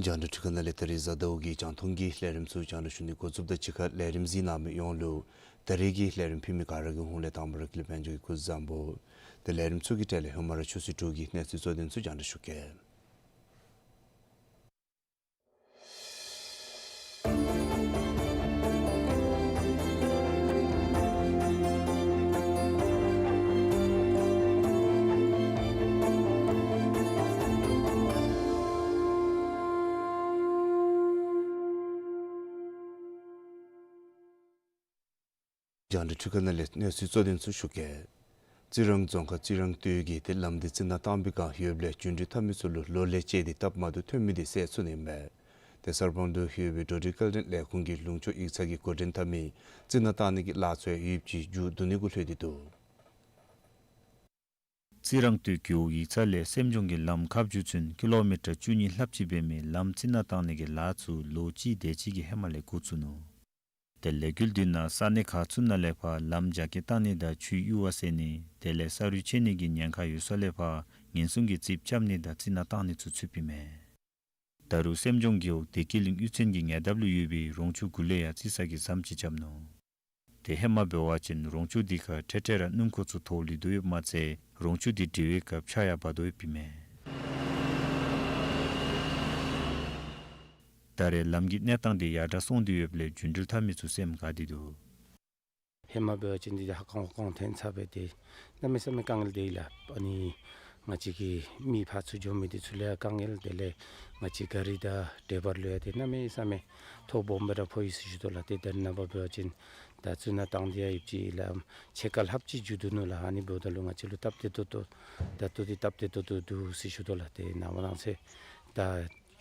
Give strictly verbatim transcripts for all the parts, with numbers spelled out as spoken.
རྒྱང་བསྒྲགས་འཕྲུལ་ཁང་ནང་ལས་ད་རིས་གཟའ་ཟླཝ་གི་རྒྱང་མཐོང་གི་ལས་རིམ་ཚུ་རྒྱང་བསྒྲགས་ཞུ་ནི་འགོ་བཙུགསཔ་དང་གཅིག་ཁར་ལས་རིམ་གཟིགས་གནང་མི་ཡོངས་ལུ་ད་རིས་ཀྱི་ལས་རིམ་ཕུལ་མི་ག་ར་གི་ཧོངས་ལས་དང་པ་ར་ཀུན་ལེགས་དཔལ་འབྱོར་གྱིས་སྐུ་གཟུགས་བཟང་པོ། ཏེ་ལས་རིམ་ཚུ་གི་གྲས་ལས་ཧེ་མ་ར་ཆུ་སྲིན་དྲུག་གི་གནས་ཚུལ་གཙོ་དོན་ཚུ་རྒྱང་བསྒྲགས་ཞུ་གེ། རྒྱང་བསྒྲགས་འཕྲུལ་ཁང་ནང་ལས་གནས་ཚུལ་གཙོ་དོན་ཚུ་ཞུ་གེ། རྩི་རང་རྫོང་ཁག་རྩི་རང་སྟོད་ཀྱི་ཏེ་ལམ་འདི་རྩི་ནག་བཏང་བའི་བསྒང་ཡོདཔ་ལས་རྒྱུན་འགྲུལ་འཐབ་མི་ཚུ་ལུ་ལོ་ལེགས་བཅས་ཏེ་སྟབས་མ་བདེཝ་ཐོན་མི་འདི་སེལ་ཚུགས་ནི་ཨིན་པས། ཏེ་གསར་སྤང་དུ་ཡོད་པའི་འགྲོ་འགྲུལ་སྐྱེལ་འདྲེན་ལས་ཁུངས་ཀྱིས་ལུང་ཕྱོགས་ཡིག་ཚང་གི་འགོ་འདྲེན་འཐབ་མི་རྩི་ནག་བཏང་ནི་གི་ལཱ་ཚུ་ཡང་ཡོདཔ་ཅིག་མཇུག་བསྡུ་ནི་གུ་ལྷོད་དེ་འདུག། རྩི་རང་སྟོད་རྒེད་འོག་ཡིག་ཚང་ལས་སེམས་ལྗོངས་ཀྱི་ལམ་ཁ་བརྒྱུད་ཚུན་ཀི་ལོ་མི་ཊར་བཅུ་གཉིས་ལྷགཔ་ཅིག་འབད་མི་ལམ་རྩི་ནག་བཏང་ནི་གི་ལཱ་ཚུ་ལོ་གཅིག་དེ་ཅིག་གི་ཧེ་མ་ལས་འགོ་བཙུགས་ནུག། ཏེ་ལས་འགུལ་འདི་ནང་ས་གནས་ཁག་ཚུ་ནང་ལས་ཕར་ལམ་རྒྱ་སྐྱེད་བཏང་ནི་དང་ཆུའི་གཡུར་བ་བསལ་ནི་དེ་ལས་ས་རུད་ཆད་ནི་གི་ཉེན་ཁ་ཡོད་ས་ལས་ཕར་ཉེན་སྲུང་གི་རྩིགཔ་རྐྱབ་ནི་དང་རྩི་ནག་བཏང་ནི་ཚུ་ཚུདཔ་ཨིན་མས། ད་རུང་སེམས་ལྗོངས་རྒེད་འོག་བདེ་སྐྱིད་གླིང་གཡུས་ཚན་གྱི་ཉེ་འདབས་ལུ་ཡོད་པའི་རོང་ཆུ་གུ་ལས་ཡང་རྩི་ས་གི་ཟམ་ཅིག་རྐྱབ་ནུག། ཏེ་ཧེ་མ་འབད་བ་ཅིན་རོང་ཆུ་འདི་ཁར་འཕྲལ་འཕྲལ་ར་སྣུམ་འཁོར་ཚུ་ཐོག་ལུས་དོ་ཡོདཔ་མ་ཚད་རོང་ཆུ་འདི་འདྲིལ་བའི་སྐབས་ཆརཔ་ཡང་འབབ་དོ་ཡོདཔ་ཨིན་མས། ད་རེས་ལམ་གྱི་གནས་སྟངས་འདི་ཡར་དྲག་སོང་སྟེ་ཡོདཔ་ལས་རྒྱུན་འགྲུལ་འཐབ་མི་ཚུ་སེམས་དགའ་སྟེ་འདུག། ཧེ་མ་འབད་བ་ཅིན་འདི་ཧ་ཀང་ཧོ་ཀང་ཐོན་ཚར་སྦེ་ཏེ་གནམ་མེད་ས་མེད་དཀའ་ངལ་འདི་ལགས། ཨ་ནི་ང་བཅས་ཀྱི་མི་ཕར་ཚུར་འགྱོ་མི་འདི་ཚུ་ལུ་ཡང་དཀའ་ངལ། དེ་ལས་ང་བཅས་ག་རི་དང་ཌའི་བར་ལུ་ཡང་ཏེ་གནམ་མེད་ས་མེད་ཐོ་སྦོམ་སྦེ་ར་ཕོག་ཡི་ཟེར་ཞུ་དོ་ལགས། ཏེ་ད་རེས་ནངས་པ་འབད་བ་ཅིན་ད་རྩི་ནག་བཏང་སྟེ་ཡང་ཡོདཔ་ཅིག་ལགས་ཕྱེད་ཀ་ལྷགཔ་ཅིག་མཇུག་བསྡུ་ནུག་ལགས། ཨ་ནི་འབདཝ་ད་ལུ་ང་བཅས་ལུ་སྟབས་བདེ་ཏོག་ཏོ་ད་ལྟོ་འདི་སྟབས་བདེ་ཏོག་ཏོ་འདུག་ཟེར་ཞུ་དོ་ལགས། ཏེ་ནངས་པ་གནངས་ཚེ་ད་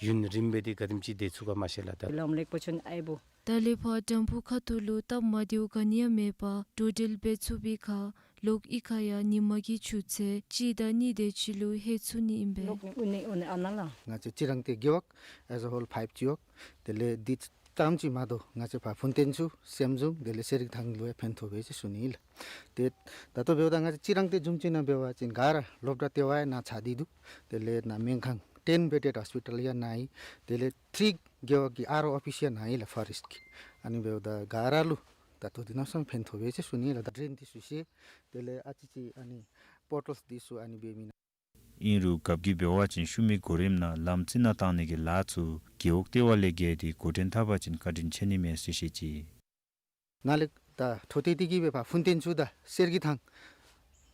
ཡུན་རིངམོ་སྦེ་འདི་ག་དེམ་ཅིག་སྡོད་ཚུགས་ག་མ་ཤེས་ལགས། ད་ལམ་ལེགས་པོ་ཅིག་ཨའི་བུ། ད་ལས་ཕར་དྲམ་ཕུག་ཁ་ཐུག་ལུ་སྟབས་མ་བདེཝ་ག་ནི་ཡང་མེད་པར་འགྲོ་འགྲུལ་འབད་ཚུགས་པའི་ཁར་ལོག་གཡུས་ཁར་ཡང་ཉིན་མ་གི་ཆུ་ཚོད་གཅིག་དང་གཉིས་དེ་ཅིག་ལུ་ལྷོད་ཚུགས་ནི་ཨིན་པས། ལོག་ནི་ཨུ་ནི་ཨུ་ནི་ཨ་ནཱ་ལགས། ང་བཅས་རྩི་རང་སྟོད་རྒེད་འོག་as a whole ཕའིབ་ཅིག་ཡོད། དེ་ལས་འདི་ཙམ་ཅིག་མ་གཏོགས་ང་བཅས་ཕར་ཕུན་སྟོན་ཚུ་སེམས་ལྗོངས་དེ་ལས་གསེར་གྱི་ཐང་ལུ་ཡང་ཕན་ཐོགས་པས་ཟེར་ཞུ་ནི་ལགས། ཏེ་ད་ལྟོ་འབདཝ་ད་ང་བཅས་རྩི་རང་སྟོད་བཟུམ་ཅིག་ནང་འབད་བ་ཅིན་ག་ར་སློབ་གྲྭ་ལྟེ་བ་ཡང་ནཱ་ཚར་ཏེ་འདུག། དེ་ལས་ནཱ་སྨན་ཁང་ten bedded hospital ཡང་ནཱ་ཨིན། དེ་ལས་ཐིག་རྒེད་འོག་གི་ཨར་ཨོ་ཨོ་ཕིསི་ཡང་ནཱ་ཨིན་ལགས་ཕོ་རེསཊ་ཀྱི། ཨ་ནི་འབདཝ་ད་ག་ར་ལུ་ད་ལྟོ་འདི་གནམ་མེད་ས་མེད་ཕན་ཐོགས་པས་ཟེར་ཞུ་ནི་ལགས། ད་ཌྲེན་འདི་ཚུ་བཤལ། དེ་ལས་ཨ་ཙི་ཅིག་ཨ་ནི་པོ་ཊོལསི་འདི་ཚུ་ཨ་ནི་འབད་མི་ནང་། ཨིན་རུང་རྒཔོ་གིས་འབད་བ་ཅིན་ཤུལ་མའི་གོ་རིམ་ནང་ལམ་རྩི་ནག་བཏང་ནི་གི་ལཱ་ཚུ་རྒེད་འོག་ལྟེ་བ་ལས་བརྒལ་ཏེ་འགོ་འདྲེན་འཐབ་པ་ཅིན་བཀའ་དྲིན་ཆེ་ནི་མས་ཟེར་བཤད་ཅི། ནཱ་ལས་ད་འཕྲོ་མཐུད་དེ་གིས་སྦེ་ཕར་ཕུན་སྟོན་ཚུ་དང་གསེར་གྱི་ཐང་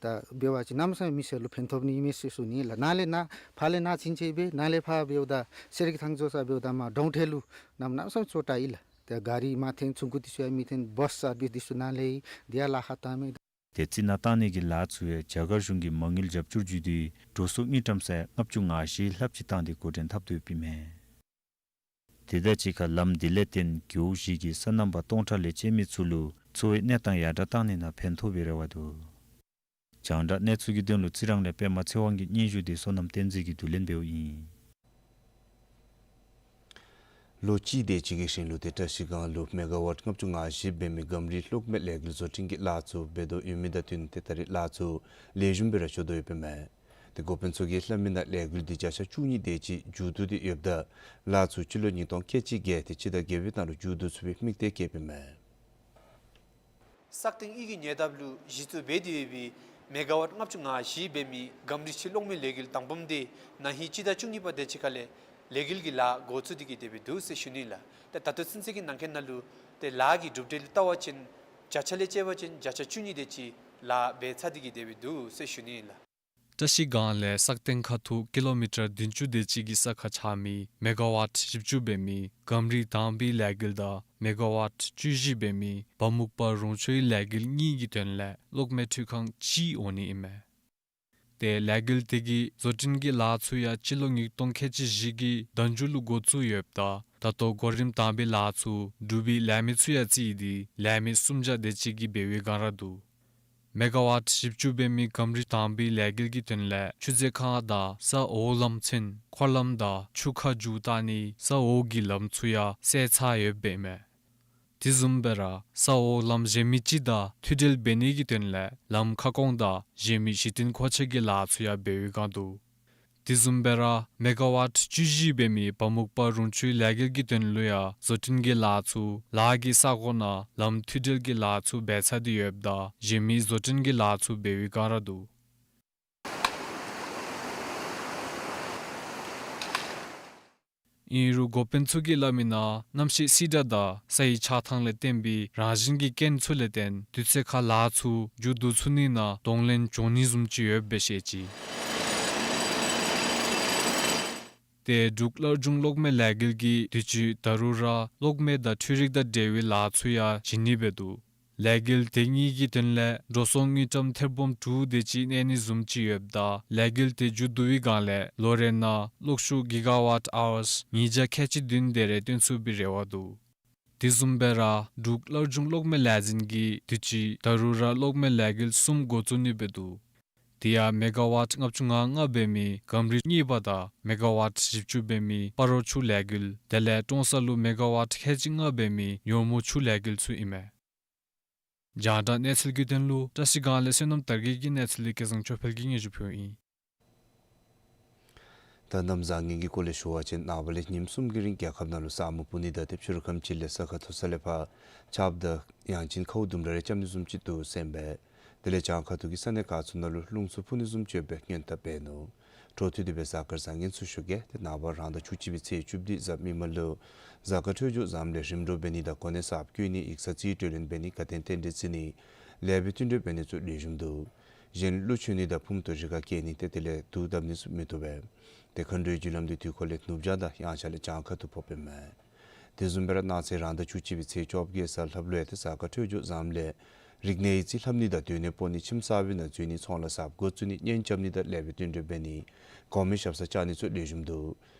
ད་འབད་བ་ཅིན་གནམ་མེད་ས་མེད་མི་སེར་ལུ་ཕན་ཐོགས་ནི་ཨིན་མས་ཟེར་ཞུ་ནི་ལགས། ནཱ་ལས་ནཱ་ཕར་ལས་ནཱ་ཚུན་ཚོད་སྦེ་ནཱ་ལས་ཕར་འབདཝ་ད་གསེར་གྱི་ཐང་འགྱོ་ས་འབདཝ་ད་མར་གྲོང་ཁྱེར་ལུ་གནམ་མེད་ས་མེད་ཚུ་དྲག་ཨིན་ལགས། ཏེ་ག་རི་མར་འཐེན་ཆུང་ཀུ་འདི་ཚུ་ཡང་མི་འཐེན། བཱསི་སར་བིསི་འདི་ཚུ་ནཱ་ལས་ཨིན། དེ་ཡང་ལཱ་ཁག་བཏང་མས། ཏེ་རྩི་ནག་བཏང་ནི་གི་ལཱ་ཚུ་ཡང་རྒྱ་གར་གཞུང་གིས་མ་དངུལ་རྒྱབ་སྐྱོར་བརྒྱུད་དེ་འགྲོ་སོང་དངུལ་ཀྲམ་ས་ཡ་ལྔ་བཅུ་ང་བཞི་ལྷགཔ་ཅིག་བཏང་སྟེ་འགོ་འདྲེན་འཐབ་དོ་ཡོདཔ་ཨིན་མས། དེ་དང་གཅིག་ཁར་ལམ་འདི་ལས་བརྟེན་རྒེད་འོག་བཞི་གི་སོ་ནམ་པ་སྟོང་ཕྲག་ལས་བཅད་མི་ཚུ་ལུ་འཚོ་བའི་གནས་སྟངས་ཡར་དྲག་བཏང་ནི་ནང་ཕན་ཐོགས་པའི་རེ་བ་འདུག། རྒྱང་བསྒྲགས་གནས་ཚུལ་གྱི་དོན་ལུ་རྩི་རང་ལས་པདྨ་ཚེ་དབང་གི་སྙན་ཞུ་དེ་བསོད་ནམས་བསྟན་འཛིན་གྱིས་བསྡུ་ལེན་འབདཝ་ཨིན། ལོ་གཅིག་དེ་ཅིག་གི་རིང་ལུ་ཏེ་བཀྲིས་སྒང་ལུ་མེ་ག་ཝཊ་ལྔ་བཅུ་ང་བཞི་འབད་མི་གམ་རི་གློག་མེ་ལས་འགུལ་བཟོ་སྐྲུན་གྱི་ལཱ་ཚུ་འབད་དོ་ཡོད་མི་དང་བསྟུན་ཏེ་ད་རེས་ལཱ་ཚུ་ལེགས་ཤོམ་སྦེ་ར་འགྱོ་དོ་ཡོདཔ་ཨིན་མས། ཏེ་འགོ་དཔོན་ཚུ་གིས་སླབ་མི་ནང་ལས་འགུལ་འདི་བརྒྱ་ཆ་བཅུ་གཉིས་དེ་ཅིག་མཇུག་བསྡུ་སྟེ་ཡོདཔ་ད་ལཱ་ཚུ་སྤྱི་ལོ་ཉིས་སྟོང་ཁལ་གཅིག་བརྒྱད་དེ་སྤྱི་ཟླ་བརྒྱད་པའི་ནང་ལུ་མཇུག་བསྡུ་ཚུགས་པའི་དམིགས་གཏད་བསྐྱེདཔ་ཨིན་མས། སག་སྟེང་གཡུས་ཀྱི་ཉེ་འདབས་ལུ་གཞི་བཙུགས་འབད་དེ་ཡོད་པའི་མེ་ག་ཝཊ་ལྔ་བཅུ་ང་བཞི་འབད་མི་གམ་རི་ཕྱི་གློག་མེ་ལས་འགུལ་དང་པམ་དེ་ན་ཧིང་སྤྱི་ཟླ་བཅུ་གཉིས་པ་དེ་ཅིག་ཁ་ལས་ལས་འགུལ་གྱི་ལཱ་འགོ་བཙུགས་ཏེ་གི་སྡོད་པའི་འདུག་ཟེར་ཞུ་ནི་ལགས། ཏེ་ད་ལྟོ་ཚུན་ཚོད་ཀྱི་ནང་འཁོད་ནང་ལུ་ཏེ་ལཱ་གི་གྲུབ་འབྲས་ལུ་བལྟ་བ་ཅིན་བརྒྱ་ཆ་ལས་དཔྱད་པ་ཅིན་བརྒྱ་ཆ་བཅུ་གཉིས་དེ་ཅིག་ལཱ་འབད་ཚར་ཏེ་གི་སྡོད་པའི་འདུག་ཟེར་ཞུ་ནི་ལགས། བཀྲིས་སྒང་ལས་སག་སྟེང་ཁ་ཐུག་ཀི་ལོ་མི་ཊར་བདུན་ཅུ་དེ་ཅིག་གི་ས་ཁར་ཆགས་མི་མེ་ག་ཝཊ་བཞི་བཅུ་འབད་མི་གམ་རི་དང་པའི་ལས་འགུལ་དང་མེ་ག་ཝཊ་བཅུ་བཞི་འབད་མི་བ་མུག་པ་རོང་ཆུའི་ལས་འགུལ་གཉིས་ཀྱི་དོན་ལས་གློག་མེ་འཕྲུལ་ཁང་གཅིག་འོང་ནི་ཨིན་མས། ཏེ་ལས་འགུལ་དེ་གི་བཟོ་སྐྲུན་གྱི་ལཱ་ཚུ་ཡང་སྤྱི་ལོ་ཉིས་སྟོང་ཁལ་གཅིག་བཞི་གི་ཟླ་མཇུག་ལུ་འགོ་བཙུགས་ཡོདཔ་ད་ད་ལྟོ་གོ་རིམ་དང་པའི་ལཱ་ཚུ་གྲུབ་པའི་ལས་མི་ཚུ་ཡང་རྩིས་ཏེ་ལས་མི་སུམ་བརྒྱ་དེ་ཅིག་གིས་འབད་བའི་སྒང་ར་འདུག། མེ་ག་ཝཊ་བཞི་བཅུ་འབད་མི་གམ་རི་དང་པའི་ལས་འགུལ་གྱི་དོན་ལས་ཆུ་མཛོད་ཁང་དང་ས་འོག་ལམ་ཚུན་འཁོར་ལམ་དང་ཆུ་ཁ་མཇུག་བཏགས་ནི་ས་འོག་གི་ལམ་ཚུ་ཡང་བསལ་ཚར་ཡོདཔ་ཨིན་མས། དེ་བཟུམ་སྦེ་ར་ས་འོག་ལམ་གཞན་མི་ཅིག་དང་མཐུད་འབྲེལ་འབད་ནི་གི་དོན་ལས་ལམ་ཁ་སྐོང་དང་གཞན་མི་གཞི་རྟེན་མཁོ་ཆས་ཀྱི་ལཱ་ཚུ་ཡང་འབད་བའི་སྒང་འདུག། དེ་བཟུམ་སྦེ་ར་མེ་ག་ཝཊ་བཅུ་བཞི་འབད་མི་བ་མུག་པ་རོང་ཆུའི་ལས་འགུལ་གྱི་དོན་ལུ་ཡང་བཟོ་སྐྲུན་གྱི་ལཱ་ཚུ་ལཱ་གི་ས་གོ་ནང་ལམ་མཐུད་འབྲེལ་གྱི་ལཱ་ཚུ་འབད་ཚར་ཏེ་ཡོདཔ་ད་གཞན་མི་བཟོ་སྐྲུན་གྱི་ལཱ་ཚུ་འབད་བའི་སྒང་ར་འདུག། ཨིན་རུང་འགོ་དཔོན་ཚུ་གིས་སླབ་མི་ནང་གནམ་གཤིས་བསིལ་དྲགས་དང་སའི་ཆགས་ཐངས་ལས་བརྟེན་པའི་རང་བཞིན་གྱི་རྐྱེན་ཚུ་ལས་བརྟེན་དུས་ཚོད་ཁར་ལཱ་ཚུ་མཇུག་བསྡུ་ཚུགས་ནི་ནང་གདོང་ལེན་འབྱུང་ནི་བཟུམ་ཅིག་ཡོདཔ་སྦེ་བཤད་ཅི། ཏེ་འབྲུག་སླར་འབྱུང་གློག་མེ་ལས་འགུལ་གྱིས་དུས་ཅི་ད་རུང་ར་གློག་མེ་དང་འཕྲུལ་རིག་དང་འབྲེལ་བའི་ལཱ་ཚུ་ཡང་བྱིན་ནི་སྦེ་འདུག། ལས་འགུལ་དེ་གཉིས་ཀྱི་དོན་ལས་འགྲོ་སོང་དངུལ་ཀྲམ་ཐེར་འབུམ་དྲུག་དེ་ཅིག་གནས་ནི་བཟུམ་ཅིག་ཡོདཔ་ད་ལས་འགུལ་དེ་མཇུག་བསྡུ་བའི་སྒང་ལས་ལོ་རེ་ནང་གློག་ཤུགས་གི་ག་ཝཊ་ཨ་ཝརསི་ཉིས་བརྒྱ་ཁལ་གཅིག་བདུན་དེ་རེ་བཏོན་ཚུགས་པའི་རེ་བ་འདུག། དེ་བཟུམ་སྦེ་ར་འབྲུག་སླར་འབྱུང་གློག་མེ་ལས་འཛིན་གྱིས་དུས་ཅི་ད་རུང་ར་གློག་མེ་ལས་འགུལ་གསུམ་འགོ་བཙུགས་ནི་སྦེ་འདུག། དེ་ཡང་མེ་ག་ཝཊ་ལྔ་བཅུ་ང་ལྔ་འབད་མི་གམ་རི་གཉིས་པ་དང་མེ་ག་ཝཊ་བཞི་བཅུ་འབད་མི་སྤ་རོ་ཆུ་ལས་འགུལ་དེ་ལས་ཀྲོང་གསར་ལུ་མེ་ག་ཝཊ་ཁལ་གཅིག་ལྔ་འབད་མི་ཉོར་མོ་ཆུ་ལས་འགུལ་ཚུ་ཨིན་མས། རྒྱང་བསྒྲགས་གནས་ཚུལ་གྱི་དོན་ལུ་བཀྲིས་སྒང་ལས་བསོད་ནམས་དར་རྒྱས་ཀྱི་གནས་ཚུལ་ལས་སྐལ་བཟང་ཆོས་འཕེལ་གྱིས་སྙན་ཞུ་ཕུལཝ་ཨིན། ད་གནམ་བཟང་ངན་གྱི་སྐོར་ལས་ཞུ་བ་ཅིན་ནངས་པ་ལས་ཉིནམ་གསུམ་གྱི་རིང་རྒྱལ་ཁབ་ནང་ལུ་ས་སྨུག་སྤུབ་ནི་དང་ཏེ་ཕྱི་རུ་ཁམས་ཅིག་ལས་ས་ཁ་མཐོ་ས་ལས་ཕར་ཆརཔ་དང་ཡང་ཅིན་ཁཝ་ལྡུམ་ར་རེ་རྐྱབ་ནི་བཟུམ་ཅིག་འདུག་ཟེར་ཨིན་པས། དེ་ལས་བྱང་ཁ་ཐུག་གི་ས་གནས་ཁག་ཚུ་ནང་ལུ་རླུང་འཚུབ་འཕུ་ནི་བཟུམ་ཅིག་ཡོད་པའི་སྔོན་བརྡ་འབད་ནུག། འཕྲོ་མཐུད་དེ་སྦེ་གཟའ་སྐར་བཟང་ངན་ཚུ་ཞུ་གེ། ཏེ་ནངས་པ་རང་ཟླ་བཅུ་གཅིག་པའི་ཚེས་བཅུ་བདུན་གཟའ་མིག་དམར་ལུ་གཟའ་སྐར་འཕྲོད་སྦྱོར་བཟངམ་ལས་རིམ་གྲོ་འབད་ནི་དང་གོ་གནས་གསརཔ་བསྐོ་ནི་ཡིག་ཚང་རྩིས་སྤྲོད་ལེན་འབད་ནི་དགའ་སྟོན་རྟེན་འབྲེལ་བརྩི་ནི་ལེགས་པའི་བསྟུན་གྲོས་འབད་ནི་ཚུ་ལེགས་ཤོམ་འདུག། གཞན་གླུ་མཆོད་ནི་དང་ཕུངམ་ཐུག་རི་ཁར་བསྐྱལ་ནི་ཏེ་དེ་ལས་དུག་བཏབ་ནི་ཚུ་མི་བཏུབ་པས། ཏེ་མཁའ་འགྲོའི་རྒྱུ་ལམ་འདི་དུས་འཁོར་ལས་ནུབ་བྱང་དང་དབྱངས་འཆར་ལས་བྱང་ཁ་ཐུག་ཕོགཔ་ཨིན་མས། དེ་བཟུམ་སྦེ་ར་གནངས་ཚེ་རང་ཟླ་བཅུ་གཅིག་པའི་ཚེས་བཅོ་བརྒྱད་གཟའ་ལྷགཔ་ལུ་ཡང་ཏེ་གཟའ་སྐར་འཕྲོད་སྦྱོར་བཟངམ་ལས་རིག་གནས་ཡིག་རྩིས་ལྷབ་ནི་དང་སྡོད་གནས་སྤོ་ནི་ཁྱིམ་གསར་པའི་ནང་འཛུལ་ནི་ཚོང་ལཱ་གསརཔ་འགོ་བཙུགས་ནི་གཉེན་རྐྱབ་ནི་དང་ལེགས་པའི་བསྟུན་གྲོས་འབད་ནི་གོང་མའི་ཞབས་སར་བཅར་ནི་ཚུ་ལེགས་ཤོམ་འདུག།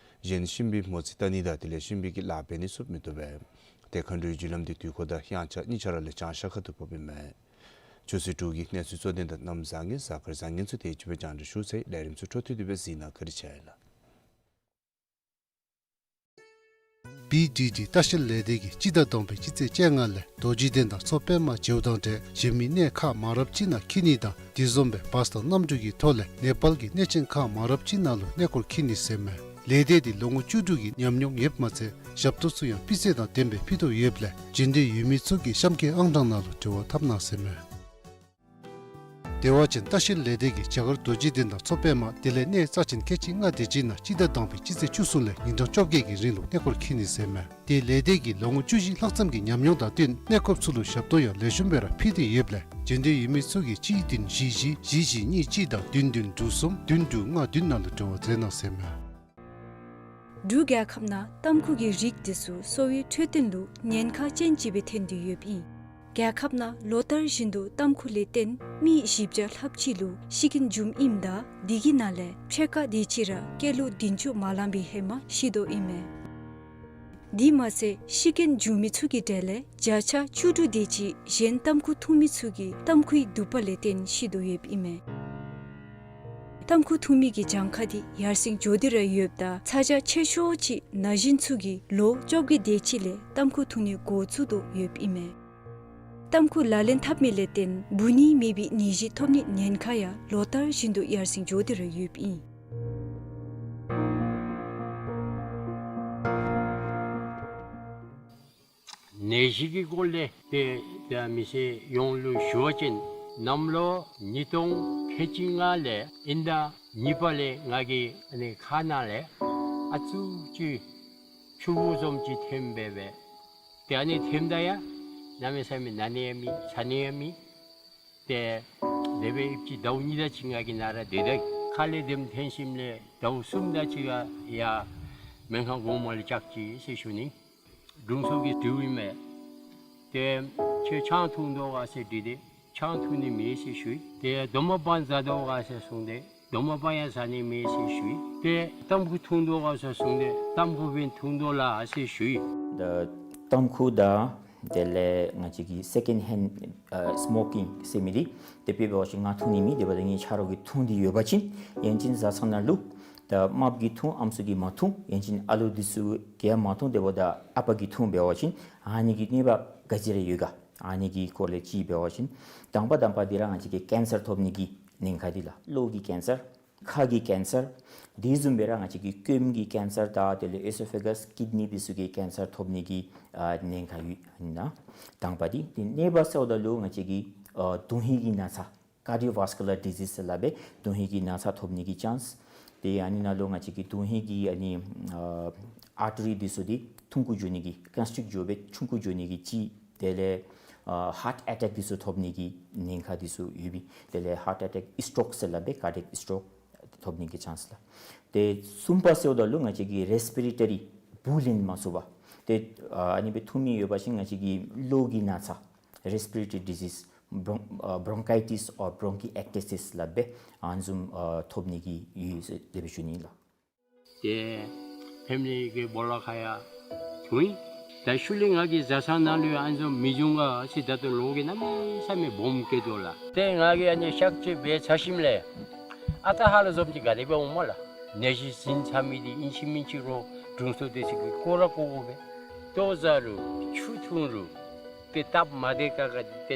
གཞན་གཤིན་པོའི་མོ་རྩིས་བལྟ་ནི་དང་དེ་ལས་གཤིན་པོའི་གི་ལཱ་འབད་ནི་ཚུ་མི་བཏུབ་པས། ཏེ་མཁའ་འགྲོའི་རྒྱུ་ལམ་འདི་དུས་འཁོར་དང་དབྱངས་འཆར་གཉིས་ཆ་ར་ལས་བྱང་ཤར་ཁ་ཐུག་ཕོགཔ་ཨིན་མས། ཆུ་ཚོད་དྲུག་གི་གནས་ཚུལ་གཙོ་དོན་དང་གནམ་བཟང་ངན་གཟའ་སྐར་བཟང་ངན་ཚུ་དེ་ཅིག་སྦེ་རྒྱང་བསྒྲགས་ཞུ་ཚར་ཡི། ལས་རིམ་ཚུ་འཕྲོ་མཐུད་དེ་སྦེ་གཟིགས་གནང་བཀའ་དྲིན་ཆེ་ལགས། པི་ཌི་ཌི་ལྟ་བཤལ་ལས་སྡེ་གིས་སྤྱི་ཟླ་དང་པའི་སྤྱི་ཚེས་བཅོ་ལྔ་ལས་རྡོ་རྗེ་གདན་དང་མཚོ་པདྨ་མཇལཝ་དང་འབྲེལ་གཞན་མི་གནས་ཁག་མང་རབས་ཅིག་ནང་འཁྱིད་ནི་དང་དེ་བཟུམ་སྦེ་བཱས་དང་གནམ་གྲུ་གི་ཐོག་ལས་ནེ་པཱལ་གྱི་གནས་ཆེན་ཁག་མང་རབས་ཅིག་ནང་ལུ་གནས་སྐོར་འཁྱིད་ནི་ཟེར་ཨིན་མས། ལས་སྡེ་འདི་ལོ་ངོ་བཅུ་དྲུག་གི་ཉམས་མྱོང་ཡོདཔ་མ་ཚད་ཞབས་ཏོག་ཚུ་ཡང་སྤུས་ཚད་དང་ལྡནམ་སྦེ་ཕུལ་དོ་ཡོདཔ་ལས་འབྱོན་འདོད་ཡོད་མི་ཚུ་གིས་གཤམ་གྱི་ཨང་གྲངས་ནང་ལུ་འབྲེལ་བ་འཐབ་གནང་ཟེར་ཨིན་མས། བདེ་བ་ཅན་ལྟ་བཤལ་ལས་སྡེ་གིས་རྒྱ་གར་རྡོ་རྗེ་གདན་དང་མཚོ་པདྨ་དེ་ལས་གནས་རྩ་ཆེན་ཁལ་གཅིག་ལྔ་དེ་ཅིག་ནང་སྤྱི་ཟླ་དང་པའི་སྤྱི་ཚེས་བཅུ་གསུམ་ལས་ཉིན་གྲངས་བཅོ་བརྒྱད་ཀྱི་རིང་ལུ་གནས་སྐོར་འཁྱིད་ནི་ཟེར་ཨིན་མས། དེ་ལས་སྡེ་གིས་ལོ་ངོ་བཅུ་བཞི་ལྷག་ཙམ་གྱི་ཉམས་མྱོང་དང་བསྟུན་གནས་སྐོརཔ་ཚུ་ལུ་ཞབས་ཏོག་ཡང་ལེགས་ཤོམ་སྦེ་ར་ཕུལ་ཏེ་ཡོདཔ་ལས་འབྱོན་འདོད་ཡོད་མི་ཚུ་གིས་གཅིག་བདུན་བཞི་བཞི་བཞི་བཞི་གཉིས་གཅིག་དང་བདུན་བདུན་དྲུག་གསུམ་བདུན་དྲུག་ལྔ་བདུན་ནང་ལུ་འབྲེལ་བ་མཛད་གནང་ཟེར་ཨིན་མས། འབྲུག་རྒྱལ་ཁབ་ནང་ཏམ་ཁུ་གི་རིགས་དེ་ཚུ་གསོ་བའི་འཕྲོད་བསྟེན་ལུ་ཉེན་ཁ་ཅན་ཅིག་སྦེ་ཐོན་ཏེ་ཡོདཔ་ཨིན། རྒྱལ་ཁབ་ནང་ལོ་ལྟར་བཞིན་དུ་ཏམ་ཁུ་ལས་བརྟེན་མི་བཞི་བརྒྱ་ལྷགཔ་ཅིག་ལུ་ཤི་རྐྱེན་འབྱུངམ་ཨིནམ་ད་དེ་གི་ནང་ལས་ཕྱེད་ཀ་དེ་ཅིག་ར་སྐྱེས་ལོ་བདུན་ཅུ་མ་ལང་པའི་ཧེ་མ་ཤི་དོ་ཨིན་མས། དེ་མ་ཚད་ཤི་རྐྱེན་འབྱུང་མི་ཚུ་གི་གྲས་ལས་བརྒྱ་ཆ་བཅུ་དྲུག་དེ་ཅིག་གཞན་ཏམ་ཁུ་འཐུང་མི་ཚུ་གིས་ཏམ་ཁུའི་དུད་པ་ལས་བརྟེན་ཤི་དོ་ཡོདཔ་ཨིན་མས། ཏམ་ཁུ་འཐུང་མི་གི་གྱངས་ཁ་འདི་ཡར་སེང་འགྱོ་སྟེ་ར་ཡོདཔ་ད་ཚ་གྱང་ཆེ་ཤོས་ཅིག་ན་གཞོན་ཚུ་གིས་ལོ་བཅོ་བརྒྱད་དེ་ཅིག་ལས་ཏམ་ཁུ་འཐུང་ནི་འགོ་བཙུགས་དོ་ཡོདཔ་ཨིན་མས། ཏམ་ཁུ་ལག་ལེན་འཐབ་མི་ལས་བརྟེན་འབུ་ནི་མེད་པའི་ནད་གཞི་ཐོབ་ནི་ཉེན་ཁ་ཡང་ལོ་ལྟར་བཞིན་དུ་ཡར་སེང་འགྱོ་སྟེ་ར་ཡོདཔ་ཨིན། ནད་གཞི་གི་སྐོར་ལས་ཏེ་ད་མི་སེར་ཡོངས་ལུ་ཞུ་བ་ཅིན་གནམ་ལོ་ཉིས་སྟོང་ཁལ་གཅིག་ལྔ་ལས་དབྱིན་ཟླ་གཉིས་པ་ལས་ང་གི་ཨ་ནི་ཁ་ནང་ལས་ཨ་ཙུག་ཅིག་ཆུ་བུར་བཟུམ་ཅིག་ཐོནམ་སྦེ་སྦེ། ཏེ་ཨ་ནི་ཐོནམ་ད་ཡང་གནམ་མེད་ས་མེད་ན་ནི་ཡང་མེད་ཚ་ནི་ཡང་མེད། ཏེ་དེ་སྦེ་ཨིན་ཅི་ཟླཝ་གཉིས་དེ་ཅིག་ང་གིས་ནཱ་ར་སྡོད་དེ་ཁ་ལས་དེམ་ཐོན་ཞིནམ་ལས་ཟླཝ་གསུམ་དེ་ཅིག་ཡར་སྨན་ཁང་གོང་མ་ལུ་བཅར་ཅི་ཟེར་ཞུ་ནི། དྲུང་འཚོ་གིས་དྲིཝ་ཨིན་མས། ཏེ་ཁྱོད་ཆང་འཐུང་དོ་ག་ཟེར་དྲིས་ཏེ་ཆང་འཐུང་ནི་མེད་ཟེར་ཞུ་ཡི། ཏེ་རྡོག་མ་སྦང་ཟ་དོ་ག་ཟེར་གསུངས་ཏེ་རྡོག་མ་སྦང་ཡང་ཟ་ནི་མེད་ཟེར་ཞུ་ཡི། ཏེ་ཏམ་ཁུ་འཐུང་དོ་ག་ཟེར་གསུངས་ཏེ་ཏམ་ཁུ་སྦེ་འཐུང་དོ་ལགས་ཟེར་ཞུ་ཡི། ད་ཏམ་ཁུ་དང་དེ་ལས་ང་བཅས་ཀྱི་སེ་ཀེནཌ་ཧེནཌ་ཨ་སི་མོ་ཀིང་ཟེར་མི་འདི་དེ་སྦེ་འབད་བ་ཅིན་ང་འཐུང་ནི་མེད། དེ་འབདཝ་ད་ངེའི་ཆ་རོགས་ཀྱིས་འཐུང་སྟེ་ཡོད་པ་ཅིན་ཡང་ཅིན་བཟའ་ཚང་ནང་ལུ་ད་རྨགཔ་གིས་འཐུང་ཨམ་སྲུ་གིས་མ་འཐུང་ཡང་ཅིན་ཨ་ལོ་འདི་ཚུ་གིས་ཡང་མ་འཐུང་དེ་འབདཝ་ད་ཨ་པ་གིས་འཐུང་འབད་བ་ཅིན་ཨ་ནི་གི་གནོད་པ་ག་ཅི་ར་ཡོད་ག། ཨ་ནི་གི་སྐོར་ལས་ཅིག་འབད་བ་ཅིན་དང་པ་དང་པ་འདི་ར་ང་བཅས་ཀྱི་ཀེན་སར་ཐོབ་ནི་གི་ཉེན་ཁ་འདི་ལགས། གློ་གི་ཀེན་སར། ཁ་གི་ཀེན་སར། དེ་བཟུམ་སྦེ་ར་ང་བཅས་ཀྱི་སྐྱོནམ་གྱི་ཀེན་སར་དང་དེ་ལས་ཨེ་སོ་ཕེ་གཱས་ཀིཌ་ནི་འདི་ཚུ་གི་ཀེན་སར་ཐོབ་ནི་གི་ཨ་ཉེན་ཁ་ཡོད་ཨིན་ན། དང་པ་འདི། ཏེ་གཉིས་པ་ཟེརཝ་ད་ལུ་ང་བཅས་ཀྱི་ཨ་དོན་ཧིང་གི་ན་ཚ། ཀར་ཌི་ཡོ་ཝཱསི་ཀུ་ལར་ཌི་ཟིས་ཟེར་སླབ་སྦེ་དོན་ཧིང་གི་ན་ཚ་ཐོབ་ནི་གི་ཅཱནསི། ཏེ་ཨ་ནི་ནང་ལུ་ང་བཅས་ཀྱི་དོན་ཧིང་གི་ཨ་ནི་ཨ་ཨར་ཊི་རི་འདི་ཚུ་འདི་ཐུང་ཀུ་འགྱོ་ནི་གི་ཀོན་སི་ཊིཀཊ་འགྱོ་སྦེ་ཆུང་ཀུ་འགྱོ་ནི་གི་ཅིག། དེ་ལས་ཨ་ཧཱརཊ་ཨེ་ཊེཀ་འདི་ཚུ་ཐོབ་ནི་གི་ཉེན་ཁ་འདི་ཚུ་ཡོད་པས། དེ་ལས་ཧཱརཊ་ཨེ་ཊེཀ་སི་ཊོཀ་ཟེར་སླབ་སྦེ་ཀར་ཌི་ཡོག་སི་ཊོཀ་ཐོབ་ནི་གི་ཅཱནསི་ལགས། ཏེ་གསུམ་པ་ཟེརཝ་ད་ལུ་ང་བཅས་ཀྱི་རེསི་པི་རེ་ཊ་རི་འབུ་ལེན་མ་ཚུགས་པ། ཏེ་ཨ་ཨ་ནི་སྦེ་འཐུང་མི་ཡོད་པ་ཅིན་ང་བཅས་ཀྱི་གློ་གི་ན་ཚ་རེསི་པི་རེ་ཊ་རི་ཌི་ཟིས། བོརོན་ཨ་བོརོན་ཀའི་ཊིསི་ཨོར་བོརོན་ཀི་ཨེཀ་ཊི་སི་ཟེར་སླབ་སྦེ་ཨ་ནི་བཟུམ་ཨ་ཐོབ་ནི་གི་ཡོད་ཟེར་དེ་སྦེ་ཞུ་ནི་ལགས། ཏེ་ཕེ་མི་ལི་གི་སྦོ་ལོགས་ཁར་ཡང་འཐུང་ཡི། ད་ཤུལ་ལས་ང་གི་བཟའ་ཚང་ནང་ལུ་ཡང་ཨ་ནི་བཟུམ་མི་འབྱུང་ག་ཟེར་ད་ལྟོ་ལོ་གིས་གནམ་མེད་ས་མེད་སྦོམ་སྐྱེ་དོ་ལགས། ཏེ་ང་གིས་ཨ་ནི་གཤག་བཅོས་འབད་ཚར་ཞིནམ་ལས་ཨ་རྟག་ཧ་ལམ་བཟུམ་ཅིག་ག་དེ་སྦེ་འོང་སྨོ་ལགས། ནད་གཞི་ཟིན་ཚར་མི་འདི་ཨིན་ཅི་མིན་ཅི་རུང་དྲུང་འཚོ་འདི་ཚུ་གིས་བཀོ་ར་བཀོ་དགོ་པས། ལྟོ་བཟའ་རུང་ཆུ་འཐུང་རུང་ཏེ་སྟབས་མ་བདེ་ཁག་ཁ་འདི་ཏེ་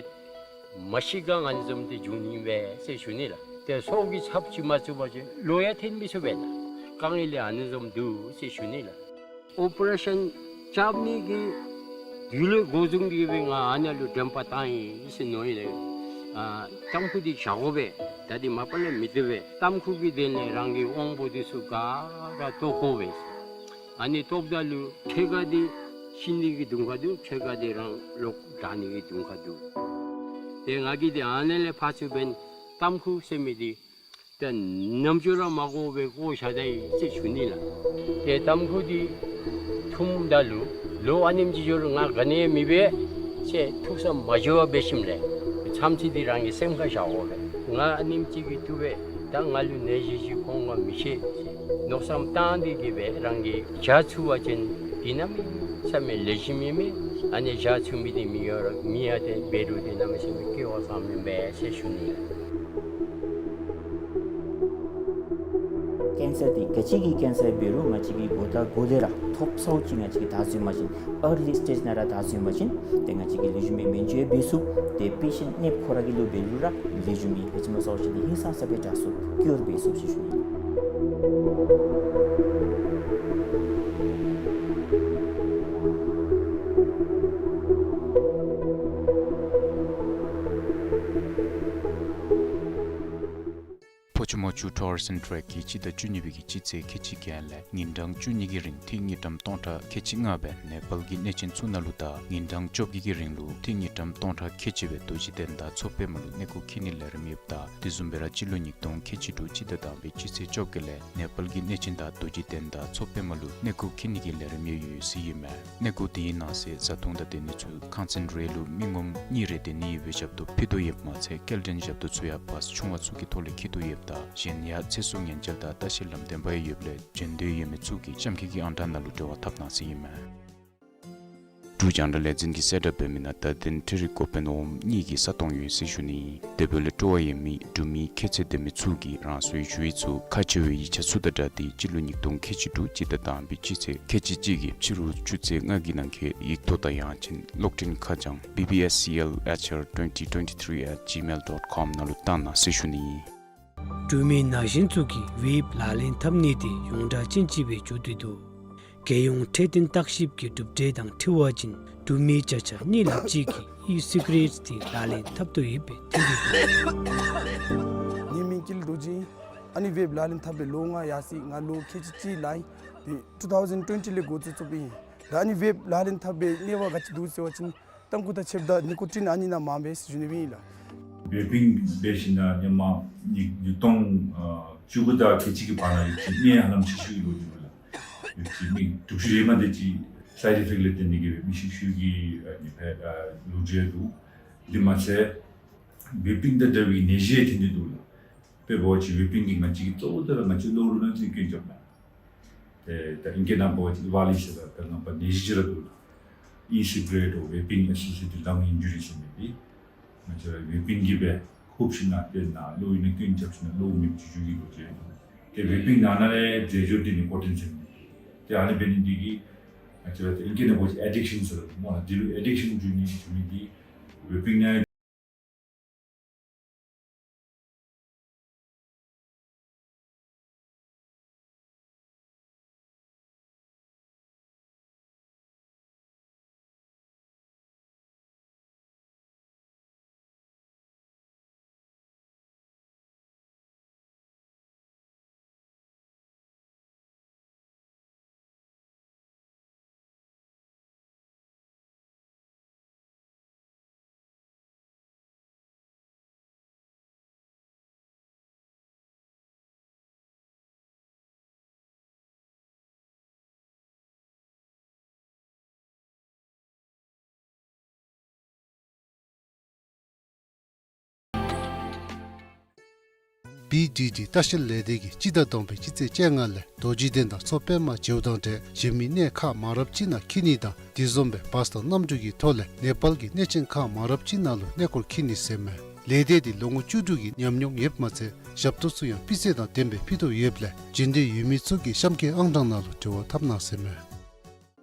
མ་ཤི་ག་ཨ་ནི་བཟུམ་འདི་འབྱུང་ནི་སྦེ་ཟེར་ཞུ་ནི་ལགས། ཏེ་སྲོག་གི་ཚབ་ཅིག་མ་བཙུགས་པ་ཅིན་ལོག་ཡང་ཐོན་མི་ཚུགས་པས་ན། དཀའ་ངལ་ལས་ཨ་ནི་བཟུམ་འདུག་ཟེར་ཞུ་ནི་ལགས། ཨོ་པ་རེ་ཤཱན་རྐྱབ་ནི་གི་དུས་ལས་འགོ་བཟུང་སྟེ་སྦེ་ང་ཨ་ནཱ་ལུ་དྲན་པ་བཏང་ཡི་ཟེར་མནོ་ཡི་ལགས། ཨ་ཏམ་ཁུ་འདི་བཞག་དགོ་པས། ད་འདི་མ་པ་ལས་མི་བཏུབ་པས། ཏམ་ཁུ་གི་དོན་ལས་རང་གི་དབང་པོ་འདི་ཚུ་ག་ར་བཏོག་དགོ་པས། ཨ་ནི་བཏོགཔ་ད་ལུ་ཕྱེད་ཀ་འདི་ཤི་ནི་གི་དུང་ཁ་འདུག། ཕྱེད་ཀ་འདི་རང་ལོག་དྲག་ནི་གི་དུང་ཁ་འདུག། ཏེ་ང་གིས་འདི་ཨ་ནཱ་ལས་ཕར་ཚུར་འབདན་ཏམ་ཁུ་ཟེར་མི་འདི་ཏེ་ནམ་ཅོ་ར་མ་བཀོ་བར་བཀོ་བཞག་ད་ཡི་ཟེར་ཞུ་ནི་ལགས། ཏེ་ཏམ་ཁུ་འདི་འཐུངམ་ད་ལུ་ལོ་ཨ་ནེམ་ཅིག་འགྱོ་རུང་ང་ག་ནི་ཡང་མི་འབད་ཟེར་ཐུགས་བསམ་མ་བཞེས་པར་འབད་ཞིནམ་ལས་མཚམས་ཚིགས་འདི་རང་གི་སེམས་ཁར་བཞག་དགོ་པས། ང་ཨ་ནེམ་ཅིག་གིས་བཏུབ་པས། ད་ང་ལུ་ནད་གཞི་ཅིག་ཁོང་ག་མི་ཤེས་ཟེར་མནོ་བསམ་བཏང་སྟེ་གི་སྦེ་རང་གིས་བཞག་ཚུགས་པ་ཅིན་འདི་གནམ་མེད་ས་མེད་ལེགས་ཤོམ་ཨིན་མས། ཨ་ནི་བཞག་ཚུགས་མི་འདི་མི་ཡོད་ར་མི་ཡང་ཏེ་འབད་རུང་ཏེ་གནམ་མེད་ས་མེད་སྐལ་བ་བཟང་མི་ཨིན་པས་ཟེར་ཞུ་ནི། ཀེན་སར་འདི་ག་ཅི་གི་ཀེན་སར་འབད་རུང་ང་བཅས་ཀྱིས་འགོ་དང་འགོ་ལས་ར་ཐོབ་ཚརཝ་ཅིག་ང་བཅས་ཀྱིས་བདའ་ཚུགས་པ་ཅིན་ཨར་ལི་སི་ཊེཇ་ནང་ར་བདའ་ཚུགས་པ་ཅིན་ཏེ་ང་བཅས་ཀྱིས་ལེགས་ཤོམ་སྦེ་སྨན་བཅོས་འབད་ཚུགས། ཏེ་པེ་ཤེནཊ་ནདཔ་ཁོ་ར་གི་ལུ་འབད་རུང་ར་ལེགས་ཤོམ་སྦེ་ཕལ་ཆེར་མ་སོང་ཅིན་ཧིང་སངས་ས་སྦེ་དྲག་ཚུགས། ཀིའོར་འབད་ཚུགས་ཟེར་ཞུ་ནི། ཕོ་ཆུ་མོ་ཆུ་ཊུ་རིསམ་ཊེག་གིས་སྤྱི་ཟླ་བཅུ་གཉིས་པའི་གི་སྤྱི་ཚེས་ཁལ་གཅིག་བརྒྱད་ལས་ཉིན་གྲངས་བཅུ་གཉིས་ཀྱི་རིང་ཏིག་དངུལ་ཀྲམ་སྟོང་ཕྲག་ཁལ་གཅིག་ལྔ་སྦེ་ནེ་པཱལ་གྱི་གནས་ཆེན་ཚུ་ནང་ལུ་དང་ཉིན་གྲངས་བཅོ་བརྒྱད་ཀྱི་རིང་ལུ་ཏིག་དངུལ་ཀྲམ་སྟོང་ཕྲག་ཁལ་གཅིག་སྦེ་རྡོ་རྗེ་གདན་དང་མཚོ་པདྨ་ལུ་གནས་སྐོར་འཁྱིད་ནིའི་ལས་རིམ་ཡོདཔ་ད་དེ་བཟུམ་སྦེ་ར་སྤྱི་ལོ་ཉིས་སྟོང་ཁལ་གཅིག་དྲུག་སྤྱི་ཟླ་དང་པའི་སྤྱི་ཚེས་བཅོ་བརྒྱད་ལས་ནེ་པཱལ་གྱི་གནས་ཆེན་དང་རྡོ་རྗེ་གདན་དང་མཚོ་པདྨ་ལུ་གནས་སྐོར་འཁྱིད་ནི་གི་ལས་རིམ་ཡང་ཡོད་ཟེར་ཨིན་མས། གནས་སྐོར་དེའི་ནང་གསེས་བཟའ་འཐུང་དང་སྡོད་གནས་ཚུ་ཁང་ཚན་རེ་ལུ་མི་ངོམ་གཉིས་རེ་སྡོད་ནི་ཡོདཔ་སྦེ་ཞབས་ཏོག་ཕུལ་དོ་ཡོདཔ་མ་ཚད་སྐྱེལ་འདྲེན་ཞབས་ཏོག་ཚུ་ཡང་བཱས་ཆུང་བ་ཚུ་གི་ཐོག་ལས་འཁྱིད་དོ་ཡོདཔ་ད་གཞན་ཡང་ཚེ་སྲོག་ཉེན་བཅོལ་དང་ལྟ་བཤལ་ལམ་སྟོན་པ་ཡང་ཡོདཔ་ལས་བྱོན་འདོད་ཡོད་མི་ཚུ་གིས་ལྕམ་སྐྱིད་ཀྱི་ཨང་གྲངས་ནང་ལུ་འབྲེལ་བ་འཐབ་གནང་ཟེར་ཨིན་མས། འབྲུག་རྒྱང་བསྒྲགས་ལས་འཛིན་གྱི་གསལ་བསྒྲགས་འབད་མི་ནང་བརྡ་དོན་འཕྲུལ་རིག་འགོ་དཔོན་འོགམ་གཉིས་ཀྱིས་ས་སྟོང་ཡོད་ཟེར་ཞུ་ནི། དེ་འབདཝ་ལས་སྤྲོ་བ་ཡོད་མི་འབྲུག་མི་ཁྱད་ཚད་ལྡན་མི་ཚུ་གིས་རང་སོའི་ཞུ་ཡིག་ཚུ་ཁ་ཕྱེ་བའི་ཡིག་ཆ་ཚུ་དང་སྦྲགས་ཏེ་སྤྱི་ལོ་ཉིས་སྟོང་ཁལ་གཅིག་དྲུག་སྤྱི་ཟླ་དང་པའི་སྤྱི་ཚེས་ཁལ་གཅིག་གཅིག་གི་ཕྱི་རུ་ཆུ་ཚོད་ལྔ་གི་ནང་འཁོད་ཡིག་ཐོག་དང་ཡང་ཅིན་གློག་འཕྲིན་ཁ་བྱང་B B S C L H R twenty twenty-three at gmail dot com ནང་ལུ་བཏང་གནང་ཟེར་ཞུ་ནི། འབྲུག་མི་ན་གཞོན་ཚུ་གིས་བེབ་ལག་ལེན་འཐབ་ནི་དེ་ཡོངས་གྲགས་ཅན་ཅིག་སྦེ་འགྱོ་སྟེ་འདུག། རྒྱལ་ཡོངས་འཕྲོད་བསྟེན་བརྟག་ཞིབ་ཀྱི་གྲུབ་འབྲས་དང་འཁྲིལ་བ་ཅིན་འབྲུག་མི་བརྒྱ་ཆ་གཉིས་ལྷགཔ་ཅིག་གིས་ཨི་སི་ག་རེཊ་དེ་ལག་ལེན་འཐབ་དོ་ཡོདཔ་སྦེ་ཐོན་ཏེ་འདུག། ངེའི་མིང་ཀུན་ལེགས་རྡོ་རྗེ་ཨིན། ཨ་ནི་བེབ་ལག་ལེན་འཐབ་སྦེ་ལོ་ལྔ་ཡར་སོ་ཡི། ང་ལོ་ཁལ་གཅིག་གཅིག་ལང་ཡི། ཏེ་two thousand twenty ལས་འགོ་བཙུགས་བཙུགསཔ་ཨིན། ད་ཨ་ནི་བེབ་ལག་ལེན་འཐབ་སྦེ་གནས་བབ་ག་ཅི་འདུག་ཟེར་བ་ཅིན་ཏམ་ཁུ་དང་ཕྱེདཔ་ད་ནི་ཀོ་ཊིན་ཨ་ནི་ནང་མངམ་སྦེ་ཟེར་ཞུ་ནི་སྦེ་ཨིན་ལགས། བེ་པིང་འབད་ཞིནམ་ལས་ཧེ་མ་ཉིས་ཉིས་སྟོང་ཨ་བཅུ་དགུ་དང་ཁལ་གཅིག་གི་བར་ན་ཡོད་ཅི་མི་ཧ་ལམ་ཤི་ཤི་ལོ་རྒྱུས་ལགས། ཡོད་ཅི་མི་དྲུག་ཅུ་རེ་མ་དེ་ཅིག་སའིཌ་ཨི་ཕེཀཊ་ལས་བརྟེན་ཏེ་གིས་སྦེ་མི་ཤི་ཤི་གི་ཨ་ནི་སྦེ་ཨ་ལོ་རྒྱུས་འདུག། དེ་མ་ཚད་བེ་པིང་དང་འདྲ་བའི་ནད་གཞི་ཐོན་ཏེ་འདུག་ལགས། དཔེ་འབད་བ་ཅིན་བེ་པིང་གིས་ང་བཅས་ཀྱི་གཙོ་བོ་དེ་ར་ང་བཅས་གློ་བུར་ནད་ཀྱི་རྐྱེན་རྐྱབ་ནི། ཏེ་ད་ཨིང་སྐད་ནང་འབད་བ་ཅིན་ཝ་ལི་ཟེར་ད་ད་ནང་པ་ནད་གཞི་ཅིག་ར་འདུག་ལགས། ཨི་སི་ག་རེཊ་འོ་བེ་པིང་ཨེ་སོ་སི་ཨེ་ཊེཌ་ལང་ཨིན་ཇུ་རི་ཟེར་མི་འདི་ང་བཅས་ར་བེ་པིང་གིས་སྦེ་ཧུབ་ཞིནམ་ལས་དེ་ནང་གློ་བུར་ནད་ཀྱི་རྐྱེན་རྐྱབ་ཞིནམ་ལས་གློ་མེདཔ་བྱུང་བྱུང་གི་ལོ་རྒྱུས་འདུག། ཏེ་བེ་པིང་ནང་ན་ལས་རྫས་སྦྱོར་འདི་ནི་ཀོ་ཊིན་ཟེར་མི་འདི་ཏེ་ཨ་ནི་འབད་ནི་འདི་གིས་ང་བཅས་ར་ཏེ་ཨིང་སྐད་ནང་འབད་བ་ཅིན་ཨེ་ཌིག་ཤཱན་ཟེར་སྨོ་ལགས། འདི་ལུ་ཨེ་ཌིག་ཤཱན་བྱུང་ནི་བྱུང་མི་འདི་བེ་པིང་ནང་བི་ཌི་ཌི་ལྟ་བཤལ་ལས་སྡེ་གིས་སྤྱི་ཟླ་དང་པའི་སྤྱི་ཚེས་བཅོ་ལྔ་ལས་རྡོ་རྗེ་གདན་དང་མཚོ་པདྨ་མཇལཝ་དང་འབྲེལ་གཞན་མི་གནས་ཁག་མང་རབས་ཅིག་ནང་འཁྱིད་ནི་དང་དེ་བཟུམ་སྦེ་བཱས་དང་གནམ་གྲུ་གི་ཐོག་ལས་ནེ་པཱལ་གྱི་གནས་ཆེན་ཁག་མང་རབས་ཅིག་ནང་ལུ་གནས་སྐོར་འཁྱིད་ནི་ཟེར་མས། ལས་སྡེ་འདི་ལོ་ངོ་བཅུ་དྲུག་གི་ཉམས་མྱོང་ཡོདཔ་མ་ཚད་ཞབས་ཏོག་ཚུ་ཡང་སྤུས་ཚད་དང་ལྡནམ་སྦེ་ཕུལ་དོ་ཡོདཔ་ལས་འབྱོན་འདོད་ཡོད་མི་ཚུ་གིས་གཤམ་གྱི་ཨང་གྲངས་ནང་ལུ་འབྲེལ་བ་འཐབ་གནང་ཟེར་མས།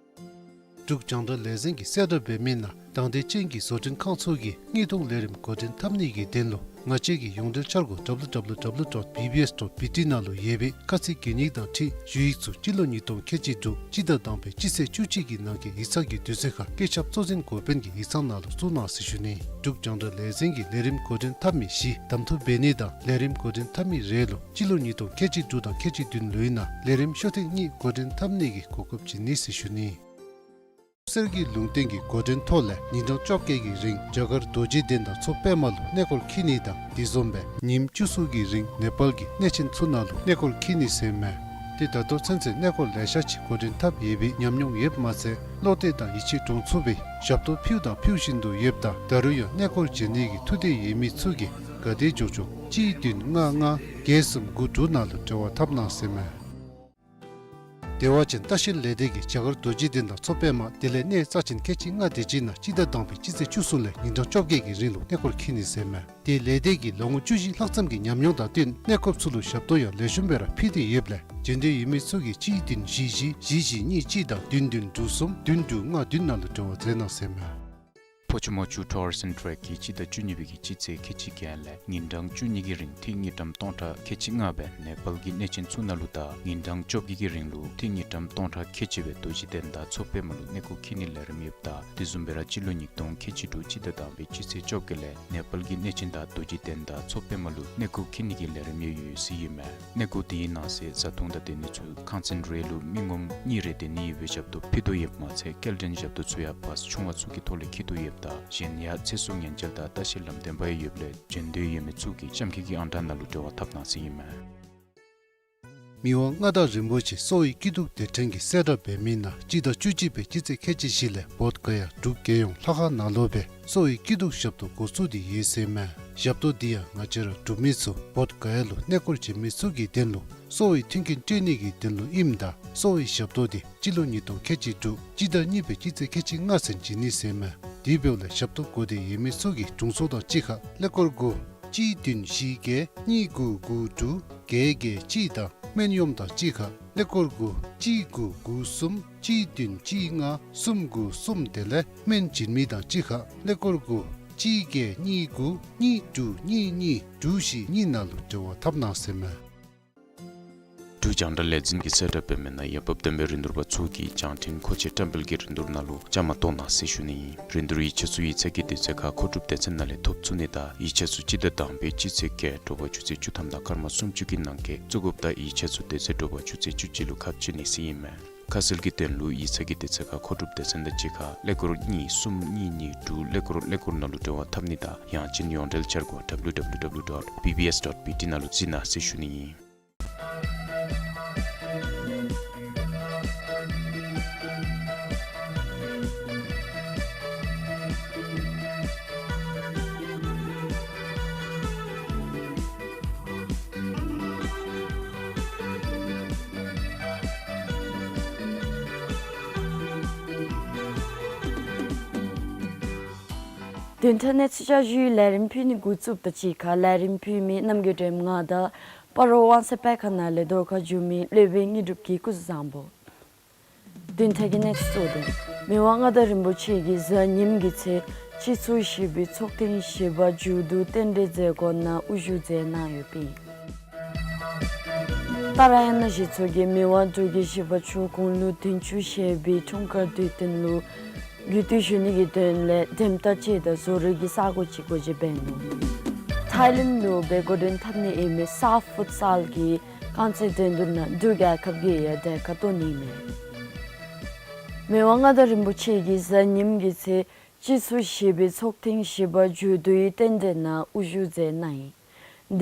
འབྲུག་རྒྱང་བསྒྲགས་ལས་འཛིན་གྱིས་གསལ་བསྒྲགས་འབད་མི་ནང་དང་འདོད་ཅན་གྱི་བཟོ་སྐྲུན་ཁང་ཚུ་གིས་དངུལ་གཏོང་ལས་རིམ་འགོ་འདྲེན་འཐབ་ནི་གི་དོན་ལུ་ང་བཅས་ཀྱི་ཡོངས་འབྲེལ་འཆར་སྒོ་W W W dot B B S dot B T ནང་ལུ་ཡོད་པའི་ཁ་ཚིག་གི་ཉིག་དང་འཁྲིལ་ཞུ་ཡིག་ཚུ་སྤྱི་ལོ་ཉིས་སྟོང་ཁལ་གཅིག་དྲུག་སྤྱི་ཟླ་དང་པའི་སྤྱི་ཚེས་བཅུ་གཅིག་གི་ནང་འཁོད་ཡིག་ཚང་གི་དུས་ཚོད་ཁར་སྐུ་ཞབས་གཙོ་འཛིན་འགོ་དཔོན་གྱི་ཡིག་ཚང་ནང་ལུ་བཙུགས་གནང་ཟེར་ཞུ་ནི། འབྲུག་རྒྱང་བསྒྲགས་ལས་འཛིན་གྱིས་ལས་རིམ་འགོ་འདྲེན་འཐབ་མི་བཞི་གདམ་འཐུ་འབད་ནི་དང་ལས་རིམ་འགོ་འདྲེན་འཐབ་མི་རེ་ལུ་སྤྱི་ལོ་ཉིས་སྟོང་ཁལ་གཅིག་དྲུག་དང་ཁལ་གཅིག་བདུན་ལོའི་ནང་ལས་རིམ་ཤོག་ཐེངས་གཉིས་འགོ་འདྲེན་འཐབ་ནི་གི་གོ་སྐབས་བྱིན་ནི་ཟེར་ཞུ་ནི། གསེར་གྱི་ལུང་བསྟན་གྱི་འགོ་འདྲེན་ཐོག་ལས་ཉིན་གྲངས་བཅོ་བརྒྱད་ཀྱི་རིང་རྒྱ་གར་རྡོ་རྗེ་གདན་དང་མཚོ་པདྨ་ལུ་གནས་སྐོར་འཁྱིད་ནི་དང་དེ་བཟུམ་སྦེ་ཉིནམ་བཅུ་གསུམ་གྱི་རིང་ནེ་པཱལ་གྱི་གནས་ཆེན་ཚུ་ནང་ལུ་གནས་སྐོར་འཁྱིད་ནི་ཟེར་མས། ཏེ་ད་ལྟོ་ཚུན་ཚོད་གནས་སྐོར་ལེ་ཤ་ཅིག་འགོ་འདྲེན་འཐབ་ཡོད་པའི་ཉམས་མྱོང་ཡོདཔ་མ་ཚད་བློ་གཏད་དང་ཡིད་ཆེས་འདྲོངས་ཚུགས་པའི་ཞབས་ཏོག་ཕུལཝ་དང་ཕུལ་བཞིན་དུ་ཡོདཔ་ད་ད་རུང་ཡང་གནས་སྐོར་བྱོན་ནི་གི་ཐུགས་འདོད་ཡོད་མི་ཚུ་གིས་ག་དེ་མགྱོགས་མགྱོགས་གཅིག་བདུན་ལྔ་ལྔ་བརྒྱད་གསུམ་དགུ་དྲུག་ནང་ལུ་འབྲེལ་བ་འཐབ་གནང་ཟེར་མས། བདེ་བ་ཅན་ལྟ་བཤལ་ལས་སྡེ་གིས་རྒྱ་གར་རྡོ་རྗེ་གདན་དང་མཚོ་པདྨ་དེ་ལས་གནས་རྩ་ཆེན་ཁལ་གཅིག་ལྔ་དེ་ཅིག་ནང་སྤྱི་ཟླ་དང་པའི་སྤྱི་ཚེས་བཅུ་གསུམ་ལས་ཉིན་གྲངས་བཅོ་བརྒྱད་ཀྱི་རིང་ལུ་གནས་སྐོར་འཁྱིད་ནི་ཟེར་མས། དེ་ལས་སྡེ་གིས་ལོ་ངོ་བཅུ་བཞི་ལྷག་ཙམ་གྱི་ཉམས་མྱོང་དང་བསྟུན་གནས་སྐོརཔ་ཚུ་ལུ་ཞབས་ཏོག་ཡང་ལེགས་ཤོམ་སྦེ་ར་ཕུལ་ཏེ་ཡོདཔ་ལས་འབྱོན་འདོད་ཡོད་མི་ཚུ་གིས་གཅིག་བདུན་བཞི་བཞི་བཞི་བཞི་གཉིས་གཅིག་དང་བདུན་བདུན་དྲུག་གསུམ་བདུན་དྲུག་ལྔ་བདུན་ནང་ལུ་འབྲེལ་བ་མཛད་གནང་ཟེར་མས། ཕོ་ཆུ་མོ་ཆུ་ཊུར་ཨིསཊ་ཨེནཌ་ཊུརསི་གིས་སྤྱི་ཟླ་བཅུ་གཉིས་པའི་གི་སྤྱི་ཚེས་ཁལ་གཅིག་བརྒྱད་ལས་ཉིན་གྲངས་བཅུ་གཉིས་ཀྱི་རིང་ཏི་རུ་དངུལ་ཀྲམ་སྟོང་ཕྲག་ཁལ་གཅིག་ལྔ་སྦེ་ནེ་པཱལ་གྱི་གནས་ཆེན་ཚུ་ནང་ལུ་དང་ཉིན་གྲངས་བཅོ་བརྒྱད་ཀྱི་རིང་ལུ་ཏི་རུ་དངུལ་ཀྲམ་སྟོང་ཕྲག་ཁལ་གཅིག་སྦེ་རྡོ་རྗེ་གདན་དང་མཚོ་པདྨ་ལུ་གནས་སྐོར་འཁྱིད་ནིའི་ལས་རིམ་ཡོདཔ་ད་དེ་བཟུམ་སྦེ་ར་སྤྱི་ལོ་ཉིས་སྟོང་ཁལ་གཅིག་དྲུག་སྤྱི་ཟླ་དང་པའི་སྤྱི་ཚེས་བཅོ་བརྒྱད་ལས་ནེ་པཱལ་གྱི་གནས་ཆེན་དང་རྡོ་རྗེ་གདན་དང་མཚོ་པདྨ་ལུ་གནས་སྐོར་འཁྱིད་ནི་གི་ལས་རིམ་ཡང་ཡོད་ཟེར་ཨིན་མས། གནས་སྐོར་དེའི་ནང་གསེས་བཟའ་འཐུང་དང་སྡོད་ནི་ཚུ་ཁང་ཚན་རེ་ལུ་མི་ངོམ་གཉིས་རེ་སྡོད་ནི་ཡོད་པའི་ཞབས་ཏོག་ཕུལ་དོ་ཡོདཔ་མ་ཚད་སྐྱེལ་འདྲེན་ཞབས་ཏོག་ཚུ་ཡང་བཱས་ཆུང་བ་ཚུ་གི་ཐོག་ལས་འཁྱིད་དོ་ཡོདཔ་ད་གཞན་ཡང་ཚེ་སྲོག་ཉེན་བཅོལ་དང་ལྟ་བཤལ་ལམ་སྟོན་པ་ཡང་ཡོདཔ་ལས་འབྱོན་འདོད་ཡོད་མི་ཚུ་གིས་གཤམ་འཁོད་ཀྱི་ཨང་གྲངས་ནང་ལུ་འབྲེལ་བ་འཐབ་གནང་ཟེར་ཨིན་མས། མི་དབང་མངའ་བདག་རིན་པོ་ཆེ་གསོ་བའི་སྐྱིད་སྡུག་སྡེ་ཕྲན་གྱིས་གསལ་བསྒྲགས་འབད་མི་ནང་སྤྱི་ཟླ་བཅུ་གཅིག་པའི་སྤྱི་ཚེས་ཁལ་གཅིག་བཞི་ལས་བོདྷ་ག་ཡ་འབྲུག་རྒྱལ་ཡོངས་ལྷ་ཁང་ནང་ལུ་སྦེ་གསོ་བའི་སྐྱིད་སྡུག་ཞབས་ཏོག་འགོ་བཙུགས་ཏེ་ཡོད་ཟེར་མས། ཞབས་ཏོག་འདི་ཡང་ང་བཅས་ར་འབྲུག་མི་ཚུ་བོདྷ་ག་ཡ་ལུ་གནས་སྐོར་བྱོན་མི་ཚུ་གི་དོན་ལུ་ གསོ་བའི་མཐུན་རྐྱེན་སྤྲོད་ནི་གི་དོན་ལུ་ཨིནམ་ད་གསོ་བའི་ཞབས་ཏོག་འདི་སྤྱི་ལོ་ཉིས་སྟོང་ཁལ་གཅིག་དྲུག་སྤྱི་ཟླ་གཉིས་པའི་སྤྱི་ཚེས་ཁལ་གཅིག་ལྔ་ཚུན་བྱིན་ནི་ཟེར་མས། དེ་འབདཝ་ལས་ཞབས་ཏོག་དགོས་འདོད་ཡོད་མི་ཚུ་གིས་དྲུང་འཚོ་དང་གཅིག་ཁར་ཀླད་ཀོར་དགུ་གཅིག་བདུན་བཞི་བརྒྱད་གཉིས་དགུ་དགུ་དྲུག་བརྒྱད་བརྒྱད་གཅིག་དང་སྨན་གཡོགམ་དང་གཅིག་ཁར་ཀླད་ཀོར་དགུ་གཅིག་དགུ་དགུ་གསུམ་གཅིག་བདུན་གཅིག་ལྔ་གསུམ་དགུ་གསུམ་དེ་ལས་སྨན་བྱིན་མི་དང་གཅིག་ཁར་ཀླད་ཀོར་དགུ་གཅིག་བརྒྱད་གཉིས་དགུ་གཉིས་དྲུག་གཉིས་གཉིས་དྲུག་བཞི་གཉིས་ནང་ལུ་འབྲེལ་བ་འཐབ་གནང་ཟེར་མས། འབྲུག་རྒྱང་བསྒྲགས་ལས་འཛིན་གྱིས་གསལ་བསྒྲགས་འབད་མི་ནང་ཡ་བབ་ལྡན་པའི་རིན་བསྡུར་པ་ཚུ་གིས་རྒྱང་འཕྲིན་མཁོ་ཆས་བཀྲམ་སྤེལ་གྱི་རིན་བསྡུར་ནང་ལུ་བཅའ་མར་གཏོགས་གནང་ཟེར་ཞུ་ནི་ཨིན། རིན་བསྡུར་ཡིག་ཆ་ཚུ་ཡིག་ཚང་གི་དུས་ཚོད་ཁར་མཁོ་སྒྲུབ་སྡེ་ཚན་ནང་ལས་ཐོབ་ཚུགས་ནི་དང་ཡིག་ཆ་ཚུ་སྤྱི་ཟླ་དང་པའི་སྤྱི་ཚེས་བརྒྱད་དྲོ་པ་ཆུ་ཚོད་བཅུ་ཐམ་དང་སྐར་མ་སུམ་ཅུ་གི་ནང་འཁོད་བཙུགས་དགོཔ་དང་ཡིག་ཆ་ཚུ་དེ་ཚེ་དྲོ་པ་ཆུ་ཚོད་བཅུ་གཅིག་ལུ་ཁ་ཕྱེ་ནི་ཟེར་ཨིན་མས། ཁ་གསལ་གྱི་དོན་ལུ་ཡིག་ཚང་གི་དུས་ཚོད་ཁར་མཁོ་སྒྲུབ་སྡེ་ཚན་དང་གཅིག་ཁར་ཀླད་ཀོར་གཉིས་གསུམ་གཉིས་གཉིས་དྲུག་ཀླད་ཀོར་ཀླད་ཀོར་ནང་ལུ་འབྲེལ་བ་འཐབ་ནི་དང་ཡང་ཅིན་ཡོངས་འབྲེལ་འཆར་སྒོ་W W W dot B B S dot B T ནང་ལུ་གཟིགས་གནང་ཟེར་ཞུ་ནི་ཨིན། བདུན་ཕྲག་གནས་ཚུལ་བསྐྱར་ཞུའི་ལས་རིམ་ཕུལ་ནི་འགོ་བཙུགསཔ་དང་གཅིག་ཁར་ལས་རིམ་ཕུལ་མི་རྣམ་རྒྱལ་སྒྲོལམ་ང་དང་སྤ་རོ་དབང་གསལ་དཔེ་ཁང་ནང་ལས་བརྡ་ཁ་བསྒྱུར་མི་སློབ་དཔོན་དངོས་གྲུབ་ཀྱིས་སྐུ་གཟུགས་བཟང་པོ། བདུན་ཕྲག་གི་གནས་ཚུལ་གཙོ་དོན། མི་དབང་མངའ་བདག་རིན་པོ་ཆེ་གིས་གཟའ་ཉིམ་གི་ཚེ་སྤྱི་ཚོགས་བཞི་པའི་ཚོགས་ཐེངས་བཞི་པ་མཇུག་བསྡུ་རྟེན་འབྲེལ་མཛད་སྒོ་ནང་དབུ་བཞུགས་མཛད་གནང་ཡོདཔ་ཨིན། ཏཱ་ར་ཡ་ན་གཞི་ཚོགས་ཀྱིས་མི་དབང་འབྲུག་རྒྱལ་བཞི་པ་མཆོག་དགུང་ལོ་བདུན་ཅུ་བཞེས་པའི་འཁྲུངས་སྐར་དུས་སྟོན་ལུ་གུས་བཏུད་ཞུ་ནི་གི་དོན་ལས་འགྲེམས་སྟེགས་ཅིག་དང་བཟོ་རིག་གི་ས་གོ་ཅིག་སྒོ་འབྱེད་འབད་ནུག། ཐཱའི་ལེནཌ་ལུ་སྦེ་འགོ་འདྲེན་འཐབ་ནི་ཨིན་མི་སཱཕ་ཕུཊ་སཱལ་གྱི་རྐང་རྩེད་འགྲན་བསྡུར་ནང་འབྲུག་རྒྱལ་ཁབ་ཀྱིས་ཡང་གྲལ་ཁར་གཏོགས་ནི་ཨིན་མས། མི་དབང་མངའ་བདག་རིན་པོ་ཆེ་གིས་གཟའ་ཉིམ་གི་ཚེ་སྤྱི་ཚོགས་བཞི་པའི་ཚོགས་ཐེངས་བཞི་པ་མཇུག་བསྡུའི་རྟེན་འབྲེལ་ནང་དབུ་བཞུགས་མཛད་གནང་ཡི།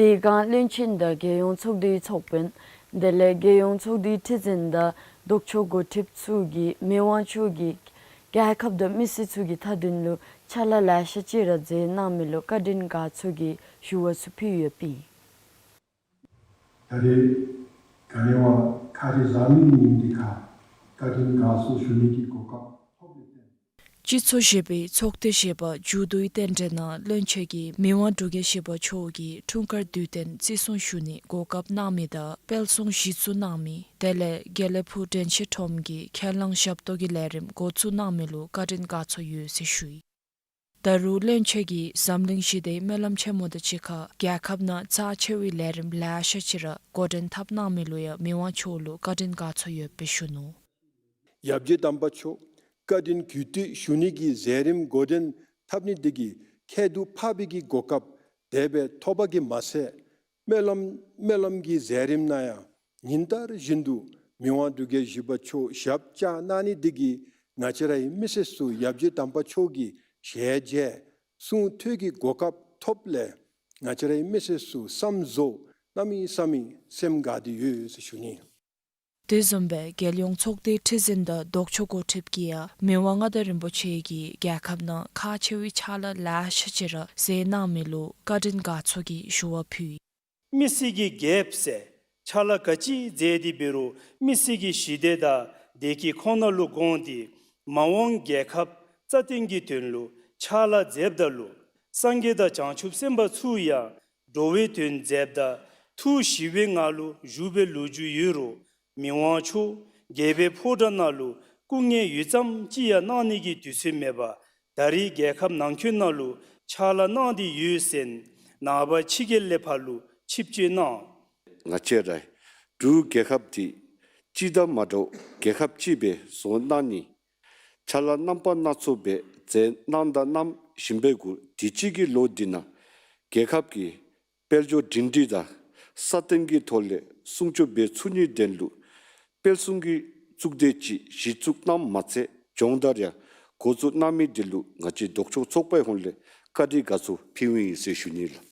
དེ་སྒང་བློན་ཆེན་དང་རྒྱལ་ཡོངས་ཚོགས་འདུའི་ཚོགས་དཔོན་དེ་ལས་རྒྱལ་ཡོངས་ཚོགས་འདུའི་ཁྲི་འཛིན་དང་ལྡོག་ཕྱོགས་འགོ་ཁྲིདཔ་ཚུ་གིས་མི་དབང་མཆོག་གིས་རྒྱལ་ཁབ་དང་མི་སེར་ཚུ་གི་མཐའ་དོན་ལུ་ཕྱག་ལཱ་ལེ་ཤ་ཅིག་ར་མཛད་གནང་མི་ལུ་བཀའ་དྲིན་དགའ་ཚོར་གྱི་ཞུ་བ་ཚུ་ཕུལ་ཡོདཔ་ཨིན། ད་རེས་ག་ནི་བ་ཁ་རི་བཟའ་མི་ཉིནམ་འདི་ཁར་བཀའ་དྲིན་དགའ་ཚོར་ཞུ་ནི་གི་གོ་སྐབས་ཐོབ་ཡོདཔ་ཨིན། སྤྱི་ཚོགས་བཞི་པའི་ཚོགས་ཐེངས་བཞི་པ་མཇུག་བསྡུའི་རྟེན་འབྲེལ་ནང་བློན་ཆེན་གྱིས་མི་དབང་འབྲུག་རྒྱལ་བཞི་པ་མཆོག་གི་འཁྲུངས་སྐར་དུས་སྟོན་བརྩི་སྲུང་ཞུ་ནི་གོ་སྐབས་གནང་མི་དང་དཔལ་གསུང་གཞི་བཙུགས་གནང་མི་དེ་ལས་དགེ་ལེགས་ཕུག་དྲན་ཤེས་ཁྲོམ་གྱི་ཁས་བླངས་ཞབས་ཏོག་གི་ལས་རིམ་འགོ་བཙུགས་གནང་མི་ལུ་བཀའ་དྲིན་དགའ་ཚོར་ཡོད་ཟེར་ཞུ་ཡི། ད་རུང་བློན་ཆེན་གྱིས་འཛམ་གླིང་ཞི་བདེའི་སྨོན་ལམ་ཆེན་མོ་དང་གཅིག་ཁར་རྒྱལ་ཁབ་ནང་རྩ་ཆེ་བའི་ལས་རིམ་ལེ་ཤ་ཅིག་ར་འགོ་འདྲེན་འཐབ་གནང་མི་ལུ་ཡང་མི་དབང་མཆོག་ལུ་བཀའ་དྲིན་དགའ་ཚོར་ཡོདཔ་སྦེ་ཞུ་ནུག། ཡབ་རྗེ་དམ་པ་མཆོག་བཀའ་དྲིན་གུས་བཏུད་ཞུ་ནི་གི་མཛད་རིམ་འགོ་འདྲེན་འཐབ་ནི་འདི་གིས་ཁྱད་དུ་འཕགས་པའི་གི་གོ་སྐབས་དེ་སྦེ་ཐོབ་པ་གིས་མ་ཚད་སྨོན་ལམ་སྨོན་ལམ་གྱི་མཛད་རིམ་ནང་ཡང་ཉིན་ལྟར་བཞིན་དུ་མི་དབང་འབྲུག་རྒྱལ་བཞི་པ་མཆོག་ཞབས་བཅགས་གནང་ནི་འདི་གིས་ང་བཅས་རའི་མི་སེར་ཚུ་ཡབ་རྗེ་དམ་པ་མཆོག་གི་ཞལ་མཇལ་གསུང་ཐོས་ཀྱི་གོ་སྐབས་ཐོབ་ལས་ང་བཅས་རའི་མི་སེར་ཚུ་བསམ་གཟས་གནམ་མེད་ས་མེད་སེམས་དགའ་སྟེ་ཡོད་ཟེར་ཞུ་ནི། དེ་བཟུམ་སྦེ་རྒྱལ་ཡོངས་ཚོགས་སྡེའི་ཁྲི་འཛིན་དང་ལྡོག་ཕྱོགས་འགོ་ཁྲིདཔ་གིས་ཡང་མི་དབང་མངའ་བདག་རིན་པོ་ཆེ་གིས་རྒྱལ་ཁབ་ནང་ཁག་ཆེ་བའི་ཕྱག་ལཱ་ལེ་ཤ་ཅིག་ར་མཛད་གནང་མི་ལུ་བཀའ་དྲིན་དགའ་ཚོར་གྱི་ཞུ་བ་ཕུལ་ཡི། མི་སེར་གྱི་རྒྱལཔོ་ཟེར་ཕྱག་ལཱ་ག་ཅི་མཛད་དེ་འབད་རུང་མི་སེར་གྱི་ཞི་བདེ་དང་བདེ་སྐྱིད་ཁོ་ན་ལུ་དགོངས་ཏེ་མ་འོངས་རྒྱལ་ཁབ་རྩ་བརྟན་གྱི་དོན་ལུ་ཕྱག་ལཱ་མཛདཔ་ད་ལུ་སངས་རྒྱས་དང་བྱང་ཆུབ་སེམས་དཔའ་ཚུ་ཡང་འགྲོ་བའི་དོན་མཛདཔ་ད་ཐུགས་ཞི་བའི་ངང་ལུ་བཞུགས་པའི་ལོ་རྒྱུས་ཡོད་རུང་མི་དབང་མཆོག་རྒྱལ་པོའི་ཕོ་བྲང་ནང་ལུ་སྐུ་ངལ་ཡུད་ཙམ་ཅིག་ཡང་གནང་ནི་གི་དུས་ཚོད་མེད་པར་ད་རེས་རྒྱལ་ཁབ་ནང་འཁོད་ནང་ལུ་ཕྱག་ལཱ་གནང་སྟེ་ཡོད་ཟེར་ནངས་པ་ཕྱི་རྒྱལ་ལས་ཕར་ལུ་ཆིབས་བསྐྱོད་གནང་། ང་བཅས་རའི་འབྲུག་རྒྱལ་ཁབ་འདི་སྤྱི་དང་མ་འདྲཝ་རྒྱལ་ཁབ་ཅིག་སྦེ་བཟོ་གནང་ནི་ཕྱག་ལཱ་རྣམ་པ་སྣ་ཚོགས་སྦེ་མཛད་གནང་དང་གནང་བཞིན་པའི་གུ་དུས་ཅི་གི་ལོ་འདི་ནང་རྒྱལ་ཁབ་ཀྱི་དཔལ་འབྱོར་སྒྲིང་སྒྲི་དང་སྲ་བརྟན་གྱི་ཐོག་ལས་སྲུང་སྐྱོབ་འབད་ཚུགས་ནིའི་དོན་ལུ་དཔལ་གསུང་གི་གཙུག་སྡེ་ཅིག་གཞི་བཙུགས་གནངམ་མ་ཚད་སྦྱོང་བརྡར་ཡང་འགོ་བཙུགས་གནང་མི་འདི་ལུ་ང་བཅས་ལྡོག་ཕྱོགས་ཚོགས་པའི་ཧོངས་ལས་བཀའ་དྲིན་དགའ་ཚོར་ཕུལཝ་ཨིན་ཟེར་ཞུ་ནི་ལགས།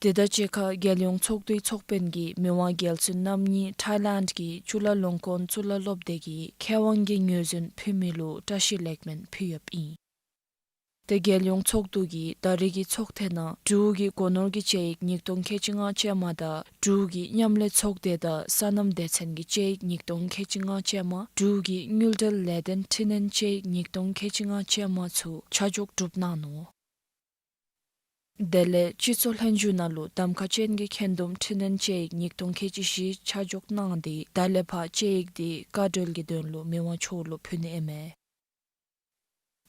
དེ་དང་གཅིག་ཁར་རྒྱལ་ཡོངས་ཚོགས་འདུའི་ཚོགས་དཔོན་གྱིས་མི་དབང་རྒྱལ་བཙུན་རྣམ་གཉིས་ཐཱའི་ལེནཌ་གྱི་ཅུ་ལ་ལོང་ཀོན་གཙུག་ལག་སློབ་སྡེ་གི་མཁས་དབང་གི་ངོས་འཛིན་ཕུལ་མི་ལུ་བཀྲ་ཤིས་ལེགས་སྨོན་ཕུལ་ཡོདཔ་ཨིན། ཏེ་རྒྱལ་ཡོངས་ཚོགས་འདུ་གིས་ད་རེས་ཀྱི་ཚོགས་ཐེངས་ནང་འབྲུག་གི་སྒོ་ནོར་གྱི་དཔྱད་ཡིག་ཉིས་སྟོང་ཁལ་གཅིག་ལྔ་ཅན་མ་དང་འབྲུག་གི་མཉམ་ལས་ཚོགས་སྡེ་དང་སོ་ནམ་སྡེ་ཚན་གྱི་དཔྱད་ཡིག་ཉིས་སྟོང་ཁལ་གཅིག་ལྔ་ཅན་མ་འབྲུག་གི་དངུལ་འབྲེལ་ལས་དོན་འཕྲི་སྣོན་དཔྱད་ཡིག་ཉིས་སྟོང་ཁལ་གཅིག་ལྔ་ཅན་མ་ཚུ་ཆ་འཇོག་གྲུབ་གནང་ནུག། དེ་ལས་སྤྱི་ཚོགས་ལྷན་བཞུགས་ནང་ལུ་གདམ་ཁ་ཅན་གྱི་འཁོན་འདུམ་འཕྲི་སྣོན་དཔྱད་ཡིག་ཉིས་སྟོང་ཁལ་གཅིག་བཞི་ཆ་འཇོག་གནང་སྟེ་ད་ལས་ཕར་དཔྱད་ཡིག་དེ་བཀའ་འཁྲོལ་གྱི་དོན་ལུ་མི་དབང་མཆོག་ལུ་ཕུལ་ནི་ཨིན་མས།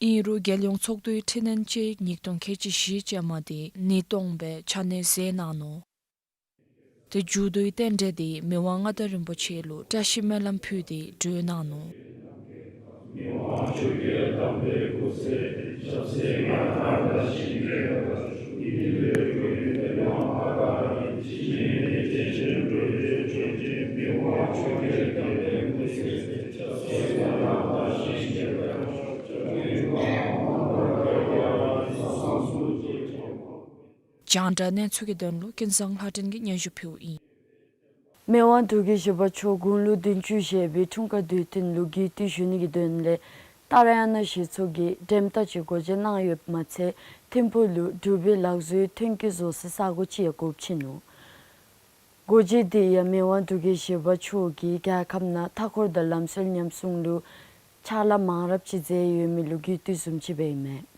ཨིན་རུང་རྒྱལ་ཡོངས་ཚོགས་འདུའི་འཕྲི་སྣོན་དཔྱད་ཡིག་ཉིས་སྟོང་ཁལ་གཅིག་བཞི་ཅན་མ་དེ་ཉིས་སྟོང་སྦེ་ཆ་གནས་མཛད་གནང་ནུག། ཏེ་མཇུག་བསྡུའི་རྟེན་འབྲེལ་དེ་མི་དབང་མངའ་བདག་རིན་པོ་ཆེ་ལུ་བཀྲ་ཤིས་སྨོན་ལམ་ཕུལ་ཏེ་གྲོལ་གནང་ནུག། རྒྱང་བསྒྲགས་གནས་ཚུལ་གྱི་དོན་ལུ་ཀུན་བཟང་ལྷ་སྒྲོན་གྱིས་སྙན་ཞུ་ཕུལཝ་ཨིན། མི་དབང་འབྲུག་རྒྱལ་བཞི་པ་མཆོག་དགུང་ལོ་བདུན་ཅུ་བཞེས་པའི་འཁྲུངས་སྐར་དུས་སྟོན་ལུ་གུས་བཏུད་ཞུ་ནི་གི་དོན་ལས་ཏཱ་ར་ཡ་ན་གཞི་ཚོགས་ཀྱིས་འགྲེམས་སྟག་ཅིག་སྒོ་འབྱེད་གནང་ཡོདཔ་མ་ཚད་ཐིམ་ཕུག་ལུ་འབྲུག་པའི་ལག་བཟོའི་ཐོན་སྐྱེད་བཟོ་སའི་ས་གོ་ཅིག་ཡང་སྒོ་ཕྱེ་ནུག། སྒོ་འབྱེད་དེ་ཡང་མི་དབང་འབྲུག་རྒྱལ་བཞི་པ་མཆོག་གིས་རྒྱལ་ཁབ་ནང་མཐའ་འཁོར་དང་ལམ་སྲོལ་ཉམས་སྲུང་ལུ་ཕྱག་ལཱ་མང་རབས་ཅིག་མཛད་ཡོད་མི་ལུ་གུས་བཏུད་བཟུམ་ཅིག་སྦེ་ཨིན་མས།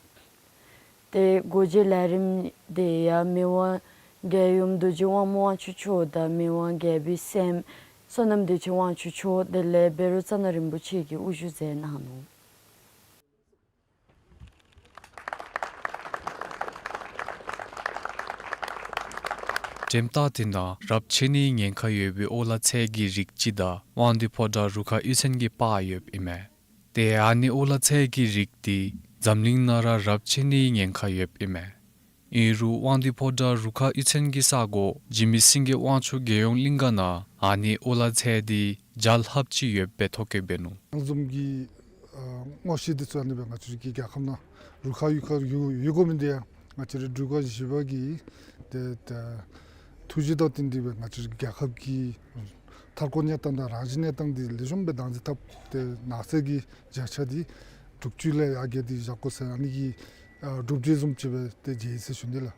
ཏེ་སྒོ་འབྱེད་ལས་རིམ་དེ་ཡང་མི་དབང་རྒྱལ་ཡུམ་རྡོ་རྗེ་དབང་མོ་དབང་ཕྱུག་མཆོག་དང་མི་དབང་རྒྱལ་པོའི་སྲསམོ་བསོད་ནམས་བདེ་ཆེན་དབང་ཕྱུག་མཆོག་དེ་ལས་བཻ་རོ་ཙ་ན་རིན་པོ་ཆེ་གིས་དབུ་བཞུགས་མཛད་གནང་ནུག། འགྲེམས་སྟག་དེ་ནང་རབས་ཆད་ནིའི་ཉེན་ཁ་ཡོད་པའི་ཨོ་ལ་ཚལ་གྱི་རིགས་ཅིག་དང་དབང་འདུས་ཕོ་བྲང་རུ་ཁག་གཡུས་ཚན་གྱི་པར་ཡོདཔ་ཨིན་མས། ཏེ་ཨ་ནི་ཨོ་ལ་ཚལ་གྱི་རིགས་དེ་འཛམ་གླིང་ནང་ར་རབས་ཆད་ནིའི་ཉེན་ཁ་ཡོདཔ་ཨིན་མས། ཨིན་རུང་དབང་འདུས་ཕོ་བྲང་རུ་ཁག་གཡུས་ཚན་གྱི་ས་གོ་འཇིགས་མེད་སེང་གེ་དབང་ཕྱུག་རྒྱལ་ཡོངས་གླིང་ག་ནང་ཨ་ནི་ཨོ་ལ་ཚལ་དེ་བརྒྱ་ལྷགཔ་ཅིག་ཡོདཔ་སྦེ་ཐོ་བཀོད་འབད་ནུག། ཨ་ནི་བཟུམ་གྱི་ཨ་ངོ་ཤེས་དེ་ཚུ་ཨ་ནི་སྦེ་ང་བཅས་རའི་རྒྱལ་ཁབ་ནང་རུ་ཁག་གཡུས་ཁར་ཡོད་ཡོད་དགོ་མི་དེ་ཡང་ང་བཅས་རའི་འབྲུག་རྒྱལ་བཞི་པ་གི་ཏེ་ཏེ་ཐུགས་བཞེད་དང་བསྟུན་ཏེ་སྦེ་ང་བཅས་རའི་རྒྱལ་ཁབ་ཀྱི་མཐའ་འཁོར་གནས་སྟངས་དང་རང་བཞིན་གནས་སྟངས་འདི་ལེགས་ཤོམ་སྦེ་བདག་འཛིན་འཐབ་སྟེ་ནགས་ཚལ་གྱི་བརྒྱ་ཆ་འདི་དྲུག་ཅུ་ལས་ཡར་བརྒལ་ཏེ་བཞག་དགོ་ཟེར་ཨ་ནི་གི་ཨ་གྲུབ་འབྲས་བཟུམ་ཅིག་སྦེ་ཏེ་མཇལ་ཡི་ཟེར་ཞུ་ནི་ལགས།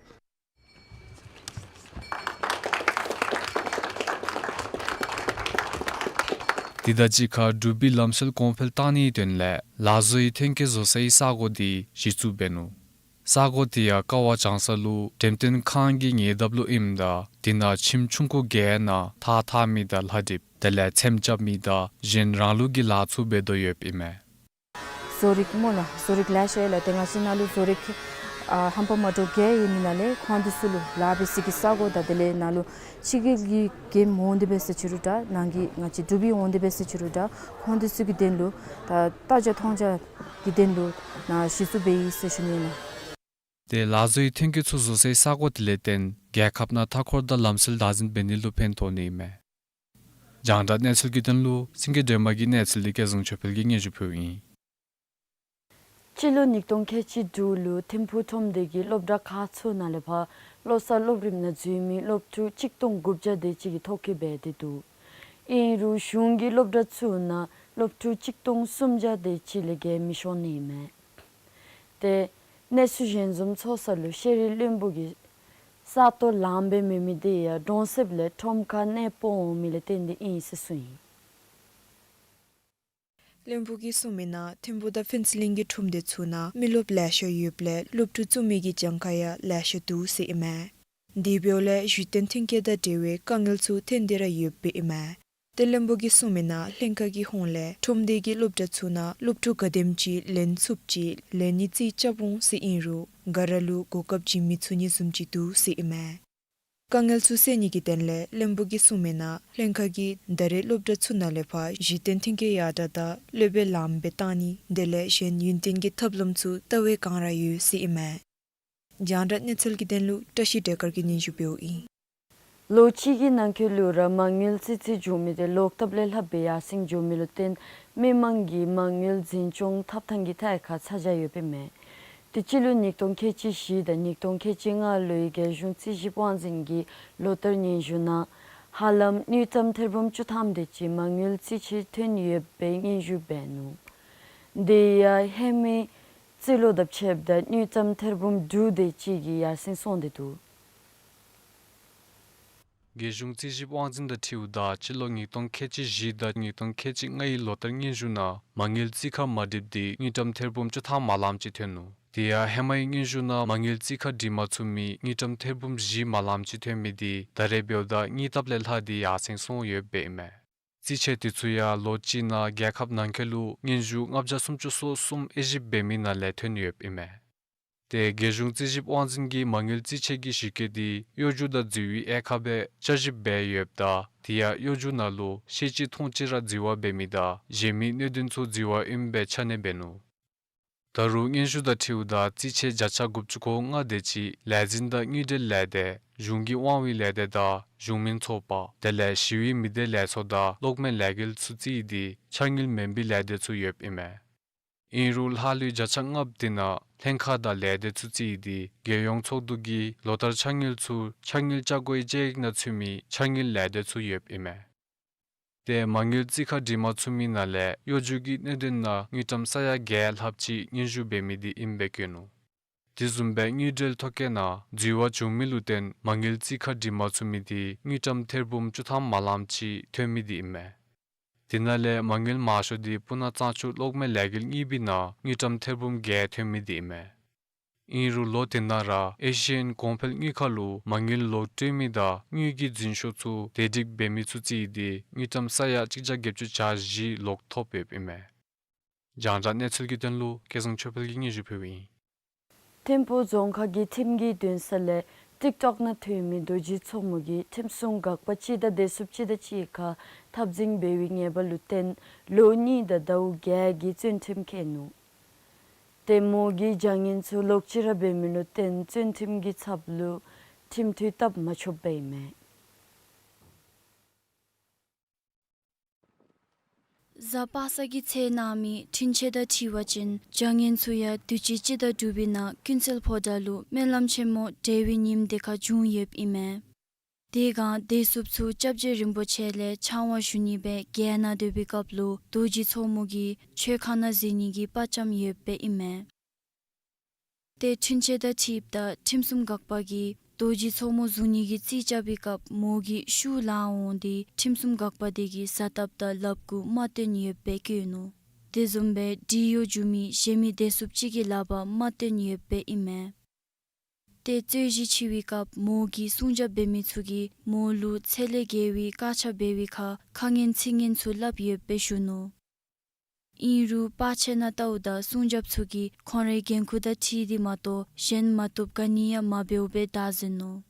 དེ་དང་གཅིག་ཁར་འབྲུག་པའི་ལམ་སྲོལ་གོང་འཕེལ་གཏང་ནིའི་དོན་ལས་ལག་བཟོའི་ཐོན་སྐྱེད་བཟོ་སའི་ས་གོ་དེ་གཞི་བཙུགས་འབད་ནུག། ས་གོ་དེ་ཡང་ཀ་བ་བྱང་ས་ལུ་འགྲེམས་སྟོན་ཁང་གི་ཉེ་འདབས་ལུ་ཨིནམ་ད་དེ་ནང་ཁྱིམ་ཆུང་ཀུ་བརྒྱད་ནང་ཐགས་འཐག་མི་དང་ལྷ་འདྲིསཔ་དེ་ལས་ཚེམ་རྐྱབ་མི་དང་གཞན་རང་ལུགས་ཀྱི་ལཱ་ཚུ་འབད་དོ་ཡོདཔ་ཨིན་མས། བཟོ་རིག་སྨོ་ལགས། བཟོ་རིག་ལེ་ཤ་ཡོད་ལགས། ཏེ་ང་བཅས་ནང་ལུ་བཟོ་རིག་ཨ་ཧམ་པ་མ་འདྲཝ་བརྒྱད་ཡོད་མི་ནང་ལས་ཁོང་དེ་ཚུ་ལུ་ལཱ་འབད་ས་གི་ས་གོ་དང་དེ་ལས་ནང་ལུ་ཕྱི་རྒྱལ་གྱི་མགྱོནམ་འོང་སྟེ་འབད་ས་ཅིག་རུང་འདྲ་ནང་གི་ང་བཅས་འབྲུག་པའི་འོང་སྟེ་འབད་ས་ཅིག་རུང་འདྲ་ཁོང་དེ་ཚུ་གི་དོན་ལུ་ད་ལྟ་རྒྱ་མཐོང་རྒྱ་གི་དོན་ལུ་ནཱ་གཞི་བཙུགས་འབད་ཡི་ཟེར་ཞུ་ནི་ལགས། ཏེ་ལག་བཟོའི་ཐོན་སྐྱེད་ཚུ་བཟོ་སའི་ས་གོ་དེ་ལས་བརྟེན་རྒྱལ་ཁབ་ནང་མཐའ་འཁོར་དང་ལམ་སྲོལ་བདག་འཛིན་འབད་ནི་ལུ་ཕན་ཐོགས་ནི་ཨིན་མས། རྒྱང་བསྒྲགས་གནས་ཚུལ་གྱི་དོན་ལུ་སེང་གེ་སྒྲོལ་མ་གི་གནས་ཚུལ་དེ་སྐལ་བཟང་ཆོས་འཕེལ་གྱིས་སྙན་ཞུ་ཕུལཝ་ཨིན། སྤྱི་ལོ་ཉིས་སྟོང་ཁལ་གཅིག་དྲུག་ལུ་ཐིམ་ཕུག་ཁྲོམ་སྡེ་གི་སློབ་གྲྭ་ཁག་ཚུ་ནང་ལས་ཕར་བློ་གསར་སློབ་རིམ་ནང་འཛུལ་མི་སློབ་ཕྲུག་གཅིག་སྟོང་དགུ་བརྒྱ་དེ་ཅིག་གིས་ཐོ་བཀོད་འབད་དེ་འདུག། ཨིན་རུང་གཞུང་གིས་སློབ་གྲྭ་ཚུ་ནང་སློབ་ཕྲུག་གཅིག་སྟོང་སུམ་བརྒྱ་དེ་ཅིག་ལས་བརྒལ་མི་ཤོང་ནི་ཨིན་མས། ཏེ་གནས་ཚུལ་གཞན་བཟུམ་ཚོགས་ས་ལུ་ཤེས་རིག་བློན་པོ་གིས་ས་སྟོང་ལངམ་སྦེ་མེད་མི་དེ་ཡང་གྲོང་གསེབ་ལས་ཁྲོམ་ཁར་གནས་སྤོ་འོང་མི་ལས་བརྟེན་ཏེ་ཨིན་ཟེར་གསུངས་ཡི། བློན་པོ་གིས་གསུངས་མི་ནང་ཐིམ་ཕུག་དང་ཕུན་ཚོགས་གླིང་གི་ཁྲོམ་སྡེ་ཚུ་ནང་མི་རློབས་ལེ་ཤ་ཡོདཔ་ལས་སློབ་ཕྲུག་བཙུགས་མི་གི་གྱངས་ཁ་ཡང་ལེ་ཤ་འདུག་ཟེར་ཨིན་མས། དེ་འབདཝ་ལས་གཞི་རྟེན་ཐོན་སྐྱེད་དང་འབྲེལ་བའི་དཀའ་ངལ་ཚུ་ཐོན་ཏེ་ར་ཡོདཔ་ཨིན་མས། ཏེ་བློན་པོ་གིས་གསུངས་མི་ནང་ལྷན་ཁག་གི་ཧོངས་ལས་ཁྲོམ་སྡེ་གི་སློབ་གྲྭ་ཚུ་ནང་སློབ་ཕྲུག་ག་དེམ་ཅིག་ལེན་ཚུགསཔ་ཅིག་ལེན་ནི་རྩིས་རྐྱབ་འོང་ཟེར་ཨིན་རུང་ག་ར་ལུ་གོ་སྐབས་ཅིག་མི་ཚུགས་ནི་བཟུམ་ཅིག་འདུག་ཟེར་ཨིན་མས། དཀའ་ངལ་ཚུ་སེལ་ནི་གི་དོན་ལས་བློན་པོ་གིས་གསུངས་མི་ནང་ལྷན་ཁག་གིས་ད་རེས་སློབ་གྲྭ་ཚུ་ནང་ལས་ཕར་གཞི་རྟེན་ཐོན་སྐྱེད་ཡར་དྲག་དང་སློབ་དཔོན་ལངམ་སྦེ་བཏང་ནི་དེ་ལས་གཞན་ཡུན་བརྟན་གྱི་ཐབས་ལམ་ཚུ་བལྟ་བའི་བསྒང་ར་ཡོད་ཟེར་ཨིན་མས། རྒྱང་བསྒྲགས་གནས་ཚུལ་གྱི་དོན་ལུ་བཀྲ་ཤིས་བདེ་དཀར་གྱིས་སྙན་ཞུ་འབདཝ་ཨིན། ལོ་གཅིག་གི་ནང་འཁོད་ལུ་ར་མ་དངུལ་རྩིས་རྩིས་འགྱོ་མི་དེ་ལོག་ལྟབ་ལས་ལྷག་སྦེ་ཡར་སེང་འགྱོ་མི་ལུ་བརྟེན་མི་མང་གིས་མ་དངུལ་འཛིན་སྐྱོང་འཐབ་ཐངས་ཀྱི་ཐད་ཁར་ཚ་གྱང་ཡོདཔ་ཨིན་མས། ཏེ་སྤྱི་ལོ་ཉིས་སྟོང་ཁལ་གཅིག་བཞི་དང་ཉིས་སྟོང་ཁལ་གཅིག་ལྔ་ལོའི་རྒྱལ་གཞུང་རྩིས་ཞིབ་དབང་འཛིན་གྱི་ལོ་བསྟར་སྙན་ཞུ་ནང་ཧ་ལམ་དངུལ་ཀྲམ་ཐེར་འབུམ་བཅུ་ཐམ་དེ་ཅིག་མ་དངུལ་རྩིས་ཆད་ཐོན་ཡོདཔ་སྦེ་སྙན་ཞུ་འབད་ནུག། དེ་ཡང་ཧེ་མའི་ རྩིས་ལོ་དང་ཕྱདཔ་ད་དངུལ་ཀྲམ་ཐེར་འབུམ་དྲུག་དེ་ཅིག་གི་ཡར་སེང་སོང་སྟེ་འདུག། རྒྱལ་གཞུང་རྩིས་ཞིབ་དབང་འཛིན་དང་འཁྲིལཝ་ད་སྤྱི་ལོ་ཉིས་སྟོང་ཁལ་གཅིག་བཞི་དང་ཉིས་སྟོང་ཁལ་གཅིག་ལྔའི་ལོ་ལྟར་སྙན་ཞུ་ནང་མ་དངུལ་རྩིས་ཁ་མ་འགྲིགཔ་དེ་དངུལ་ཀྲམ་ཐེར་འབུམ་བཅུ་ཐམ་མ་ལངམ་ཅིག་ཐོན་ནུག། དེ་ཡང་ཧེ་མའི་སྙན་ཞུ་ནང་མ་དངུལ་རྩིས་ཁ་འགྲིག་མ་ཚུགས་མི་དངུལ་ཀྲམ་ཐེར་འབུམ་བཞི་མ་ལངམ་ཅིག་ཐོན་མི་དེ་ད་རེས་འབདཝ་ད་གཉིས་ལྟབ་ལས་ལྷག་སྟེ་ཡར་སེང་སོང་ཡོདཔ་ཨིན་མས། རྩིས་ཆད་དེ་ཚུ་ཡང་ལོ་གཅིག་ནང་རྒྱལ་ཁབ་ནང་འཁོད་ལུ་སྙན་ཞུ་ལྔ་བརྒྱ་སུམ་ཅུ་སོ་གསུམ་དབྱེ་ཞིབ་འབད་མི་ནང་ལས་ཐོན་ཡོདཔ་ཨིན་མས། ཏེ་རྒྱལ་གཞུང་རྩིས་ཞིབ་དབང་འཛིན་གྱིས་མ་དངུལ་རྩིས་ཆད་ཀྱི་ཞིབ་བཀོད་དེ་གཡོ་སྒྱུ་དང་འཛུལ་བའི་དབྱེ་ཁག་སྦེ་དཔྱད་ཞིབ་འབད་ཡོདཔ་ད་དེ་ཡང་གཡོ་སྒྱུ་ནང་ལུ་ཤེས་བྱའི་མཐོང་ཆེ་ར་འཛུལ་བ་འབད་མི་དང་གཞན་མི་གནད་དོན་ཚུ་འཛུལ་བ་ཨིནམ་སྦེ་ཆ་གནས་འབད་ནུག། ད་རུང་སྙན་ཞུ་དང་འཁྲིལཝ་ད་རྩིས་ཆད་བརྒྱ་ཆ་དགུ་བཅུ་གོ་ལྔ་དེ་ཅིག་ལས་འཛིན་དང་དངུལ་འབྲེལ་ལས་སྡེ་གཞུང་གི་དབང་བའི་ལས་སྡེ་དང་གཞུང་མིན་ཚོགས་པ་དེ་ལས་ཞི་བའི་མི་སྡེ་ལས་ཚོགས་དང་གློག་མེ་ལས་འགུལ་ཚུ་རྩིས་ཏེ་ཆ་དངུལ་མེན་པའི་ལས་སྡེ་ཚུ་ཡོདཔ་ཨིན་མས། ཨིན་རུང་ལྷག་ལུས་བརྒྱ་ཆ་ལྔ་པོ་དེ་ནང་ལྷན་ཁག་དང་ལས་སྡེ་ཚུ་རྩིས་ཏེ་རྒྱལ་ཡོངས་ཚོགས་འདུ་གིས་ལོ་ལྟར་ཆ་དངུལ་ཚུ་ཆ་དངུལ་ཆ་བགོས་དཔྱད་ཡིག་ནང་ཚུད་མི་ཆ་དངུལ་ལས་སྡེ་ཚུ་ཡོདཔ་ཨིན་མས། ཏེ་མ་དངུལ་རྩིས་ཁ་འགྲིག་མ་ཚུགས་མི་ནང་ལས་གཡོ་སྒྱུ་གི་གནད་དོན་ནང་དངུལ་ཀྲམ་ས་ཡ་བརྒྱད་ལྷགཔ་ཅིག་སྙན་ཞུ་འབད་མི་དེ་ཨིནམ་སྦེ་བཀོད་ནུག། དེ་བཟུམ་སྦེ་དངུལ་འབྲེལ་ཐོ་བཀོད་ནང་འཛུལ་བ་བྱུང་མི་ལུ་བརྟེན་མ་དངུལ་རྩིས་ཁ་འགྲིག་མ་ཚུགས་མི་དེ་དངུལ་ཀྲམ་ཐེར་འབུམ་བཅུ་ཐམ་མ་ལངམ་ཅིག་ཐོན་མི་དེ་ཨིན་མས། དེ་ནང་ལས་མ་དངུལ་མང་ཤོས་དེ་སྤུ་ན་གཙང་ཆུ་གློག་མེ་ལས་འགུལ་གཉིས་པའི་ནང་དངུལ་ཀྲམ་ཐེར་འབུམ་བརྒྱད་ཐོན་མི་དེ་ཨིན་མས། ཨིན་རུང་ལོ་དེ་ནང་ར་ཨེ་ཤི་ཡན་གོང་འཕེལ་དངུལ་ཁང་ལུ་མ་དངུལ་ལོག་སྤྲོད་མི་དང་དངུལ་གྱི་འཛིན་ཤོག་ཚུ་བདེ་སྒྲིག་འབད་མི་ཚུ་རྩིས་ཏེ་དངུལ་ཀྲམ་ས་ཡ་གཅིག་བརྒྱ་བརྒྱད་ཅུ་གྱ་བཞི་ལོག་ཐོབ་ཡོདཔ་ཨིན་མས། རྒྱང་བསྒྲགས་གནས་ཚུལ་གྱི་དོན་ལུ་སྐལ་བཟང་ཆོས་འཕེལ་གྱིས་སྙན་ཞུ་ཕུལཝ་ཨིན། ཐིམ་ཕུག་རྫོང་ཁག་གི་ཁྲིམས་ཀྱི་འདུན་ས་ལས་ཊིཀ་ཊོཀ་ནང་ཐོན་མི་རྡོ་རྗེ་མཚོ་མོ་གིས་ཁྲིམས་སྲུང་འགག་པ་ཅིག་དང་བདེ་སྲུངཔ་ཅིག་དང་གཅིག་ཁར་འཐབ་འཛིང་འབད་བའི་ཉེས་པ་ལུ་བརྟེན་ལོ་གཉིས་དང་ཟླཝ་བརྒྱད་ཀྱི་བཙོན་ཁྲིམས་བཀལ་ནུག། ཏེ་མོ་གིས་བྱ་ངན་ཚུ་ལོག་ཅི་ར་འབད་མི་ལུ་བརྟེན་བཙོན་ཁྲིམས་ཀྱི་ཚབ་ལུ་ཁྲིམས་མཐུད་བཏབ་མ་ཆོགཔ་ཨིན་མས། གཟའ་པ་སངས་ཀྱི་ཚེ་གནང་མི་འཁྲུན་ཆོད་དང་འཁྲིལ་བ་ཅིན་བྱ་ངན་ཚུ་ཡང་དུས་ཅི་སྤྱི་ཟླ་དྲུག་པའི་ནང་ཀུན་གསལ་ཕོ་བྲང་ལུ་སྨོན་ལམ་ཆེན་མོ་གྲོལ་བའི་ཉིནམ་དེ་ཁར་བྱུང་ཡོདཔ་ཨིན་མས། དེ་སྒང་བདེ་སྲུངཔ་ཚུ་སྐྱབས་རྗེ་རིན་པོ་ཆེ་ལས་ཕྱག་དབང་ཞུ་ནི་སྦེ་རྒྱལ་ནང་སྡོད་པའི་སྐབས་ལུ་རྡོ་རྗེ་མཚོ་མོ་གིས་མཆོད་ཁང་ནང་གཟིགས་ནི་གི་དཔའ་བཅམ་ཡོདཔ་ཨིན་མས། ཏེ་འཁྲུན་ཆོད་དང་འཁྲིལཝ་ད་ཁྲིམས་སྲུང་འགག་པ་གིས་རྡོ་རྗེ་མཚོ་མོ་བཟུང་ནི་གི་རྩིས་རྐྱབ་པའི་སྐབས་མོ་གིས་ཤུགས་ལང་འོང་སྟེ་ཁྲིམས་སྲུང་འགག་པ་དེ་གིས་གཟའ་ཐབས་དང་ལགཔ་གུ་རྨ་བཏོན་ཡོདཔ་སྦེ་བཀོད་ནུག། དེ་བཟུམ་སྦེ་འབྲེལ་ཡོད་འབྱུང་མི་གཞན་མི་བདེ་སྲུངཔ་ཅིག་གི་ལགཔ་རྨ་བཏོན་ཡོདཔ་ཨིན་མས། ཏེ་རྩོད་གཞི་ཆེ་བའི་སྐབས་མོ་གིས་སྲུང་སྐྱོབ་འབད་མི་ཚུ་གིས་མོ་ལུ་ཚད་ལས་བརྒལ་བའི་དཀར་ཆ་འབད་བའི་ཁར་ཁ་ངན་ཚིག་ངན་ཚུ་སླབ་ཡོདཔ་སྦེ་ཞུ་ནུག། ཨིན་རུང་པར་ཆས་ནང་བལྟཝ་ད་སྲུང་སྐྱོབ་ཚུ་གིས་ཁོང་རའི་འགན་ཁུར་དང་འཁྲིལ་ཏེ་མ་གཏོགས་གཞན་མ་བཏུབ་ག་ནི་ཡང་མ་འབདཝ་སྦེ་བདའ་ཟུན་ནུག།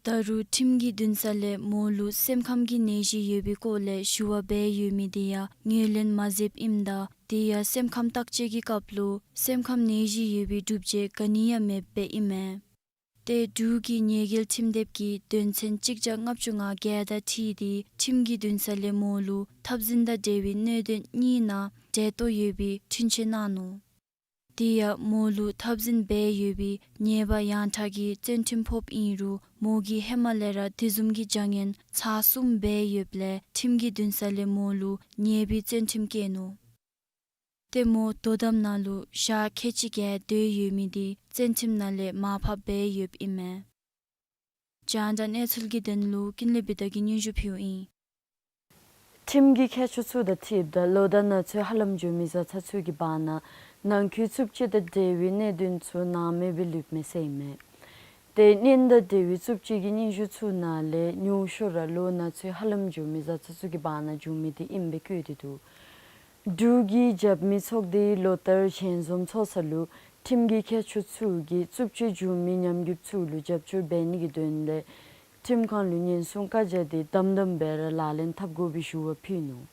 ད་རུང་ཁྲིམས་ཀྱི་འདུན་ས་ལས་མོ་ལུ་སེམས་ཁམས་ཀྱི་ནད་གཞི་ཡོད་པའི་སྐོར་ལས་ཞུ་བ་འབད་ཡོད་མི་དེ་ཡང་ངོས་ལེན་མ་མཛདཔ་ཨིནམ་ད་དེ་ཡང་སེམས་ཁམས་བརྟག་དཔྱད་ཀྱི་སྐབས་ལུ་སེམས་ཁམས་ནད་གཞི་ཡོད་པའི་སྒྲུབ་བྱེད་ག་ནི་ཡང་མེདཔ་ཨིན་མས། ཏེ་འབྲུག་གི་ཉེས་འགེལ་ཁྲིམས་དེབ་ཀྱི་དོན་ཚན་གཅིག་བརྒྱ་ལྔ་བཅུ་ང་བརྒྱད་དང་འཁྲིལ་ཏེ་ཁྲིམས་ཀྱི་འདུན་ས་ལས་མོ་ལུ་འཐབ་འཛིང་དང་འབྲེལ་བའི་གནད་དོན་གཉིས་ནང་འབྲེལ་གཏོགས་ཡོད་པའི་འཁྲུན་ཆོད་གནང་ནུག། དེ་ཡང་མོ་ལུ་འཐབ་འཛིང་འབད་ཡོད་པའི་ཉེས་པ་ཡང་དག་གི་བཙོན་ཁྲིམས་ཕོགཔ་ཨིན་རུང་མོ་གིས་ཧེ་མ་ལས་ར་དེ་བཟུམ་གྱི་བྱ་ངན་ཚར་གསུམ་འབད་ཡོདཔ་ལས་ཁྲིམས་ཀྱི་འདུན་ས་ལས་མོ་ལུ་ཉེས་པའི་བཙོན་ཁྲིམས་བཀལ་ནུག། ཏེ་མོ་དོ་དམ་ནང་ལུ་ཞག་ཁལ་གཅིག་བརྒལ་སྡོད་ཡོད་མི་དེ་བཙོན་ཁྲིམས་ནང་ལས་མར་ཕབ་འབད་ཡོདཔ་ཨིན་མས། རྒྱང་བསྒྲགས་གནས་ཚུལ་གྱི་དོན་ལུ་ཀུན་ལེགས་བི་དྷ་གིས་སྙན་ཞུ་ཕུལཝ་ཨིན། ཁྲིམས་ཀྱི་མཁས་མཆོག་ཚུ་དང་འཁྲིལཝ་ད་ལོ་ཟླ་ནང་ཚུད་ཧ་ལམ་འགྱོ་མི་བཟའ་ཚང་ཚུ་གི་བར་ན་ནང་འཁོད་རྩུབ་སྤྱོད་དང་འབྲེལ་བའི་གནད་དོན་ཚུ་སྣང་མེད་སྦེ་ལུསཔ་མས་ཟེར་ཨིན་མས། ཏེ་གཉེན་དང་འབྲེལ་བའི་རྩུབ་སྤྱོད་ཀྱི་སྙན་ཞུ་ཚུ་ནང་ལས་ཉུང་ཤོས་ར་ལོ་ནང་ཚུད་ཧ་ལམ་འགྱོ་མི་བཟའ་ཚང་ཚུ་གི་བར་ན་བྱུང་མི་དེ་ཨིནམ་སྦེ་བཀོད་དེ་འདུག། འབྲུག་གི་རྒྱབ་མི་ཚོགས་སྡེའི་ལོ་ལྟར་ཞལ་འཛོམས་ཚོགས་ས་ལུ་ཁྲིམས་ཀྱི་མཁས་མཆོག་ཚུ་གིས་རྩུབ་སྤྱོད་བྱུང་མི་ཉམས་རྒུདཔ་ཚུ་ལུ་རྒྱབ་སྐྱོར་འབད་ནི་གི་དོན་ལས་ཁྲིམས་ཁང་ལུ་ཉེན་སྲུང་བཀའ་རྒྱ་དེ་དམ་དམ་སྦེ་ར་ལག་ལེན་འཐབ་དགོ་པའི་ཞུ་བ་ཕུལ་ནུག།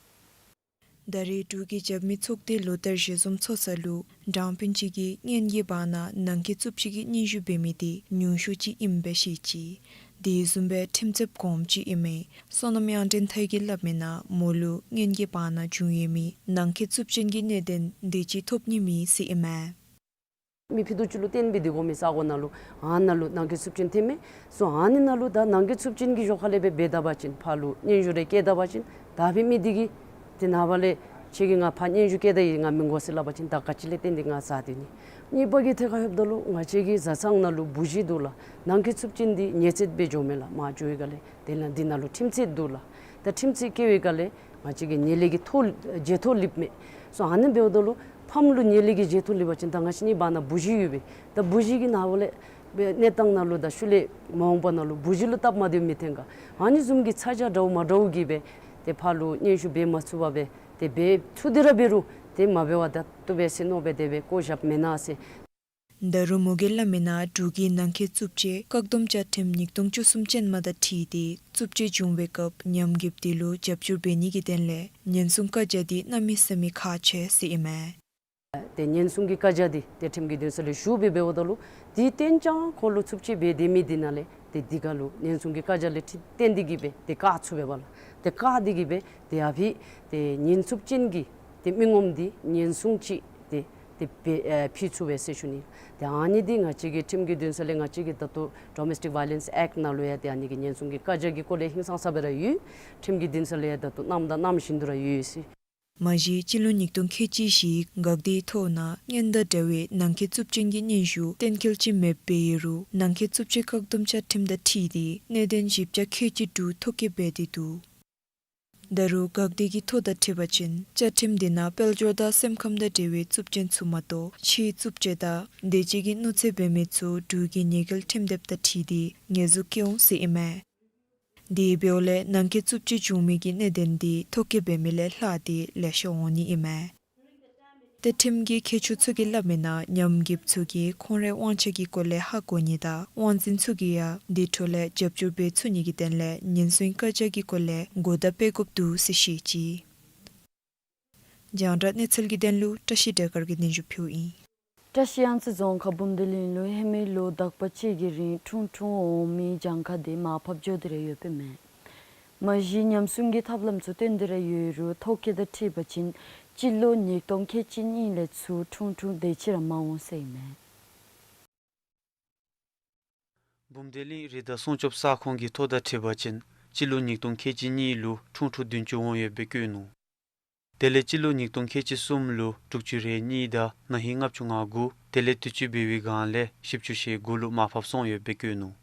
ད་རེས་འབྲུག་གི་རྒྱབ་མི་ཚོགས་སྡེའི་ལོ་ལྟར་ཞལ་འཛོམས་ཚོགས་ས་ལུ་དྲང་དཔོན་ཅིག་གིས་གཉེན་གྱི་བར་ན་ནང་འཁོད་རྩུབ་སྤྱོད་ཀྱི་སྙན་ཞུ་འབད་མི་དེ་ཉུང་ཤོས་ཅིག་ཨིནམ་སྦེ་བཤད་ཅི། དེ་བཟུམ་སྦེ་ཁྲིམས་རྩོདཔ་གོངམ་ཅིག་ཨིན་མི་བསོད་ནམས་དབྱངས་ཅན་ཐར་གྱིས་སླབ་མི་ནང་མོ་ལུ་གཉེན་གྱི་བར་ན་བྱུང་ཡོད་མི་ནང་འཁོད་རྩུབ་སྤྱོད་ཀྱི་གནད་དོན་དེ་ཅིག་ཐོབ་ནི་མེད་ཟེར་ཨིན་མས། མི་ཕྱེད་དོ་ཅིག་ལུ་བརྟེན་སྦེ་སྡོད་དགོ་མི་ས་གོ་ནང་ལུ་ཨ་ནཱ་ལུ་ནང་འཁོད་རྩུབ་སྤྱོད་ཐོན་མི་ཚུ་ཨ་ནི་ནང་ལུ་ད་ནང་འཁོད་རྩུབ་སྤྱོད་ཀྱི་ཞོར་ཁ་ལས་སྦེ་འབད་ད་པ་ཅིན་ཕར་ལུ་སྙན་ཞུ་རེ་བཀལ་ད་པ་ཅིན་ད་འབད་མི་དེ་གིས་དེ་ནངས་པ་ལས་ ཁྱེད་ཀྱིས་ང་ཕར་སྙན་ཞུ་བཀལ་ད་ཡི་ང་མི་དགོ་ཟེར་སླབ་པ་ཅིན་ད་ག་ཅི་ལས་བརྟེན་ཏེ་ང་བཟའ་སྟེ་ནི། གཉིས་པ་གི་ཐད་ཁར་ལྷོདཔ་ད་ལུ་ང་བཅས་ཀྱི་བཟའ་ཚང་ནང་ལུ་བུ་གཞི་འདུག་ལགས། ནང་འཁོད་གཙུག་རྒྱན་འདི་ཉེས་ཚད་སྦེ་འགྱོཝ་མས་ལགས། མར་འགྱོ་བའི་སྒང་ལས་དེ་ལས་འདི་ནང་ལུ་ཁྲིམས་ཆད་འདུག་ལགས། ད་ཁྲིམས་ཆད་བཀལ་བའི་སྒང་ལས་ང་བཅས་ཀྱི་ཉེས་ལས་ཀྱི་ཐོ་བརྗེ་ཐོ་ལེན་མི་སོང་། ཨ་ནི་འབདཝ་ད་ལུ་ཕམ་ལུ་ཉེས་ལས་ཀྱི་བརྗེ་ཐོ་ལེན་པ་ཅིན་ད་ང་བཅས་གཉིས་བར་ན་བུ་གཞི་ཡོད་པས། ད་བུ་གཞི་གི་ནང་ལས་གནས་སྟངས་ནང་ལུ་ད་ཤུལ་ལས་མ་འོངས་པ་ནང་ལུ་བུ་གཞི་ལུ་སྟབས་མ་བདེཝ་མི་འཐོན་ག། ཨ་ནི་བཟུམ་གྱི་ཚ་གྱང་འདྲཝ་མ་འདྲཝ་གིས་སྦེ་ཏེ་ཕར་ལུ་སྙན་ཞུ་འབད་མ་ཚུགས་པར་སྦེ་ཏེ་འབད་ཚུགས་ཏེ་ར་འབད་རུང་ཏེ་མ་འབད་བར་ད་བཏུབ་པས་ཟེར་མནོ་སྦེ་དེ་སྦེ་བཀོ་བཞགཔ་མེན་ན་ཟེར། ད་རུང་མོ་གིས་སླབ་མི་ནང་འབྲུག་གི་ནང་འཁོད་གཙུག་རྒྱན་བཀག་སྡོམ་བཅའ་ཁྲིམས་ཉིས་སྟོང་བཅུ་གསུམ་ཅན་མ་དང་འཁྲིལ་ཏེ་གཙུག་རྒྱན་བྱུང་བའི་སྐབས་ཉམས་རྒུདཔ་དེ་ལུ་རྒྱབ་སྐྱོར་འབད་ནི་གི་དོན་ལས་ཉེན་སྲུང་བཀའ་རྒྱ་དེ་གནམ་མེད་ས་མེད་ཁག་ཆེ་ཟེར་ཨིན་མས། ཏེ་ཉེན་སྲུང་གི་བཀའ་རྒྱ་འདི་ཏེ་ཁྲིམས་ཀྱི་འདུན་ས་ལས་ཞུ་སྦེ་འབདཝ་ད་ལུ་དེ་བརྟེན་ཀྱང་ཁོ་ལུ་གཙུག་རྒྱན་འབད་དེ་མི་འདི་ནང་ལས་ཏེ་འདི་ཁར་ལུ་ཉེན་སྲུང་གི་བཀའ་རྒྱ་ལས་ཁྲིམས་བརྟེན་ཏེ་གིས་སྦེ་ཏེ་བཀག་ཚུགས་པས་པ་ལགས། ཏེ་བཀག་སྟེ་གིས་སྦེ་ཏེ་ཨ་ཕི་ཏེ་ཉེན་ཚབས་ཅན་གྱི་ཏེ་མི་ངོམ་འདི་ཉེན་སྲུང་ཅིག་ཏེ་ཏེ་འབད་ཨེ་ཕུལ་ཚུགས་པས་ཟེར་ཞུ་ནི། ཏེ་ཨ་ནི་འདི་ང་བཅས་ཀྱི་ཁྲིམས་ཀྱི་འདུན་ས་ལས་ང་བཅས་ཀྱི་ད་ལྟོ་Domestic Violence Act ནང་ལུ་ཡང་ཏེ་ཨ་ནི་གི་ཉེན་སྲུང་གི་བཀའ་རྒྱ་གི་སྐོར་ལས་ཧིང་སངས་ས་སྦེ་ར་ཡོད། ཁྲིམས་ཀྱི་འདུན་ས་ལས་ཡང་ད་ལྟོ་གནངམ་དང་གནང་བཞིན་དུ་ར་ཡོད་ཟེར། མ་གཞི་སྤྱི་ལོ་ཉིས་སྟོང་ཁལ་གཅིག་བཞི་འགག་སྡེའི་ཐོག་ནང་སྔོན་དང་འདྲ་བའི་ནང་འཁོད་གཙུག་རྒྱན་གྱི་སྙན་ཞུ་གཏན་འཁེལ་ཅིག་མེདཔ་ཡོད་རུང་ནང་འཁོད་གཙུག་རྒྱན་བཀག་སྡོམ་བཅའ་ཁྲིམས་དང་འཁྲིལ་ཏེ་གནད་དོན་བཞི་བརྒྱ་ཁལ་གཅིག་དྲུག་ཐོ་བཀོད་འབད་དེ་འདུག། ད་རུང་འགག་སྡེ་གི་ཐོ་དང་འཁྲིལ་བ་ཅིན་བཅའ་ཁྲིམས་དེ་ནང་དཔལ་འབྱོར་དང་སེམས་ཁམས་དང་འབྲེལ་བའི་གཙུག་རྒྱན་ཚུ་མ་གཏོགས་ཕྱིའི་གཙུག་རྒྱན་དང་དེ་བཅས་ཀྱི་གནོད་འཚེ་འབད་མི་ཚུ་འབྲུག་གི་ཉེས་འགེལ་ཁྲིམས་དེབ་དང་འཁྲིལ་ཏེ་ཉེས་འཛུགས་བཀལ་འོང་ཟེར་ཨིན་མས། དེ་འབདཝ་ལས་ནང་འཁོད་གཙུག་རྒྱན་བྱུང་མི་གི་གནད་དོན་དེ་ཐོ་བཀོད་འབད་མི་ལས་ལྷག་སྟེ་ལེ་ཤ་འོང་ནི་ཨིན་མས། ཏེ་ཁྲིམས་ཀྱི་མཁས་མཆོག་ཚུ་གིས་སླབ་མི་ནང་ཉམས་རྒུདཔ་ཚུ་གིས་ཁོང་རའི་དབང་ཆ་གི་སྐོར་ལས་ཧ་གོ་ནི་དང་དབང་འཛིན་ཚུ་གིས་ཡང་དེ་འཕྲོ་ལས་རྒྱབ་སྐྱོར་འབད་ཚུགས་ནི་གི་དོན་ལས་ཉེན་སྲུང་བཀའ་རྒྱ་གི་སྐོར་ལས་གོ་བརྡ་སྤེལ་དགོཔ་འདུག་ཟེར་བཤད་ཅི། རྒྱང་བསྒྲགས་གནས་ཚུལ་གྱི་དོན་ལུ་བཀྲ་ཤིས་སྒྲོལ་དཀར་གྱིས་སྙན་ཞུ་ཕུལཝ་ཨིན། བཀྲ་ཤིས་གཡང་རྩེ་རྫོང་ཁག་འབུམ་སྡེ་གླིང་ལུ་ཧེ་མའི་ལོ་དག་པ་ཅིག་གི་རིང་ཁྲུང་ཁྲུང་འོང་མི་གྱངས་ཁ་དེ་མར་ཕབ་འགྱོ་སྟེ་ར་ཡོདཔ་ཨིན་མས། མ་གཞི་ཉམས་སྲུང་གི་ཐབས་ལམ་ཚུ་བཏོན་ཏེ་ར་ཡོད་རུང་ཐོ་བཀོད་དང་འཁྲིལ་བ་ཅིན་སྤྱི་ལོ་ཉིས་སྟོང་ཁལ་གཅིག་གཉིས་ལས་ཚུར་ཁྲུང་ཁྲུང་དེ་ཅིག་ར་མ་འོང་ཟེར་ཨིན་མས། འབུམ་སྡེ་གླིང་རི་དྭགས་སྲུང་སྐྱོབ་ས་ཁོངས་ཀྱི་ཐོ་དང་འཁྲིལ་བ་ཅིན་སྤྱི་ལོ་ཉིས་སྟོང་ཁལ་གཅིག་གཉིས་ལུ་ཁྲུང་ཁྲུང་བདུན་ཅུ་འོང་ཡོདཔ་སྦེ་བཀོད་ནུག། དེ་ལས་སྤྱི་ལོ་ཉིས་སྟོང་ཁལ་གཅིག་གསུམ་ལུ་དྲུག་ཅུ་རེ་གཉིས་དང་ན་ཧིང་ལྔ་བཅུ་ང་དགུ། དེ་ལས་དུས་ཅི་འབད་བའི་སྒང་ལས་བཞི་བཅུ་ཞེ་དགུ་ལུ་མར་ཕབ་སོང་ཡོདཔ་སྦེ་བཀོད་ནུག།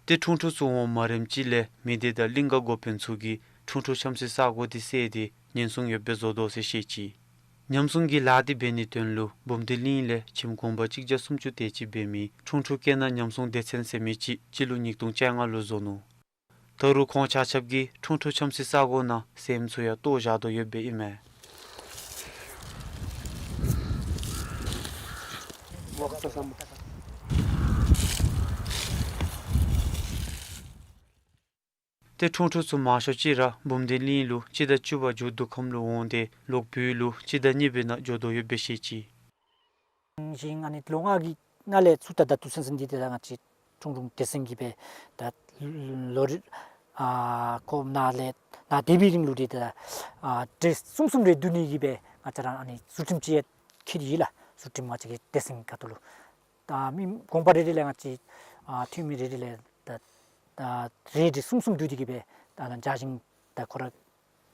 ཏེ་ཁྲུང་ཁྲུང་ཚུ་འོང་མ་རནམ་ཅིག་ལས་མི་སྡེ་དང་གླིང་ག་འགོ་དཔོན་ཚུ་གིས་ཁྲུང་ཁྲུང་འཁྱམ་སའི་ས་གོ་དེ་བསལ་ཏེ་ཉེན་སྲུང་ཡོདཔ་སྦེ་བཟོ་དོ་ཟེར་བཤད་ཅི། ཉམས་སྲུང་གི་ལཱ་དེ་འབད་ནིའི་དོན་ལུ་འབུམ་སྡེ་གླིང་ལས་ཁྱིམ་གུང་པ་གཅིག་བརྒྱ་སུམ་ཅུ་དེ་ཅིག་འབད་མི་ཁྲུང་ཁྲུང་སྐྱེ་ནི་ཉམས་སྲུང་སྡེ་ཚན་ཟེར་མི་ཅིག་སྤྱི་ལོ་ཉིས་སྟོང་བཅོ་ལྔ་ལུ་བཟོ་ནུག། ད་རུང་ཁོང་ཆ་ཁྱབ་ཀྱིས་ཁྲུང་ཁྲུང་འཁྱམ་སའི་ས་གོ་ནང་སྲནམ་ཚུ་ཡང་གཏོར་བཞག་དོ་ཡོདཔ་ཨིན་མས། ཏེ་ཁྲུང་ཁྲུང་ཚུ་མང་ཤོས་ཅིག་ར་འབུམ་སྡེ་གླིང་ལུ་སྤྱི་ཟླ་བཅུ་པ་མཇུག་བསྡུ་ཁམས་ལུ་འོང་སྟེ་ལོག་བོད་ལུ་སྤྱི་ཟླ་གཉིས་པའི་ནང་འགྱོ་དོ་ཡོདཔ་སྦེ་བཤད་ཅི། ཞིང་ཨ་ནི་ལོ་ལྔ་གི་ནང་ལས་ཚུར་ད་ད་དུས་ཚོད་ཟིན་འདི་དེ་ད་ང་བཅས་ཁྲུང་ཁྲུང་སྡེ་ཚན་གྱིས་སྦེ་ད་ལོ་རེ་ཨ་ཁོ་ནཱ་ལས་ནཱ་སྡོད་པའི་རིང་ལུ་འདི་ད་ཨ་རེ་གསུམ་གསུམ་རེ་བསྡུ་ནི་གི་སྦེ་ང་བཅས་ར་ཨ་ནི་ཟུར་ཁྲིམས་ཅིག་ཡང་འཁྱིད་དེ་ཡོད་ལགས། ཟུར་ཁྲིམས་ང་བཅས་ཀྱི་སྡེ་ཚན་ཁ་ཐུག་ལུ་ད་མི་གུང་པ་རེ་རེ་ལས་ང་བཅས་ཨ་འཐུས་མི་རེ་རེ་ལས་ད་ད་རེ་རེ་གསུམ་གསུམ་བསྡུ་སྟེ་གི་སྦེ་ད་ནཱ་བྱ་ཞིང་ད་ཁོ་ར་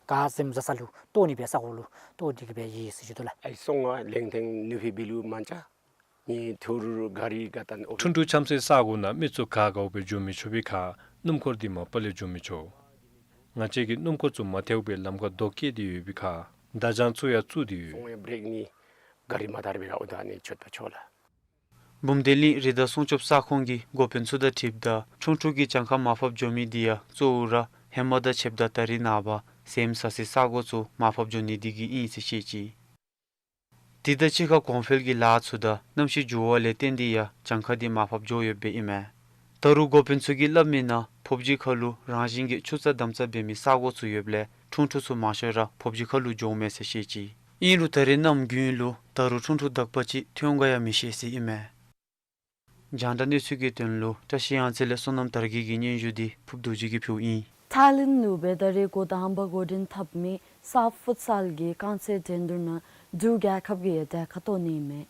ག་སྲནམ་བཟའ་ས་ལུ་གཏོར་ནི་སྦེ་ས་གོ་ལུ་གཏོར་ཏེ་གི་སྦེ་ཡོད་ཟེར་ཞུ་དོ་ལགས། ཨའི་སོང་ང་ལེང་ཐེང་ནུ་ཕི་བི་ལུ་མན་ཅ་ནི་ཐུར་ག་རི་ག་ཏན་ཨོ། ཁྲུང་ཁྲུང་འཁྱམ་སའི་ས་གོ་ནང་མི་ཚུ་ག་དགའཝ་སྦེ་འགྱོ་མི་ཆོག་པའི་ཁར་སྣུམ་འཁོར་འདི་མ་པ་ལས་འགྱོ་མི་ཆོག། ང་བཅས་ཀྱིས་སྣུམ་འཁོར་ཚུ་མ་ཐལཝ་སྦེ་ལམ་ཁར་རྡོ་བཀལ་ཏེ་ཡོད་པའི་ཁར་བརྡ་བྱང་ཚུ་ཡང་བཙུགས་ཏེ་ཡོད། སོང་ཡ་བྲེག་ནི་ག་རི་མ་དར་བའི་ར་ཨོ་ད་ནི་ཆོད་པ་ཆོག་ལགས། འབུམ་སྡེ་གླིང་རི་དྭགས་སྲུང་སྐྱོབ་ས་ཁོངས་ཀྱི་འགོ་དཔོན་ཚུ་དང་འཁྲིལཝ་ད་ཁྲུང་ཁྲུང་གི་གྱངས་ཁ་མར་ཕབ་འགྱོ་མི་འདི་ཡང་གཙོ་བོ་ར་ཧེ་མ་དང་ཕྱདཔ་ད་ད་རེས་ནངས་པ་སྲནམ་བཟའ་སའི་ས་གོ་ཚུ་མར་ཕབ་འགྱོ་ནི་འདི་གིས་ཨིན་ཟེར་བཤད་ཅི། དེ་དང་གཅིག་ཁར་གོང་འཕེལ་གྱི་ལཱ་ཚུ་དང་གནམ་གཤིས་འགྱུར་བ་ལས་བརྟེན་ཏེ་ཡང་གྱངས་ཁ་འདི་མར་ཕབ་འགྱོ་ཡོདཔ་ཨིན་མས། ད་རུང་འགོ་དཔོན་ཚུ་གིས་སླབ་མི་ནང་ཕོབ་སྦྱིས་ཁ་ལུ་རང་བཞིན་གྱིས་ཆུ་རྩྭ་དམ་རྩྭ་འབད་མི་ས་གོ་ཚུ་ཡོདཔ་ལས་ཁྲུང་ཁྲུང་ཚུ་མང་ཤོས་ར་ཕོབ་སྦྱིས་ཁ་ལུ་འགྱོཝ་མས་ཟེར་བཤད་ཅི། ཨིན་རུང་ད་རེས་གནམ་དགུན་ལུ་ད་རུང་ཁྲུང་ཁྲུང་དག་པ་ཅིག་ཐོན་ག་ཡང་མི་ཤེས་ཟེར་ཨིན་མས། རྒྱང་བསྒྲགས་གནས་ཚུལ་གྱི་དོན་ལུ་བཀྲ་ཤིས་གཡང་རྩེ་ལས་བསོད་ནམས་དར་རྒྱས་ཀྱི་སྙན་ཞུ་འདི་ཕུབ་རྡོ་རྗེ་གིས་ཕུལཝ་ཨིན། ཐའི་ལེནཌ་ནང་སྦེ་ད་རེས་འགོ་དང་པ་འགོ་འདྲེན་འཐབ་མི་སཱཕ་ཕུཊ་སཱལ་གྱི་རྐང་རྩེད་འགྲན་བསྡུར་ནང་འབྲུག་རྒྱལ་ཁབ་ཀྱིས་ཡང་གྲལ་ཁར་གཏོགས་ནི་ཨིན་མས།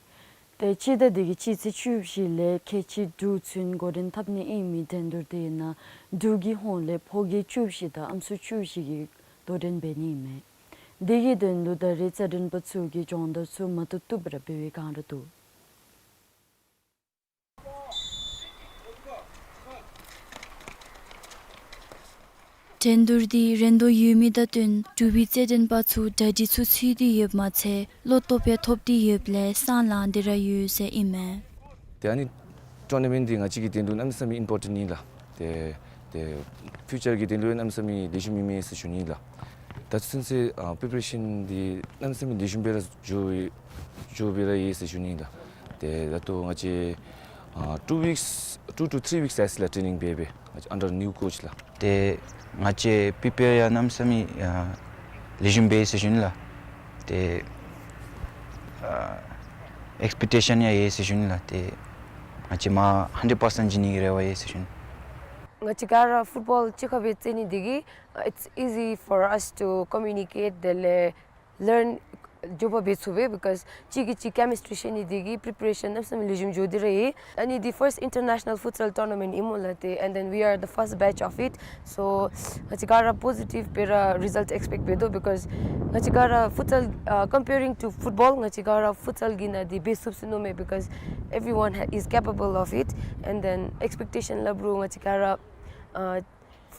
ཏེ་སྤྱི་ཟླ་འདི་གི་སྤྱི་ཚེས་བཅུ་བཞི་ལས་ཁལ་གཅིག་དྲུག་ཚུན་འགོ་འདྲེན་འཐབ་ནི་ཨིན་མི་འགྲན་བསྡུར་དེ་ནང་འབྲུག་གི་ཧོངས་ལས་ཕོ་སྐྱེས་བཅུ་བཞི་དང་ཨམ་སྲུ་བཅུ་བཞི་གིས་ དོ་འགྲན་འབད་ནི་ཨིན་མས། དེ་གི་དོན་ལུ་ད་རེས་རྩེད་འགྲན་པ་ཚུ་གིས་སྦྱོང་བརྡར་ཚུ་མ་བཏུབ་བཏུབ་ར་འབད་བའི་བསྒང་ར་འདུག། འགྲན་བསྡུར་འདི་རན་དོ་ཡོད་མི་དང་བསྟུན་འབྲུག་པའི་རྩེད་འགྲན་པ་ཚུ་གྲ་སྒྲིག་ཚུ་ཚུད་དེ་ཡོདཔ་མ་ཚད་བློ་སྟོབས་ཡང་ཐོབ་སྟེ་ཡོདཔ་ལས་སང་ལངས་ཏེ་ར་ཡོད་ཟེར་ཨིན་མས། ཏེ་ཨ་ནི་ཊོར་ནར་མེནཊ་འདི་ང་བཅས་ཀྱི་དོན་ལུ་གནམ་མེད་ས་མེད་ཨིམ་པོར་ཊེནཊ་ཨིན་ལགས། ཏེ་ཏེ་ཕིའུ་ཅར་གྱི་དོན་ལུ་གནམ་མེད་ས་མེད་ལེགས་ཤོམ་ཨིན་མས་ཟེར་ཞུ་ནི་ལགས། ད་ཚུན་ཚོད་ཨ་པི་རི་པ་རེ་ཤཱན་འདི་གནམ་མེད་ས་མེད་ལེགས་ཤོམ་སྦེ་ར་འགྱོ་འགྱོ་སྦེ་ར་ཡོད་ཟེར་ཞུ་ནི་ལགས། ཏེ་ད་ལྟོ་ང་བཅས་ཨ་two weeks, two to three weeks ཨ་ཙི་ལགས་ཊེ་ནིང་འབད་འབད་ང་བཅས་ཨན་ཌར་ནིའུ་ཀོ་ཆི་ལགས། ཏེ་ང་བཅས་པི་རི་པེར་ཡང་གནམ་མེད་ས་མེད་ཨ་ལེགས་ཤོམ་འབད་ཡི་ཟེར་ཞུ་ནི་ལགས། ཏེ་ཨ་ཨེགསི་པེག་ཊེ་ཤཱན་ཡང་ཡོད་ཟེར་ཞུ་ནི་ལགས། ཏེ་ང་བཅས་མར་ཧན་ཌེཌ་པར་སེནཊ་བྱིན་ནི་གི་རེ་བ་ཡོད་ཟེར་ཞུ་ནི། ང་བཅས་ག་ར་ཕུཊ་བཱོལ་གཅིག་ཁར་སྦེ་རྩེད་ནི་འདི་གིས་it's easy for us to communicate དེ་ལས་ལརན་མགྱོགས་པ་འབད་ཚུགས་པས། because གཅིག་གིས་གཅིག་ཀེ་མིས་ཊི་རི་ཤེས་ནི་འདི་གིས་པི་རི་པེ་རེ་ཤཱན་གནམ་མེད་ས་མེད་ལེགས་ཤོམ་འགྱོ་སྟེ་ར་ཡོད། ཨ་ནི་འདི་ཕརསཊ་ཨིན་ཊར་ནེ་ཤ་ནཱལ་ཕུཊ་སཱལ་ཊོར་ནར་མེནཊ་ཨིན་མས་ལགས། ཏེ་and then we are the first batch of it. So ང་བཅས་ག་ར་པོ་ཟི་ཊིབ་སྦེ་ར་རི་ཛལཊ་ཨེགསི་པེཀཊ་འབད་དོ། because ང་བཅས་ག་ར་ཕུཊ་སཱལ་ཨ་ཀམ་པེ་རིང་ཊུ་ཕུཊ་བཱོལ་ང་བཅས་ག་ར་ཕུཊ་སཱལ་གྱི་ནང་འདི་འབད་ཚུགས་ཚུགས་ནི་མས། Because everyone ha- is capable of it. And then ཨེགསི་པེག་ཊེ་ཤཱན་སླབ་རུང་ང་བཅས་ག་ར་ཨ་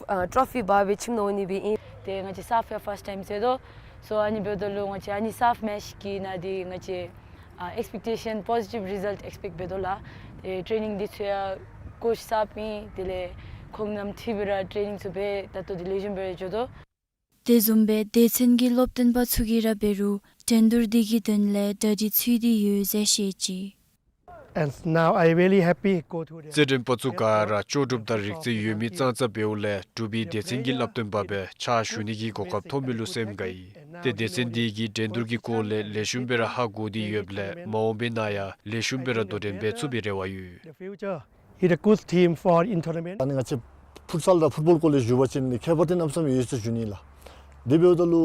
ཨ་ཊོ་ཕི་འབག་སྦེ་ཁྱིམ་ནང་འོང་ནི་སྦེ་ཨིན། ཏེ་ང་བཅས་སརཕ་ཡང་ཕརསཊ་ཊའིམ་རྩེ་དོ། སོ་ཨ་ནི་འབདཝ་ད་ལུ་ང་བཅས་ཨ་ནི་སརཕ་མེཆ་གི་ནང་འདི་ང་བཅས་ཨ་ཨེགསི་པེག་ཊེ་ཤཱན་པོ་ཟི་ཊིབ་རི་ཛལཊ་ཨེགསི་པེཀཊ་འབད་དོ་ལགས། ཏེ་ཊེ་ནིང་འདི་ཚུ་ཡང་ཀོ་ཆི་སརཕ་ཨིན། དེ་ལས་ཁོང་རྣམ་འཁྲིལ་སྦེ་ར་ཊེ་ནིང་ཚུ་འབད་ད་ལྟོ་འདི་ལེགས་ཤོམ་སྦེ་ར་འགྱོ་དོ། དེ་བཟུམ་སྦེ་སྡེ་ཚན་གྱི་སློབ་སྟོན་པ་ཚུ་གིས་ར་འབད་རུང་འགྲན་བསྡུར་འདི་གི་དོན་ལས་གྲ་སྒྲིག་ཚུད་དེ་ཡོད་ཟེར་བཤད་ཅི། And now I really happy go to the རྩེད་འགྲན་པ་ཚུ་ག་ར་ལྕོགས་གྲུབ་དང་རིག་རྩལ་ཡོད་མི་ཙང་ཙ་འབདཝ་ལས་འབྲུག་པའི་སྡེ་ཚན་གྱི་བསླབ་སྟོན་པ་སྦེ་ཕྱག་ཞུ་ནི་གི་གོ་སྐབས་ཐོབ་མི་ལུ་སེམས་དགའ་ཡི། ཏེ་སྡེ་ཚན་འདི་གིས་འགྲན་བསྡུར་གྱི་སྐོར་ལས་ལེགས་ཤོམ་སྦེ་ར་ཧ་གོ་སྟེ་ཡོདཔ་ལས་མ་འོངས་པའི་ནང་ཡང་ལེགས་ཤོམ་སྦེ་ར་དོ་འགྲན་འབད་ཚུགས་པའི་རེ་བ་ཡོད། The future is a good team for in tournament. ཨ་ནི་ང་བཅས་ཕུཊ་སཱལ་དང་ཕུཊ་བཱོལ་སྐོར་ལས་ཞུ་བ་ཅིན་ནི་ཁྱད་པར་འདི་གནམ་མེད་ས་མེད་ཡོད་ཟེར་ཞུ་ནི་ལགས། དེ་འབདཝ་ད་ལུ་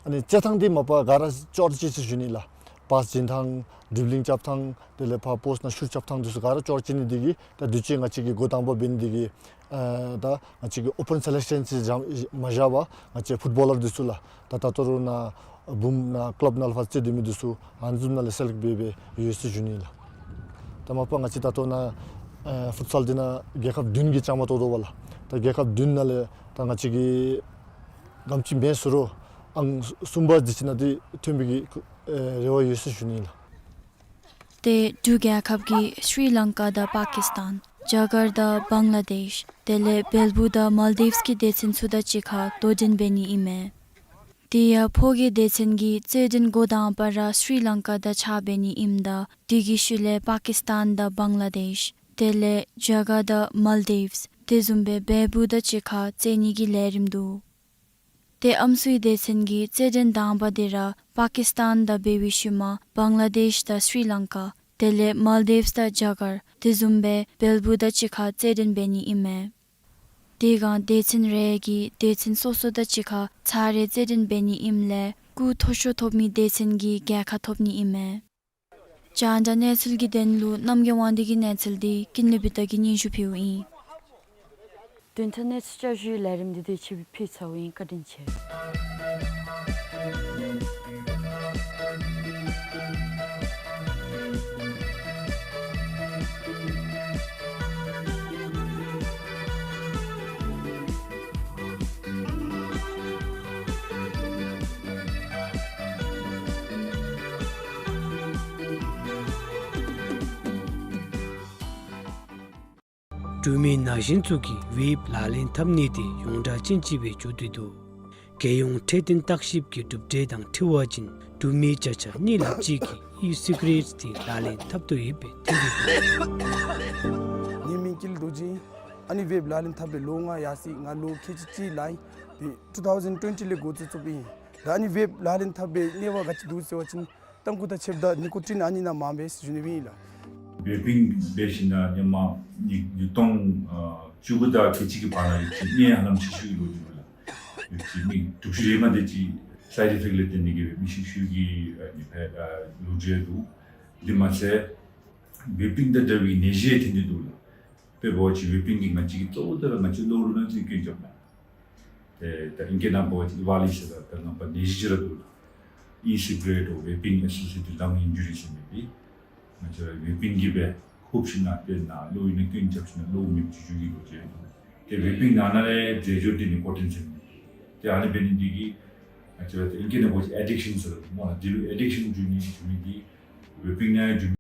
ཨ་ནི་རྩེད་ཐངས་འདི་མ་པ་ག་ར་ཅོག་ར་གཅིག་ཟེར་ཞུ་ནི་ལགས། པཱསི་བྱིན་ཐངས་ཌི་རིབ་ལིང་རྐྱབ་ཐངས་དེ་ལས་ཕར་པོསཊ་ནང་ཤུཊ་རྐྱབ་ཐངས་འདི་ཚུ་ག་ར་ཅོག་ར་གཅིག་ནི་འདི་གིས་ད་དུས་ཅི་ང་བཅས་ཀྱི་འགོ་དང་པ་འབད་ནི་འདི་གིས་ཨ་ད་ང་བཅས་ཀྱི་ཨོ་པེན་སེ་ལེཀ་ཤཱན་ཅིག་བཞག་མ་བཞག་པར་ང་བཅས་ཕུཊ་བཱོ་ལར་འདི་ཚུ་ལགས། ད་ད་ལྟོ་ར་ནཱ་བུམ་ནང་ཀི་ལབ་ནང་ལུ་ཕར་རྩེད་སྡོད་མི་འདི་ཚུ་ཨ་ནི་བཟུམ་ནང་ལས་སེ་ལེཀཊ་འབད་འབད་ཡོད་ཟེར་ཞུ་ནི་ལགས། ད་མ་པ་ང་བཅས་ད་ལྟོ་ནཱ་ཨེ་ཕུཊ་སཱལ་འདི་ནང་རྒྱལ་ཁབ་བདུན་གྱིས་བཅའ་མར་གཏོགས་དོ་བ་ལགས། ད་རྒྱལ་ཁབ་བདུན་ནང་ལས་ད་ང་བཅས་ཀྱིས་ག་དེམ་ཅིག་མེན་ཟེར་རུང་ཨང་གསུམ་པ་དེ་ཅིག་ནང་འདི་ཐོན་པའི་གི་ཨེ་རེ་བ་ཡོད་ཟེར་ཞུ་ནི་ལགས། ཏེ་འབྲུག་རྒྱལ་ཁབ་ཀྱིས་ཤྲི་ལང་ཀ་དང་པ་ཀིས་ཏཱན་རྒྱ་གར་དང་བང་ལ་དེཤ་དེ་ལས་བལ་པོ་དང་མཱལ་དིབས་ཀྱི་སྡེ་ཚན་ཚུ་དང་གཅིག་ཁར་དོ་འགྲན་འབད་ནི་ཨིན་མས། དེ་ཡང་ཕོ་སྐྱེས་སྡེ་ཚན་གྱི་རྩེད་འགྲན་འགོ་དང་པ་ར་ཤྲི་ལང་ཀ་དང་ཕྱག་འབད་ནི་ཨིནམ་ད་དེ་གི་ཤུལ་ལས་པ་ཀིས་ཏཱན་དང་བང་ལ་དེཤ་དེ་ལས་རྒྱ་གར་དང་མཱལ་དིབས་དེ་བཟུམ་སྦེ་བལ་པོ་དང་གཅིག་ཁར་རྩེད་ནི་གི་ལས་རིམ་འདུག། ཏེ་ཨམ་སྲུའི་སྡེ་ཚན་གྱི་རྩེད་འགྲན་དང་པ་འདི་ར་པ་ཀིས་ཏཱན་དང་འབད་བའི་ཤུལ་མ་བང་ལ་དེཤ་དང་ཤྲི་ལང་ཀ་དེ་ལས་མཱལ་དིབས་དང་རྒྱ་གར་དེ་བཟུམ་སྦེ་བལ་པོ་དང་གཅིག་ཁར་རྩེད་འགྲན་འབད་ནི་ཨིན་མས། དེ་སྒང་སྡེ་ཚན་རེ་གིས་སྡེ་ཚན་སོ་སོ་དང་གཅིག་ཁར་ཚར་རེ་རྩེད་འགྲན་འབད་ནི་ཨིནམ་ལས་སྐུགས་མཐོ་ཤོས་ཐོབ་མི་སྡེ་ཚན་གྱིས་རྒྱལ་ཁ་ཐོབ་ནི་ཨིན་མས། རྒྱང་བསྒྲགས་གནས་ཚུལ་གྱི་དོན་ལུ་རྣམ་རྒྱལ་དབང་འདུས་ཀྱི་གནས་ཚུལ་འདི་ཀུན་ལེགས་བི་ཏ་གིས་སྙན་ཞུ་ཕུལཝ་ཨིན། བདུན་ཕྲག་གནས་ཚུལ་བསྐྱར་ཞུའི་ལས་རིམ་འདི་དུས་ཅི་སྦེ་ཕུལ་ཚརཝ་ཨིན། བཀའ་དྲིན་ཆེ། འབྲུག་མི་ན་གཞོན་ཚུ་གིས་ཝེབ་ལག་ལེན་འཐབ་ནི་དེ་ཡོངས་གྲགས་ཅན་ཅིག་སྦེ་འགྱོ་སྟེ་འདུག། རྒྱལ་ཡོངས་འཕྲོད་བསྟེན་བརྟག་ཞིབ་ཀྱི་གྲུབ་འབྲས་དང་འཁྲིལ་བ་ཅིན་འབྲུག་མི་བརྒྱ་ཆ་གཉིས་ལྷགཔ་ཅིག་གིས་ཨི་སི་ག་རེཊ་དེ་ལག་ལེན་འཐབ་དོ་ཡོདཔ་སྦེ་ཐོན་ཏེ་འདུག། ངེའི་མིང་ཀུན་ལེགས་རྡོ་རྗེ་ཨིན། ཨ་ནི་ཝེབ་ལག་ལེན་འཐབ་པའི་ལོ་ལྔ་ཡར་སོ་ཡི། ང་ལོ་ཁལ་གཅིག་གཅིག་ལང་ཡི། ཏེ་ཊུ་ཐའུ་ཟེན་ཊུ་ཝེན་ཊི་ལས་འགོ་བཙུགས་བཙུགསཔ་ཨིན། ད་ཨ་ནི་ཝེབ་ལག་ལེན་འཐབ་པའི་ནུས་པ་ག་ཅི་འདུག་ཟེར་བ་ཅིན་ཏམ་ཁུ་དང་ཕྱེདཔ་ད་ནི་ཀོ་ཊིན་ཨ་ནི་ནང་མངམ་སྦེ་ཟེར་ཞུ་ནི་ཨིན་ལགས། ཝེ་པིང་འབད་ཞིནམ་ལས་ཧེ་མ་ནི་ཉིས་སྟོང་བཅུ་དགུ་དང་ཁལ་གཅིག་གི་བར་ན་ཡོད་ཅི་ནི་ཧ་ལམ་ཤི་ཤུལ་གྱི་ལོ་རྒྱུས་ལགས། ཡོད་ཅི་ནི་དུག་ཤུལ་ཧེ་མ་དེ་ཅིག་སའིཌ་ཨི་ཕེཀཊ་ལས་བརྟེན་ཏེ་གིས་མི་ཤི་ཤུལ་གྱི་ཨ་ནི་ཕར་ཨ་ལོ་རྒྱུས་འདུག། དེ་མ་ཚད་ཝེ་པིང་དང་འདྲ་བའི་ནད་གཞི་ཐོན་ཏེ་འདུག་ལགས། དཔེ་འབད་བ་ཅིན་ཝེ་པིང་གིས་ང་བཅས་ཀྱི་གཙོ་བོ་དེ་ར་ང་བཅས་གློ་བུར་ནད་ཀྱི་སྐྱོན་རྐྱབ་ནི། ཏེ་ད་ཨིང་སྐད་ནང་འབད་བ་ཅིན་ཨི་ཝཱ་ལི་ཟེར་ད་ད་ནང་པ་ནད་གཞི་ཅིག་ར་འདུག་ལགས། ཨི་སི་ག་རེཊ་འོ་ཝེ་པིང་ཨེ་སོ་སི་ཡེ་ཊེཌ་ལངས་ཨིན་ཇུ་རི་ཟེར་མི་འདི་ང་བཅས་ར་ཝེ་པིང་གིས་སྦེ་ཧུབ་ཞིནམ་ལས་དཔེར་ན་གློ་ཨིན་ན་རྐྱེན་རྐྱབ་ཞིནམ་ལས་གློ་མེདཔ་ཅིག་འགྱོ་གི་ལོ་རྒྱུས་ཡོད། ཏེ་ཝེ་པིང་ནང་ན་ལས་རྫས་སྦྱོར་འདི་ནི་ཀོ་ཀེན་ཟེར་མི་འདི་ཨ་ནི་འབད་ནི་འདི་གིས་ང་བཅས་ར་ད་ཨིང་སྐད་ནང་འབད་བ་ཅིན་ཨེ་ཌིག་ཤཱན་ཟེར་སྨོ་ལགས། འདི་ལུ་ཨེ་ཌིག་ཤཱན་འགྱོ་ནི་འགྱོ་མི་འདི་ཝེ་པིང་ནང་འགྱོ།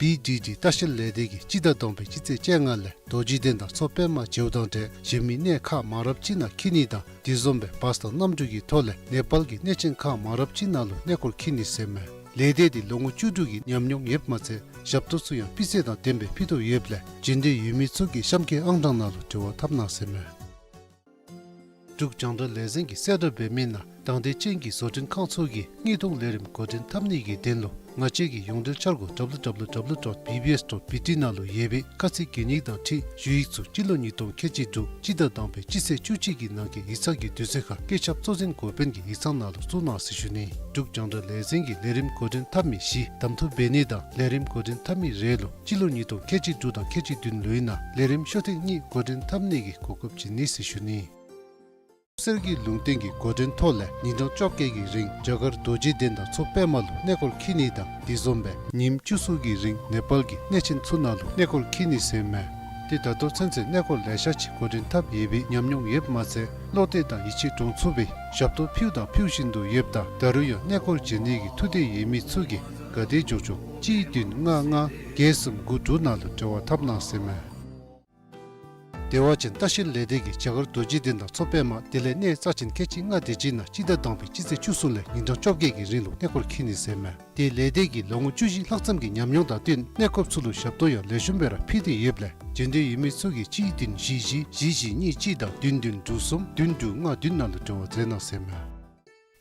བི་ཌི་ཌི་ལྟ་བཤལ་ལས་སྡེ་གིས་སྤྱི་ཟླ་དང་པའི་སྤྱི་ཚེས་བཅོ་ལྔ་ལས་རྡོ་རྗེ་གདན་དང་མཚོ་པདྨ་མཇལཝ་དང་འབྲེལ་གཞན་མི་གནས་ཁག་མང་རབས་ཅིག་ནང་འཁྱིད་ནི་དང་དེ་བཟུམ་སྦེ་བཱས་དང་གནམ་གྲུ་གི་ཐོག་ལས་ནེ་པཱལ་གྱི་གནས་ཆེན་ཁག་མང་རབས་ཅིག་ནང་ལུ་གནས་སྐོར་འཁྱིད་ནི་ཟེར་མས། ལས་སྡེ་འདི་ལོ་ངོ་བཅུ་དྲུག་གི་ཉམས་མྱོང་ཡོདཔ་མ་ཚད་ཞབས་ཏོག་ཚུ་ཡང་སྤུས་ཚད་དང་ལྡནམ་སྦེ་ཕུལ་དོ་ཡོདཔ་ལས་འབྱོན་འདོད་ཡོད་མི་ཚུ་གིས་གཤམ་འཁོད་ཨང་གྲངས་ནང་ལུ་འབྲེལ་བ་འཐབ་གནང་ཟེར་མས། འབྲུག་རྒྱང་བསྒྲགས་ལས་འཛིན་གྱིས་གསལ་བསྒྲགས་འབད་མི་ནང་དང་འདོད་ཅན་གྱི་བཟོ་སྐྲུན་ཁང་ཚུ་གིས་དངུལ་གཏོང་ལས་རིམ་འགོ་འདྲེན་འཐབ་ནི་གི་དོན་ལུ་ང་བཅས་ཀྱི་ཡོངས་འབྲེལ་འཆར་སྒོ་W W W dot B B S dot B T ནང་ལུ་ཡོད་པའི་ཁ་ཚིག་གན་ཡིག་དང་འཁྲིལ་ཞུ་ཡིག་ཚུ་སྤྱི་ལོ་ཉིས་སྟོང་ཁལ་གཅིག་དྲུག་སྤྱི་ཟླ་དང་པའི་སྤྱི་ཚེས་བཅུ་གཅིག་གི་ནང་གི་ཡིག་ཚང་གི་དུས་ཚོད་ཁར་བཀོད་ཁྱབ་གཙོ་འཛིན་འགོ་དཔོན་གྱི་ཡིག་ཚང་ནང་ལུ་བཙུགས་གནང་ཟེར་ཞུ་ནི། འབྲུག་རྒྱང་བསྒྲགས་ལས་འཛིན་གྱིས་ལས་རིམ་འགོ་འདྲེན་འཐབ་མི་བཞི་གདམ་འཐུ་འབད་ནི་དང་ལས་རིམ་འགོ་འདྲེན་འཐབ་མི་རེ་ལུ་སྤྱི་ལོ་ཉིས་སྟོང་ཁལ་གཅིག་དྲུག་དང་ཁལ་གཅིག་བདུན་ལོའི་ནང་ལས་རིམ་ཤོ་ཐེངས་གཉིས་འགོ་འདྲེན་འཐབ་ནི་གི་གོ་སྐབས་བྱིན་ནི་ཟེར་ཞུ་ནི། གསེར་གྱི་ལུང་བསྟན་གྱི་འགོ་འདྲེན་ཐོག་ལས་ཉིན་གྲངས་བཅོ་བརྒྱད་ཀྱི་རིང་རྒྱ་གར་རྡོ་རྗེ་གདན་དང་མཚོ་པདྨ་ལུ་གནས་སྐོར་འཁྱིད་ནི་དང་དེ་བཟུམ་སྦེ་ཉིནམ་བཅུ་གསུམ་གྱི་རིང་ནེ་པཱལ་གྱི་གནས་ཆེན་ཚུ་ནང་ལུ་གནས་སྐོར་འཁྱིད་ནི་ཟེར་མས། ཏེ་ད་ལྟོ་ཚུན་ཚོད་གནས་སྐོར་ལེ་ཤ་ཅིག་འགོ་འདྲེན་འཐབ་ཡོད་པའི་ཉམས་མྱོང་ཡོདཔ་མ་ཚད་བློ་གཏད་དང་ཡིད་ཆེས་འདྲོངས་ཚུགས་པའི་ཞབས་ཏོག་ཕུལ་དང་ཕུལ་བཞིན་དུ་ཡོདཔ་ད་ད་རུང་ཡང་གནས་སྐོར་མཇལ་ནི་གི་ཐུགས་འདོད་ཡོད་མི་ཚུ་གིས་ག་དེ་མགྱོགས་མགྱོགས་གཅིག་བདུན་ལྔ་ལྔ་བརྒྱད་གསུམ་དགུ་དྲུག་ནང་ལུ་འབྲེལ་བ་འཐབ་གནང་ཟེར་མས། བདེ་བ་ཅན་ལྟ་བཤལ་ལས་སྡེ་གིས་རྒྱ་གར་རྡོ་རྗེ་གདན་དང་མཚོ་པདྨ་དེ་ལས་གནས་རྩ་ཆེན་ཁལ་གཅིག་ལྔ་དེ་ཅིག་ནང་སྤྱི་ཟླ་དང་པའི་སྤྱི་ཚེས་བཅུ་གསུམ་ལས་ཉིན་གྲངས་བཅོ་བརྒྱད་ཀྱི་རིང་ལུ་གནས་སྐོར་འཁྱིད་ནི་ཟེར་མས། དེ་ལས་སྡེ་གིས་ལོ་ངོ་བཅུ་བཞི་ལྷག་ཙམ་གྱི་ཉམས་མྱོང་དང་བསྟུན་གནས་སྐོརཔ་ཚུ་ལུ་ཞབས་ཏོག་ཡང་ལེགས་ཤོམ་སྦེ་ར་ཕུལ་ཏེ་ཡོདཔ་ལས་འབྱོན་འདོད་ཡོད་མི་ཚུ་གིས་གཅིག་བདུན་བཞི་བཞི་བཞི་བཞི་གཉིས་གཅིག་དང་བདུན་བདུན་དྲུག་གསུམ་བདུན་དྲུག་ལྔ་བདུན་ནང་ལུ་འབྲེལ་བ་མཛད་གནང་ཟེར་མས།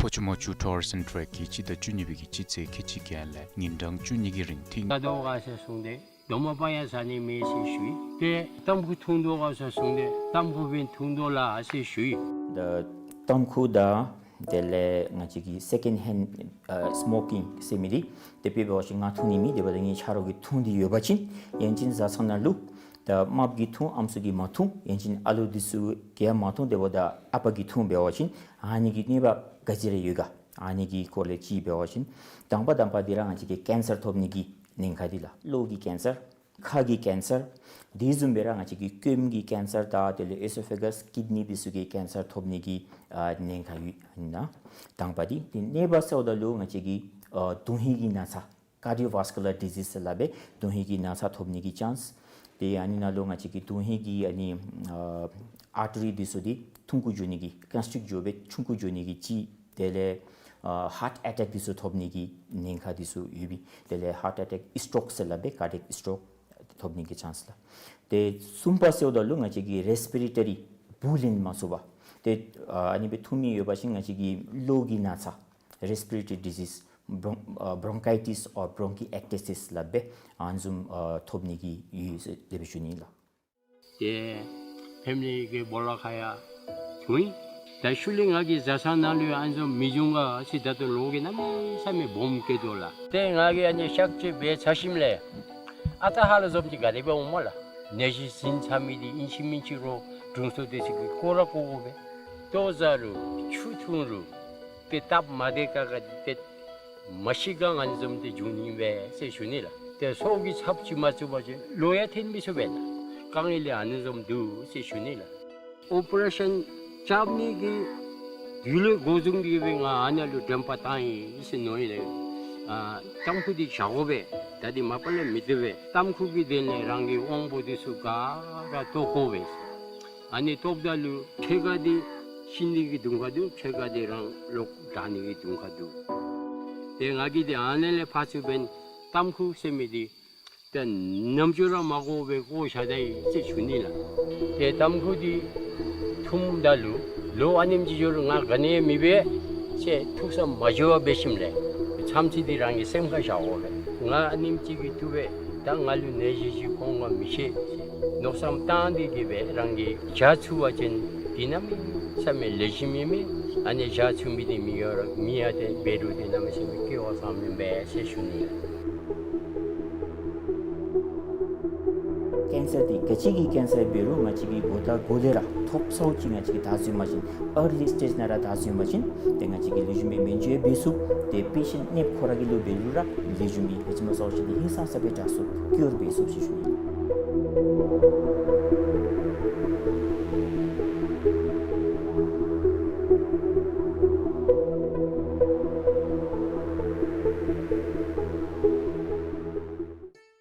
ཕོ་ཆུ་མོ་ཆུ་ཊུ་རི་ཛིམ་ཊེ་རེཀ་གིས་སྤྱི་ཟླ་བཅུ་གཉིས་པའི་གི་སྤྱི་ཚེས་ཁལ་གཅིག་བརྒྱད་ལས་ཉིན་གྲངས་བཅུ་གཉིས་ཀྱི་རིང་ཐིང་ད་དོ་ག་ཟེར་གསུངས་ཏེ་དོ་མ་པ་ཡ་ཟ་ནི་མེད་ཟེར་ཞུ་ཡི། ཏེ་ཏམ་ཁུ་འཐུང་དོ་ག་ཟེར་གསུངས་ཏེ་ཏམ་ཁུ་སྦེ་འཐུང་དོ་ལགས་ཟེར་ཞུ་ཡི། ད་ཏམ་ཁུ་དང་དེ་ལས་ང་བཅས་ཀྱི་སེ་ཀེནཌ་ཧེནཌ་ཨ་སི་མོ་ཀིང་ཟེར་མི་འདི་དེ་སྦེ་འབད་བ་ཅིན་ང་འཐུང་ནི་མེད། དེ་འབདཝ་ད་ངེའི་ཆ་རོགས་ཀྱིས་འཐུང་སྟེ་ཡོད་པ་ཅིན་ཡང་ཅིན་བཟའ་ཚང་ནང་ལུ་ད་རྨགཔ་གིས་འཐུང་ཨམ་སྲུ་གིས་མ་འཐུང་ཡང་ཅིན་ཨ་ལུ་འདི་ཚུ་གིས་ཡང་མ་འཐུང་དེ་འབདཝ་ད་ཨ་པ་གིས་འཐུང་འབད་བ་ཅིན་ཨ་ནི་གི་གནོད་པ་ག་ཅི་ར་ཡོད་ག། ཨ་ནི་གི་སྐོར་ལས་ཅིག་འབད་བ་ཅིན་དང་པ་དང་པ་འདི་ར་ང་བཅས་ཀྱི་ཀེན་སར་ཐོབ་ནི་གི་ཉེན་ཁ་འདི་ལགས། གློ་གི་ཀེན་སར། ཁ་གི་ཀེན་སར། དེ་བཟུམ་སྦེ་ར་ང་བཅས་ཀྱི་སྐྱོནམ་གྱི་ཀེན་སར་དང་དེ་ལས་ཨེ་སོ་ཕེ་གཱས་ཀིཌ་ནི་འདི་ཚུ་གི་ཀེན་སར་ཐོབ་ནི་གི་ཨ་ཉེན་ཁ་ཡོད་ཨིན་ན། དང་པ་འདི། དེ་གཉིས་པ་ཟེརཝ་ད་ལུ་ང་བཅས་ཀྱི་ཨ་དོན་ཧིང་གི་ན་ཚ། ཀར་ཌི་ཡོ་ཝཱསི་ཀུ་ལར་ཌི་ཟིས་ལགས་སྦེ་དོན་ཧིང་གི་ན་ཚ་ཐོབ་ནི་གི་ཅཱནསི། ཏེ་ཨ་ནི་ནང་ལུ་ང་བཅས་ཀྱི་དོན་ཧིང་གི་ཨ་ནི་ཨ་ཨར་ཊི་རི་འདི་ཚུ་འདི་ཐུང་ཀུ་འགྱོ་ནི་གི་ཀོན་སི་ཊིཀཊ་འགྱོ་སྦེ་ཆུང་ཀུ་འགྱོ་ནི་གི་ཅིག། དེ་ལས་ཨ་ཧཱརཊ་ཨེ་ཊེཀ་འདི་ཚུ་ཐོབ་ནི་གི་ཉེན་ཁ་འདི་ཚུ་ཡོད་པས། དེ་ལས་ཧཱརཊ་ཨེ་ཊེཀ་སི་ཊོག་ཟེར་སླབ་པའི་ཀར་ཌི་ཡེཀ་སི་ཊོག་ཐོབ་ནི་གི་ཅཱནསི་ལགས། ཏེ་གསུམ་པ་ཟེརཝ་ད་ལུ་ང་བཅས་ཀྱི་རེསི་པི་རེ་ཊ་རི་བུ་ལེན་མ་ཚུགས་པ། ཏེ་ཨ་ཨ་ནི་སྦེ་འཐུང་མི་ཡོད་པ་ཅིན་ང་བཅས་ཀྱི་གློ་གི་ན་ཚ། རེསི་པི་རེ་ཊ་རི་ཌི་ཟིས། བྲོང་ཨ་བྲོང་ཀའི་ཊིས་ཨོར་བྲོང་ཀི་ཨེཀ་ཊི་སི་ལགས་སྦེ་ཨ་ནི་བཟུམ་ཨ་ཐོབ་ནི་གི་ཡོད་ཟེར་དེ་སྦེ་ཞུ་ནི་ལགས། ཏེ་ཕེ་མི་ལི་གི་སྦོ་ལོགས་ཁར་ཡང་འཐུང་ཡི། ད་ཤུལ་ལས་ང་གི་བཟའ་ཚང་ནང་ལུ་ཡང་ཨ་ནི་བཟུམ་མི་འབྱུང་ག་ཟེར་ད་ལྟོ་ལོག་གི་གནམ་མེད་ས་མེད་སྦོམ་སྐྱེ་དོ་ལགས། ཏེ་ང་གིས་ཨ་ནི་གཤག་བཅོས་འབད་ཚར་ཞིནམ་ལས་ཨ་རྟག་ཧ་ལུགས་བཟུམ་ཅིག་ག་དེ་སྦེ་འོང་སྨོ་ལགས། ནད་གཞི་ཟིན་ཚར་མི་འདི་ཨིན་ཅི་མིན་ཅི་རོགས་དྲུང་འཚོ་འདི་ཚུ་གིས་སྐོར་ར་སྐོར་དགོ་པས། ལྟོ་བཟའ་རུང་ཆུ་འཐུང་རུང་ཏེ་སྟབས་མ་བདེ་ཁག་ཁ་འདི་ཏེ་མ་ཤི་ག་ཨ་ནི་བཟུམ་འདི་འབྱུང་ནི་པས་ཟེར་ཞུ་ནི་ལགས། ཏེ་སྲོག་གི་ཚབ་ཅིག་མ་ཚུགས་པ་ཅིན་ལོག་ཡང་འཐོན་མི་ཚུགས་པས་ན། དཀའ་ངལ་ལས་ཨ་ནི་བཟུམ་འདུག་ཟེར་ཞུ་ནི་ལགས། ཨོ་པ་རེ་ཤཱན་རྐྱབ་ནི་གི་དུས་ལས་འགོ་བཟུང་སྟེ་གི་སྦེ་ང་ཨ་ནཱ་ལུ་དྲན་པ་བཏང་ཡི་ཟེར་མནོ་ཡི་ལགས། ཨ་ཏམ་ཁུ་འདི་བཞག་དགོ་པས། ད་འདི་མ་པ་ལས་མི་བཏུབ་པས། ཏམ་ཁུ་གི་དོན་ལས་རང་གི་དབང་པོ་འདི་ཚུ་ག་ར་བཏོག་དགོ་པས། ཨ་ནི་བཏོགཔ་ད་ལུ་ཁྲེ་ཀ་འདི་ཤི་ནི་གི་དུང་ཁ་འདུག། ཁྲེ་ཀ་འདི་རང་ལོག་དྲག་ནི་གི་དུང་ཁ་འདུག། ཏེ་ང་གིས་འདི་ཨ་ནི་ལས་ཕར་ཚུར་འབདན་ཏམ་ཁུ་ཟེར་མི་འདི་ད་ནམ་ཅོ་ར་མ་གོ་བའི་གོ་ཤ་དའི་ཅེས་ཞུ་ནི་ལགས། ཏེ་ཏམ་ཁུ་འདི་འཐུངམ་ད་ལུ་ལོ་ཨ་ནེམ་ཅིག་འགྱོ་རུང་ང་ག་ནི་ཡང་མི་འབད་ཅེས་ཐུགས་བསམ་མ་བཅོ་བར་འབད་ཞིནམ་ལས་མཚམས་ཚིག་འདི་རང་གི་སེམས་ཁར་བཞག་དགོ་པས། ང་ཨ་ནེམ་ཅིག་གིས་བཏུབ་པས། ད་ང་ལུ་ནད་གཞི་ཅིག་འོང་ག་མི་ཤེས་ཅེས་མནོ་བསམ་བཏང་སྟེ་གིས་སྦེ་རང་གིས་བཞག་ཚུགས་པ་ཅིན་འདི་གནམ་མེད་ས་མེད་ལེགས་ཤོམ་ཨིན་མས། ཨ་ནི་བཞག་ཚུགས་མི་འདི་མི་ཡོད་ར་མི་ཡང་ཏེ་འབད་རུང་ཏེ་གནམ་མེད་ས་མེད་སྐྱོ་བ་ཟེར་མི་འབད་ཟེར་ཞུ་ནི་ལགས། ཀེན་སར་འདི་ག་ཅི་གི་ཀེན་སར་འབད་རུང་ང་བཅས་ཀྱིས་གོ་ད་གོ་ལས་ར་ཐོབ་ཚརཝ་ཅིག་ང་བཅས་ཀྱིས་བདའ་ཚུགས་པ་ཅིན་ཨར་ལི་སི་ཊེཇ་ནང་ར་བདའ་ཚུགས་པ་ཅིན་ཏེ་ང་བཅས་ཀྱིས་ལེགས་ཤོམ་སྦེ་སྨན་བཅོས་འབད་ཚུགས། ཏེ་པེ་ཤེནཊ་ནདཔ་ཁོ་ར་གི་ལུ་འབད་རུང་ར་ལེགས་ཤོམ་སྦེ་ཧེ་ཅི་མ་ཚརཝ་ཅིག་འདི་ཧིང་སངས་ས་སྦེ་དྲག་ཚུགས་ཀྱི་ཡོདཔ་སྦེ་ཚུགས་ཟེར་ཞུ་ནི།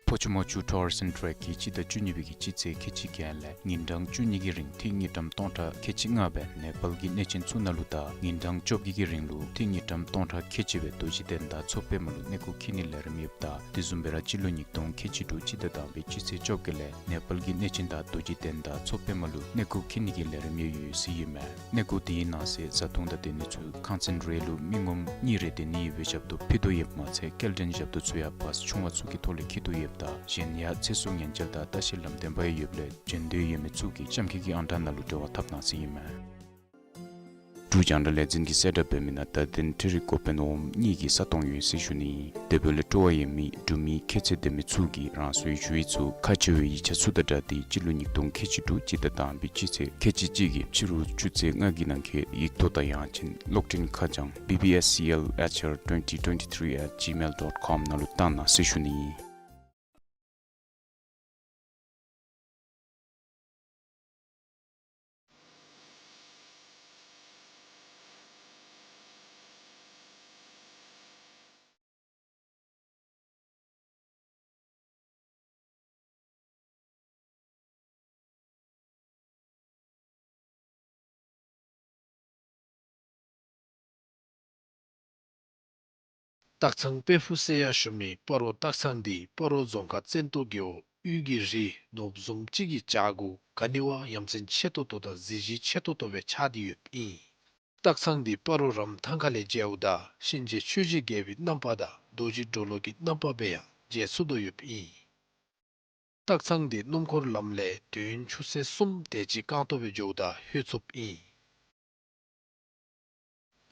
ཕོ་ཆུ་མོ་ཆུ་ཊུ་རི་ཛིམ་ཊེཀ་གི་སྤྱི་ཟླ་བཅུ་གཉིས་པའི་གི་སྤྱི་ཚེས་ཁལ་གཅིག་བརྒྱད་ལས་ཉིན་གྲངས་བཅུ་གཉིས་ཀྱི་རིང་ཏིག་དངུལ་ཀྲམ་སྟོང་ཕྲག་ཁལ་གཅིག་ལྔ་སྦེ་ནེ་པཱལ་གྱི་གནས་ཆེན་ཚུ་ནང་ལུ་དང་ཉིན་གྲངས་བཅོ་བརྒྱད་ཀྱི་རིང་ལུ་ཏིག་དངུལ་ཀྲམ་སྟོང་ཕྲག་ཁལ་གཅིག་སྦེ་རྡོ་རྗེ་གདན་དང་མཚོ་པདྨ་ལུ་གནས་སྐོར་འཁྱིད་ནིའི་ལས་རིམ་ཡོདཔ་ད་དེ་བཟུམ་སྦེ་ར་སྤྱི་ལོ་ཉིས་སྟོང་ཁལ་གཅིག་དྲུག་སྤྱི་ཟླ་དང་པའི་སྤྱི་ཚེས་བཅོ་བརྒྱད་ལས་ནེ་པཱལ་གྱི་གནས་ཆེན་དང་རྡོ་རྗེ་གདན་དང་མཚོ་པདྨ་ལུ་གནས་སྐོར་འཁྱིད་ནིའི་ལས་རིམ་ཡང་ཡོད་ཟེར་ཨིན་མས། གནས་སྐོར་དེའི་ནང་གསེས་བཟའ་འཐུང་དང་སྡོད་ནི་ཚུ་ཁང་ཚན་རེ་ལུ་མི་ངོམ་གཉིས་རེ་སྡོད་ནི་ཡོད་པའི་ཞབས་ཏོག་ཕུལ་དོ་ཡོདཔ་མ་ཚད་སྐྱེལ་འདྲེན་ཞབས་ཏོག་ཚུ་ཡང་བཱས་ཆུང་བ་ཚུ་གི་ཐོག་ལས་འཁྱིད་དོ་ཡོདཔ་ད་གཞན་ཡང་ཚེ་སྲོག་ཉེན་བཅོལ་དང་ལྟ་བཤལ་ལམ་སྟོན་པ་ཡང་ཡོདཔ་ལས་བྱོན་འདོད་ཡོད་མི་ཚུ་གིས་ལྕམ་སྐྱིད་ཀྱི་ཨང་གྲངས་ནང་ལུ་འབྲེལ་བ་འཐབ་གནང་ཟེར་ཨིན་མས། འབྲུག་རྒྱང་བསྒྲགས་ལས་འཛིན་གྱིས་གསལ་བསྒྲགས་འབད་མི་ནང་བརྡ་དོན་འཕྲུལ་རིག་འགོ་དཔོན་འོགམ་གཉིས་ཀྱི་ས་སྟོང་ཡོད་ཟེར་ཞུ་ནི། དེ་འབདཝ་ལས་སྤྲོ་བ་ཡོད་མི་འབྲུག་མི་ཁྱད་ཚད་ལྡན་མི་ཚུ་གིས་རང་སོའི་ཞུ་ཡིག་ཚུ་ཁ་ཕྱེ་བའི་ཡིག་ཆ་ཚུ་དང་སྦྲགས་ཏེ་སྤྱི་ལོ་ཉིས་སྟོང་ཁལ་གཅིག་དྲུག་སྤྱི་ཟླ་དང་པའི་སྤྱི་ཚེས་ཁལ་གཅིག་གཅིག་གི་ཕྱི་རུ་ཆུ་ཚོད་ལྔ་གི་ནང་འཁོད་ཡིག་ཐོག་དང་ཡང་ཅིན་གློག་འཕྲིན་ཁ་བྱང་B B S C L H R twenty twenty-three at gmail dot com ནང་ལུ་བཏང་གནང་ཟེར་ཞུ་ནི། སྟག་ཚང་དཔལ་ཕུག་ཟེར་ཡང་ཞུ་མི་སྤ་རོ་སྟག་ཚང་འདི་སྤ་རོ་རྫོང་ཁག་བཙན་ཏོ་རྒེད་འོག་དབུས་ཀྱི་རི་ནོར་བུ་བཟུམ་ཅིག་གི་བྱག་གུ་ག་ནི་བ་ཡ་མཚན་ཆེ་ཏོག་ཏོ་དང་གཟི་བརྗིད་ཆེ་ཏོག་ཏོ་སྦེ་ཆགས་ཏེ་ཡོདཔ་ཨིན། སྟག་ཚང་འདི་སྤ་རོ་རམ་ཐང་ཁ་ལས་མཇལཝ་ད་གཤིན་རྗེ་ཆོས་ཀྱི་རྒྱལ་པོའི་རྣམ་པ་དང་རྡོ་རྗེ་གྲོ་ལོད་ཀྱི་རྣམ་པ་སྦེ་ཡང་མཇལ་ཚུགས་དོ་ཡོདཔ་ཨིན། སྟག་ཚང་འདི་སྣུམ་འཁོར་ལམ་ལས་དུས་ཡུན་ཆུ་ཚོད་གསུམ་དེ་ཅིག་རྐང་སྟོང་སྦེ་འགྱོཝ་ད་ལྷོད་ཚུགསཔ་ཨིན།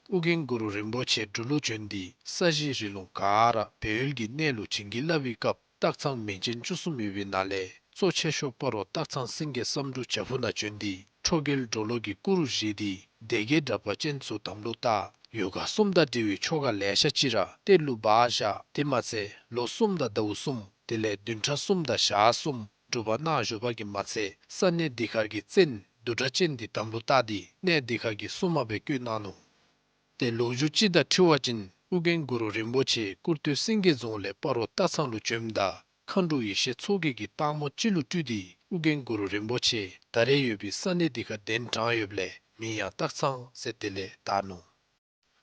ཨོ་རྒྱན་གུ་རུ་རིན་པོ་ཆེ་འབྲུག་ལུ་བྱོན་ཏེ་ས་གཞི་རི་ལུང་ག་ར་སྦས་ཡུལ་གྱི་གནས་ལུ་བྱིན་གྱིས་བརླབས་པའི་སྐབས་སྟག་ཚང་མིང་ཅན་བཅུ་གསུམ་ཡོད་པའི་ནང་ལས་གཙོ་ཆེ་ཤོས་སྤ་རོ་སྟག་ཚང་སེང་གེ་བསམ་འགྲུབ་བྱག་ཕུག་ནང་བྱོན་ཏེ་ཁྲོ་རྒྱལ་གྲོ་ལོད་ཀྱི་སྐུ་རུ་བཞེངས་ཏེ་སྡེ་བརྒྱད་དྲེགས་པ་ཅན་ཚུ་དམ་ལུ་བཏགས། ཡོ་ག་གསུམ་དང་འབྲེལ་བའི་ཆོ་ག་ལེ་ཤ་ཅིག་ར་གཏེར་ལུ་སྦ་བཞག། དེ་མ་ཚད་ལོ་གསུམ་དང་ཟླཝ་གསུམ་དེ་ལས་བདུན་ཕྲག་གསུམ་དང་ཞག་གསུམ་སྒྲུབ་པ་གནང་བཞུགས་པ་གིས་མ་ཚད་ས་གནས་འདི་ཁར་གྱི་བཙན་བདུད་དྲེགས་ཅན་འདི་དམ་ལུ་བཏགས་ཏེ་གནས་འདི་ཁར་གྱི་སྲུང་མ་སྦེ་བསྐོས་གནང་ནུག། ཏེ་ལོ་རྒྱུས་ཅིག་དང་འཁྲིལ་བ་ཅིན་ཨོ་རྒྱན་གུ་རུ་རིན་པོ་ཆེ་ཀུར་སྟོད་སེང་གེ་རྫོང་ལས་སྤ་རོ་སྟག་ཚང་ལུ་བྱོནམ་ད་མཁའ་འགྲོ་ཡེ་ཤེས་མཚོ་རྒྱལ་གྱིས་སྟག་མོ་ཅིག་ལུ་སྤྲུལ་ཏེ་ཨོ་རྒྱན་གུ་རུ་རིན་པོ་ཆེ་ད་རེས་ཡོད་པའི་ས་གནས་འདི་ཁར་གདན་དྲངས་ཡོདཔ་ལས་མིང་ཡང་སྟག་ཚང་ཟེར་དེ་ལས་བཏགས་ནུག།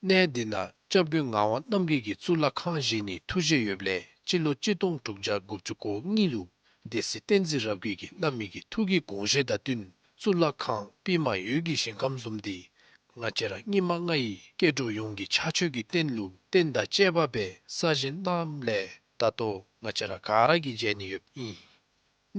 གནས་འདི་ནང་སྐྱབས་མགོན་ངག་དབང་རྣམ་རྒྱལ་གྱིས་གཙུག་ལག་ཁང་བཞེངས་ནིའི་ཐུགས་བཞེད་ཡོདཔ་ལས་སྤྱི་ལོ་གཅིག་སྟོང་དྲུག་བརྒྱ་དགུ་བཅུ་གོ་གཉིས་ལུ་སྡེ་སྲིད་བསྟན་འཛིན་རབ་རྒྱས་ཀྱིས་གནང་མི་གི་ཐུགས་ཀྱི་དགོངས་བཞེད་དང་བསྟུན་གཙུག་ལག་ཁང་པདྨ་འོད་ཀྱི་ཞིང་ཁམས་བཟུམ་འདི་ང་བཅས་ར་སྙིགས་མ་ལྔ་ཡི་སྐྱེ་འགྲོ་ཡོངས་ཀྱི་ཕྱག་མཆོད་ཀྱི་རྟེན་ལུ་རྟེན་དང་བཅས་པ་སྦེ་གསར་བཞེངས་གནངམ་ལས་ད་ལྟོ་ང་བཅས་ར་ག་ར་གིས་མཇལ་ནི་ཡོདཔ་ཨིན།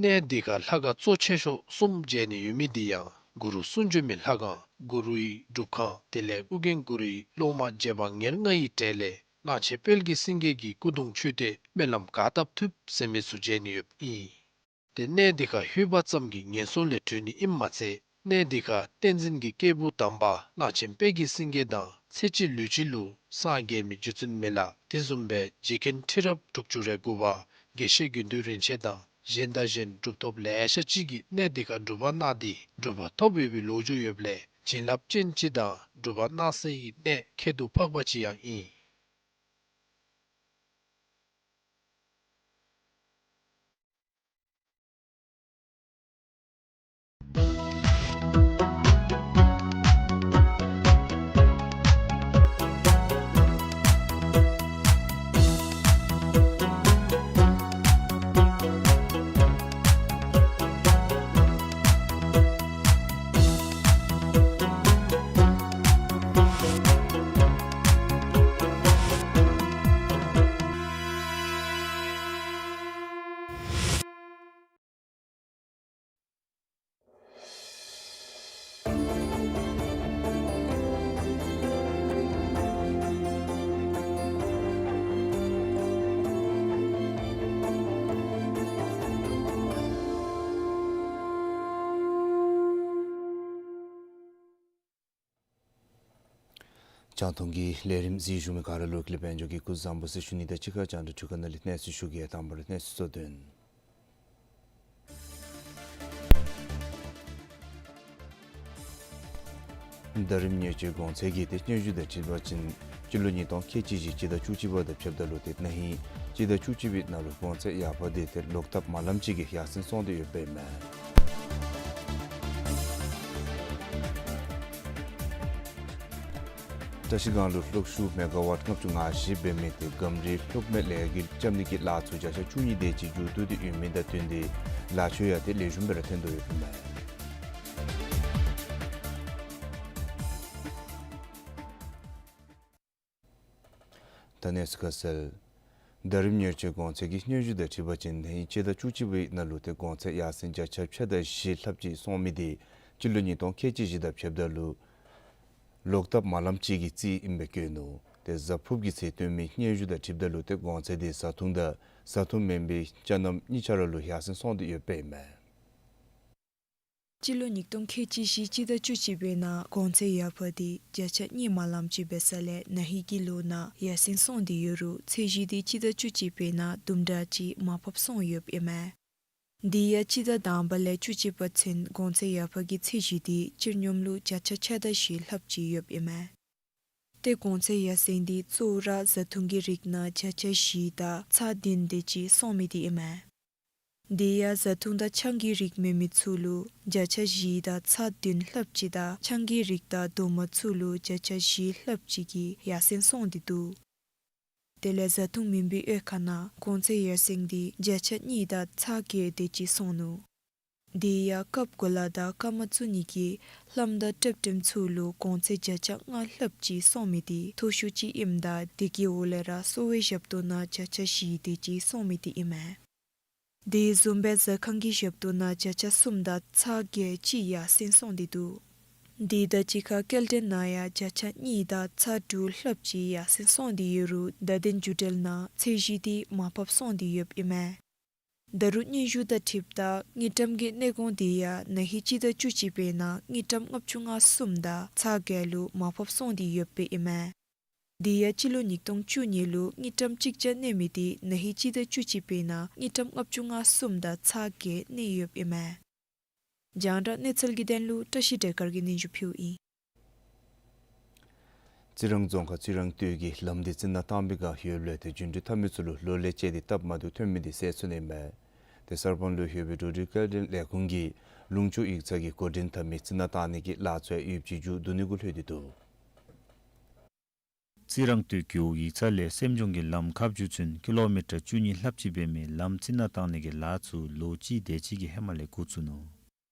གནས་འདི་ཁར་ལྷ་ཁང་གཙོ་ཆེ་ཤོས་གསུམ་མཇལ་ནི་ཡོད་མི་འདི་ཡང་གུ་རུ་གསུང་བྱོན་མའི་ལྷ་ཁང་གུ་རུའི་སྒྲུབ་ཁང་དེ་ལས་ཨོ་རྒྱན་གུ་རུའི་སློབ་མ་རྗེ་འབངས་ཉེར་ལྔ་ཡི་གྲས་ལས་གླང་ཆེན་དཔལ་གྱི་སེང་གེ་གི་སྐུ་གདུང་མཆོད་རྟེན་སྨོན་ལམ་ག་བཏབ་ཐུབ་ཟེར་མི་ཚུ་མཇལ་ནི་ཡོདཔ་ཨིན། ཏེ་གནས་འདི་ཁར་ལྷོད་པ་ཙམ་གྱིས་ངན་སོང་ལས་གྲོལ་ནི་ཨིནམ་མ་ཚད་གནས་འདི་ཁར་བསྟན་འཛིན་གྱི་སྐྱེས་བུ་དམ་པ་གླང་ཆེན་དཔལ་གྱི་སེང་གེ་དང་ཚེ་གཅིག་ལུས་གཅིག་ལུ་སངས་རྒྱས་མི་རྗེ་བཙུན་མི་ལ་དེ་བཟུམ་སྦེ་རྗེ་མཁན་ཁྲི་རབས་དྲུག་ཅུ་རེ་དགུ་པ་དགེ་བཤེས་དགེ་འདུན་རིན་ཆེན་དང་གཞན་དང་གཞན་གྲུབ་ཐོབ་ལེ་ཤ་ཅིག་གིས་གནས་འདི་ཁར་སྒྲུབ་པ་གནང་སྟེ་གྲུབ་པ་ཐོབ་ཡོད་པའི་ལོ་རྒྱུས་ཡོདཔ་ལས་བྱིན་རླབས་ཅན་ཅིག་དང་སྒྲུབ་པ་གནང་སའི་གནས་ཁྱད་དུ་འཕགས་པ་ཅིག་ཡང་ཨིན། རྒྱང་མཐོང་གི་ལས་རིམ་གཟིགས་བཞུགས་མི་ག་ར་ལུ་ཀུན་ལེགས་དཔལ་འབྱོར་གྱིས་སྐུ་གཟུགས་བཟང་པོ་ཟེར་ཞུ་ནི་དང་གཅིག་ཁར་རྒྱང་བསྒྲགས་འཕྲུལ་ཁང་ནང་ལས་གནས་ཚུལ་ཞུ་གེ། དང་པ་ར་གནས་ཚུལ་གཙོ་དོན། ཟླ་རིམ་ཉེར་གཅིག་གོང་ཚད་ཀྱི་ཏེ་སྙན་ཞུ་དང་འཁྲིལ་བ་ཅིན་སྤྱི་ལོ་ཉིས་སྟོང་ཁལ་གཅིག་བཞི་སྤྱི་ཟླ་བཅུ་གཅིག་པ་དང་ཕྱདཔ་ད་ལུ་ཏེ་ན་ཧིང་སྤྱི་ཟླ་བཅུ་གཅིག་པའི་ནང་ལུ་གོང་ཚད་ཡར་འཕར་འདི་ཏེ་ལོག་ལྟབ་མ་ལམ་ཅིག་གིས་ཡར་སེང་སོང་སྟེ་ཡོདཔ་ཨིན་མས། བཀྲ་ཤིས་སྒང་ལུ་གློག་ཤུགས་མེ་ག་ཝཊ་ལྔ་བཅུ་ང་བཞི་འབད་མི་ཏེ་སྒམ་རིལ་གློག་མེ་ལས་འགུལ་རྐྱབ་ནི་གི་ལཱ་ཚུ་བརྒྱ་ཆ་བཅུ་གཉིས་དེ་ཅིག་མཇུག་བསྡུ་སྟེ་ཡོད་མི་དང་བསྟུན་ཏེ་ལཱ་ཚུ་ཡང་ཏེ་ལེགས་ཤོམ་སྦེ་ར་ཐོན་དོ་ཡོདཔ་ཨིན་མས། ད་གནས་ཚུལ་ཁ་གསལ། ཟླ་རིམ་ཉེར་གཅིག་གོང་ཚད་ཀྱི་སྙན་ཞུ་དང་འཁྲིལ་བ་ཅིན་ན་ཧིང་སྤྱི་ཟླ་བཅུ་གཅིག་པའི་ནང་ལུ་ཏེ་གོང་ཚད་ཡར་སེང་བརྒྱ་ཆ་ཕྱེད་དང་བཞི་ལྷགཔ་ཅིག་སོང་མི་དེ་སྤྱི་ལོ་ཉིས་སྟོང་ཁལ་གཅིག་བཞི་དང་ཕྱདཔ་ད་ལུ་ལོག་ལྟབ་མ་ལམ་ཅིག་གི་རྩིས་ཨིནམ་སྦེ་བཀོད་ནུག། ཏེ་གཟའ་ཕུརཔ་གི་ཚེ་བཏོན་མི་སྙན་ཞུ་དང་འཁྲིལཝ་ད་ལུ་ཏེ་གོང་ཚད་དེ་བཟའ་འཐུང་དང་བཟའ་འཐུང་མེན་པའི་ཅ་རྣམ་གཉིས་ཆ་ར་ལུ་ཡར་སེང་སོང་སྟེ་ཡོདཔ་ཨིན་མས། སྤྱི་ལོ་ཉིས་སྟོང་ཁལ་གཅིག་བཞི་སྤྱི་ཟླ་བཅུ་གཅིག་པའི་ནང་གོང་ཚད་ཡར་འཕར་དེ་བརྒྱ་ཆ་གཉིས་མ་ལམ་ཅིག་འབད་ས་ལས་ན་ཧིང་གི་ལོ་ནང་ཡར་སེང་སོང་སྟེ་ཡོད་རུང་ཚད་གཞི་དེ་སྤྱི་ཟླ་བཅུ་གཅིག་པའི་ནང་དུམ་གྲ་ཅིག་མར་ཕབ་སོང་ཡོདཔ་ཨིན་མས། དེ་ཡང་སྤྱི་ཟླ་དང་པ་ལས་བཅུ་གཅིག་པ་ཚུན་གོང་ཚད་ཡར་འཕར་གྱི་ཚད་གཞི་དེ་སྤྱིར་སྙོམས་ལུ་བརྒྱ་ཆ་ཕྱེད་དང་བཞི་ལྷགཔ་ཅིག་ཡོདཔ་ཨིན་མས། ཏེ་གོང་ཚད་ཡར་སེང་དེ་གཙོ་བོ་ར་བཟའ་འཐུང་གི་རིགས་ནང་བརྒྱ་ཆ་བཞི་དང་ཚག་བདུན་དེ་ཅིག་སོང་མི་དེ་ཨིན་མས། དེ་ཡང་བཟའ་འཐུང་དང་ཆང་གི་རིགས་མེད་མི་ཚུ་ལུ་བརྒྱ་ཆ་བཞི་དང་ཚག་བདུན་ལྷགཔ་ཅིག་དང་ཆང་གི་རིགས་དང་རྡོག་མ་ཚུ་ལུ་བརྒྱ་ཆ་བཞི་ལྷགཔ་ཅིག་གིས་ཡར་སེང་སོང་སྟེ་འདུག། དེ་ལས་བཟའ་འཐུང་མེན་པའི་དབྱེ་ཁག་ནང་གོང་ཚད་ཡར་སེང་དེ་བརྒྱ་ཆ་གཉིས་དང་ཚག་བརྒྱད་དེ་ཅིག་སོང་ནུག། དེ་ཡང་རྐབ་གོ་ལ་དང་རྐངམ་བཙུགས་ནི་གི་ལྷམ་དང་ཏེབ་ཏེམ་ཚུ་ལུ་གོང་ཚད་བརྒྱ་ཆ་ལྔ་ལྷགཔ་ཅིག་སོང་མི་དེ་མཐོ་ཤོས་ཅིག་ཨིནམ་ད་དེ་གི་འོག་ལས་ར་གསོ་བའི་ཞབས་ཏོག་ནང་བརྒྱ་ཆ་བཞི་དེ་ཅིག་སོང་མི་དེ་ཨིན་མས། དེ་བཟུམ་སྦེ་ཟ་ཁང་གི་ཞབས་ཏོག་ནང་བརྒྱ་ཆ་གསུམ་དང་ཚག་བརྒྱད་ཅིག་ཡར་སེང་སོང་སྟེ་འདུག། དེ་དང་གཅིག་ཁར་སྐྱེལ་འདྲེན་ནང་ཡང་བརྒྱ་ཆ་གཉིས་དང་ཚག་དྲུག་ལྷགཔ་ཅིག་ཡར་སེང་སོང་སྟེ་ཡོད་རུང་བརྡ་དོན་བརྒྱུད་འབྲེལ་ནང་ཚད་གཞི་དེ་མར་ཕབ་སོང་སྟེ་ཡོདཔ་ཨིན་མས། ད་རུང་སྙན་ཞུ་དང་འཁྲིལཝ་ད་དངུལ་ཀྲམ་གྱི་གནས་གོང་དེ་ཡང་ན་ཧིང་སྤྱི་ཟླ་བཅུ་གཅིག་པའི་ནང་དངུལ་ཀྲམ་ལྔ་བཅུ་ང་གསུམ་དང་ཚག་བརྒྱད་ལུ་མར་ཕབ་སོང་སྟེ་ཡོདཔ་ཨིན་མས། དེ་ཡང་སྤྱི་ལོ་ཉིས་སྟོང་བཅུ་གཉིས་ལུ་དངུལ་ཀྲམ་གཅིག་བརྒྱ་གནས་མི་དེ་ན་ཧིང་སྤྱི་ཟླ་བཅུ་གཅིག་པའི་ནང་དངུལ་ཀྲམ་ལྔ་བཅུ་ང་གསུམ་དང་ཚག་བརྒྱད་གནས་ཡོདཔ་ཨིན་མས། རྒྱང་བསྒྲགས་གནས་ཚུལ་གྱི་དོན་ལུ་བཀྲ་ཤིས་བདེ་དཀར་གྱིས་སྙན་ཞུ་ཕུལཝ་ཨིན། རྩི་རང་རྫོང་ཁག་རྩི་རང་སྟོད་ཀྱི་ལམ་འདི་རྩི་ནག་བཏང་བའི་སྒང་ཡོདཔ་ལས་ཏེ་རྒྱུན་འགྲུལ་འཐབ་མི་ཚུ་ལུ་གློ་ལས་བཅད་དེ་སྟབས་མ་བདེཝ་ཐོན་མི་དེ་སེལ་ཚུགས་ནི་མས། ཏེ་གསར་སྤང་ལུ་ཡོད་པའི་འགྲོ་འགྲུལ་སྐྱེལ་འདྲེན་ལས་ཁུངས་ཀྱིས་ལུང་ཕྱོགས་ཡིག་ཚང་གི་འགོ་འདྲེན་འཐབ་མི་རྩི་ནག་བཏང་ནི་གི་ལཱ་ཚུ་ཡང་ཡོདཔ་ཅིག་མཇུག་བསྡུ་ནི་གུ་ལྷོད་དེ་འདུག། རྩི་རང་སྟོད་རྒེད་འོག་ཡིག་ཚང་ལས་སེམས་ལྗོངས་ཀྱི་ལམ་ཁ་བརྒྱུད་ཚུན་ཀི་ལོ་མི་ཊར་བཅུ་གཉིས་ལྷགཔ་ཅིག་འབད་མི་ལམ་རྩི་ནག་བཏང་ནི་གི་ལཱ་ཚུ་ལོ་གཅིག་དེ་ཅིག་གི་ཧེ་མ་ལས་འགོ་བཙུགས་ནུག།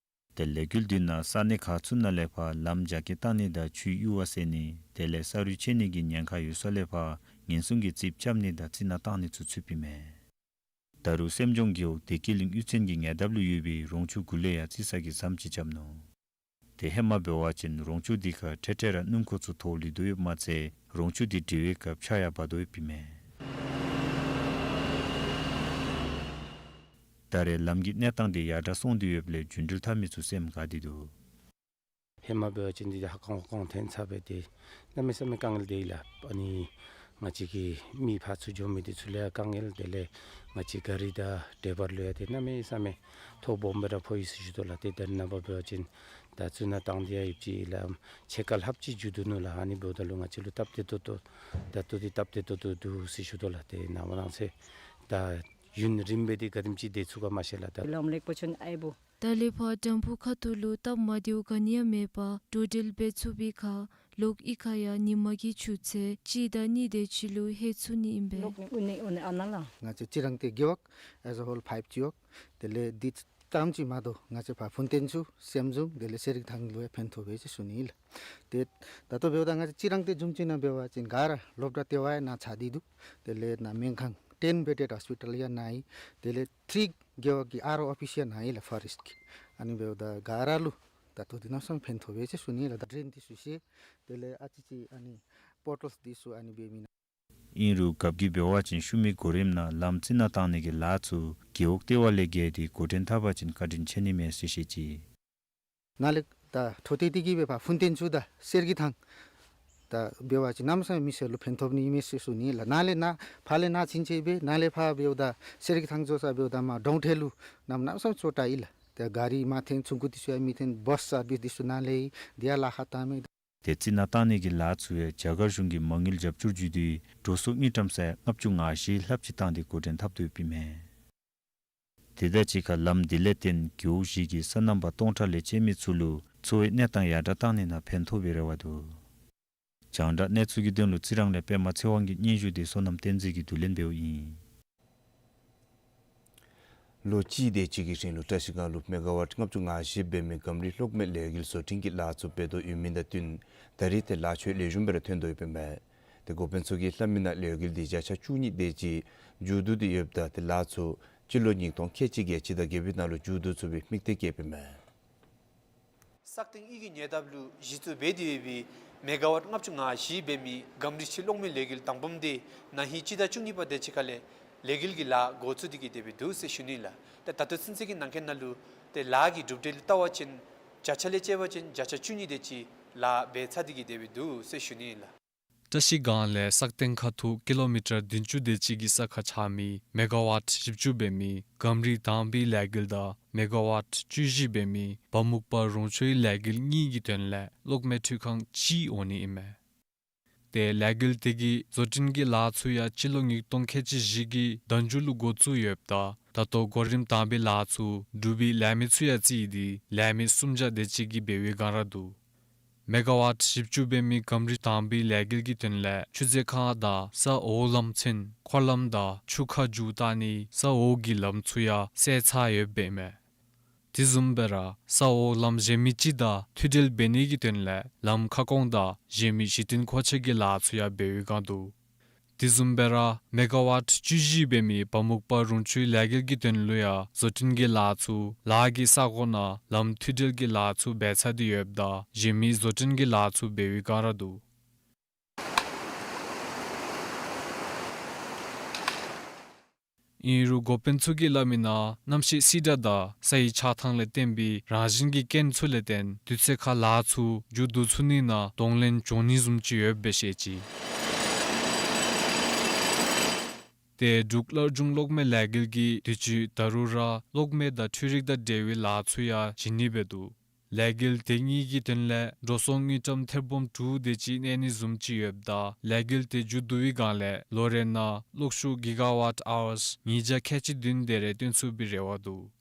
ཏེ་ལས་འགུལ་འདི་ནང་ས་གནས་ཁག་ཚུ་ནང་ལས་ཕར་ལམ་རྒྱ་སྐྱེད་བཏང་ནི་དང་ཆུའི་གཡུར་བ་བསལ་ནི་དེ་ལས་ས་རུད་ཆད་ནི་གི་ཉེན་ཁ་ཡོད་ས་ལས་ཕར་ཉེན་སྲུང་གི་རྩིགཔ་རྐྱབ་ནི་དང་རྩི་ནག་བཏང་ནི་ཚུ་ཚུདཔ་ཨིན་མས། ད་རུང་སེམས་ལྗོངས་རྒེད་འོག་བདེ་སྐྱིད་གླིང་གཡུས་ཚན་གྱི་ཉེ་འདབས་ལུ་ཡོད་པའི་རོང་ཆུ་གུ་ལས་ཡང་རྩི་ས་གི་ཟམ་ཅིག་རྐྱབ་ནུག། ཏེ་ཧེ་མ་འབད་བ་ཅིན་རོང་ཆུ་འདི་ཁར་འཕྲལ་འཕྲལ་ར་སྣུམ་འཁོར་ཚུ་ཐོག་ལུས་དོ་ཡོདཔ་མ་ཚད་རོང་ཆུ་འདི་འགྲིལ་བའི་སྐབས་ཆརཔ་ཡང་འབབ་དོ་ཡོདཔ་ཨིན་མས། ད་རེས་ལམ་གྱི་གནས་སྟངས་འདི་ཡར་དྲག་སོང་སྟེ་ཡོདཔ་ལས་རྒྱུན་འགྲུལ་འཐབ་མི་ཚུ་སེམས་དགའ་སྟེ་འདུག། ཧེ་མ་འབད་བ་ཅིན་འདི་ཧ་ཀང་ཧོ་ཀང་ཐོན་ཚར་སྦེ་ཏེ་གནམ་མེད་ས་མེད་དཀའ་ངལ་འདི་ལགས། ཨ་ནི་ང་བཅས་ཀྱི་མི་ཕར་ཚུར་འགྱོ་མི་འདི་ཚུ་ལུ་ཡང་དཀའ་ངལ། དེ་ལས་ང་བཅས་ག་རི་དང་ཌའི་བར་ལུ་ཡང་ཏེ་གནམ་མེད་ས་མེད་ཐོ་སྦོམ་སྦེ་ར་ཕོག་ཡི་ཟེར་ཞུ་དོ་ལགས། ཏེ་ད་རེས་ནངས་པ་འབད་བ་ཅིན་ད་རྩི་ནག་བཏང་སྟེ་ཡང་ཡོདཔ་ཅིག་ལམ་ཕྱེད་ཀ་ལྷགཔ་ཅིག་མཇུག་བསྡུ་ནུག་ལགས། ཨ་ནི་འབདཝ་ད་ལུ་ང་བཅས་ལུ་སྟབས་བདེ་ཏོག་ཏོ་ད་ལྟོ་འདི་སྟབས་བདེ་ཏོག་ཏོ་འདུག་ཟེར་ཞུ་དོ་ལགས། ཏེ་ནངས་པ་གནངས་ཚེ་ད་ཡུན་རིངམོ་སྦེ་འདི་ག་དེམ་ཅིག་སྡོད་ཚུགས་ག་མ་ཤེས་ལགས། ད་ལམ་ལེགས་པོ་བྱུང་ཨའི་བུ། ད་ལས་ཕར་དྲམ་ཕུག་ཁ་ཐུག་ལུ་སྟབས་མ་བདེཝ་ག་ནི་ཡང་མེད་པར་འགྲོ་འགྲུལ་འབད་ཚུགས་པའི་ཁར་ལོག་གཡུས་ཁར་ཡང་ཉིན་མ་གི་ཆུ་ཚོད་གཅིག་དང་གཉིས་དེ་ཅིག་ལུ་ལྷོད་ཚུགས་ནི་ཨིན་པས། ལོག་ནི་ཨུ་ནི་ཨུ་ནི་ཨ་ནཱ་ལགས། ང་བཅས་རྩི་རང་སྟོད་རྒེད་འོག་as a whole ཕའིབ་ཅིག་ཡོད། དེ་ལས་འདི་ཙམ་ཅིག་མ་གཏོགས་ང་བཅས་ཕར་ཕུན་སྟོན་ཚུ་སེམས་བཟུམ་དེ་ལས་གསེར་གྱི་ཐང་ལུ་ཡང་ཕན་ཐོགས་པས་ཟེར་ཞུ་ནི་ལགས། ཏེ་ད་ལྟོ་འབདཝ་ད་ང་བཅས་རྩི་རང་སྟོད་བཟུམ་ཅིག་ནང་འབད་བ་ཅིན་ག་ར་སློབ་གྲྭ་ལྟེ་བ་ཡང་ནཱ་ཚར་ཏེ་འདུག། དེ་ལས་ནཱ་སྨན་ཁང་ཊེན་བེ་ཌེཌ་ཧོསི་པི་ཊལ་ཡང་ནཱ་ཨིན། དེ་ལས་ཊི་རི་རྒེད་འོག་གི་ཨར་ཨོ་ཨོ་ཕིསི་ཡང་ནཱ་ཨིན་ལགས་ཕོ་རེསཊ་གི། ཨ་ནི་འབདཝ་ད་ག་ར་ལུ་ད་ལྟོ་འདི་ནང་སོང་ཕན་ཐོགས་པས་ཟེར་ཞུ་ནི་ལགས། ད་ཌྲེན་འདི་ཚུ་བཤལ། དེ་ལས་ཨ་ཙི་ཅིག་ཨ་ནི་པོ་ཊལ་འདི་ཚུ་ཨ་ནི་འབད་མི་ནང་། ཨིན་རུང་རྒཔོ་གིས་འབད་བ་ཅིན་ཤུལ་མའི་གོ་རིམ་ནང་ལམ་རྩི་ནག་བཏང་ནི་གི་ལཱ་ཚུ་རྒེད་འོག་ལྟེ་བ་ལས་བརྒལ་ཏེ་འགོ་འདྲེན་འཐབ་པ་ཅིན་བཀའ་དྲིན་ཆེ་ནི་མས་ཟེར་བཤད་ཅི། ནཱ་ལས་ད་འཕྲོ་མཐུད་དེ་གིས་སྦེ་ཕར་ཕུན་སྟོན་ཚུ་དང་གསེར་གྱི་ཐང་ ད་འབད་བ་ཅིན་གནམ་མེད་ས་མེད་མི་སེར་ལུ་ཕན་ཐོགས་ནི་ཨིན་མས་ཟེར་ཞུ་ནི་ལགས། ནཱ་ལས་ནཱ་ཕར་ལས་ནཱ་ཚུན་ཚོད་སྦེ་ནཱ་ལས་ཕར་འབདཝ་ད་སེར་སྐྱ་ཐང་རྫོང་ས་འབདཝ་ད་མར་གྲོང་ཁྱེར་ལུ་གནམ་མེད་ས་མེད་ཅོག་འཐདཔ་ཨིན་ལགས། ཏེ་ག་རི་མར་འཐོན་ཚུན་ཚོད་འདི་ཚུ་ཡང་མི་འཐོན། བཱསི་སར་བིསི་འདི་ཚུ་ནཱ་ལས་འདི་ཡང་ལཱ་ཁག་བཏང་མས། ཏེ་རྩི་ནག་བཏང་ནི་གི་ལཱ་ཚུ་ཡང་རྒྱ་གར་གཞུང་གིས་མ་དངུལ་རྒྱབ་སྐྱོར་བརྒྱུད་དེ་འགྲོ་སོང་དངུལ་ཀྲམ་ས་ཡ་ལྔ་བཅུ་ང་བཞི་ལྷགཔ་ཅིག་བཏང་སྟེ་འགོ་འདྲེན་འཐབ་དོ་ཡོདཔ་ཨིན་མས། དེ་དང་གཅིག་ཁར་ལམ་འདི་ལས་བརྟེན་རྒེད་འོག་བཞི་གི་སོ་ནམ་པ་སྟོང་ཕྲག་ལས་བཅད་མི་ཚུ་ལུ་འཚོ་བའི་གནས་སྟངས་ཡར་དྲགས་བཏང་ནི་ནང་ཕན་ཐོགས་པའི་རེ་བ་འདུག། རྒྱང་བསྒྲགས་གནས་ཚུལ་གྱི་དོན་ལུ་རྩི་རང་ལས་པདྨ་ཚེ་དབང་གི་སྙན་ཞུ་དེ་བསོད་ནམས་བསྟན་འཛིན་གྱིས་བསྡུ་ལེན་འབདཝ་ཨིན། ལོ་གཅིག་དེ་ཅིག་གི་རིང་ལུ་བཀྲ་ཤིས་སྒང་ལུ་མེ་ག་ཝཊ་ལྔ་བཅུ་ང་བཞི་འབད་མི་གམ་རི་གློག་མེ་ལས་འགུལ་བཟོ་སྐྲུན་གྱི་ལཱ་ཚུ་འབད་དོ་ཡོད་མི་དང་བསྟུན་ད་རེས་ཏེ་ལཱ་ཚུ་ལེགས་ཤོམ་སྦེ་ར་ཐོན་དོ་ཡོདཔ་ཨིན་མས། ཏེ་འགོ་དཔོན་ཚུ་གིས་སླབ་མི་ནང་ལས་འགུལ་འདི་བརྒྱ་ཆ་བཅུ་གཉིས་དེ་ཅིག་མཇུག་བསྡུ་སྟེ་ཡོདཔ་ད་ཏེ་ལཱ་ཚུ་སྤྱི་ལོ་ཉིས་སྟོང་ཁལ་གཅིག་བརྒྱད་ཅུ་དང་བརྒྱད་པའི་ནང་ལུ་མཇུག་བསྡུ་ཚུགས་པའི་དམིགས་གཏད་བསྐྱེདཔ་ཨིན་མས། སག་སྟེང་གཉིས་ཀྱི་ཉེ་འདབས་ལུ་གཞི་བཙུགས་འབད་དེ་ཡོད་པའི་མེ་ག་ཝཊ་ལྔ་བཅུ་ང་བཞི་འབད་མི་གམ་རི་ཕྱི་གློག་མེ་ལས་འགུལ་དང་པམ་དེ་ན་ཧིང་སྤྱི་ཟླ་བཅུ་གཉིས་པ་དེ་ཅིག་ཁ་ལས་ལས་འགུལ་གྱི་ལཱ་འགོ་བཙུགས་ཏེ་གི་སྡོད་པའི་འདུག་ཟེར་ཞུ་ནི་ལགས། ཏེ་ད་ལྟོ་ཚུན་ཚོད་ཀྱི་ནང་འཁོད་ནང་ལུ་ཏེ་ལཱ་གི་གྲུབ་འབྲས་ལུ་བལྟ་བ་ཅིན་བརྒྱ་ཆ་ལས་བཅད་པ་ཅིན་བརྒྱ་ཆ་བཅུ་གཉིས་དེ་ཅིག་ལཱ་འབད་ཚར་ཏེ་གི་སྡོད་པའི་འདུག་ཟེར་ཞུ་ནི་ལགས། བཀྲ་ཤིས་སྒང་ལས་སག་སྟེང་ཁ་ཐུག་ཀི་ལོ་མི་ཊར་བདུན་ཅུ་དེ་ཅིག་གི་ས་ཁར་ཆགས་མི་མེ་ག་ཝཊ་བཞི་བཅུ་འབད་མི་གམ་རི་དང་པའི་ལས་འགུལ་དང་མེ་ག་ཝཊ་བཅུ་བཞི་འབད་མི་བ་མུག་པ་རོང་ཆུའི་ལས་འགུལ་གཉིས་ཀྱི་དོན་ལས་གློག་མེ་འཕྲུལ་ཁང་གཅིག་འོང་ནི་ཨིན་མས། ཏེ་ལས་འགུལ་དེ་གི་བཟོ་སྐྲུན་གྱི་ལཱ་ཚུ་ཡང་སྤྱི་ལོ་ཉིས་སྟོང་ཁལ་གཅིག་བཞི་གི་ཟླ་མཇུག་ལུ་འགོ་བཙུགས་ཡོདཔ་ད་ད་ལྟོ་གོ་རིམ་དང་པའི་ལཱ་ཚུ་གྲུབ་པའི་ལས་མི་ཚུ་ཡང་བརྩིས་ཏེ་ལས་མི་སུམ་བརྒྱ་དེ་ཅིག་གིས་འབད་བའི་སྒང་ར་འདུག། མེ་ག་ཝཊ་བཞི་བཅུ་འབད་མི་གམ་རི་དང་པའི་ལས་འགུལ་གྱི་དོན་ལས་ཆུ་མཛོད་ཁང་དང་ས་འོག་ལམ་ཚུན་འཁོར་ལམ་དང་ཆུ་ཁ་མཇུག་བཏགས་ནི་ས་འོག་གི་ལམ་ཚུ་ཡང་བསལ་ཚར་ཡོདཔ་ཨིན་མས། དེ་བཟུམ་སྦེ་ར་ས་འོག་ལམ་གཞན་མི་ཅིག་དང་མཐུད་འབྲེལ་འབད་ནི་གི་དོན་ལས་ལམ་ཁ་སྐོང་དང་གཞན་མི་གཞི་རྟེན་མཁོ་ཆས་ཀྱི་ལཱ་ཚུ་ཡང་འབད་བའི་སྒང་འདུག། དེ་བཟུམ་སྦེ་ར་མེ་ག་ཝཊ་བཅུ་བཞི་འབད་མི་བ་མུག་པ་རོང་ཆུའི་ལས་འགུལ་གྱི་དོན་ལུ་ཡང་བཟོ་སྐྲུན་གྱི་ལཱ་ཚུ་ལཱ་གི་ས་གོ་ནང་ལམ་མཐུད་འབྲེལ་གྱི་ལཱ་ཚུ་འབད་ཚར་ཏེ་ཡོདཔ་ད་གཞན་མི་བཟོ་སྐྲུན་གྱི་ལཱ་ཚུ་འབད་བའི་སྒང་ར་འདུག། ཨིན་རུང་འགོ་དཔོན་ཚུ་གིས་སླབ་མི་ནང་གནམ་གཤིས་བསིལ་དྲགས་དང་ས་ཡི་ཆགས་ཐངས་ལས་བརྟེན་པའི་རང་བཞིན་གྱི་རྐྱེན་ཚུ་ལས་བརྟེན་དུས་ཚོད་ཁར་ལཱ་ཚུ་མཇུག་བསྡུ་ཚུགས་ནི་ནང་གདོང་ལེན་འབྱུང་ནི་བཟུམ་ཅིག་ཡོདཔ་སྦེ་བཤད་ཅི། ཏེ་འབྲུག་སླར་འབྱུང་གློག་མེ་ལས་འགུལ་གྱིས་དུས་ཅི་ད་རུང་ར་གློག་མེ་དང་འཕྲུལ་རིག་དང་འབྲེལ་བའི་ལཱ་ཚུ་ཡང་བྱིན་ནི་སྦེ་འདུག། ལས་འགུལ་དེ་གཉིས་ཀྱི་དོན་ལས་འགྲོ་སོང་དངུལ་ཀྲམ་ཐེར་འབུམ་དྲུག་དེ་ཅིག་གནས་ནི་བཟུམ་ཅིག་ཡོདཔ་ད་ལས་འགུལ་དེ་མཇུག་བསྡུ་བའི་སྒང་ལས་ལོ་རེ་ནང་གློག་ཤུགས་གི་ག་ཝཊ་ཨ་ཝརསི་ཉིས་བརྒྱ་ཁལ་གཅིག་བདུན་དེ་རེ་བཏོན་ཚུགས་པའི་རེ་བ་འདུག།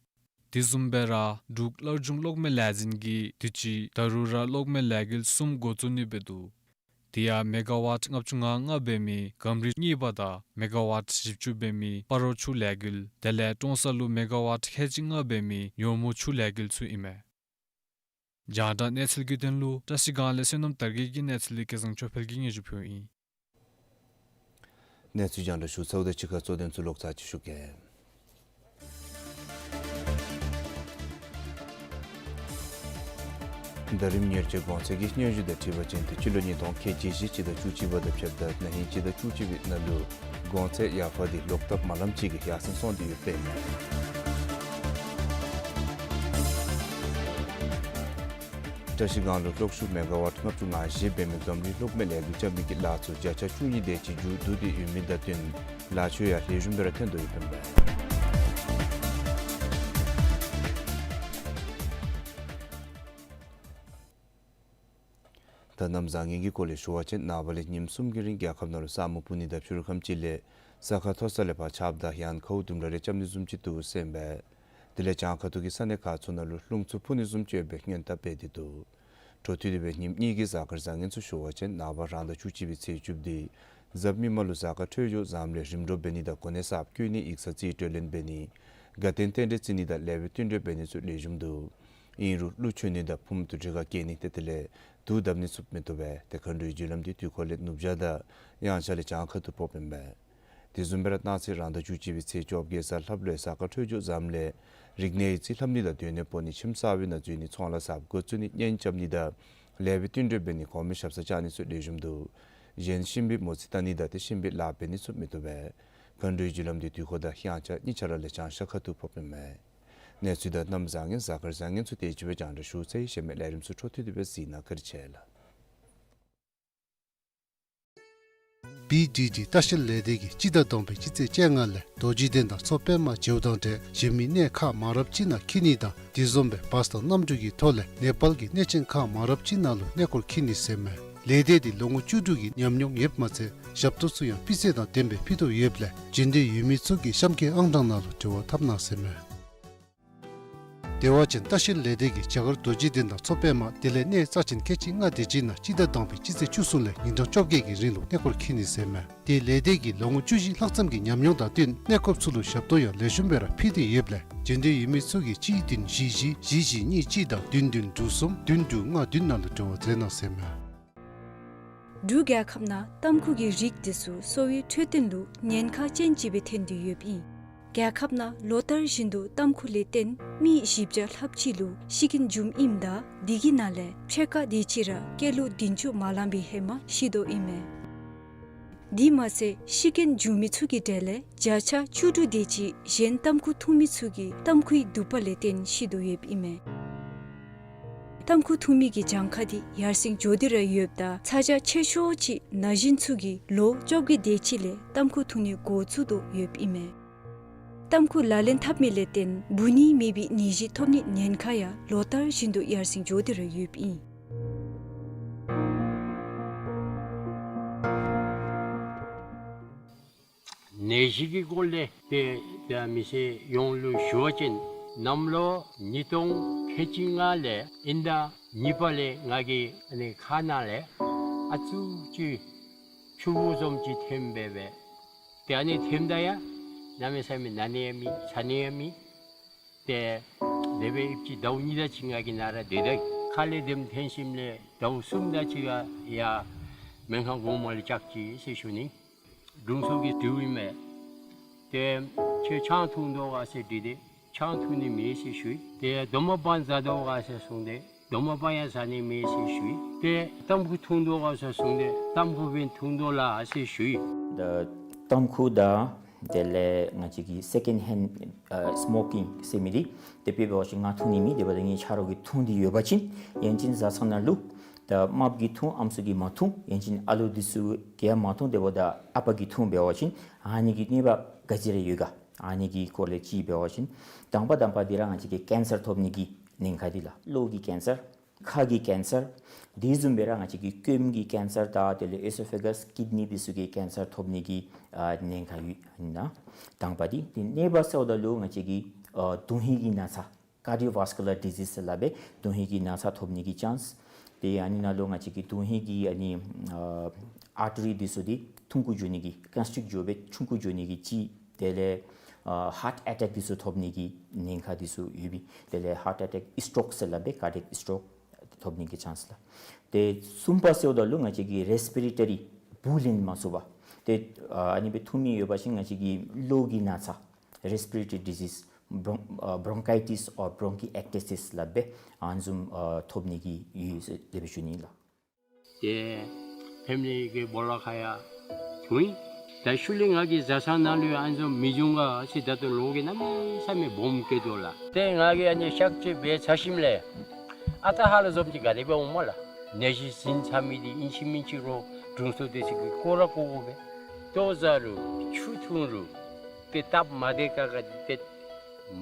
དེ་བཟུམ་སྦེ་ར་འབྲུག་སླར་འབྱུང་གློག་མེ་ལས་འཛིན་གྱིས་དུས་ཅི་ད་རུང་ར་གློག་མེ་ལས་འགུལ་གསུམ་འགོ་བཙུགས་ནི་སྦེ་འདུག། དེ་ཡང་མེ་ག་ཝཊ་ལྔ་བཅུ་ང་ལྔ་འབད་མི་གམ་རི་གཉིས་པ་དང་མེ་ག་ཝཊ་བཞི་བཅུ་འབད་མི་སྤ་རོ་ཆུ་ལས་འགུལ་དེ་ལས་ཀྲོང་གསར་ལུ་མེ་ག་ཝཊ་ཁལ་གཅིག་ལྔ་འབད་མི་ཡོལ་མོ་ཆུ་ལས་འགུལ་ཚུ་ཨིན་མས། རྒྱང་བསྒྲགས་གནས་ཚུལ་གྱི་དོན་ལུ་བཀྲ་ཤིས་སྒང་ལས་བསོད་ནམས་དར་རྒྱས་ཀྱི་གནས་ཚུལ་ལས་སྐལ་བཟང་ཆོས་འཕེལ་གྱིས་སྙན་ཞུ་ཕུལཝ་ཨིན། གནས་ཚུལ་རྒྱང་བསྒྲགས་ཞུ་ཚརཝ་དང་གཅིག་ཁར་གཙོ་དོན་ཚུ་ལོག་ཚར་ཅིག་ཞུ་གེ། ཟླ་རིམ་ཉེར་གཅིག་གོང་ཚད་ཀྱི་སྙན་ཞུ་དང་འཁྲིལ་བ་ཅིན་ཏེ་སྤྱི་ལོ་ཉིས་སྟོང་ཁལ་གཅིག་བཞི་སྤྱི་ཟླ་བཅུ་གཅིག་པ་དང་ཕྱདཔ་ད་ན་ཧིང་སྤྱི་ཟླ་བཅུ་གཅིག་པའི་ནང་ལུ་གོང་ཚད་ཡར་འཕར་ཏེ་ལོག་ལྟབ་མ་ལམ་ཅིག་གིས་ཡར་སེང་སོང་སྟེ་ཡོདཔ་ཨིན་མས། བཀྲ་ཤིས་སྒང་ལུ་གློག་ཤུགས་མེ་ག་ཝཊ་ལྔ་བཅུ་ང་བཞི་འབད་མི་གམ་རི་གློག་མེ་ལས་འགུལ་རྐྱབ་ནི་གི་ལཱ་ཚུ་བརྒྱ་ཆ་བཅུ་གཉིས་དེ་ཅིག་མཇུག་བསྡུ་སྟེ་ཡོད་མི་དང་བསྟུན་ལཱ་ཚུ་ཡང་ལེགས་ཤོམ་སྦེ་ར་ཐོན་དོ་ཡོདཔ་ཨིན་པས། ད་གནམ་བཟང་ངན་གྱི་སྐོར་ལས་ཞུ་བ་ཅིན་ནངས་པ་ལས་ཉིནམ་གསུམ་གྱི་རིང་རྒྱལ་ཁབ་ནང་ལུ་ས་སྨུག་སྤུབ་ནི་དང་ཕྱི་རུ་ཁམས་ཅིག་ལས་ས་ཁ་མཐོ་ས་ལས་ཕར་ཆརཔ་དང་ཡང་ན་ཁཝ་ལྡུམ་ར་རེ་རྐྱབ་ནི་བཟུམ་ཅིག་འདུག་ཟེར་ཨིན་པས། དེ་ལས་བྱང་ཁ་ཐུག་གི་ས་གནས་ཁག་ཚུ་ནང་ལུ་རླུང་འཚུབ་འཕུ་ནི་བཟུམ་ཅིག་ཡོད་པའི་སྔོན་བརྡ་སྤེལ་ཏེ་འདུག། འཕྲོ་མཐུད་དེ་སྦེ་ཉིནམ་གཉིས་ཀྱི་གཟའ་སྐར་བཟང་ངན་ཚུ་ཞུ་བ་ཅིན་ནངས་པ་རང་ཟླ་བཅུ་གཅིག་པའི་ཚེས་བཅུ་པ་འདི་གཟའ་མིག་དམར་ལུ་གཟའ་སྐར་འཕྲོད་སྦྱོར་བཟངམ་ལས་རིམ་གྲོ་འབད་ནི་དང་གོ་གནས་གསརཔ་བསྐོ་ནི་ཡིག་ཚང་རྩིས་སྤྲོད་ལེན་འབད་ནི་དགའ་སྟོན་རྟེན་འབྲེལ་བརྩི་ནི་དང་ལེགས་པའི་བསྟུན་གྲོས་འབད་ནི་ཚུ་ལེགས་ཤོམ་འདུག། ཨིན་རུང་ཀླུ་མཆོད་ནི་དང་ཕུངམ་དུ་དྲི་ག་བཀལ་ནི་ཏེ་དེ་ལས་དུག་བརྡབ་ནི་ཚུ་མི་བཏུབ་པས། ཏེ་མཁའ་འགྲོའི་རྒྱུ་ལམ་འདི་དུས་འཁོར་ལས་ནུབ་བྱང་དང་དབྱངས་འཆར་ལས་བྱང་ཁ་ཐུག་ཕོགཔ་ཨིན་པས། དེ་བཟུམ་སྦེ་ར་གནངས་ཚེ་རང་ཟླ་བཅུ་གཅིག་པའི་ཚེས་བཅོ་བརྒྱད་གཟའ་ལྷགཔ་ལུ་གཟའ་སྐར་འཕྲོད་སྦྱོར་བཟངམ་ལས་རིག་གནས་ཡིག་རྩིས་ལྷབ་ནི་དང་སྡོད་གནས་སྤོ་ནི་ཁྱིམ་གསར་པའི་ནང་འཛུལ་ནི་ཚོང་ལཱ་གསརཔ་འགོ་བཙུགས་ནི་གཉེན་རྐྱབ་ནི་དང་ལེགས་པའི་བསྟུན་གྲོས་འབད་ནི་གོང་མའི་ཞབས་སར་བཅར་ནི་ཚུ་ལེགས་ཤོམ་འདུག། གཞན་གཤིན་པོའི་མོ་རྩིས་བལྟ་ནི་དང་ཏེ་གཤིན་པོའི་ལཱ་འབད་ནི་ཚུ་མི་བཏུབ་པས། མཁའ་འགྲོའི་རྒྱུ་ལམ་འདི་དུས་འཁོར་དང་དབྱངས་འཆར་གཉིས་ཆ་ར་ལས་བྱང་ཤར་ཁ་ཐུག་ཕོགཔ་ཨིན་མས། གནས་ཚུལ་དང་གནམ་བཟང་ངན་གཟའ་སྐར་བཟང་ངན་ཚུ་དེ་ཅིག་སྦེ་རྒྱང་བསྒྲགས་ཞུ་ཚར་ཡི། གཞན་མི་ལས་རིམ་ཚུ་འཕྲོ་མཐུད་དེ་སྦེ་གཟིགས་གནང་། བཀའ་དྲིན་ཆེ་ལགས། པི་ཌི་ཌི་ལྟ་བཤལ་ལས་སྡེ་གིས་སྤྱི་ཟླ་དང་པའི་སྤྱི་ཚེས་བཅོ་ལྔ་ལས་རྡོ་རྗེ་གདན་དང་མཚོ་པདྨ་མཇལཝ་དང་འབྲེལ་གཞན་མི་གནས་ཁག་མ་རབས་ཅིག་ནང་འཁྱིད་ནི་དང་དེ་བཟུམ་སྦེ་བཱས་དང་གནམ་གྲུ་གི་ཐོག་ལས་ནེ་པཱལ་གྱི་གནས་ཆེན་ཁག་མ་རབས་ཅིག་ནང་ལུ་གནས་སྐོར་འཁྱིད་ནི་ཟེར་མས། ལས་སྡེ་འདི་ལོ་ངོ་བཅུ་དྲུག་གི་ཉམས་མྱོང་ཡོདཔ་མ་ཚད་ཞབས་ཏོག་ཚུ་ཡང་སྤུས་ཚད་དང་ལྡནམ་སྦེ་ཕུལ་དོ་ཡོདཔ་ལས་འབྱོན་འདོད་ཡོད་མི་ཚུ་གིས་གཤམ་གྱི་ཨང་གྲངས་ནང་ལུ་འབྲེལ་བ་འཐབ་གནང་ཟེར་མས། བདེ་བ་ཅན་ལྟ་བཤལ་ལས་སྡེ་གིས་རྒྱ་གར་རྡོ་རྗེ་གདན་དང་མཚོ་པདྨ་དེ་ལས་གནས་རྩ་ཆེན་ཁལ་གཅིག་ལྔ་དེ་ཅིག་ནང་སྤྱི་ཟླ་དང་པའི་སྤྱི་ཚེས་བཅུ་གསུམ་ལས་ཉིན་གྲངས་བཅོ་བརྒྱད་ཀྱི་རིང་ལུ་གནས་སྐོར་འཁྱིད་ནི་ཟེར་མས། དེ་ལས་སྡེ་གིས་ལོ་ངོ་བཅུ་བཞི་ལྷག་ཙམ་གྱི་ཉམས་མྱོང་དང་བསྟུན་གནས་སྐོརཔ་ཚུ་ལུ་ཞབས་ཏོག་ཡང་ལེགས་ཤོམ་སྦེ་ར་ཕུལ་ཏེ་ཡོདཔ་ལས་འབྱོན་འདོད་ཡོད་མི་ཚུ་གིས་གཅིག་བདུན་བཞི་བཞི་བཞི་གཉིས་གཅིག་དང་བདུན་བདུན་དྲུག་གསུམ་བདུན་དྲུག་ལྔ་བདུན་ནང་ལུ་འབྲེལ་བ་མཛད་གནང་ཟེར་མས། འབྲུག་རྒྱལ་ཁབ་ནང་ཏམ་ཁུ་གི་རིགས་འདི་ཚུ་གསོ་བའི་འཕྲོད་བསྟེན་ལུ་ཉེན་ཁ་ཅན་ཅིག་སྦེ་ཐོན་ཏེ་ཡོདཔ་ཨིན། རྒྱལ་ཁབ་ནང་ལོ་ལྟར་བཞིན་དུ་ཏམ་ཁུ་ལས་བརྟེན་མི་བཞི་བརྒྱ་ལྷགཔ་ཅིག་ལུ་ཤི་རྐྱེན་འབྱུངམ་ཨིནམ་ད་དེ་གི་ནང་ལས་ཕྱེད་ཀ་དེ་ཅིག་ར་སྐྱེས་ལོ་བདུན་ཅུ་མ་ལང་པའི་ཧེ་མ་ཤི་དོ་ཨིན་མས། དེ་མ་ཚད་ཤི་རྐྱེན་འབྱུང་མི་ཚུ་གི་གྲས་ལས་བརྒྱ་ཆ་བཅུ་དྲུག་དེ་ཅིག་གཞན་ཏམ་ཁུ་འཐུང་མི་ཚུ་གིས་ཏམ་ཁུའི་དུད་པ་ལས་བརྟེན་ཤི་དོ་ཡོདཔ་ཨིན་མས། ཏམ་ཁུ་འཐུང་མི་གི་གྱངས་ཁ་འདི་ཡར་སེང་འགྱོ་སྟེ་ར་ཡོདཔ་ད་ཚ་གྱང་ཆེ་ཤོས་ཅིག་ན་གཞོན་ཚུ་གིས་ལོ་བཅོ་བརྒྱད་དེ་ཅིག་ལས་ཏམ་ཁུ་འཐུང་ནི་འགོ་བཙུགས་དོ་ཡོདཔ་ཨིན་མས། ཏམ་ཁུ་ལག་ལེན་འཐབ་མི་ལས་བརྟེན་འབུ་ནི་མེད་པའི་ནད་གཞི་ཐོབ་ནི་ཉེན་ཁ་ཡང་ལོ་ལྟར་བཞིན་དུ་ཡར་སེང་འགྱོ་སྟེ་ར་ཡོདཔ་ཨིན། ནད་གཞི་གི་སྐོར་ལས་ཏེ་ད་མི་སེར་ཡོངས་ལུ་ཞུ་བ་ཅིན་གནམ་ལོ་ཉིས་སྟོང་ཁལ་གཅིག་ལྔ་ལས་དབྱིན་ཟླ་གཉིས་པ་ལས་ང་གི་ཨ་ནི་ཁ་ནང་ལས་ཨ་ཙུག་ཅིག་ཆུ་བུར་བཟུམ་ཅིག་ཐོནམ་སྦེ་སྦེ། ཏེ་ཨ་ནི་ཐོནམ་ད་ཡང་གནམ་མེད་ས་མེད་ན་ནི་ཡང་མེད་ཚ་ནི་ཡང་མེད། ཏེ་དེ་སྦེ་ཨིན་ཅི་ཟླཝ་གཉིས་དེ་ཅིག་ང་གི་ནང་ར་སྡོད་དེ་ཁ་ལས་དེམ་ཐོན་ཞིནམ་ལས་ཟླཝ་གསུམ་དེ་ཅིག་ཡར་སྨན་ཁང་གོངམ་ལས་བཅར་ཅི་ཟེར་ཞུ་ནི། དྲུང་འཚོ་གིས་དྲིཝ་ཨིན་མས། ཏེ་ཁྱོད་ཆང་འཐུང་དོ་ག་ཟེར་དྲིས་ཏེ་ཆང་འཐུང་ནི་མེད་ཟེར་ཞུ་ཡི། ཏེ་རྡོག་མ་པང་ཟ་དོ་ག་ཟེར་གསུངས་ཏེ་རྡོག་མ་པང་ཡང་ཟ་ནི་མེད་ཟེར་ཞུ་ཡི། ཏེ་ཏམ་ཁུ་འཐུང་དོ་ག་ཟེར་གསུངས་ཏེ་ཏམ་ཁུ་སྦེ་འཐུང་དོ་ལགས་ཟེར་ཞུ་ཡི། ད་ཏམ་ཁུ་དང་དེ་ལས་ང་བཅས་ཀྱི་སེ་ཀེནཌ་ཧེནཌ་ཨ་སི་མོ་ཀིང་ཟེར་མི་འདི་དེ་སྦེ་འབད་བ་ཅིན་ང་འཐུང་ནི་མེད། དེ་འབདཝ་ད་ངེའི་ཆ་རོགས་ཀྱིས་འཐུང་སྟེ་ཡོད་པ་ཅིན་ཡང་ཅིན་བཟའ་ཚང་ནང་ལུ་ད་རྨགཔ་གིས་འཐུང་ཨམ་སྲུ་གིས་མ་འཐུང་ཡང་ཅིན་ཨ་ལོ་འདི་ཚུ་གིས་ཡང་མ་འཐུང་དེ་འབདཝ་ད་ཨ་པ་གིས་འཐུང་འབད་བ་ཅིན་ཨ་ནི་གི་གནོད་པ་ག་ཅི་ར་ཡོད་ག། ཨ་ནི་གི་སྐོར་ལས་ཅིག་འབད་བ་ཅིན་དང་པ་དང་པ་འདི་ར་ང་བཅས་ཀྱི་ཀེན་སར་ཐོབ་ནི་གི་ཉེན་ཁ་འདི་ལགས། གློ་གི་ཀེན་སར། ཁ་གི་ཀེན་སར། དེ་བཟུམ་སྦེ་ར་ང་བཅས་ཀྱི་སྐྱོནམ་གི་ཀེན་སར་དང་དེ་ལས་ཨེ་སོ་ཕེ་གཱས་ཀིཌ་ནི་འདི་ཚུ་གི་ཀེན་སར་ཐོབ་ནི་གི་ཨ་ཉེན་ཁ་ཡོད་ཨིན་ན། དང་པ་འདི། ཏེ་གནོད་པ་ཟེརཝ་ད་ལུ་ང་བཅས་ཀྱི་ཨ་དོན་ཧིང་གི་ན་ཚ་ཀར་ཌི་ཡོ་ཝཱས་ཀུ་ལར་ཌི་ཟིས་ཟེར་སླབ་པའི་དོན་ཧིང་གི་ན་ཚ་ཐོབ་ནི་གི་ཅཱནསི། ཏེ་ཨ་ནི་ནང་ལུ་ང་བཅས་ཀྱི་དོན་ཧིང་གི་ཨ་ནི་ཨ་ཨར་ཊི་རི་འདི་ཚུ་འདི་ཐུང་ཀུ་འགྱོ་ནི་གི་ཀོན་སི་ཊིཀཊ་འགྱོ་སྦེ་ཆུང་ཀུ་འགྱོ་ནི་གི་ཅིག། དེ་ལས་ཨ་ཧཱརཊ་ཨེ་ཊེཀ་འདི་ཚུ་ཐོབ་ནི་གི་ཉེན་ཁ་འདི་ཚུ་ཡོད་པས། དེ་ལས་ཧཱརཊ་ཨེ་ཊེཀ་སི་ཊོཀ་ཟེར་སླབ་པའི་ཀར་ཌི་ཡེཀ་སི་ཊོཀ་ཐོབ་ནི་གི་ཅཱནསི་ལགས། ཏེ་གསུམ་པ་ཟེརཝ་ད་ལུ་ང་བཅས་ཀྱི་རེསི་པི་རེ་ཊ་རི་འབུ་ལེན་མ་ཚུགས་པ། ཏེ་ཨ་ཨ་ནི་སྦེ་འཐུང་མི་ཡོད་པ་ཅིན་ང་བཅས་ཀྱི་གློ་གི་ན་ཚ་རེསི་པི་རེ་ཊ་རི་ཌི་ཟིས། བོ་རོན་ཨ་བོ་རོན་ཀའི་ཊིས་ཨོར་བོ་རོན་ཀི་ཨེཀ་ཊི་སི་སི་ལགས་སྦེ་ཨ་ནི་བཟུམ་ཨ་ཐོབ་ནི་གི་ཡོད་ཟེར་དེ་སྦེ་ཞུ་ནི་ལགས། ཏེ་ཕེ་མི་ལི་གི་སྦོ་ལོགས་ཁར་ཡང་འཐུང་ཡི། ད་ཤུལ་ལས་ང་གི་བཟའ་ཚང་ནང་ལུ་ཡང་ཨ་ནི་བཟུམ་མི་འབྱུང་ག་ཟེར་ད་ལྟོ་ལོ་གིས་གནམ་མེད་ས་མེད་སྦོམ་སྐྱེས་དོ་ལགས། ཏེ་ང་གིས་ཨ་ནི་གཤག་བཅོས་འབད་ཚར་ཞིནམ་ལས་ཨ་རྟག་ཧ་ལ་བཟུམ་ཅིག་ག་དེ་སྦེ་འོངམ་ལགས། ནད་གཞི་ཟིན་ཚར་མི་འདི་ཨིན་ཅི་མིན་ཅི་རུང་དྲུང་འཚོ་འདི་ཚུ་གིས་བཀོ་ར་བཀོ་དགོ་པས། ལྟོ་བཟའ་རུང་ཆུ་འཐུང་རུང་ཏེ་སྟབས་མ་བདེ་ཁག་ཁ་འདི་ཏེ་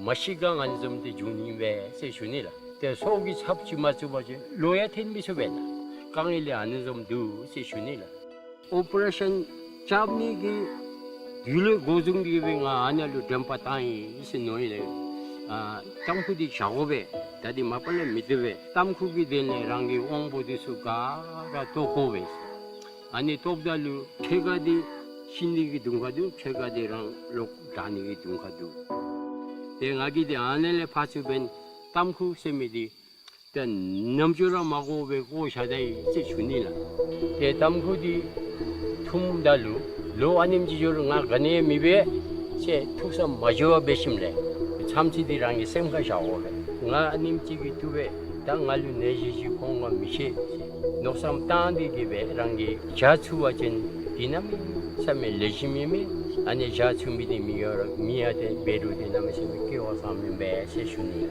མ་ཤི་ག་ཨ་ནི་བཟུམ་འདི་འབྱུང་ནི་སྦེ་ཟེར་ཞུ་ནི་ལགས། ཏེ་སྲོག་གི་ཚབ་ཅིག་མ་བཙུགས་པ་ཅིན་ལོག་ཡང་འཐོན་མི་ཚུགས་པས་ལགས། དཀའ་ངལ་ལས་ཨ་ནི་བཟུམ་འདུག་ཟེར་ཞུ་ནི་ལགས། ཨོ་པ་རེ་ཤཱན་རྐྱབ་ནི་གི་དུས་ལས་འགོ་བཟུང་སྟེ་སྦེ་ང་ཨ་ནཱ་ལུ་འགྲེམས་པ་བཏང་ཡི་ཟེར་མནོ་ཡི་ལགས། ཨ་ཏམ་ཁུ་འདི་བཞག་དགོ་པས། ད་འདི་མ་པ་ལས་མི་བཏུབ་པས། ཏམ་ཁུ་གི་དོན་ལས་རང་གི་དབང་པོ་འདི་ཚུ་ག་ར་བཏོག་དགོ་པས། ཨ་ནི་བཏོགཔ་ད་ལུ་ཕྱེད་ཀ་འདི་ཤི་ནི་གི་གདོང་ཁར་འདུག། ཕྱེད་ཀ་འདི་རང་ལོག་དྲག་ནི་གི་གདོང་ཁར་འདུག། ཏེ་ང་གིས་འདི་ཨ་ནཱ་ལས་ཕར་ཚུར་འབདན་ཏམ་ཁུ་ཟེར་མི་འདི་ཏེ་ནམ་ཅིག་ར་མ་བཀོ་བར་བཀོ་བཞག་ད་ཡི་ཟེར་ཞུ་ནི་ལགས། ཏེ་ཏམ་ཁུ་འདི་འཐུངམ་ད་ལུ་ལོ་ཨ་ནེམ་ཅིག་འགྱོ་རུང་ང་ག་ནི་ཡང་མི་འབད་ཟེར་ཐུགས་བསམ་མ་བཞེས་པར་འབད་ཞིནམ་ལས་མཚམས་ཚིགས་འདི་རང་གི་སེམས་ཁར་བཞག་དགོ་པས། ང་ཨ་ནེམ་ཅིག་གིས་བཏུབ་པས། ད་ང་ལུ་ནད་གཞི་ཅིག་ཁོང་ཁར་མི་ཤེས་ཟེར་མནོ་བསམ་བཏང་སྟེ་གི་སྦེ་རང་གིས་བཞག་ཚུགས་པ་ཅིན་འདི་གནམ་མེད་ས་མེད་ལེགས་ཤོམ་ཨིན་མས། ཨ་ནི་བཞག་ཚུགས་མི་འདི་མི་ཡོད་རུང་མི་ཡང་ཏེ་འབད་རུང་འདི་གནམ་མེད་ས་མེད་སྐལ་བ་བཟང་མི་ཨིན་པས་ཟེར་ཞུ་ནི་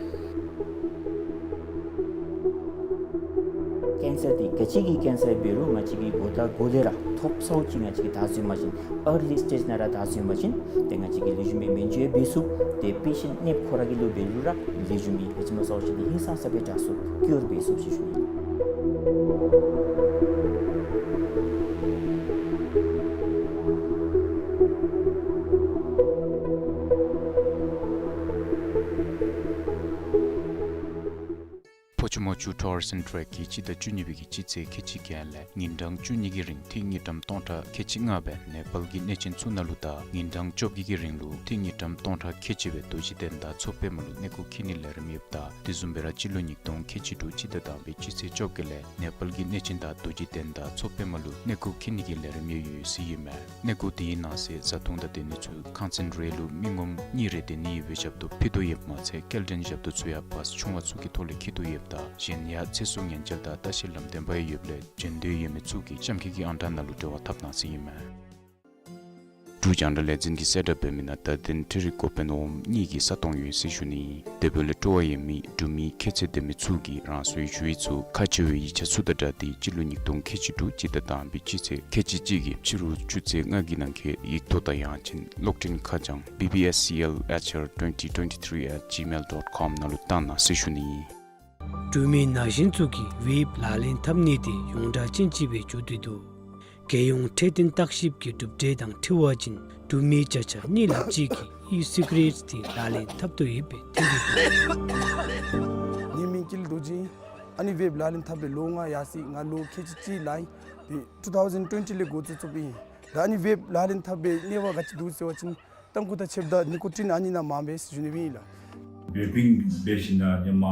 ལགས། ཀེན་སར་འདི་ག་ཅི་གི་ཀེན་སར་འབད་རུང་ང་བཅས་ཀྱིས་འགོ་དང་འགོ་ལས་ར་ཐོབ་ཚརཝ་ཅིག་ང་བཅས་ཀྱིས་བདའ་ཚུགས་པ་ཅིན་ཨར་ལི་སི་ཊེཇ་ནང་ར་བདའ་ཚུགས་པ་ཅིན་ཏེ་ང་བཅས་ཀྱིས་ལེགས་ཤོམ་སྦེ་སྨན་བཅོས་འབད་ཚུགས། ཏེ་པེ་ཤེནཊ་ནདཔ་ཁོ་ར་གི་ལུ་འབད་རུང་ར་ལེགས་ཤོམ་སྦེ་ག་ཅི་སྨོ་ཟེར་བ་ཅིན་ཧིང་སངས་ས་སྦེ་དྲག་ཚུགས། ཀིའུར་འབད་ཚུགས་ཟེར་ཞུ་ནི། ཕོ་ཆུ་མོ་ཆུ་ཊུར་སི་ཨེནཌ་ཊེག་གིས་སྤྱི་ཟླ་བཅུ་གཉིས་པའི་གི་སྤྱི་ཚེས་ཁལ་གཅིག་བརྒྱད་ལས་ཉིན་གྲངས་བཅུ་གཉིས་ཀྱི་རིང་ཐིག་དངུལ་ཀྲམ་སྟོང་ཕྲག་ཁལ་གཅིག་ལྔ་སྦེ་ནེ་པཱལ་གྱི་གནས་ཆེན་ཚུ་ནང་ལུ་དང་ཉིན་གྲངས་བཅོ་བརྒྱད་ཀྱི་རིང་ལུ་ཐིག་དངུལ་ཀྲམ་སྟོང་ཕྲག་ཁལ་གཅིག་སྦེ་རྡོ་རྗེ་གདན་དང་མཚོ་པདྨ་ལུ་གནས་སྐོར་འཁྱིད་ནིའི་ལས་རིམ་ཡོདཔ་ད་དེ་བཟུམ་སྦེ་ར་སྤྱི་ལོ་ཉིས་སྟོང་ཁལ་གཅིག་དྲུག་སྤྱི་ཟླ་དང་པའི་སྤྱི་ཚེས་བཅོ་བརྒྱད་ལས་ནེ་པཱལ་གྱི་གནས་ཆེན་དང་རྡོ་རྗེ་གདན་དང་མཚོ་པདྨ་ལུ་གནས་སྐོར་འཁྱིད་ནི་གི་ལས་རིམ་ཡང་ཡོད་ཟེར་ཨིན་མས། གནས་སྐོར་དེའི་ནང་གསེས་བཟའ་འཐུང་དང་སྡོད་གནས་ཚུ་ཁང་ཚན་རེ་ལུ་མི་ངོམ་གཉིས་རེ་སྡོད་ནི་ཡོད་པའི་ཞབས་ཏོག་ཕུལ་དོ་ཡོདཔ་མ་ཚད་སྐྱེལ་འདྲེན་ཞབས་ཏོག་ཚུ་ཡང་བཱས་ཆུང་བ་ཚུ་གི་ཐོག་ལས་འཁྱིད་དོ་ཡོདཔ་ད་གཞན་ཡང་ཚེ་སྲོག་ཉེན་བཅོལ་དང་ལྟ་བཤལ་ལམ་སྟོན་པ་ཡང་ཡོདཔ་ལས་འབྱོན་འདོད་ཡོད་མི་ཚུ་གིས་གཤམ་འཁོད་ཀྱི་ཨང་གྲངས་ནང་ལུ་འབྲེལ་བ་འཐབ་གནང་ཟེར་ཨིན་མས། འབྲུག་རྒྱང་བསྒྲགས་ལས་འཛིན་གྱིས་གསལ་བསྒྲགས་འབད་མི་ནང་བརྡ་དོན་འཕྲུལ་རིག་འགོ་དཔོན་འོགམ་གཉིས་ཀྱི་ས་སྟོང་ཡོད་ཟེར་ཞུ་ནི། དེ་འབདཝ་ལས་སྤྲོ་བ་ཡོད་མི་འབྲུག་མི་ཁྱད་ཚད་ལྡན་མི་ཚུ་གིས་རང་སོའི་ཞུ་ཡིག་ཚུ་ཁ་ཕྱེ་བའི་ཡིག་ཆ་ཚུ་དང་སྦྲགས་ཏེ་སྤྱི་ལོ་ཉིས་སྟོང་ཁལ་གཅིག་དྲུག་སྤྱི་ཟླ་དང་པའི་སྤྱི་ཚེས་ཁལ་གཅིག་གཅིག་གི་ཕྱི་རུ་ཆུ་ཚོད་ལྔ་གི་ནང་འཁོད་ཡིག་ཐོག་དང་ཡང་ཅིན་གློག་འཕྲིན་ཁ་བྱང་B B S C L H R twenty twenty-three at gmail dot com ནང་ལུ་བཏང་གནང་ཟེར་ཞུ་ནི། འབྲུག་མི་ན་གཞོན་ཚུ་གིས་ཝེབ་ལག་ལེན་འཐབ་ནི་དེ་ཡོངས་གྲགས་ཅན་ཅིག་སྦེ་འགྱོ་སྟེ་འདུག། རྒྱལ་ཡོངས་འཕྲོད་བསྟེན་བརྟག་ཞིབ་ཀྱི་གྲུབ་འབྲས་དང་འཁྲིལ་བ་ཅིན་འབྲུག་མི་བརྒྱ་ཆ་གཉིས་ལྷགཔ་ཅིག་གིས་ཨི་སི་ག་རེཊ་དེ་ལག་ལེན་འཐབ་དོ་ཡོདཔ་སྦེ་ཐོན་ཏེ་འདུག། ངེའི་མིང་ཀུན་ལེགས་རྡོ་རྗེ། ཨ་ནི་ཝེབ་ལག་ལེན་འཐབ་པའི་ལོ་ང་ཡར་སོ་ཡི། ང་ལོ་ཁལ་གཅིག་གཅིག་ལང་ཡི། ཏེ་two thousand twenty ལས་འགོ་བཙུགས་བཙུགསཔ་ཨིན། ད་ཨ་ནི་ཝེབ་ལག་ལེན་འཐབ་པའི་ནུས་པ་ག་ཅི་འདུག་ཟེར་བ་ཅིན་རྟིང་སྐུ་དང་ཕྱདཔ་ད་ནི་ཀོ་ཊིན་ཨ་ནི་ནང་མངམ་སྦེ་ཟེར་ཞུ་ནི་ཨིན་ལགས། ཝེ་པིང་འབད་ཞིནམ་ལས་ཧེ་མ་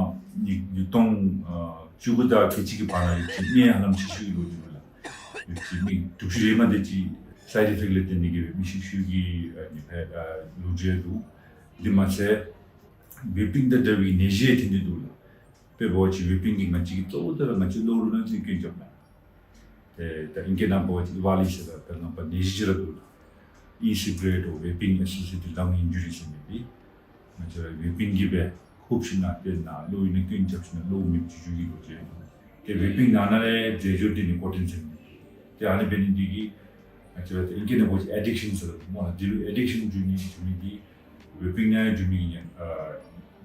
ཉིས་ཉིས་སྟོང་ཨ་བཅུ་དགུ་དང་ཁལ་གཅིག་གི་བར་ན་ཡོད་ཅི་ནད་ཧ་ལམ་ཤི་ཤི་ལོ་ཅིག་ལགས། ཡོད་ཅི་མི་དྲུག་ཅུ་རེ་མ་དེ་ཅིག་སའིཌ་ཨི་ཕེཀཊ་ལས་བརྟེན་ཏེ་གིས་མི་ཤི་ཤི་གི་ཨ་ནི་སྦེ་ཨ་ལོ་རྒྱུས་འདུག། དེ་མ་ཚད་ཝེ་པིང་དང་འདྲ་བའི་ནད་གཞི་ཐོན་ཏེ་འདུག་ལགས། དཔེ་འབད་བ་ཅིན་ཝེ་པིང་གིས་ང་བཅས་ཀྱི་གཙོ་བོ་དེ་ར་ང་བཅས་གློ་བུར་ནད་ཀྱི་སྐྱོན་རྐྱབ་ནི། ཏེ་ད་ཨིང་སྐད་ནང་འབད་བ་ཅིན་ཨི་ཝཱ་ལི་ཟེར་ད་ད་ནང་པ་ནད་གཞི་ཅིག་ར་འདུག་ལགས། ཨི་སི་ག་རེཊ་འོ་ཝེ་པིང་ཨེ་སོ་ཤི་ཨེ་ཊེཌ་ལཱང་ཨིན་ཇུ་རི་ཟེར་མི་འདི་ང་བཅས་ར་ཝེ་པིང་གིས་སྦེ་ཧུབ་ཞིནམ་ལས་ཏེ་ནཱ་གློ་བུར་ནད་ཀྱི་སྐྱོན་རྐྱབ་ཞིནམ་ལས་གློ་མེདཔ་བྱུང་བྱུང་གི་ལོ་རྒྱུས་འདུག། ཏེ་ཝེ་པིང་ནང་ན་ལས་རྫས་སྦྱོར་འདི་ནི་ཀོ་ཊིན་ཟེར་མི་འདི། ཏེ་ཨ་ནི་འབད་ནི་འདི་གིས་ང་བཅས་ར་ཏེ་ཨིང་སྐད་ནང་འབད་བ་ཅིན་ཨེ་ཌིག་ཤཱན་ཟེར་སྨོ་ལགས། འདི་ལུ་ཨེ་ཌིག་ཤཱན་འགྱོ་ནི་འགྱོ་མི་འདི་ཝེ་པིང་ནང་འགྱོ་མི་གི་ཉེན་ཨ་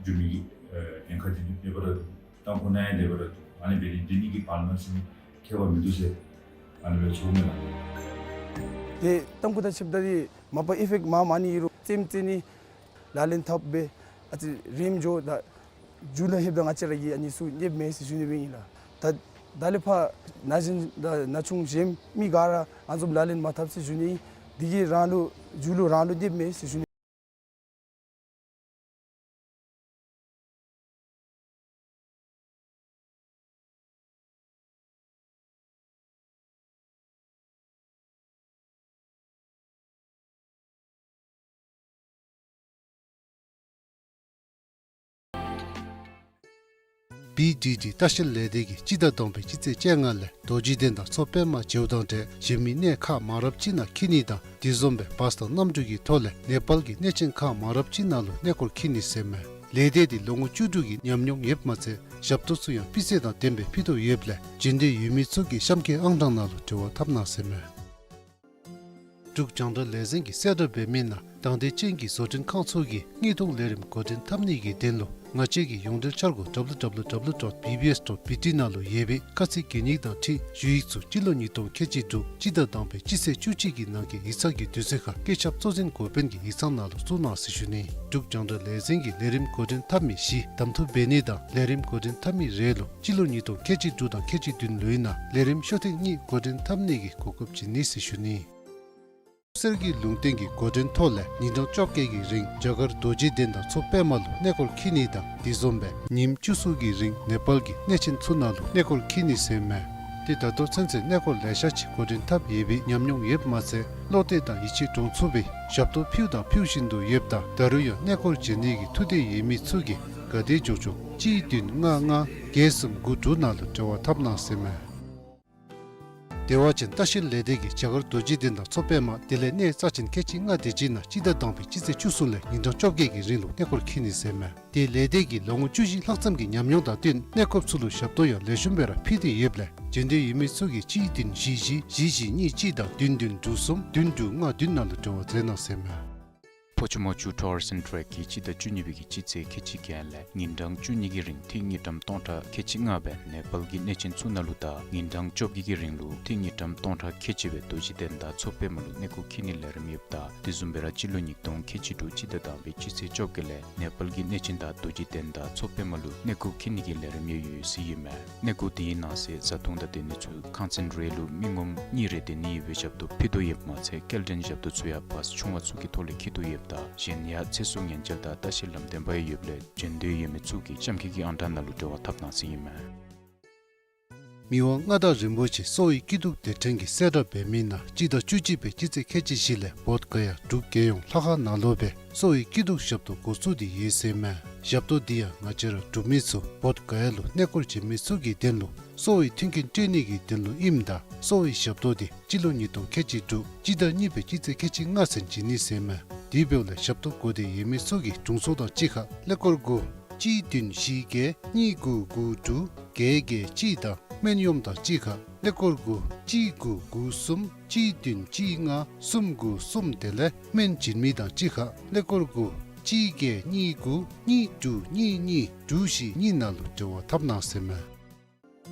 འགྱོ་མི་གི་ཨ་ཉེན་ཁ་འདི་ནི་མེད་པར་ར་འདུག། རྟིང་ཁོ་ན་ཡང་དེ་སྦེ་ར་འདུག། ཨ་ནི་འབད་ནི་འདི་ནི་གིས་བར་ན་ཟེར་མི་ཁྱད་པར་མིན་འདུག་ཟེར་ཨ་ནི་སྦེ་ཞུ་ནི་ལགས། ཏེ་རྟིང་སྐུ་དང་ཕྱདཔ་ད་འདི་མ་པ་ཨི་ཕེཀཊ་མངམ་ཨ་ནི་ཨིན་རུང་རྩེདམོ་རྩེ་ནི་ལག་ལེན་འཐབ་སྦེ་ཨ་ཙི་རིངམོ་འགྱོཝ་ད་མཇུག་ལུ་ལྷོདཔ་ད་ང་བཅས་ར་གིས་ཨ་ནི་ཚུ་ཉན་མས་ཟེར་ཞུ་ནི་སྦེ་ཨིན་ལགས། ད་ད་ལས་ཕར་ན་གཞོན་དང་ན་ཆུང་གཞན་མི་ག་ར་ཨ་ནི་བཟུམ་ལག་ལེན་མ་འཐབ་ཟེར་ཞུ་ནི། འདི་གིས་རང་ལུ་མཇུག་ལུ་རང་ལུ་ཉན་མས་ཟེར་ཞུ་ནི། བི་ཌི་ཌི་ལྟ་བཤལ་ལས་སྡེ་གིས་སྤྱི་ཟླ་དང་པའི་སྤྱི་ཚེས་བཅོ་ལྔ་ལས་རྡོ་རྗེ་གདན་དང་མཚོ་པདྨ་མཇལཝ་དང་འབྲེལ་གཞན་མི་གནས་ཁག་མང་རབས་ཅིག་ནང་འཁྱིད་ནི་དང་དེ་བཟུམ་སྦེ་བཱས་དང་གནམ་གྲུ་གི་ཐོག་ལས་ནེ་པཱལ་གྱི་གནས་ཆེན་ཁག་མང་རབས་ཅིག་ནང་ལུ་གནས་སྐོར་འཁྱིད་ནི་ཟེར་མས། ལས་སྡེ་འདི་ལོ་ངོ་བཅུ་དྲུག་གི་ཉམས་མྱོང་ཡོདཔ་མ་ཚད་ཞབས་ཏོག་ཚུ་ཡང་སྤུས་ཚད་དང་ལྡནམ་སྦེ་ཕུལ་དོ་ཡོདཔ་ལས་འབྱོན་འདོད་ཡོད་མི་ཚུ་གིས་གཤམ་འཁོད་ཨང་གྲངས་ནང་ལུ་འབྲེལ་བ་འཐབ་གནང་ཟེར་མས། འབྲུག་རྒྱང་བསྒྲགས་ལས་འཛིན་གྱིས་གསལ་བསྒྲགས་འབད་མི་ནང་དང་འདོད་ཅན་གྱི་བཟོ་སྐྲུན་ཁང་ཚུ་གིས་དངུལ་གཏོང་ལས་རིམ་འགོ་འདྲེན་འཐབ་ནི་གི་དོན་ལུ་ང་བཅས་ཀྱི་ཡོངས་འབྲེལ་འཆར་སྒོ་W W W dot B B S dot B T ནང་ལུ་ཡོད་པའི་དཀའ་ཚེགས་གྱོད་གཉིས་དང་འཁྲིལ་ཞུ་ཡིག་ཚུ་སྤྱི་ལོ་ཉིས་སྟོང་ཁལ་གཅིག་དྲུག་སྤྱི་ཟླ་དང་པའི་སྤྱི་ཚེས་བཅུ་གཅིག་གི་ནང་འཁོད་ཡིག་ཚང་གི་དུས་ཚོད་ཁར་བཀོད་ཁྱབ་གཙོ་འཛིན་འགོ་དཔོན་གྱི་ཡིག་ཚང་ནང་ལུ་བཙུགས་གནང་ཟེར་ཞུ་ནི། འབྲུག་རྒྱང་བསྒྲགས་ལས་འཛིན་གྱིས་ལས་རིམ་འགོ་འདྲེན་འཐབ་མི་བཞི་གདམ་འཐུ་འབད་ནི་དང་ལས་རིམ་འགོ་འདྲེན་འཐབ་མི་རེ་ལུ་སྤྱི་ལོ་ཉིས་སྟོང་ཁལ་གཅིག་དྲུག་དང་ཁལ་གཅིག་བདུན་ལོའི་ནང་ལས་རིམ་ཤོག་ཐེངས་གཉིས་འགོ་འདྲེན་འཐབ་ནི་གི་གོ་སྐབས་བྱིན་ནི་ཟེར་ཞུ་ནི། གསེར་གྱི་ལུང་བསྟན་གྱི་འགོ་འདྲེན་ཐོག་ལས་ཉིན་གྲངས་བཅོ་བརྒྱད་ཀྱི་རིང་རྒྱ་གར་རྡོ་རྗེ་གདན་དང་མཚོ་པདྨ་ལུ་གནས་སྐོར་འཁྱིད་ནི་དང་དེ་བཟུམ་སྦེ་ཉིནམ་བཅུ་གསུམ་གྱི་རིང་ནེ་པཱལ་གྱི་གནས་ཆེན་ཚུ་ནང་ལུ་གནས་སྐོར་འཁྱིད་ནི་ཟེར་མས། ཏེ་ད་ལྟོ་ཚུན་ཚོད་གནས་སྐོར་ལེ་ཤ་ཅིག་འགོ་འདྲེན་འཐབ་ཡོད་པའི་ཉམས་མྱོང་ཡོདཔ་མ་ཚད་བློ་གཏད་དང་ཡིད་ཆེས་འདྲོངས་ཚུགས་པའི་ཞབས་ཏོག་ཕུལཝ་དང་ཕུལ་བཞིན་དུ་ཡོདཔ་ད་ད་རུང་ཡང་གནས་སྐོར་འབྱོན་ནི་གི་ཐུགས་འདོད་ཡོད་མི་ཚུ་གིས་ག་དེ་མགྱོགས་མགྱོགས་གཅིག་བདུན་ལྔ་ལྔ་བརྒྱད་གསུམ་དགུ་དྲུག་ནང་ལུ་འབྲེལ་བ་འཐབ་གནང་ཟེར་མས། བདེ་བ་ཅན་ལྟ་བཤལ་ལས་སྡེ་གིས་བྱ་དཀར་རྡོ་རྗེ་གདན་དང་མཚོ་པདྨ་དེ་ལས་གནས་རྩ་ཅན་ཁལ་གཅིག་ལྔ་དེ་ཅིག་ནང་སྤྱི་ཟླ་དང་པའི་སྤྱི་ཚེས་བཅུ་གསུམ་ལས་ཉིན་གྲངས་བཅོ་བརྒྱད་ཀྱི་རིང་ལུ་གནས་སྐོར་འཁྱིད་ནི་ཟེར་མས། དེ་ལས་སྡེ་གིས་ལོ་ངོ་བཅུ་བཞི་ལྷག་ཙམ་གྱི་ཉམས་མྱོང་དང་བསྟུན་གནས་སྐོར་ཚུ་ལུ་ཞབས་ཏོག་ཡང་ལེགས་ཤོམ་སྦེ་ར་ཕུལ་ཏེ་ཡོདཔ་ལས་འབྱོན་འདོད་ཡོད་མི་ཚུ་གིས་གཅིག་བདུན་བཞི་བཞི་བཞི་བཞི་གཉིས་གཅིག་དང་བདུན་བདུན་དྲུག་གསུམ་བདུན་དྲུག་ལྔ་བདུན་ནང་ལུ་འབྲེལ་བ་མཛད་གནང་ཟེར་མས། ཕོ་ཆུ་མོ་ཆུ་ཊུ་རི་ཛིམ་ཊེརེཀ་གིས་སྤྱི་ཟླ་བཅུ་གཉིས་པའི་གི་སྤྱི་ཚེས་ཁལ་གཅིག་བརྒྱད་ལས་ཉིན་གྲངས་བཅུ་གཉིས་ཀྱི་རིང་ཏི་རུ་དངུལ་ཀྲམ་སྟོང་ཕྲག་ཁལ་གཅིག་ལྔ་སྦེ་ནེ་པཱལ་གྱི་གནས་ཆེན་ཚུ་ནང་ལུ་དང་ཉིན་གྲངས་བཅོ་བརྒྱད་ཀྱི་རིང་ལུ་ཏི་རུ་དངུལ་ཀྲམ་སྟོང་ཕྲག་ཁལ་གཅིག་སྦེ་རྡོ་རྗེ་གདན་དང་མཚོ་པདྨ་ལུ་གནས་སྐོར་འཁྱིད་ནིའི་ལས་རིམ་ཡོདཔ་ད་དེ་བཟུམ་སྦེ་ར་སྤྱི་ལོ་ཉིས་སྟོང་ཁལ་གཅིག་དྲུག་སྤྱི་ཟླ་དང་པའི་སྤྱི་ཚེས་བཅོ་བརྒྱད་ལས་ནེ་པཱལ་གྱི་གནས་ཆེན་དང་རྡོ་རྗེ་གདན་དང་མཚོ་པདྨ་ལུ་གནས་སྐོར་འཁྱིད་ནི་གི་ལས་རིམ་ཡང་ཡོད་ཟེར་ཨིན་མས། གནས་སྐོར་དེའི་ནང་གསེས་བཟའ་འཐུང་དང་སྡོད་ནི་ཚུ་ཁང་ཚན་རེ་ལུ་མི་ངོམ་གཉིས་རེ་སྡོད་ནི་ཡོད་པའི་ཞབས་ཏོག་ཕུལ་དོ་ཡོདཔ་མ་ཚད་སྐྱེལ་འདྲེན་ཞབས་ཏོག་ཚུ་ཡང་བཱས་ཆུང་བ་ཚུ་གི་ཐོག་ལས་འཁྱིད་དོ་ཡོདཔ་ད་གཞན་ཡང་ཚེ་སྲོག་ཉེན་བཅོལ་དང་ལྟ་བཤལ་ལམ་སྟོན་པ་ཡང་ཡོདཔ་ལས་འབྱོན་འདོད་ཡོད་མི་ཚུ་གིས་གཤམ་འཁོད་ཀྱི་ཨང་གྲངས་ནང་ལུ་འབྲེལ་བ་འཐབ་གནང་ཟེར་ཨིན་མས། མི་དབང་མངའ་བདག་རིན་པོ་ཆེ་གསོ་བའི་སྐྱིད་སྡུག་སྡེ་ཕྲན་གྱིས་གསལ་བསྒྲགས་འབད་མི་ནང་སྤྱི་ཟླ་བཅུ་གཅིག་པའི་སྤྱི་ཚེས་ཁལ་གཅིག་བཞི་ལས་བོདྷ་ག་ཡ་འབྲུག་རྒྱལ་ཡོངས་ལྷ་ཁང་ནང་ལུ་སྦེ་གསོ་བའི་སྐྱིད་སྡུག་ཞབས་ཏོག་འགོ་བཙུགས་ཏེ་ཡོད་ཟེར་མས། ཞབས་ཏོག་འདི་ཡང་ང་བཅས་ར་འབྲུག་མི་ཚུ་བོདྷ་ག་ཡ་ལུ་གནས་སྐོར་བྱོན་མི་ཚུ་གི་དོན་ལུ་གསོ་བའི་མཐུན་རྐྱེན་སྤྲོད་ནི་གི་དོན་ལུ་ཨིནམ་ད་གསོ་བའི་ཞབས་ཏོག་འདི་སྤྱི་ལོ་ཉིས་སྟོང་ཁལ་གཅིག་དྲུག་སྤྱི་ཟླ་གཉིས་པའི་སྤྱི་ཚེས་ཁལ་གཅིག་ལྔ་ཚུན་བྱིན་ནི་ཟེར་མས། དེ་འབདཝ་ལས་ཞབས་ཏོག་དགོ་འདོད་ཡོད་མི་ཚུ་གིས་དྲུང་འཚོ་དང་གཅིག་ཁར་ཀླད་ཀོར་དགུ་གཅིག་བདུན་བཞི་བརྒྱད་གཉིས་དགུ་དགུ་དྲུག་བརྒྱད་བརྒྱད་གཅིག་དང་སྨན་གཡོགམ་དང་གཅིག་ཁར་ཀླད་ཀོར་དགུ་གཅིག་དགུ་དགུ་གསུམ་གཅིག་བདུན་གཅིག་ལྔ་གསུམ་དགུ་གསུམ་དེ་ལས་སྨན་བྱིན་མི་དང་གཅིག་ཁར་ཀླད་ཀོར་དགུ་གཅིག་བརྒྱད་གཉིས་དགུ་གཉིས་དྲུག་གཉིས་གཉིས་དྲུག་བཞི་གཉིས་ནང་ལུ་འབྲེལ་བ་འཐབ་གནང་ཟེར་མས།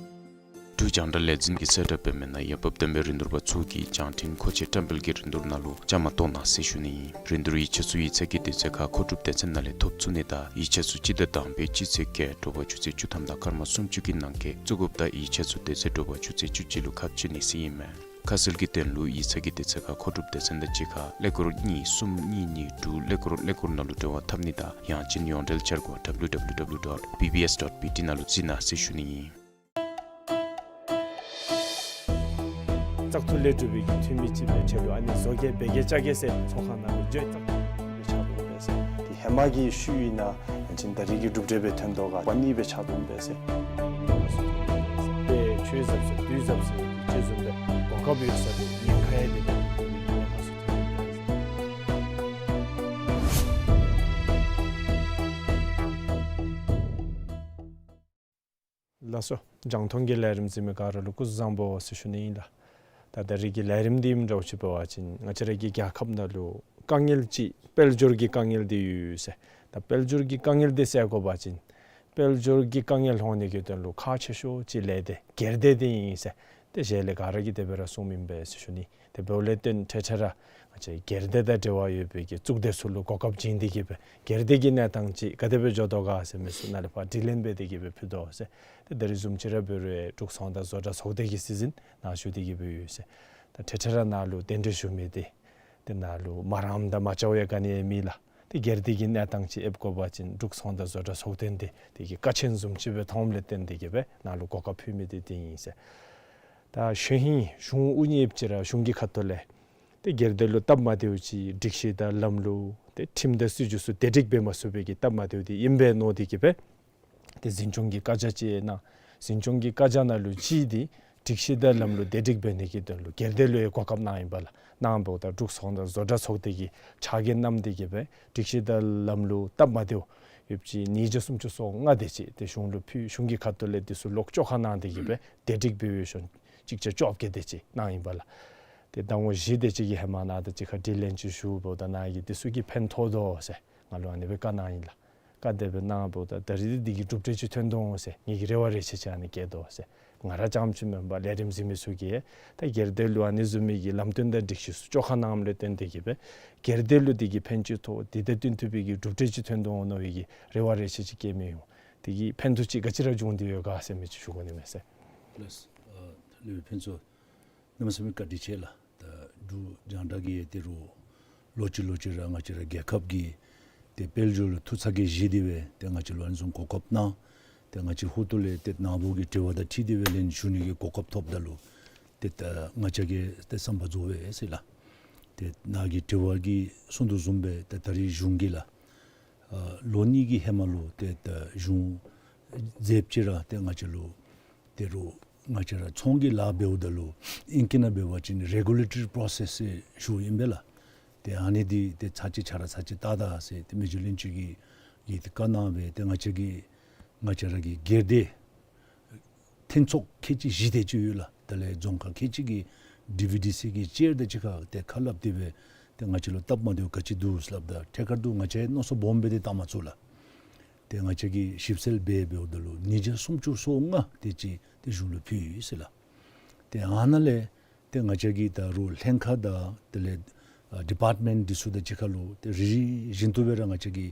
འབྲུག་རྒྱང་བསྒྲགས་ལས་འཛིན་གྱིས་གསལ་བསྒྲགས་འབད་མི་ནང་འོས་འབབ་ལྡན་པའི་རིན་བསྡུར་པ་ཚུ་གིས་རྒྱང་འཕྲིན་མཁོ་ཆས་བཀྲམ་སྤེལ་གྱི་རིན་བསྡུར་ནང་ལུ་བཅའ་མར་གཏོགས་གནང་ཟེར་ཞུ་ནི་ཨིན། རིན་བསྡུར་ཡིག་ཆ་ཚུ་ཡིག་ཚང་གི་དུས་ཚོད་ཁར་མཁོ་སྒྲུབ་སྡེ་ཚན་ནང་ལས་ཐོབ་ཚུགས་ནི་དང་ཡིག་ཆ་ཚུ་སྤྱི་ཟླ་དང་པའི་སྤྱི་ཚེས་བརྒྱད་དྲོ་པ་ཆུ་ཚོད་བཅུ་ཐམ་དང་སྐར་མ་སུམ་ཅུ་གི་ནང་འཁོད་བཙུགས་དགོཔ་ད་ཡིག་ཆ་ཚུ་དེ་ཚེ་དྲོ་པ་ཆུ་ཚོད་བཅུ་གཅིག་ལུ་ཁ་ཕྱེ་ནི་ཟེར་ཨིན་མས། ཁ་གསལ་གྱི་དོན་ལུ་ཡིག་ཚང་གི་དུས་ཚོད་ཁར་མཁོ་སྒྲུབ་སྡེ་ཚན་དང་གཅིག་ཁར་ཀླད་ཀོར་གཉིས་གསུམ་གཉིས་གཉིས་དྲུག་ཀླད་ཀོར་ཀླད་ཀོར་ནང་ལུ་འབྲེལ་བ་འཐབ་ནི་དང་ཡང་ཅིན་ཡོངས་འབྲེལ་འཆར་སྒོ་W W W dot B B S dot B T ནང་ལུ་གཟིགས་གནང་ཟེར་ཞུ་ནི་ཨིན། བཙག་འཐུ་ལས་གྲུབ་པའི་འཐུས་མི་ཅིག་འབད་ཆེད་ལུ་ཨ་ནི་བཟོ་བཀོད་འབད་གེ་བཅའ་གེ་ཟེར་ཚོགས་ཁང་ནང་ལུ་བརྗོད་བཏང་སྦེ་ཕྱག་དང་པོ་འབད་ཟེར། དེ་ཧེ་མ་གི་ཤུལ་ཨིན་ན་ཨ་ནི་ད་རེས་ཀྱི་གྲུབ་འབྲས་སྦེ་ཐོན་དོ་ག་པ་ནི་སྦེ་ཕྱག་དང་པོ་འབད་ཟེར། དཔེ་ཆོས་ཟབ་ཟེར་དུས་ཟབ་ཟེར་དུས་ཟབ་སྦེ་གོ་སྐབས་ཡོད་ས་དེ་ཉེན་ཁ་ཡང་དེ་ནང་ལུ་ཐོན་དོ་ག་ཟེར། ལགས་སོ། རྒྱང་མཐོང་གི་ལས་རིམ་གཟིགས་མི་ག་ར་ལུ་སྐུ་གཟུགས་བཟང་པོ་ཟེར་ཞུ་ནི་ཨིན་ལགས། ད་ད་རེས་ཀྱི་ལས་རིམ་འདི་ཨིནམ་འདྲཝ་ཅིག་འབད་བ་ཅིན་ང་བཅས་ར་གི་རྒྱལ་ཁབ་ནང་ལུ་དཀའ་ངལ་ཅིག་དཔལ་འབྱོར་གྱི་དཀའ་ངལ་འདི་ཡོད་ཟེར། ད་དཔལ་འབྱོར་གྱི་དཀའ་ངལ་འདི་སེལ་དགོ་པ་ཅིན་དཔལ་འབྱོར་གྱི་དཀའ་ངལ་སློང་ནི་གི་དོན་ལུ་ཁག་ཆེ་ཤོས་ཅིག་ལས་དེ་སྒེར་སྡེ་འདི་ཨིན་ཟེར། དེ་གཞན་ལས་ག་ར་གིས་དེ་སྦེ་ར་གསུངམ་ཨིན་པས་ཟེར་ཞུ་ནི། དེ་འབདཝ་ལས་བརྟེན་འཕྲལ་འཕྲལ་ར་ང་བཅས་སྒེར་སྡེ་དང་འབྲེལ་བ་ཡོད་པའི་གི་གཙུག་སྡེ་ཚུ་ལུ་གོ་སྐབས་བྱིན་ཏེ་གིས་སྦེ་སྒེར་སྡེ་གི་གནས་སྟངས་ཅིག་ག་དེ་སྦེ་འགྱོ་དོ་ག་ཟེར་མི་ཚུ་ནཱ་ལས་ཕར་དྲི་ལན་འབད་དེ་གིས་སྦེ་ཕུལ་དོ་ཟེར། དེ་ད་རིས་བཟུམ་ཅིག་ར་འབད་རུང་འབྲུག་ཚོང་དང་བཟོ་གྲྭ་ཚོགས་སྡེ་གི་སྲིད་འཛིན་ནཱ་བཞུགས་ཏེ་གིས་སྦེ་ཡོད་ཟེར། ད་འཕྲལ་འཕྲལ་ར་ནཱ་ལུ་གདན་འདྲེན་ཞུ་མི་འདི་དེ་ནཱ་ལུ་མ་རངམ་དང་མ་བཅའ་བ་ཡང་ག་ནི་ཡང་མེད་ལགས། དེ་སྒེར་སྡེ་གི་གནས་སྟངས་ཅིག་ཨེབ་དགོ་པ་ཅིན་འབྲུག་ཚོང་དང་བཟོ་གྲྭ་ཚོགས་སྡེ་འདི་དེ་གིས་ཀ་ཆེན་བཟུམ་ཅིག་སྦེ་མཐོངམ་ལས་བརྟེན་ཏེ་གིས་སྦེ་ནཱ་ལུ་གོ་སྐབས་ཕུལ་མི་འདི་དེ་ཨིན་ཟེར། ད་གཞོན་ཧིང་གཞུང་དབུ་བརྙེས་ཅི་ར་གཞུང་གི་ཁ་ཐུག་ལས་དེ་སྒེར་སྡེ་ལུ་སྟབས་མ་བདེཝ་ཅིག་སྒྲིག་གཞི་དང་ལམ་ལུགས་དེ་ཁྲིམས་དང་སྲིད་བྱུས་ཚུ་བདེ་སྒྲིག་འབད་མ་ཚུགས་པའི་གི་སྟབས་མ་བདེཝ་འདི་ཨིན་པས་མནོ་སྟེ་གིས་སྦེ་དེ་འཛིན་སྐྱོང་གི་བཀའ་རྒྱ་ཅིག་གནང་། འཛིན་སྐྱོང་གི་བཀའ་རྒྱ་ནང་ལུ་གཅིག་འདི་སྒྲིག་གཞི་དང་ལམ་ལུགས་བདེ་སྒྲིག་འབད་ནི་གི་དོན་ལུ་སྒེར་སྡེ་ལུ་ཡང་གོ་སྐབས་གནང་ཡི་པ་ལགས། གནངམ་ད་འབྲུག་ཚོང་དང་བཟོ་གྲྭ་ཚོགས་སྡེ་གི་ཕྱག་འགན་བསྣམས་ཏེ་གིས་སྦེ་སྒྲིག་གཞི་དང་ལམ་ལུགས་སྟབས་མ་བདེཝ་ཡོདཔ་ཅིག་ཉིས་བརྒྱ་སུམ་ཅུ་སོ་ལྔ་དེ་ཅིག་དེ་གཞུང་ལུ་ཕུལ། གཞུང་གི་ཁ་ཐུག་ལས་དེ་ཚུ་ལོག་བཅོ་ཁ་གནང་སྟེ་གིས་སྦེ་བདེ་སྒྲིག་འབད་བའི་གཞུང་གཅིག་བརྒྱ་བཅོ་བརྒྱད་དེ་ཅིག་གནང་ཡི་པ་ལགས། དེ་ཟླ་ངོ་བཞི་དེ་ཅིག་གི་ཧེ་མ་ནཱ་དང་གཅིག་ཁར་དྲི་ལན་ཅིག་ཞུཝ་ད་ནཱ་གིས་དེ་ཚུ་གིས་ཕན་ཐོགས་དོ་ཟེར་ང་ལུ་ཨ་ནི་སྦེ་བཀའ་གནང་ཡི་ལགས། བཀའ་དེ་སྦེ་གནངམ་ད་ད་རིས་དེ་གིས་གྲུབ་འབྲས་ཅིག་ཐོན་དོ་འོང་ཟེར་ངེ་གི་རེ་བ་རེ་ཆེ་ཅིག་ཨ་ནི་བསྐྱེད་དོ་ཟེར། ང་ར་རྐྱངམ་ཅིག་མེན་པར་ལས་རིམ་གཟིགས་མི་ཚུ་གིས་ད་སྒེར་སྡེ་ལུ་ཨ་ནི་བཟུམ་མའི་གི་ལམ་སྟོན་དང་སྒྲིག་གཞི་ཚུ་བཅོ་ཁ་གནངམ་ལས་བརྟེན་ཏེ་གིས་སྦེ་སྒེར་སྡེ་ལུ་དེ་གིས་ཕན་ཅིག་ཐོགས་དེ་དང་བསྟུན་ཐུབ་པའི་གི་གྲུབ་འབྲས་ཅིག་ཐོན་དོ་འོང་མནོ་བའི་གི་རེ་བ་རེ་ཆེ་ཅིག་བསྐྱེད་མི་ཡོད། དེ་གིས་ཕན་ཐོགས་ཅིག་ག་ཅི་ར་བྱུང་སྟེ་ཡོད་ག་ཟེར་མི་ཅིག་ཞུ་དགོ་ནི་མས་ཟེར། ལགས། ཨ་སློབ་དཔོན་ཕུན་ཚོགས། གནམ་མེད་ས་མེད་བཀའ་དྲིན་ཆེ་ལགས། ད་འབྲུག་རྒྱང་བསྒྲགས་ཀྱིས་ཏེ་རུང་ལོ་གཅིག་ལོ་གཅིག་ར་ང་བཅས་ར་རྒྱལ་ཁབ་ཀྱི་ཏེ་དཔལ་འབྱོར་ལུ་ཐུགས་ཚ་གྱང་བཞེས་ཏེ་སྦེ་ཏེ་ང་བཅས་ལུ་ཨ་ནི་བཟུམ་གོ་སྐབས་གནང་། ཏེ་ང་བཅས་ཧུར་ཐུག་ལས་ཏེ་ནཱ་བུ་གི་དྲི་བ་དང་འཁྲིལ་ཏེ་སྦེ་ལན་ཞུ་ནི་གི་གོ་སྐབས་ཐོབ་ད་ལུ་ཏེ་ད་ང་བཅས་ཀྱི་ཏེ་བསམ་པ་རྫོགས་པས་ཟེར་ལགས། ཏེ་ནཱ་གི་དྲི་བ་གིས་གསུང་དོ་བཟུམ་སྦེ་ཏེ་ད་རིས་གཞུང་གིས་ལགས། ཨ་ལོ་གཉིས་ཀྱི་ཧེ་མ་ལུ་ཏེ་ད་གཞུང་མཛདཔ་ཅིག་ར་ཏེ་ང་བཅས་ལུ་ཏེ་རུང་ ང་བཅས་ར་ཚོང་གི་ལཱ་འབདཝ་ད་ལུ་ཨིང་སྐད་ནང་འབད་བ་ཅིན་རེ་གུ་ལེ་ཊོ་རི་པོརོ་སེསི་ཟེར་ཞུཝ་ཨིན་པས་ལགས། ཏེ་ཨ་ནི་འདི་ཏེ་ཚར་གཅིག་ཆ་ར་ཚར་གཅིག་བལྟ་ད་ཟེར་ཏེ་མི་རྗེ་བློན་ཆེན་གྱིས་ཡིད་བཀའ་གནང་སྦེ་ཏེ་ང་བཅས་ཀྱི་ང་བཅས་ར་གི་སྒེར་སྡེ་མཐུན་ཚོགས་ཁལ་གཅིག་བཞི་དེ་ཅིག་ཡོད་ལགས། དེ་ལས་རྫོང་ཁག་ཁལ་གཅིག་གི་ཌི་བི་ཌི་སི་གི་ཅེར་དང་གཅིག་ཁར་ཏེ་ཁ་སླབ་སྟེ་སྦེ་ཏེ་ང་བཅས་ལུ་སྟབས་མ་བདེཝ་ག་ཅི་འདུག་ཟེར་སླབ་ད་ཐད་ཀར་དུ་ང་བཅས་མནོ་བསམ་སྦོམ་སྦེ་ཏེ་བཏང་མ་ཚུགས་ལགས། ཏེ་ང་བཅས་ཀྱིས་ཞིབ་འཚོལ་འབད་འབདཝ་ད་ལུ་ཉིས་བརྒྱ་སུམ་ཅུ་སོ་ལྔ་དེ་ཅིག་ཏེ་གཞུང་ལུ་ཕུལ་ཡི་ཟེར་ལགས། ཏེ་ཨ་ནཱ་ལས་ཏེ་ང་བཅས་ཀྱི་ད་རུང་ལྷན་ཁག་དང་དེ་ལས་ཨ་ཌི་པརཊ་མེནཊ་འདི་ཚུ་དང་གཅིག་ཁར་ལུ་ཏེ་རེ་རེ་བཞིན་དུ་སྦེ་ར་ང་བཅས་ཀྱི་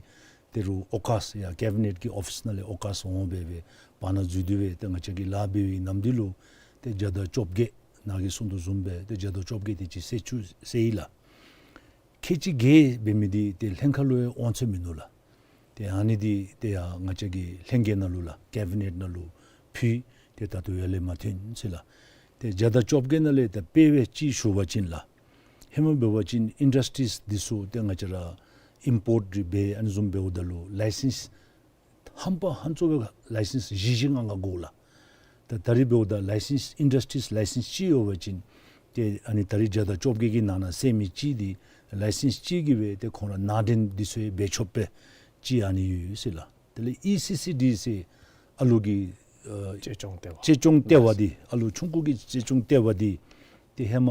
ཏེ་རུང་ཨོ་ཀཱས་ཡང་ཀེ་བི་ནེཊ་ཀྱི་ཨོ་ཕིསི་ནང་ལས་ཨོ་ཀཱས་འོང་སྦེ་སྦེ་བར་ན་འཛུལ་ཏེ་སྦེ་ཏེ་ང་བཅས་ཀྱི་ལཱ་འབད་བའི་ནམ་དུས་ལུ་ཏེ་བརྒྱ་དང་བཅོ་བརྒྱད་ནཱ་གིས་གསུང་དོ་བཟུམ་སྦེ་ཏེ་བརྒྱ་དང་བཅོ་བརྒྱད་དེ་ཅིག་སེལ་ཚུགས་སེལ་ཡི་ལགས། ཁལ་གཅིག་བརྒྱད་འབད་མི་འདི་ཏེ་ལྷན་ཁག་ལུ་ཡང་དབང་ཚད་མིན་ནུག་ལགས། ཏེ་ཨ་ནི་འདི་ཏེ་ཡང་ང་བཅས་ཀྱི་ལྷན་རྒྱས་ནང་ལུ་ལགས་ཀེ་བི་ནེཊ་ནང་ལུ་ཕུལ་ཏེ་ད་ལྟོ་ཡར་ལས་མ་ཐོན་ཟེར་ལགས། ཏེ་བརྒྱ་དང་བཅོ་བརྒྱད་ནང་ལས་ད་དཔེ་སྦེ་ཅིག་ཞུ་བ་ཅིན་ལགས། ཧེ་མ་འབད་བ་ཅིན་ཨིན་ཌསི་ཊྲིསི་འདི་ཚུ་ཏེ་ང་བཅས་ར་ཨིམ་པོརཊ་རེ་འབད་ཨ་ནི་བཟུམ་འབདཝ་ད་ལུ་ལའི་སེནསི་ཧམ་པ་ཧང་ཚོ་སྦེ་ལའི་སེནསི་བཞི་བཞི་ལྔ་ལྔ་དགོ་ལགས། ད་ད་རེས་འབདཝ་ད་ལའི་སེནསི་ཨིན་ཌསི་ཊྲིསི་ལའི་སེནསི་ཅིག་ཡོད་པ་ཅིན་ཏེ་ཨ་ནི་ད་རེས་བརྒྱ་དང་བཅོ་བརྒྱད་ཀྱི་ནང་ན་ཟེར་མི་ཅིག་འདི་ལའི་སེནསི་ཅིག་གིས་སྦེ་ཏེ་ཁོང་ར་ནང་འདྲེན་འདི་ཚུ་ཡང་འབད་ཆོག་པའི་ཅིག་ཨ་ནི་ཡོད་ཟེར་ལགས། དེ་ལས་ཨི་སི་སི་ཌི་ཟེར་ཨ་ལུ་གི་ཨ་གཅེས་སྐྱོང་ལྟེ་བ། གཅེས་སྐྱོང་ལྟེ་བ་འདི་ཨ་ལུ་ཆུང་ཀུ་གི་གཅེས་སྐྱོང་ལྟེ་བ་འདི་ཏེ་ཧེ་མ་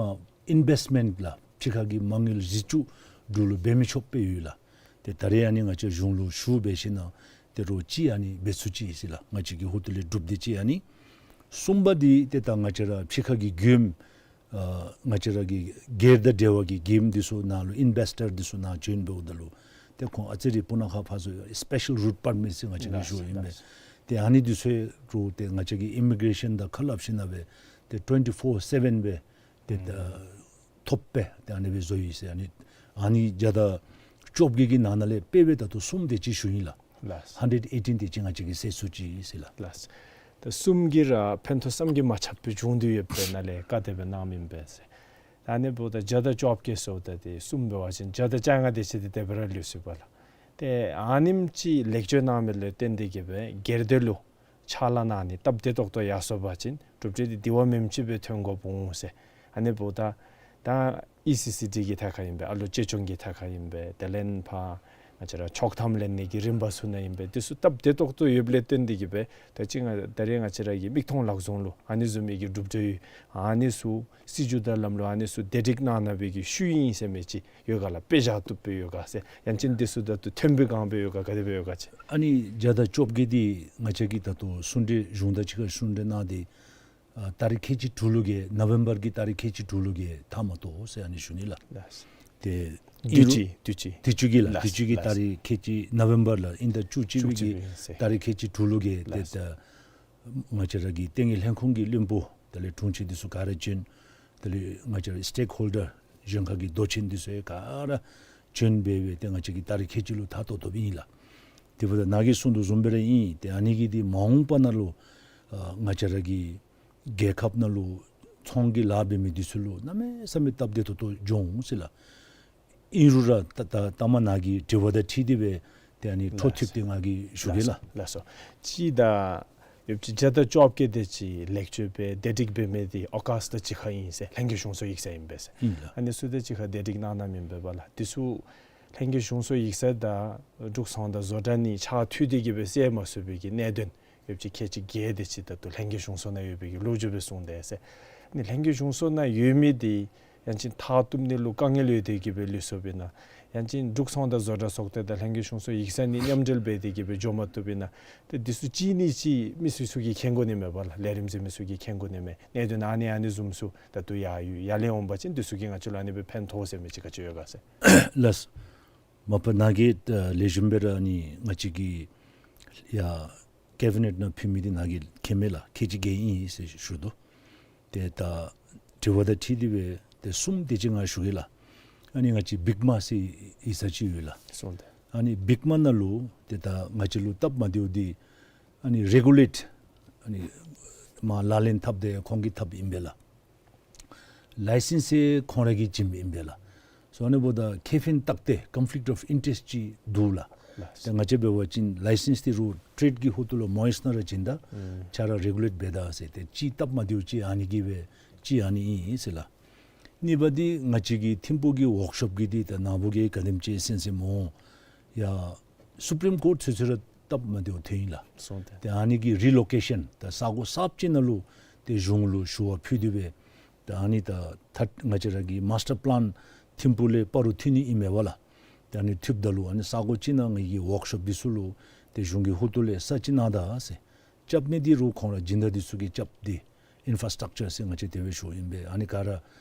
ཨིན་བེསཊ་མེནཊ་ལགས་ཕྱི་ཁ་གི་མ་དངུལ་གཞི་བཙུགས་འབྲུག་ལུ་འབད་མི་ཆོག་པའི་ཡོད་ལགས། ཏེ་ད་རེས་ཨ་ནི་ང་བཅས་གཞུང་ལུ་ཞུ་འབད་ཞིནམ་ལས་ཏེ་རོགས་ཅིག་ཨ་ནི་འབད་ཚུགས་ཅི་ཟེར་ལགས། ང་བཅས་ཀྱིས་ཧོ་ཏོ་ལས་སྒྲུབ་སྟེ་ཅིག་ཨ་ནི། གསུམ་པ་འདི་ཏེ་ད་ང་བཅས་ར་ཕྱི་ཁ་གི་མགྱོནམ་ཨ་ང་བཅས་ར་གི་སྒེར་དང་འབྲེལ་བ་གི་མགྱོནམ་འདི་ཚུ་ནང་ལུ་ཨིན་བེསི་ཊར་འདི་ཚུ་ནང་བྱོན་འབདཝ་ད་ལུ་ཏེ་ཁོང་ཨ་ཙི་རེ་སྤུ་ན་ཁ་ཕར་ཚུར་སི་པེ་ཤལ་རུཊ་པར་མིཊ་ཟེར་ང་བཅས་ཀྱིས་ཞུཝ་ཨིན་པས། ཏེ་ཨ་ནི་འདི་ཚུ་རོགས་ཏེ་ང་བཅས་ཀྱི་ཨི་མི་གྲེ་ཤཱན་དང་ཁ་སླབ་ཞིནམ་ལས་སྦེ་ཏེ་ཊུ་ཝེན་ཊི་ཕོར་སེ་བེན་སྦེ་ཏེ་ད་ཐོབ་པས། ཏེ་ཨ་ནི་སྦེ་བཟོ་ཡི་ཟེར། ཨ་ནི་ཨ་ནི་བརྒྱ་དང་བཅོ་བརྒྱད་ཀྱི་ནང་ན་ལས་དཔེ་སྦེ་ད་ལྟོ་གསུམ་དེ་ཅིག་ཞུ་ཡི་ལགས། ལགས། ཧན་ཌེཌ་ཨེ་ཊིན་དེ་ཅིག་ང་བཅས་ཀྱིས་སེལ་ཚུགས་ཅི་ཟེར་ལགས། ལགས། ད་གསུམ་གྱིས་ར་ཕན་ཐོགས་བསམ་གྱིས་མ་ཁྱབ་པའི་བྱུང་དོ་ཡོདཔ་ཨིན་ན་ལས་བཀའ་དེ་སྦེ་གནངམ་ཨིན་པས་ཟེར། ད་ཨ་ནི་འབདཝ་ད་བརྒྱ་དང་བཅོ་བརྒྱད་ཟེརཝ་ད་ཏེ་གསུམ་འབད་བ་ཅིན་བརྒྱ་དང་བཅོ་ལྔ་དེ་ཅིག་ཏེ་དེ་སྦེ་ར་ལུས་སོ་པ་ལགས། ཏེ་ཨ་ནེམ་ཅིག་ལེགས་བཅོས་གནང་མི་ལུ་བརྟེན་ཏེ་གིས་སྦེ་སྒེར་སྡེ་ལུ་ཕྱག་ལཱ་གནང་ནི་སྟབས་བདེ་ཏོག་ཏོ་ཡར་སོང་པ་ཅིན་གྲུབ་འབྲས་འདི་དེ་བ་མེནམ་ཅིག་སྦེ་ཐོན་དགོཔ་འོང་ཟེར། ཨ་ནི་འབདཝ་ད་ད་ཨི་སི་སི་ཌི་གི་ཐད་ཁར་ཨིན་པས། ཨ་ལུ་གཅེས་སྐྱོང་གི་ཐད་ཁར་ཨིན་པས། དེ་ལས་ཕར་ང་བཅས་ར་ཆོག་ཐམ་ལེན་ནི་གི་རིམ་པ་ཚུ་ནང་ཨིན་པས། དེ་ཚུ་སྟབས་བདེ་ཏོག་ཏོ་ཡོདཔ་ལས་བརྟེན་ཏེ་གིས་སྦེ་ད་ཅི་ང་ད་རེས་ང་བཅས་ར་གི་མིག་མཐོང་ལག་བཟུང་ལུ་ཨ་ནི་བཟུམ་མའི་གི་གྲུབ་འབྲས་ཡོད། ཨ་ནི་ཚུ་སྲིད་བྱུས་དང་ལམ་ལུགས་ཨ་ནི་ཚུ་བདེ་སྒྲིག་གནང་གནང་བའི་གི་ཤུལ་ཨིན་ཟེར་མི་ཅིག་ཡོད་ག་ལགས། དཔེ་བཞག་བཏུབ་སྦེ་ཡོད་ག་ཟེར། ཡང་ཅིན་དེ་ཚུ་ད་ལྟོ་ཐོན་པའི་སྒང་སྦེ་ཡོད་ག་ག་དེ་སྦེ་ཡོད་ག་ཟེར། ཨ་ནི་བརྒྱ་དང་བཅོ་བརྒྱད་འདི་ང་བཅས་ཀྱིས་ད་ལྟོ་གསུང་གྲོས་གཞུང་དང་གཅིག་ཁར་གསུང་གྲོས་གནང་སྟེ་ཨ་ཏ་རིག་ཁལ་གཅིག་དྲུག་ལུ་གིས་ནོ་བེམ་བར་གྱི་ཏ་རིག་ཁལ་གཅིག་དྲུག་ལུ་གིས་ཐག་མ་བཏོག་ཟེར་ཨ་ནི་ཞུ་ནི་ལགས། ལགས། ཏེ་དུས་ཅི་དུས་ཅི་དུས་ཅི་གི་ལགས། ལགས། དུས་ཅི་གི་ལགས། ཏ་རིག་ཁལ་གཅིག་ནོ་བེམ་བར་ལགས། ཨིན་ཟླ་བཅུ་གཅིག་པའི་གི་ཏ་རིག་ཁལ་གཅིག་དྲུག་ལུ་གིས་ཏེ་ལགས། ད་ང་བཅས་ར་གི་ལྟེ་གནས་ལྷན་ཁང་གི་བློན་པོ་དེ་ལས་དྲུང་ཆེན་འདི་ཚུ་ག་ར་བྱོན། དེ་ལས་ང་བཅས་ར་སི་ཊེཀ་ཧོལ་ཌར་གཞན་ཁ་གི་མདོ་ཆེན་འདི་ཚུ་ཡང་ག་ར་བྱོན་སྦེ་སྦེ་ཏེ་ང་བཅས་ཀྱིས་ཏ་རིག་ཁལ་གཅིག་ལུ་ཐག་བཏོག་བཏོགཔ་ཨིན་ལགས། དེ་འབདཝ་ད་ནཱ་གིས་གསུང་དོ་བཟུམ་སྦེ་ར་ཨིན། ཏེ་ཨ་ནི་གིས་འདི་མ་འོངས་པ་ནང་ལུ་ཨ་ང་བཅས་ར་གི་རྒྱལ་ཁབ་ནང་ལུ་ཚོང་གི་ལཱ་འབད་མི་འདི་ཚུ་ལུ་གནམ་མེད་ས་མེད་སྟབས་བདེ་ཏོག་ཏོ་འགྱོ་འོང་ཟེར་ལགས། ཨིན་རུང་ར་ད་ད་ལྟ་མ་ནཱ་གི་དྲི་བ་དང་འཁྲིལ་ཏེ་སྦེ་ཏེ་ཨ་ནི་འཕྲོ་མཐུད་དེ་ང་གིས་ཞུ་གེ་ལགས། ལགས་སོ། ཅིག་ད་ཡོདཔ་ཅིག་བརྒྱ་དང་བཅོ་བརྒྱད་དེ་ཅིག་ལེགས་བཅོས་འབད་བདེ་སྒྲིག་འབད་མི་འདི་ཨོ་ཀཱས་དང་གཅིག་ཁར་ཨིན་ཟེར། ལྷན་རྒྱས་གཞུང་སོགས་ཡིག་ཚང་ཨིན་པས་ཟེར། ཨིན་ལགས། ཨ་ནི་ཚུ་དང་གཅིག་ཁར་བདེ་སྒྲིག་གནང་གནངམ་ཨིན་པས་པ་ལགས། དེ་ཚུ་ལྷན་རྒྱས་གཞུང་སོགས་ཡིག་ཚང་དང་འབྲུག་ཚོང་དང་བཟོ་གྲྭ་གཉིས་ཕྱག་མཐུད་དེ་གིས་སྦེ་སེལ་མ་ཚུགས་པའི་གི་གནད་དོན་ཡོདཔ་ཅིག་ཁལ་གཅིག་བརྒྱད་དེ་ཅིག་ད་ལྟོ་ལྷན་རྒྱས་གཞུང་སོགས་ནང་ཡོད་པའི་གི་ལོ་རྒྱུས་སྦེ་གསུངས་དེས་ཟེར། ཨ་ནི་ལྷན་རྒྱས་གཞུང་སོགས་ནང་ཡོད་མི་འདི་ཡང་ཅིན་ཐག་བཏུབ་ནི་ལུ་དཀའ་ངལ་ཡོད་དེ་གིས་སྦེ་ལུས་སོཔ་ཨིན་ན། ཡང་ཅིན་འབྲུག་ཚོང་དང་བཟོ་གྲྭ་ཚོགས་སྡེ་དང་ལྷན་རྒྱས་གཞུང་སོགས་ཡིག་ཚང་གཉིས་མཉམ་འབྲེལ་འབད་དེ་གིས་སྦེ་འགྱོ་མ་བཏུབ་ཨིན་ན། ཏེ་འདི་ཚུ་གཅིག་ནི་གཅིག་མི་སེར་ཚུ་གིས་མཁྱེན་དགོ་ནི་མས་པ་ལགས། ལས་རིམ་ཟེར་མི་ཚུ་གིས་མཁྱེན་དགོ་ནི་མས། གནད་དོན་ཨ་ནི་ཨ་ནི་བཟུམ་ཚུ་ད་ལྟོ་ཡར་ཡོད། ཡར་ལས་འོང་པ་ཅིན་འདི་ཚུ་གིས་ང་བཅས་ལུ་ཨ་ནི་སྦེ་ཕན་ཐོགས་ཟེར་མི་ཅིག་ག་ཅི་ཡོད་ག་ཟེར། ལགས། མ་པ་ནཱ་གིས་ལེགས་ཤོམ་སྦེ་ར་ཨ་ནི་ང་བཅས་ཀྱི་ཡར་ཀེ་བི་ནེཊ་ནང་ཕུལ་མི་འདི་ནཱ་གིས་མཁྱེན་མས་ལགས། ཁལ་གཅིག་བརྒྱད་ཨིན་ཟེར་ཞུ་དོ། ཏེ་ད་དྲི་བ་དང་འཁྲིལ་ཏེ་སྦེ་ཏེ་གསུམ་དེ་ཅིག་ང་ཞུ་གེ་ལགས། ཨ་ནི་ང་བཅས་བིག་མ་ཟེར་ཡིག་ཚང་ཅིག་ཡོད་ལགས། གསུངས་ཏེ། ཨ་ནི་བིག་མ་ནང་ལུ་ཏེ་ད་ང་བཅས་ལུ་སྟབས་མ་བདེཝ་འདི་ཨ་ནི་རེ་གུ་ལེཊ་ཨ་ནི་མ་ལག་ལེན་འཐབ་འདི་ཁོང་གིས་འཐབ་ཨིན་པས་ལགས། ལའི་སེནསི་ཁོང་ར་གིས་བྱིནམ་ཨིན་པས་ལགས། སོ་ཨ་ནི་འབདཝ་ད་ཁེ་ཕན་བརྟག་དེ་ཀོན་ཕི་ལིཀཊ་ཨོཕ་ཨིན་ཊེ་རེསཊ་ཅིག་འདུག་ལགས། ལགས། ཏེ་ང་བཅས་འབད་བ་ཅིན་ལའི་སེནསི་འདི་རུང་ཊེཌ་ཀྱི་ཧོངས་ལུ་མོ་ཡོས་ནང་ར་བྱིན་ད། ཨུམ། ཁྱོད་ར་རེ་གུ་ལེཊ་འབད་ད་ཟེར། ཏེ་གཅིག་སྟབས་མ་བདེཝ་ཅིག་ཨ་ནི་གིས་སྦེ་གཅིག་ཨ་ནི་ཨིན་ཟེར་ལགས། གཉིས་པ་འདི་ང་བཅས་ཀྱི་ཐིམ་ཕུག་གི་ཝོརཀ་ཤོབ་ཀྱི་འདི་ད་ནཱ་བུ་གིས་ག་དེམ་ཅིག་གསན་གསནམ་སྨོ། ཡ་སུ་པྲིམ་ཀོརཊ་ཚུན་ཚོད་ར་སྟབས་མ་བདེཝ་ཐོན་ཡི་ལགས། སོང་སྟེ། ཏེ་ཨ་ནི་གི་རི་ལོ་ཀེ་ཤཱན་ད་ས་གོ་གསརཔ་ཅིག་ནང་ལུ་ཏེ་གཞུང་ལུ་ཞུ་བ་ཕུལ་ཏེ་སྦེ། ཏེ་ཨ་ནི་ད་ད་ང་བཅས་ར་གི་མཱསི་ཊར་པི་ལཱན་ཐིམ་ཕུག་ལས་སྤ་རོ་མཐུད་ནི་ཨིན་མས་པ་ལགས། ཏེ་ཨ་ནི་མཐུདཔ་ད་ལུ་ཨ་ནི་ས་གོ་ཅིག་ནང་ངེ་གི་ཝོརཀ་ཤོབ་འདི་ཚུ་ལུ་ཏེ་གཞུང་གི་ཧོངས་ལས་ས་ཅིག་གནང་ད་ཟེར། རྐྱབ་ནི་འདི་རུང་ཁོང་ར་སྦྱིན་བདག་འདི་ཚུ་གིས་རྐྱབ་སྟེ་ཨིན་ཕ་ར་སི་ཊག་ཅར་ཟེར་ང་བཅས་དེ་སྦེ་ཞུཝ་ཨིན་པས། ཨ་ནི་ག་ར་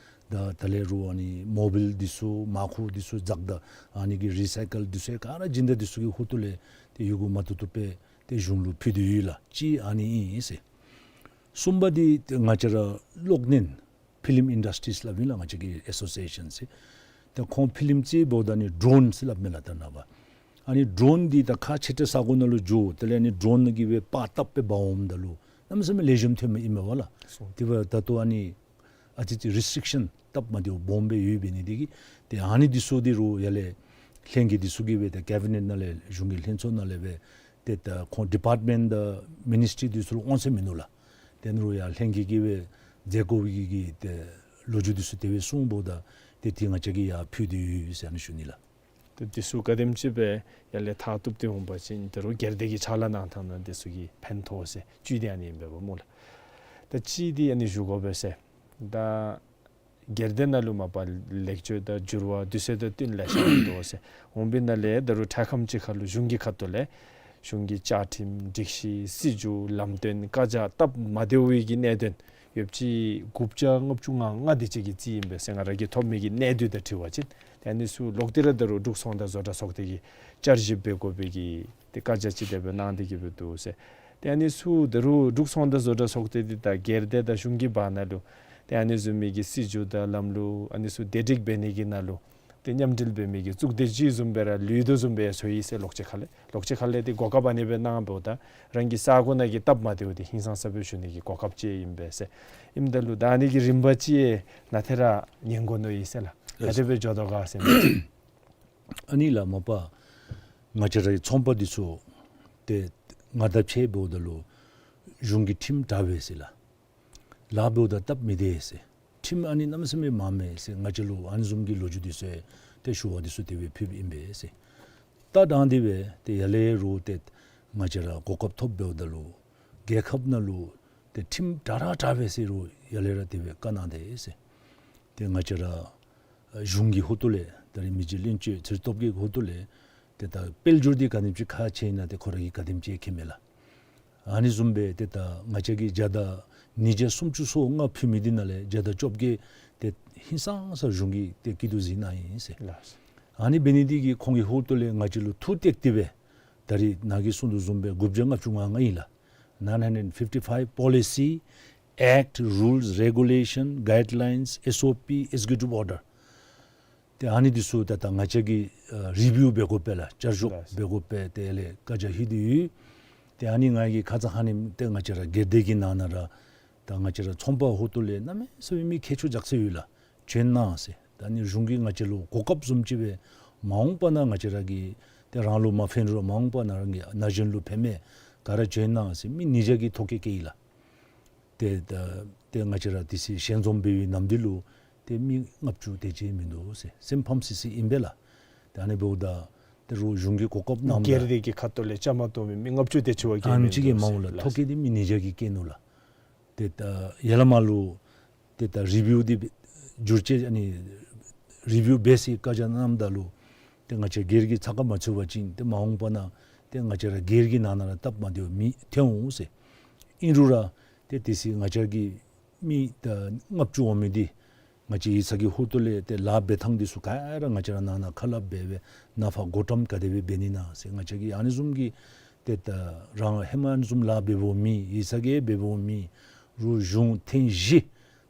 ད་ད་ལས་རུང་ཨ་ནི་མོ་བིལ་འདི་ཚུ་མར་ཁུ་འདི་ཚུ་འཛག་ད་ཨ་ནི་གི་རི་སའི་ཀལ་འདི་ཚུ་ག་ར་སྦྱིན་བདག་འདི་ཚུ་གི་ཧོངས་ལས་ཏེ་ཡོད་དགུ་མ་བཏུབ་བཏུབ་སྦེ་ཏེ་གཞུང་ལུ་ཕུལ་ཏེ་ཡོད་ལགས། གཅིག་ཨ་ནི་ཨིན་ཟེར། གསུམ་པ་འདི་ཏེ་ང་བཅས་ར་གློག་བརྙན་ཕི་ལིམ་ཨིན་ཌསི་ཊི་རིསི་སླབ་ཨིན་ལགས། ང་བཅས་ཀྱི་ཨེ་སོ་སི་ཨེ་ཤཱན་ཟེར། ཏེ་ཁོང་ཕི་ལིམ་རྩེད་འབདཝ་ད་ནི་ཌོརོན་ཟེར་སླབ་མས་ལགས་ད་ནཱ་བ། ཨ་ནི་ཌོརོན་འདི་ད་ཁ་ཆེ་ཏོག་ས་གོ་ནང་ལུ་འགྱོ། དེ་ལས་ཨ་ནི་ཌོརོན་ནང་གི་སྦེ་པར་བཏབ་སྦེ་འབག་འོངམ་ད་ལུ་གནམ་མེད་ས་མེད་ལེགས་ཤོམ་ཐོནམ་ཨིན་མས་པ་ལགས། སོ། དེ་འབདཝ་ད་ལྟོ་ཨ་ནི་ཨ་ཙི་ཅིག་རི་སི་ཊིག་ཤཱན་སྟབས་མ་བདེཝ་སྦོམ་སྦེ་ཡོདཔ་འབད་ནི་འདི་གིས་ཏེ་ཨ་ནི་འདི་ཚུ་འདི་རུང་ཡར་ལས་ལྷན་རྒྱས་འདི་ཚུ་གིས་སྦེ་ཏེ་ཀེ་བི་ནེཊ་ནང་ལས་གཞུང་གི་ལྷན་ཚོགས་ནང་ལས་སྦེ་ཏེ་ད་ཁོང་ཌི་པརཊ་མེནཊ་དང་མི་ནིསི་ཊི་རི་འདི་ཚུ་ལུ་དབང་ཚད་མིན་ནུག་ལགས། ཏེ་ཨ་ནི་རུང་ཡར་ལྷན་རྒྱས་ཀྱིས་སྦེ་མཛད་དགོ་པའི་གི་ཏེ་ལོ་རྒྱུས་འདི་ཚུ་དེ་སྦེ་གསུངམ་ད་ཏེ་འདི་ང་བཅས་ཀྱིས་ཡར་ཕུལ་ཏེ་ཡོད་ཟེར་ཨ་ནི་ཞུ་ནི་ལགས། ཏེ་འདི་ཚུ་ག་དེམ་ཅིག་སྦེ་ཡར་ལས་མཐར་གཏུགས་ཏེ་འོང་པ་ཅིན་ད་རུང་སྒེར་སྡེ་གི་ཕྱག་ལཱ་གནང་ཐངས་ནང་འདི་ཚུ་གི་ཕན་ཐོགས་ཟེར་བཅུད་འདི་ཨ་ནི་ཨིན་པས་པ་སྨོ་ལགས། ད་གཅིག་འདི་ཨ་ནི་ཞུ་དགོ་པས་ཟེར། ད་སྒེར་སྡེ་ནང་ལུ་མ་པ་ལེགས་བཅོས་དང་འགྱུར་བ་དུས་ཚོད་དང་བསྟུན་ལེ་ཤ་འོང་དོ་ཟེར། འོང་པའི་ནང་ལས་ད་རུང་ཐད་ཁམས་ཅིག་ཁར་ལུ་གཞུང་གི་ཁ་ཐུག་ལས་གཞུང་གི་བཅའ་ཁྲིམས་སྒྲིག་གཞི་སྲིད་བྱུས་ལམ་སྟོན་བཀའ་རྒྱ་སྟབས་མ་བདེ་བའི་གི་གནད་དོན་ཡོདཔ་ཅིག་དགུ་བརྒྱ་ལྔ་བཅུ་ང་ལྔ་དེ་ཅིག་གི་རྩིས་ཨིན་པས་ཟེར་ང་ར་གིས་ཐོབ་མི་གི་གནད་བསྡུས་དང་འཁྲིལ་བ་ཅིན། ཏེ་ཨ་ནི་ཚུ་ལོག་སྟེ་ར་ད་རུང་འབྲུག་ཚོང་དང་བཟོ་གྲྭ་ཚོགས་སྡེ་གིས་བསྐྱར་ཞིབ་འབད་དགོ་པའི་གི་ཏེ་བཀའ་རྒྱ་ཅིག་དེ་སྦེ་གནང་སྟེ་གི་སྦེ་འདུག་ཟེར། ཏེ་ཨ་ནི་ཚུ་ད་རུང་འབྲུག་ཚོང་དང་བཟོ་གྲྭ་ཚོགས་སྡེ་འདི་དང་སྒེར་སྡེ་དང་གཞུང་གི་བར་ན་ལུ་ཏེ་ཨ་ནི་བཟུམ་མའི་གི་སྲིད་བྱུས་དང་ལམ་ལུགས་ཨ་ནི་ཚུ་བདེ་སྒྲིག་འབད་ནི་གི་ནང་ལུ་ཏེ་མཉམ་འབྲེལ་འབད་མི་གི་གཙུག་སྡེ་ཅིག་བཟུམ་སྦེ་ར་ལུས་དོ་བཟུམ་སྦེ་ཚོར་ཡི་ཟེར་ལོག་ཅི་ཁ་ལས། ལོག་ཅི་ཁ་ལས་ཏེ་གོ་སྐབས་ཨ་ནི་སྦེ་གནངམ་ད་རང་གི་ས་གོ་ནང་གི་སྟབས་མ་བདེཝ་འདི་ཧིང་སངས་ས་སྦེ་ཞུ་ནི་གི་གོ་སྐབས་ཅིག་ཨིན་པས་ཟེར། ཨིནམ་ད་ལུ་ད་ཨ་ནི་གི་རིམ་པ་ཅིག་ནཱ་ཏེ་ར་ཉན་དགོ་མནོ་ཡི་ཟེར་ལགས། ག་དེ་སྦེ་འགྱོ་དོ་ག་ཟེར་མི་ཅིག། ཨ་ནི་ལགས་མ་པ་ང་བཅས་རའི་ཚོང་པ་འདི་ཚུ་ཏེ་ང་དང་ཕྱད་འབདཝ་ད་ལུ་གཞུང་གི་ཁྲིམས་དྲག་པས་ཟེར་ལགས། ལཱ་འབདཝ་ད་སྟབས་མི་བདེ་ཟེར། ཁྲིམས་ཨ་ནི་གནམ་མེད་ས་མེད་མང་མས་ཟེར་ང་བཅས་ལུ་ཨ་ནི་བཟུམ་གྱི་ལོ་རྒྱུས་འདི་ཚུ་ཏེ་ཞུ་བ་འདི་ཚུ་དེ་སྦེ་ཕུལཝ་ཨིན་པས་ཟེར། ད་དང་དེ་སྦེ་ཏེ་ཡར་ལས་རུང་ཏེ་ང་བཅས་ར་གོ་སྐབས་ཐོབ་འབདཝ་ད་ལུ་རྒྱལ་ཁབ་ནང་ལུ་ཏེ་ཁྲིམས་དྲག་ར་དྲག་པས་ཟེར་རུང་ཡར་ལས་ར་དེ་སྦེ་བཀའ་གནང་དེས་ཟེར། ཏེ་ང་བཅས་ར་ཨ་གཞུང་གི་ཧོངས་ལས་ད་རིས་མི་རྗེ་བློན་ཆེན་ཚེ་རིང་སྟོབས་རྒྱས་ཀྱི་ཧོངས་ལས་ཏེ་ད་དཔལ་འབྱོར་འདི་ག་དེམ་ཅིག་ཁག་ཆེ་ཨིན་ན་ཏེ་ཁོ་ར་གིས་ག་དེམ་ཅིག་མཁྱེན་མས་ལགས། ཨ་ནི་བཟུམ་སྦེ་ཏེ་ད་ང་བཅས་ཀྱིས་བརྒྱ་དང་ཉིས་བརྒྱ་སུམ་ཅུ་སོ་ལྔ་ཕུལ་མི་འདི་ནང་ལས་བརྒྱ་དང་བཅོ་བརྒྱད་ཏེ་ཧིང་སངས་ས་གཞུང་གིས་ཏེ་སྐྱིད་སྡུག་གཟིགས་གནང་ཡི་ཟེར། ལགས། ཨ་ནི་འབད་ནི་འདི་གིས་ཁོང་གི་ཧོངས་ལས་ང་བཅས་ལུ་ཐུགས་གཏད་དེ་སྦེ་ད་རིས་ནཱ་གིས་གསུངས་དོ་བཟུམ་སྦེ་དགུ་བརྒྱ་ལྔ་བཅུ་ང་ལྔ་ཨིན་ལགས། nine hundred fifty five policy, act, rules, regulation, guidelines, S O P, executive order། ཏེ་ཨ་ནི་འདི་ཚུ་ད་ད་ང་བཅས་ཀྱིས་ཨ་རི་བིའུ་འབད་དགོ་པས་ལགས། བསྐྱར་ཞིབ་ལགས། འབད་དགོ་པས། དེ་ལས་བཀའ་རྒྱ་ཕུལ་ཏེ་ཡོད། ཏེ་ཨ་ནི་ང་གིས་ཁ་ཙ་ཁ་ཉིནམ་ཏེ་ང་བཅས་ར་སྒེར་སྡེ་གི་ནང་ན་ར་ད་ང་བཅས་ར་ཚོང་པ་ཧོངས་ལས་གནམ་མེད་ས་མེད་མི་མཁས་མཆོག་རྒྱ་ཆེ་ཡོད་ལགས། བྱོན་གནང་ཟེར། ད་ཨ་ནི་གཞུང་གིས་ང་བཅས་ལུ་གོ་སྐབས་བཟུམ་ཅིག་སྦེ་མ་འོངས་པ་ན་ང་བཅས་ར་གིས་ཏེ་རང་ལུ་མ་ཕན་རུང་མ་འོངས་པ་ན་རང་གི་ན་གཞོན་ལུ་ཕན་མས། ག་ར་བྱོན་གནང་ཟེར་མི་ཉིས་བརྒྱ་གི་ཐོ་བཀོད་བཀལ་ཡི་ལགས། ཏེ་ད་ཏེ་ང་བཅས་ར་དེ་ཚེ་ཞལ་འཛོམས་འབད་བའི་ནམ་དུས་ལུ་ཏེ་མི་ལྔ་བཅུ་དེ་ཅིག་མིན་འདུག་ཟེར། སེམས་ཕམ་སི་སི་ཨིན་པས་ལགས། ཏེ་ཨ་ནི་འབདཝ་ད་ཏེ་རུང་གཞུང་གི་གོ་སྐབས་གནངམ་ད་སྒེར་སྡེ་གི་ཁ་ཐུག་ལས་བཅའ་མར་གཏོགས་མི་མི་ལྔ་བཅུ་དེ་ཅིག་བ་ཨ་ནེམ་ཅིག་གིས་མ་འོང་ལགས། ཐོ་བཀོད་འདི་མི་ཉིས་བརྒྱ་གིས་བཀལ་ནུག་ལགས། ཏེ་ད་ཡར་ལས་མར་ལུ་ཏེ་ད་རི་བིའུ་འདི་བསྒྱུར་བཅོས་ཨ་ནི་རི་བིའུ་འབད་ཟེར་བཀའ་རྒྱ་གནངམ་ད་ལུ་ཏེ་ང་བཅས་སྒེར་གྱི་ཚ་ཁ་མ་ཚུད་པ་ཅིན་ཏེ་མ་འོངས་པ་ན་ཏེ་ང་བཅས་ར་སྒེར་གྱི་ནང་ན་ར་སྟབས་མ་བདེཝ་མི་ཐོན་འོང་ཟེར། ཨིན་རུང་ར་ཏེ་དེ་ཚེ་ང་བཅས་ཀྱི་མི་ད་ལྔ་བཅུ་འོང་མི་འདི་ང་བཅས་ཡིག་ཚང་གི་ཧོངས་ལས་ཏེ་ལཱ་འབད་ཐངས་འདི་ཚུ་ག་ར་ང་བཅས་ར་ནང་ན་ཁ་སླབ་འབད་སྦེ་ནང་ཕར་གོ་དྲམ་ག་དེ་སྦེ་འབད་ནི་ན་ཟེར་ང་བཅས་ཀྱིས་ཨ་ནི་བཟུམ་གྱི་ཏེ་ད་རང་ཧེ་མ་ཨ་ནི་བཟུམ་ལཱ་འབད་འབདཝ་མེད། ཡིག་ཚང་གིས་འབད་འབདཝ་མེད། རུང་གཞུང་ཐེངས་བཞི་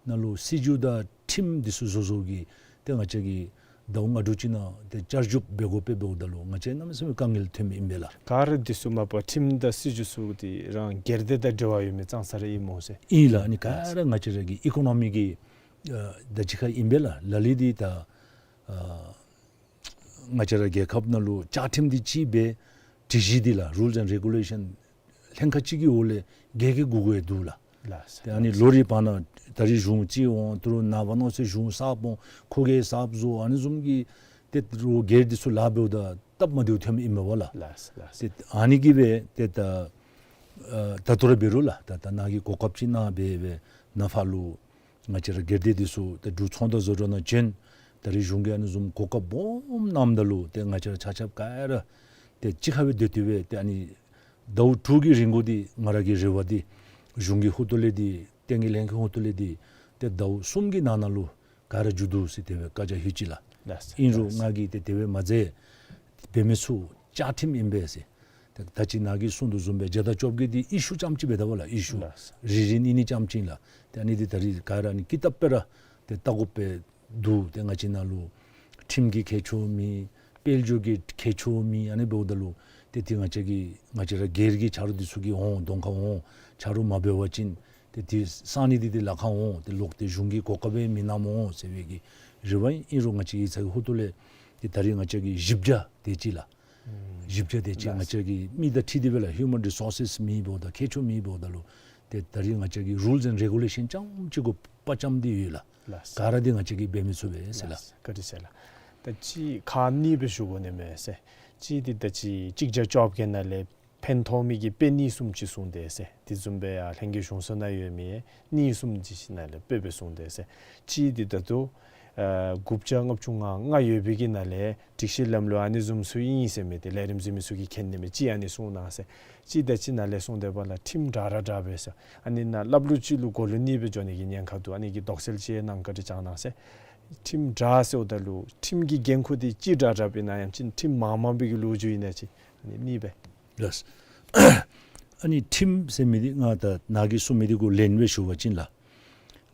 ནང་ལུ་སྲིད་བྱུས་དང་ཁྲིམས་འདི་ཚུ་བཟོ་བཟོཝ་གིས་ཏེ་ང་བཅས་ཀྱིས་ཟླཝ་ལྔ་དྲུག་ཅིག་ནང་ཏེ་བསྐྱར་ཞིབ་འབད་དགོ་པས། འབདཝ་ད་ལུ་ང་བཅས་གནམ་མེད་ས་མེད་དཀའ་ངལ་ཐོན་མི་ཨིན་པས་ལགས། ག་ར་འདི་ཚུ་མ་པ་ཁྲིམས་དང་སྲིད་བྱུས་ཚུ་འདི་རང་སྒེར་སྡེ་དང་འབྲེལ་བ་ཡོད་མི་ཙང་ཙ་ར་ཨིན་སྨོ་ཟེར། ཨིན་ལགས། ཨ་ནི་ག་ར་ང་བཅས་ར་གི་ཨི་ཀོ་ནོ་མི་གི་ཨ་ད་ཅི་ཁ་ཨིན་པས་ལགས། ལ་ལུ་འདི་ད་ཨ་ང་བཅས་ར་རྒྱལ་ཁབ་ནང་ལུ་བཅའ་ཁྲིམས་འདི་ཅིག་སྦེ་ སྒྲིག་གཞི་འདི་ལགས་rules and regulation ལྷན་ཁག་ཅིག་གི་འོག་ལས་འགལ་འགལ་དགོ་དགོ་ཡང་འདུག་ལགས། ལགས། ཏེ་ཨ་ནི་ལོ་རེ་བར་ན་ད་རིས་གཞུང་རྩིས་འོང་། ད་རུང་ནངས་པ་གནངས་ཚེ་གཞུང་གསརཔ་འོང་། ཁོ་གིས་གསརཔ་བཟོ། ཨ་ནི་བཟུམ་གྱི་ཏེ་རོགས་སྒེར་འདི་ཚུ་ལཱ་འབདཝ་ད་སྟབས་མ་བདེཝ་ཐོནམ་ཨིན་མས་པ་ལགས། ལགས་ལགས། ཏེ་ཨ་ནི་གིས་སྦེ་ཏེ་ད་ཨ་ད་ལྟོ་ར་འབད་རུང་ལགས། ད་ད་ནཱ་གིས་གོ་སྐབས་ཅིག་གནང་སྦེ་སྦེ་ནཱ་ཕར་ལུ་ང་བཅས་ར་སྒེར་སྡེ་འདི་ཚུ་ཏེ་འབྲུག་ཚོང་དང་བཟོ་གྲྭ་ནང་བྱོན། ད་རིས་གཞུང་གིས་ཨ་ནི་བཟུམ་གོ་སྐབས་སྦོམ་གནངམ་ད་ལུ་ཏེ་ང་བཅས་ར་ཆ་ཁྱབ་ག་ར་ཏེ་གཅིག་ཁར་སྦེ་སྡོད་དེ་སྦེ་ཏེ་ཨ་ནི་ཟླཝ་དྲུག་གི་རིང་གུ་འདི་ང་ར་གི་རེ་བ་འདི་གཞུང་གི་ཧོངས་ལས་འདི་བསྟན་རྒྱས་ལྷན་ཁག་ཧོངས་ལས་འདི་ཏེ་ཟླཝ་གསུམ་གྱི་ནང་ན་ལུ་ག་ར་མཇུག་བསྡུ་ཟེར་དེ་སྦེ་བཀའ་རྒྱ་ཞུ་ཅི་ལགས། ལགས། ཨིན་རུང་ལགས། ང་གིས་ཏེ་དེ་སྦེ་མ་མཛད། འབད་མི་ཚུ་བཅའ་ཁྲིམས་ཨིན་པས་ཟེར། ད་ད་ཅི་ནཱ་གིས་གསུངས་དོ་བཟུམ་སྦེ་བརྒྱ་དང་བཅོ་བརྒྱད་འདི་ཨི་ཤུ་རྐྱངམ་ཅིག་འབད་དོ་བ་ལགས། ཨི་ཤུ། ལགས། རིལ་རིལ་ཨིན་ནི་རྐྱངམ་ཅིག་ལགས། ཏེ་ཨ་ནི་འདི་ད་རིས་ག་ར་ཨ་ནི་ཀི་ཏབ་སྦེ་ར་ཏེ་བལྟ་དགོཔ་སྦེ་འདུག། ཏེ་ང་བཅས་ནང་ལུ་ཁྲིམས་ཀྱི་ཁྱད་ཆོས་མེད། དཔལ་འབྱོར་གྱི་ཁྱད་ཆོས་མེད། ཨ་ནི་འབདཝ་ད་ལུ་ཏེ་འདི་ང་བཅས་ཀྱི་ང་བཅས་ར་སྒེར་གྱི་ཆ་རོགས་འདི་ཚུ་གིས་འོང་གདོང་ཁར་འོང་ཆ་རོགས་མ་འབད་བ་ཅིན་ཏེ་འདི་གསང་གནས་འདི་ཏེ་ལཱ་ཁག་འོང་། ཏེ་ལོག་སྟེ་གཞུང་གིས་གོ་སྐབས་སྦེ་མི་གནངམ་འོང་ཟེར་བའི་གི་རེ་བ་ཨིན། ཨིན་རུང་ང་བཅས་ཡིག་ཚང་གི་ཧོངས་ལས་ཏེ་ད་རིས་ང་བཅས་ཀྱི་བཞི་བརྒྱ་དེ་ཅིག་ལགས། བཞི་བརྒྱ་དེ་ཅིག་ང་བཅས་ཀྱི་མི་དང་འཁྲིལ་ཏེ་སྦེ་ལགས། human resources མེད་འབདཝ་ད་མཁས་མཆོག་མེད་འབདཝ་ད་ལུ་ཏེ་ད་རིས་ང་བཅས་ཀྱི་rules and regulation རྐྱངམ་ཅིག་གུ་དཔའ་བཅམ་སྟེ་ཡོད་ལགས། ལགས། ག་ར་འདི་ང་བཅས་ཀྱིས་འབད་མི་ཚུགས་པས་ཟེར་ལགས། ལགས། བཀའ་དྲིན་ཆེ་ལགས། ད་ཅི་ཁག་གཉིས་སྦེ་ཞུ་དགོ་ནི་མས་ཟེར། གཅིག་འདི་ད་ཅི་གཅིག་བརྒྱ་བཅོ་བརྒྱད་ནང་ལས་ཕན་ཐོགས་མི་གི་དཔེ་གཉིས་གསུམ་ཅིག་གསུངས་ཏེ་ཟེར། དེ་བཟུམ་སྦེ་ཡང་ལྷན་རྒྱས་གཞུང་ཚོགས་ནང་ཡོད་མི་གཉིས་གསུམ་ཅིག་ནང་ལས་དཔེ་སྦེ་གསུངས་ཏེ་ཟེར། གཅིག་འདི་ད་ལྟོ་ཨ་དགུ་བརྒྱ་ལྔ་བཅུ་ང་ལྔ་ཡོད་པའི་གི་ནང་ལས་སྒྲིག་གཞི་ལམ་ལུགས་ཨ་ནི་བཟུམ་ཚུ་ཨིན་ཟེར་མི་འདི་ལས་རིམ་གཟིགས་མི་ཚུ་གིས་མཁྱེན་ནི་མས། གཅིག་ཨ་ནི་གསུངས་གནང་ཟེར། གཅིག་ད་ཅི་ནཱ་ལས་གསུངས་ཏེ་འབདཝ་ལས་ཁྲིམས་དྲག་ར་དྲག་པས་ཟེར། ཨ་ནི་ནཱ་ལྷབ་ལུ་ཅིག་ལུ་གོ་ལོག་གཉིས་སྦེ་འགྱོ་ནི་གི་ཉེན་ཁ་འདུག། ཨ་ནི་གི་དོགས་སེལ་ཅིག་གནང་བཀའ་དྲིན་བསྐྱང་གནང་ཟེར། ཁྲིམས་དྲག་ཟེརཝ་ད་ལུ་ཁྲིམས་ཀྱི་འགན་ཁུར་འདི་ཅིག་དྲག་དྲགཔ་ཨིན་ན་ཡང་ཅིན་ཁྲིམས་མང་མང་པའི་གི་ལོ་རྒྱུས་ཨིན་ན་ཅིག། ཨ་ནི་གཉིས་སྦེ། ལགས། ཨ་ནི་ཁྲིམས་ཟེར་མི་འདི་ང་ད་ནཱ་གིས་གསུངས་མི་འདི་གུ་ལན་སྦེ་ཞུ་བ་ཅིན་ལགས།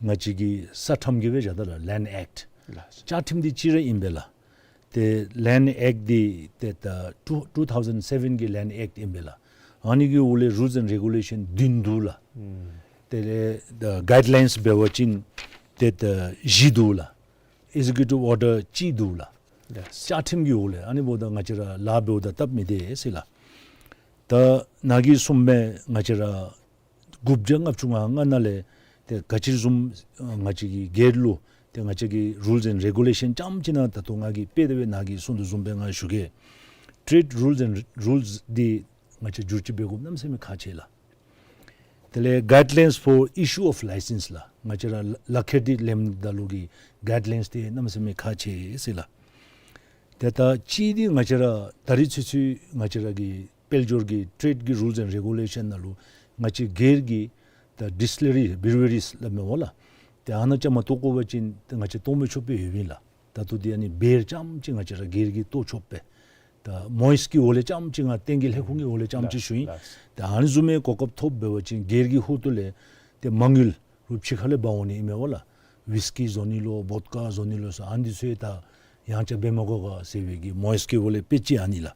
ང་བཅས་ཀྱི་ས་ཁྲམ་གྱི་སྦེ་བཞག་ད་ལགས། Land Act། ལགས། བཅའ་ཁྲིམས་འདི་གཅིག་ར་ཨིན་པས་ལགས། ཏེ་Land Act འདི་ཏེ་ད་two- two thousand seven གི་Land Act ཨིན་པས་ལགས། ཨ་ནི་གི་འོག་ལས་rules and regulation བདུན་འདུག་ལགས། ཨུམ། དེ་ལས་ད་guidelines འབད་བ་ཅིན་ཏེ་ད་བཞི་འདུག་ལགས། Executive Order གཅིག་འདུག་ལགས། ལགས། བཅའ་ཁྲིམས་ཀྱི་འོག་ལས། ཨ་ནི་འབདཝ་ད་ང་བཅས་ར་ལཱ་འབདཝ་ད་སྟབས་མི་བདེ་ཟེར་ལགས། ད་ནཱ་གིས་གསུངས་མི་ང་བཅས་ར་དགུ་བརྒྱ་ལྔ་བཅུ་ང་ལྔ་ནང་ལས་ཏེ་ག་ཅི་བཟུམ་ང་བཅས་ཀྱི་སྒེར་ལུ་ཏེ་ང་བཅས་ཀྱི་rules and regulation རྐྱངམ་ཅིག་ནང་ད་ལྟོ་ང་གིས་དཔེ་དེ་སྦེ་ནཱ་གིས་གསུངས་དོ་བཟུམ་སྦེ་ང་ཞུ་གེ། Trade rules and rules འདི་ང་བཅས་བསྒྱུར་བཅོས་འབད་དགོཔ་གནམ་མེད་ས་མེད་ཁག་ཆེ་ལགས། དེ་ལས་guidelines for issue of license ལགས། ང་བཅས་ར་ལག་ཁྱེར་འདི་ལེནམ་ད་ལུ་གི་guidelines འདི་གནམ་མེད་ས་མེད་ཁག་ཆེ་ཟེར་ལགས། ཏེ་ད་གཅིག་འདི་ང་བཅས་ར་ད་རིས་ཚུན་ཚོད་ང་བཅས་ར་གི་དཔལ་འབྱོར་གྱི་trade གི་rules and regulation ནང་ལུ་ང་བཅས་སྒེར་གྱི་ད་distillery breweries སླབ་མས་པ་ལགས། ཏེ་ཨ་ནཱ་ཅིག་མ་གཏོགས་དགོ་པ་ཅིན་ཏེ་ང་བཅས་གཏོགས་མི་ཆོགཔ་སྦེ་ཡོདཔ་ཨིན་ལགས། ད་ལྟོ་འདི་ཨ་ནི་beer རྐྱངམ་ཅིག་ང་བཅས་ར་སྒེར་གྱིས་གཏོགས་ཆོགཔ་སྦེ། ད་མོའིས་ཀྱི་འོག་ལས་རྐྱངམ་ཅིག་ང་བསྟན་རྒྱས་ལྷན་ཁག་གི་འོག་ལས་རྐྱངམ་ཅིག་ཞུ་ཡི། ལགས། ད་ཨ་ནི་བཟུམ་མའི་གོ་སྐབས་ཐོབ་འབད་བ་ཅིན་སྒེར་གྱི་ཧོངས་ལས་ཏེ་མ་དངུལ་རུང་ཕྱི་ཁ་ལས་འབག་འོང་ནི་ཨིན་མས་པ་ལགས། ཝིསི་ཀི་བཟོ་ནི་ལོ་བོཌ་ཀ་བཟོ་ནི་ལོ་ཟེར་ཨ་ནི་ཚུ་ད་ཡང་ཅིན་འབད་མ་དགོ་ག་ཟེར་བའི་གི་མོའིས་ཀྱི་འོག་ལས་དཔེ་ཅིག་ཨ་ནི་ལགས།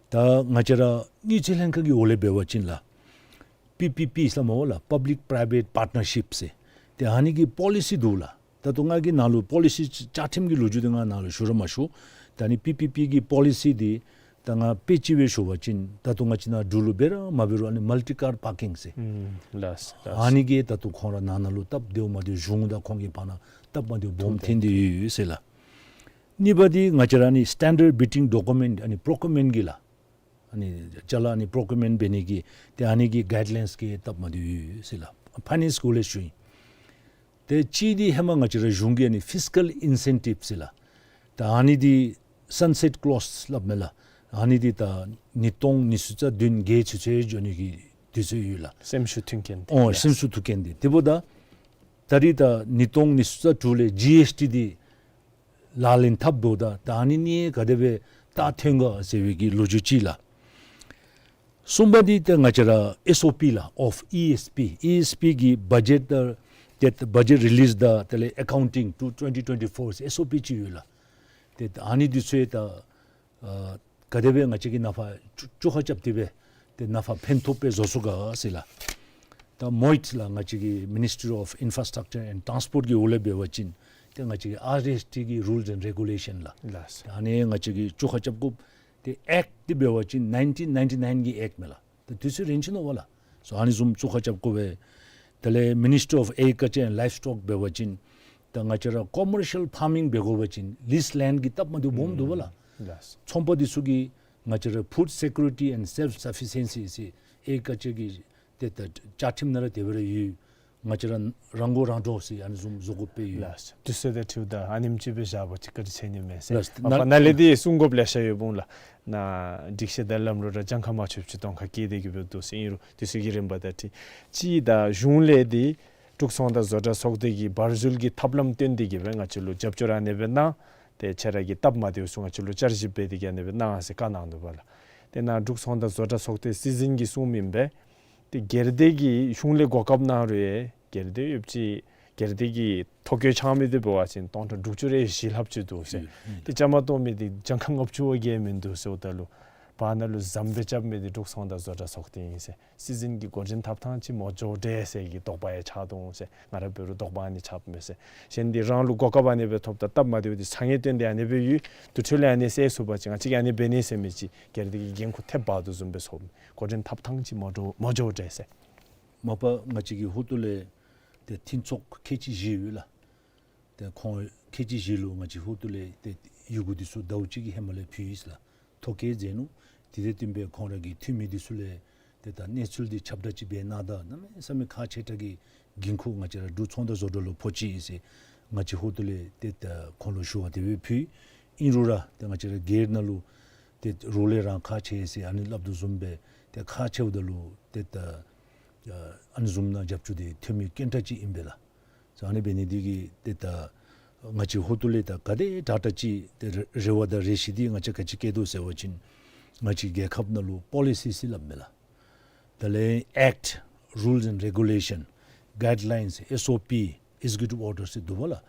ད་ང་བཅས་ར་དངུལ་རྩིས་ལྷན་ཁག་གི་འོག་ལས་འབད་བ་ཅིན་ལགས། པི་པི་པི་ཟེར་མས་པ་ལགས། Public Private Partnership ཟེར། ཏེ་ཨ་ནི་གི་པོ་ལི་སི་འདུག་ལགས། ད་ལྟོ་ང་གིས་ནཱ་ལུ་པོ་ལི་སི་བཅའ་ཁྲིམས་ཀྱི་ལོ་རྒྱུས་འདི་ང་ནཱ་ལུ་ཞུ་ར་མ་ཞུ། ད་ཨ་ནི་པི་པི་པི་གི་པོ་ལི་སི་འདི་ད་ང་དཔེ་ཅིག་སྦེ་ཞུ་བ་ཅིན་ད་ལྟོ་ང་བཅས་ནཱ་འབྲུག་ལུ་འབད་ར་མ་འབད་རུང་ཨ་ནི་multi car parking ཟེར། ཨུམ། ལགས་ལགས། ཨ་ནི་གིས་ད་ལྟོ་ཁོང་ར་ནང་ན་ལུ་སྟབས་བདེཝ་མ་བདེཝ་གཞུང་དང་ཁོང་གི་བར་ན་སྟབས་མ་བདེཝ་སྦོམ་ཐོན་ཏེ་ཡོད་ཟེར་ལགས། གཉིས་པ་འདི་ང་བཅས་ར་ཨ་ནི་standard bidding document ཨ་ནི་procurement གི་ལགས། ཨ་ནི་ཅ་ལ་ཨ་ནི་procurement འབད་ནི་གི་ཏེ་ཨ་ནི་གི་guidelines གི་སྟབས་མ་བདེཝ་ཡོད་ཟེར་ལགས། ཕའི་ནཱནསི་གི་འོག་ལས་ཞུ་ཡི། ཏེ་གཅིག་འདི་ཧེ་མ་ང་བཅས་ར་གཞུང་གི་ཨ་ནི་fiscal incentive ཟེར་ལགས། ད་ཨ་ནི་འདི་sunset clause སླབ་མས་ལགས། ཨ་ནི་འདི་ད་ཉིས་སྟོང་ཉི་ཤུ་རྩ་བདུན་རྒས་ཚུན་ཚོད་འགྱོ་ནི་གི་དུས་ཚོད་ཡོད་ལགས། སེམས་ཤུགས་མཐུན་རྐྱེན་འདི། ཨོ་ཡེས། སེམས་ཤུགས་མཐུན་རྐྱེན་འདི། དེ་འབདཝ་ད་ད་རིས་ད་ཉིས་སྟོང་ཉི་ཤུ་རྩ་དྲུག་ལས་ཇི་ཨེསི་ཊི་འདི་ལག་ལེན་འཐབ་འབདཝ་ད་ད་ཨ་ནི་ནི་ག་དེ་སྦེ་ད་ཐོན་ག་ཟེར་བའི་གི་ལོ་རྒྱུས་ཅིག་ལགས། གསུམ་པ་འདི་ཏེ་ང་བཅས་ར་ཨེསི་ཨོ་པི་ལགས། of ཨི་ཨེསི་པི། ཨི་ཨེསི་པི་གི་budget ད་ཏེ་budget release དང་དེ་ལས་accounting to twenty twenty-four ཨེསི་ཨོ་པི་ཅིག་ཡོད་ལགས། ཏེ་ཨ་ནི་འདི་ཚུ་ད་ཨ་ག་དེ་སྦེ་ང་བཅས་ཀྱིས་ནཱ་ཕར་བཅོ་བཅོ་ཁ་རྐྱབ་སྟེ་སྦེ་ཏེ་ནཱ་ཕར་ཕན་ཐོགས་སྦེ་བཟོ་ཚུགས་ག་ཟེར་ལགས། ད་མོ་ཨིཊ་ལགས་ང་བཅས་ཀྱི་Ministry of Infrastructure and Transport གི་འོག་ལས་འབད་བ་ཅིན་ཏེ་ང་བཅས་ཀྱི་ཨར་ཨེསི་ཊི་གི་rules and regulation ལགས། ལགས། ད་ཨ་ནི་ང་བཅས་ཀྱིས་བཅོ་ཁ་རྐྱབ་དགོཔ་ ཨེཀཊ་འདི་འབད་བ་ཅིན་ནའིན་ཊིན་ནའིན་ཊི་ནའིན་གྱི་ཨེཀཊ་མས་ལགས། ད་དུས་ཚོད་རིང་ཅི་ནུག་པ་ལགས། སོ་ཨ་ནི་བཟུམ་བཙུགས་ཁ་རྐྱབ་དགོ་པས། དེ་ལས་Ministry of Agriculture and Livestock འབད་བ་ཅིན་ད་ང་བཅས་ར་ཀོ་མར་ཤལ་ཕར་མིང་འབད་དགོ་པ་ཅིན་ལིསི་ལེནཌ་གི་སྟབས་མ་བདེཝ་སྦོམ་འདུག་པ་ལགས། ལགས། ཚོང་པ་འདི་ཚུ་གིས་ང་བཅས་ར་ཕུཌ་སེ་ཀུ་རི་ཊི་ཨེནཌ་སེལཕ་སབ་ཕི་ཤེན་སི་ཟེར་ཨེག་རི་ཀལ་ཅར་གྱི་ཏེ་ད་བཅའ་ཁྲིམས་ནང་ར་དེ་སྦེ་ར་ཡོད། ང་བཅས་ར་རང་མགོ་རང་འདྲོངས་ཟེར་ཨ་ནི་བཟུམ་བཟོ་དགོཔ་སྦེ་ཡོད། ལགས། དུས་ཚོད་དང་འཁྲིལཝ་ད་ཨ་ནེམ་ཅིག་སྦེ་བཞག་པ་ཅིན་བཀའ་དྲིན་ཆེ་ནི་མས་ཟེར། ལགས། མ་པ་ནཱ་ལས་འདི་གསུང་དགོཔ་ལེ་ཤ་ཡོདཔ་འོང་ལགས། ནཱ་སྒྲིག་གཞི་དང་ལམ་ལུགས་ར་གྱངས་ཁ་མ་ཆོདཔ་ཅིག་གཏང་ཁ་སྐྱེལ་ཏེ་གི་སྦེ་འདུག་ཟེར། ཨིན་རུང་དུས་ཚོད་ཀྱི་རིམ་པ་དང་འཁྲིལ། གཅིག་ད་གཞུང་ལས་འདི་འབྲུག་ཚོང་དང་བཟོ་གྲྭ་ཚོགས་སྡེ་གི་བར་འཛུལ་གྱི་ཐབས་ལམ་བཏོན་ཏེ་གི་སྦེ་ང་བཅས་ལུ་རྒྱབ་སྐྱོར་ཨ་ནེ་སྦེ་གནང་། ཏེ་ཁྱེད་ར་གི་སྟབས་མ་བདེཝ་ཚུ་ང་བཅས་ལུ་བསྐྱར་ཞིབ་འབད་དེ་གི་ཨ་ནེ་སྦེ་གནང་ཟེར་བཀའ་གནང་ནུག་པ་ལགས། ཏེ་ནཱ་འབྲུག་ཚོང་དང་བཟོ་གྲྭ་ཚོགས་སྡེ་སྲིད་འཛིན་གྱིས་གསུངམ་ཨིན་པས། ཏེ་སྒེར་སྡེ་གིས་གཞུང་ལས་གོ་སྐབས་གནང་རུང་ཡང་སྒེར་སྡེ་ཡོདཔ་ཅིག་སྒེར་སྡེ་གི་ཐོ་བཀོད་ཆགས་མི་འདི་འབད་བ་ཅིན་སྟོང་ཕྲག་དྲུག་ཅུ་རེ་བཞི་ལྷགཔ་ཅིག་འདུག་ཟེར། ཨུམ། ཏེ་བཅའ་མར་གཏོགས་མི་འདི་གྱངས་ཁ་ལྔ་བཅུ་བ་བརྒལ་མིན་འདུག་ཟེརཝ་ད་ལུ་བར་ན་ལུ་ཟམ་སྦེ་རྐྱབ་མི་འདི་འབྲུག་ཚོང་དང་བཟོ་གྲྭ་ཚོགས་སྡེ་ཨིན་ཟེར། སྲིད་འཛིན་གྱི་འགོ་འདྲེན་ཐོབ་ཐངས་ཅིག་མ་འགྱོ་འདྲས་ཟེར་གྱི་དོགས་པ་ཡང་ཆགས་འོང་ཟེར། ང་ར་འབད་རུང་དོགས་པ་ཨ་ནི་ཆགསཔ་མས་ཟེར། གཞན་འདི་རང་ལུ་གོ་སྐབས་ཨ་ནེ་སྦེ་ཐོབ་ད་སྟབས་མ་བདེཝ་འདི་ཚ་ངེས་བཏོན་ཏེ་ཨ་ནེ་སྦེ་ཡོད། དེ་འཕྲོ་ལས་ཨ་ནི་སེལ་ཚུགས་པ་ཅིན་ང་བཅས་ཀྱིས་ཨ་ནི་འབད་ནི་ཟེར་མི་ཅིག་སྒེར་སྡེ་གི་འགན་ཁུར་ཐེབས་འབག་དོ་བཟུམ་སྦེ་ཚོར། འགོ་འདྲེན་ཐོབ་ཐངས་ཅིག་མ་འགྱོ་མ་འགྱོ་འདྲས་ཟེར། མ་པ་ང་བཅས་ཀྱི་ཧོངས་ཏོ་ལས་ཏེ་མཐུན་ཚོགས་ཁལ་གཅིག་བཞི་ཡོད་ལགས། ཏེ་ཁོང་ཁལ་གཅིག་བཞི་ལུ་ང་བཅས་ཧོངས་ཏོ་ལས་ཏེ་ཡི་གུ་འདི་ཚུ་ཟླཝ་གཅིག་གི་ཧེ་མ་ལས་ཕུལ་ཡི་ཟེར་ལགས། ཐོ་བཀོད་མཛད་ནུག། དེ་དང་བསྟུན་པའི་ཁོང་ར་གི་འཐུས་མི་འདི་ཚུ་ལས་ཏེ་ད་གནས་ཚུལ་འདི་ཁྱབ་བསྒྲགས་ཅིག་འབད་གནང་ད་གནམ་མེད་ས་མེད་ཁག་ཆེ་དྲགས་ཀྱི་འགན་ཁུར་ང་བཅས་ར་འབྲུག་ཚོང་དང་བཟོ་གྲྭ་ལུ་ཕོག་ཅི་ཨིན་ཟེར་ང་བཅས་ཧོངས་ཏོ་ལས་ཏེ་ད་ཁོང་ལུ་ཞུ་བ་དེ་སྦེ་ཕུལ། ཨིན་རུང་ར་ཏེ་ང་བཅས་ར་སྒེར་ནང་ལུ་ཏེ་རོགས་ལས་རང་ཁག་ཆེ་ཟེར་ཨ་ནི་སླབ་དོ་བཟུམ་སྦེ་ཏེ་ཁག་ཆེཝ་ད་ལུ་ཏེ་ད་ཨ་ནི་བཟུམ་ནང་རྒྱབ་སྐྱོར་འདི་ཐོན་མི་དཀོན་དྲགས་ཅིག་ཨིན་པས་ལགས། ཨ་ནི་འབད་ནི་འདི་གིས་ཏེ་ད་ང་བཅས་ཧོངས་ཏོ་ལས་ད་ག་དེ་དྲག་དྲག་ཅིག་ཏེ་རེ་རེ་བ་དང་རེ་ཆེ་འདི་ང་བཅས་ག་ཅི་བསྐྱེད་དོ་ཟེར་བ་ཅིན་ང་བཅས་རྒྱལ་ཁབ་ནང་ལུ་པོ་ལི་སི་ཟེར་སླབ་མས་ལགས། དེ་ལས་ཨེཀཊ་རུལསི་ཨེནཌ་རེ་གུ་ལེ་ཤཱན་གའིཌ་ལའིནསི་ཨེསི་ཨོ་པི་ཨེག་ཛི་ཀིའུ་ཊིབ་ཨོར་ཌར་ཟེར་འདུག་པ་ལགས།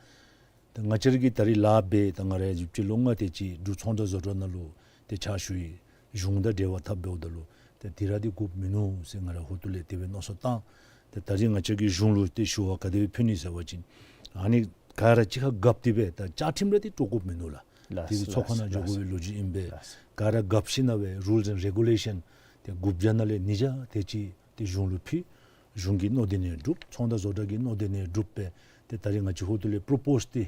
ཏེ་ང་བཅས་ར་གིས་ད་རིས་ལཱ་འབད་ད་ང་ར་ཡང་བཞི་བཅུ་ལོ་ལྔ་དེ་ཅིག་འབྲུག་ཚོང་དང་བཟོ་གྲྭ་ནང་ལུ་ཏེ་ཕྱག་ཞུ་ཡི། གཞུང་དང་འབྲེལ་བ་འཐབ་འབདཝ་ད་ལུ་ཏེ་དེ་ར་འདི་དགོཔ་མིན་ནུག་ཟེར་ང་ར་ཧོངས་ཏོ་ལས་དེ་སྦེ་མནོ་བསམ་བཏང་། ཏེ་ད་རིས་ང་བཅས་ཀྱིས་གཞུང་ལུ་ཏེ་ཞུ་བ་ག་དེ་སྦེ་ཕུལ་ནི་ཟེར་བ་ཅིན་ཨ་ནི་ག་ར་གཅིག་ཁར་རྒཔ་སྟེ་སྦེ་ད་བཅའ་ཁྲིམས་ར་འདི་དཀྲོག་དགོཔ་མིན་ནུག་ལགས། ལགས། དེ་འདི་ཚོགས་ཁང་ནང་ལགས་འགྱོ་དགོ་པའི་ལགས། ལོ་རྒྱུས་ཨིན་པས། ལགས། ག་ར་རྒཔ་ཞིནམ་ལས་རུལསི་ཨེནཌ་རེ་གུ་ལེ་ཤཱན་ཏེ་དགུ་བརྒྱ་ནང་ལས་ཉིས་བརྒྱ་དེ་ཅིག་ཏེ་གཞུང་ལུ་ཕུལ། གཞུང་གི་མནོ་དོན་ནང་གྲུབ། ཚོང་དང་བཟོ་གྲྭ་གི་མནོ་དོན་ནང་གྲུབ་སྦེ་ཏེ་ད་རིས་ང་བཅས་ཧོངས་ཏོ་ལས་པོརོ་པོསི་འདི་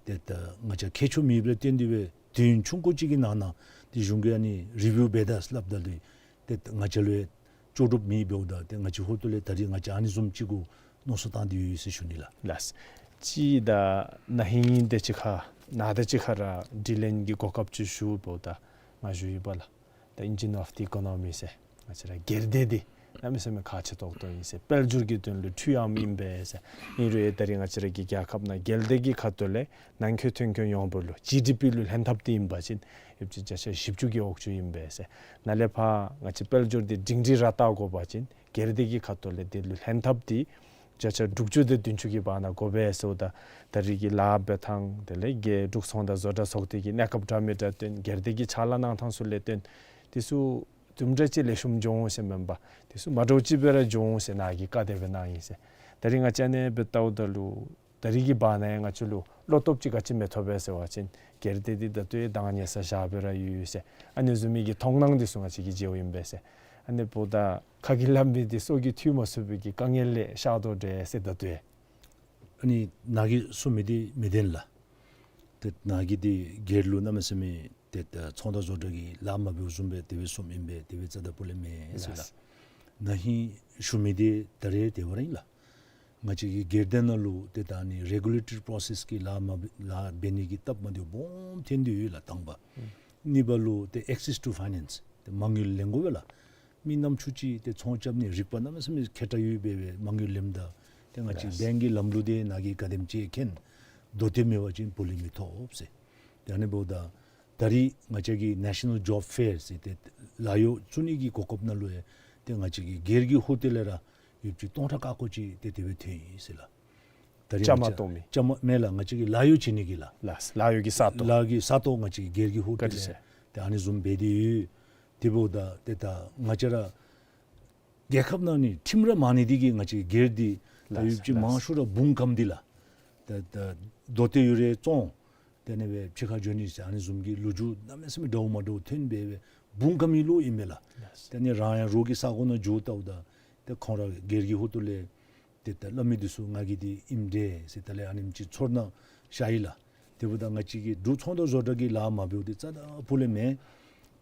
ཏེ་ད་ང་བཅས་ཁྱད་ཆོས་མེདཔ་ལས་བརྟེན་ཏེ་སྦེ་དུས་ཡུན་ཆུང་ཀུ་ཅིག་གི་ནང་ན་ཏེ་གཞུང་གིས་ཨ་ནི་རི་བིའུ་འབད་ད་སླབ་ད་ལུ་ཏེ་ང་བཅས་ལུ་ལྕོགས་གྲུབ་མེད་འབདཝ་ད་ཏེ་ང་བཅས་ཧོངས་ཏོ་ལས་ད་རིས་ང་བཅས་ཨ་ནི་བཟུམ་ཅིག་གུ་མནོ་བསམ་བཏང་སྟེ་ཡོད་ཟེར་ཞུ་ནི་ལགས། ལགས། གཅིག་ད་ན་ཧིང་དེ་ཅིག་ཁར་ནཱ་དེ་ཅིག་ཁར་ར་དྲི་ལན་གྱི་གོ་སྐབས་ཅིག་ཞུ་འབདཝ་ད་ང་ཞུ་ཡི་པ་ལགས། ད་ཨིན་ཇིན་ཨོཕ་ཌི་ཨི་ཀོ་ནོ་མི་ཟེར་ང་བཅས་ར་སྒེར་སྡེ་འདི་གནམ་མེད་ས་མེད་ཁག་ཆེ་ཏོག་ཏོ་ཨིན་ཟེར། དཔལ་འབྱོར་གྱི་དོན་ལུ་འཕྲུལ་ཨམ་ཨིན་པས་ཟེར། ཨིན་རུང་ཡང་ད་རིས་ང་བཅས་ར་གི་རྒྱལ་ཁབ་ནང་སྒེར་སྡེ་གི་ཁ་ཐུག་ལས་ནང་འཁོད་ཐོན་ཁུངས་ཡོངས་འབོར་ལུ་ཇི་ཌི་པི་ལུ་ལྷན་ཐབས་འདི་ཨིན་པ་ཅིན་ཡོདཔ་ཅིག་བརྒྱ་ཆ་བཞི་བཅུ་གི་འོག་ཅུ་ཨིན་པས་ཟེར། ནཱ་ལས་ཕར་ང་བཅས་དཔལ་འབྱོར་འདི་སྒྲིང་སྒྲི་ར་བལྟ་དགོ་པ་ཅིན་སྒེར་སྡེ་གི་ཁ་ཐུག་ལས་དེ་ལུ་ལྷན་ཐབས་འདི་བརྒྱ་ཆ་དྲུག་ཅུ་དང་བདུན་ཅུ་གི་བར་ན་དགོ་པས་ཟེརཝ་ད་ད་རིས་ཀྱི་ལཱ་འབད་ཐངས་དེ་ལས་རྒེད་འབྲུག་ཚོང་དང་བཟོ་གྲྭ་ཚོགས་སྡེ་གི་གནས་སྐབས་འདྲ་མི་འདྲ་བཏོན་སྒེར་སྡེ་གི་ཕྱག་ལཱ་གནང་ཐངས་ཚུ་ལས་བརྟེན་དེ་ཚུ་དུམ་གྲ་ཅིག་ལེགས་ཤོམ་འགྱོ་འོང་ཟེར་མེན་པར་དེ་ཚུ་མ་འདྲཝ་ཅིག་སྦེ་ར་འགྱོ་འོང་ཟེར་ནཱ་གིས་བཀའ་དེ་སྦེ་གནང་ཡི་ཟེར། ད་རིས་ང་བཅས་ཨ་ནེ་སྦེ་བལྟཝ་ད་ལུ་ད་རིས་ཀྱི་བར་ན་ཡང་ང་བཅས་ལུ་བློ་སྟོབས་ཅིག་ག་ཅི་མི་ཐོབ་པས་ཟེར་བ་ཅིན་སྒེར་སྡེ་འདི་ད་ལྟོ་ཡང་གདངས་ཉེ་སར་བཞག་སྦེ་ར་ཡོད་ཡོད་ཟེར། ཨ་ནི་བཟུམ་མའི་གི་མཐོང་སྣང་འདི་ཚུ་ང་བཅས་ཀྱིས་མཇལཝ་ཨིན་པས་ཟེར། ཨ་ནི་འབདཝ་ད་ཁ་གིས་སླབ་མི་འདི་སོ་གིས་ཐོས་མ་ཚུགས་པའི་གི་དཀའ་ངལ་ལས་ཤར་དོ་འདྲས་ཟེར། ད་ལྟོ་ཡང་ཨ་ནི་ནཱ་གིས་གསུང་མི་འདི་མི་བདེན་ལགས། ཏེ་ནཱ་གིས་འདི་སྒེར་ལུ་གནམ་མེད་ས་མེད་ཏེ་ད་ཚོང་དང་བཟོ་གྲྭ་གིས་ལཱ་མ་འབདཝ་བཟུམ་སྦེ་དེ་སྦེ་གསུངམ་ཨིན་པས། དེ་སྦེ་རྩ་དང་པོ་ལས་མེན་ཟེར་ལགས། ལགས། ན་ཧིང་ཞུ་མི་འདི་ད་རེས་དེ་བ་ར་ཨིན་ལགས། ང་བཅས་ཀྱི་སྒེར་སྡེ་ནང་ལུ་ཏེ་ད་ཨ་ནི་རེ་གུ་ལེ་ཊོ་རི་པོ་སེསི་གི་ལཱ་མ་འབད་ལཱ་འབད་ནི་གི་སྟབས་མ་བདེཝ་སྦོམ་ཐོན་ཏེ་ཡོད་ལགས་དང་པ། ཨུམ། གཉིས་པ་ལུ་ཏེ་ཨེག་སེསི་ཊུ་ཕའི་ནེནསི་ཏེ་མ་དངུལ་ལེན་དགོ་པས་ལགས། མི་ནམ་ཆུང་ཅིག་ཏེ་ཚོང་རྐྱབ་ནི་རིག་པ་གནམ་མེད་ས་མེད་མཁས་དྲགས་ཡོད་པས་སྦེ་མ་དངུལ་ལེནམ་ད་ཏེ་ང་བཅས་ལགས། བེངཀ་གི་ལམ་ལུགས་འདི་ནཱ་གིས་ག་དེམ་ཅིག་མཁྱེན། མདོ་སྟོད་མེད་པ་ཅིན་བོ་ལི་མི་ཐོབ་ཟེར། ཏེ་ཨ་ནི་འབདཝ་ད་ད་རིས་ང་བཅས་ཀྱི་ནེ་ཤ་ནཱལ་ཇོབ་ཕེར་ཟེར་ཏེ་ལཱ་གཡོག་བཙུགས་ནི་གི་གོ་སྐབས་ནང་ལུ་ཡང་ཏེ་ང་བཅས་ཀྱི་སྒེར་གྱི་ཧོངས་ཏོ་ལས་ར་ཡོདཔ་ཅིག་སྟོང་ཕྲག་ཀ་ཀོ་ཅིག་ཏེ་དེ་སྦེ་ཐོན་ཡི་ཟེར་ལགས། ད་རིས་བཅའ་མར་གཏོགས་མི་བཅའ་མར་མེན་ལགས། ང་བཅས་ཀྱི་ལཱ་གཡོག་བྱིན་ནི་གི་ལགས། ལགས། ལཱ་གཡོག་གི་ས་སྟོང་། ལཱ་གི་ས་སྟོང་ང་བཅས་ཀྱི་སྒེར་གྱི་ཧོངས་ཏོ་ལས་བཀའ་དྲིན་ཆེ། ཏེ་ཨ་ནི་བཟུམ་འབད་དེ་ཡོད། དེ་འབདཝ་ད་ཏེ་ད་ང་བཅས་ར་རྒྱལ་ཁབ་ནང་ནི་ཁྲིམས་ར་མང་ནི་འདི་གིས་ང་བཅས་སྒེར་འདི་ད་ལགས། ཡོདཔ་ཅིག་ལགས། མང་ཤོས་ར་འབུངས་སྐམ་འདི་ལགས། ད་ད་མདོ་སྟོད་ཡུལ་རེ་བཙོང་། དེ་ནས་སྦེ་ཕྱི་ཁར་འགྱོ་ནི་ཟེར་ཨ་ནི་བཟུམ་གྱི་ལོ་རྒྱུས་གནམ་མེད་ས་མེད་འདྲཝ་མ་འདྲཝ་ཐོན་སྦེ་སྦེ་འབུང་དཀའ་མི་ལོ་ཨིན་མས་ལགས། ལགས། དེ་ནས་རང་ཡང་རོགས་ཀྱི་ས་གོ་ནང་འགྱོ་བལྟཝ་ད་ཏེ་ཁོང་ར་སྒེར་གྱི་ཧོ་ཏོ་ལས་ཏེ་ད་སླབ་མི་འདི་ཚུ་ང་གིས་འདི་ཨིནམ་འདྲས་ཟེར་ད་ལས་ཨ་ནེམ་ཅིག་ཚོར་སྣང་ཤར་ཡི་ལགས། དེ་འབདཝ་ད་ང་བཅས་ཀྱི་འབྲུག་ཚོང་དང་བཟོ་གྲྭ་གི་ལཱ་མ་འབདཝ་འདི་རྩ་དང་སྤུ་ལས་མེན།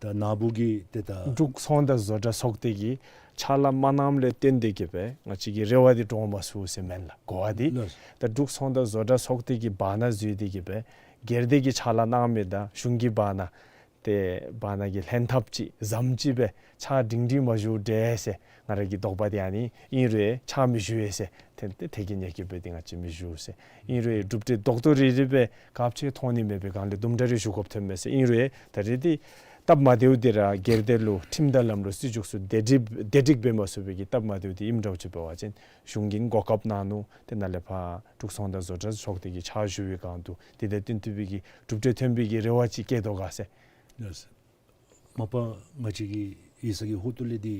ད་ནཱ་བུ་གིས་ཏེ་ད་འབྲུག་ཚོང་དང་བཟོ་གྲྭ་ཚོགས་སྡེ་གིས་ཕྱག་ལཱ་མ་གནངམ་ལས་བརྟེན་ཏེ་གིས་སྦེ་ང་བཅས་ཀྱི་རེ་བ་འདི་འགྲུབ་མ་ཚུགས་ཟེར་མེན་ལགས། གོ་བ་འདི། ལགས། ད་འབྲུག་ཚོང་དང་བཟོ་གྲྭ་ཚོགས་སྡེ་གིས་བར་ན་འཛུལ་ཏེ་གིས་སྦེ་སྒེར་སྡེ་གིས་ཕྱག་ལཱ་གནང་མི་དང་གཞུང་གི་བར་ན་ཏེ་བར་ན་གི་ལྷན་ཐབས་ཅིག་ཟམ་ཅིག་སྦེ་ཕྱག་སྒྲིང་སྒྲིང་མ་བཞུགས་འདྲས་ཟེར་ང་ར་གི་དོགས་པ་འདི་ཨ་ནི་ཨིན་རུང་ཕྱག་མི་བཞུགས་ཟེར། ཏེ་ཏེ་དེ་གི་ཉེས་སྐྱོན་འབད་དེ་ང་བཅས་མི་བཞུགས་ཟེར། ཨིན་རུང་གྲུབ་འབྲས་རྡོག་རྡོག་རིལ་རི་སྦེ་ག་ཅི་མཐོང་ནི་མེད་པའི་སྒང་ལས་དུམ་གྲ་རེ་ཞུ་དགོཔ་ཐོན་མས་ཟེར། ཨིན་རུང་ད་རེས་འདི་སྟབས་མ་བདེཝ་འདི་ར་སྒེར་སྡེ་ལུ་ཁྲིམས་དང་ལམ་ལུགས་སྲིད་བྱུས་ཚུ་བདེ་སྒྲིག་བདེ་སྒྲིག་འབད་མ་ཚུགས་པའི་གི་སྟབས་མ་བདེཝ་འདི་ཨིནམ་འདྲཝ་ཅིག་འབད་བ་ཅིན་གཞུང་གིས་གོ་སྐབས་གནང་ནུག། ཏེ་ནཱ་ལས་ཕར་འབྲུག་ཚོང་དང་བཟོ་གྲྭ་ཚོགས་སྡེ་གི་ཕྱག་ཞུ་བའི་སྒང་དུ་དེ་དང་བསྟུན་ཏེ་སྦེ་གི་གྲུབ་འབྲས་ཐོན་པའི་གི་རེ་བ་ཅིག་བསྐྱེད་དོ་ག་ཟེར། ལགས། མ་པ་ང་བཅས་ཀྱི་ཡིག་ཚང་གི་ཧོ་ཏོ་ལས་འདི་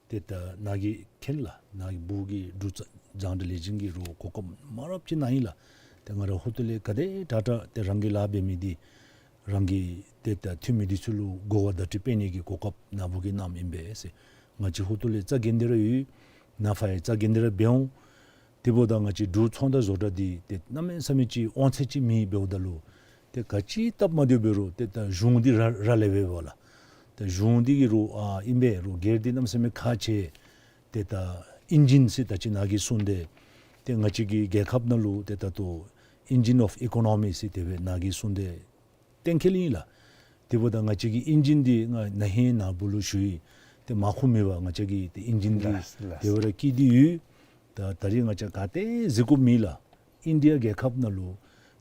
ཏེ་ད་ནཱ་གིས་མཁྱེན་ལགས། ནཱ་གི་བུ་གིས་འབྲུག་རྩ་རྒྱང་བསྒྲགས་ལས་འཛིན་གྱི་རོགས་གོ་སྐབས་མང་རབས་ཅིག་གནང་ཡི་ལགས། ཏེ་ང་ར་ཧོ་ཏོ་ལས་ག་དེ་དྲག་དྲག་ཏེ་རང་གི་ལཱ་འབད་མི་འདི་རང་གི་ཏེ་ད་འཐུས་མི་འདི་ཚུ་ལུ་གོ་བ་བརྡ་སྤྲོད་འབད་ནི་གི་གོ་སྐབས་ནཱ་བུ་གིས་གནངམ་ཨིན་པས་ཟེར། ང་བཅས་ཧོ་ཏོ་ལས་རྩ་འགེངས་ཏེ་ར་ཡོད། ནཱ་ཕར་ཡང་རྩ་འགེངས་ཏེ་ར་འབད་འོང་། དེ་འབདཝ་ད་ང་བཅས་འབྲུག་ཚོང་དང་བཟོ་གྲྭ་འདི་ཏེ་གནམ་མེད་ས་མེད་ཅིག་དབང་ཚད་ཅིག་མེད་འབདཝ་ད་ལུ་ཏེ་ག་ཅི་སྟབས་མ་བདེཝ་འབད་རུང་ཏེ་ད་གཞུང་འདི་ར་ར་ལས་འབད་བ་ལགས། ཏེ་གཞུང་འདི་གིས་རོགས་ཨ་ཨིན་པས་རོགས་སྒེར་འདི་གནམ་མེད་ས་མེད་ཁག་ཆེ། ཏེ་ད་ཨིན་ཇིན་ཟེར་ད་ཅི་ནཱ་གིས་གསུངས་ཏེ་ཏེ་ང་བཅས་ཀྱི་རྒྱལ་ཁབ་ནང་ལུ་ཏེ་ད་ལྟོ་ཨིན་ཇིན་ཨོཕ་ཨི་ཀོ་ནོ་མི་ཟེར་དེ་སྦེ་ནཱ་གིས་གསུངས་ཏེ་གཏན་འཁེལ་ཨིན་ལགས། དེ་འབདཝ་ད་ང་བཅས་ཀྱི་ཨིན་ཇིན་འདི་ང་ན་ཧིང་ནཱ་བུ་ལུ་ཞུ་ཡི། ཏེ་མ་ཁུངས་མེད་པར་ང་བཅས་ཀྱི་ཏེ་ཨིན་ཇིན་འདི་ལགས་ལགས། དེ་སྦེ་ར་སྐྱེས་ཏེ་ཡོད། ད་ད་རིས་ང་བཅས་ག་ཏེ་གཟིགས་དགོཔ་མེད་ལགས། ཨིན་ཌི་ཡ་རྒྱལ་ཁབ་ནང་ལུ་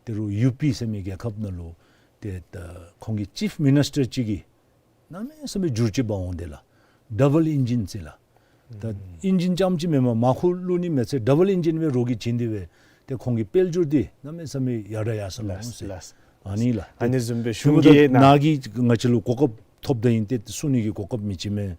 ཏེ་རོགས་ཡུ་པི་ཟེར་མི་རྒྱལ་ཁབ་ནང་ལུ་ཏེ་ད་ཁོང་གི་ཅིཕ་མི་ནིས་ཊར་ཅིག་གིས་གནམ་མེད་ས་མེད་འགྱུར་བཅོས་འབག་འོང་དེས་ལགས། ཌབ་བཱལ་ཨིན་ཇིན་ཟེར་ལགས། ད་ཨིན་ཇིན་རྐྱངམ་ཅིག་མེན་པར་མ་ཁུངས་བླུག་ནི་མེད་ཚེ་ཌབ་བཱལ་ཨིན་ཇིན་སྦེ་རོགས་ཀྱིས་བྱིན་ཏེ་སྦེ་ཏེ་ཁོང་གི་དཔལ་འབྱོར་འདི་གནམ་མེད་ས་མེད་ཡར་དྲག་ཡར་སོང་ལོ་ལགས་ཟེར། ལགས། ཨ་ནི་ལགས། ཨ་ནི་བཟུམ་སྦེ་གཞུང་གིས་ནཱ་གིས་ང་བཅས་ལུ་གོ་སྐབས་ཐོབ་ད་ཨིན་ཏེ་གསུང་ནི་གི་གོ་སྐབས་མི་ཅིག་མས།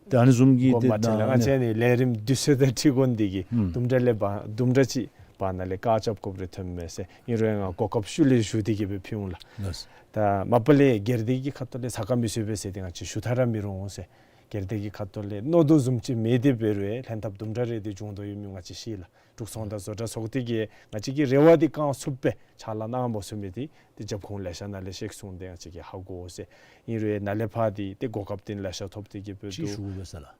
ཏེ་ཨ་ནི་བཟུམ་གྱི་གོ་ཏེ་མ་ཆེན་ལགས། ང་ནཱ་བཅས་ནི་ལས་རིམ་དུས་ཚོད་དང་འཁྲིལ་འོང་འདི་གིས་ཨུམ་དུམ་གྲ་ལས་བར་དུམ་གྲ་ཅིག་བར་ན་ལས་བཀག་རྐྱབ་དགོཔ་རེ་ཐོནམ་མས་ཟེར། ཨིན་རུང་ཡང་གོ་སྐབས་ཤུལ་ལས་ཞུ་སྟེ་གིས་སྦེ་ཕུལ་འོང་ལགས། ལགས། ད་མ་པ་ལས་སྒེར་སྡེ་གི་ཁ་ཐུག་ལས་ཟ་ཁ་མི་སོ་བས་ཟེར་ཏེ་ང་བཅས་ཞུ་ཐག་ར་མི་རིང་འོང་ཟེར། སྒེར་སྡེ་གི་ཁ་ཐུག་ལས་མནོ་དོ་བཟུམ་ཅིག་མེད་དེ་འབད་རུང་ལྷན་ཐབས་དུམ་གྲ་རེ་འདི་བྱུང་དོ་ཡོད་མི་ང་བཅས་ཤེས་ལགས། འབྲུག་ཚོང་དང་བཟོ་གྲྭ་ཚོགས་སྡེ་གིས་ང་བཅས་ཀྱི་རེ་བ་འདི་བསྐང་ཚུགསཔ་སྦེ་ཕྱག་ལཱ་གནང་མ་ཚུགས་མི་འདི་ཏེ་རྒྱབ་ཁུངས་ལེ་ཤ་ནང་ལས་ཤེས་སོང་སྟེ་ང་བཅས་ཀྱིས་ཧ་གོ་ཟེར། ཨིན་རུང་ནཱ་ལས་ཕར་འདི་ཏེ་གོ་སྐབས་འདི་ལེ་ཤ་ཐོབ་སྟེ་གིས་སྦེ་ཅིག་འདུག། ཞུ་དགོ་པས་ལགས།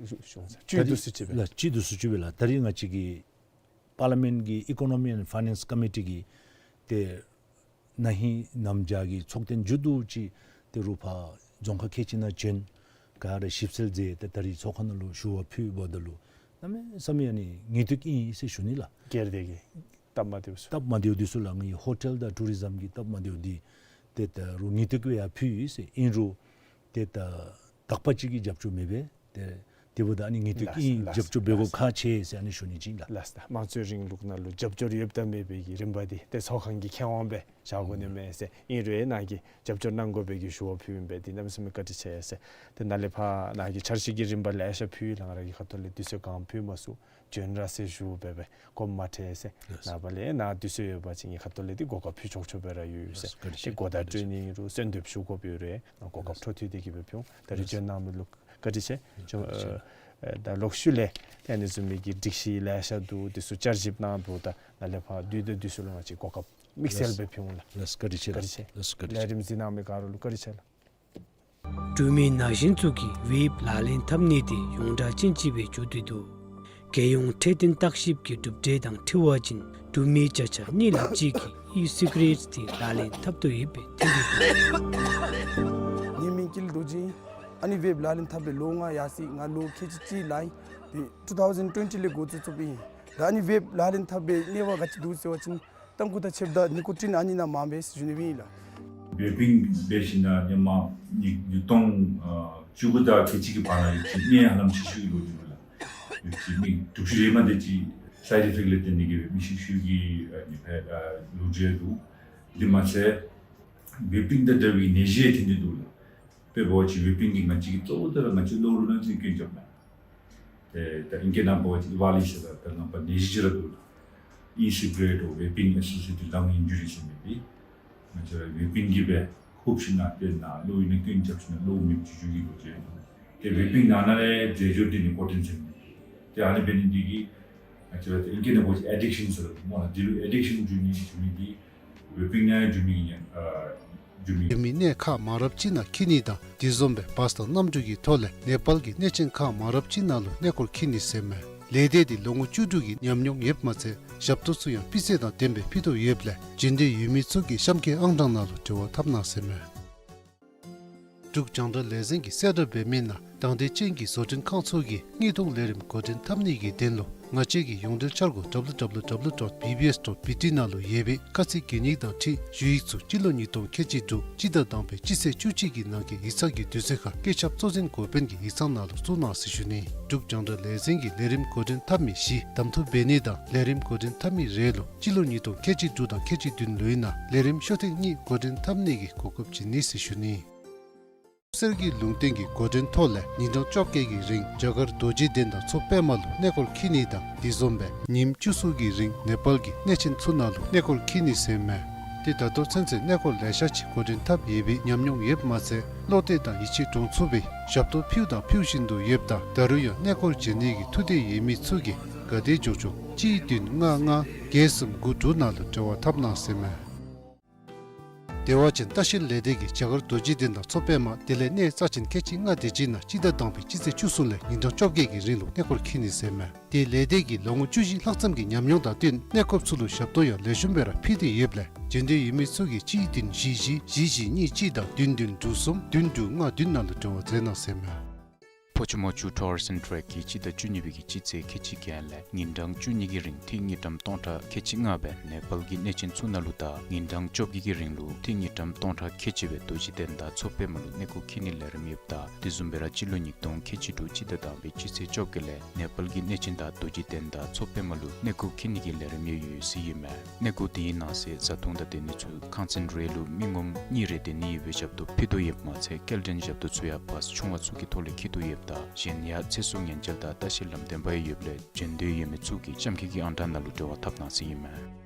ཞུ་ཞུ་ཟེར། ད་ཅིག་རིས་འདུག་སུ་ཅིག་སྦེ་ལགས། ཅིག་འདུག་སུ་ཅིག་སྦེ་ལགས། ད་རིས་ང་བཅས་ཀྱི་པར་ལི་མེནཊ་ཀྱི་ཨི་ཀོ་ནོ་མི་ཨེནཌ་ཕའི་ནེནསི་ཀོ་མི་ཊི་གིས་ཏེ་ན་ཧིང་གནམ་བྱཱར་གྱི་ཚོགས་ཐེངས་མཇུག་བསྡུ་ཅིག་ཏེ་རོགས་ཕར་རྫོང་ཁག་ཁལ་གཅིག་ནང་བྱོན། ག་ར་ཞིབ་འཚོལ་མཛད་དེ་ད་རིས་ཚོགས་ཁང་ནང་ལུ་ཞུ་བ་ཕུལ་འབདཝ་ད་ལུ་གནམ་མེད་ས་མེད་ཨ་ནི་ངེས་ཏིག་ཨིན་ཟེར་ཞུ་ནི་ལགས། སྒེར་སྡེ་གི་སྟབས་མ་བདེཝ་ཚུ། སྟབས་མ་བདེཝ་འདི་ཚུ་ལགས། ངེའི་ཧོ་ཊེལ་དང་ཊུ་རི་ཛམ་གྱི་སྟབས་མ་བདེཝ་འདི་ཏེ་ད་རོགས་ངེས་ཏིག་སྦེ་ཡར་ཕུལ་ཡི་ཟེར། ཨིན་རུང་ཏེ་ད་དག་པ་ཅིག་གི་རྒྱབ་སྐྱོར་མེད་པས། ཏེ་དེ་འབདཝ་ད་ཨ་ནི་ངེས་ཏིག་ལགས་ཨིན། ལགས། རྒྱབ་སྐྱོར་འབད་དགོཔ་ལགས། ཁག་ཆེ་ཟེར་ཨ་ནི་ཞུ་ནི་ཅིག་ལགས། ལགས། དམངས་གཙོའི་རིང་ལུགས་ནང་ལུ་རྒྱབ་སྐྱོར་ཡོདཔ་དང་མེད་པའི་གི་རིམ་པ་འདི་ཏེ་ཚོགས་ཁང་གི་ཁེ་དབང་སྦེ་བཞག་དགོ་ནི་མས་ཟེར། ཨིན་རུང་ནཱ་གིས་རྒྱབ་སྐྱོར་གནང་དགོ་པའི་གི་ཞུ་བ་ཕུལཝ་ཨིན་པས། འདི་གནམ་མེད་ས་མེད་བཀའ་དྲིན་ཆེ་ཟེར། ཏེ་ནཱ་ལས་ཕར་ནཱ་གིས་འཆར་གཞི་གི་རིམ་པ་ལེ་ཤ་ཕུལ་ལགས། ང་ར་གི་ཁ་ཐུག་ལས་དུས་ཚོད་གང་ཕུལ་མ་ཚུགས། བྱོན་ར་ཟེར་ཞུ་འབད་སྦེ་དགོངསམ་མ་ཁྲེལ་ཟེར། ལགས། ནངས་པ་ལས་ནཱ་དུས་ཚོད་ཡོད་པ་ཅིན་ངེའི་ཁ་ཐུག་ལས་འདི་གོ་སྐབས་ཕུལ་ཆོག་ཆོག་སྦེ་ར་ཡོད་ཟེར། ལགས། བཀའ་དྲིན་ཆེ། ཏེ་གོ་བརྡ་སྤྲོད་ནི་རུང་གསོལ་འདེབས་ཞུ་དགོཔ་ཡོད་རུང་ང་གོ་སྐབས་འཕྲོ་མཐུད་དེ་གིས་སྦེ་ཕུལ་འོང་། ད་རིས་ལགས། བྱོན་གནང་མི་ལུ་བཀའ་དྲིན་ཆེ། ལགས། བཀའ་དྲིན་ཆེ། ཨ་ད་ལོག་ཤུལ་ལས་ཏེ་ཨ་ནི་བཟུམ་མའི་གི་སྒྲིག་གཞི་ལེ་ཤ་འདུག། འདི་ཚུ་བསྐྱར་ཞིབ་གནང་འབདཝ་ད་ནཱ་ལས་ཕར་དུས་དང་དུས་སུ་ལུ་ང་བཅས་གོ་སྐབས་དམིགས་བསལ་སྦེ་ཕུལ་འོང་ལགས། ལགས། བཀའ་དྲིན་ཆེ་ལགས། བཀའ་དྲིན་ཆེ། ལགས། བཀའ་དྲིན་ཆེ། ལས་རིམ་གཟིགས་གནང་མི་ག་ར་ལུ་བཀའ་དྲིན་ཆེ་ལགས། འབྲུག་མི་ན་གཞོན་ཚུ་གིས་ཝེབ་ལག་ལེན་འཐབ་ནི་དེ་ཡོངས་གྲགས་ཅན་ཅིག་སྦེ་འགྱོ་སྟེ་འདུག། རྒྱལ་ཡོངས་འཕྲོད་བསྟེན་བརྟག་ཞིབ་ཀྱི་གྲུབ་འབྲས་དང་འཁྲིལ་བ་ཅིན་འབྲུག་མི་བརྒྱ་ཆ་གཉིས་ལྷགཔ་ཅིག་གིས་ཨི་སི་ག་རེཊ་དེ་ལག་ལེན་འཐབ་དོ་ཡོདཔ་སྦེ་ཐོན་ཏེ་འདུག། ངེའི་མིང་ཀུན་ལེགས་རྡོ་རྗེ། ཨ་ནི་ཝེབ་ལག་ལེན་འཐབ་པའི་ལོ་ལྔ་ཡར་སོ་ཡི། ང་ལོ་ཁལ་གཅིག་གཅིག་ལང་ཡི། ཏེ་ཊུ་ཐའུ་ཟེན་ཊུ་ཝེན་ཊི་ལས་འགོ་བཙུགས་བཙུགསཔ་ཨིན། ད་ཨ་ནི་ཝེབ་ལག་ལེན་འཐབ་པའི་གནས་བབ་ག་ཅི་འདུག་ཟེར་བ་ཅིན་ཏམ་ཁུ་དང་ཕྱདཔ་ད་ནི་ཀོ་ཊིན་ཨ་ནི་ནང་མངམ་སྦེ་ཟེར་ཞུ་ནི་ཨིན་ལགས། ཝེ་པིང་འབད་ཞིནམ་ལས་ཧེ་མ་ཉིས་ཉིས་སྟོང་ཨ་བཅུ་དགུ་དང་ཁལ་གཅིག་གི་བར་ན་ཡོད་ཅི་གནས་ཧ་ལམ་ཕྱི་ཤུལ་གྱི་ལོ་རྒྱུས་ལགས། ཡོད་ཅི་མི་དྲུག་ཅུ་རེ་ལྔ་དེ་ཅིག་སའིཌ་ཨི་ཕེཀཊ་ལས་བརྟེན་ཏེ་གིས་སྦེ་མི་ཤི་ཤུལ་གྱི་ཨ་ནི་ཕར་ཨ་ལོ་རྒྱུས་འདུག། དེ་མ་ཚད་ཝེ་པིང་དང་འདྲ་བའི་ནད་གཞི་ཐོན་ཏེ་འདུག་ལགས། དཔེ་འབད་བ་ཅིན་ཝེ་པིང་གིས་ང་བཅས་ཀྱི་གཙོ་བོ་དེ་ར་ང་བཅས་ལོག་རུང་ནང་ཅིག་སྐྱོན་རྐྱབ་ལགས། ཏེ་ད་ཨིང་སྐད་ནང་འབད་བ་ཅིན་ཨི་བཱ་ལི་ཤ་ད་ད་ནང་པ་ནད་གཞི་ཅིག་ར་འདུག་ལགས། ཨི་སི་ག་རེཊ་འོ་ཝེ་པིང་ཨེ་སོ་སི་ཨེ་ཊེཌ་ལངས་ཨིན་ཇུ་རི་ཟེར་མི་འདི། ང་བཅས་ར་ཝེ་པིང་གི་སྦེ་ཧུབ་ཞིན་ན་དཔེར་ན་གློ་ཡིན་ན་སྐྱོན་རྐྱབ་ཞིན་ན་གློ་མེདཔ་ཅིག་འགྱོ་གི་འདུག་ཟེར། ཏེ་ཝེ་པིང་ནང་ན་ལས་རྫས་སྦྱོར་འདི་ནི་ཀོ་ཊིན་ཟེར་མས། ཏེ་ཨ་ནི་འབད་ནི་འདི་གིས་ང་བཅས་ར་ཏེ་ཨིང་སྐད་ནང་འབད་བ་ཅིན་ཨེ་ཌིག་ཤན་ཟེར་སྨོ་ལགས། འདི་ལུ་ཨེ་ཌིག་ཤན་འགྱོ་ནི་འགྱོ་མི་འདི་ཝེ་པིང་ནང་འགྱོ་མི་གི་ཉེན་ཨ་འགྱོ་མི། ཡོད་མི་གནས་ཁག་མང་རབས་ཅིག་ནང་འཁྱིད་ནི་དང་དེ་བཟུམ་སྦེ་བཱས་དང་གནམ་གྲུ་གི་ཐོག་ལས་ནེ་པཱལ་གྱི་གནས་ཆེན་ཁག་མང་རབས་ཅིག་ནང་ལུ་གནས་སྐོར་འཁྱིད་ནི་ཟེར་མས། ལས་སྡེ་འདི་ལོ་ངོ་བཅུ་དྲུག་གི་ཉམས་མྱོང་ཡོདཔ་མ་ཚད་ཞབས་ཏོག་ཚུ་ཡང་སྤུས་ཚད་དང་ལྡནམ་སྦེ་ཕུལ་དོ་ཡོདཔ་ལས་བྱོན་འདོད་ཡོད་མི་ཚུ་གིས་གཤམ་འཁོད་ཨང་གྲངས་ནང་ལུ་འབྲེལ་བ་འཐབ་གནང་ཟེར་མས། འབྲུག་རྒྱང་བསྒྲགས་ལས་འཛིན་གྱིས་གསལ་བསྒྲགས་འབད་མི་ནང་དང་འདོད་ཅན་གྱི་བཟོ་སྐྲུན་ཁང་ཚུ་གིས་དངོས་སུ་ལས་རིམ་འགོ་འདྲེན་འཐབ་ནི་གི་དོན་ལུ་ང་བཅས་ཀྱི་ཡོངས་འབྲེལ་འཆར་སྒོ་W W W dot B B S dot B T ནང་ལུ་ཡོད་པའི་དཀའ་ཚེགས་གེགས་རྙིང་དང་འཁྲིལ་ཞུ་ཡིག་ཚུ་སྤྱི་ལོ་ཉིས་སྟོང་ཁལ་གཅིག་དྲུག་སྤྱི་ཟླ་དང་པའི་སྤྱི་ཚེས་བཅུ་གཅིག་གི་ནང་འཁོད་ཡིག་ཚང་གི་དུས་ཚོད་ཁར་བཀོད་ཁྱབ་གཙོ་འཛིན་འགོ་དཔོན་གྱི་ཡིག་ཚང་ནང་ལུ་བཙུགས་གནང་ཟེར་ཞུ་ནི། འབྲུག་རྒྱང་བསྒྲགས་ལས་འཛིན་གྱིས་ལས་རིམ་འགོ་འདྲེན་འཐབ་མི་བཞི་གདམ་འཐུ་འབད་ནི་དང་ལས་རིམ་འགོ་འདྲེན་འཐབ་མི་རེ་ལུ་སྤྱི་ལོ་ཉིས་སྟོང་ཁལ་གཅིག་དྲུག་དང་ཁལ་གཅིག་བདུན་ལོའི་ནང་ལས་རིམ་ཤོག་ཐེངས་གཉིས་འགོ་འདྲེན་འཐབ་ནི་གི་གོ་སྐབས་བྱིན་ནི་ཟེར་ཞུ་ནི། གསེར་གྱི་ལུང་བསྟན་གྱི་འགོ་འདྲེན་ཐོག་ལས་ཉིན་གྲངས་བཅོ་བརྒྱད་ཀྱི་རིང་རྒྱ་གར་རྡོ་རྗེ་གདན་དང་མཚོ་པདྨ་ལུ་གནས་སྐོར་འཁྱིད་ནི་དང་དེ་བཟུམ་སྦེ་ཉིནམ་བཅུ་གསུམ་གྱི་རིང་ནེ་པཱལ་གྱི་གནས་ཆེན་ཚུ་ནང་ལུ་གནས་སྐོར་འཁྱིད་ནི་ཟེར་མས། ཏེ་ད་ལྟོ་ཚུན་ཚོད་གནས་སྐོར་ལེ་ཤ་ཅིག་འགོ་འདྲེན་འཐབ་ཡོད་པའི་ཉམས་མྱོང་ཡོདཔ་མ་ཚད་བློ་གཏད་དང་ཡིད་ཆེས་འདྲོངས་ཚུགས་པའི་ཞབས་ཏོག་ཕུལ་དང་ཕུལ་བཞིན་དུ་ཡོདཔ་ད་ད་རུང་ཡང་གནས་སྐོར་བྱོན་ནི་གི་ཐུགས་འདོད་ཡོད་མི་ཚུ་གིས་ག་དེ་མགྱོགས་མགྱོགས་གཅིག་བདུན་ལྔ་ལྔ་བརྒྱད་གསུམ་དགུ་དྲུག་ནང་ལུ་འབྲེལ་བ་འཐབ་གནང་ཟེར་མས། བདེ་བ་ཅན་ལྟ་བཤལ་ལས་སྡེ་གིས་རྒྱ་གར་རྡོ་རྗེ་གདན་དང་མཚོ་པདྨ་དེ་ལས་གནས་རྩ་ཆེན་ཁལ་གཅིག་ལྔ་དེ་ཅིག་ནང་སྤྱི་ཟླ་དང་པའི་སྤྱི་ཚེས་བཅུ་གསུམ་ལས་ཉིན་གྲངས་བཅོ་བརྒྱད་ཀྱི་རིང་ལུ་གནས་སྐོར་འཁྱིད་ནི་ཟེར་མས། ཏེ་ལས་སྡེ་གིས་ལོ་ངོ་བཅུ་བཞི་ལྷག་ཙམ་གྱི་ཉམས་མྱོང་དང་བསྟུན་གནས་སྐོརཔ་ཚུ་ལུ་ཞབས་ཏོག་ཡང་ལེགས་ཤོམ་སྦེ་ར་ཕུལ་ཏེ་ཡོདཔ་ལས་བྱོན་འདོད་ཡོད་མི་ཚུ་གིས་གཅིག་བདུན་བཞི་བཞི་བཞི་བཞི་གཉིས་གཅིག་དང་བདུན་བདུན་དྲུག་གསུམ་བདུན་དྲུག་ལྔ་བདུན་ནང་ལུ་འབྲེལ་བ་མཛད་གནང་ཟེར་མས། ཕོ་ཆུ་མོ་ཆུ་ཊུ་རིསམ་ཊེཀ་གིས་སྤྱི་ཟླ་བཅུ་གཉིས་པའི་གི་སྤྱི་ཚེས་ཁལ་གཅིག་བརྒྱད་ལས་ཉིན་གྲངས་བཅུ་གཉིས་ཀྱི་རིང་ཏིང་ངེ་ཀྲམ་སྟོང་ཕྲག་ཁལ་གཅིག་ལྔ་སྦེ་ནེ་པཱལ་གྱི་གནས་ཆེན་ཚུ་ནང་ལུ་དང་ཉིན་གྲངས་བཅོ་བརྒྱད་ཀྱི་རིང་ལུ་ཏིང་ངེ་ཀྲམ་སྟོང་ཕྲག་ཁལ་གཅིག་སྦེ་རྡོ་རྗེ་གདན་དང་མཚོ་པདྨ་ལུ་གནས་སྐོར་འཁྱིད་ནིའི་ལས་རིམ་ཡོདཔ་ད་དེ་བཟུམ་སྦེ་ར་སྤྱི་ལོ་ཉིས་སྟོང་ཁལ་གཅིག་དྲུག་སྤྱི་ཟླ་དང་པའི་སྤྱི་ཚེས་བཅོ་བརྒྱད་ལས་ནེ་པཱལ་གྱི་གནས་ཆེན་དང་རྡོ་རྗེ་གདན་དང་མཚོ་པདྨ་ལུ་གནས་སྐོར་འཁྱིད་ནི་གི་ལས་རིམ་ཡང་ཡོད་ཟེར་ཨིན་མས། གནས་སྐོར་དེའི་ནང་གསེས་བཟའ་འཐུང་དང་སྡོད་ནི་ཚུ་ཁང་ཚན་རེ་ལུ་མི་ངོམ་གཉིས་རེ་སྡོད་ནི་ཡོད་པའི་ཞབས་ཏོག་ཕུལ་དོ་ཡོདཔ་མ་ཚད་སྐྱེལ་འདྲེན་ཞབས་ཏོག་ཚུ་ཡང་བཱས་ཆུང་བ་ཚུ་གི་ཐོག་ལས་འཁྱིད་དོ་ཡོདཔ་ད་གཞན་ཡང་ཚེ་སྲོག་ཉེན་བཅོལ་དང་ལྟ་བཤལ་ལམ་སྟོན་པ་ཡང་ཡོདཔ་ལས་བྱོན་འདོད་ཡོད་མི་ཚུ་གིས་གཤམ་འཁོད་ཀྱི་ཨང་གྲངས་ནང་ལུ་འབྲེལ་བ་འཐབ་གནང་ཟེར་ཨིན་མས།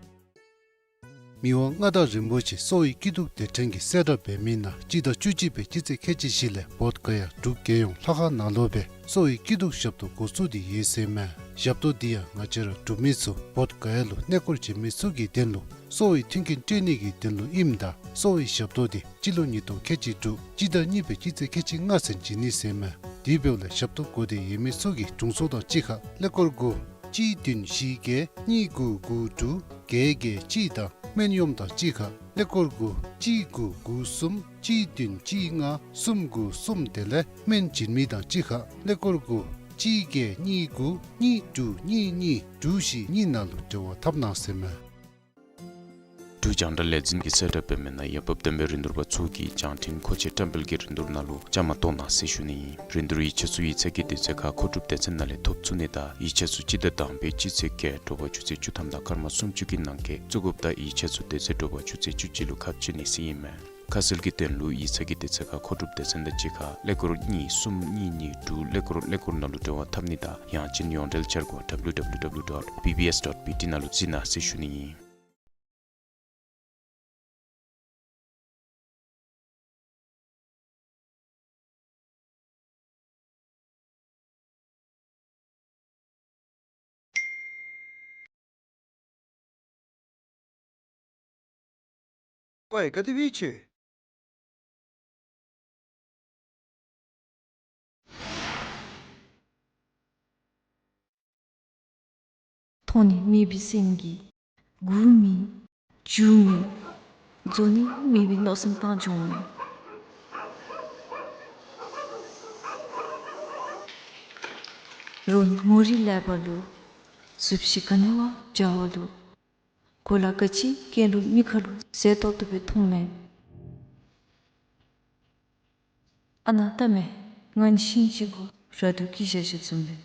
མི་དབང་མངའ་བདག་རིན་པོ་ཆེ་གསོ་བའི་སྐྱིད་སྡུག་སྡེ་ཕྲན་གྱིས་གསལ་བསྒྲགས་འབད་མི་ནང་སྤྱི་ཟླ་བཅུ་གཅིག་པའི་སྤྱི་ཚེས་ཁལ་གཅིག་བཞི་ལས་བོདྷ་ག་ཡ་འབྲུག་རྒྱལ་ཡོངས་ལྷ་ཁང་ནང་ལུ་སྦེ་གསོ་བའི་སྐྱིད་སྡུག་ཞབས་ཏོག་འགོ་བཙུགས་ཏེ་ཡོད་ཟེར་མས། ཞབས་ཏོག་འདི་ཡང་ང་བཅས་ར་འབྲུག་མི་ཚུ་བོདྷ་ག་ཡ་ལུ་གནས་སྐོར་བྱོན་མི་ཚུ་གི་དོན་ལུ་གསོ་བའི་མཐུན་རྐྱེན་སྤྲོད་ནི་གི་དོན་ལུ་ཨིནམ་ད་གསོ་བའི་ཞབས་ཏོག་འདི་སྤྱི་ལོ་ཉིས་སྟོང་ཁལ་གཅིག་དྲུག་སྤྱི་ཟླ་གཉིས་པའི་སྤྱི་ཚེས་ཁལ་གཅིག་ལྔ་ཚུན་བྱིན་ནི་ཟེར་མས། དེ་འབདཝ་ལས་ཞབས་ཏོག་དགོ་འདོད་ཡོད་མི་ཚུ་གིས་དྲུང་འཚོ་དང་གཅིག་ཁར་ཀླད་ཀོར་དགུ་གཅིག་བདུན་བཞི་བརྒྱད་གཉིས་དགུ་དགུ་དྲུག་བརྒྱད་བརྒྱད་གཅིག་དང་སྨན་གཡོགམ་དང་གཅིག་ཁར་ཀླད་ཀོར་དགུ་གཅིག་དགུ་དགུ་གསུམ་གཅིག་བདུན་གཅིག་ལྔ་གསུམ་དགུ་གསུམ་དེ་ལས་སྨན་བྱིན་མི་དང་གཅིག་ཁར་ཀླད་ཀོར་དགུ་གཅིག་བརྒྱད་གཉིས་དགུ་གཉིས་དྲུག་གཉིས་གཉིས་དྲུག་བཞི་གཉིས་ནང་ལུ་འབྲེལ་བ་འཐབ་གནང་ཟེར་མས། འབྲུག་རྒྱང་བསྒྲགས་ལས་འཛིན་གྱིས་གསལ་བསྒྲགས་འབད་མི་ནང་ཡང་འབབ་བསྟན་པའི་རིན་བསྡུར་པ་ཚུ་གིས་རྒྱང་འཕྲིན་མཁོ་ཆས་བཀྲམ་སྤེལ་གྱི་རིན་བསྡུར་ནང་ལུ་བཅའ་མར་གཏོགས་གནང་ཟེར་ཞུ་ནི་ཨིན། རིན་བསྡུར་ཡིག་ཆ་ཚུ་ཡིག་ཚང་གི་དུས་ཚོད་ཁར་མཁོ་སྒྲུབ་སྡེ་ཚན་ནང་ལས་ཐོབ་ཚུགས་ནི་དང་ཡིག་ཆ་ཚུ་སྤྱི་ཟླ་དང་པའི་སྤྱི་ཚེས་བརྒྱད་དྲོ་པ་ཆུ་ཚོད་བཅུ་ཐམ་དང་སྐར་མ་སུམ་ཅུ་གི་ནང་འཁོད་བཙུགས་དགོཔ་དང་ཡིག་ཆ་ཚུ་དེ་ཚེ་དྲོ་པ་ཆུ་ཚོད་བཅུ་གཅིག་ལུ་ཁ་ཕྱེ་ནི་ཟེར་ཨིན་མས། ཁ་གསལ་གྱི་དོན་ལུ་ཡིག་ཚང་གི་དུས་ཚོད་ཁར་མཁོ་སྒྲུབ་སྡེ་ཚན་དང་གཅིག་ཁར་ཀླད་ཀོར་གཉིས་གསུམ་གཉིས་གཉིས་དྲུག་ཀླད་ཀོར་ཀླད་ཀོར་ནང་ལུ་འབྲེལ་བ་འཐབ་ནི་དང་ཡང་ཅིན་ཡོངས་འབྲེལ་འཆར་སྒོ་W W W dot B B S dot B T ནང་ལུ་གཟིགས་གནང་ཟེར་ཞུ་ནི་ཨིན། ཝའི་ག་དེ་སྦེ་ཡོད་ཅི། མཐོང་ནི་མེད་པའི་སེམས་ཀྱིས་སྒུག་མི་འགྱོ་མི་འཛོམས་ནི་མེད་པའི་མནོ་བསམ་བཏང་བྱུང་། རོགས་ངོ་རིས་ལེགས་པ་ལུ་གཟུགས་གཞི་ག་ནི་བ་འཇའ་བ་ལུ་གོ་ལ་ག་ཅི་གྱོན་རུང་མིག་ཁར་ལུ་མཛེས་ཏོག་ཏོ་སྦེ་མཐོངམ་མས། ཨ་ནཱ་ལྟ་མས། ང་ནི་ཤིང་ཅིག་གུ་ར་སྟོད་ཀྱི་ཞལ་ཤ་བཙུམས་པས།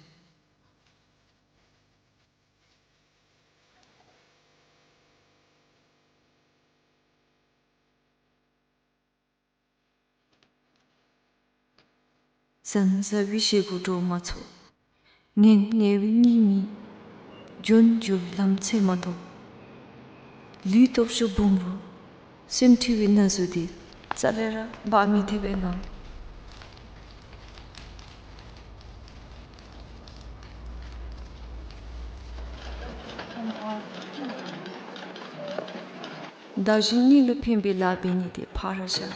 ཟ་ན་ཟ་བའི་བཞེས་སྒོ་འདྲོག་མ་ཚུགས། ཉལ་ན་ཉལ་བའི་གཉིད་མི་འགྱོ། འགྱོ་ན་འགྱོ་བའི་ལམ་འཚོལ་མ་ཐོབ། ལུས་སྟོབས་ཤུགས་སྦོམ་རུང་ སེམས་འཁྲུལ་བའི་ན་ཟུག་འདི་རྩ་ལས་ར་འབག་མི་ཐེག་པས་ན། བདག་གཞན་གཉིས་ལུ་ཕན་པའི་ལཱ་འབད་ནི་དེ་ཕར་བཞག།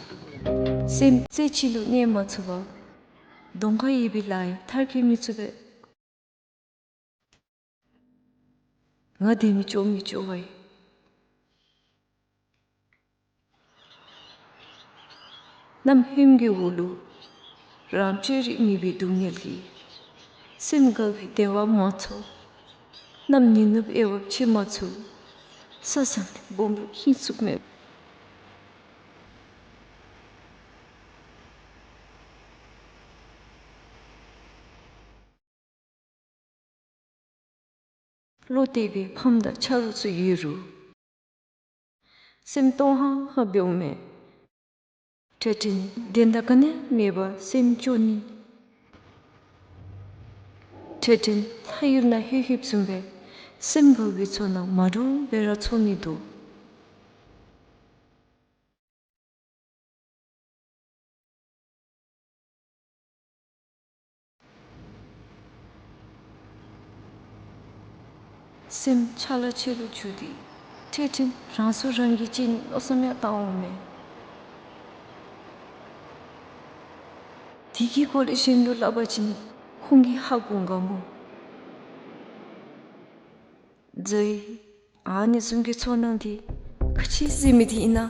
སེམས་རྩེ་གཅིག་ལུ་གནས་མ་ཚུགས་པར་གདོང་ཁར་ཡོད་པའི་ལཱ་ཡང་མཐར་འཁྱོལ་མི་ཚུགས་པས། ང་དེ་མི་ལྕོགས་མི་ལྕོགས་པ་ཡིན། གནམ་ཧོནམ་གྱི་འོག་ལུ་རང་སྤྱོད་རིག་མེད་པའི་སྡུག་བསྔལ་གྱིས་སེམས་དགའ་བའི་བདེ་བ་མ་ཚོར། གནམ་ཉི་ནུབ་དབྱེ་བ་ཕྱེ་མ་ཚུགས། ས་བཟང་སྦོམ་ལུ་ཧིང་སུག་མེད། བློ་གཏད་པའི་ཕམ་དང་ཆ་རོགས་ཚུ་ཡོད་རུང་སེམས་སྟོང་ཧང་ཧང་འབདཝ་མས། འཕྲལ་འཕྲལ་དོན་དག་ག་ནི་ཡང་མེད་པར་སེམས་སྐྱོ་ནི། འཕྲལ་འཕྲལ་ལྷ་ཡུལ་ནང་ལྷོད་ལྷོདཔ་བཟུམ་སྦེ་སེམས་དགའ་བའི་ཚོར་སྣང་མ་འདྲཝ་སྦེ་ར་ཚོར་ནི་འདུག། སེམས་ཆ་ལ་ཆེ་རུ་འགྱོ་སྟེ་འཕྲལ་འཕྲལ་རང་སྲོག་རང་གིས་བཅད་ནི་མནོ་བསམ་ཡང་བཏང་འོང་མས། དེ་གི་སྐོར་ལས་གཞན་ལུ་སླབ་པ་ཅིན་ཁོང་གིས་ཧ་གོ་ག་མོ། ཛའི། ཨ་ནི་བཟུམ་གྱི་ཚོར་སྣང་འདི་ག་ཅི་ཟེར་མི་འདི་ཨིན་ན།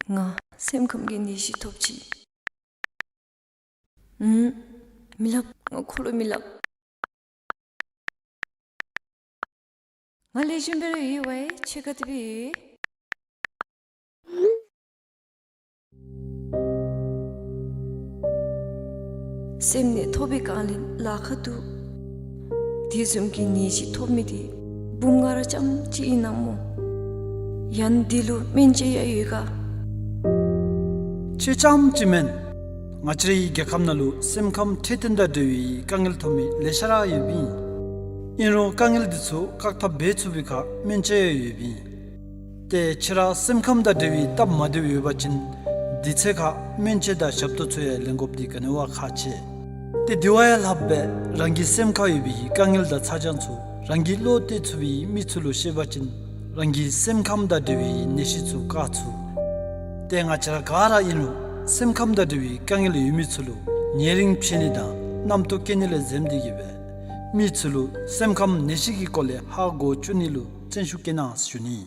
ང་སེམས་ཁམས་ཀྱི་ནད་གཞི་ཐོབ་ཅི། ཨུམ། མི་སླབ། ང་ཁོ་ལུ་མི་སླབ། ང་ལེགས་ཤོམ་སྦེ་ར་ཡོད་པས། ཁྱོད་ག་དེ་སྦེ་ཡོད། སེམས་ནད་ཐོབ་པའི་སྒང་ལས་ལཱ་ཁག་འདུག། དེ་བཟུམ་གྱི་ནད་གཞི་ཐོབ་མི་འདི་འབུམ་ལྔ་ར་ཙམ་ཅིག་ཨིན་ན་མོ། ཡང་འདི་ལུ་སྨན་དཔྱད་ཡང་ཡོད་ག། ཁྱོད་རྐྱངམ་ཅིག་མེན། ང་བཅས་རའི་རྒྱལ་ཁབ་ནང་ལུ་སེམས་ཁམས་འཕྲོད་བསྟེན་དང་འབྲེལ་བའི་དཀའ་ངལ་ཐོབ་མི་ལེ་ཤ་ར་ཡོདཔ་ཨིན། ཨིན་རུང་དཀའ་ངལ་འདི་ཚུ་བཀག་ཐབས་འབད་ཚུགས་པའི་ཁར་སྨན་དཔྱད་ཡང་ཡོདཔ་ཨིན། ཏེ་ཁྱོད་ར་སེམས་ཁམས་དང་འབྲེལ་བའི་སྟབས་མ་བདེཝ་ཡོད་པ་ཅིན་དུས་ཚོད་ཁར་སྨན་དཔྱད་དང་ཞབས་ཏོག་ཚུ་ཡང་ལེན་དགོཔ་འདི་ག་ནི་བ་ཁག་ཆེ། ཏེ་དེ་བ་ཡང་ལྷགཔ་སྦེ་རང་གི་སེམས་ཁར་ཡོད་པའི་དཀའ་ངལ་དང་ཚ་གྱང་ཚུ་རང་གི་བློ་གཏད་ཚུགས་པའི་མི་ཚུ་ལུ་བཤད་པ་ཅིན་རང་གི་སེམས་ཁམས་དང་འབྲེལ་བའི་ནད་གཞི་ཚུ་བཀག་ཚུགས། ཏེ་ང་བཅས་ར་ག་ར་ཨིན་རུང་སེམས་ཁམས་དང་འབྲེལ་བའི་དཀའ་ངལ་ཡོད་མི་ཚུ་ལུ་ཉེ་རིང་ཕྱད་ནི་དང་རྣམ་རྟོག་སྐྱེ་ནི་ལས་འཛེམ་སྟེ་གི་སྦེ་མི་ཚུ་ལུ་སེམས་ཁམས་ནད་གཞི་གི་སྐོར་ལས་ཧ་གོ་བཅུག་ནི་ལུ་བརྩོན་ཤུགས་བསྐྱེད་གནང་ཞུ་ནི།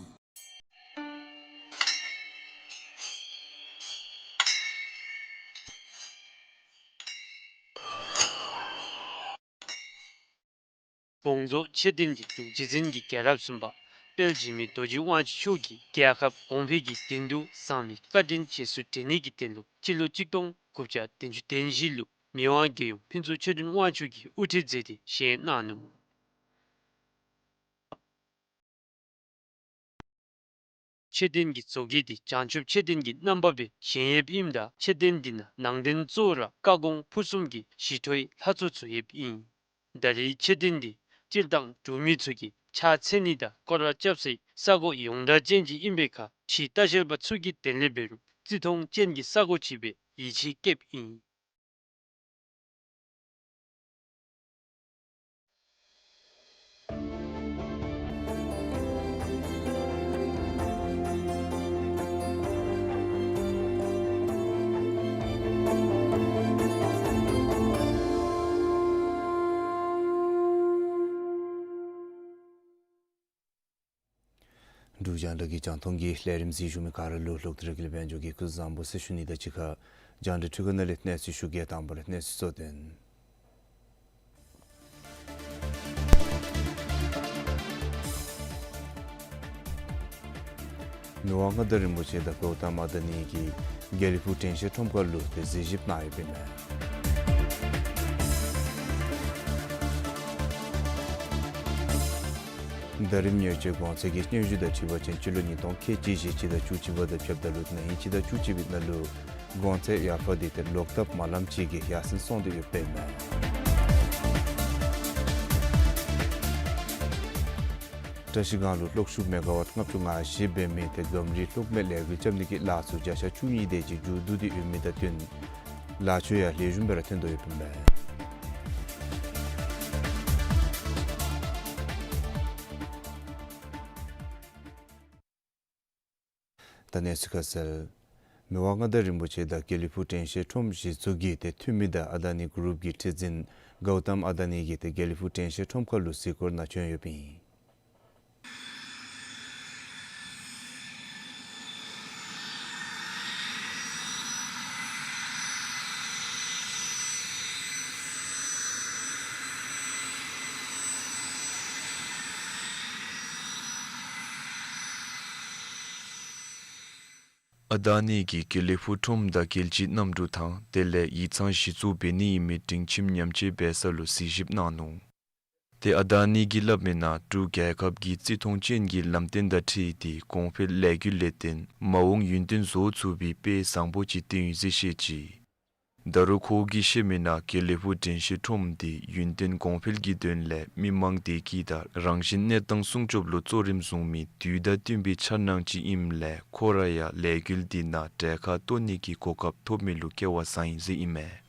དགོངས་རྫོགས་མཆོད་རྟེན་གྱི་འདུ་རྗེ་འཛིན་གྱི་རྒྱལ་རབས་གསུམ་པ་དཔལ་འཇིགས་མེད་རྡོ་རྗེ་དབང་ཕྱུག་མཆོག་གིས་རྒྱལ་ཁབ་གོང་འཕེལ་གྱི་དོན་དུ་གསང་བའི་བཀའ་དྲིན་རྗེས་སུ་དྲན་ནི་གི་དོན་ལུ་སྤྱི་ལོ་གཅིག་སྟོང་དགུ་བརྒྱ་བདུན་ཅུ་དོན་བཞི་ལུ་མི་དབང་རྒྱལ་ཡུམ་ཕུན་ཚོགས་ཆོས་སྒྲོན་དབང་ཕྱུག་གིས་དབུ་ཁྲིད་མཛད་དེ་བཞེངས་གནང་ནུག། མཆོད་རྟེན་གྱི་བཟོ་བཀོད་འདི་བྱང་ཆུབ་མཆོད་རྟེན་གྱི་རྣམ་པ་སྦེ་བཞེངས་ཡོདཔ་ཨིནམ་ད་མཆོད་རྟེན་འདི་ནང་ནང་རྟེན་གཙོ་བོ་ར་བཀའ་དགོངས་ཕུར་གསུམ་གྱི་ཞི་ཁྲོའི་ལྷ་ཚོགས་ཚུ་ཡོདཔ་ཨིན། ད་རེས་མཆོད་རྟེན་འདི་སྤྱིར་བཏང་འབྲུག་མི་ཚུ་གིས་ཕྱག་འཚལ་ནི་དང་སྐོར་ར་རྐྱབ་སའི་ས་གོ་ཡོངས་གྲགས་ཅན་ཅིག་ཨིན་པའི་ཁར་ཕྱི་ལྟ་བཤལ་པ་ཚུ་གིས་དེ་ལས་འབད་རུང་བརྩི་མཐོང་ཅན་གྱི་ས་གོ་ཅིག་སྦེ་ཡིད་ཆེས་བསྐྱེདཔ་ཨིན། འབྲུག་རྒྱང་བསྒྲགས་ཀྱི་རྒྱང་མཐོང་གི་ལས་རིམ་གཟིགས་བཞུགས་མི་ག་ར་ལུ་ལོག་སྟེ་ར་དགེ་ལེགས་དཔལ་འབྱོར་གྱིས་སྐུ་གཟུགས་བཟང་པོ་ཟེར་ཞུ་ནི་དང་གཅིག་ཁར་རྒྱང་བསྒྲགས་འཕྲུལ་ཁང་ནང་ལས་གནས་ཚུལ་ཞུ་གེ། དང་པ་ར་གནས་ཚུལ་གཙོ་དོན། མི་དབང་མངའ་བདག་རིན་པོ་ཆེ་དང་གོའུ་ཏམ་ཨ་ད་ནི་གིས་དགེ་ལེགས་ཕུག་དྲན་ཤེས་ཁྲོམ་ཁ་ལུ་ཏེ་གཟིགས་ཞིབ་གནང་ཡོདཔ་ཨིན་མས། ཟླ་རིམ་ཉེར་གཅིག་གོང་ཚད་ཀྱི་སྙན་ཞུ་དང་འཁྲིལ་བ་ཅིན་སྤྱི་ལོ་ཉིས་སྟོང་ཁལ་གཅིག་བཞི་སྤྱི་ཟླ་བཅུ་གཅིག་པ་དང་ཕྱདཔ་ད་ལུ་ན་ཧིང་སྤྱི་ཟླ་བཅུ་གཅིག་པའི་ནང་ལུ་གོང་ཚད་ཡར་འཕར་འདི་ཏེ་ལོག་ལྟབ་མ་ལངམ་ཅིག་གིས་ཡར་སེང་སོང་སྟེ་ཡོདཔ་ཨིན་མས། བཀྲ་ཤིས་སྒང་ལུ་གློག་ཤུགས་མེ་ག་ཝཊ་ལྔ་བཅུ་ང་བཞི་འབད་མི་ཏེ་སྒམ་རིའི་གློག་མེ་ལས་འགུལ་རྐྱབ་ནི་གི་ལཱ་ཚུ་བརྒྱ་ཆ་བཅུ་གཉིས་དེ་ཅིག་མཇུག་བསྡུ་སྟེ་ཡོད་མི་དང་བསྟུན་ལཱ་ཚུ་ཡང་ལེགས་ཤོམ་སྦེ་ར་ཐོན་དོ་ཡོདཔ་ཨིན་མས། ད་གནས་ཚུལ་ཁ་གསལ། མི་དབང་མངའ་བདག་རིན་པོ་ཆེ་དང་དགེ་ལེགས་ཕུག་དྲན་ཤེས་ཁྲོམ་གཞི་བཙུགས་ཀྱི་ཏེ་འཐུས་མི་དང་ཨ་ད་ནི་གུ་རུབ་ཀྱི་ཁྲི་འཛིན་གའུ་ཏམ་ཨ་ད་ནི་གིས་ཏེ་དགེ་ལེགས་ཕུག་དྲན་ཤེས་ཁྲོམ་ཁ་ལུ་གཟིགས་སྐོར་ནང་བྱོན་ཡོདཔ་ཨིན། ཨ་ད་ནི་གིས་དགེ་ལེགས་ཕུག་ཁྲོམ་དང་རྒྱལ་སྤྱིའི་གནམ་གྲུ་དང་དེ་ལས་ཡིག་ཚང་གཞི་བཙུགས་འབད་ནི་ཨིན་མི་སྒྲིང་ཁྱིམ་ཉམས་བཅོས་འབད་ས་ལུ་གཟིགས་ཞིབ་གནང་ནུག། ཏེ་ཨ་ད་ནི་གིས་སླབ་མིའི་ནང་འབྲུག་རྒྱལ་ཁབ་ཀྱི་བརྩི་མཐོང་ཅན་གྱི་ལམ་སྟོན་དང་འཁྲིལ་ཏེ་གོང་འཕེལ་ལས་འགུལ་ལས་བརྟེན་མ་འོངས་ཡུན་བརྟན་བཟོ་ཚུགས་པའི་དཔེ་བཟང་པོ་ཅིག་བཏོན་ཡི་ཟེར་བཤད་ཅི། ད་རུང་ཁོ་གིས་བཤད་མིའི་ནང་དགེ་ལེགས་ཕུག་དྲན་ཤེས་ཁྲོམ་འདི་ཡུན་བརྟན་གོང་འཕེལ་གྱི་དོན་ལས་མི་མང་བདེ་སྐྱིད་དང་རང་བཞིན་གནས་སྟངས་སྲུང་སྐྱོབ་ལུ་གཙོ་རིམ་བཟུང་མི་དུས་དང་བསྟུན་པའི་འཆར་སྣང་ཅིག་ཨིནམ་ལས་ཁོ་ར་ཡང་ལས་འགུལ་འདི་ནང་གྲལ་ཁར་གཏོགས་ནི་གི་གོ་སྐབས་ཐོབ་མི་ལུ་སྐལ་བ་བཟང་ཡི་ཟེར་ཨིན་མས།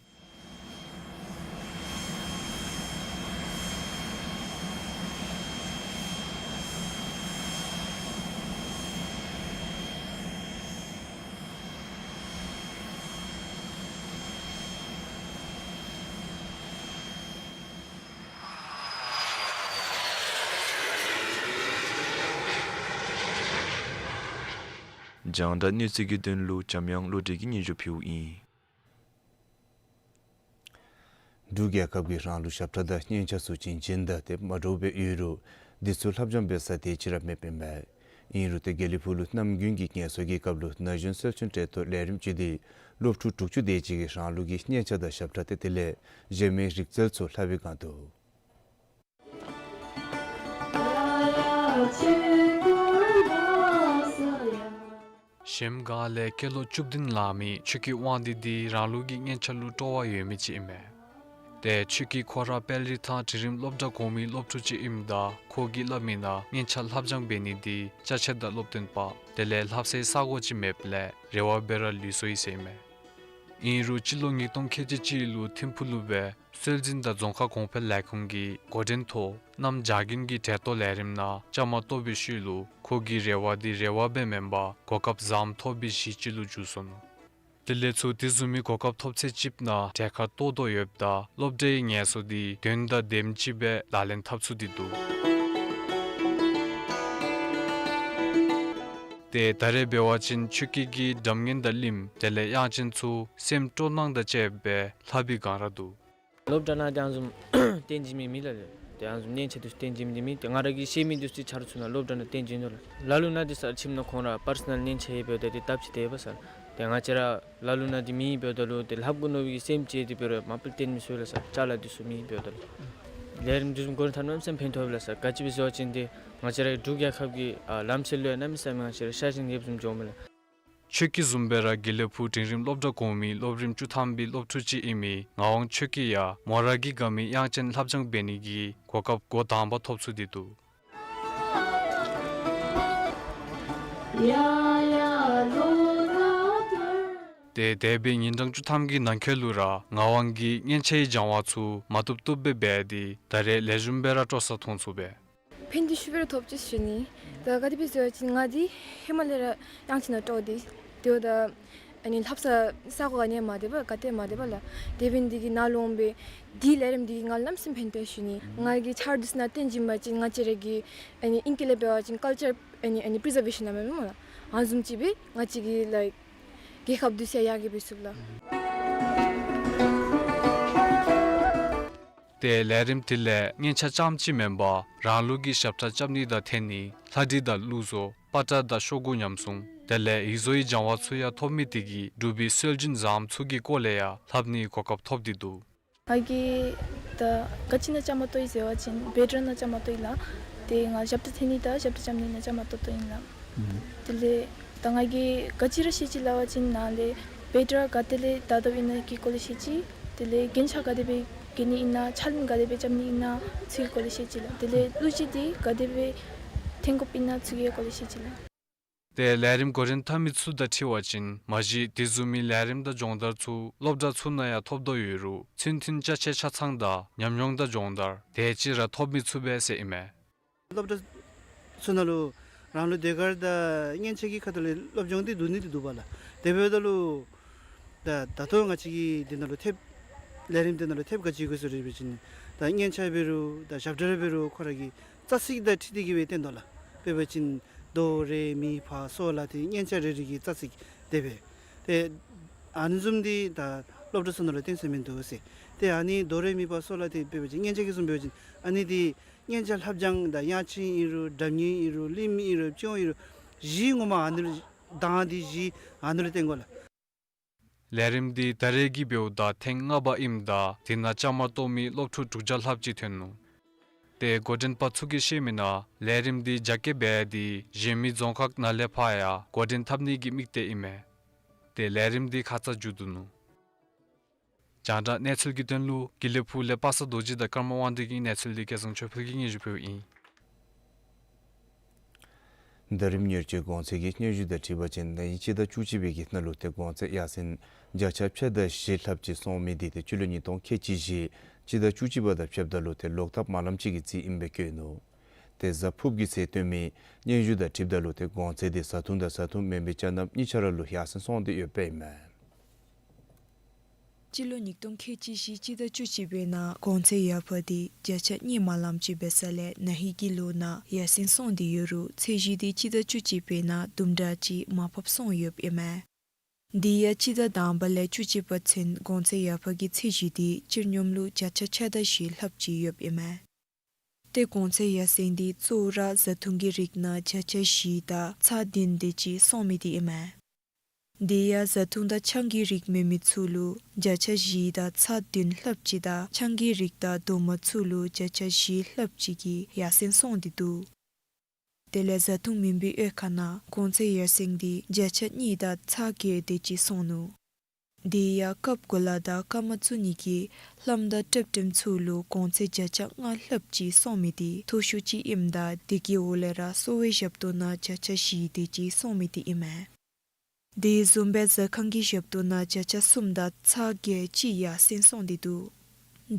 རྒྱང་བསྒྲགས་གནས་ཚུལ་གྱི་དོན་ལུ་འཇམ་དབྱངས་བློ་གྲོས་ཀྱིས་སྙན་ཞུ་ཕུལཝ་ཨིན། འབྲུག་རྒྱལ་ཁབ་ཀྱིས་རང་ལུགས་ཞབས་ཁྲ་དང་སྙན་ཆ་ཚུ་བྱིན་ཅན་དང་དེ་མ་འདྲཝ་སྦེ་ཡོད་རུང་འདི་ཚུ་ལྷབ་སྦྱང་འབད་ས་དེ་ཅིག་ར་མེདཔ་ཨིན་པས། ཨིན་རུང་ཏེ་དགེ་ལེགས་ཕུག་ལུ་གནམ་དགུན་གྱི་ངལ་གསོ་གི་སྐབས་ལུ་ན་གཞོན་སྲོལ་ཅན་གྲལ་གཏོགས་ལས་རིམ་ཅིག་འདི་སློབ་ཕྲུག་དྲུག་ཅུ་དེ་ཅིག་གིས་རང་ལུགས་ཀྱི་སྙན་ཆ་དང་ཞབས་ཁྲ་ཏེ་དེ་ལས་གཞན་མི་རིག་རྩལ་ཚུ་ལྷབ་པའི་བསྒང་འདུག། གཞལམ་སྒང་ལས་སྐྱེས་ལོ་བཅུ་བདུན་ལང་མི་ཆོས་སྐྱིད་དབང་འདུས་འདི་རང་ལུགས་ཀྱི་སྙན་ཆ་ལུ་སྤྲོ་བ་ཡོད་མི་ཅིག་ཨིན་མས། ཏེ་ཆོས་སྐྱིད་ཁོ་ར་དཔལ་རི་ཐང་འབྲིང་རིམ་སློབ་གྲྭ་གོང་མའི་སློབ་ཕྲུག་ཅིག་ཨིནམ་ད་ཁོ་གིས་སླབ་མིའི་ནང་སྙན་ཆ་ལྷབ་སྦྱང་འབད་ནི་འདི་ཅ་ཆས་དང་སློབ་སྟོན་པ་དེ་ལས་ལྷབ་སའི་ས་གོ་ཅིག་མེདཔ་ལས་རེ་བ་འབད་ར་ལུས་སོ་ཡི་ཟེར་ཨིན་མས། ཨིན་རུང་སྤྱི་ལོ་ཉིས་སྟོང་ཁལ་གཅིག་གཅིག་ལུ་ཐིམ་ཕུག་ལུ་སྦེ་སྲོལ་འཛིན་དང་རྫོང་ཁ་གོང་འཕེལ་ལས་ཁུངས་ཀྱི་འགོ་འདྲེན་ཐོག་གནམ་བྱཱར་དགུན་གྱི་གྲལ་གཏོགས་ལས་རིམ་ནང་བཅའ་མར་གཏོགས་པའི་ཤུལ་ལུ་ཁོ་གི་རེ་བ་འདི་རེ་བ་སྦེ་མེན་པར་གོ་སྐབས་བཟངམ་ཐོབ་པའི་གཞི་ཅིག་ལུ་འགྱུར་སོ་ནུག། དེ་ལས་ཚུར་དེ་བཟུམ་མའི་གོ་སྐབས་ཐོབ་ཚད་ཅིག་ནང་གྲལ་ཁར་གཏོགས་དོ་ཡོདཔ་ད་སློབ་གྲྭའི་ངལ་གསོ་འདི་དོན་དང་ལྡནམ་ཅིག་སྦེ་ལག་ལེན་འཐབ་ཚུགས་ཏེ་འདུག། ཏེ་ད་རེས་འབད་བ་ཅིན་ཆོས་སྐྱིད་ཀྱིས་སྒྲ་སྙན་དང་གླིངམ་དེ་ལས་དབྱངས་ཅན་ཚུ་སེམས་སྤྲོ་སྣང་དང་བཅསཔ་སྦེ་ལྷབ་པའི་བསྒང་ར་འདུག། སློབ་གྲྭ་ནང་ཏེ་ཨ་ནི་བཟུམ་སྟོན་བྱིན་མི་མེད་ལགས། ཏེ་ཨ་ནི་བཟུམ་སྙན་ཆ་འདི་ཚུ་སྟོན་བྱིན་མི་འདི་མེད། ཏེ་ང་ར་གིས་ཤེས་མི་འདི་ཚུ་ཆ་རོགས་ཚུ་ནང་སློབ་གྲྭ་ནང་སྟོན་བྱིན་དོ་ལགས། ལ་ལུ་ནང་འདི་ཚུ་ཁྱིམ་ནང་ཁོང་ར་པར་སོ་ནཱལ་སྙན་ཆ་ཡོད་པའི་ད་འདི་སྟབས་ཅིག་དེ་འབད་ས་ལགས། ཏེ་ང་བཅས་ར་ལ་ལུ་ནང་འདི་མེད་པའི་ད་ལུ་ཏེ་ལྷབ་དགོ་མནོ་བའི་སེམས་ཅིག་འདི་འབད་རུང་མ་པ་ལས་སྟོན་མི་ཚུགས་ལགས་སོ། ཅ་ལ་འདི་ཚུ་མེད་པའི་ད་ལུ། ལས་རིམ་འདི་བཟུམ་འགོ་འདྲེན་འཐབ་ནི་གནམ་མེད་ས་མེད་ཕན་ཐོགས་ལགས་སོ། ག་ཅི་སྦེ་ཟེར་བ་ཅིན་ཏེ་ང་བཅས་ར་འབྲུག་རྒྱལ་ཁབ་ཀྱི་ཨ་ལམ་སྲོལ་ལུ་ཡང་གནམ་མེད་ས་མེད་ང་བཅས་ར་ཤ་ཞེན་ཡོདཔ་བཟུམ་འགྱོཝ་མས་ལགས། ཁྱོད་ཀྱི་བཟུམ་སྦེ་ར་དགེ་ལེགས་ཕུག་འབྲིང་རིམ་སློབ་གྲྭ་གོང་མའི་སློབ་རིམ་བཅུ་ཐམ་པའི་སློབ་ཕྲུག་ཅིག་ཨིན་མི་ངག་དབང་ཆོས་སྐྱིད་ཡང་མོ་ར་གི་དགའ་མི་དབྱངས་ཅན་ལྷབ་སྦྱང་འབད་ནི་གི་གོ་སྐབས་འགོ་དང་པ་ཐོབ་ཚུགས་ཏེ་འདུག། ཏེ་འདས་པའི་ཉིན་གྲངས་བཅུ་ཐམ་གྱི་ནང་འཁོད་ལུ་ར་ངག་དབང་གིས་སྙན་ཆའི་སྦྱང་བ་ཚུ་མ་བཏུབ་བཏུབ་སྦེ་འབད་དེ་ད་རེས་ལེགས་ཤོམ་སྦེ་ར་སྤྲོ་ས་མཐོང་ཚུགས་པས། ཕན་ཐོགས་ཞེ་པོ་ར་ཐོབ་ཅི་ཟེར་ཞུ་ནི། ད་ག་དེ་སྦེ་ཟེར་བ་ཅིན་ང་འདི་ཧེ་མ་ལས་ར་དབྱངས་ཅན་ནང་སྤྲོ་སྟེ་དེ་འབདཝ་ད་ཨ་ནི་ལྷབ་ས་ས་གོ་ག་ནི་ཡང་མ་བདེ་བས། ག་ཏེ་མ་བདེ་བས་ལགས། དེ་འབད་ནི་འདི་གིས་ནཱ་ལུ་འོང་སྦེ་འདི་ལས་རིམ་འདི་གིས་ང་ལུ་གནམ་མེད་ས་མེད་ཕན་ཐོགས་ཞུ་ནི། ང་གིས་ཆ་རོགས་འདི་ཚུ་ནང་སྟོན་བྱིན་པ་ཅིན་ང་བཅས་ར་གི་ཨ་ནི་ཨིང་སྐད་ལས་འབད་བ་ཅིན་ཀཱལ་ཅར་ཨ་ནི་ཨ་ནི་པི་རི་ཛར་ཝེ་ཤཱན་ཨིན་མས་སྨོ་ལགས། ཨ་ནི་བཟུམ་ཅིག་སྦེ་ང་བཅས་ཀྱི་ལའིཀ་རྒྱལ་ཁབ་འདི་ཚུ་ཡང་ཡར་རྒྱས་འབད་ཚུགས་ལགས། ཏེ་ལས་རིམ་འདི་ལས་སྙན་ཆ་རྐྱངམ་ཅིག་མེན་པར་རང་ལུགས་ཀྱི་ཞབས་ཁྲ་རྐྱབ་ནི་དང་འཐེན་ནི་ལྷ་བྲིས་དང་གླུ་བཟོ་པ་ཏྲ་དང་ཤོག་གུ་ཉམས་སྲུང་དེ་ལས་ཡིག་བཟོ་ཡི་སྦྱང་བ་ཚུ་ཡང་ཐོབ་མི་དེ་གིས་འབྲུག་པའི་སྲོལ་རྒྱུན་བཟངམ་ཚུ་གི་སྐོར་ལས་ཡང་ལྷབ་ནིའི་གོ་སྐབས་ཐོབ་སྟེ་འདུག། ང་གིས་ད་ག་ཅི་ནང་བཅའ་མར་གཏོགས་ཡི་ཟེར་བ་ཅིན་བེཌ་རུམ་ནང་བཅའ་མར་གཏོགས་ཡི་ལགས། ཏེ་ང་ཞབས་ཏོག་འཐོན་ནི་དང་ཞབས་ཏོག་རྐྱབ་ནི་ནང་བཅའ་མར་གཏོགས་གཏོགསཔ་ཨིན་ལགས། ཨུམ། དེ་ལས་ད་ང་གིས་ག་ཅི་ར་ཤེས་ཅི་ལབ་པ་ཅིན་ནཱ་ལས་བེཌ་ར་ག་ཏེ་ལས་བདའ་དོ་ཨིན་ན་གི་སྐོར་ལས་ཤེས་ཅི། དེ་ལས་རྒྱན་ཆ་ག་དེ་སྦེ་གྱོན་ནི་ཨིན་ན་ཕྱག་ལེན་ག་དེ་སྦེ་རྐྱབ་ནི་ཨིན་ན་ཚུ་གི་སྐོར་ལས་ཤེས་ཅི་ལགས། དེ་ལས་གླུ་གཞས་འདི་ག་དེ་སྦེ་འཐེན་དགོཔ་ཨིན་ན་ཚུ་གི་སྐོར་ལས་ཤེས་ཅི་ལགས། ཏེ་ལས་རིམ་འགོ་འདྲེན་འཐབ་མི་ཚུ་དང་འཁྲིལ་བ་ཅིན་མ་གཞི་དེ་བཟུམ་མའི་ལས་རིམ་དང་སྦྱོང་བརྡར་ཚུ་སློབ་གྲྭ་ཚུ་ནང་ཡང་ཐོབ་དོ་ཡོད་རུང་ཚུན་ཚོད་ཅ་ཆས་ཆ་ཚང་དང་ཉམས་མྱོང་དང་སྦྱོང་བརྡར་དེ་ཅིག་ར་ཐོབ་མི་ཚུགས་པས་ཟེར་ཨིན་མས། སློབ་གྲྭ་ཚུ་ནང་ལུ་རང་ལུ་ཟློས་གར་དང་མཉེན་ཆས་ཀྱི་ཁ་ཐུག་ལས་སློབ་སྦྱོང་འདི་འདུག་ནི་འདི་འདུག་པ་ལགས། དེ་འབདཝ་ད་ལུ་ད་ད་ལྟོ་ང་བཅས་ཀྱི་འདི་ནང་ལུ་ཐེབས་ལས་རིམ་འདི་ནང་ལུ་ཐེབས་ག་ཅི་དགོ་ཟེར་བ་ཅིན་ད་མཉེན་ཆས་འབད་རུང་ད་ཞབས་གྲལ་འབད་རུང་ཁོ་ར་གི་རྩ་ཚིག་དང་འཁྲིལ་ཏེ་གིས་སྦེ་བསྟན་དོ་ལགས། དཔེ་འབད་བ་ཅིན་དོ་རེ་མི་ཕ་སོ་ལ་ཏེ་མཉེན་ཆས་རེ་རེ་གི་རྩ་ཚིག་དེ་སྦེ། ཏེ་ཨ་ནི་བཟུམ་འདི་ད་སློབ་གྲྭ་ཚུ་ནང་ལུ་བསྟན་ས་མིན་འདུག་ཟེར། ཏེ་ཨ་ནི་དོ་རེ་མི་ཕ་སོ་ལ་ཏེ་དཔེ་འབད་བ་ཅིན་མཉེན་ཆས་ཀྱི་བཟུམ་འབད་བ་ཅིན་ཨ་ནི་འདི་མཉེན་ཆས་ལྷབ་སྦྱང་དང་དབྱངས་ཅན་ཨིན་རུང་སྒྲ་སྙན་ཨིན་རུང་གླིང་མི་ཨིན་རུང་སྤྱི་ཡོངས་ཨིན་རུང་གཞི་ངོ་མ་ཨ་ནི་ལུ་གདངས་འདི་གཞི་ཨ་ནི་ལུ་བསྟན་དགོ་ལགས། ལས་རིམ་འདི་ད་རེས་ཀྱི་འབདཝ་ད་ཐེངས་ལྔ་པ་ཨིནམ་ད་དེ་ནང་བཅའ་མར་གཏོགས་མི་སློབ་ཕྲུག་དྲུག་བརྒྱ་ལྷགཔ་ཅིག་ཐོན་ནུག། ཏེ་འགོ་འདྲེན་པ་ཚུ་གིས་བཤད་མི་ནང་ལས་རིམ་འདི་རྒྱ་སྐྱེད་འབད་དེ་གཞན་མི་རྫོང་ཁག་ནང་ལས་ཕར་ཡང་འགོ་འདྲེན་འཐབ་ནི་གི་དམིགས་གཏད་ཨིན་མས། ཏེ་ལས་རིམ་འདི་ཁ་ཙ་མཇུག་བསྡུ་ནུག། རྒྱང་བསྒྲགས་གནས་ཚུལ་གྱི་དོན་ལུ་དགེ་ལེགས་ཕུག་ལས་པ་སངས་རྡོ་རྗེ་དང་ཀརྨ་དབང་འདུས་ཀྱི་གནས་ཚུལ་འདི་སྐལ་བཟང་ཆོས་འཕེལ་གྱིས་སྙན་ཞུ་ཕུལཝ་ཨིན། ཟླ་རིམ་གཉེར་སྤྱོད་གོང་ཚད་ཀྱི་སྙན་ཞུ་དང་འཁྲིལ་བ་ཅིན་ན་ཧིང་སྤྱི་ཟླ་བཅུ་གཅིག་པའི་གི་ནང་ལུ་ཏེ་གོང་ཚད་ཡར་སེང་བརྒྱ་ཆ་ཕྱེད་དང་བཞི་ལྷགཔ་ཅིག་སོང་མི་འདི་ཏེ་སྤྱི་ལོ་ཉིས་སྟོང་ཁལ་གཅིག་བཞི་སྤྱི་ཟླ་བཅུ་གཅིག་པ་དང་ཕྱདཔ་ད་ལུ་ཏེ་ལོག་ཐབས་མ་ལངམ་ཅིག་གི་རྩིས་ཨིནམ་སྦེ་བཀོད་ནུག། ཏེ་གཟའ་ཕུརཔ་གི་ཚེ་སྟོན་མི་སྙན་ཞུ་དང་འཁྲིལཝ་ད་ལུ་ཏེ་གོང་ཚད་འདི་བཟའ་འཐུང་དང་བཟའ་འཐུང་མེན་པའི་ཅ་རྣམ་གཉིས་ཆ་ར་ལུ་ཡར་སེང་སོང་སྟེ་ཡོདཔ་ཨིན་མས། སྤྱི་ལོ་ཉིས་སྟོང་ཁལ་གཅིག་བཞི་སྤྱི་ཟླ་བཅུ་གཅིག་པའི་ནང་གོང་ཚད་ཡར་འཕར་འདི་བརྒྱ་ཆ་གཉིས་མ་ལངམ་ཅིག་འབད་ས་ལས་ན་ཧིང་གི་ལོ་ནང་ཡར་སེང་སོང་སྟེ་ཡོད་རུང་ཚད་གཞི་འདི་སྤྱི་ཟླ་བཅུ་གཅིག་པའི་ནང་དུམ་གྲ་ཅིག་མར་ཕབ་སོང་ཡོདཔ་ཨིན་མས། དེ་ཡང་སྤྱི་ཟླ་དང་པ་ལས་བཅུ་གཅིག་པ་ཚུན་གོང་ཚད་ཡར་འཕར་གྱི་ཚད་གཞི་འདི་སྤྱིར་སྙོམས་ལུ་བརྒྱ་ཆ་ཕྱེད་དང་བཞི་ལྷགཔ་ཅིག་ཡོདཔ་ཨིན་མས། ཏེ་གོང་ཚད་ཡར་སེང་འདི་གཙོ་བོ་ར་བཟའ་འཐུང་གི་རིགས་ནང་བརྒྱ་ཆ་བཞི་དང་ཚག་བདུན་དེ་ཅིག་སོང་མི་འདི་ཨིན་མས། དེ་ཡང་བཟའ་འཐུང་དང་ཆང་གི་རིགས་མེད་མི་ཚུ་ལུ་བརྒྱ་ཆ་བཞི་དང་ཚག་བདུན་ལྷགཔ་ཅིག་དང་ཆང་གི་རིགས་དང་རྡོག་མ་ཚུ་ལུ་བརྒྱ་ཆ་བཞི་ལྷགཔ་ཅིག་གི་ཡར་སེང་སོང་སྟེ་འདུག། དེ་ལས་བཟའ་འཐུང་མེན་པའི་དབྱེ་ཁག་ནང་གོང་ཚད་ཡར་སེང་འདི་བརྒྱ་ཆ་གཉིས་དང་ཚག་བརྒྱད་དེ་ཅིག་སོང་ནུག། དེ་ཡང་སྐབས་གོ་ལ་དང་སྐར་མ་བཙུགས་ནི་གི་ལྷམ་དང་ཏེབ་ཏེམ་ཚུ་ལུ་གོང་ཚད་བརྒྱ་ཆ་ལྔ་ལྷགཔ་ཅིག་སོང་མི་འདི་མཐོ་ཤོས་ཅིག་ཨིནམ་ད་དེ་གི་འོག་ལས་ར་གསོ་བའི་ཞབས་ཏོག་ནང་བརྒྱ་ཆ་བཞི་དེ་ཅིག་སོང་མི་འདི་ཨིན་མས། དེ་བཟུམ་སྦེ་ཟ་ཁང་གི་ཞབས་ཏོག་ནང་བརྒྱ་ཆ་གསུམ་དང་ཚག་བརྒྱད་ཅིག་ཡར་སེང་སོང་སྟེ་འདུག།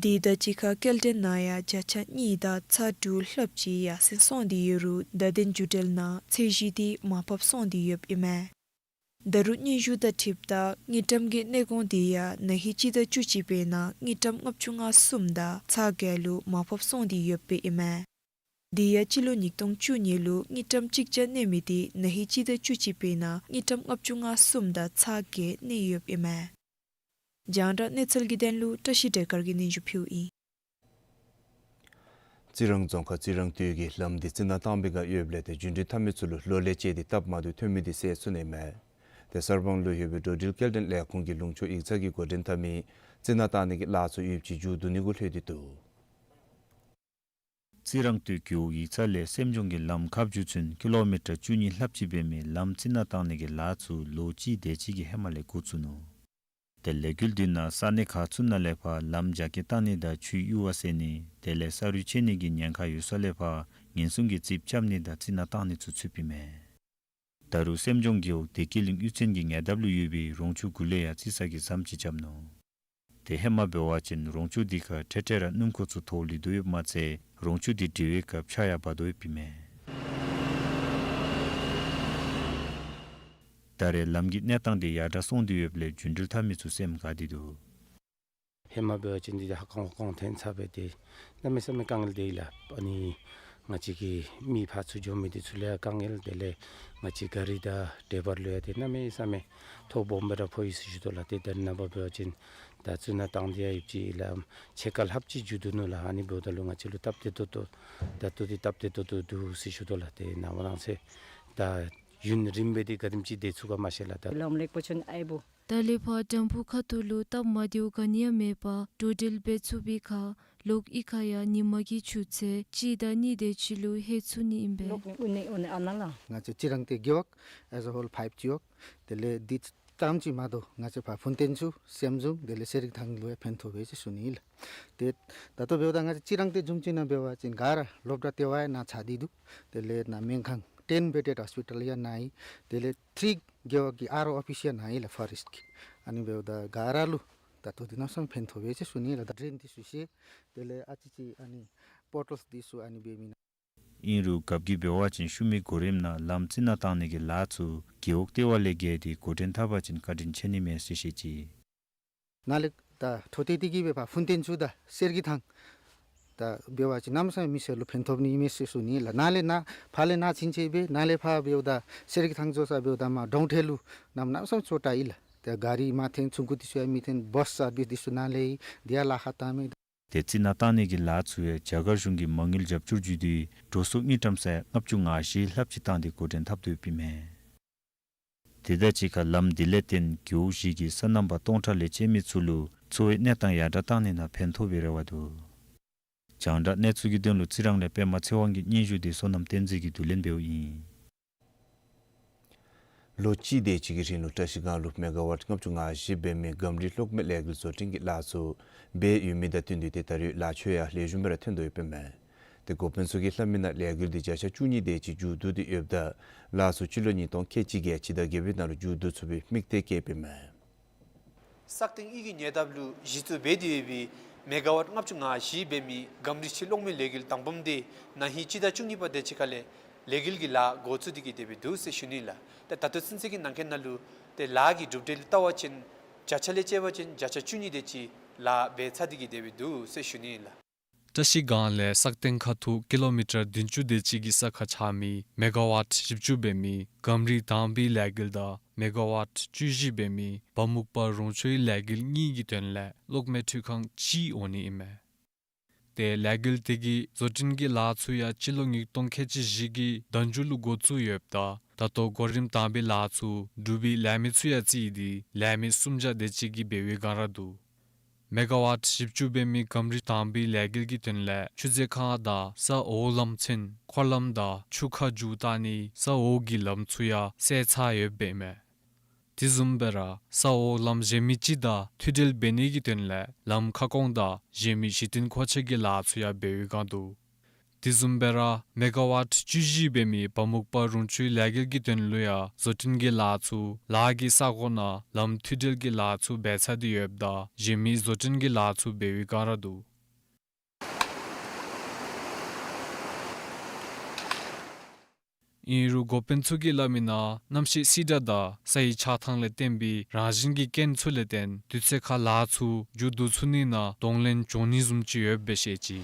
དེ་དང་གཅིག་ཁར་སྐྱེལ་འདྲེན་ནང་ཡང་བརྒྱ་ཆ་གཉིས་དང་ཚག་དྲུག་ལྷགཔ་ཅིག་ཡར་སེང་སོང་སྟེ་ཡོད་རུང་བརྡ་དོན་བརྒྱུད་འབྲེལ་ནང་ཚད་གཞི་འདི་མར་ཕབ་སོང་སྟེ་ཡོདཔ་ཨིན་མས། ད་རུང་སྙན་ཞུ་དང་འཁྲིལཝ་ད་དངུལ་ཀྲམ་གྱི་གནས་གོང་འདི་ཡང་ན་ཧིང་སྤྱི་ཟླ་བཅུ་གཅིག་པའི་ནང་དངུལ་ཀྲམ་ལྔ་བཅུ་ང་གསུམ་དང་ཚག་བརྒྱད་ལུ་མར་ཕབ་སོང་སྟེ་ཡོདཔ་ཨིན་མས། དེ་ཡང་སྤྱི་ལོ་ཉིས་སྟོང་བཅུ་གཉིས་ལུ་དངུལ་ཀྲམ་གཅིག་བརྒྱ་གནས་མི་འདི་ན་ཧིང་སྤྱི་ཟླ་བཅུ་གཅིག་པའི་ནང་དངུལ་ཀྲམ་ལྔ་བཅུ་ང་གསུམ་དང་ཚག་བརྒྱད་གནས་ཡོདཔ་ཨིན་མས། རྒྱང་བསྒྲགས་གནས་ཚུལ་གྱི་དོན་ལུ་བཀྲ་ཤིས་བདེ་དཀར་གྱིས་སྙན་ཞུ་ཕུལཝ་ཨིན། རྩི་རང་རྫོང་ཁག་རྩི་རང་སྟོད་ཀྱི་ལམ་འདི་རྩི་ནག་བཏང་བའི་སྒང་ཡོདཔ་ལས་ཏེ་རྒྱུན་འགྲུལ་འཐབ་མི་ཚུ་ལུ་གློ་ལས་བཅད་དེ་སྟབས་མ་བདེཝ་ཐོན་མི་འདི་སེལ་ཚུགས་ནི་མས། ཏེ་གསར་སྤང་ལུ་ཡོད་པའི་འགྲོ་འགྲུལ་སྐྱེལ་འདྲེན་ལས་ཁུངས་ཀྱི་ལུང་ཕྱོགས་ཡིག་ཚང་གིས་འགོ་འདྲེན་འཐབ་མི་རྩི་ནག་བཏང་ནི་གི་ལཱ་ཚུ་ཡོདཔ་ཅིག་མཇུག་བསྡུ་ནི་གུ་ལྷོད་དེ་འདུག། རྩི་རང་སྟོད་རྒེད་འོག་ཡིག་ཚང་ལས་སེམས་ལྗོངས་ཀྱི་ལམ་ཁ་བརྒྱུད་ཚུན་ཀི་ལོ་མི་ཊར་བཅུ་གཉིས་ལྷགཔ་ཅིག་འབད་མི་ལམ་རྩི་ནག་བཏང་ནི་གི་ལཱ་ཚུ་ལོ་གཅིག་དེ་ཅིག་གི་ཧེ་མ་ལས་འགོ་བཙུགས་ནུག། ཏེ་ལས་འགུལ་འདི་ནང་ས་གནས་ཁག་ཚུ་ནང་ལས་ཕར་ལམ་རྒྱ་སྐྱེད་བཏང་ནི་དང་ཆུའི་གཡུར་བ་སེལ་ནི་དེ་ལས་ས་རུད་ཆད་ནི་གི་ཉེན་ཁ་ཡོད་ས་ལས་ཕར་ཉེན་སྲུང་གི་རྩིགཔ་རྐྱབ་ནི་དང་རྩི་ནག་བཏང་ནི་ཚུ་ཚུདཔ་ཨིན་མས། ད་རུང་སེམས་ལྗོངས་རྒེད་འོག་བདེ་སྐྱིད་གླིང་གཡུས་ཚན་གྱི་ཉེ་འདབས་ལུ་ཡོད་པའི་རོང་ཆུ་གུ་ལས་ཡང་རྩི་ས་གི་ཟམ་ཅིག་རྐྱབ་ནུག། ཏེ་ཧེ་མ་འབད་བ་ཅིན་རོང་ཆུ་འདི་ཁར་འཕྲལ་འཕྲལ་ར་སྣུམ་འཁོར་ཚུ་ཐོག་ལུས་དོ་ཡོདཔ་མ་ཚད་རོང་ཆུ་འདི་འདྲིལ་བའི་སྐབས་ཆརཔ་ཡང་འབབ་དོ་ཡོདཔ་ཨིན་མས། ད་རེས་ལམ་གྱི་གནས་སྟངས་འདི་ཡར་དྲག་སོང་སྟེ་ཡོདཔ་ལས་རྒྱུན་འགྲུལ་འཐབ་མི་ཚུ་སེམས་དགའ་སྟེ་འདུག། ཧེ་མ་འབད་བ་ཅིན་འདི་ཧ་ཀང་ཧོ་ཀང་ཐོན་ཚར་སྦེ་ཏེ་གནམ་མེད་ས་མེད་དཀའ་ངལ་འདི་ལགས། ཨ་ནི་ང་བཅས་ཀྱི་མི་ཕར་ཚུར་འགྱོ་མི་འདི་ཚུ་ལུ་ཡང་དཀའ་ངལ། དེ་ལས་ང་བཅས་ག་རི་དང་ཌའི་བར་ལུ་ཡང་ཏེ་གནམ་མེད་ས་མེད་ཐོ་སྦོམ་སྦེ་ར་ཕོག་ཡི་ཟེར་ཞུ་དོ་ལགས། ཏེ་ད་རེས་ནངས་པ་འབད་བ་ཅིན་ད་རྩི་ནག་བཏང་སྟེ་ཡང་ཡོདཔ་ཅིག་ལགས། ཕྱེད་ཀ་ལྷགཔ་ཅིག་མཇུག་བསྡུ་ནུག་ལགས། ཨ་ནི་འབདཝ་ད་ལུ་ང་བཅས་ལུ་སྟབས་བདེ་ཏོག་ཏོ་ད་ལྟོ་འདི་སྟབས་བདེ་ཏོག་ཏོ་འདུག་ཟེར་ཞུ་དོ་ལགས། ཏེ་ནངས་པ་གནངས་ཚེ་ད་ཡུན་རིངམོ་སྦེ་འདི་ག་དེམ་ཅིག་སྡོད་ཚུགས་ག་མ་ཤེས་ལགས། ད་ལམ་ལེགས་པོ་བྱུང་ཨའི་བུ། ད་ལས་ཕར་དམ་ཕུ་ཁ་ཐུག་ལུ་སྟབས་མ་བདེཝ་ག་ནི་ཡང་མེད་པར་འགྲོ་འགྲུལ་འབད་ཚུགས་པའི་ཁར་ ལོག་གཡུས་ཁར་ཡང་ཉིན་མ་གི་ཆུ་ཚོད་གཅིག་དང་གཉིས་དེ་ཅིག་ལུ་ལྷོད་ཚུགས་ནི་ཨིན་པས། ལོག་ནི་ཨུ་ནི་ཨུ་ནི་ཨ་ན་ལགས། ང་བཅས་རྩི་རང་སྟེང་རྒེད་འོག་as a whole five ཅིག་ཡོད། དེ་ལས་འདི་ཙམ་ཅིག་མ་གཏོགས་ང་བཅས་ཕར་ཕུན་ཚོགས་ཆུ་སེམས་བཟུང་དེ་ལས་གསེར་གྱི་ཐང་ལུ་ཡང་ཕན་ཐོགས་པས་ཟེར་ཞུ་ནི་ལགས། ཏེ་ད་ལྟོ་འབདཝ་ད་ང་བཅས་རྩི་རང་སྟེང་བཟུམ་ཅིག་ནང་འབད་བ་ཅིན་ག་ར་སློབ་གྲྭ་ལྟེ་བ་ཡང་ནཱ་ཚར་ཏེ་འདུག། དེ་ལས་ནཱ་སྨན་ཁང་ten bedded hospital ཡང་ནཱ་ཨིན། དེ་ལས་ཐིག་རྒེད་འོག་གི་ཨར་ཨོ་ཨོ་ཕིསི་ཡང་ནཱ་ཨིན་ལགས་ཕོ་རེསཊ་ཀྱི། ཨ་ནི་འབདཝ་ད་ག་ར་ལུ་ད་ལྟོ་འདི་གནམ་མེད་ས་མེད་ཕན་ཐོགས་པས་ཟེར་ཞུ་ནི་ལགས། ད་ཌེན་འདི་ཚུ་བཤལ། དེ་ལས་ཨ་ཙི་ཅིག་ཨ་ནི་པོ་ཊོལསི་འདི་ཚུ་ཨ་ནི་འབད་མི་ནང་། ཨིན་རུང་རྒཔོ་གིས་འབད་བ་ཅིན་ཤུལ་མའི་གོ་རིམ་ནང་ལམ་རྩི་ནག་བཏང་ནི་གི་ལཱ་ཚུ་རྒེད་འོག་ལྟེ་བ་ལས་བརྒལ་ཏེ་འགོ་འདྲེན་འཐབ་པ་ཅིན་བཀའ་དྲིན་ཆེ་ནི་མས་ཟེར་བཤད་ཅི། ནཱ་ལས་ད་འཕྲོ་མཐུད་དེ་གིས་འབད་ཕར་ཕུན་ཚོགས་ཆུ་དང་གསེར་གྱི་ཐང་ད་འབད་བ་ཅིན་གནམ་མེད་ས་མེད་མི་སེར་ལུ་ཕན་ཐོགས་ནི་ཨིན་མས་ཟེར་ཞུ་ནི་ལགས། ནཱ་ལས་ནཱ་ཕར་ལས་ནཱ་ཕྱིན་ཅི་འབད་ནཱ་ལས་ཕར་འབདཝ་ད་གསེར་གྱི་ཐང་འགྱོ་ས་འབདཝ་ད་མར་གྲོང་ཁྱེར་ལུ་གནམ་མེད་ས་མེད་ཆུ་དྲགས་ཨིན་ལགས། ཏེ་ག་རི་མར་འཐེན་ཆུང་ཀུ་འདི་ཚུ་ཡང་མི་འཐེན། བཱས་སར་བིསི་འདི་ཚུ་ནཱ་ལས་ཨིན། དེ་ཡང་ལཱ་ཁག་བཏང་མས། དེ་རྩི་ནག་བཏང་ནི་གི་ལཱ་ཚུ་ཡང་རྒྱ་གར་གཞུང་གིས་མ་དངུལ་རྒྱབ་སྐྱོར་བརྒྱུད་དེ་འགྲོ་སོང་དངུལ་ཀྲམ་ས་ཡ་ལྔ་བཅུ་ང་བཞི་ལྷགཔ་ཅིག་བཏང་སྟེ་འགོ་འདྲེན་འཐབ་དོ་ཡོདཔ་ཨིན་མས། དེ་དང་གཅིག་ཁར་ལམ་འདི་ལས་བརྟེན་རྒེད་འོག་བཞི་གི་སོ་ནམ་པ་སྟོང་ཕྲག་ལས་བཅད་མི་ཚུ་ལུ་འཚོ་བའི་གནས་སྟངས་ཡར་དྲགས་བཏང་ནི་ནང་ཕན་ཐོགས་པའི་རེ་བ་འདུག། རྒྱང་བསྒྲགས་གནས་ཚུལ་གྱི་དོན་ལུ་རྩི་རང་ལས་པདྨ་ཚེ་དབང་གི་སྙན་ཞུ་དེ་བསོད་ནམས་བསྟན་འཛིན་གྱིས་བསྡུ་ལེན་འབདཝ་ཨིན། ལོ་གཅིག་དེ་ཅིག་གི་རིང་ལུ་བཀྲ་ཤིས་སྒང་ལུ་མེ་ག་ཝཊ་ལྔ་བཅུ་ང་བཞི་འབད་མི་གམ་རི་གློག་མེ་ལས་འགུལ་བཟོ་སྐྲུན་གྱི་ལཱ་ཚུ་འབད་ཡོད་མི་དང་བསྟུན་ཏེ་ཏེ་ད་རེས་ལཱ་ཚུ་ཡང་ལེགས་ཤོམ་སྦེ་ར་ཐོན་དོ་ཡོདཔ་ཨིན་མས། ཏེ་འགོ་དཔོན་ཚུ་གིས་སླབ་མི་ནང་ལས་འགུལ་འདི་བརྒྱ་ཆ་བཅུ་གཉིས་དེ་ཅིག་མཇུག་བསྡུ་སྟེ་ཡོདཔ་ད་ལཱ་ཚུ་སྤྱི་ལོ་ཉིས་སྟོང་ཁལ་གཅིག་བརྒྱད་ཅུ་དང་བརྒྱད་པའི་ནང་ལུ་མཇུག་བསྡུ་ཚུགས་པའི་དམིགས་གཏད་བསྐྱེདཔ་ཨིན་མས། སག་སྟེང་གཡུས་ཀྱི་ཉེ་འདབས་ལུ་གཞི་བཙུགས་འབད་དེ་ཡོད་པའི་མེ་ག་ཝཊ་ལྔ་བཅུ་ང་བཞི་འབད་མི་གམ་རི་ཕྱི་གློག་མེ་ལས་འགུལ་དང་པམ་དེ་ན་ཧིང་སྤྱི་ཟླ་བཅུ་གཉིས་པ་དེ་ཅིག་ཁ་ལས་ལས་འགུལ་གྱི་ལཱ་འགོ་བཙུགས་ཏེ་གིས་སྡོད་པའི་འདུག་ཟེར་ཞུ་ནི་ལགས། ཏེ་ད་ལྟོ་ཚུན་ཚོད་ཀྱི་ནང་འཁོད་ནང་ལུ་ཏེ་ལཱ་གི་གྲུབ་འབྲས་ལུ་བལྟ་བ་ཅིན་བརྒྱ་ཆ་ལས་བཅད་པ་ཅིན་བརྒྱ་ཆ་བཅུ་གཉིས་དེ་ཅིག་ལཱ་འབད་ཚར་ཏེ་གིས་སྡོད་པའི་འདུག་ཟེར་ཞུ་ནི་ལགས། བཀྲ་ཤིས་སྒང་ལས་སག་སྟེང་ཁ་ཐུག་ཀི་ལོ་མི་ཊར་བདུན་ཅུ་དེ་ཅིག་གི་ས་ཁར་ཆགས་མི་མེ་ག་ཝཊ་བཞི་བཅུ་འབད་མི་གམ་རི་དང་པའི་ལས་འགུལ་དང་མེ་ག་ཝཊ་བཅུ་བཞི་འབད་མི་བ་མུག་པ་རོང་ཆུའི་ལས་འགུལ་གཉིས་ཀྱི་དོན་ལས་གློག་མེ་འཕྲུལ་ཁང་གཅིག་འོང་ནི་ཨིན་མས། ཏེ་ལས་འགུལ་དེ་གི་བཟོ་སྐྲུན་གྱི་ལཱ་ཚུ་ཡང་སྤྱི་ལོ་ཉིས་སྟོང་ཁལ་གཅིག་བཞི་གི་ཟླ་མཇུག་ལུ་འགོ་བཙུགས་ཡོདཔ་ད་ད་ལྟོ་གོ་རིམ་དང་པའི་ལཱ་ཚུ་གྲུབ་པའི་ལས་མི་ཚུ་ཡང་རྩིས་ཏེ་ལས་མི་སུམ་བརྒྱ་དེ་ཅིག་གིས་འབད་བའི་སྒང་ར་འདུག། མེ་ག་ཝཊ་བཞི་བཅུ་འབད་མི་གམ་རི་དང་པའི་ལས་འགུལ་གྱི་དོན་ལས་ཆུ་མཛོད་ཁང་དང་ས་འོག་ལམ་ཚུན་འཁོར་ལམ་དང་ཆུ་ཁ་མཇུག་བཏགས་ནི་ས་འོག་གི་ལམ་ཚུ་ཡང་བསལ་ཚར་ཡོདཔ་ཨིན་མས། དེ་བཟུམ་སྦེ་ར་ས་འོག་ལམ་གཞན་མི་ཅིག་དང་མཐུད་འབྲེལ་འབད་ནི་གི་དོན་ལས་ལམ་ཁ་སྐོང་དང་གཞན་མི་གཞི་རྟེན་མཁོ་ཆས་ཀྱི་ལཱ་ཚུ་ཡང་འབད་བའི་སྒང་འདུག། དེ་བཟུམ་སྦེ་ར་མེ་ག་ཝཊ་བཅུ་བཞི་འབད་མི་བ་མུག་པ་རོང་ཆུའི་ལས་འགུལ་གྱི་དོན་ལུ་ཡང་བཟོ་སྐྲུན་གྱི་ལཱ་ཚུ་ལཱ་གི་ས་གོ་ནང་ལམ་མཐུད་འབྲེལ་གྱི་ལཱ་ཚུ་འབད་ཚར་ཏེ་ཡོདཔ་ད་གཞན་མི་བཟོ་སྐྲུན་གྱི་ལཱ་ཚུ་འབད་བའི་སྒང་ར་འདུག། ཨིན་རུང་འགོ་དཔོན་ཚུ་གིས་སླབ་མི་ནང་གནམ་གཤིས་བསིལ་དྲགས་དང་ས་ཡི་ཆགས་ཐངས་ལས་བརྟེན་པའི་རང་བཞིན་གྱི་རྐྱེན་ཚུ་ལས་བརྟེན་དུས་ཚོད་ཁར་ལཱ་ཚུ་མཇུག་བསྡུ་ཚུགས་ནི་ནང་གདོང་ལེན་འབྱུང་ནི་བཟུམ་ཅིག་ཡོདཔ་སྦེ་བཤད་ཅི།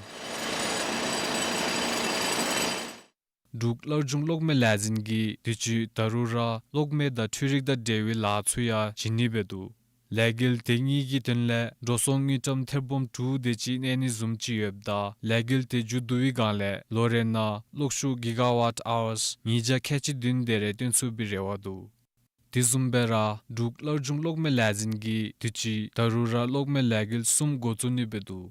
འབྲུག་སླར་འབྱུང་གློག་མེ་ལས་འཛིན་གྱིས་དུས་ཅི་ད་རུང་ར་གློག་མེ་དང་འཕྲུལ་རིག་དང་འབྲེལ་བའི་ལཱ་ཚུ་ཡང་བྱིན་ནི་སྦེ་འདུག། ལས་འགུལ་དེ་གཉིས་ཀྱི་དོན་ལས་འགྲོ་སོང་དངུལ་ཀྲམ་ཐེར་འབུམ་དྲུག་དེ་ཅིག་གནས་ནི་བཟུམ་ཅིག་ཡོདཔ་ད་ལས་འགུལ་དེ་མཇུག་བསྡུ་བའི་སྒང་ལས་ལོ་རེ་ནང་གློག་ཤུགས་གི་ག་ཝཊ་ཨ་ཝརསི་ཉིས་བརྒྱ་ཁལ་གཅིག་བདུན་དེ་རེ་བཏོན་ཚུགས་པའི་རེ་བ་འདུག། དེ་བཟུམ་སྦེ་ར་འབྲུག་སླར་འབྱུང་གློག་མེ་ལས་འཛིན་གྱིས་དུས་ཅི་ད་རུང་ར་གློག་མེ་ལས་འགུལ་གསུམ་འགོ་བཙུགས་ནི་སྦེ་འདུག།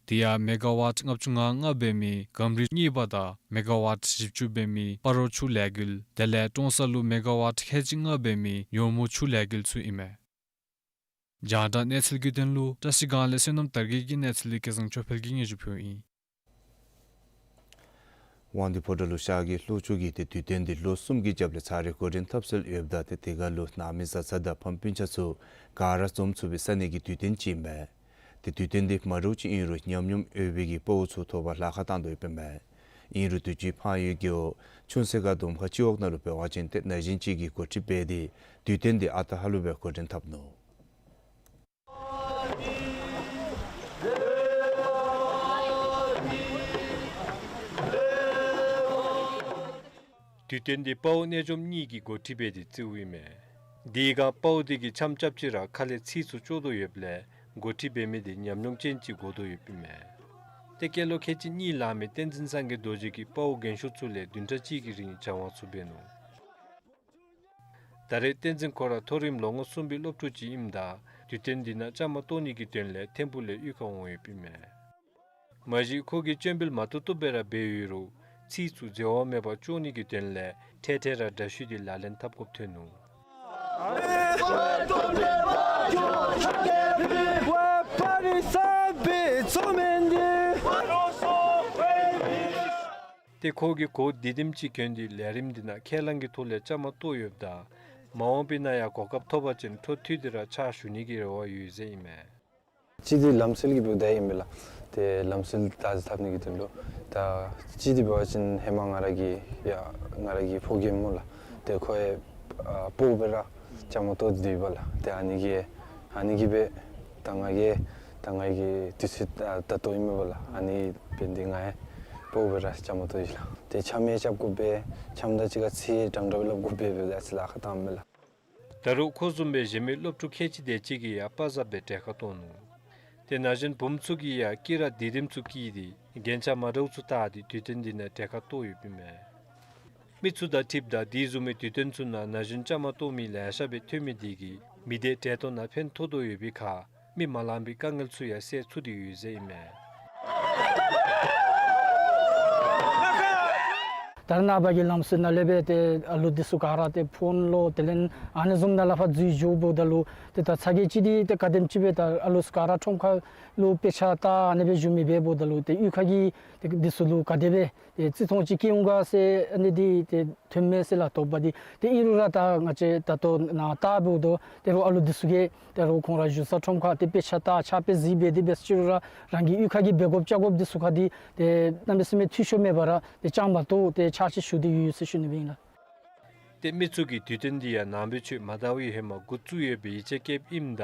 དེ་ཡང་མེ་ག་ཝཊ་ལྔ་བཅུ་ང་ལྔ་འབད་མི་གམ་རི་གཉིས་པ་དང་མེ་ག་ཝཊ་བཞི་བཅུ་འབད་མི་སྤ་རོ་ཆུ་ལས་འགུལ་དེ་ལས་ཀྲོང་གསར་ལུ་མེ་ག་ཝཊ་ཁལ་གཅིག་ལྔ་འབད་མི་ཡོ་མོ་ཆུ་ལས་འགུལ་ཚུ་ཨིན་མས། རྒྱང་བསྒྲགས་གནས་ཚུལ་གྱི་དོན་ལུ་བཀྲ་ཤིས་སྒང་ལས་བསོད་ནམས་དར་རྒྱས་ཀྱི་གནས་ཚུལ་ལས་སྐལ་བཟང་ཆོས་འཕེལ་གྱིས་སྙན་ཞུ་ཕུལཝ་ཨིན། དབང་འདུས་ཕོ་བྲང་ལུ་ཤར་གྱི་ལྷོ་ཕྱོགས་ཀྱི་ཏེ་དུས་སྟོན་འདི་ལོ་གསུམ་གྱི་རྒྱབ་ལས་ཚར་རེ་འགོ་འདྲེན་འཐབ་སྲོལ་ཡོདཔ་ད་ཏེ་དེ་ཁར་ལུ་ནང་མི་བཟའ་ཚང་དང་ཕམ་སྤུན་ཆ་ཚུ་ག་ར་འཛོམས་ཚུགས་པའི་ས་གནས་ཀྱི་དུས་སྟོན་ཅིག་ཨིན་པས། ཏེ་དུས་སྟོན་འདི་མ་འདྲཝ་ཅིག་ཨིན་རུང་ཉམས་མྱོང་ཡོད་པའི་གི་དཔའ་བོ་ཚུ་ཐོབ་པར་ལཱ་ཁག་བཏང་དོ་ཡོདཔ་ཨིན་པས། ཨིན་རུང་དུས་ཅི་འཕགས་ཡུལ་རྒེད་འོག་ཆུན་སེ་ཁ་སྡོམ་ཁ་སྤྱི་འོག་ནང་ལུ་འབད་བ་ཅིན་ཏེ་ན་གཞོན་ཅིག་གིས་འགོ་ཁྲིད་འབད་དེ་དུས་སྟོན་འདི་ཨ་རྟག་ཧ་ལུགས་སྦེ་འགོ་འདྲེན་འཐབ་ནུག། དུས་སྟོན་འདི་དཔའ་བོ་གནས་འཇོམས་གཉིས་ཀྱིས་འགོ་ཁྲིད་འབད་དེ་བརྩིཝ་ཨིན་མས། དེའི་སྒང་དཔའ་བོ་དེ་གིས་འཆམ་རྐྱབ་ཅི་ར་ཁ་ལས་ཚིག་ཚུ་བཅོ་དོ་ཡོདཔ་ལས་འགོ་ཁྲིད་འབད་མི་དེ་ཉམས་མྱོང་ཅན་ཅིག་དགོ་དོ་ཡོདཔ་ཨིན་མས། ཏེ་སྐྱེས་ལོ་ཁལ་གཅིག་གཉིས་ལང་མི་བསྟན་འཛིན་སངས་རྒྱས་རྡོ་རྗེ་གིས་དཔའ་བོ་རྒན་ཤོས་ཚུ་ལས་བདུན་ཕྲག་གཅིག་གི་རིང་སྦྱང་བ་ཚུ་འབད་ནུག། ད་རེས་བསྟན་འཛིན་ཁོ་ར་མཐོ་རིམ་ལོ་ངོ་གསུམ་པའི་སློབ་ཕྲུག་ཅིག་ཨིནམ་ད་དུས་སྟོན་འདི་ནང་བཅའ་མར་གཏོགས་ནི་གི་དོན་ལས་ཐིམ་ཕུག་ལས་གཡུས་ཁར་འོང་ཡོདཔ་ཨིན་མས། མ་གཞི་ཁོ་གིས་སྐྱོན་འབུལ་མ་བཏུབ་བཏུབ་སྦེ་ར་འབད་ཡོད་རུང་ཚིག་ཚུ་འཛོལ་བ་མེད་པར་སྐྱོན་ནི་གི་དོན་ལས་འཕྲལ་འཕྲལ་ར་འདྲ་བཤུས་ཏེ་ལག་ལེན་འཐབ་དགོཔ་ཐོན་ནུག། ཏེ་ཁོ་གིས་གོ་བདེ་ལྡེམ་ཅིག་གྱོན་ཏེ་ལས་རིམ་འདི་ནང་ཁས་བླངས་ཀྱི་ཐོག་ལས་བཅའ་མར་གཏོགས་ཡོདཔ་ད་མ་འོངས་པའི་ནང་ཡང་གོ་སྐབས་ཐོབ་པ་ཅིན་འཕྲོ་མཐུད་དེ་ར་ཕྱག་ཞུ་ནི་གི་རེ་བ་ཡོད་ཟེར་ཨིན་མས། གཅིག་འདི་ལམ་སྲོལ་གྱི་འབདཝ་ད་ཨིན་པས་ལགས། ཏེ་ལམ་སྲོལ་བདག་འཛིན་འཐབ་ནི་གི་དོན་ལུ། ད་གཅིག་འདི་འབད་བ་ཅིན་ཧེ་མ་ང་ར་གི་ཡ་ང་ར་གི་ཕོ་རྒནམ་སྨོ་ལགས། ཏེ་ཁོ་ཡང་ཨ་སྤོ་སྦེ་ར་བཅའ་མར་གཏོགས་ཏེ་ཡོདཔ་ལགས། ཏེ་ཨ་ནི་གིས་ཨ་ནི་གིས་སྦེ་ད་ང་གིས་ད་ང་གི་དུས་ཚོད་ད་ད་ལྟོ་ཨིན་མས་པ་ལགས། ཨ་ནི་འབད་ནི་འདི་ང་ཡང་སྤོ་སྦེ་ར་བཅའ་མར་གཏོགས་ཡི་ལགས། ཏེ་འཆམ་ཡང་རྐྱབ་དགོ་པས། འཆམ་དང་གཅིག་ཁར་ཚིག་འདྲན་འདྲ་སྦེ་སླབ་དགོ་པས། འབདཝ་ད་ཨ་ཙི་ལཱ་ཁག་བཏངམ་མས་ལགས། ད་རུང་ཁོ་བཟུམ་སྦེ་གཞན་མི་སློབ་ཕྲུག་ཁལ་གཅིག་དེ་ཅིག་གིས་ཡང་དཔའ་ཟབ་སྦེ་གྲལ་ཁར་གཏོགས་ནུག། ཏེ་ན་གཞོན་བུམོ་ཚུ་གིས་ཡང་སྐྱིད་ར་བདེ་ལྡེམ་ཚུ་བསྐྱེད་དེ་རྒྱན་ཆ་མ་འདྲཝ་ཚུ་བཏགས་ཏེ་དུས་སྟོན་འདི་ནང་གྲལ་ཁར་གཏོགས་ཡོདཔ་ཨིན་མས། མི་ཚུ་དང་འཁྲིལཝ་ད་དེ་བཟུམ་མའི་དུས་སྟོན་ཚུ་ནང་ན་གཞོན་བཅའ་མར་གཏོགས་མི་ལེ་ཤ་སྦེ་ཐོན་མི་འདི་གིས་མི་སྡེ་གྲལ་གཏོགས་ནང་ཕན་ཐོགས་དོ་ཡོད་པའི་ཁར་མི་མ་ལང་པའི་དཀའ་ངལ་ཚུ་ཡང་སེལ་ཚུགས་ཏེ་ཡོད་ཟེར་ཨིན་མས། ད་རེས་ནངས་པ་གི་ལམ་སྲོལ་ནང་ལས་སྦེ་ཏེ་ཨ་ལུ་འདི་ཚུ་ག་ར་ཏེ་ཕོན་ལུ་དེ་ལས་ཨ་ནི་བཟུམ་ནང་ལས་ཕར་འཛུལ་འགྱོ་འབདཝ་ད་ལུ་ཏེ་ད་ཚ་གྱང་ཅིག་འདི་ཏེ་ག་དེམ་ཅིག་སྦེ་ད་ཨ་ལུ་ཚུ་ག་ར་ཁྲོམ་ཁ་ལུ་དཔེ་ཆ་ལྟ་ཨ་ནི་སྦེ་བཞུགས་མི་འབད་འབདཝ་ད་ལུ་ཏེ་གཡུས་ཁ་གི་ཏེ་འདི་ཚུ་ལུ་ག་དེ་སྦེ་ཏེ་བརྩི་མཐོང་ཅིག་བསྐྱེད་འོང་ག་ཟེར་ཨ་ནི་འདི་ཏེ་ཐོན་མས་ཟེར་ལགས། དོགས་པ་འདི་ཏེ་ཨིན་རུང་ར་ད་ང་བཅས་ད་ལྟོ་ནཱ་བལྟ་འབདཝ་ད་ཏེ་རུང་ཨ་ལུ་འདི་ཚུ་གིས་ཏེ་རུང་ཁོང་ར་བཞུགས་ས་ཁྲོམ་ཁར་ཏེ་དཔེ་ཆ་ལྟ་ཕྱག་དཔེ་གཟིགས་འབད་དེ་འབད་ཅི་རུང་ར་རང་གི་གཡུས་ཁ་གི་འབད་དགོཔ་བཅའ་དགོཔ་འདི་ཚུ་ཁར་འདི་ཏེ་གནམ་མེད་ས་མེད་འཐུས་ཤོར་མེད་པར་ར་ཏེ་ཅང་མ་གཏོགས་ཏེ་ཕྱག་ཕྱིད་ཞུ་སྟེ་ཡོད་ཟེར་ཞུ་ནི་སྦེ་ཨིན་ལགས། ཏེ་མི་ཚུ་གིས་དུས་སྟོན་འདི་ཡང་ནང་པའི་ཆོས་མ་དར་བའི་ཧེ་མ་འགོ་བཙུགས་ཡོད་པའི་ཡིད་ཆེས་བསྐྱེདཔ་ཨིནམ་ད་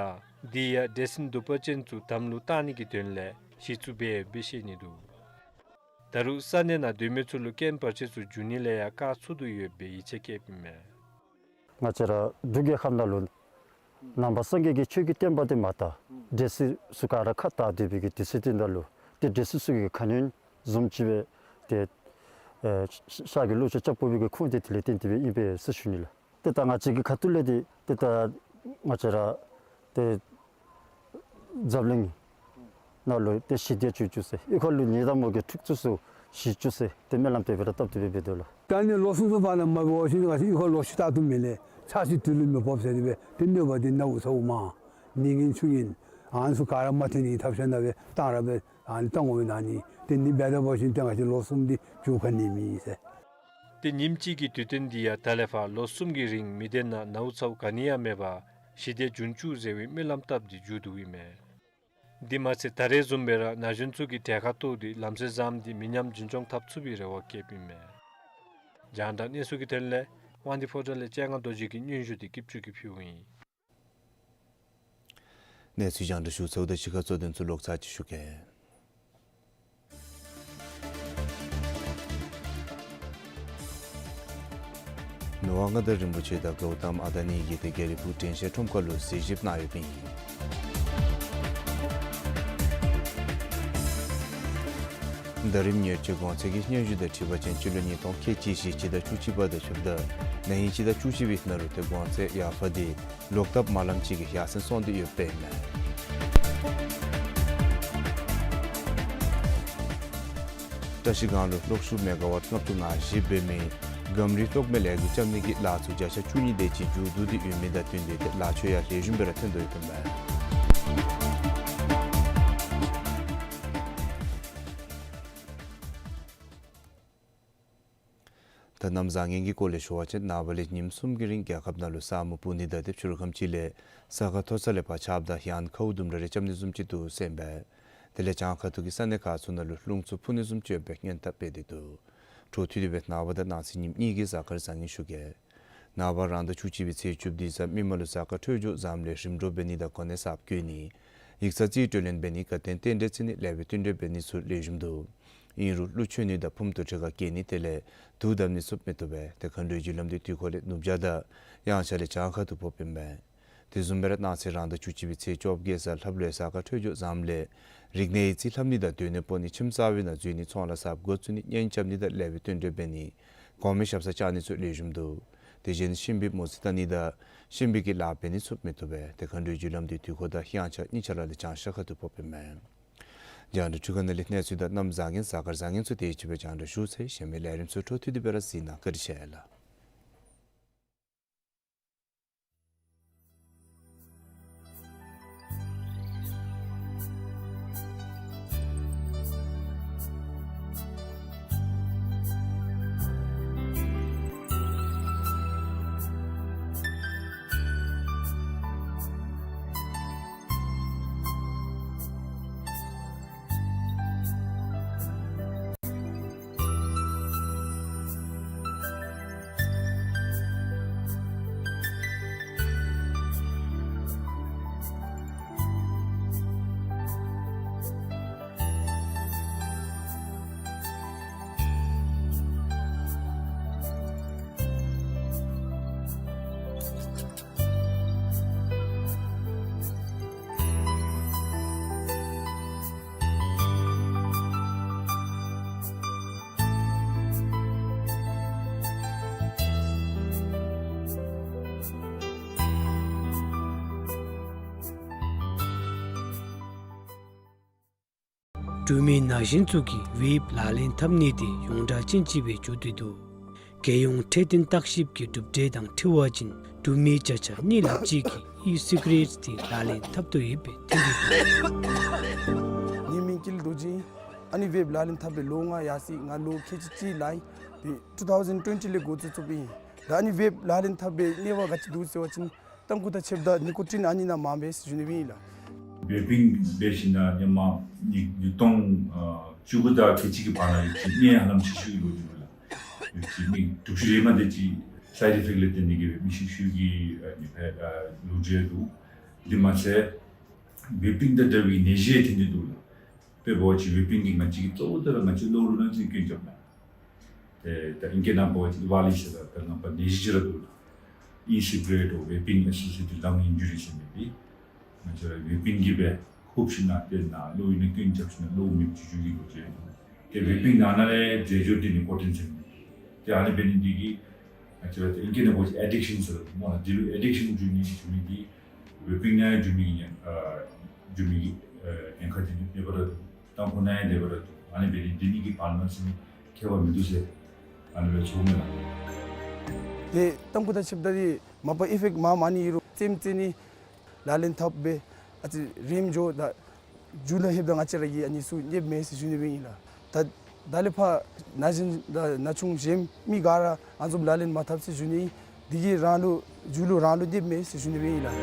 འདི་ཡང་འདྲེ་སྲིན་གདུག་པ་ཅན་ཚུ་དམ་ལུ་བཏགས་ནི་གི་དོན་ལས་གཞི་བཙུགས་འབད་ཡོདཔ་སྦེ་བཤད་ནི་འདུག། ད་རུང་ས་གནས་ནང་སྡོད་མི་ཚུ་ལུ་རྐྱེན་བར་ཆད་ཚུ་འབྱུང་ནི་ལས་ཡང་བཀག་ཚུགས་དོ་ཡོདཔ་སྦེ་ཡིད་ཆེས་བསྐྱེདཔ་ཨིན་མས། ང་བཅས་ར་འབྲུག་རྒྱལ་ཁབ་ནང་ལུ་ནང་པ་སངས་རྒྱས་ཀྱི་ཆོས་ཀྱི་བསྟན་པ་འདི་མ་དར། འདྲེ་སྲིན་ཚུ་ག་ར་ཁ་དར་སྡོད་པའི་གི་དུས་ཚོད་འདི་ནང་ལུ་ཏེ་འདྲེ་སྲིན་ཚུ་གིས་ག་ནི་བཟུམ་ཅིག་སྦེ་ཏེ་ཨེ་ཤ་གི་ལུ་ཆ་རྐྱབ་དགོ་པའི་གི་ཁུངས་འདི་དེ་ལས་བརྟེན་ཏེ་སྦེ་ཨིན་པས་ཟེར་ཞུ་ནི་ལགས། ཏེ་ད་ང་བཅས་ཀྱི་ཁ་ཐུག་ལས་འདི་ཏེ་ད་ང་བཅས་ར་ཏེ་འཛམ་གླིང་ནང་ལུ་ཏེ་ཞི་བདེ་བྱུང་བཅུག་ཟེར་གཡུས་ཁ་ལུ་ནད་དང་མུ་གེ་འཁྲུག་རྩོད་ཚུ་ཞི་བཅུག་ཟེར་ཏེ་སྨོན་ལམ་དེ་སྦེ་ར་བཏབ་སྟེ་སྦེ་འབད་དོ་ལགས། ད་ནི་ལོ་གསུམ་གསུམ་བར་ན་མ་འབད་བ་ཅིན་ང་བཅས་གཡུས་ཁར་ལོག་ཤུལ་བལྟ་བཏུབ་མི་ལས་ཚར་ཅིག་དུས་ལུ་མི་ཕོགཔ་ཟེར་ཏེ་སྦེ་ཏེ་གནོད་པ་འདི་ནཝ་ཚཝ་མ་ནི་ངན་ཆུ་ངན་ཨ་ནི་ཚུ་ག་ར་མ་ཐོན་ནི་ཐབས་ཤེས་ནང་སྦེ་བཏང་ར་སྦེ་ཨ་ནི་བཏང་འོང་ན་ནི་ཏེ་ནི་འབད་ད་པ་ཅིན་ཏེ་ང་བཅས་ལོ་གསུམ་འདི་འགྱོ་ག་ནི་མེད་ཟེར། ཏེ་ཉིནམ་གཅིག་གི་དུས་སྟོན་འདི་ཡང་ད་ལས་ཕར་ལོ་གསུམ་གྱི་རིང་མི་སྡེ་ནང་ནཝ་ཚཝ་ག་ནི་ཡང་མེད་པར་ཞི་བདེ་འབྱུང་བཅུག་ཟེར་བའི་སྨོན་ལམ་བཏབ་སྟེ་མཇུག་བསྡུཝ་ཨིན་མས། འདི་མ་ཚད་ད་རེས་བཟུམ་སྦེ་ར་ན་གཞོན་ཚུ་གིས་གྲལ་ཁར་གཏོགས་ཏེ་ལམ་སྲོལ་བཟངམ་འདི་མི་ཉམས་རྒྱུན་སྐྱོང་འཐབ་ཚུགས་པའི་རེ་བ་བསྐྱེདཔ་ཨིན་མས། རྒྱང་བསྒྲགས་གནས་ཚུལ་གྱི་དོན་ལས་དབང་འདུས་ཕོ་བྲང་ལས་སྤྱན་སྔ་རྡོ་རྗེ་གི་སྙན་ཞུ་འདི་སྐྱིད་ཆུ་གིས་ཕུལཝ་ཨིན། གནས་ཚུལ་རྒྱང་བསྒྲགས་ཞུ་ཚརཝ་ད་གཞི་ཁར་གཙོ་དོན་ཚུ་ལོག་ཚར་ཅིག་ཞུ་གེ། ནུབ་དབང་མངའ་བདག་རིན་པོ་ཆེ་དང་གོའུ་ཏམ་ཨ་དྷ་ནི་གིས་ཏེ་རྒྱ་རི་བོད་དྲན་ཤེས་ཁྲོམ་ཁ་ལུ་གཟིགས་ཞིབ་གནང་ཡོདཔ་ཨིན། ཟླ་རིམ་ཉེར་གཅིག་གོང་ཚད་ཀྱི་སྙན་ཞུ་དང་འཁྲིལ་བ་ཅིན་སྤྱི་ལོ་ཉིས་སྟོང་ཁལ་གཅིག་བཞི་སྤྱི་ཟླ་བཅུ་གཅིག་པ་དང་ཕྱདཔ་ད་ན་ཧིང་སྤྱི་ཟླ་བཅུ་གཅིག་པའི་ནང་ལུ་ཏེ་གོང་ཚད་ཡར་འཕར་ཏེ་ལོག་ལྟབ་མ་ལངམ་ཅིག་གི་ཡར་སེང་སོང་སྟེ་ཡོདཔ་ཨིན་མས། བཀྲ་ཤིས་སྒང་ལུ་གློག་ཤུགས་མེ་ག་ཝཊ་ལྔ་བཅུ་ང་བཞི་འབད་མི་སྒམ་རི་གློག་མེ་ལས་འགུལ་རྐྱབ་ནི་གི་ལཱ་ཚུ་བརྒྱ་ཆ་བཅུ་གཉིས་དེ་ཅིག་མཇུག་བསྡུ་སྟེ་ཡོད་མི་དང་བསྟུན་ཏེ་ཏེ་ལཱ་ཚུ་ཡང་ལེགས་ཤོམ་སྦེ་ར་ཐོན་དོ་ཡོདཔ་ཨིན་མས། ད་གནམ་བཟང་ངན་གྱི་སྐོར་ལས་ཞུ་བ་ཅིན་ནངས་པ་ལས་ཉིནམ་གསུམ་གྱི་རིང་རྒྱལ་ཁབ་ནང་ལུ་ས་སྨུག་སྤུབ་ནི་དང་ཏེ་ཕྱི་རུ་ཁམས་ཅིག་ལས་ས་ཁར་མཐོ་ས་ལས་ཕར་ཆརཔ་དང་ཡང་ན་ཁཝ་ལྡུམ་ར་རེ་རྐྱབ་ནི་བཟུམ་ཅིག་འདུག་ཟེར་ཨིན་པས། དེ་ལས་བྱང་ཁ་ཐུག་གི་ས་གནས་ཁག་ཚུ་ནང་ལུ་རླུང་འཚུབ་འཕུ་ནི་བཟུམ་ཅིག་ཡོདཔ་སྦེ་སྔོན་དཔག་འབད་དེ་འདུག། འཕྲོ་མཐུད་དེ་སྦེ་ནངས་པ་དང་གནངས་ཚེ་ཉིནམ་གཉིས་ཀྱི་གཟའ་སྐར་བཟང་ངན་ཞུ་གེ། ནངས་པ་རང་ཟླ་བཅུ་གཅིག་པའི་ཚེས་བཅུ་བདུན་གཟའ་མིག་དམར་ལུ་གཟའ་སྐར་འཕྲོད་སྦྱོར་བཟངམ་ལས་རིམ་གྲོ་འབད་ནི་དང་གོ་གནས་གསརཔ་བསྐོ་ནི་ཡིག་ཚང་རྩིས་སྤྲོད་ལེན་འབད་ནི་དགའ་སྟོན་རྟེན་འབྲེལ་བརྩི་ནི་ལེགས་པའི་བསྟུན་གྲོས་འབད་ནི་ཚུ་ལེགས་ཤོམ་འདུག། ཨིན་རུང་ཀླུ་མཆོད་ནི་དང་ཕུངམ་དང་ཁྲིད་ཁར་བསྐྱལ་ནི་དེ་ལས་དུག་བརྡབ་ནི་ཚུ་མི་བཏུབ་པས། ཏེ་མཁའ་འགྲོའི་རྒྱུ་ལམ་འདི་དུས་འཁོར་ལས་ནུབ་བྱང་དང་དབྱངས་འཆར་ལས་བྱང་ཁ་ཐུག་ཕོགཔ་ཨིན་པས། དེ་བཟུམ་སྦེ་ར་གནངས་ཚེ་རང་ཟླ་བཅུ་གཅིག་པའི་ཚེས་བཅོ་བརྒྱད་གཟའ་ལྷགཔ་ལུ་ཡང་གཟའ་སྐར་འཕྲོད་སྦྱོར་བཟངམ་ལས་རིག་གནས་ཡིག་རྩིས་ལྷབ་ནི་དང་སྡོད་གནས་སྤོ་ནི་ཁྱིམ་གསར་པའི་ནང་འཛུལ་ནི་ཚོང་ལཱ་གསརཔ་འགོ་བཙུགས་ནི་གཉེན་རྐྱབ་ནི་དང་ལེགས་པའི་བསྟུན་གྲོས་འབད་ནི་གོང་མའི་ཞབས་སར་བཅར་ནི་ཚུ་ལེགས་ཤོམ་འདུག། དེ་བཞིན་གཤིན་པོའི་མོ་རྩིས་བལྟ་ནི་དང་གཤིན་པོའི་གི་ལཱ་འབད་ནི་ཚུ་མི་བཏུབ་པས། ཏེ་མཁའ་འགྲོའི་རྒྱུ་ལམ་འདི་དུས་འཁོར་དང་དབྱངས་འཆར་གཉིས་ཆ་ར་ལས་བྱང་ཤར་ཁ་ཐུག་ཕོགཔ་ཨིན་མས། རྒྱང་བསྒྲགས་འཕྲུལ་ཁང་ནང་ལས་གནས་ཚུལ་དང་གནམ་བཟང་ངན་གཟའ་སྐར་བཟང་ངན་ཚུ་དེ་ཅིག་སྦེ་རྒྱང་བསྒྲགས་ཞུ་ཚར་ཡི། གཞན་མི་ལས་རིམ་ཚུ་འཕྲོ་མཐུད་དེ་སྦེ་ར་གཟིགས་གནང་། བཀའ་དྲིན་ཆེ་ལགས། འབྲུག་མི་ན་གཞོན་ཚུ་གིས་ཝེབ་ལག་ལེན་འཐབ་ནི་དེ་ཡོངས་གྲགས་ཅན་ཅིག་སྦེ་འགྱོ་སྟེ་འདུག། རྒྱལ་ཡོངས་འཕྲོད་བསྟེན་བརྟག་ཞིབ་ཀྱི་གྲུབ་འབྲས་དང་འཁྲིལ་བ་ཅིན་འབྲུག་མི་བརྒྱ་ཆ་གཉིས་ལྷགཔ་ཅིག་གིས་ཨི་སི་ག་རེཊ་དེ་ལག་ལེན་འཐབ་དོ་ཡོདཔ་སྦེ་ཐོན་ཏེ་འདུག། ངེའི་མིང་ཀུན་ལེགས་རྡོ་རྗེ། ཨ་ནི་ཝེབ་ལག་ལེན་འཐབ་པའི་ལོ་ལྔ་ཡར་སོ་ཡི། ང་ལོ་ཁལ་གཅིག་གཅིག་ལང་ཡི། ཏེ་ཊུ་ཐའུ་ཟེན་ཊུ་ཝེན་ཊི་ལས་འགོ་བཙུགས་བཙུགསཔ་ཨིན། ད་ཨ་ནི་ཝེབ་ལག་ལེན་འཐབ་པའི་གནད་དོན་ག་ཅི་འདུག་ཟེར་བ་ཅིན་དང་ཕུ་དང་ཆིབས་ད་ནི་ཀོ་ཊིན་ཨ་ནི་ནང་མངམ་སྦེ་ཟེར་ཞུ་ནི་སྦེ་ཨིན་ལགས། ཝེ་པིང་འབད་ཞིནམ་ལས་ཧེ་མ་ཉིས་ཉིས་སྟོང་ཨ་བཅུ་དགུ་དང་ཁལ་གཅིག་གི་བར་ན་ཡོད་ཅི་གནད་ཧ་ལམ་ཤུལ་ཤུལ་གྱི་ལོ་རྒྱུས་ལགས། ཡོད་ཅི་མི་དྲུག་ཅུ་རེ་མ་དེ་ཅིག་སའིཌ་ཨི་ཕེཀཊ་ལས་བརྟེན་ཏེ་གིས་སྦེ་མི་ཤུལ་ཤུལ་གྱི་ཨ་ནི་སྦེ་ཨ་ལོ་རྒྱུས་འདུག། དེ་མ་ཚད་ཝེ་པིང་དང་འདྲ་བའི་ནད་གཞི་ཐོན་ཏེ་འདུག་ལགས། དཔེ་འབད་བ་ཅིན་ཝེ་པིང་གིས་ང་བཅས་ཀྱི་གཙོ་བོ་དེ་ར་ང་བཅས་གློ་བུར་ནད་ཅིག་སྐྱོན་རྐྱབ་མས། ཏེ་ད་ཨིང་སྐད་ནང་འབད་བ་ཅིན་ཝ་ལི་ཟེར་ར་ད་ནང་པ་ནད་གཞི་ཅིག་ར་འདུག་ལགས། ཨི་སི་ག་རེཊ་ཝེ་པིང་ཨེ་སོ་ཤི་ཡེ་ཊེཌ་ལང་ཨིན་ཇུ་རི་ཟེར་མི་འདི་ང་བཅས་ར་ཝེ་པིང་གིས་སྦེ་ཧུབ་ཞིནམ་ལས་ཏེ་ནཱ་གློ་བུར་ནད་སྐྱོན་རྐྱབ་ཞིནམ་ལས་གློ་བུར་མེདཔ་བྱུང་བྱུང་གི་ལོ་རྒྱུས་འདུག། ཏེ་ཝེ་པིང་ནང་ན་ལས་རྫས་སྦྱོར་འདི་ནི་ཀོ་ཊིན་ཟེར་མི་འདི་ཨ་ནི་འབད་ནི་འདི་གིས་ང་བཅས་ར་ཏེ་ཨིང་སྐད་ནང་འབད་བ་ཅིན་ཨེ་ཌིག་ཤཱན་ཟེར་སྨོ་ལགས། འདི་ལུ་ཨེ་ཌིག་ཤཱན་འགྱོ་ནི་འགྱོ་མི་འདི་ཝེ་པིང་ནང་འགྱོ་མི་གི་ཨ་འགྱོ་མི་གི་ཨ་ཉེན་ཁ་འདི་ནི་མེད་པར་ར་འདུག། དང་ཕུ་ནང་ཡང་དེ་སྦེ་ར་འདུག། ཨ་ནི་འབད་ནི་འདི་ནི་གིས་བར་ན་ཟེར་ཁྱད་པར་མིན་འདུག་ཟེར་ཨ་ནི་སྦེ་ཞུཝ་མས་ལགས། ཏེ་དང་ཕུ་དང་ཆིབས་ད་འདི་མ་པ་ཨི་ཕེཀཊ་མངམ་ཨ་ནི་ཨིན་རུང་རྩེདམོ་རྩེ་ནི་ལག་ལེན་འཐབ་སྦེ་ཨ་ཙི་རིངམོ་འགྱོ་ད་རྒྱུ་ལུ་ལྷོདཔ་ད་ང་བཅས་ར་གིས་ཨ་ནི་ཚུ་རྙེདཔ་མས་ཟེར་ཞུ་ནི་སྦེ་ཨིན་ལགས། ད་ད་ལས་ཕར་ན་གཞོན་ད་ན་ཆུང་གཞན་མི་ག་ར་ཨ་ནི་བཟུམ་ལག་ལེན་མ་འཐབ་ཟེར་ཞུ་ནི། འདི་གིས་རང་ལུ་རྒྱུ་ལུ་རང་ལུ་རྙེདཔ་མས་ཟེར་ཞུ་ནི་སྦེ་ཨིན་ལགས།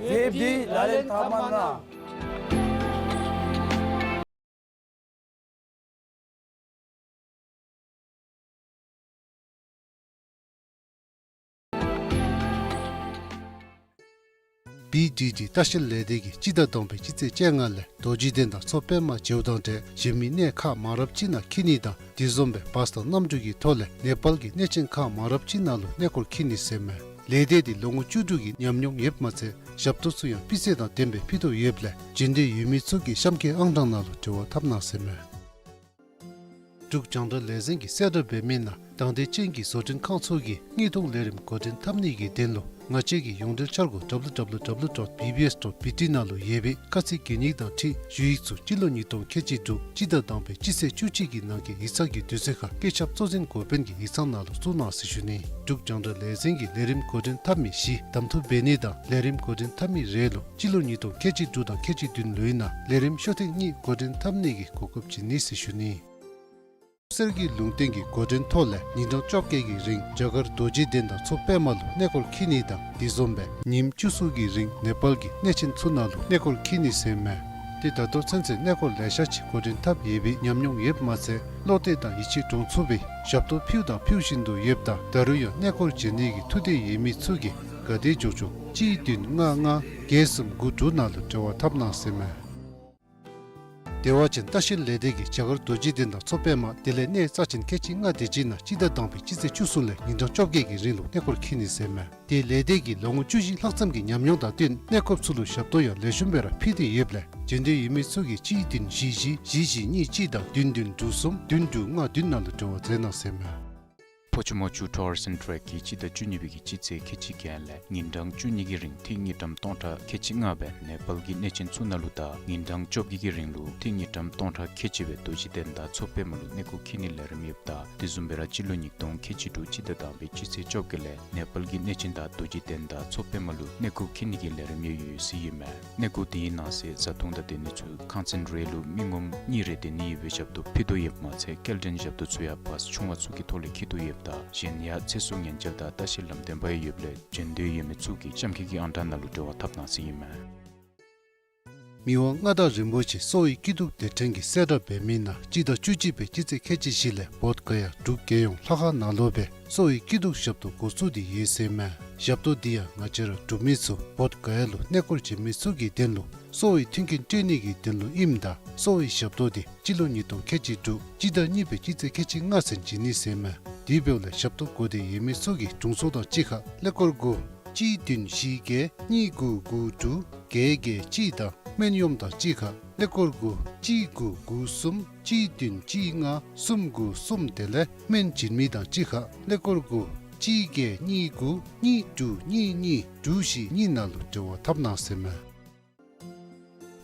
ཝེབ་འདི་ལག་ལེན་འཐབ་མ་གནང་། བི་ཌི་ཌི་ལྟ་བཤལ་ལས་སྡེ་གིས་སྤྱི་ཟླ་དང་པའི་སྤྱི་ཚེས་བཅོ་ལྔ་ལས་རྡོ་རྗེ་གདན་དང་མཚོ་པདྨ་མཇལཝ་དང་འབྲེལ་གཞན་མི་གནས་ཁག་མང་རབས་ཅིག་ནང་འཁྱིད་ནི་དང་དེ་བཟུམ་སྦེ་བཱས་དང་གནམ་གྲུ་གི་ཐོག་ལས་ནེ་པཱལ་གྱི་གནས་ཆེན་ཁག་མང་རབས་ཅིག་ནང་ལུ་གནས་སྐོར་འཁྱིད་ནི་ཟེར་མས། ལས་སྡེ་འདི་ལོ་ངོ་བཅུ་དྲུག་གི་ཉམས་མྱོང་ཡོདཔ་མ་ཚད་ཞབས་ཏོག་ཚུ་ཡང་སྤུས་ཚད་དང་ལྡནམ་སྦེ་ཕུལ་དོ་ཡོདཔ་ལས་འབྱོན་འདོད་ཡོད་མི་ཚུ་གིས་གཤམ་འཁོད་ཨང་གྲངས་ནང་ལུ་འབྲེལ་བ་འཐབ་གནང་ཟེར་མས། འབྲུག་རྒྱང་བསྒྲགས་ལས་འཛིན་གྱིས་གསལ་བསྒྲགས་འབད་མི་ནང་དང་འདོད་ཅན་གྱི་བཟོ་སྐྲུན་ཁང་ཚུ་གིས་དངོས་བསྡོམས་ལས་རིམ་འགོ་འདྲེན་འཐབ་ནི་གི་དོན་ལུ་ང་བཅས་ཀྱི་ཡོངས་འབྲེལ་འཆར་སྒོ་ཌབ་ལུ་ཌབ་ལུ་ཌབ་ལུ་ཌོཊ་བི་བི་ཨེསི་ཌོཊ་བི་ཊི་ནང་ལུ་ཡོད་པའི་དཀའ་ཚེགས་གྱོད་ནི་དང་འཁྲིལ་ཞུ་ཡིག་ཚུ་སྤྱི་ལོ་ཉིས་སྟོང་ཁལ་གཅིག་དྲུག་སྤྱི་ཟླ་དང་པའི་སྤྱི་ཚེས་བཅུ་གཅིག་གི་ནང་གི་ཡིག་ཚང་གི་དུས་ཚོད་ཁར་བཀོད་ཁྱབ་གཙོ་འཛིན་འགོ་དཔོན་གྱི་ཡིག་ཚང་ནང་ལུ་བཙུགས་གནང་ཟེར་ཞུ་ནི། འབྲུག་རྒྱང་བསྒྲགས་ལས་འཛིན་གྱིས་ལས་རིམ་འགོ་འདྲེན་འཐབ་མི་བཞི་གདམ་འཐུ་འབད་ནི་དང་ལས་རིམ་འགོ་འདྲེན་འཐབ་མི་རེ་ལུ་སྤྱི་ལོ་ཉིས་སྟོང་ཁལ་གཅིག་དྲུག་དང་ཁལ་གཅིག་བདུན་ལོའི་ནང་ལས་རིམ་ཤོ་ཐེངས་གཉིས་འགོ་འདྲེན་འཐབ་ནི་གི་གོ་སྐབས་བྱིན་ནི་ཟེར་ཞུ་ནི། གསེར་གྱི་ལུང་བསྟན་གྱི་འགོ་འདྲེན་ཐོག་ལས་ཉིན་གྲངས་བཅོ་བརྒྱད་ཀྱི་རིང་རྒྱ་གར་རྡོ་རྗེ་གདན་དང་མཚོ་པདྨ་ལུ་གནས་སྐོར་འཁྱིད་ནི་དང་དེ་བཟུམ་སྦེ་ཉིནམ་བཅུ་གསུམ་གྱི་རིང་ནེ་པཱལ་གྱི་གནས་ཆེན་ཚུ་ནང་ལུ་གནས་སྐོར་འཁྱིད་ནི་ཟེར་མས། ཏེ་ད་ལྟོ་ཚུན་ཚོད་གནས་སྐོར་ལེ་ཤ་ཅིག་འགོ་འདྲེན་འཐབ་ཡོད་པའི་ཉམས་མྱོང་ཡོདཔ་མ་ཚད་བློ་གཏད་དང་ཡིད་ཆེས་འདྲོངས་ཚུགས་པའི་ཞབས་ཏོག་ཕུལཝ་དང་ཕུལ་བཞིན་དུ་ཡོདཔ་ད་ད་རུང་ཡང་གནས་སྐོར་བྱོན་ནི་གི་ཐུགས་འདོད་ཡོད་མི་ཚུ་གིས་ག་དེ་མགྱོགས་མགྱོགས་གཅིག་བདུན་ལྔ་ལྔ་བརྒྱད་གསུམ་དགུ་དྲུག་ནང་ལུ་འབྲེལ་བ་འཐབ་གནང་ཟེར་མས། བདེ་བ་ཅན་ལྟ་བཤལ་ལས་སྡེ་གིས་རྒྱ་གར་རྡོ་རྗེ་གདན་དང་མཚོ་པདྨ་དེ་ལས་གནས་རྩ་ཆེན་ཁལ་གཅིག་ལྔ་དེ་ཅིག་ནང་སྤྱི་ཟླ་དང་པའི་སྤྱི་ཚེས་བཅུ་གསུམ་ལས་ཉིན་གྲངས་བཅོ་བརྒྱད་ཀྱི་རིང་ལུ་གནས་སྐོར་འཁྱིད་ནི་ཟེར་མས། དེ་ལས་སྡེ་གིས་ལོ་ངོ་བཅུ་བཞི་ལྷག་ཙམ་གྱི་ཉམས་མྱོང་དང་བསྟུན་གནས་སྐོརཔ་ཚུ་ལུ་ཞབས་ཏོག་ཡང་ལེགས་ཤོམ་སྦེ་ར་ཕུལ་ཏེ་ཡོདཔ་ལས་འབྱོན་འདོད་ཡོད་མི་ཚུ་གིས་གཅིག་བདུན་བཞི་བཞི་བཞི་བཞི་གཉིས་གཅིག་དང་བདུན་བདུན་དྲུག་གསུམ་བདུན་དྲུག་ལྔ་བདུན་ནང་ལུ་འབྲེལ་བ་མཛད་གནང་ཟེར་མས། ཕོ་ཆུ་མོ་ཆུ་ཊུར་སི་ཨེནཌ་ཊེག་གིས་སྤྱི་ཟླ་བཅུ་གཉིས་པའི་གི་སྤྱི་ཚེས་ཁལ་གཅིག་བརྒྱད་ལས་ཉིན་གྲངས་བཅུ་གཉིས་ཀྱི་རིང་ཐིག་དངུལ་ཀྲམ་སྟོང་ཕྲག་ཁལ་གཅིག་ལྔ་སྦེ་ནེ་པཱལ་གྱི་གནས་ཆེན་ཚུ་ནང་ལུ་དང་ཉིན་གྲངས་བཅོ་བརྒྱད་ཀྱི་རིང་ལུ་ཐིག་དངུལ་ཀྲམ་སྟོང་ཕྲག་ཁལ་གཅིག་སྦེ་རྡོ་རྗེ་གདན་དང་མཚོ་པདྨ་ལུ་གནས་སྐོར་འཁྱིད་ནིའི་ལས་རིམ་ཡོདཔ་ད་དེ་བཟུམ་སྦེ་ར་སྤྱི་ལོ་ཉིས་སྟོང་ཁལ་གཅིག་དྲུག་སྤྱི་ཟླ་དང་པའི་སྤྱི་ཚེས་བཅོ་བརྒྱད་ལས་ནེ་པཱལ་གྱི་གནས་ཆེན་དང་རྡོ་རྗེ་གདན་དང་མཚོ་པདྨ་ལུ་གནས་སྐོར་འཁྱིད་ནི་གི་ལས་རིམ་ཡང་ཡོད་ཟེར་ཨིན་མས། གནས་སྐོར་དེའི་ནང་གསེས་བཟའ་འཐུང་དང་སྡོད་ནི་ཚུ་ཁང་ཚན་རེ་ལུ་མི་ངོམ་གཉིས་རེ་སྡོད་ནི་ཡོད་པའི་ཞབས་ཏོག་ཕུལ་དོ་ཡོདཔ་མ་ཚད་སྐྱེལ་འདྲེན་ཞབས་ཏོག་ཚུ་ཡང་བཱསི་ཆུང་བ་ཚུ་གི་ཐོག་ལས་འཁྱིད་དོ་ཡོདཔ་ད་གཞན་ཡང་ཚེ་སྲོག་ཉེན་བཅོལ་དང་ལྟ་བཤལ་ལམ་སྟོན་པ་ཡང་ཡོདཔ་ལས་བྱོན་འདོད་ཡོད་མི་ཚུ་གིས་གཤམ་འཁོད་ཀྱི་ཨང་གྲངས་ནང་ལུ་འབྲེལ་བ་འཐབ་གནང་ཟེར་ཨིན་མས། མི་དབང་མངའ་བདག་རིན་པོ་ཆེ་གསོ་བའི་སྐྱིད་སྡུག་སྡེ་ཕྲན་གྱིས་གསལ་བསྒྲགས་འབད་མི་ནང་སྤྱི་ཟླ་བཅུ་གཅིག་པའི་སྤྱི་ཚེས་ཁལ་གཅིག་བཞི་ལས་བོདྷ་ག་ཡ་འབྲུག་རྒྱལ་ཡོངས་ལྷ་ཁང་ནང་ལུ་སྦེ་གསོ་བའི་སྐྱིད་སྡུག་ཞབས་ཏོག་འགོ་བཙུགས་ཏེ་ཡོད་ཟེར་མས། ཞབས་ཏོག་འདི་ཡང་ང་བཅས་ར་འབྲུག་མི་ཚུ་བོདྷ་ག་ཡ་ལུ་གནས་སྐོར་བྱོན་མི་ཚུ་གི་དོན་ལུ་གསོ་བའི་མཐུན་རྐྱེན་སྤྲོད་ནི་གི་དོན་ལུ་ཨིནམ་ད་གསོ་བའི་ཞབས་ཏོག་འདི་སྤྱི་ལོ་ཉིས་སྟོང་ཁལ་གཅིག་དྲུག་སྤྱི་ཟླ་གཉིས་པའི་སྤྱི་ཚེས་ཁལ་གཅིག་ལྔ་ཚུན་བྱིན་ནི་ཟེར་མས། དེ་འབདཝ་ལས་ཞབས་ཏོག་དགོ་འདོད་ཡོད་མི་ཚུ་གིས་དྲུང་འཚོ་དང་གཅིག་ཁར་ཀླད་ཀོར་དགུ་གཅིག་བདུན་བཞི་བརྒྱད་གཉིས་དགུ་དགུ་དྲུག་བརྒྱད་བརྒྱད་གཅིག་དང་སྨན་གཡོགམ་དང་གཅིག་ཁར་ཀླད་ཀོར་དགུ་གཅིག་དགུ་དགུ་གསུམ་གཅིག་བདུན་གཅིག་ལྔ་གསུམ་དགུ་གསུམ་དེ་ལས་སྨན་བྱིན་མི་དང་གཅིག་ཁར་ཀླད་ཀོར་དགུ་གཅིག་བརྒྱད་གཉིས་དགུ་གཉིས་དྲུག་གཉིས་གཉིས་དྲུག་བཞི་གཉིས་ནང་ལུ་འབྲེལ་བ་འཐབ་གནང་ཟེར་མས།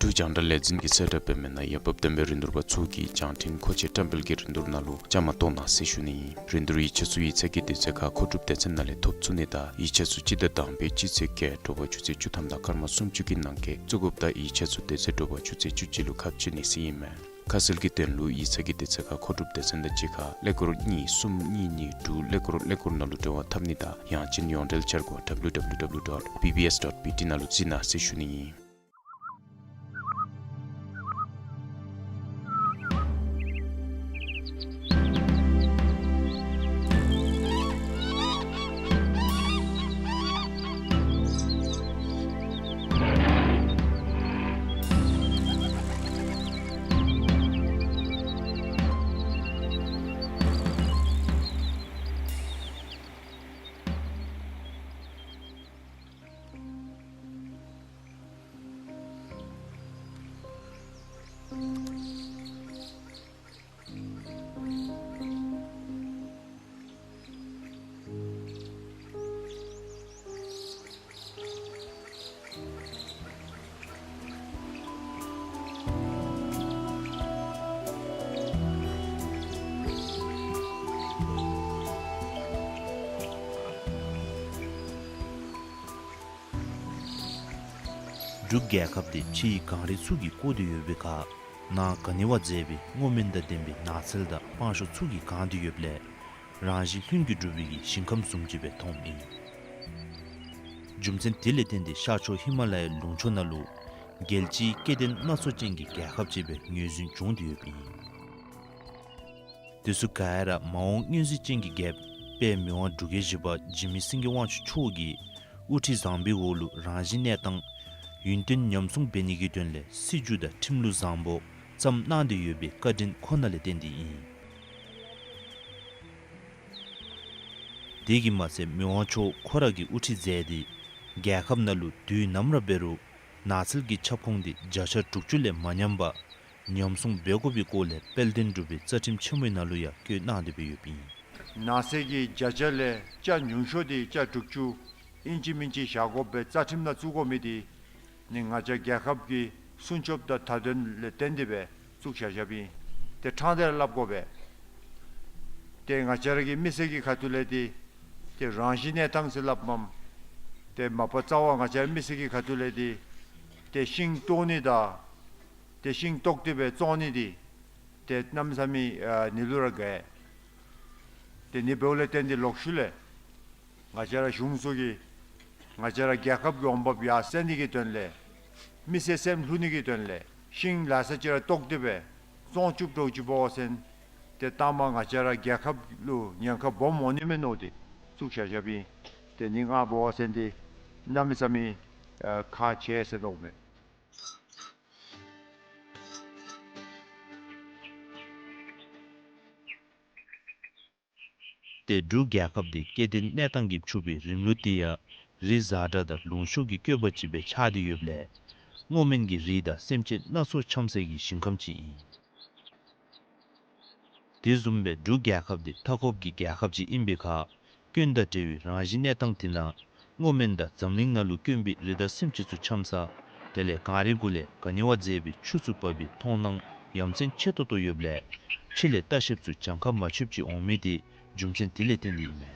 འབྲུག་རྒྱང་བསྒྲགས་ལས་འཛིན་གྱིས་གསལ་བསྒྲགས་འབད་མི་ནང་འོས་འབབ་ལྡན་པའི་རིན་བསྡུར་པ་ཚུ་གིས་རྒྱང་འཕྲིན་མཁོ་ཆས་བཀྲམ་སྤེལ་གྱི་རིན་བསྡུར་ནང་ལུ་བཅའ་མར་གཏོགས་གནང་ཟེར་ཞུ་ནི་ཨིན། རིན་བསྡུར་ཡིག་ཆ་ཚུ་ཡིག་ཚང་གི་དུས་ཚོད་ཁར་མཁོ་སྒྲུབ་སྡེ་ཚན་ནང་ལས་ཐོབ་ཚུགས་ནི་དང་ཡིག་ཆ་ཚུ་སྤྱི་ཟླ་དང་པའི་སྤྱི་ཚེས་བརྒྱད་དྲོ་པ་ཆུ་ཚོད་བཅུ་ཐམ་དང་སྐར་མ་སུམ་ཅུ་གི་ནང་འཁོད་བཙུགས་དགོཔ་དང་ཡིག་ཆ་ཚུ་དེ་ཚེ་དྲོ་པ་ཆུ་ཚོད་བཅུ་གཅིག་ལུ་ཁ་ཕྱེ་ནི་ཟེར་ཨིན་མས། ཁ་གསལ་གྱི་དོན་ལུ་ཡིག་ཚང་གི་དུས་ཚོད་ཁར་མཁོ་སྒྲུབ་སྡེ་ཚན་དང་གཅིག་ཁར་ཀླད་ཀོར་གཉིས་གསུམ་གཉིས་གཉིས་དྲུག་ཀླད་ཀོར་ཀླད་ཀོར་ནང་ལུ་འབྲེལ་བ་འཐབ་ནི་དང་ཡང་ཅིན་ཡོངས་འབྲེལ་འཆར་སྒོ་W W W dot B B S dot B T ནང་ལུ་གཟིགས་གནང་ཟེར་ཞུ་ནི་ཨིན། འབྲུག་རྒྱལ་ཁབ་འདི་ཕྱིའི་གངས་རི་ཚུ་གིས་བསྐོར་ཏེ་ཡོད་པའི་ཁར་ནང་ག་ནི་བ་མཛེས་པའི་སྔོ་སྨན་དང་ལྡན་པའི་ནགས་ཚལ་དང་སྤང་ཤོག་ཚུ་གིས་གང་སྟེ་ཡོདཔ་ལས་རང་བཞིན་ལྷུན་གྱིས་གྲུབ་པའི་གི་ཞིང་ཁམས་བཟུམ་ཅིག་སྦེ་མཐོངམ་ཨིན། རྒྱུ་མཚན་དེ་ལས་བརྟེན་ཏེ་ཤར་ཕྱོགས་ཧི་མ་ལ་ཡའི་ལུང་ཕྱོགས་ནང་ལུ་རྒྱལ་སྤྱིའི་སྐྱེ་ལྡན་སྣ་ཚོགས་ཅན་གྱི་རྒྱལ་ཁབ་ཅིག་སྦེ་ངོས་འཛིན་བྱུང་སྟེ་ཡོདཔ་ཨིན། དེ་ཚུ་ག་ར་མ་འོངས་མངོན་གཟིགས་ཅན་གྱི་རྒྱལཔོ་དཔལ་མི་དབང་འབྲུག་རྒྱལ་བཞི་པ་འཇིགས་མེད་སེང་གེ་དབང་ཕྱུག་མཆོག་གི་དབུ་ཁྲིད་བཟང་པོའི་འོག་ལུ་རང་བཞིན་གནས་སྟངས་ཡུན་བརྟན་ཉམས་སྲུང་འབད་ནི་གི་དོན་ལས་སྲིད་བྱུས་དང་ཁྲིམས་ལུགས་བཟང་པོ་བརྩམས་གནང་སྟེ་ཡོད་པའི་བཀའ་དྲིན་ཁོ་ན་ལས་བརྟེན་ཏེ་ཨིན། དེ་གིས་མ་ཚད་མི་དབང་མཆོག་ཁོ་ར་གིས་དབུ་ཁྲིད་མཛད་དེ་རྒྱལ་ཁབ་ནང་ལུ་དུས་ནམ་ར་འབད་རུང་ནགས་ཚལ་གྱི་ཁྱབ་ཁོངས་འདི་བརྒྱ་ཆ་དྲུག་ཅུ་ལས་མ་ཉམས་པར་ཉམས་སྲུང་འབད་དགོ་པའི་སྐོར་ལས་དཔལ་ལྡན་འབྲུག་པའི་རྩ་ཁྲིམས་ཆེན་མོའི་ནང་ལུ་ཡང་བཀོད་གནང་སྟེ་སྦེ་ཡོདཔ་ཨིན། ནགས་ཚལ་གྱི་བརྒྱ་ཆ་ལས་ཆ་ཉུང་ཤོས་འདི་ཆ་དྲུག་ཅུ་ཨིན་ཅི་མིན་ཅི་བཞག་དགོ་པའི་རྩ་ཁྲིམས་ནང་བཙུགས་དགོ་མི་འདི་ནི་ང་བཅས་རྒྱལ་ཁབ་ཀྱི་སྲུང་སྐྱོབ་དང་མཐའ་དོན་ལས་བརྟེན་ཏེ་སྦེ་བཙུགས་བཞག་བཞགཔ་ཨིན། ཏེ་ཕྲང་སྟེ་ར་སླབ་དགོ་པས། ཏེ་ང་བཅས་ར་གི་མི་སེར་གྱི་ཁ་ཐུག་ལས་འདི་ཏེ་རང་བཞིན་གནས་སྟངས་ཟེར་སླབ་མས། ཏེ་མ་པ་རྩ་བ་ང་བཅས་ར་མི་སེར་གྱི་ཁ་ཐུག་ལས་འདི་ཏེ་ཤིང་བཏོག་ནི་དང་ཏེ་ཤིང་བཏོག་སྟེ་སྦེ་བཙོང་ནི་འདི་ཏེ་གནམ་མེད་ས་མེད་ཨ་ནི་ལུ་ར་དགའ། ཏེ་ནི་འབདཝ་ལས་བརྟེན་ཏེ་ལོག་ཤུལ་ལས་ང་བཅས་ར་གཞུང་ཚུ་གིས་ང་བཅས་ར་རྒྱལ་ཁབ་ཀྱི་འོང་འབབ་ཡར་སེང་ནི་གི་དོན་ལས་མི་སེར་སེམས་ལྷོད་ནི་གི་དོན་ལས་ཤིང་ལ་ས་ཅིག་ར་བཏོག་སྟེ་སྦེ་བཙོང་བཅུག་འདྲཝ་ཅིག་འབད་བ་ཅིན་ཏེ་ལྟག་མ་ང་བཅས་ར་རྒྱལ་ཁབ་ལུ་ཉེན་ཁ་སྦོམ་འོང་ནི་མས་མནོ་སྟེ་བཙུགས་བཞག་བཞགཔ་ཨིན། ཏེ་ནི་ང་འབད་བ་ཅིན་འདི་གནམ་མེད་ས་མེད་ཨ་ཁག་ཆེ་ཟེར་མནོཝ་མས། ཏེ་འབྲུག་རྒྱལ་ཁབ་འདི་སྐྱེ་ལྡན་གནས་སྟངས་ཀྱིས་ཕྱུག་པའི་རིམ་ལུགས་འདི་ཡང་རི་གཟར་དྲགས་དང་ལུང་ཤུགས་ཀྱིས་བསྐྱོད་པ་ཅིག་སྦེ་ཆགས་ཏེ་ཡོདཔ་ལས་སྔོ་སྨན་གྱི་རིགས་དང་སེམས་ཅན་སྣ་ཚོགས་འཁྱམ་སའི་གི་ཞིང་ཁམས་ཅིག་ཨིན། དེ་བཟུམ་སྦེ་འབྲུག་རྒྱལ་ཁབ་འདི་མཐའ་འཁོབ་ཀྱི་རྒྱལ་ཁབ་ཅིག་ཨིན་པའི་ཁར་སྐྱོན་དང་བྲལ་བའི་རང་བཞིན་གནས་སྟངས་དེ་ནང་སྔོ་སྨན་དང་འཛམ་གླིང་ནང་ལུ་དཀོན་པའི་རི་དྭགས་སེམས་ཅན་ཚུ་འཁྱམས་ས། དེ་ལས་གངས་རི་གུ་ལས་ག་ནི་བ་མཛེས་པའི་ཆུ་ཚུ་འབབ་པའི་མཐོང་སྣང་ཡ་མཚན་ཆེ་ཏོག་ཏོ་ཡོདཔ་ལས་ཕྱི་ལས་ལྟ་བཤལཔ་ཚུ་གྱངས་ཁ་མ་ཆོདཔ་ཅིག་འོང་མི་དེ་རྒྱུ་མཚན་དེ་ལས་བརྟེན་ཏེ་ཨིན་མས།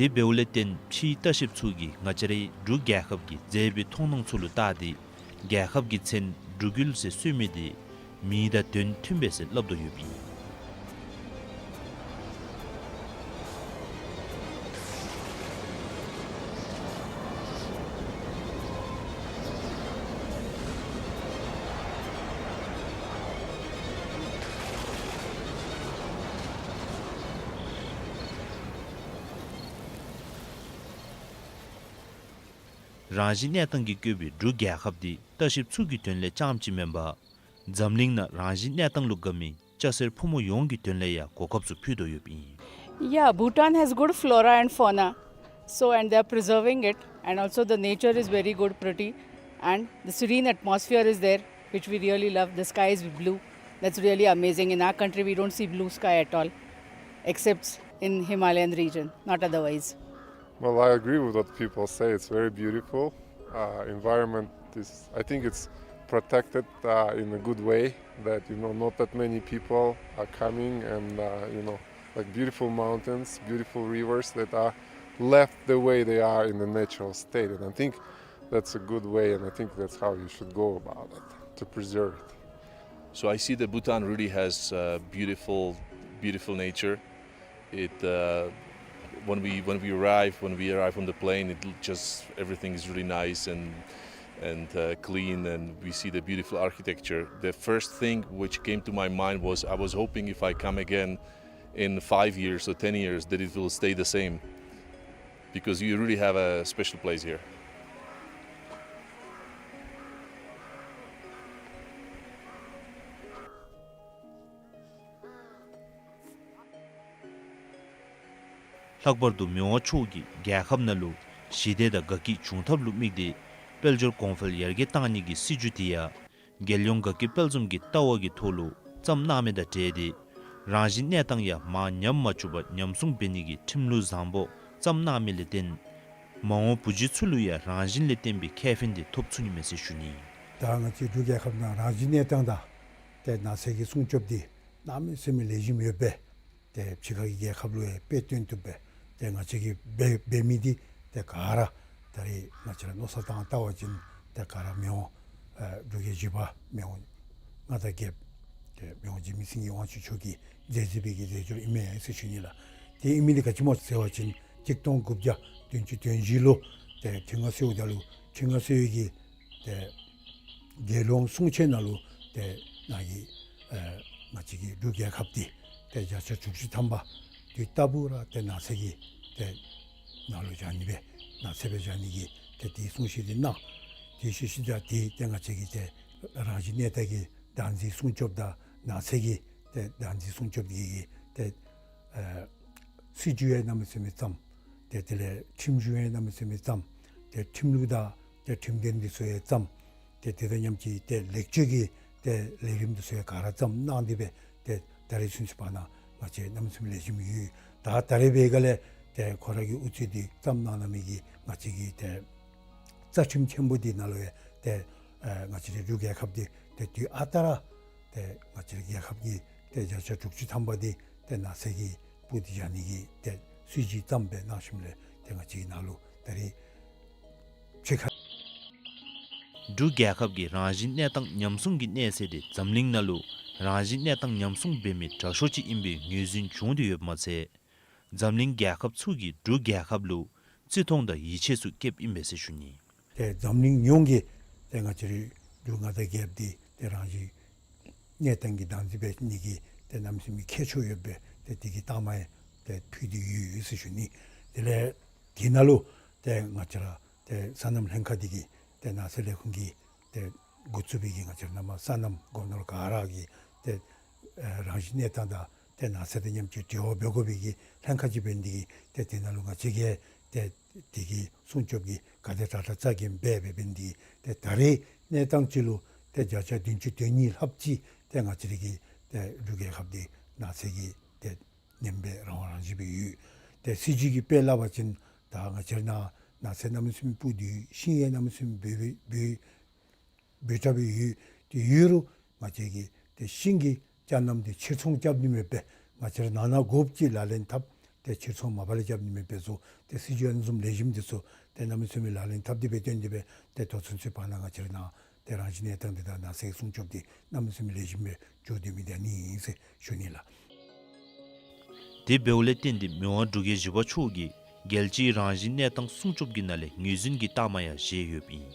དེ་འབདཝ་ལས་བརྟེན་ཕྱིའི་ལྟ་བཤལཔ་ཚུ་གིས་ང་བཅས་རའི་འབྲུག་རྒྱལ་ཁབ་ཀྱི་མཛེས་པའི་མཐོང་སྣང་ཚུ་ལུ་བལྟ་སྟེ་རྒྱལ་ཁབ་ཀྱི་མཚན་འབྲུག་ཡུལ་ཟེར་གསོལ་མི་དེ་མིང་དང་དོན་མཐུནམ་སྦེ་ཟེར་སླབ་དོ་ཡོདཔ་ཨིན། རང་བཞིན་གནས་སྟངས་ཀྱིས་བཀོད་པའི་འབྲུག་རྒྱལ་ཁབ་འདི་ལྟ་བཤལཔ་ཚུ་གི་དོན་ལས་རྐྱངམ་ཅིག་མེན་པར་འཛམ་གླིང་ནང་རང་བཞིན་གནས་སྟངས་ལུ་དགའ་མི་སྐྱ་སེར་ཕོ་མོ་ཡོངས་ཀྱི་དོན་ལས་ཡང་གོ་སྐབས་ཚུ་ཕུལ་དོ་ཡོདཔ་ཨིན། Yeah, Bhutan has good flora and fauna. So, and they are preserving it. And also the nature is very good, pretty. And the serene atmosphere is there, which we really love. The sky is blue. That's really amazing. In our country, we don't see blue sky at all, except in Himalayan region, not otherwise. Well, I agree with what people say. It's very beautiful. Uh, environment is, I think it's protected, uh, in a good way, that, you know, not that many people are coming and, uh, you know, like, beautiful mountains, beautiful rivers that are left the way they are in the natural state. And I think that's a good way, and I think that's how you should go about it, to preserve it. So I see that Bhutan really has, uh, beautiful, beautiful nature. It, uh, when we, when we arrive, when we arrive on the plane, it l-, just, everything is really nice and, and, uh, clean, and we see the beautiful architecture. The first thing which came to my mind was, I was hoping if I come again in five years or ten years that it will stay the same, because you really have a special place here. ལྷག་པར་དུ་མི་དབང་མཆོག་གིས་རྒྱལ་ཁབ་ནང་ལུ་ཞི་བདེ་དང་དགའ་སྐྱིད་འབྱུང་ཐབས་ལུ་དམིགས་ཏེ་དཔལ་འབྱོར་གོང་འཕེལ་ཡར་རྒྱས་གཏང་ནི་གི་སྲིད་བྱུས་དེ་ཡང་རྒྱལ་ཡོངས་དགའ་སྐྱིད་དཔལ་འཛོམས་ཀྱི་ལྟ་བ་གི་ཐོག་ལུ་བརྩམས་གནང་མི་དང་འབྲེལ་ཏེ་རང་བཞིན་གནས་སྟངས་ཡང་མར་ཉམས་མ་བཅུག་པར་ཉམས་སྲུང་འབད་ནི་གི་ཁྲིམས་ལུགས་བཟང་པོ་བརྩམས་གནང་མི་ལས་བརྟེན་མ་འོངས་བུ་བརྒྱུད་ཚུ་ལུ་ཡང་རང་བཞིན་ལས་བརྟེན་པའི་ཁེ་ཕན་དེ་ཐོབ་ཚུགས་ནི་མས་ཟེར་ཞུ་ནི། ད་ང་བཅས་འབྲུག་རྒྱལ་ཁབ་ནང་རང་བཞིན་གནས་སྟངས་དང་ཏེ་ནགས་ཚལ་གྱི་སྲུང་སྐྱོབ་འདི་གནམ་མེད་ས་མེད་ལེགས་ཤོམ་ཡོད་པས། ཏེ་ཕྱི་ཁ་གི་རྒྱལ་ཁབ་ལུ་ཡང་དཔེ་སྟོན་བཏུབ་པས། ཏེ་ང་བཅས་ཀྱིས་འབད་འབད་མི་འདི་ཏེ་ག་ར་ད་རེས་ང་བཅས་ར་མནོ་བསམ་བཏང་བལྟ་བ་ཅིན་ཏེ་ག་ར་མི་དབང་ཨེ་འབྲུག་རྒྱལ་བཞི་པ་མི་དབང་མངའ་བདག་རྒྱལཔོ་ཏེ་མི་དབང་འཇིགས་མེད་སེང་གེ་དབང་ཕྱུག་མཆོག་གི་མཛད་རྗེས་པའི་གི་མཛད་སྒོ་ཨིན་མས་ཟེར་ཞུ་ནི་ལགས། ཏེ་ཨིན་མི་འདི་ག་ཅི་སྨོ་ཟེར་བ་ཅིན་གཅིག་སྟོང་དགུ་བརྒྱ་བདུན་ཅུ་དོན་བཞི་ལུ་ཏེ་ཁྲི་མངའ་གསོལཝ་ད་ལུ་ཁྲི་མངའ་གསོལ་བའི་གི་ཏེ་དགེ་སློང་གསུང་ཆོག་ནང་ལུ་ཏེ་ནཱ་གི་ཨེ་ང་བཅས་ཀྱི་འབྲུག་རྒྱལ་ཁབ་འདི་ཏེ་བརྒྱ་ཆ་དྲུག་ཅུ་ཐམ་པ་དུས་རྟག་བུ་ར་ཏེ་ནགས་ཚལ་གྱི་ཏེ་ནང་ལུ་བཞག་ནི་སྦེ་ནགས་ཚལ་སྦེ་བཞག་ནི་གི་ཏེ་དེའི་གསུང་བཤད་འདི་གནང་། དེ་ཤུལ་ཤུལ་ད་དེ་ཏེ་ང་བཅས་ཀྱི་ཏེ་རང་བཞིན་གནས་སྟངས་ཀྱི་བདག་འཛིན་སྲུང་སྐྱོབ་དང་ནགས་ཚལ་གྱི་ཏེ་བདག་འཛིན་སྲུང་སྐྱོབ་ཀྱི་ཏེ་ཨེ་སྲིད་བྱུས་ཡང་གནམ་མེད་ས་མེད་བརྩམས། ཏེ་དེ་ལས་ཁྲིམས་གཞུང་ཡང་གནམ་མེད་ས་མེད་བརྩམས། ཏེ་ཁྲིམས་ལུགས་དང་ཏེ་ཁྲིམས་དོན་འདི་ཚུ་ཡང་བརྩམས། ཏེ་དེ་དང་མཉམ་གཅིག་ཏེ་ལེགས་བཅོས་ཀྱི་ཏེ་ལས་རིམ་འདི་ཚུ་ཡང་ག་ར་བརྩམས་གནང་སྟེ་སྦེ་ཏེ་ད་རེས་ཚུན་ཚོད་བར་ན་ང་བཅས་གནམ་མེད་ས་མེད་ལེགས་ཤོམ་ཡོད། ད་ད་རེས་འབད་སྒང་ལས་ཏེ་ཁོ་ར་གི་ཨུ་ཚུགས་འདི་བརྩམས་གནང་གནང་མི་གི་ང་བཅས་ཀྱི་ཏེ་རྩ་ཁྲིམས་ཆེན་པོ་འདི་ནང་ལུ་ཡང་ཏེ་ཨེ་ང་བཅས་རའི་འབྲུག་རྒྱལ་ཁབ་འདི་ཏེ་དུས་ཨ་རྟག་ར་ཏེ་ང་བཅས་རའི་རྒྱལ་ཁབ་ཀྱི་ཏེ་བརྒྱ་ཆ་དྲུག་ཅུ་ཐམ་པ་འདི་ཏེ་ནགས་ཚལ་གྱི་སྦུག་འདི་བཞག་ནི་གི་ཏེ་སྲིད་བྱུས་བརྩམས་སྦེ་གནང་ཞིནམ་ལས་ཏེ་ང་བཅས་ཀྱི་ནང་ལུ་ད་རེས་ཕྱི་ཁ་འབྲུག་རྒྱལ་ཁབ་ཀྱི་རང་བཞིན་གནས་སྟངས་ཉམས་སྲུང་གི་གནས་ཚད་དེ་འཛམ་གླིང་ནང་ལུ་རང་བཞིན་གནས་སྟངས་ཉམས་སྲུང་འབད་མི་དྲག་ཤོས་ཅིག་ཨིན་པའི་ངོས་འཛིན་བྱུང་སྟེ་ཡོདཔ་མ་ཚད་འཛམ་གླིང་རྒྱལ་ཁབ་ཚུ་གིས་འབྲུག་རྒྱལ་ཁབ་ལུ་བརྩི་མཐོང་དང་ཡིད་ཆེས་ཚུ་བསྐྱེདཔ་ཨིན་པས་ཟེར་ཞུ་ནི། ཏེ་འཛམ་གླིང་ཡོངས་ཀྱིས་ཏེ་ང་བཅས་རའི་འབྲུག་མངའ་བདག་རྒྱལཔོ་འདི་ཏེ་རང་བཞིན་གནས་སྟངས་ཀྱི་བདག་འཛིན་འབད་ནི་གི་ཏེ་གནམ་མེད་ས་མེད་ཁྱད་ཆོས་ཡོད་པས། ཏེ་དེ་གི་རྟགས་མ་ཡང་ཏེ་ཕུལ་ཏེ་ཡོད་ཟེར་ཞུ་ནི། དེ་ལས་དེ་ནང་ལུ་ཏེ་ང་བཅས་ར་ཏེ་སོ་ནམ་ལྷན་ཁག་འདི་གིས་ཏེ་ནགས་ཚལ་ལས་ཁུངས་ཀྱིས་ཏེ་འགོ་བཙུགས་པའི་གི་ང་བཅས་ར་ནང་པ་སོ་ནམ་སྒོ་ནོར་ག་ར་གིས་ཏེ་ཨེ་རང་བཞིན་གནས་སྟངས་དང་ཏེ་ནགས་ཚལ་དང་མཉམ་གཅིག་འབྲེལ་བ་འབད་དགོ་པའི་གི་ལྷན་ཁག་ཅིག་འབད་ནི་འདི་གིས་ཏེ་དེ་ནང་ལུ་ང་བཅས་ཀྱིས་ཏེ་ དེ་གི་སྲུང་སྐྱོབ་ཀྱི་ག་དེ་དྲག་དྲག་རྩ་འགེངས་འབད་འབདཝ་ཨིན། དེ་ད་རེས་གནས་སྟངས་ཅིག་ལུ་ཏེ་བརྒྱ་ཆ་བདུན་ཅུ་དོན་གཉིས་ལྷགཔ་ཅིག་ཏེ་ང་བཅས་རའི་གི་ཏེ་འབྲུག་རྒྱལ་ཁབ་འདི་ནགས་ཚལ་གྱིས་ཏེ་ཉམས་སྦེ་རང་དབང་རང་བཞིན་སྦེ་ཡོད། ཏེ་སྲིད་བྱུས་ཀྱི་དཔེ་སླབ་པ་ཅིན་ད་ང་བཅས་ར་ནཱ་ནགས་ཚལ་གནམ་མེད་ས་མེད་སྤུ་འདི་ཤིང་ཡང་གནམ་མེད་ས་མེད་འབུ་འབུ་འབུ་འབུ་དྲགས་སྦེ་ཡོད། དེ་ཡོད་རུང་ང་བཅས་ཀྱིས་ཏེ་ཤིང་གི་ཅ་རྣམ་འདི་ཕྱིར་ཚོང་རྐྱབ་ནི་མེདཔ་སྦེ་ང་བཅས་ར་ནང་ན་དགོཔ་ཅིག་ལག་ལེན་འཐབ། ཏེ་ཕྱིར་ཚོང་མ་པ་ལས་རྐྱབ་ནི་མེདཔ་སྦེ་བཟོ། ཏེ་སྲིད་བྱུས་ཨ་ནི་བཟུམ་ལེགས་ཤོམ་འདི་ཚུ་ཏེ་གནམ་མེད་ས་མེད་ལག་ལེན་འཐབ་སྟེ་སྦེ་བཏོན་ཏེ་སྦེ་ཏེ་ད་ཚུན་ཚོད་བར་ན་ང་བཅས་ར་ནཱ་ཏེ་རང་བཞིན་གནས་སྟངས་འདི་དང་ནགས་ཚལ་སྲུང་སྐྱོབ་འདི་གནམ་མེད་ས་མེད་ལེགས་ཤོམ་སྦེ་འགྱོ་སྡོད་མི་འདི་ཨ་ནི་ཨིན་ཟེར་ཞུ་ནི་ལགས། དེ་འབདཝ་ལས་བརྟེན་ཏེ་མི་དབང་འབྲུག་རྒྱལ་བཞི་པ་མཆོག་གིས་རྒྱལ་སྤྱིའི་རང་བཞིན་གནས་སྟངས་སྲུང་སྐྱོབ་ཀྱི་ནང་ལས་ངོས་འཛིན་གྱི་རྟགས་མ་ཡང་བཞེས་ཡོདཔ་ཨིན།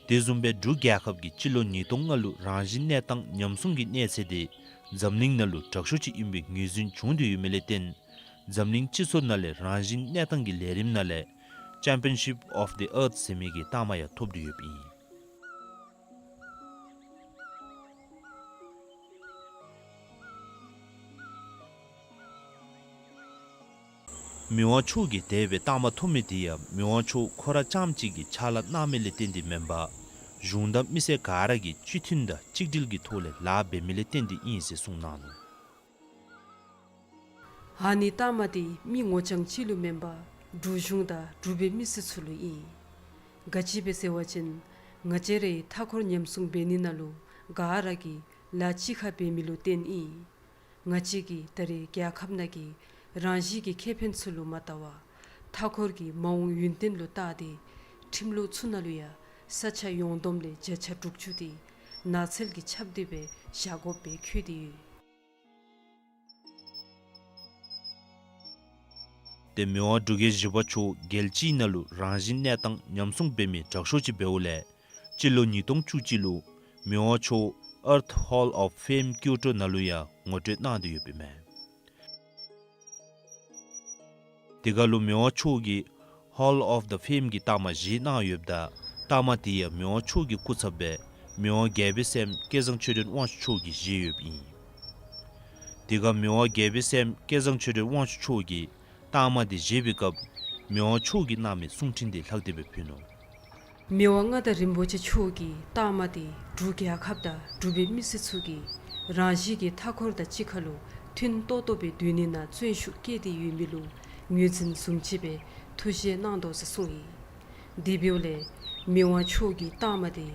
དེ་བཟུམ་སྦེ་འབྲུག་རྒྱལ་ཁབ་ཀྱིས་སྤྱི་ལོ་ཉིས་སྟོང་ལྔ་ལུ་རང་བཞིན་གནས་སྟངས་ཉམས་སྲུང་གི་གནས་ཚད་དེ་འཛམ་གླིང་ནང་ལུ་དྲག་ཤོས་ཅིག་ཨིན་པའི་ངོས་འཛིན་བྱུང་སྟེ་ཡོད་མི་ལས་བརྟེན་འཛམ་གླིང་སྤྱི་ཚོགས་ནང་ལས་རང་བཞིན་གནས་སྟངས་ཀྱི་ལས་རིམ་ནང་ལས་Championship of the Earth ཟེར་མི་གི་རྟགས་མ་ཡང་ཐོབ་སྟེ་ཡོདཔ་ཨིན། མི་དབང་མཆོག་གིས་དེ་སྦེ་རྟགས་མ་ཐོབ་མི་དེ་ཡང་མི་དབང་མཆོག་ཁོ་ར་རྐྱངམ་གཅིག་གིས་ཕྱག་ལཱ་གནང་མི་ལས་བརྟེན་ཏེ་མེན་པར་གཞུང་དང་མི་སེར་ག་ར་གིས་གཅིག་མཐུན་དང་གཅིག་སྒྲིལ་གྱི་ཐོག་ལས་ལཱ་འབད་མི་ལས་བརྟེན་ཏེ་ཨིན་ཟེར་གསུངས་གནང་ནུག། ཨ་ནི་རྟགས་མ་དེ་མི་ངོ་རྐྱང་གཅིག་ལུ་མེན་པར་འབྲུག་གཞུང་དང་འབྲུག་པའི་མི་སེར་ཚུ་ལུ་ཨིན། ག་ཅི་སྦེ་ཟེར་བ་ཅིན་ང་བཅས་རའི་མཐའ་འཁོར་ཉམས་སྲུང་འབད་ནི་ནང་ལུ་ག་ར་གིས་ལཱ་གཅིག་ཁར་འབད་མི་ལུ་བརྟེན་ཨིན། ང་བཅས་ཀྱིས་ད་རེས་རྒྱལ་ཁབ་ནང་གི་རང་བཞིན་གྱི་ཁེ་ཕན་ཚུ་ལུ་མ་བལྟ་བར་མཐའ་འཁོར་གྱི་མ་འོངས་ཡུན་བརྟན་ལུ་བལྟ་སྟེ་ཁྲིམས་ལུགས་ཚུ་ནང་ལུ་ཡང་ས་ཆ་ཡོངས་བསྡོམས་ལས་བརྒྱ་ཆ་དྲུག་ཅུ་དེ་ནགས་ཚལ་གྱིས་ཁྱབ་སྟེ་སྦེ་བཞག་དགོཔ་སྦེ་འཁོད་དེ་ཡོད། ཏེ་མི་དབང་འབྲུག་རྒྱལ་བཞི་པ་མཆོག་རྒྱལ་སྤྱིའི་ནང་ལུ་རང་བཞིན་གནས་སྟངས་ཉམས་སྲུང་འབད་མི་དྲག་ཤོས་ཅིག་འབདཝ་ལས་སྤྱི་ལོ་ཉིས་སྟོང་བཅུ་གཅིག་ལུ་མི་དབང་མཆོག་Earth Hall of Fame ཀིའོ་ཊོ་ནང་ལུ་ཡང་ངོ་སྤྲོད་གནང་སྟེ་ཡོདཔ་ཨིན་མས། དེ་ཁར་ལུ་མི་དབང་མཆོག་གིས་Hall of the Fame གི་རྟགས་མ་བཞེས་གནང་ཡོདཔ་ད་རྟགས་མ་དེ་ཡང་མི་དབང་མཆོག་གི་སྐུ་ཚབ་སྦེ་མི་དབང་རྒྱལ་པོའི་སྲསམོ་སྐལ་བཟང་ཆོས་སྒྲོན་དབང་ཕྱུག་མཆོག་གིས་བཞེས་ཡོདཔ་ཨིན། དེ་ཁར་མི་དབང་རྒྱལ་པོའི་སྲསམོ་སྐལ་བཟང་ཆོས་སྒྲོན་དབང་ཕྱུག་མཆོག་གིས་རྟགས་མ་དེ་བཞེས་པའི་སྐབས་མི་དབང་མཆོག་གིས་གནང་མི་གསུང་འཕྲིན་དེ་ལྷག་སྟེ་སྦེ་ཕུལ་ནུག། མི་དབང་མངའ་བདག་རིན་པོ་ཆེ་མཆོག་གིས་རྟགས་མ་དེ་འབྲུག་རྒྱལ་ཁབ་དང་འབྲུག་པའི་མི་སེར་ཚུ་གིས་རང་བཞིན་གྱི་མཐའ་འཁོར་དང་གཅིག་ཁར་ལུ་མཐུན་ཏོག་ཏོ་སྦེ་སྡོད་ནི་ནང་བརྩོན་ཤུགས་བསྐྱེད་དེ་ཡོད་མི་ལུ་ངོས་འཛིན་བཟུམ་ཅིག་སྦེ་ཐུགས་བཞེད་གནང་དོ་ཟེར་གསུངས་ཡི། དེ་འབདཝ་ལས་མི་དབང་མཆོག་གི་རྟགས་མ་དེ་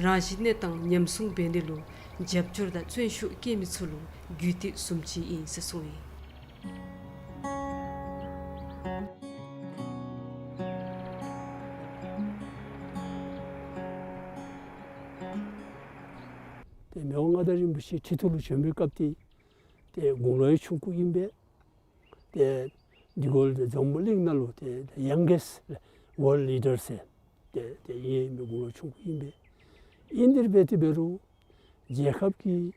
རང་བཞིན་གནས་སྟངས་ཉམས་སྲུང་འབད་ནི་ལུ་རྒྱབ་སྐྱོར་དང་བརྩོན་ཤུགས་བསྐྱེད་མི་ཚུ་ལུ་རྒྱུད་སྟེགས་བཟུམ་ཅིག་ཨིན་ཟེར་གསུངས་ཡི། ཏེ་མི་དབང་མངའ་བདག་རིན་པོ་ཆེ་ཁྲི་ཐོག་ལུ་བྱོན་པའི་སྐབས་ཏེ་ཏེ་དགུང་ལོ་ཡང་ཆུང་ཀུ་ཨིན་པས། ཏེ་འདི་གུ་ལུ་ཏེ་འཛམ་བུ་གླིང་ནང་ལུ་ཏེ་ཡང་གེསཊ་ཝཱརལཌ་ལི་ཌར་ཟེར་ཏེ་ཏེ་ཨིན་མི་དགུང་ལོ་ཆུང་ཀུ་ཨིན་པས། ཨིན་དེ་སྦེ་ཏེ་འབད་རུང་རྒྱལ་ཁབ་ཀྱི་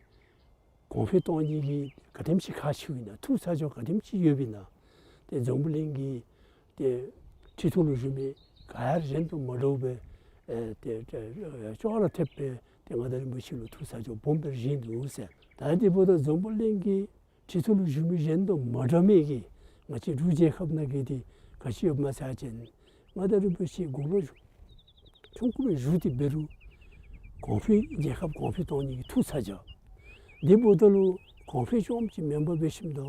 གོང་འཕེལ་གཏོང་ནི་གི་ག་དེམ་ཅིག་ཁག་ཆེཝ་ཨིན་ན་ཐུགས་ཚ་གྱང་ག་དེམ་ཅིག་ཡོདཔ་ཨིན་ན་ཏེ་འཛམ་བུ་གླིང་གི་ཏེ་ཁྲི་ཐོག་ལུ་བཞུགས་མི་ག་ར་གཞན་དང་མ་འདྲཝ་སྦེ་ཨེ་ཏེ་ཏེ་ཅོག་ར་འཐདཔ་སྦེ་ཏེ་མངའ་བདག་རིན་པོ་ཆེ་ལུ་ཐུགས་ཚ་གྱང་སྦོམ་སྦེ་བཞེས་འདུག་ཟེར། ད་དེ་འབདཝ་ད་འཛམ་བུ་གླིང་གི་ཁྲི་ཐོག་ལུ་བཞུགས་མི་གཞན་དང་མ་འདྲ་མི་གི་ང་བཅས་འབྲུག་རྒྱལ་ཁབ་ནང་གི་དེ་ག་ཅི་ཡོདཔ་སྨོ་ཟེར་བ་ཅིན་མངའ་བདག་རིན་པོ་ཆེ་དགུང་ལོ་ཆུང་ཀུ་སྦེ་བཞུགས་ཏེ་འབད་རུང་གོང་འཕེལ་རྒྱལ་ཁབ་གོང་འཕེལ་གཏོང་ནི་གི་ཐུགས་ཚ་གྱང་། དེ་འབདཝ་ད་ལུ་གོང་འཕེལ་རྐྱངམ་ཅིག་མེན་པར་འབད་ཞིནམ་ད་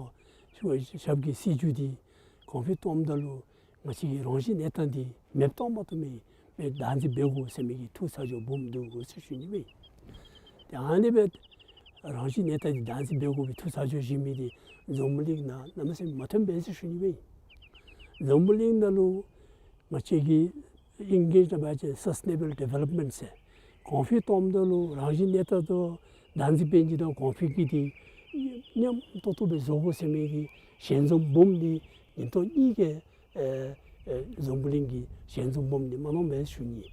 ཞབས་ཀྱི་སྲིད་བྱུས་འདི་གོང་འཕེལ་གཏངམ་ད་ལུ་ང་བཅས་ཀྱི་རང་བཞིན་གནས་སྟངས་འདི་མེདཔ་བཏང་མ་བཏུབ་མི་སྦེ་བདག་འཛིན་འབད་དགོ་ཟེར་མི་གི་ཐུགས་ཚ་གྱང་སྦོམ་འདུག་ཟེར་ཞུ་ནི་ཨིན། ཏེ་ཨ་ནི་སྦེ་རང་བཞིན་གནས་སྟངས་འདི་བདག་འཛིན་འབད་དགོ་པའི་ཐུགས་ཚ་གྱང་བཞེས་མི་འདི་འཛམ་བུ་གླིང་ནང་གནམ་མེད་ས་མེད་མ་ཐོན་པས་ཟེར་ཞུ་ནི་ཨིན། འཛམ་བུ་གླིང་ནང་ལུ་ང་བཅས་ཀྱི་ཨིང་ལིཤ་ནང་འབད་བ་ཅིན་སཱསི་ཊེ་ནེ་བཱལ་ཌི་ཝེ་ལོབ་མེནཊ་ཟེར་གོང་འཕེལ་གཏངམ་ད་ལུ་རང་བཞིན་གནས་སྟངས་དང་བདག་འཛིན་འབད་ནི་དང་གོང་འཕེལ་གྱི་དེ་མཉམ་ཏོག་ཏོ་སྦེ་བཟོ་དགོ་ཟེར་མི་གི་ཞལ་འཛོམས་སྦོམ་འདི་ཉིན་ཐོག་གཉིས་ཀྱི་ཨེ་ཨེ་འཛམ་བུ་གླིང་གི་ཞལ་འཛོམས་སྦོམ་འདི་མ་གནང་པས་ཟེར་ཞུ་ནི།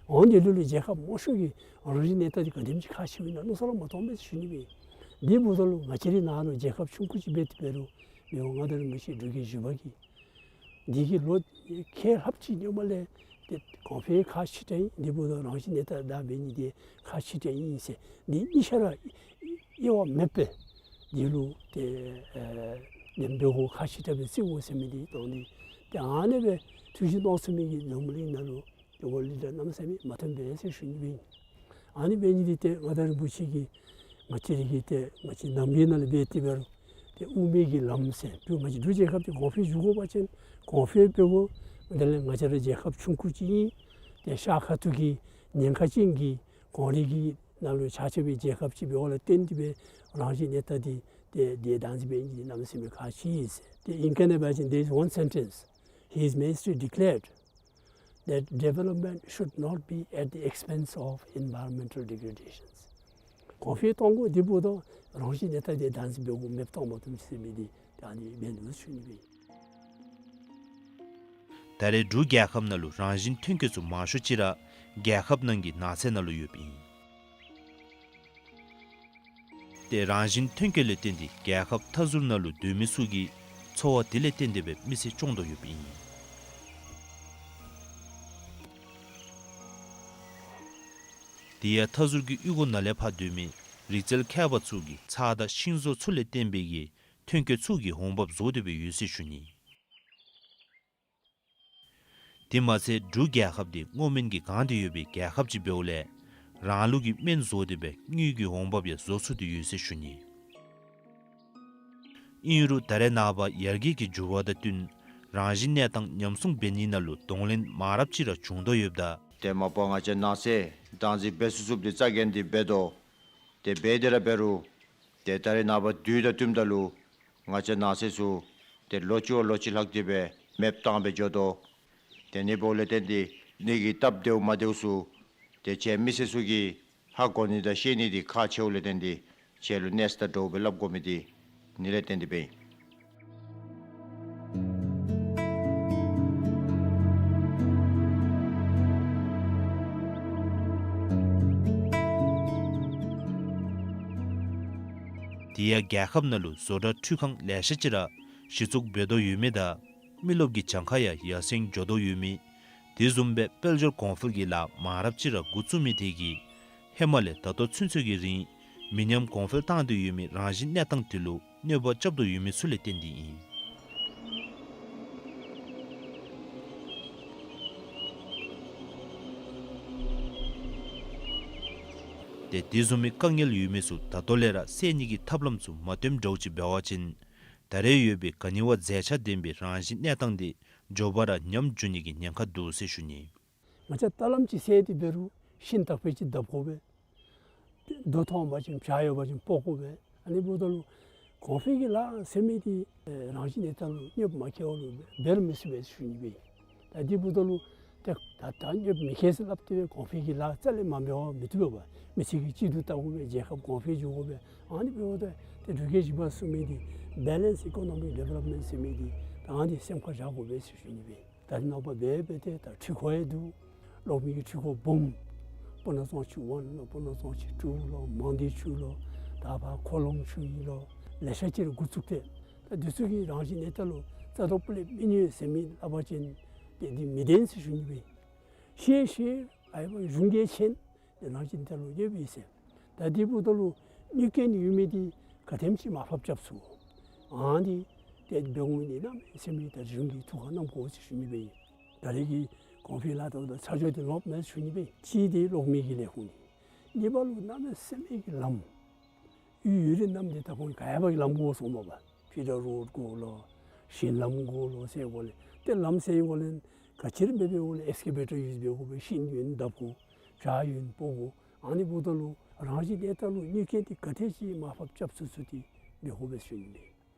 འོན་ཏེ་ལུ་ལུ་རྒྱལ་ཁབ་མང་ཤོས་ཀྱི་རང་བཞིན་གནས་སྟངས་འདི་ག་དེམ་ཅིག་ཁག་ཆེཝ་ཨིན་ན་མནོ་བསམ་ར་མ་གཏང་པས་ཟེར་ཞུ་ནི་ཨིན། དེ་འབདཝ་ད་ལུ་ང་བཅས་རའི་ནང་ལུ་རྒྱལ་ཁབ་ཆུང་ཀུ་ཅིག་འབད་དེ་འབད་རུང་མི་དབང་མངའ་བདག་རིན་པོ་ཆེ་འབྲུག་རྒྱལ་བཞི་པ་གིས་འདི་གི་ལོ་ཁལ་ལྷགཔ་ཅིག་སྔོན་མ་ལས་ཏེ་གོང་འཕེལ་ཁག་ཆེ་དྲགས་ཨིན། དེ་འབདཝ་ད་རང་བཞིན་གནས་སྟངས་བདག་འབད་ནི་འདི་ཁག་ཆེ་དྲགས་ཨིན་ཟེར་འདི་གཉིས་ཆ་ར་དབྱེ་བ་མེད་པར་འདི་ལུ་ཏེ་ཨེ་ ཉམས་འབད་དགོ་ཁག་ཆེ་དྲགས་སྦེ་བརྩི་དགོ་ཟེར་མི་འདི་དང་འདི་ཏེ་ཨ་ནི་སྦེ་ཐུགས་བཞེད་གནང་ཚུགས་མི་གི་འཛམ་བུ་གླིང་ནང་ལུ་ཏེ་ཝརལཌ་ལི་ཌར་གནམ་མེད་ས་མེད་མ་ཐོན་པས་ཟེར་ཞུ་ནི་སྦེ་ཨིན། ཨ་ནི་འབད་ནི་འདི་ཏེ་མངའ་བདག་རིན་པོ་ཆེ་གིས་ང་བཅས་ར་གི་ཏེ་ང་བཅས་ནམ་མཁའི་ནང་ལས་འབད་དེ་འབད་རུང་ཏེ་དབུ་མའི་གི་ལམ་ཟེར་ཏེ་ང་བཅས་འབྲུག་རྒྱལ་ཁབ་འདི་གོང་འཕེལ་འགྱོ་དགོ་པ་ཅིན་གོང་འཕེལ་འབད་དགོ། དེ་ལས་ང་བཅས་ར་རྒྱལ་ཁབ་ཆུང་ཀུ་ཅིག་ཨིན། ཏེ་ཤར་ཁ་ཐུག་གི་ཉེན་ཁ་ཅན་གྱི་གངས་རི་གི་ནང་ལུ་ཆགས་ཆགས་པའི་རྒྱལ་ཁབ་ཅིག་འབདཝ་ལས་བརྟེན་ཏེ་སྦེ་རང་བཞིན་གནས་སྟངས་འདི་ཏེ་དེ་དང་འཛིན་འབད་ནི་འདི་གནམ་མེད་ས་མེད་ཁག་ཆེ་ཟེར། ཏེ་ཨིང་སྐད་ནང་འབད་བ་ཅིན་there is one sentence His Majesty declared that development should not be at the expense of environmental degradations. གོང་འཕེལ་གཏང་དགོ་དེ་འབདཝ་ད་རང་བཞིན་གནས་སྟངས་འདི་དང་འཛིན་འབད་དགོ། མེདཔ་བཏང་མ་བཏུབ་ཟེར་མི་འདི་ད་ཨ་ནི་འབད་ནུག་ཟེར་ཞུ་ནི་སྦེ། ད་རེས་འབྲུག་རྒྱལ་ཁབ་ནང་ལུ་རང་བཞིན་ཐོན་སྐྱེད་ཚུ་མང་ཤོས་ཅིག་ར་རྒྱལ་ཁབ་ནང་གི་ནགས་ཚལ་ནང་ལུ་ཡོདཔ་ཨིན། ཏེ་རང་བཞིན་ཐོན་སྐྱེད་ལས་བརྟེན་ཏེ་རྒྱལ་ཁབ་མཐའ་ཟུར་ནང་ལུ་སྡོད་མི་ཚུ་གི་འཚོ་བ་དེ་ལས་བརྟེན་ཏེ་སྦེ་མི་ཚེ་སྐྱོང་དོ་ཡོདཔ་ཨིན། དེ་ཡང་མཐའ་ཟུར་གྱི་གཡུས་སྒོ་ནང་ལས་ཕར་སྡོད་མི་རི་རྩལ་མཁས་པ་ཚུ་གིས་ཚྭ་དང་ཤིང་བཟོ་ཚུ་ལས་བརྟེན་པའི་གི་ཐོན་སྐྱེད་ཚུ་གི་འོང་འབབ་བཟོ་སྟེ་སྦེ་ཡོད་ཟེར་ཞུ་ནི། དེ་མ་ཚད་འབྲུག་རྒྱལ་ཁབ་འདི་སྔོ་སྨན་གྱིས་གང་སྟེ་ཡོད་པའི་རྒྱལ་ཁབ་ཅིག་འབདཝ་ལས་རང་ལུགས་ཀྱི་སྨན་བཟོ་སྟེ་སྦེ་དངུལ་གྱི་འོང་འབབ་ཡང་བཟོ་ཚུགས་ཏེ་ཡོད་ཟེར་ཞུ་ནི། ཨིན་རུང་ད་རེས་ནངས་པ་ཡར་རྒྱས་ཀྱི་འགྱུར་བ་དང་བསྟུན་རང་བཞིན་གནས་སྟངས་ཉམས་སྲུང་འབད་ནི་ནང་ལུ་གདོང་ལེན་མང་རབས་ཅིག་ར་བྱུང་དོ་ཡོདཔ་ད་ཏེ་མ་པ་ང་བཅས་ནགས་ཚལ་དང་འཛིན་འབད་ཚུགས་ཚུགསཔ་འདི་རྩ་འགེངས་ཏེ་འབད་དོ། ཏེ་འབད་དེ་ར་འབད་རུང་ཏེ་ད་རེས་ནངས་པ་དུས་དང་བསྟུནམ་ད་ལུ་ང་བཅས་ནགས་ཚལ་ཚུ་ཏེ་ལོ་གཅིག་བ་ལོ་གཅིག་ལྷག་སྟེ་སྦེ་མེདཔ་བཏང་སྦེ་འགྱོ་དོ། དེ་ནི་འབདཝ་ལས་བརྟེན་ཏེ་འདི་གི་སྟབས་བདེཝ་མ་བདེཝ་ཚུ་ཏེ་ཁྱེད་མི་སེར་ཚུ་གིས་ཧ་གོ་ནི་དང་ཤེས་ནི་འདི་ཁག་ཆེཝ་ལས་བརྟེན་ཏེ་ཁྱེད་ལུ་གནས་ཚུལ་དང་འདྲཝ་སྦེ་སླབ་དགོ་མི་འདི་ཨ་ནི་ལས་བརྟེན་ཏེ་སྦེ་ཨིན། དེ་ཡང་རྒྱལ་ཁབ་ནང་ལུ་བཟོ་གྲྭ་འཕྲུལ་ཁང་ལེ་ཤ་ཅིག་ར་གཞི་བཙུགས་འབད་དོ་ཡོད་མི་དང་མི་རློབས་ཀྱི་གྱངས་ཁ་ཡང་ཡར་སེང་འགྱོ་དོ་ཡོད་མི། དེ་བཟུམ་སྦེ་དཔལ་འབྱོར་གོང་འཕེལ་གྱི་ལཱ་མང་རབས་ཅིག་ར་འགོ་བཙུགས་མི་དེ་གིས་ཧེ་མ་ལས་ད་ལྟོ་ཚུན་ཚོད་ཀྱི་རིང་མི་ཉམས་གོང་འཕེལ་བཏང་སྟེ་ཡོད་མི་རང་བཞིན་གནས་སྟངས་དེ་ལུ་གནོད་པ་རྐྱབ་དོ་ཡོད་མི་ཚུ་ལས་བརྟེན་ཏེ་ཨིན། ཏེ་དེ་བཟུམ་མའི་དཀའ་ངལ་ཡོད་མི་ཚུ་ད་ལྟོ་ལས་ར་སེལ་ནི་གི་ཐབས་ལམ་ཚུ་མ་སྟོནམ་འདྲཝ་ཅིག་འབད་བ་ཅིན་ད་རེས་ཡོད་པའི་ག་ནི་བ་མཛེས་ཆ་ལྡན་པའི་རང་བཞིན་གནས་སྟངས་དེ་མགྱོགས་པ་ར་ཉམས་འགྱོ་ནི་གི་ཉེན་ཁ་འདུག་ཟེར་ཞུ་ནི། ང་བཅས་ད་ལམ་ཅིག་སེལ་ཏེ་འབད་རུང་ཤིང་དག་པ་ཅིག་བརྡབ་དགོ་པས། རྡོ་མཐོང་པ་ཅིན་བྱག་ཡོད་པ་ཅིན་སྤོ་དགོ་པས། ཨ་ནི་འབདཝ་ད་ལུ་གོང་འཕེལ་གྱི་ལཱ་ཟེར་མི་འདི་ཨེ་རང་བཞིན་གནས་སྟངས་ལུ་གནོདཔ་མ་བཀལཝ་ལུ་འབད་རུང་མི་ཚུགས་པས་ཞུ་ནི་སྦེ། ད་དེ་འབདཝ་ད་ལུ་ཏེ་ད་ད་གནོདཔ་མི་བཀལ་ཟེར་སླབ་སྟེ་སྦེ་གོང་འཕེལ་གྱི་ལཱ་རྩ་ལས་མ་འབད་བར་མི་བཏུབ་པས། མི་ཚེ་གི་སྤྱི་འཐུས་བལྟ་དགོ་པས། རྒྱལ་ཁབ་གོང་འཕེལ་འགྱོ་དགོ་པས། ཨ་ནི་འབདཝ་ད་ཏེ་འབྲུག་རྒྱལ་བཞི་པ་གསུངས་མི་འདི་Balanced Economic Development ཟེར་མི་འདི་ད་ཨ་ནི་སེམས་ཁར་བཞག་དགོ་པས་ཞུ་ནི་སྦེ། ད་རེས་ནངས་པ་འབད་འབད་དེ་ད་འཕྲུལ་འཁོར་ཡང་འདུག། གློག་མེ་གི་འཕྲུལ་འཁོར་སྦོམ། སྤུ་ན་གཙང་ཆུ་ཝན་ལོ། སྤུ་ན་གཙང་ཆུ་ཊུ་ལོ། མང་སྡེ་ཆུ་ལོ། ད་ཕར་ཁོ་ལོང་ཆུ་ཨིན་ལོ། ལེ་ཤ་ཅིག་ར་འགོ་བཙུགས་ཏེ་ད་འདི་ཚུ་གིས་རང་བཞིན་གནས་སྟངས་ལུ་རྩ་དང་སྤུ་ལས་མི་གནོད་ཟེར་མི་སླབ་པ་ཅིན་ཏེ་འདི་མི་བདེན་ཟེར་ཞུ་ནི་སྦེ། ཤེས་ཤེས་ཨའི་བ་གཞུང་གིས་མཁྱེན། ཏེ་རང་བཞིན་གནས་སྟངས་ལུ་གནོདཔ་ཡོད་ཟེར། ད་དེ་འབདཝ་ད་ལུ་གནོད་སྐྱེལ་ནི་ཡོད་མི་འདི་ག་དེམ་ཅིག་མར་ཕབ་རྐྱབ་ཚུགས། ཨ་ནི་ཏེ་འབད་འོང་ནི་གནམ་མེད་ས་མེད་ད་གཞུང་གིས་ཐུགས་ཁར་བསྣམ་དགོ་ཟེར་ཞུ་ནི་སྦེ་ཨིན། ད་རེས་ཀྱི་གོང་འཕེལ་ལཱ་འབདཝ་ད་ཚ་འགྱོ་སྟེ་ལོག་མེད་ཟེར་ཞུ་ནི་སྦེ་ཨིན། གཅིག་འདི་གློག་མེ་གི་ལས་ཁུངས་འདི། གཉིས་པ་ལུ་གནམ་མེད་ས་མེད་ཀྱི་ལམ་གཡུས་ཡུལ་རིས་རྣམས་འདི་ད་ཁོང་གིས་ག་ཡ་བ་གི་ལམ་དགོ་གསུངམ་མས་པ། ཕི་ཌར་རོཌ་དགོ་ལོ། ཞིང་ལམ་དགོ་ལོ་ཟེར་འགོ་ལས། ཏེ་ལམ་སེལ་འགོ་ལས་ག་ཅི་ར་འབད་འབདཝ་ལས་ཨེགསི་ཀེ་བེ་ཊར་ཡུསི་འབད་དགོ་པས། ཤིང་ཡོད་ན་བརྡབ་དགོ། བྱག་ཡོད་ན་སྤོ་དགོ། ཨ་ནི་འབདཝ་ད་ལུ་རང་བཞིན་གནས་སྟངས་ལུ་གནོད་སྐྱེལ་འདི་ག་དེ་ཅིག་མར་ཕབ་རྐྱབ་ཚུགས་ཚུགས་ཏེ་འབད་དགོ་པས་ཟེར་ཞུ་ནི་ཨིན།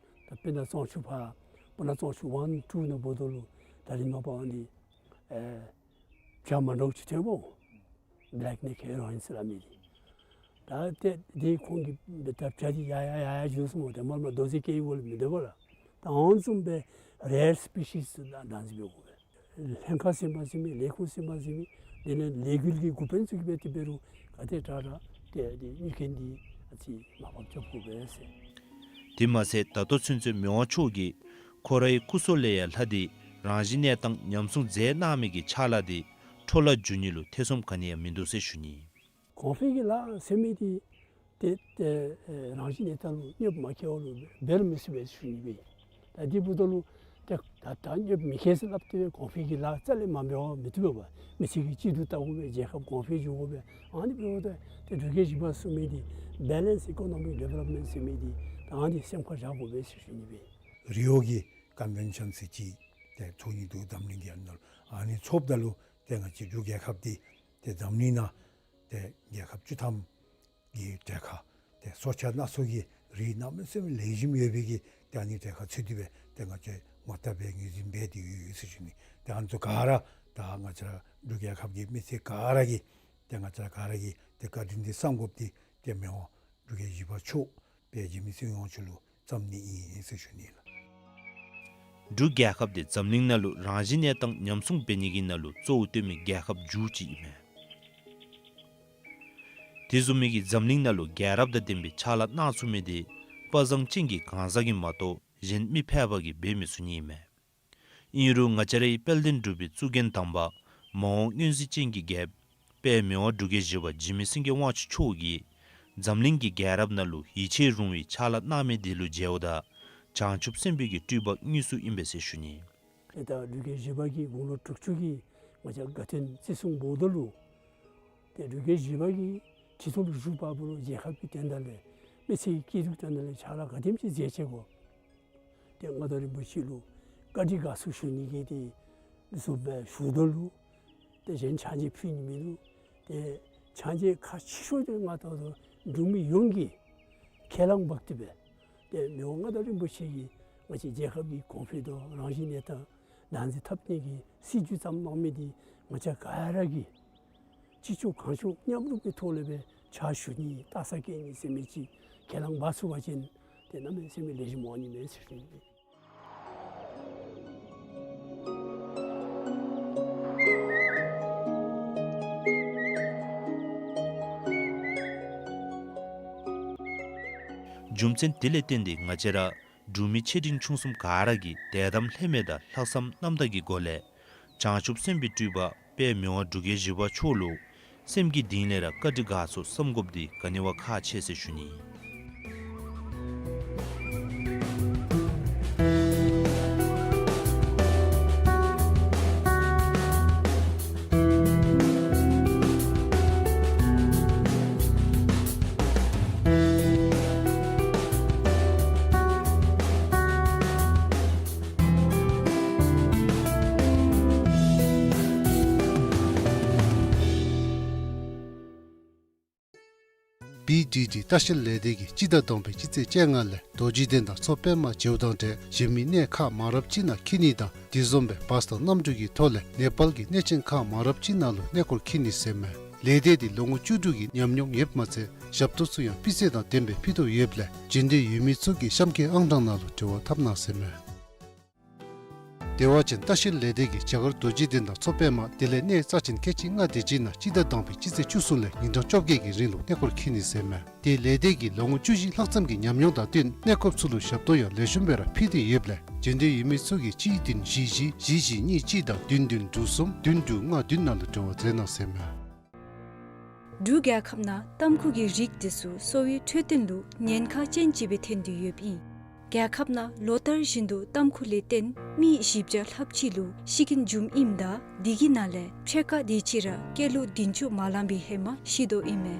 ད་དཔེར་ན་གཙང་ཆུ་ཕར་སྤུ་ན་གཙང་ཆུ་ཝན་ཊུ་ནང་འབདཝ་ད་ལུ་ད་རེས་ནངས་པ་ཨ་ནི་ཨེ་བྱ་མ་འདྲཝ་ཅིག་ཐོན་པོ། བེ་ལེཀ་ནེཀ་ཧེ་རོ་ཨིན་ཟེར་སླབ་མི་འདི། ད་ཏེ་དེ་ཁོང་གིས་ད་བྱ་འདི་ཡར་ཡར་ཡར་ཡར་འགྱོ་སོངམ་མས། ཏེ་མར་མར་རྡོ་རྗེ་སྐྱེལ་འགོ་ལས་མི་སྡོད་པ་ལགས། ད་ཨ་ནི་བཟུམ་སྦེ་རེར་སི་པི་ཤིསི་ཚུ་ད་བདག་འཛིན་འབད་དགོ་པས། ལྷན་ཁག་ཟིན་པ་ཟིན་མི་ལས་ཁུངས་ཟིན་པ་ཟིན་མི་དེ་ལས་ལས་འགུལ་གྱི་འགོ་དཔོན་ཚུ་གིས་འབད་དེ་འབད་རུང་ག་དེ་དྲག་དྲག་ཏེ་དེ་གནོད་སྐྱེལ་འདི་ཨ་ཙི་མར་ཕབ་རྐྱབ་དགོ་པས་ཟེར། དེ་མ་ཚད་ད་ལྟོ་ཚུན་ཚོད་མི་དབང་མཆོག་གིས་ཁོ་རའི་སྐུ་སྲོག་ལས་ཡང་ལྷག་སྟེ་རང་བཞིན་གནས་སྟངས་ཉམས་སྲུང་མཛད་གནང་མི་གི་ཕྱག་ལཱ་དེ་འཕྲོ་བརླག་འགྱོ་ནི་ལུ་ཐེ་ཚོམ་ག་ནི་ཡང་མིན་འདུག་ཟེར་ཞུ་ནི། གོང་འཕེལ་གྱི་ལཱ་ཟེར་མི་འདི་ཏེ་ཏེ་ཨེ་རང་བཞིན་གནས་སྟངས་ལུ་གནོདཔ་མ་བཀལ་བར་ལུ་འབད་རུང་མི་ཚུགས་པས་ཞུ་ནི་སྦེ། ད་དེ་འབདཝ་ད་ལུ་ཏེ་ད་ད་ཉོ་མི་ཁེ་སི་སླབ་སྟེ་སྦེ་གོང་འཕེལ་གྱི་ལཱ་རྩ་ལས་མ་འབད་བར་མི་བཏུབ་པས། མི་སེར་གྱིས་གཅིག་ཏུ་བལྟ་དགོ་པས། རྒྱལ་ཁབ་གོང་འཕེལ་འགྱོ་དགོ་པས། ཨ་ནི་འབདཝ་ད་ཏེ་འབྲུག་རྒྱལ་བཞི་པ་གསུངས་མི་འདི་Balanced Economic Development ཟེར་མི་འདི་ད་ཨ་ནི་སེམས་ཁར་བཞག་དགོ་པས་ཟེར་ཞུ་ནི་སྦེ། རི་ཨོ་གི་ཀོན་ཝེན་ཤཱན་ཟེར་ཅིག་ཏེ་ཚོགས་ནི་འདུག། འཛམ་གླིང་གི་ཨ་ནཱ་ལུ་ཨ་ནི་ཚོགསཔ་ད་ལུ་ཏེ་ང་བཅས་འབྲུག་རྒྱལ་ཁབ་འདི་ཏེ་འཛམ་གླིང་ནང་ཏེ་རྒྱལ་ཁབ་བཅུ་ཐམ་གྱི་གྲལ་ཁར་ཏེ་སྲོག་ཆགས་སྣ་ཚོགས་ཀྱི་རིགས་གནམ་མེད་ས་མེད་ལེགས་ཤོམ་ཡོད་པའི་གི་ཏེ་ཨ་ནི་གྲལ་ཁར་ཚུད་དེ་སྦེ་ཏེ་ང་བཅས་ངོ་རྟགས་སྦེ་ངོས་འཛིན་འབད་དེ་ཡོད་ཟེར་ཞུ་ནི། ཏེ་ཨ་ནི་ཚུ་ག་ར་ད་ང་བཅས་ར་འབྲུག་རྒྱལ་ཁབ་ཀྱི་མི་སེར་ག་ར་གིས་ཏེ་ང་བཅས་ར་ག་ར་གིས་ཏེ་བཀའ་དྲིན་འདི་བསམ་དགོཔ་འདི་ཏེ་མི་དབང་འབྲུག་རྒྱལ་བཞི་པ་མཆོག་དཔལ་འཇིགས་མེད་སྲིད་དབང་མཆོག་ལུ་བརྩམ་ནི་ཨིན་ཟེར་ཞུ་ནི་ལགས། འབྲུག་རྒྱལ་ཁབ་འདི་འཛམ་གླིང་ནང་ལུ་རང་བཞིན་གནས་སྟངས་ཉམས་སྲུང་འབད་ནི་གི་ནང་ལུ་གཙོ་བོ་བཏོན་མི་རྒྱལ་ཁབ་རྒྱུད་ཅིག་ཨིན་མས། དེ་བཟུམ་མའི་གི་འཛམ་གླིང་ནང་ལུ་རྒྱལ་རབས་དང་ལྡན་པའི་ཕྱག་ལཱ་གནང་ཚུགས་མི་འདི་དཔའ་བཟང་ཅན་གྱི་གང་ཟག་གིས་མ་གཏོགས་གཞན་མི་ཕལ་པ་གིས་འབད་མི་ཚུགས་ནི་ཨིན་མས། ཨིན་རུང་ང་བཅས་རའི་དཔལ་ལྡན་འབྲུག་པའི་གཙུག་རྒྱན་དམ་པ་མ་འོངས་མངོན་གཟིགས་ཅན་གྱི་རྒྱལཔོ་དཔལ་མི་དབང་འབྲུག་རྒྱལ་བཞི་པ་འཇིགས་མེད་སེང་གེ་དབང་ཕྱུག་མཆོག་གིས་འཛམ་གླིང་གི་རྒྱལ་རབས་ནང་ལུ་ཡིད་ཆེས་རུང་བའི་ཕྱག་ལཱ་གནང་མི་དེ་ལུ་མཇལཝ་ད་བྱང་ཆུབ་སེམས་དཔའི་གི་སྤྲུལ་པ་དངོས་སུ་ཨིན་པས་ཟེར་ཞུ་ནི། ཏེ་ད་འབྲུག་རྒྱལ་བཞི་པ་གིས་དགུང་ལོ་དྲུག་ཅུ་གི་ང་བཅས་དགའ་སྟོན་བརྩི་སྲུང་འབདཝ་ད་ལུ་ཏེ་འབྲུག་རྒྱལ་བཞི་པ་གིས་ཁྲི་ཐོག་ལུ་བཞུགས་པ་ལུ་རྒྱལ་ཁབ་ཀྱི་དོན་དག་ལས་མི་སེར་གྱི་སྐྱིད་སྡུག་དོན་དག་ལས་ཕྱག་ལཱ་ག་དེམ་ཅིག་མཛད་ཅི་གོ། ཏེ་མངའ་བདག་རིན་པོ་ཆེ་ལུ་བཀའ་དྲིན་དགའ་ཚོར་ཞུ་ནི་གི་ཏེ་བཟུམ་སྦེ་ཞུཝ་ད་ལུ་ཏེ་གཞན་ཕྱག་མཇལ་ཕུལ་ནི་མིན་འདུག། ཏེ་ཕྱག་མཇལ་ཁག་ཆེ་ཤོས་འདི་ང་ལྟ་བུ་འབྲུག་མི་ཡོངས་ཀྱིས་ཁས་བླངས་འབག་སྟེ་སྦེ་ཏེ་མི་དབང་མངའ་བདག་རིན་པོ་ཆེ་གིས་ང་བཅས་རྒྱལ་ཁབ་ཀྱི་གོང་འཕེལ་དང་རང་བཞིན་གནས་སྟངས་བདག་འཛིན་འཐབ་ནི་གི་སྲིད་བྱུས་བརྩམས་གནང་མི་འདི་ང་བཅས་ག་ར་གིས་ཅི་ལྕོགས་གང་ལྕོགས་མཉམ་རུབ་ཀྱི་ཐོག་ལས་སྦེ་ཕྱག་ཞུ་ནི་རྟགས་གསལ་བཀོད་ནི་ཟེར་མི་ཅིག་ཁས་བླངས་འབག་ཚུགས་པ་ཅིན་ཏེ་གནམ་མེད་ས་མེད་ལེགས་ཤོམ་འོང་ནི་མས་ཟེར་ཞུ་ནི། རྒྱུ་མཚན་དེ་ལས་བརྟེན་ཏེ་ང་བཅས་ར་འབྲུག་མི་ཆེ་འབྲིང་ཆུང་གསུམ་ག་ར་གིས་དད་དམ་ལྷད་མེད་དང་ལྷག་བསམ་རྣམ་དག་གི་སྒོ་ལས་བྱང་ཆུབ་སེམས་དཔའི་སྤྲུལ་པ་དཔལ་མི་དབང་འབྲུག་རྒྱལ་བཞི་པ་མཆོག་ལུ་སེམས་ཀྱི་གཏིང་ལས་ར་བཀའ་དྲིན་དགའ་ཚོར་བསམ་དགོཔ་འདི་ག་ནི་བ་ཁག་ཆེ་ཟེར་ཞུ་ནི། བི་ཌི་ཌི་ལྟ་བཤལ་ལས་སྡེ་གིས་སྤྱི་ཟླ་དང་པའི་སྤྱི་ཚེས་བཅོ་ལྔ་ལས་རྡོ་རྗེ་གདན་དང་མཚོ་པདྨ་མཇལཝ་དང་འབྲེལ་གཞན་མི་གནས་ཁག་མང་རབས་ཅིག་ནང་འཁྱིད་ནི་དང་དེ་བཟུམ་སྦེ་བཱས་དང་གནམ་གྲུ་གི་ཐོག་ལས་ནེ་པཱལ་གྱི་གནས་ཆེན་ཁག་མང་རབས་ཅིག་ནང་ལུ་གནས་སྐོར་འཁྱིད་ནི་ཟེར་མས། ལས་སྡེ་འདི་ལོ་ངོ་བཅུ་དྲུག་གི་ཉམས་མྱོང་ཡོདཔ་མ་ཚད་ཞབས་ཏོག་ཚུ་ཡང་སྤུས་ཚད་དང་ལྡན་པའི་ཕུལ་དོ་ཡོདཔ་ལས་འབྱོན་འདོད་ཡོད་མི་ཚུ་གིས་གཤམ་གྱི་ཨང་གྲངས་ནང་ལུ་འབྲེལ་བ་འཐབ་གནང་ཟེར་མས། བདེ་བ་ཅན་ལྟ་བཤལ་ལས་སྡེ་གིས་རྒྱ་གར་རྡོ་རྗེ་གདན་དང་མཚོ་པདྨ་དེ་ལས་གནས་རྩ་ཆེན་ཁལ་གཅིག་ལྔ་དེ་ཅིག་ནང་སྤྱི་ཟླ་དང་པའི་སྤྱི་ཚེས་བཅུ་གསུམ་ལས་ཉིན་གྲངས་བཅོ་བརྒྱད་ཀྱི་རིང་ལུ་གནས་སྐོར་འཁྱིད་ནི་ཟེར་མས། དེ་ལས་སྡེ་གིས་ལོ་ངོ་བཅུ་བཞི་ལྷག་ཙམ་གྱི་ཉམས་མྱོང་དང་བསྟུན་གནས་སྐོརཔ་ཚུ་ལུ་ཞབས་ཏོག་ཡང་ལེགས་ཤོམ་སྦེ་ར་ཕུལ་ཏེ་ཡོདཔ་ལས་འབྱོན་འདོད་ཡོད་མི་ཚུ་གིས་གཅིག་བདུན་བཞི་བཞི་བཞི་བཞི་གཉིས་གཅིག་དང་བདུན་བདུན་དྲུག་གསུམ་བདུན་དྲུག་ལྔ་བདུན་ནང་ལུ་འབྲེལ་བ་མཛད་གནང་ཟེར་མས། འབྲུག་རྒྱལ་ཁབ་ནང་ཏམ་ཁུ་གི་རིགས་དེ་ཚུ་གསོ་བའི་འཕྲོད་བསྟེན་ལུ་ཉེན་ཁ་ཅན་ཅིག་སྦེ་ཐོན་ཏེ་ཡོདཔ་ཨིན། རྒྱལ་ཁབ་ནང་ལོ་ལྟར་བཞིན་དུ་ཏམ་ཁུ་ལས་བརྟེན་མི་བཞི་བརྒྱ་ལྷགཔ་ཅིག་ལུ་ཤི་རྐྱེན་འབྱུངམ་ཨིནམ་ད་དེ་གི་ནང་ལས་ཕྱེད་ཀ་དེ་ཅིག་ར་སྐྱེས་ལོ་བདུན་ཅུ་མ་ལང་པའི་ཧེ་མ་ཤི་དོ་ཨིན་མས།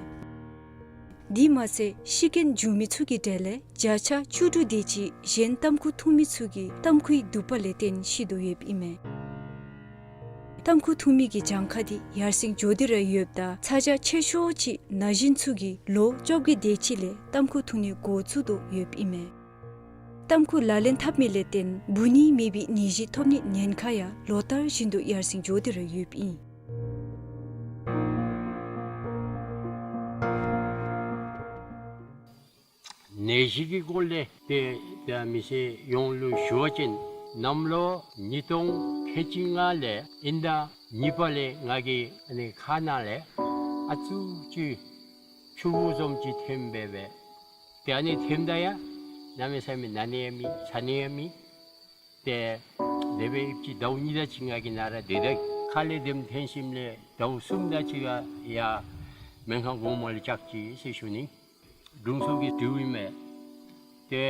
དེ་མ་ཚད་ཤི་རྐྱེན་འབྱུང་མི་ཚུ་གི་གྲས་ལས་བརྒྱ་ཆ་བཅུ་དྲུག་དེ་ཅིག་གཞན་ཏམ་ཁུ་འཐུང་མི་ཚུ་གིས་ཏམ་ཁུའི་དུད་པ་ལས་བརྟེན་ཤི་དོ་ཡོདཔ་ཨིན་མས། ཏམ་ཁུ་འཐུང་མི་གི་གྱངས་ཁ་འདི་ཡར་སེང་འགྱོ་སྟེ་ར་ཡོདཔ་ད་ཚ་གྱང་ཆེ་ཤོས་ཅིག་ན་གཞོན་ཚུ་གིས་ལོ་བཅོ་བརྒྱད་དེ་ཅིག་ལས་ཏམ་ཁུ་འཐུང་ནི་འགོ་བཙུགས་དོ་ཡོདཔ་ཨིན་མས། ཏམ་ཁུ་ལག་ལེན་འཐབ་མི་ལས་བརྟེན་འབུ་ནད་མེད་པའི་ནད་གཞི་ཐོབ་ནི་ཉེན་ཁ་ཡང་ལོ་ལྟར་བཞིན་དུ་ཡར་སེང་འགྱོ་སྟེ་ར་ཡོདཔ་ཨིན། ནད་གཞི་གི་སྐོར་ལས་ཏེ་ད་མི་སེར་ཡོངས་ལུ་ཞུ་བ་ཅིན་གནམ་ལོ་ཉིས་སྟོང་ཁལ་གཅིག་ལྔ་ལས་དབྱིན་ཟླ་གཉིས་པ་ལས་ང་གི་ཨ་ནི་ཁ་ནང་ལས་ཨ་ཙུག་ཅིག་ཆུ་བུར་བཟུམ་ཅིག་ཐོནམ་སྦེ་སྦེ། ཏེ་ཨ་ནི་ཐོནམ་ད་ཡང་གནམ་མེད་ས་མེད་ན་ནི་ཡང་མེད་ཚ་ནི་ཡང་མེད། ཏེ་དེ་སྦེ་ཨིན་པ་ཅིན་ཟླཝ་གཉིས་དེ་ཅིག་ང་གི་ནང་ར་སྡོད་ད་ཁ་ལས་འདེམས་ཐོན་ཞིནམ་ལས་ཟླཝ་གསུམ་དེ་ཅིག་ཡང་སྨན་ཁང་གོང་མ་ལུ་བཅར་ཅི་ཟེར་ཞུ་ནི། དྲུང་འཚོ་གིས་དྲིཝ་ཨིན་མས། ཏེ་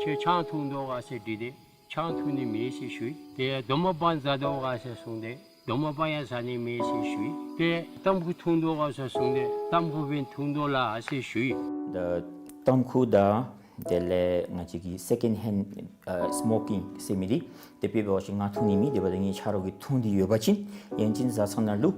ཁྱོད་ཆང་འཐུང་དོ་ག་ཟེར་དྲིས་ཏེ། ཆང་འཐུང་ནི་མེད་ཟེར་ཞུ་ཡི། ཏེ་རྡོག་མ་སྦང་ཟ་དོ་ག་ཟེར་གསུངས་ཏེ་རྡོག་མ་སྦང་ཡང་ཟ་ནི་མེད་ཟེར་ཞུ་ཡི། ཏེ་ཏམ་ཁུ་འཐུང་དོ་ག་ཟེར་གསུངས་ཏེ་ཏམ་ཁུ་སྦེ་འཐུང་དོ་ལགས་ཟེར་ཞུ་ཡི། ད་ཏམ་ཁུ་དང་དེ་ལས་ང་བཅས་ཀྱི་སེ་ཀེནཌ་ཧེནཌ་ཨ་སྨོ་ཀིང་ཟེར་མི་འདི་དེ་སྦེ་འབད་བ་ཅིན་ང་འཐུང་ནི་མེད། དེ་འབདཝ་ད་ངེའི་ཆ་རོགས་ཀྱིས་འཐུང་སྟེ་ཡོད་པ་ཅིན་ཡང་ཅིན་བཟའ་ཚང་ནང་ལུ་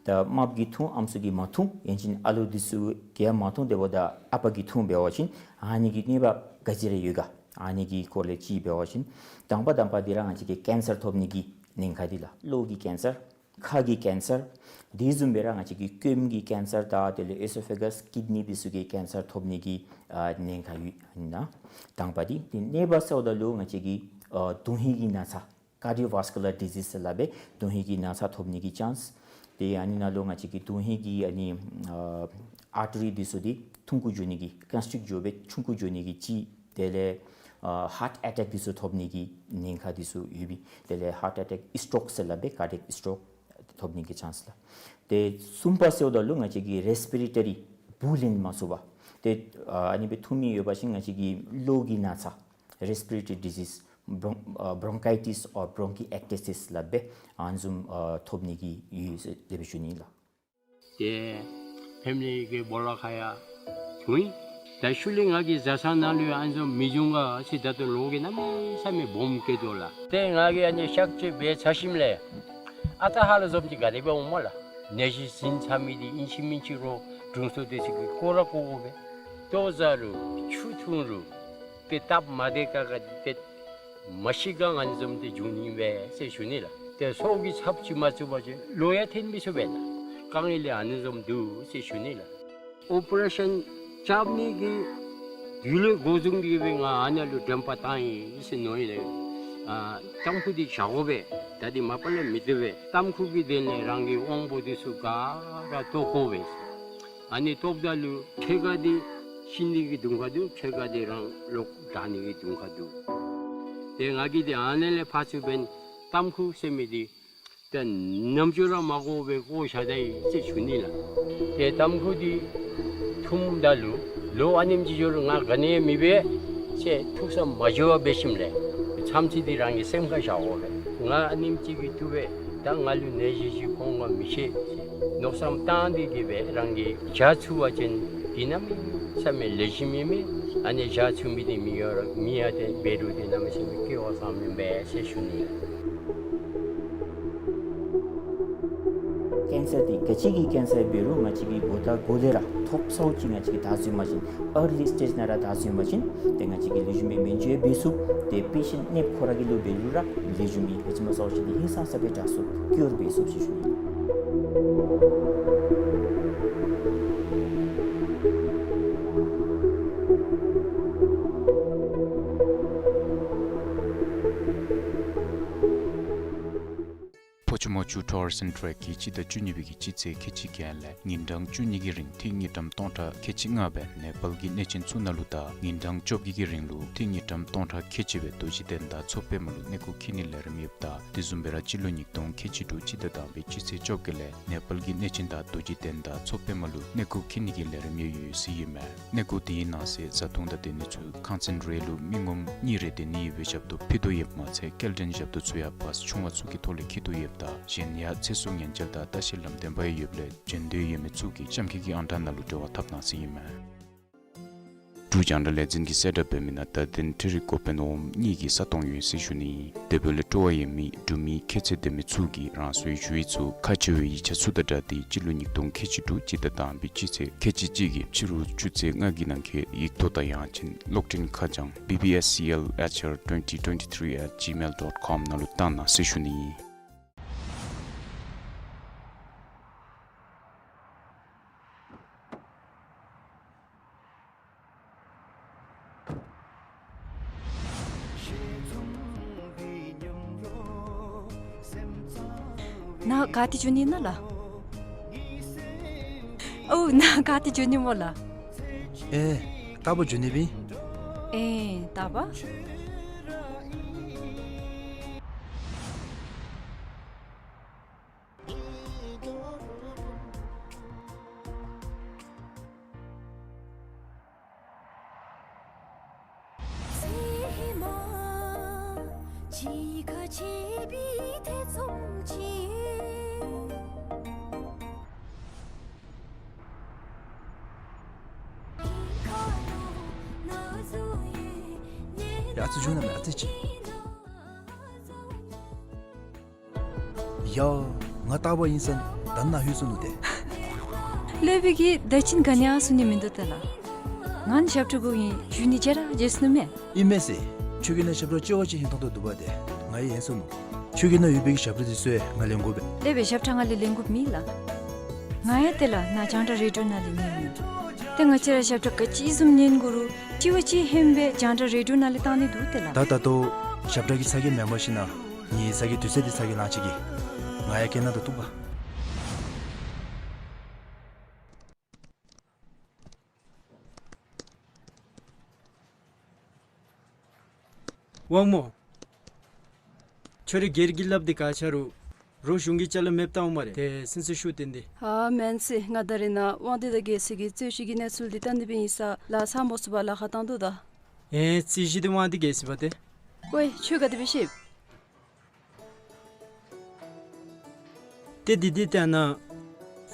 ད་རྨགཔ་གིས་འཐུང་ཨམ་སྲུ་གིས་མ་འཐུང་ཡང་ཅིན་ཨ་ལོ་འདི་ཚུ་གིས་མ་འཐུང་དེ་འབདཝ་ད་ཨ་པ་གིས་འཐུང་འབད་བ་ཅིན་ཨ་ནི་གི་གནོད་པ་ག་ཅི་ར་ཡོད་ག། ཨ་ནི་གི་སྐོར་ལས་ཅིག་འབད་བ་ཅིན་དང་པ་དང་པ་འདི་ར་ང་བཅས་ཀྱི་ཀེན་སར་ཐོབ་ནི་གི་ཉེན་ཁ་འདི་ལགས། གློ་གི་ཀེན་སར། ཁ་གི་ཀེན་སར། དེ་བཟུམ་སྦེ་ར་ང་བཅས་ཀྱི་སྐོམ་གྱི་ཀེན་སར་དང་དེ་ལས་ཨེ་སོ་ཕེ་གཱས་ཀིཌ་ནི་འདི་ཚུ་གི་ཀེན་སར་ཐོབ་ནི་གི་ཨ་ཉེན་ཁ་ཡོད་ཨིན་ན། དང་པ་འདི། དེ་གཉིས་པ་ཟེརཝ་ད་ལུ་ང་བཅས་ཀྱི་ཨ་དོན་ཧིང་གི་ན་ཚ། ཀར་ཌི་ཡོ་ཝཱསི་ཀུ་ལར་ཌི་ཛིསི་ཟེར་སླབ་པའི་དོན་ཧིང་གི་ན་ཚ་ཐོབ་ནི་གི་ཅཱནསི། དེ་ཨ་ནི་ནང་ལུ་ང་བཅས་ཀྱི་དོན་ཧིང་གི་ཨ་ནི་ཨ་ཨར་ཊི་རི་འདི་ཚུ་འདི་ཐུང་ཀུ་འགྱོ་ནི་གི་ཀོན་སི་ཊིཀཊ་འགྱོ་སྦེ་ཆུང་ཀུ་འགྱོ་ནི་གི་ཅིག། དེ་ལས་ཨ་ཧཱརཊ་ཨེ་ཊེཀ་འདི་ཚུ་ཐོབ་ནི་གི་ཉེན་ཁ་འདི་ཚུ་ཡོད་པས། དེ་ལས་ཧཱརཊ་ཨེ་ཊེཀ་སི་ཊོཀ་ཟེར་སླབ་པའི་ཀར་ཌི་ཡེཀ་སི་ཊོཀ་ཐོབ་ནི་གི་ཅཱནསི་ལགས། དེ་གསུམ་པ་ཟེརཝ་ད་ལུ་ང་བཅས་ཀྱི་རེསི་པི་རེ་ཊ་རི་བུ་ལེན་མ་ཚུགས་པ། དེ་ཨ་ཨ་ནི་སྦེ་འཐུང་མི་ཡོད་པ་ཅིན་ང་བཅས་ཀྱི་གློ་གི་ན་ཚ། Respiratory disease, bron- uh, bronchitis or bronchiectasis སླབ་སྦེ་ཨ་ནི་བཟུམ་ཨ་ཐོབ་ནི་གི་ཡོད་ཟེར་དེ་སྦེ་ཞུ་ནི་ལགས། ཏེ་ཕེ་མི་ལི་གི་སྦོ་ལོགས་ཁར་ཡང་འཐུང་ཡི། ད་ཤུལ་ལས་ང་གི་བཟའ་ཚང་ནང་ལུ་ཡང་ཨ་ནི་བཟུམ་མི་འབྱུང་ག་ཟེར་ད་ལྟོ་ལོ་གིས་གནམ་མེད་ས་མེད་སྦོམ་སྐྱེས་དོ་ལགས། ཏེ་ང་གིས་ཨ་ནི་གཤག་བཅོས་འབད་ཚར་ཞིནམ་ལས་ཨ་རྟག་ཧ་ལམ་བཟུམ་ཅིག་ག་དེ་སྦེ་འོང་སྨོ་ལགས། ནད་གཞི་ཟིན་ཚར་མི་འདི་ཨིན་ཅི་མིན་ཅི་རོགས་དྲུང་འཚོ་འདི་ཚུ་གིས་བཀོ་ར་བཀོ་དགོ་པས། ལྟོ་བཟའ་རུང་ཆུ་འཐུང་རུང་ཏེ་སྟབས་མ་བདེ་ཁག་ཁ་འདི་ཏེ་མ་ཤི་ག་ཨ་ནི་བཟུམ་འདི་འབྱུང་ནི་མས་ཟེར་ཞུ་ནི་ལགས། ཏེ་སྲོག་གི་ཚབ་ཅིག་མ་ཚུགས་པ་ཅིན་ལོ་ཡང་འཐོན་མི་ཚུགས་པས་ལགས། དཀའ་ངལ་ལས་ཨ་ནི་བཟུམ་འདུག་ཟེར་ཞུ་ནི་ལགས། ཨོ་པ་རེ་ཤཱན་རྐྱབ་ནི་གི་དུས་ལས་འགོ་བཟུང་སྟེ་གིས་སྦེ་ང་ཨ་ནཱ་ལུ་དྲན་པ་བཏང་ཡི་ཟེར་མནོ་ཡི་ལགས། ཨ་ཏམ་ཁུ་འདི་བཞག་དགོ་པས། ད་འདི་མ་པ་ལས་མི་བཏུབ་པས། ཏམ་ཁུ་གི་དོན་ལས་རང་གི་དབང་པོ་འདི་ཚུ་ག་ར་བཏོག་དགོ་པས། ཨ་ནི་བཏོགཔ་ད་ལུ་ཕྱེད་ཀ་འདི་ཤི་ནི་གི་དུང་ཁ་འདུག། ཕྱེད་ཀ་འདི་རང་ལོག་དྲག་ནི་གི་དུང་ཁ་འདུག། ཏེ་ང་གིས་འདི་ཨ་ནཱ་ལས་ཕར་ཚུར་འབདན་ཏམ་ཁུ་ཟེར་མི་འདི་ཏེ་ནམ་རྒྱུན་ར་མ་བཀོ་བར་བཀོ་བཞག་ད་ཡི་ཟེར་ཞུ་ནི་ལགས། ཏེ་ཏམ་ཁུ་འདི་འཐུངམ་ད་ལུ་ལོ་ཨ་ནེམ་ཅིག་འགྱོ་རུང་ང་ག་ནི་ཡང་མི་འབད་ཟེར་ཐུགས་བསམ་མ་བཞེས་པར་འབད་ཞིནམ་ལས་མཚམས་ཅིག་འདི་རང་གི་སེམས་ཁར་བཞག་དགོ་པས། ང་ཨ་ནེམ་ཅིག་གིས་བཏུབ་པས། ད་ང་ལུ་ནད་གཞི་ཅིག་འོང་ག་མི་ཤེས་ཟེར་མནོ་བསམ་བཏང་སྟེ་གིས་སྦེ་རང་གིས་བཞག་ཚུགས་པ་ཅིན་འདི་གནམ་མེད་ས་མེད་ལེགས་ཤོམ་ཨིན་མས། ཨ་ནི་བཞག་ཚུགས་མི་འདི་མི་ཡོད་ར་མི་ཡང་ཏེ་འབད་རུང་ཏེ་གནམ་མེད་ས་མེད་སྐལ་བ་བཟང་མི་འབད་ཟེར་ཞུ་ནི། ཀེན་སར་འདི་ག་ཅི་གི་ཀེན་སར་འབད་རུང་ང་བཅས་ཀྱིས་འགོ་དང་འགོ་ལས་ར་ཐོབ་ཚརཝ་ཅིག་ང་བཅས་ཀྱིས་བདའ་ཚུགས་པ་ཅིན་ཨར་ལི་སི་ཊེཇ་ནང་ར་བདའ་ཚུགས་པ་ཅིན་ཏེ་ང་བཅས་ཀྱིས་ལེགས་ཤོམ་སྦེ་སྨན་བཅོས་འབད་ཚུགས། ཏེ་པེ་ཤེནཊ་ནདཔ་ཁོ་ར་གི་ལུ་འབད་རུང་ར་ལེགས་ཤོམ་སྦེ་ཕལ་ཆེར་མ་ཚརཝ་ཅིག་འདི་ཧིང་སངས་ས་སྦེ་དྲག་ཚུགས། ཀིའོར་འབད་ཚུགས་ཟེར་ཞུ་ནི། ཕོ་ཆུ་མོ་ཆུ་ཊུ་རིསམ་ཊེཀ་གི་སྤྱི་ཟླ་བཅུ་གཉིས་པའི་གི་སྤྱི་ཚེས་ཁལ་གཅིག་བརྒྱད་ལས་ཉིན་གྲངས་བཅུ་གཉིས་ཀྱི་རིང་ཏིང་ངེ་ཀྲམ་སྟོང་ཕྲག་ཁལ་གཅིག་ལྔ་སྦེ་ནེ་པཱལ་གྱི་གནས་ཆེན་ཚུ་ནང་ལུ་དང་ཉིན་གྲངས་བཅོ་བརྒྱད་ཀྱི་རིང་ལུ་ཏིང་ངེ་ཀྲམ་སྟོང་ཕྲག་ཁལ་གཅིག་སྦེ་རྡོ་རྗེ་གདན་དང་མཚོ་པདྨ་ལུ་གནས་སྐོར་འཁྱིད་ནིའི་ལས་རིམ་ཡོདཔ་ད་དེ་བཟུམ་སྦེ་ར་སྤྱི་ལོ་ཉིས་སྟོང་ཁལ་གཅིག་དྲུག་སྤྱི་ཟླ་དང་པའི་སྤྱི་ཚེས་བཅོ་བརྒྱད་ལས་ནེ་པཱལ་གྱི་གནས་ཆེན་དང་རྡོ་རྗེ་གདན་དང་མཚོ་པདྨ་ལུ་གནས་སྐོར་འཁྱིད་ནིའི་ལས་རིམ་ཡང་ཡོད་ཟེར་ཨིན་མས། གནས་སྐོར་དེའི་ནང་གསེས་བཟའ་འཐུང་དང་སྡོད་ནི་ཚུ་ཁང་ཚན་རེ་ལུ་མི་ངོམ་གཉིས་རེ་སྡོད་ནི་ཡོད་པའི་ཞབས་ཏོག་ཕུལ་དོ་ཡོདཔ་མ་ཚད་སྐྱེལ་འདྲེན་ཞབས་ཏོག་ཚུ་ཡང་བཱསི་ཆུང་བ་ཚུ་གི་ཐོག་ལས་འཁྱིད་དོ་ཡོདཔ་ད་གཞན་ཡང་ཚེ་སྲོག་ཉེན་བཅོལ་དང་ལྟ་བཤལ་ལམ་སྟོན་པ་ཡང་ཡོདཔ་ལས་བྱོན་འདོད་ཡོད་མི་ཚུ་གིས་ཤོག་ཁག་གི་ཨང་གྲངས་ནང་ལུ་འབྲེལ་བ་འཐབ་གནང་ཟེར་ཨིན་མས། འབྲུག་རྒྱང་བསྒྲགས་ལས་འཛིན་གྱིས་གསལ་བསྒྲགས་འབད་མི་ནང་བརྡ་དོན་འཕྲུལ་རིག་འགོ་དཔོན་འོགམ་གཉིས་ཀྱི་ས་སྟོང་ཡོད་ཟེར་ཞུ་ནི། དེ་འབདཝ་ལས་སྤྲོ་བ་ཡོད་མི་འབྲུག་མི་ཁྱད་ཚད་ལྡན་མི་ཚུ་གིས་རང་སོའི་ཞུ་ཡིག་ཚུ་ཁག་ཆེ་བའི་ཡིག་ཆ་ཚུ་དང་སྦྲགས་ཏེ་སྤྱི་ལོ་ཉིས་སྟོང་ཁལ་གཅིག་དྲུག་སྤྱི་ཟླ་དང་པའི་སྤྱི་ཚེས་ཁལ་གཅིག་གཅིག་གི་ཕྱི་རུ་ཆུ་ཚོད་ལྔ་གི་ནང་འཁོད་ཡིག་ཐོག་དང་ཡང་ཅིན་གློག་འཕྲིན་ཁ་བྱང་B B S C L H R twenty twenty-three at gmail dot com ནང་ལུ་བཏང་གནང་ཟེར་ཞུ་ནི། ནཱ་ག་ཏེ་འགྱོ་ནི་ཨིན་ན་ལགས། ཨོ་ནཱ་ག་ཏེ་འགྱོ་ནི་སྨོ་ལགས། ཨེ་རྟག་བུ་འགྱོ་ནི་སྦེ་ཨིན། ཨེ་རྟག་བུ། ཡ་ཙི་བྱུང་ན་མེད་ཨ་ཙི་ཅིག། ཡ། ང་རྟག་པར་ཨིན་ས་ད་ནཱ་ལྷོད་སོ་ནུག་ཏེ། ལྷོད་པའི་གི་ད་ཅི་ག་ནི་ཡང་གསུང་ནི་མིན་འདུག་ཏེ་ལགས། ང་ནི་ཞབས་ཁྲ་གུ་ཨིན་ཞུ་ནི་བརྗེད་ར་བརྗེད་སོ་ནུག་མས། ཨིན་མས་ཟེར། ཁྱོད་ཀྱིས་ནཱ་ཞབས་ཁྲ་ཅོག་ཅིག་ཧིང་ཐོང་དོ་འདུག་པ་ཏེ། ང་ཡང་ཡེངས་སོ་ནུག། ཁྱོད་ཀྱི་ནཱ་ཡོད་པའི་གི་ཞབས་ཁྲ་འདི་ཚུ་ཡང་ང་ལེན་དགོ་པས། ལེགས་པའི་ཞབས་ཁྲ་ང་ལས་ལེན་དགོཔ་མེད་ལགས། ང་ཡང་ཏེ་ལགས་ནཱ་རྒྱང་བསྒྲགས་རེ་ཌི་ཡོ་ནང་ལས་ཉན་མི་ཏེ་ང་བཅས་ར་ཞབས་ཁྲ་ག་ཅི་བཟུམ་ཉན་དགོ་རུང་དྲི་བ་ཅིག་ཧན་སྦེ་རྒྱང་བསྒྲགས་རེ་ཌི་ཡོ་ནང་ལས་བཏང་ནི་འདུག་ཏེ་ལགས། ད་ད་ལྟོ་ཞབས་ཁྲ་གི་ཚ་གྱང་མེན་པར་ཞིན་ན་ངེའི་ཚ་གྱང་དུས་ཚོད་འདི་ཚ་གྱང་ལང་ཅི་གི། ང་ཡང་སྐད་ནང་ད་གཏུག་ག། དབང་མོ། ཁྱོད་རའི་སྒེར་གྱི་ལགཔ་འདི་ག་ཆ་རུང་རོགས་གཞུང་གི་ཅ་ལ་མེདཔ་བཏང་འོང་སྨ་རེ། ཏེ་སེམས་ཚེགས་ཤོར་ཏེ་འདི། ཨ་མེན་ཟེར། ང་ད་རེས་ནཱ་དབང་འདུས་དང་རྒྱལ་སྲས་ཀྱི་རྩོད་གཞི་གི་གནས་ཚུལ་འདི་བལྟ་ནི་སྦེ་ཨིན་ས་ལགས། ཚང་མ་སུ་བ་ལཱ་ཁག་བཏང་དོ་ད། ཨེ་རྩོད་གཞི་འདི་དབང་འདུས་རྒྱལ་སྲས་པ་ཏེ། ཝའེ་ཁྱོད་ག་དེ་སྦེ་ཤེས། ཏེ་འདི་འདི་ཏེ་ནཱ་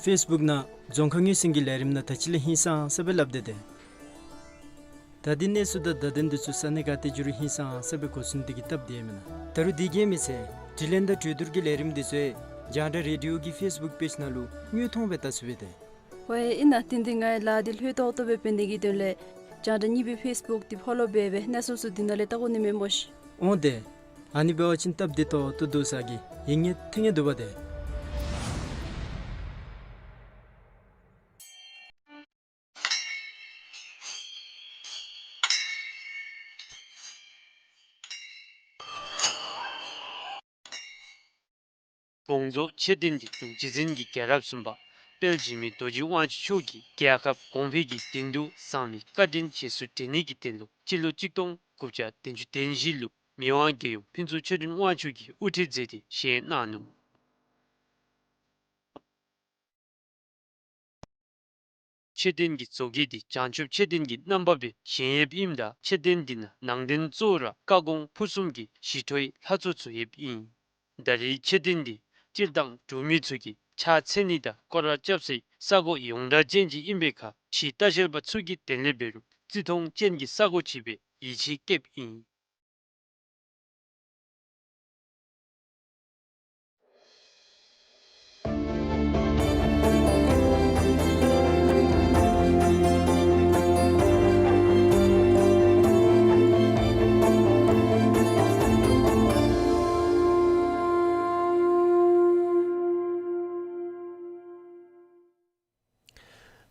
ཕེསི་བུཀ་ནང་རྫོང་ཁ་ངོས་ཟིན་གྱི་ལས་རིམ་ནང་ད་ཅི་ལས་ཧིང་སངས་ས་སྦེ་སླབ་སྟེ་ཏེ། ད་འདི་གནས་ཚུལ་དང་བརྡ་དོན་འདི་ཚུ་ས་གནས་ག་ཏེ་འགྱོ་རུང་ཧིང་སངས་ས་སྦེ་གོ་ཚུགས་ནི་འདི་གི་སྟབས་བདེ་མེན་ན། ད་རུང་འདི་གིས་མི་ཚད་དྲི་ལན་དང་གྲོས་བསྡུར་གྱི་ལས་རིམ་འདི་ཚུ་ཡང་རྒྱང་བསྒྲགས་རེ་ཌི་ཡོ་གི་ཕེསི་བུཀ་པེཇ་ནང་ལུ་དངོས་མཐོང་སྦེ་བལྟ་ཚུགས་པས་ཏེ། ཝའེ་ཨིན་ན། ཏེ་འདི་ང་ཡང་ལཱ་འདི་ལྷོད་ཏོག་ཏོ་སྦེ་འབད་ནི་གི་དོན་ལས་རྒྱང་བསྒྲགས་གཉིས་པའི་ཕེསི་བུཀ་འདི་ཕོ་ལོ་འབད་སྦེ་གནས་ཚུལ་ཚུ་འདི་ནང་ལས་བལྟ་དགོ་ནི་མས་སྨོ་ཤིག། འོང་ཏེ། ཨ་ནི་འབད་བ་ཅིན་སྟབས་བདེ་ཏོག་ཏོ་འདུག་ས་གི་ཡིད་ངེས་ཐིང་ངེས་འདུག་པ་ཏེ། དགོངས་རྫོགས་མཆོད་རྟེན་གྱི་དྲུང་རྗེ་འཛིན་གྱི་རྒྱལ་རབས་གསུམ་པ་དཔལ་འཇིགས་མེད་རྡོ་རྗེ་དབང་ཕྱུག་མཆོག་གིས་རྒྱལ་ཁབ་གོང་འཕེལ་གྱི་དོན་དུ་གསང་བའི་བཀའ་དྲིན་རྗེས་སུ་དྲན་ནི་གི་དོན་ལུ་སྤྱི་ལོ་གཅིག་སྟོང་དགུ་བརྒྱ་བདུན་ཅུ་དོན་བཞི་ལུ་མི་དབང་རྒྱལ་ཡུམ་ཕུན་ཚོགས་ཆོས་སྒྲོན་དབང་ཕྱུག་གིས་དབུ་ཁྲིད་མཛད་དེ་བཞེངས་གནང་ནུག། མཆོད་རྟེན་གྱི་བཟོ་བཀོད་འདི་བྱང་ཆུབ་མཆོད་རྟེན་གྱི་རྣམ་པ་སྦེ་བཞེངས་ཡོདཔ་ཨིནམ་ད་མཆོད་རྟེན་འདི་ནང་ནང་རྟེན་གཙོ་བོ་ར་བཀའ་དགོངས་ཕུར་གསུམ་གྱི་ཞི་ཁྲོའི་ལྷ་ཚོགས་ཚུ་ཡོདཔ་ཨིན། ད་རེས་མཆོད་རྟེན་འདི་སྤྱིར་བཏང་འབྲུག་མི་ཚུ་གིས་ཕྱག་འཚལ་ནི་དང་སྐོར་ར་རྐྱབ་སའི་ས་གོ་ཡོངས་གྲགས་ཅན་ཅིག་ཨིན་པའི་ཁར་ཕྱི་ལྟ་བཤལ་པ་ཚུ་གིས་དེ་ལས་འབད་རུང་བརྩི་མཐོང་ཅན་གྱི་ས་གོ་ཅིག་སྦེ་ཡིད་ཆེས་བསྐྱེདཔ་ཨིན།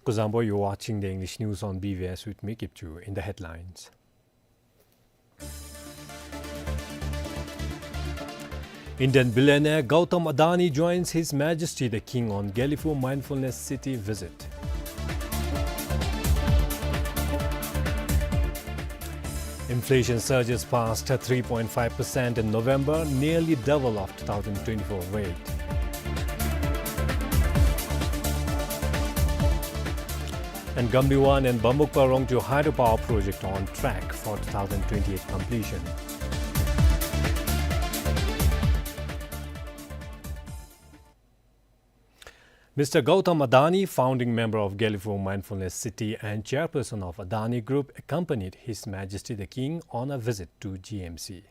སྐུ་གཟུགས་བཟང་པོ། You're watching the English news on B B S with me, Kipchu. In the headlines, Indian billionaire Gautam Adani joins His Majesty the King on Gelephu Mindfulness City visit. Inflation surges past three point five percent in November, nearly double of two thousand twenty-four rate. And Gambiwan and Bamukpa Rongtu hydropower project on track for two thousand twenty-eight completion. Mister Gautam Adani, founding member of Gelephu Mindfulness City and chairperson of Adani Group, accompanied His Majesty the King on a visit to G M C.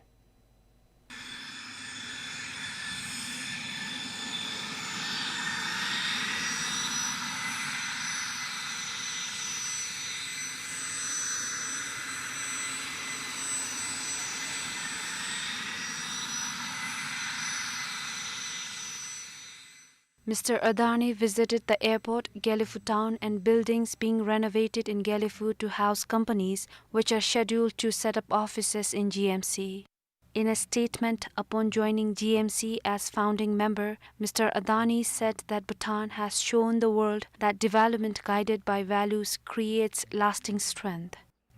Mister Adani visited the airport, Gelephu town, and buildings being renovated in Gelephu to house companies which are scheduled to set up offices in G M C. In a statement upon joining G M C as founding member, Mister Adani said that Bhutan has shown the world that development guided by values creates lasting strength.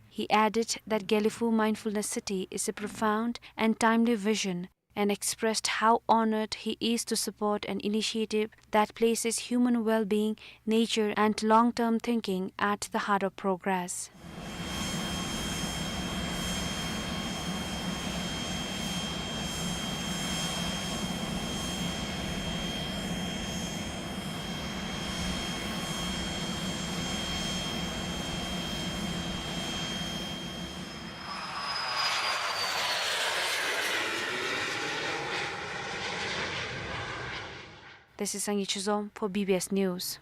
He added that Gelephu Mindfulness City is a profound and timely vision and expressed how honored he is to support an initiative that places human well-being, nature, and long-term thinking at the heart of progress. This is Sangay Chizom for B B S News.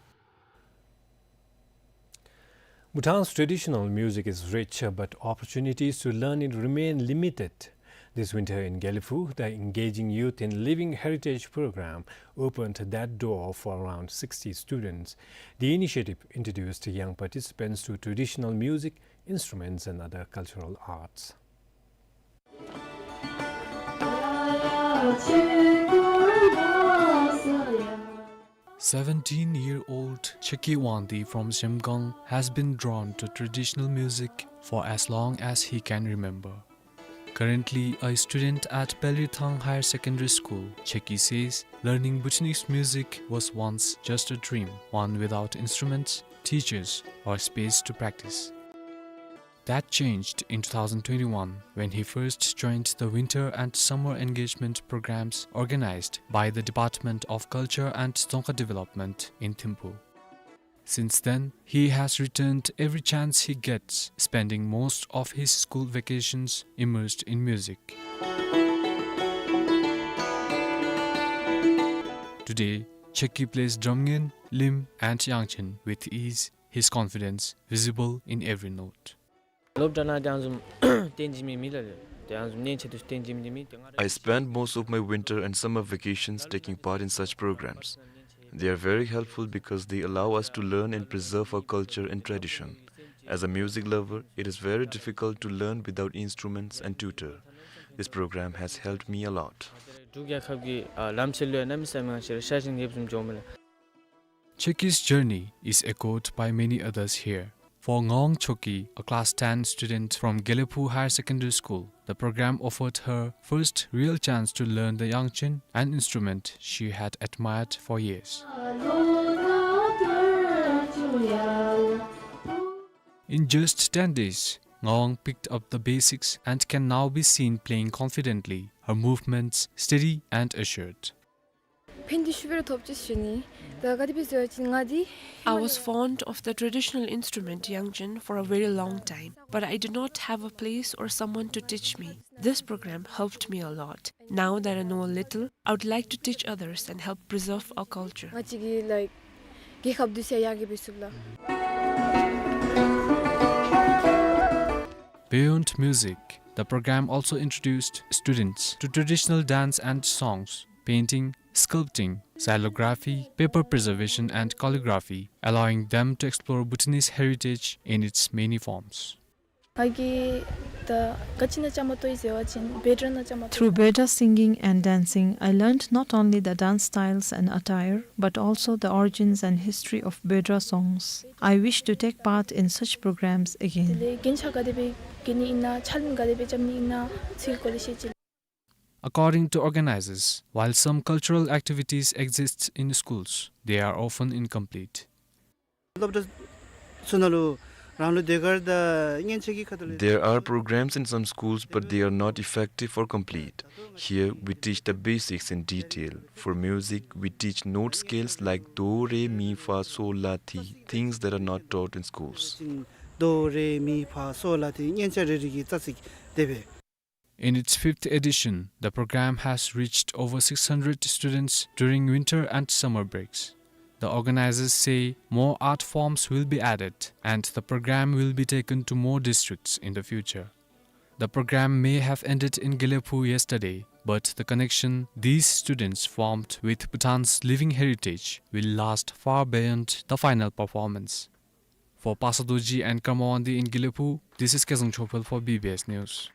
Bhutan's traditional music is rich, but opportunities to learn it remain limited. This winter in Gelephu, the Engaging Youth in Living Heritage program opened that door for around sixty students. The initiative introduced young participants to traditional music, instruments, and other cultural arts. Seventeen-year-old Cheki Wangdi from Zhemgang has been drawn to traditional music for as long as he can remember. Currently a student at Pelrithang Higher Secondary School, Cheki says learning Bhutanese music was once just a dream, one without instruments, teachers, or space to practice. That changed in two thousand twenty-one when he first joined the winter and summer engagement programs organized by the Department of Culture and Dzongkha Development in Thimphu. Since then, he has returned every chance he gets, spending most of his school vacations immersed in music. Today, Cheki plays drum ngen, lim, and yangchen with ease, his confidence visible in every note. སློབ་གྲྭ་ནང་དེ་ཡང་བཟུམ་བསྟན་གྱི་མེད་མི་ལ་ལས་དེ་ཡང་བཟུམ་གནས་ཆེ་དུ་བསྟན་གྱི་མེད་མི་དེ་ང་རང། I spend most of my winter and summer vacations taking part in such programs. They are very helpful because they allow us to learn and preserve our culture and tradition. As a music lover, it is very difficult to learn without instruments and tutor. This program has helped me a lot. འབྲུག་རྒྱལ་ཁབ་ཀྱི་ཨ་ལམ་སྲོལ་ལུ་ཡང་གནམ་མེད་ས་མེད་ང་བཅས་ར་ཤ་ཞེན་རྒྱས་པ་བཟུམ་བྱུང་མི་ལགས། Cheki's journey is echoed by many others here. For Ngawang Choki, a class ten student from Gelephu Higher Secondary School, the program offered her first real chance to learn the yangchen, an instrument she had admired for years. In just ten days, Ngawang picked up the basics and can now be seen playing confidently, her movements steady and assured. ཕན་བདེ་ཤུགས་སྦེ་ར་ཐོབ་ཅི་ཟེར་ཞུ་ནི། ད་ག་དེ་སྦེ་ཟེར་བ་ཅིན་ང་འདི། I was fond of the traditional instrument yangchen for a very long time, but I did not have a place or someone to teach me. This program helped me a lot. Now that I know a little, I would like to teach others and help preserve our culture. ང་བཅས་ཀྱི་ལའིཀ་རྒྱལ་ཁབ་འདི་ཚུ་ཡང་ཡར་རྒྱས་འབད་ཚུགས་ལགས། Beyond music, the program also introduced students to traditional dance and songs, painting, sculpting, xylography, paper preservation and calligraphy, allowing them to explore Bhutanese heritage in its many forms. ང་གིས་ད་ག་ཅི་ནང་བཅའ་མར་གཏོགས་ཡི་ཟེར་བ་ཅིན་འབོད་སྒྲ་ནང་བཅའ་མར་གཏོགས། Through Börda singing and dancing, I learned not only the dance styles and attire, but also the origins and history of Börda songs. I wish to take part in such programs again. དེ་ལས་རྒྱན་ཆ་ག་དེ་སྦེ་གྱོན་ནི་ཨིན་ན་ཕྱག་ལེན་ག་དེ་སྦེ་རྐྱབ་ནི་ཨིན་ན་ཚུ་གི་སྐོར་ལས་བཤད་ཅི། According to organizers, while some cultural activities exist in schools, they are often incomplete. སློབ་གྲྭ་ཚུ་ནང་ལུ་རང་ལུ་ཟློས་གར་དང་མཉེན་ཆས་ཀྱི་ཁ་ཐུག་ལས། There are programs in some schools, but they are not effective or complete. Here, we teach the basics in detail. For music, we teach note scales like do, re, mi, fa, so, la, ti, things that are not taught in schools. ཌོ་རེ་མི་ཕ་སོ་ལ་ཏི་མཉེན་ཆས་རེ་རེ་གི་རྩ་ཚིག་དེ་སྦེ། In its fifth edition, the program has reached over six hundred students during winter and summer breaks. The organizers say more art forms will be added, and the program will be taken to more districts in the future. The program may have ended in Gelephu yesterday, but the connection these students formed with Bhutan's living heritage will last far beyond the final performance. For Pasa Dorji and Karma Wangdi in Gelephu, this is Kezang Chophel for B B S News.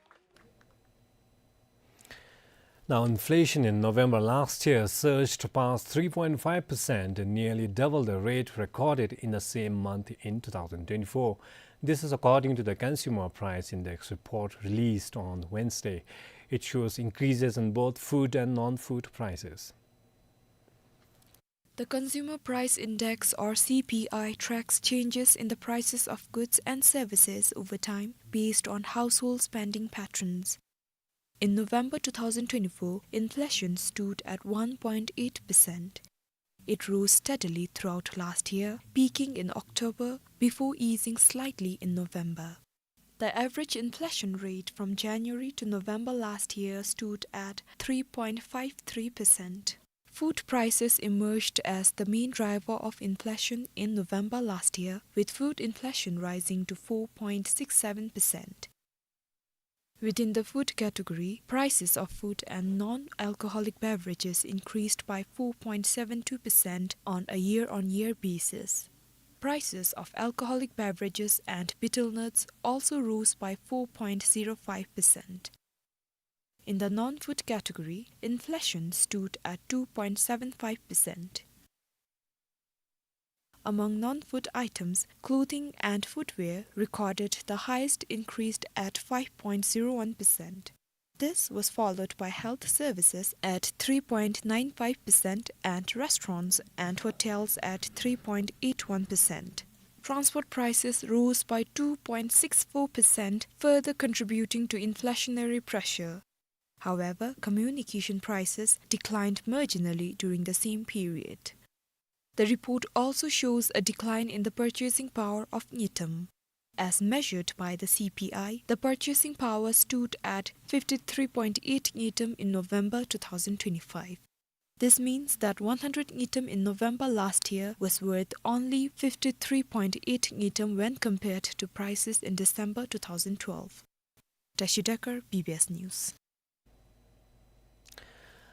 Now, inflation in November last year surged past three point five percent, nearly double the rate recorded in the same month in two thousand twenty-four. This is according to the Consumer Price Index report released on Wednesday. It shows increases in both food and non-food prices. The Consumer Price Index, or C P I, tracks changes in the prices of goods and services over time based on household spending patterns. In November two thousand twenty-four, inflation stood at one point eight percent. It rose steadily throughout last year, peaking in October before easing slightly in November. The average inflation rate from January to November last year stood at three point five three percent. Food prices emerged as the main driver of inflation in November last year, with food inflation rising to four point six seven percent. Within the food category, prices of food and non-alcoholic beverages increased by four point seven two percent on a year-on-year basis. Prices of alcoholic beverages and betel nuts also rose by four point zero five percent. In the non-food category, inflation stood at two point seven five percent. Among non-food items, clothing and footwear recorded the highest increase at five point zero one percent. This was followed by health services at three point nine five percent and restaurants and hotels at three point eight one percent. Transport prices rose by two point six four percent, further contributing to inflationary pressure. However, communication prices declined marginally during the same period. The report also shows a decline in the purchasing power of ngultrum. As measured by the C P I, the purchasing power stood at fifty-three point eight ngultrum in November two thousand twenty-five. This means that one hundred ngultrum in November last year was worth only fifty-three point eight ngultrum when compared to prices in December two thousand twelve. Tashi Dekar, B B S News.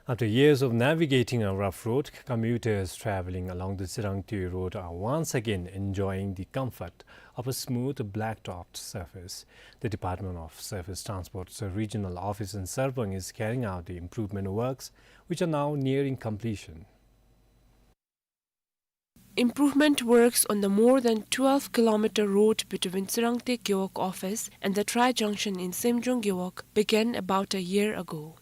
After years of navigating a rough road, commuters traveling along the Tsirangtui Road are once again enjoying the comfort of a smooth black-topped surface. The Department of Surface Transport's Regional Office in Sarpang is carrying out the improvement works, which are now nearing completion. Improvement works on the more than twelve kilometer road between Tsirangtui Gewog office and the Tri Junction in Semjong Gewog began about a year ago.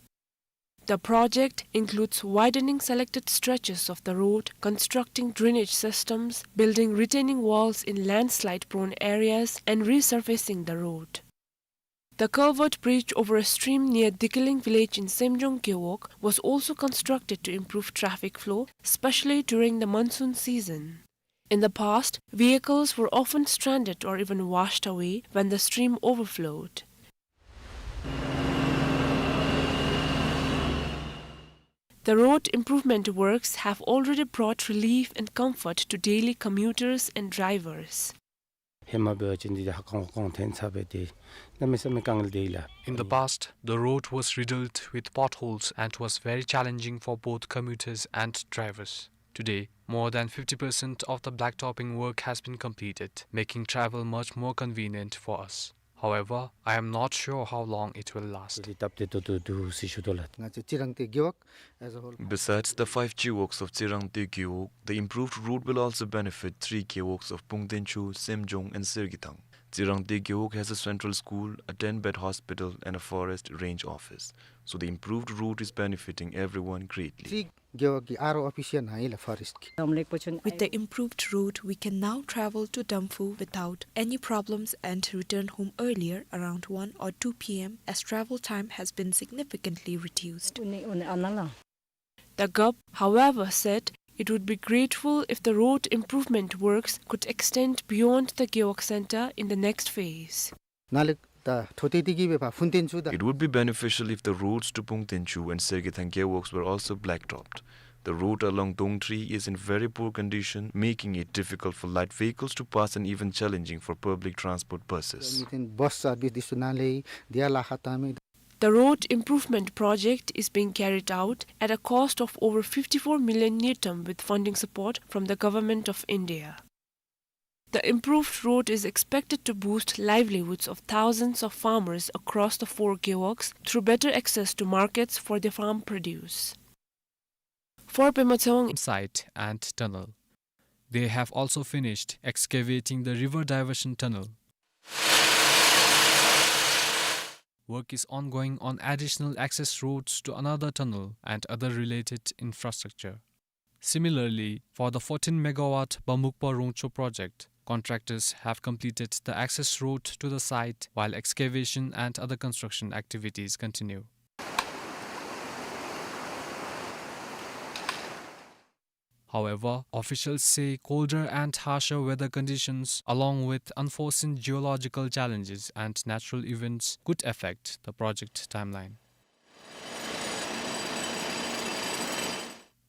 The project includes widening selected stretches of the road, constructing drainage systems, building retaining walls in landslide-prone areas, and resurfacing the road. The culvert bridge over a stream near Dikiling village in Semjong Gewog was also constructed to improve traffic flow, especially during the monsoon season. In the past, vehicles were often stranded or even washed away when the stream overflowed. The road improvement works have already brought relief and comfort to daily commuters and drivers. ཧེ་མ་འབད་བ་ཅིན་འདི་ཧ་གོང་གོང་ཐོན་ཚར་སྦེ་ཏེ་གནམ་མེད་ས་མེད་དཀའ་ངལ་འདི་ལགས། In the past, the road was riddled with potholes and was very challenging for both commuters and drivers. Today, more than fifty percent of the blacktopping work has been completed, making travel much more convenient for us. However, I am not sure how long it will last. འདི་སྟབས་བདེ་ཏོག་ཏོ་འདུག་ཟེར་ཞུ་དོ་ལགས། ང་བཅས་ཙི་རང་ཏེ་རྒེད་འོག as a whole. Besides the five gewogs of Tsirangtui Gewog, the improved road will also benefit three gewogs of Pungtenchhu, Semjong and Sergithang. Tsirangtui Gewog has a central school, a ten-bed hospital and a forest range office. So the improved road is benefiting everyone greatly. Three gewog གི་ཨར་ཨོ་ཨོ་ཕི་སི་ཡང་ནཱ་ཨིན་ལགས་ཕོ་རེསཊ་ཀྱི། With the improved road, we can now travel to Damphu without any problems and return home earlier around one or two P M, as travel time has been significantly reduced. The gup, however, said it would be grateful if the road improvement works could extend beyond the Gewog Centre in the next phase. ནཱ་ལས་ད་ཐོ་ཏེ་ཏེ་གི་སྦེ་ཕར་ཕུན་ཏེན་ཆུ་དང་། It would be beneficial if the roads to Pungtenchhu and Sergithang gewogs were also blacktopped. The road along Dongtri is in very poor condition, making it difficult for light vehicles to pass and even challenging for public transport buses. ཨ་ནི་བཱསི་སར་བིསི་འདི་ཚུ་ནཱ་ལས་འདི་ཡར་ལཱ་ཁག་བཏང་མི། The road improvement project is being carried out at a cost of over fifty-four million ngultrum with funding support from the Government of India. The improved road is expected to boost livelihoods of thousands of farmers across the four gewogs through better access to markets for their farm produce. For Pema Tsawang site and tunnel. They have also finished excavating the river diversion tunnel. Work is ongoing on additional access roads to another tunnel and other related infrastructure. Similarly, for the fourteen megawatt Bamukpa Rongcho project, contractors have completed the access road to the site while excavation and other construction activities continue. However, officials say colder and harsher weather conditions, along with unforeseen geological challenges and natural events, could affect the project timeline.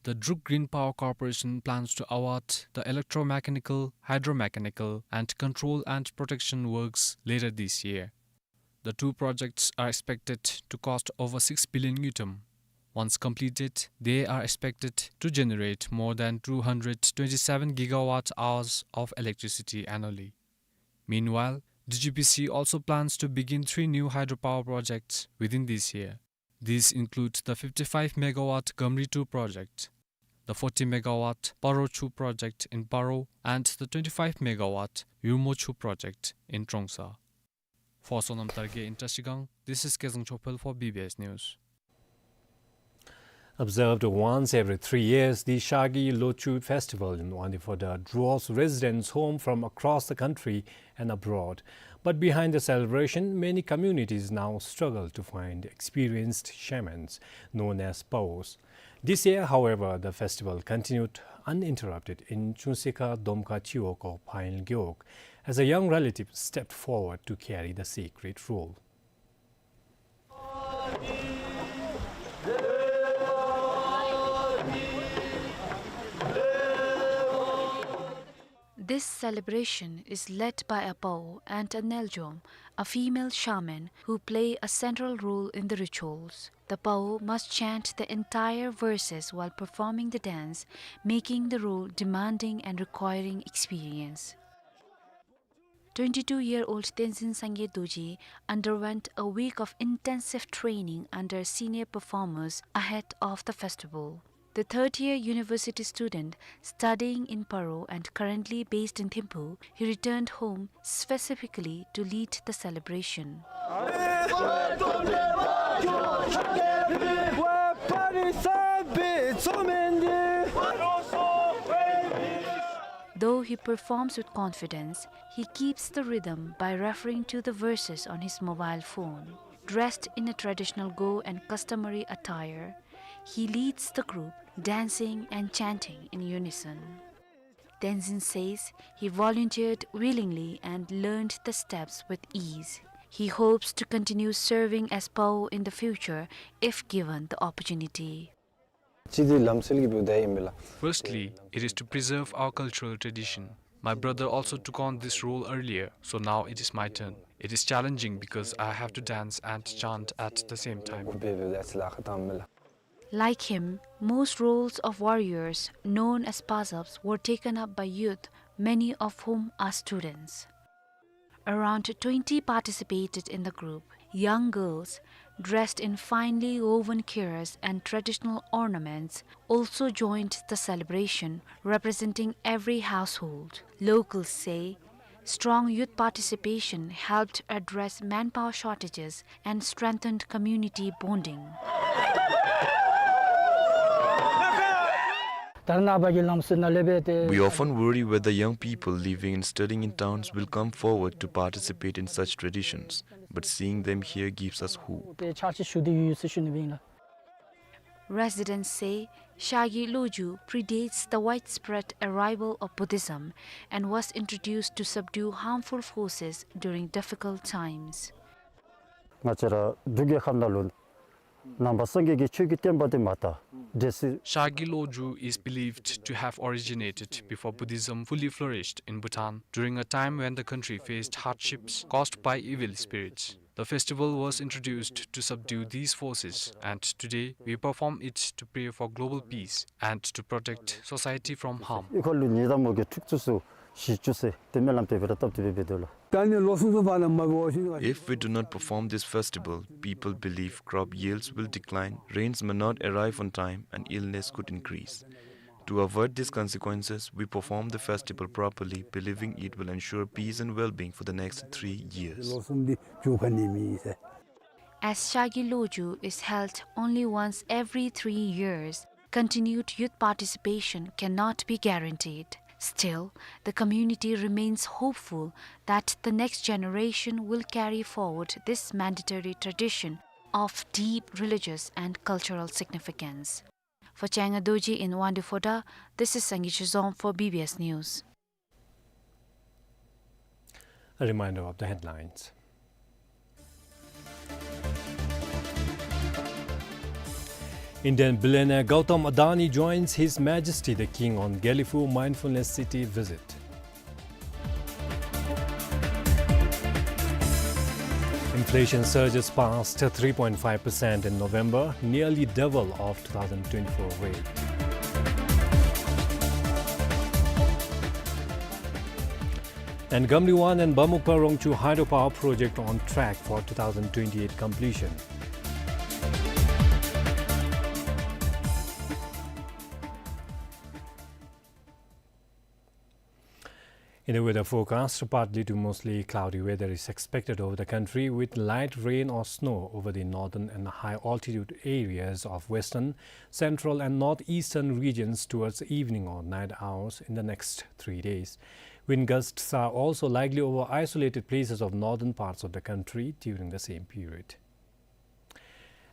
The Druk Green Power Corporation plans to award the electromechanical, hydromechanical, and control and protection works later this year. The two projects are expected to cost over six billion ngultrum. Once completed, they are expected to generate more than two hundred twenty-seven gigawatt hours of electricity annually. Meanwhile, D G P C also plans to begin three new hydropower projects within this year. These include the fifty-five megawatt Gamri two project, the forty megawatt Paro Chu project in Paro, and the twenty-five megawatt Yurmo Chu project in Trongsa. For Sonam Targe in Trashigang, this is Kezang Chophel for B B S News. Observed once every three years, the Shagi Lochu Festival in Wangdue Phodrang draws residents home from across the country and abroad. But behind the celebration, many communities now struggle to find experienced shamans, known as Paos. This year, however, the festival continued uninterrupted in Chungsekha Domkha Chiwokho, Phangyul Gewog, as a young relative stepped forward to carry the sacred role. This celebration is led by a Pao and a Neljom, a female shaman, who play a central role in the rituals. The Pao must chant the entire verses while performing the dance, making the role demanding and requiring experience. Twenty-two-year-old Tenzin Sangay Dorji underwent a week of intensive training under senior performers ahead of the festival. The third-year university student studying in Paro and currently based in Thimphu, he returned home specifically to lead the celebration. Though he performs with confidence, he keeps the rhythm by referring to the verses on his mobile phone. Dressed in a traditional Go and customary attire, he leads the group, dancing and chanting in unison. Tenzin says he volunteered willingly and learned the steps with ease. He hopes to continue serving as Pao in the future if given the opportunity. ཅི་འདི་ལམ་སྲོལ་གྱི་བུ་དེ་ཨིན་མས་ལགས། Firstly, it is to preserve our cultural tradition. My brother also took on this role earlier, so now it is my turn. It is challenging because I have to dance and chant at the same time. འབད་འབདཝ་ད་ཅིག་ལཱ་ཁག་བཏངམ་མས་ལགས། Like him, most roles of warriors, known as Pazabs, were taken up by youth, many of whom are students. Around twenty participated in the group. Young girls, dressed in finely woven kheiras and traditional ornaments, also joined the celebration, representing every household. Locals say strong youth participation helped address manpower shortages and strengthened community bonding. We often worry whether young people living and studying in towns will come forward to participate in such traditions, but seeing them here gives us hope. Residents say Shagi Loju predates the widespread arrival of Buddhism and was introduced to subdue harmful forces during difficult times. ང་བཅས་ར་འབྲུག་རྒྱལ་ཁབ་ནང་ལུ་ནང་པ་སངས་རྒྱས་ཀྱི་ཆོས་ཀྱི་བསྟན་པ་འདི་མ་དར་འདྲ་སྲིད། Shagi Loju is believed to have originated before Buddhism fully flourished in Bhutan, during a time when the country faced hardships caused by evil spirits. The festival was introduced to subdue these forces, and today we perform it to pray for global peace and to protect society from harm. ཨི་ཁ་ལུ་ཉི་ཟླ་མོ་གི་ཁྲུག་ཅུ་སུ་བཞི་བཅུ་ཟེར་དེ་སྨོན་ལམ་དེ་སྦེ་ར་བཏབ་སྟེ་སྦེ་འབད་དོ་ལགས། If we do not perform this festival, people believe crop yields will decline, rains may not arrive on time, and illness could increase. To avoid these consequences, we perform the festival properly, believing it will ensure peace and well-being for the next three years. As Shagi Loju is held only once every three years, continued youth participation cannot be guaranteed. Still, the community remains hopeful that the next generation will carry forward this mandatory tradition of deep religious and cultural significance. For Changa Dorji in Wangdue Phodrang, this is Sangay Chizom for B B S News. A reminder of the headlines. Indian billionaire Gautam Adani joins His Majesty the King on Gelephu Mindfulness City visit. Inflation surges past three point five percent in November, nearly double of two thousand twenty-four rate. And Gamliwan and Bamukpa Rongchu hydropower project on track for two thousand twenty-eight completion. In the weather forecast, partly to mostly cloudy weather is expected over the country, with light rain or snow over the northern and high altitude areas of western, central and northeastern regions towards evening or night hours in the next three days. Wind gusts are also likely over isolated places of northern parts of the country during the same period.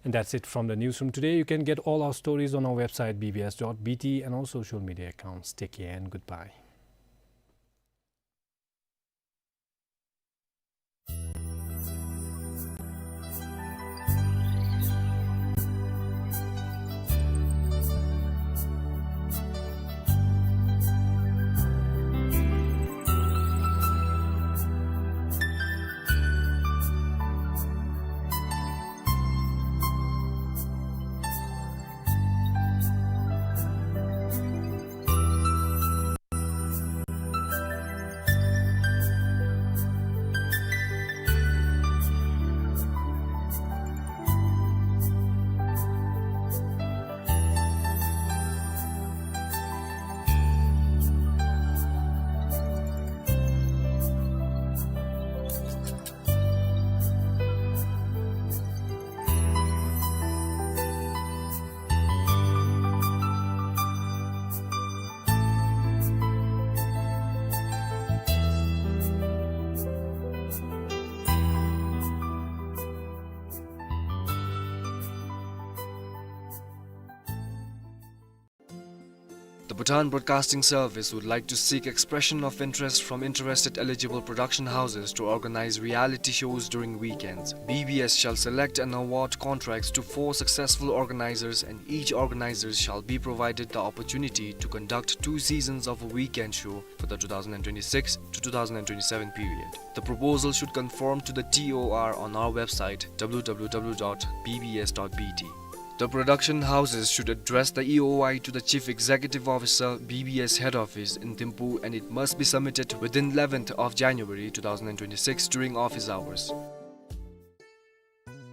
And that's it from the newsroom today. You can get all our stories on our website, B B S dot B T, and our social media accounts. Take care and goodbye. The Bhutan Broadcasting Service would like to seek expression of interest from interested eligible production houses to organize reality shows during weekends. B B S shall select and award contracts to four successful organizers, and each organizer shall be provided the opportunity to conduct two seasons of a weekend show for the two thousand twenty-six to two thousand twenty-seven period. The proposal should conform to the T O R on our website, W W W dot B B S dot B T. The production houses should address the E O I to the Chief Executive Officer, B B S Head Office in Thimphu, and it must be submitted within eleventh of January two thousand twenty-six during office hours.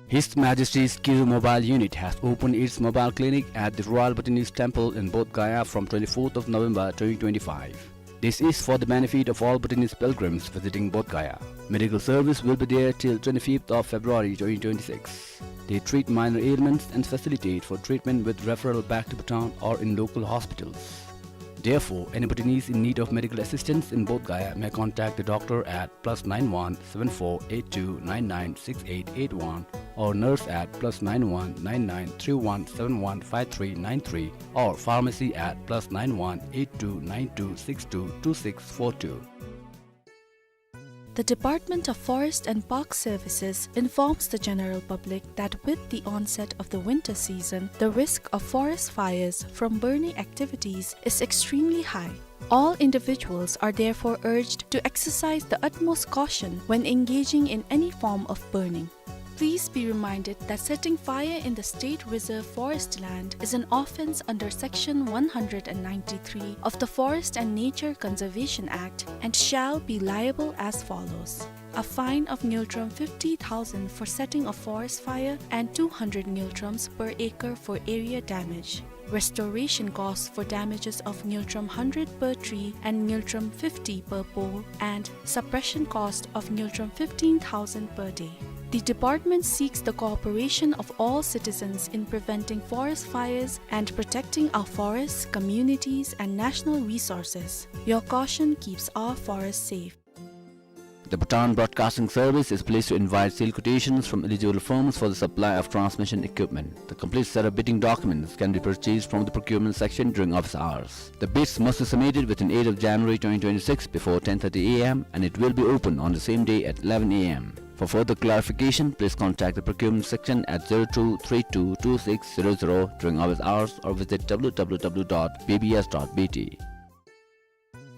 His Majesty's Kiru Mobile Unit has opened its mobile clinic at the Royal Bhutanese Temple in Bodh Gaya from twenty-fourth of November twenty twenty-five. This is for the benefit of all Bhutanese pilgrims visiting Bodh Gaya. Medical service will be there till twenty-fifth of February twenty twenty-six. They treat minor ailments and facilitate for treatment with referral back to Bhutan or in local hospitals. Therefore, any Bhutanese in need of medical assistance in Bodh Gaya may contact the doctor at plus nine one seven four eight two nine nine six eight eight one or nurse at plus nine one nine nine three one seven one five three nine three or pharmacy at plus nine one eight two nine two six two two six four two. The Department of Forest and Park Services informs the general public that with the onset of the winter season, the risk of forest fires from burning activities is extremely high. All individuals are therefore urged to exercise the utmost caution when engaging in any form of burning. Please be reminded that setting fire in the state reserve forest land is an offence under Section one hundred and ninety-three of the Forest and Nature Conservation Act and shall be liable as follows: a fine of ngultrum fifty thousand for setting a forest fire and two hundred ngultrums per acre for area damage. Restoration costs for damages of ngultrum hundred per tree and ngultrum fifty per pole, and suppression cost of ngultrum fifteen thousand per day. The department seeks the cooperation of all citizens in preventing forest fires and protecting our forests, communities, and national resources. Your caution keeps our forests safe. The Bhutan Broadcasting Service is pleased to invite sale quotations from eligible firms for the supply of transmission equipment. The complete set of bidding documents can be purchased from the procurement section during office hours. The bids must be submitted within eighth of January twenty twenty-six before ten thirty A M, and it will be open on the same day at eleven A M. For further clarification, please contact the procurement section at zero two three two two six zero zero during office hours or visit W W W dot B B S dot B T.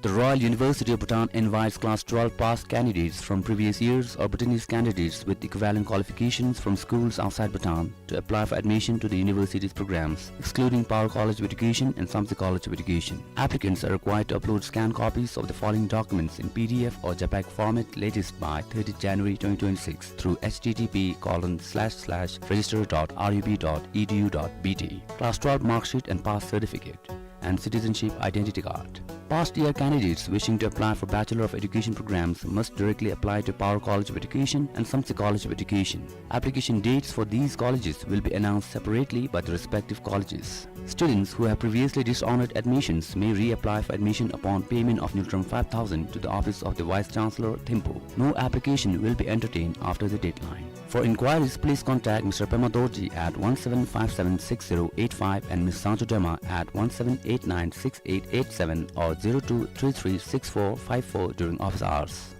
The Royal University of Bhutan invites class twelve pass candidates from previous years or Bhutanese candidates with equivalent qualifications from schools outside Bhutan to apply for admission to the university's programs, excluding Paro College of Education and Samtse College of Education. Applicants are required to upload scanned copies of the following documents in P D F or JPEG format latest by thirtieth January twenty twenty-six through H T T P colon slash slash register dot R U B dot E D U dot B T. Class twelve mark sheet and pass certificate and citizenship identity card. Past year candidates wishing to apply for Bachelor of Education programs must directly apply to Paro College of Education and Samtse College of Education. Application dates for these colleges will be announced separately by the respective colleges. Students who have previously dishonored admissions may reapply for admission upon payment of Ngultrum five thousand to the office of the Vice Chancellor, Thimphu. No application will be entertained after the deadline. For inquiries, please contact Mister Pema Dorji at one seven five seven six zero eight five and Miss Sancho Dema at one seven eight nine six eight eight seven or zero two three three six four five four during office hours.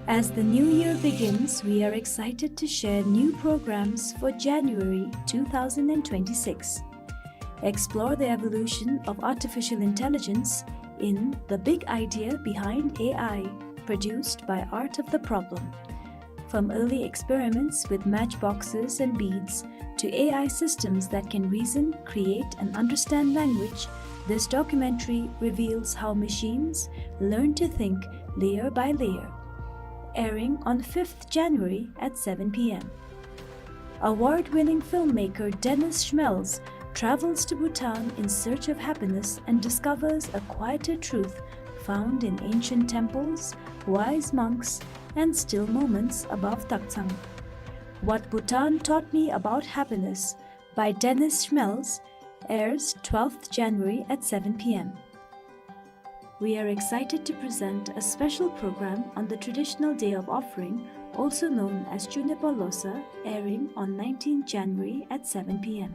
As the new year begins, we are excited to share new programs for January two thousand twenty-six. Explore the evolution of artificial intelligence in The Big Idea Behind A I, produced by Art of the Problem. From early experiments with matchboxes and beads to A I systems that can reason, create, and understand language, this documentary reveals how machines learn to think layer by layer. Airing on fifth January at seven P M. Award-winning filmmaker Dennis Schmelz travels to Bhutan in search of happiness and discovers a quieter truth found in ancient temples, wise monks, and still moments above Taktsang. What Bhutan Taught Me About Happiness by Dennis Schmelz airs twelfth January at seven P M. We are excited to present a special program on the traditional day of offering, also known as Chunepa Losa, airing on nineteenth January at seven P M.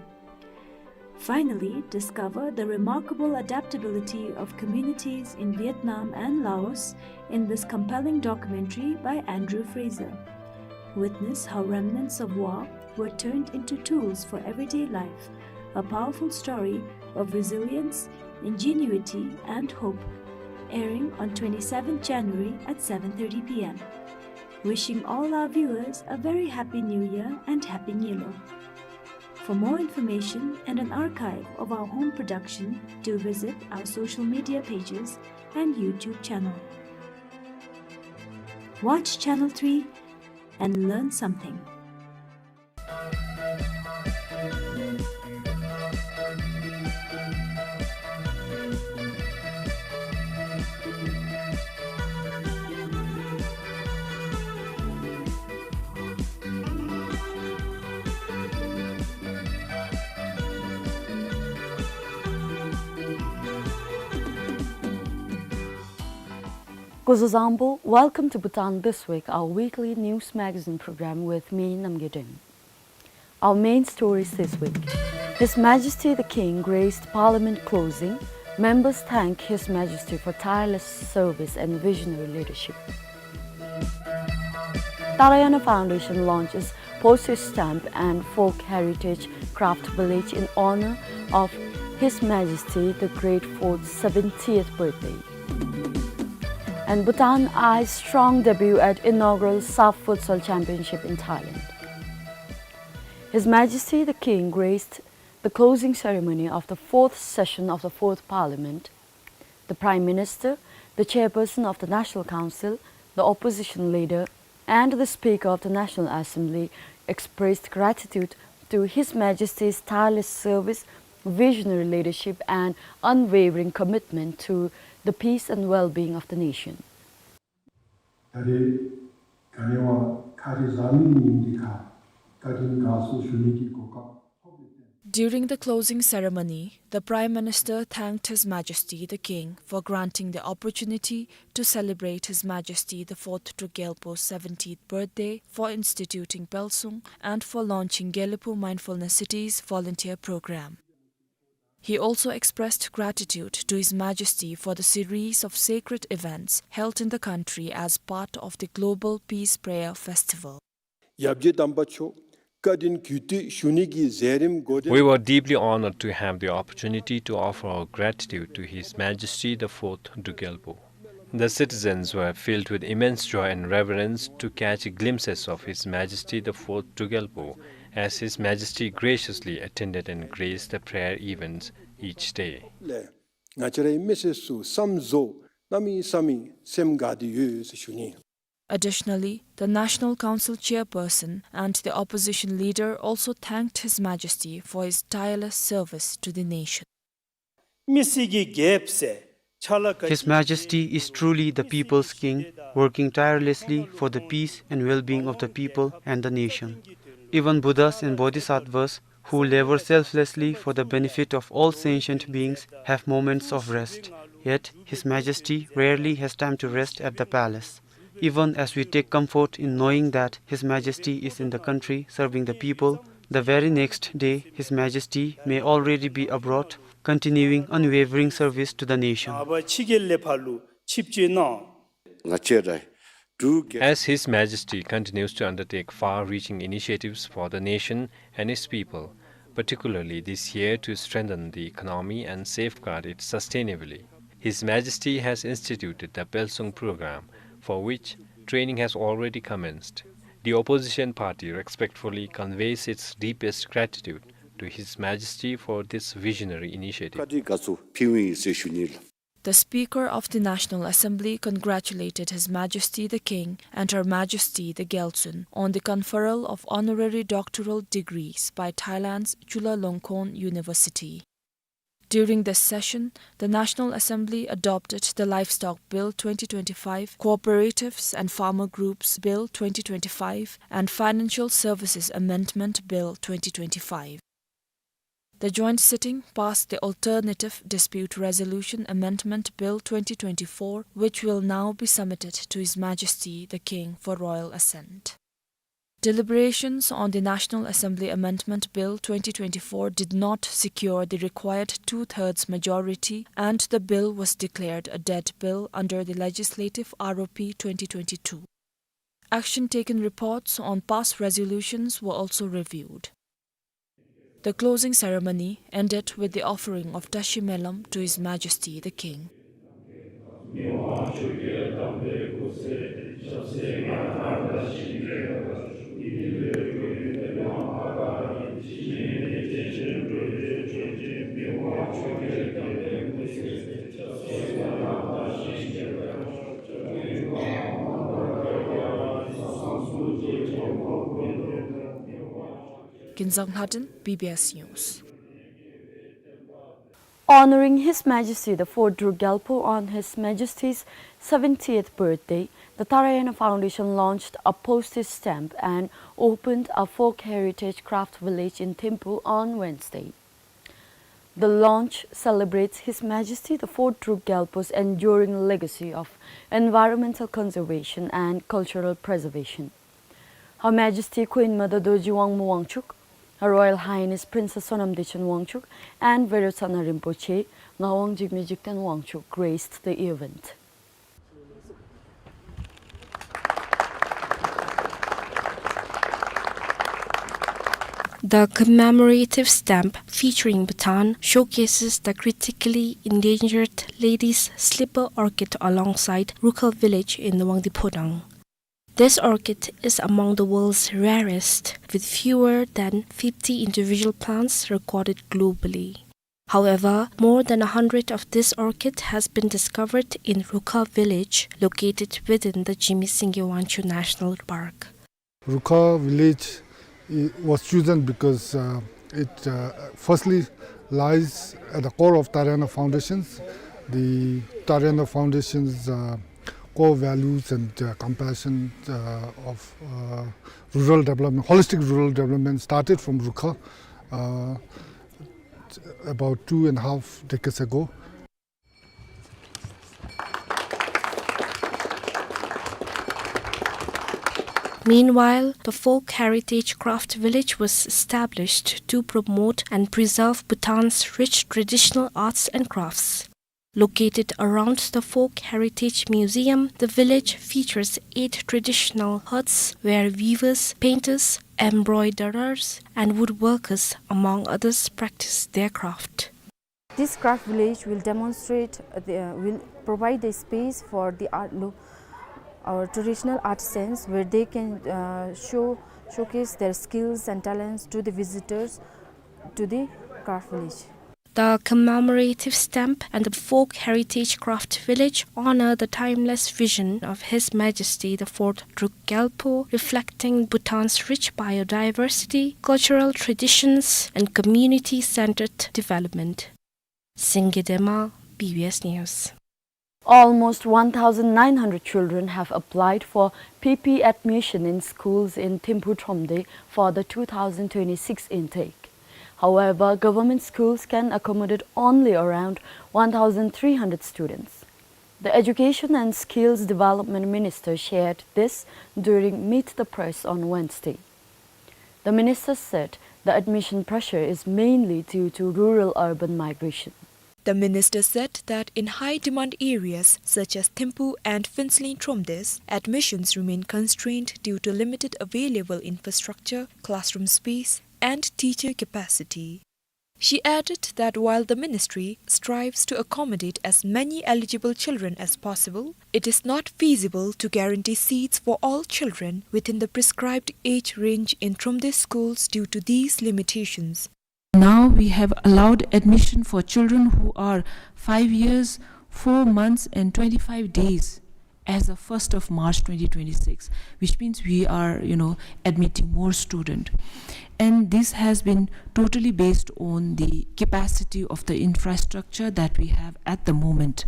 Finally, discover the remarkable adaptability of communities in Vietnam and Laos in this compelling documentary by Andrew Fraser. Witness how remnants of war were turned into tools for everyday life, a powerful story of resilience, ingenuity, and hope. Airing on twenty-seventh January at seven thirty P M. Wishing all our viewers a very happy New Year and Happy Nyilo. For more information and an archive of our home production, do visit our social media pages and YouTube channel. Watch Channel Three and learn something. Kuzo Zangpo, welcome to Bhutan This Week, our weekly news magazine program with me, Namgay Deng. Our main stories this week. His Majesty the King graced Parliament closing. Members thank His Majesty for tireless service and visionary leadership. Tarayana Foundation launches postage stamp and folk heritage craft village in honor of His Majesty the Great Fourth seventieth birthday. And Bhutan eyes strong debut at inaugural SAFF Futsal Championship in Thailand. His Majesty the King graced the closing ceremony of the fourth session of the Fourth Parliament. The Prime Minister, the Chairperson of the National Council, the Opposition Leader, and the Speaker of the National Assembly expressed gratitude to His Majesty's tireless service, visionary leadership, and unwavering commitment to the peace and well-being of the nation. ད་རེས་ག་ནི་བ་ཁ་རི་བཟའ་མི་ཉིན་འདི་ཁར་བཀའ་དྲིན་དགའ་ཚོར་ཞུ་ནི་གི་གོ་སྐབས་ཐོབ་ཡོད་དེ། During the closing ceremony, the Prime Minister thanked His Majesty the King for granting the opportunity to celebrate His Majesty the Fourth Druk Gyalpo's seventieth birthday, for instituting Pelsung, and for launching Gelephu Mindfulness Cities volunteer program. He also expressed gratitude to His Majesty for the series of sacred events held in the country as part of the Global Peace Prayer Festival. ཡབ་རྗེ་དམ་པ་མཆོག་བཀའ་དྲིན་གུས་འདུད་ཞུ་ནི་གི་མཛད་རིམ་འགོ་འདྲེན། We were deeply honored to have the opportunity to offer our gratitude to His Majesty the Fourth Druk Gyalpo. The citizens were filled with immense joy and reverence to catch glimpses of His Majesty the Fourth Druk Gyalpo, as His Majesty graciously attended and graced the prayer events each day. ལས་ང་བཅས་རའི་མི་སེར་ཚུ་བསམ་རྫོགས་གནམ་མེད་ས་མེད་སེམས་དགའ་སྟེ་ཡོད་ཟེར་ཞུ་ནི། Additionally, the National Council Chairperson and the Opposition Leader also thanked His Majesty for his tireless service to the nation. མི་སེར་གྱི་རྒྱལཔོ་ཟེར་ཕྱག་ལཱ་ག་His Majesty is truly the people's king, working tirelessly for the peace and well-being of the people and the nation. Even Buddhas and Bodhisattvas who labor selflessly for the benefit of all sentient beings have moments of rest. Yet, His Majesty rarely has time to rest at the palace. Even as we take comfort in knowing that His Majesty is in the country serving the people, the very next day His Majesty may already be abroad, continuing unwavering service to the nation. ནངས་པ་ཕྱི་རྒྱལ་ལས་ཕར་ལུ་ཆིབས་བསྒྱུར་གནང་། ང་བཅས་ར་འབྲུག་རྒྱལ། As His Majesty continues to undertake far-reaching initiatives for the nation and its people, particularly this year to strengthen the economy and safeguard it sustainably, His Majesty has instituted the Pelsung program, for which training has already commenced. The opposition party respectfully conveys its deepest gratitude to His Majesty for this visionary initiative. བཀའ་དྲིན་དགའ་ཚོར་ཕུལཝ་ཨིན་ཟེར་ཞུ་ནི་ལགས། The Speaker of the National Assembly congratulated His Majesty the King and Her Majesty the Gyaltsuen on the conferral of honorary doctoral degrees by Thailand's Chulalongkorn University. During this session, the National Assembly adopted the Livestock Bill twenty twenty-five, Cooperatives and Farmer Groups Bill twenty twenty-five, and Financial Services Amendment Bill twenty twenty-five. The joint sitting passed the Alternative Dispute Resolution Amendment Bill twenty twenty-four, which will now be submitted to His Majesty the King for royal assent. Deliberations on the National Assembly Amendment Bill twenty twenty-four did not secure the required two-thirds majority, and the bill was declared a dead bill under the legislative R O P twenty twenty-two. Action taken reports on past resolutions were also reviewed. The closing ceremony ended with the offering of Tashi Melam to His Majesty the King. Kinzang Lhaden, B B S News. Honoring His Majesty the Fourth Druk Gyalpo on His Majesty's seventieth birthday, the Tarayana Foundation launched a postage stamp and opened a folk heritage craft village in Thimphu on Wednesday. The launch celebrates His Majesty the Fourth Druk Gyalpo's enduring legacy of environmental conservation and cultural preservation. Her Majesty Queen Mother Dorji Wangmu Wangchuck, Her Royal Highness Princess Sonam Dechen Wangchuck, and Vairocana Rinpoche, Ngawang Jigme Jigten Wangchuck graced the event. The commemorative stamp featuring baton showcases the critically endangered lady's slipper orchid alongside Rukha village in Wangdue Phodrang. This orchid is among the world's rarest, with fewer than fifty individual plants recorded globally. However, more than a hundred of this orchid has been discovered in Rukha village, located within the Jigme Singye Wangchuck National Park. Rukha village i-, was chosen because, uh, it, uh, firstly lies at the core of Tarayana Foundations. The Tarayana Foundations, uh, core values and, uh, compassion, uh, of, uh, rural development, holistic rural development started from Rukha, uh, about two and a half decades ago. Meanwhile, the Folk Heritage Craft Village was established to promote and preserve Bhutan's rich traditional arts and crafts. Located around the Folk Heritage Museum, the village features eight traditional huts where weavers, painters, embroiderers, and woodworkers, among others, practice their craft. This craft village will demonstrate, uh, the, uh, will provide a space for the art lo-, our traditional artisans where they can, uh, show, showcase their skills and talents to the visitors to the craft village. The commemorative stamp and the Folk Heritage Craft Village honor the timeless vision of His Majesty the Fourth Druk Gyalpo, reflecting Bhutan's rich biodiversity, cultural traditions, and community-centered development. Singye Dema, B B S News. Almost one thousand nine hundred children have applied for P P admission in schools in Thimphu Thromde for the two thousand twenty-six intake. However, government schools can accommodate only around one thousand three hundred students. The Education and Skills Development Minister shared this during Meet the Press on Wednesday. The minister said the admission pressure is mainly due to rural-urban migration. The minister said that in high-demand areas such as Thimphu and Phuentsholing Thromde, admissions remain constrained due to limited available infrastructure, classroom space, and teacher capacity. She added that while the ministry strives to accommodate as many eligible children as possible, it is not feasible to guarantee seats for all children within the prescribed age range in Thromde schools due to these limitations. Now we have allowed admission for children who are five years, four months and twenty-five days as of first of March twenty twenty-six, which means we are, you know, admitting more student. And this has been totally based on the capacity of the infrastructure that we have at the moment.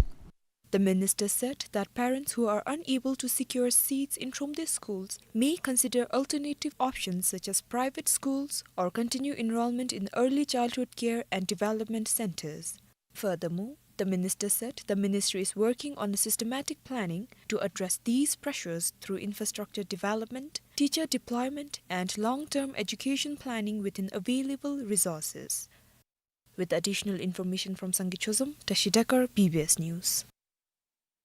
The minister said that parents who are unable to secure seats in Thromde schools may consider alternative options such as private schools or continue enrollment in early childhood care and development centers. Furthermore, the minister said the ministry is working on a systematic planning to address these pressures through infrastructure development, teacher deployment, and long-term education planning within available resources. With additional information from Sangay Chozom, Tashi Dekar, B B S News.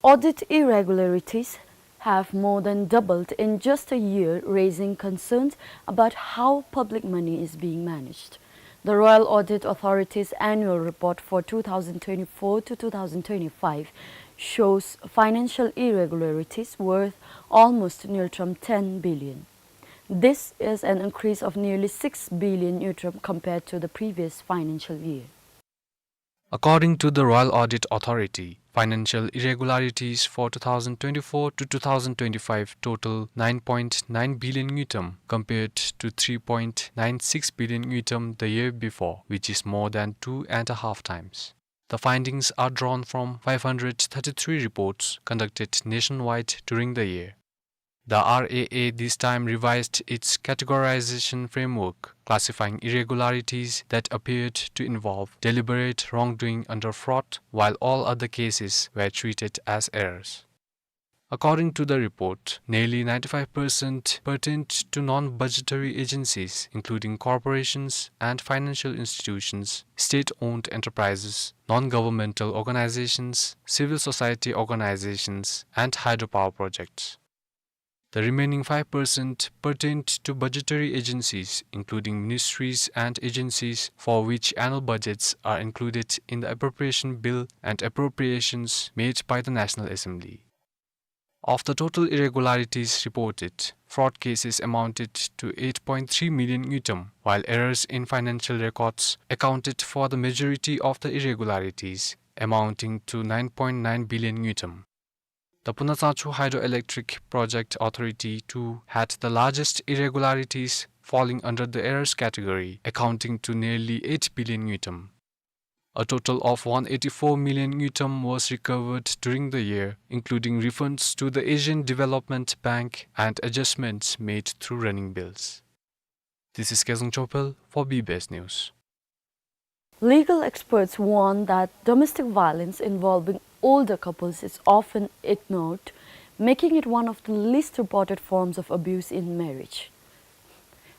Audit irregularities have more than doubled in just a year, raising concerns about how public money is being managed. The Royal Audit Authority's annual report for two thousand twenty-four to two thousand twenty-five shows financial irregularities worth almost ngultrum ten billion. This is an increase of nearly six billion ngultrum compared to the previous financial year. According to the Royal Audit Authority, financial irregularities for two thousand twenty-four to two thousand twenty-five total nine point nine billion ngultrum, compared to three point nine six billion ngultrum the year before, which is more than two and a half times. The findings are drawn from five hundred thirty-three reports conducted nationwide during the year. The R A A this time revised its categorization framework, classifying irregularities that appeared to involve deliberate wrongdoing under fraud, while all other cases were treated as errors. According to the report, nearly ninety-five percent pertained to non-budgetary agencies, including corporations and financial institutions, state-owned enterprises, non-governmental organizations, civil society organizations, and hydropower projects. The remaining five percent pertained to budgetary agencies, including ministries and agencies for which annual budgets are included in the appropriation bill and appropriations made by the National Assembly. Of the total irregularities reported, fraud cases amounted to eight point three million ngultrum, while errors in financial records accounted for the majority of the irregularities, amounting to nine point nine billion ngultrum. The Punatsachu Hydroelectric Project Authority two had the largest irregularities, falling under the errors category, accounting to nearly eight billion ngultrum. A total of one eighty-four million ngultrum was recovered during the year, including refunds to the Asian Development Bank and adjustments made through running bills. This is Kezang Chopel for B B S News. Legal experts warn that domestic violence involving older couples is often ignored making it one of the least reported forms of abuse in marriage.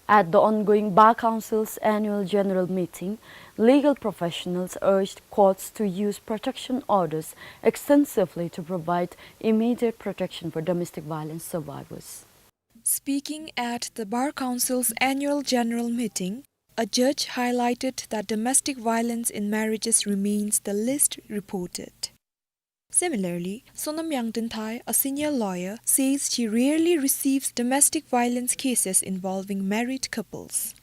At the ongoing Bar Council's annual general meeting, legal professionals urged courts to use protection orders extensively to provide immediate protection for domestic violence survivors. Speaking at the Bar Council's annual general meeting, a judge highlighted that domestic violence in marriages remains the least reported. Similarly, Sonam Yangden Thai, a senior lawyer, says she rarely receives domestic violence cases involving married couples.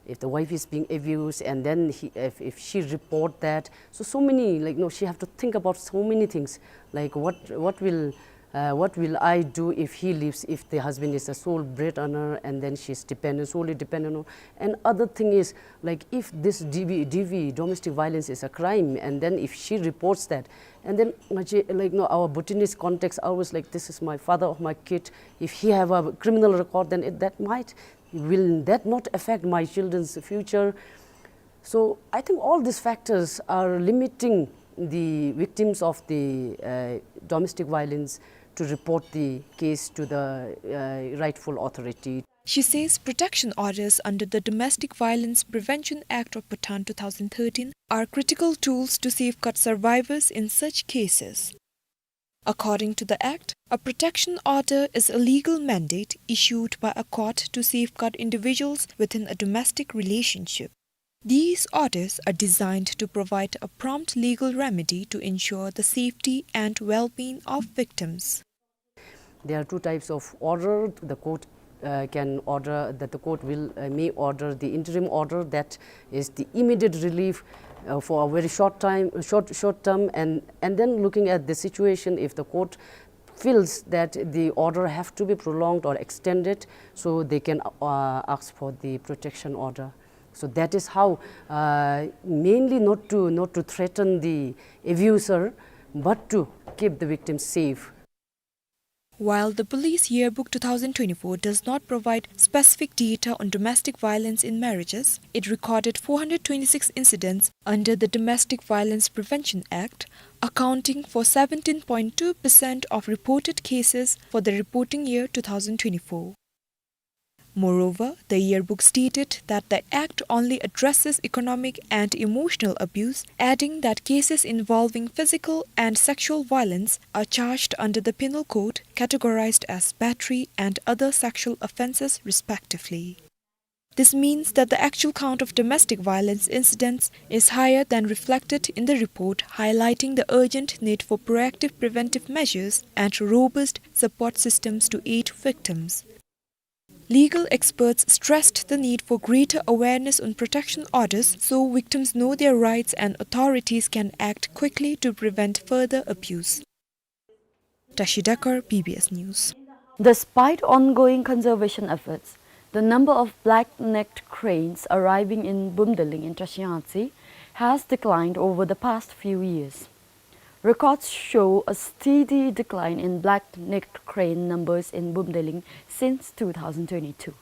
If the wife is being abused and then he, if, if she report that, so, so many, like, no, she have to think about so many things, like, what, what will, uh, what will I do if he leaves, if the husband is a sole bread earner and then she's dependent, solely dependent on, and other thing is, like, if this D V, D V, domestic violence, is a crime, and then if she reports that, and then, like, no, our Bhutanese context always like, "This is my father of my kid. If he have a criminal record, then it, that might, will that not affect my children's future?" So I think all these factors are limiting the victims of the, uh, domestic violence to report the case to the, uh, rightful authority. She says protection orders under the Domestic Violence Prevention Act of Bhutan two thousand thirteen are critical tools to safeguard survivors in such cases. According to the Act, a protection order is a legal mandate issued by a court to safeguard individuals within a domestic relationship. These orders are designed to provide a prompt legal remedy to ensure the safety and well-being of victims. There are two types of order. The court, uh, can order, that the court will, uh, may order the interim order, that is the immediate relief, uh, for a very short time, short, short term, and, and then looking at the situation, if the court feels that the order have to be prolonged or extended, so they can, uh, ask for the protection order. So that is how, uh, mainly not to, not to threaten the abuser, but to keep the victim safe. While the Police Yearbook two thousand twenty-four does not provide specific data on domestic violence in marriages, it recorded four hundred twenty-six incidents under the Domestic Violence Prevention Act, accounting for seventeen point two percent of reported cases for the reporting year two thousand twenty-four. Moreover, the yearbook stated that the act only addresses economic and emotional abuse, adding that cases involving physical and sexual violence are charged under the Penal Code, categorized as battery and other sexual offenses, respectively. This means that the actual count of domestic violence incidents is higher than reflected in the report, highlighting the urgent need for proactive preventive measures and robust support systems to aid victims. Legal experts stressed the need for greater awareness on protection orders so victims know their rights and authorities can act quickly to prevent further abuse. Tashi Dakar, B B S News. Despite ongoing conservation efforts, the number of black-necked cranes arriving in Bumdeling in Trashiyatsi has declined over the past few years. Records show a steady decline in black-necked crane numbers in Bumdeling since two thousand twenty-two.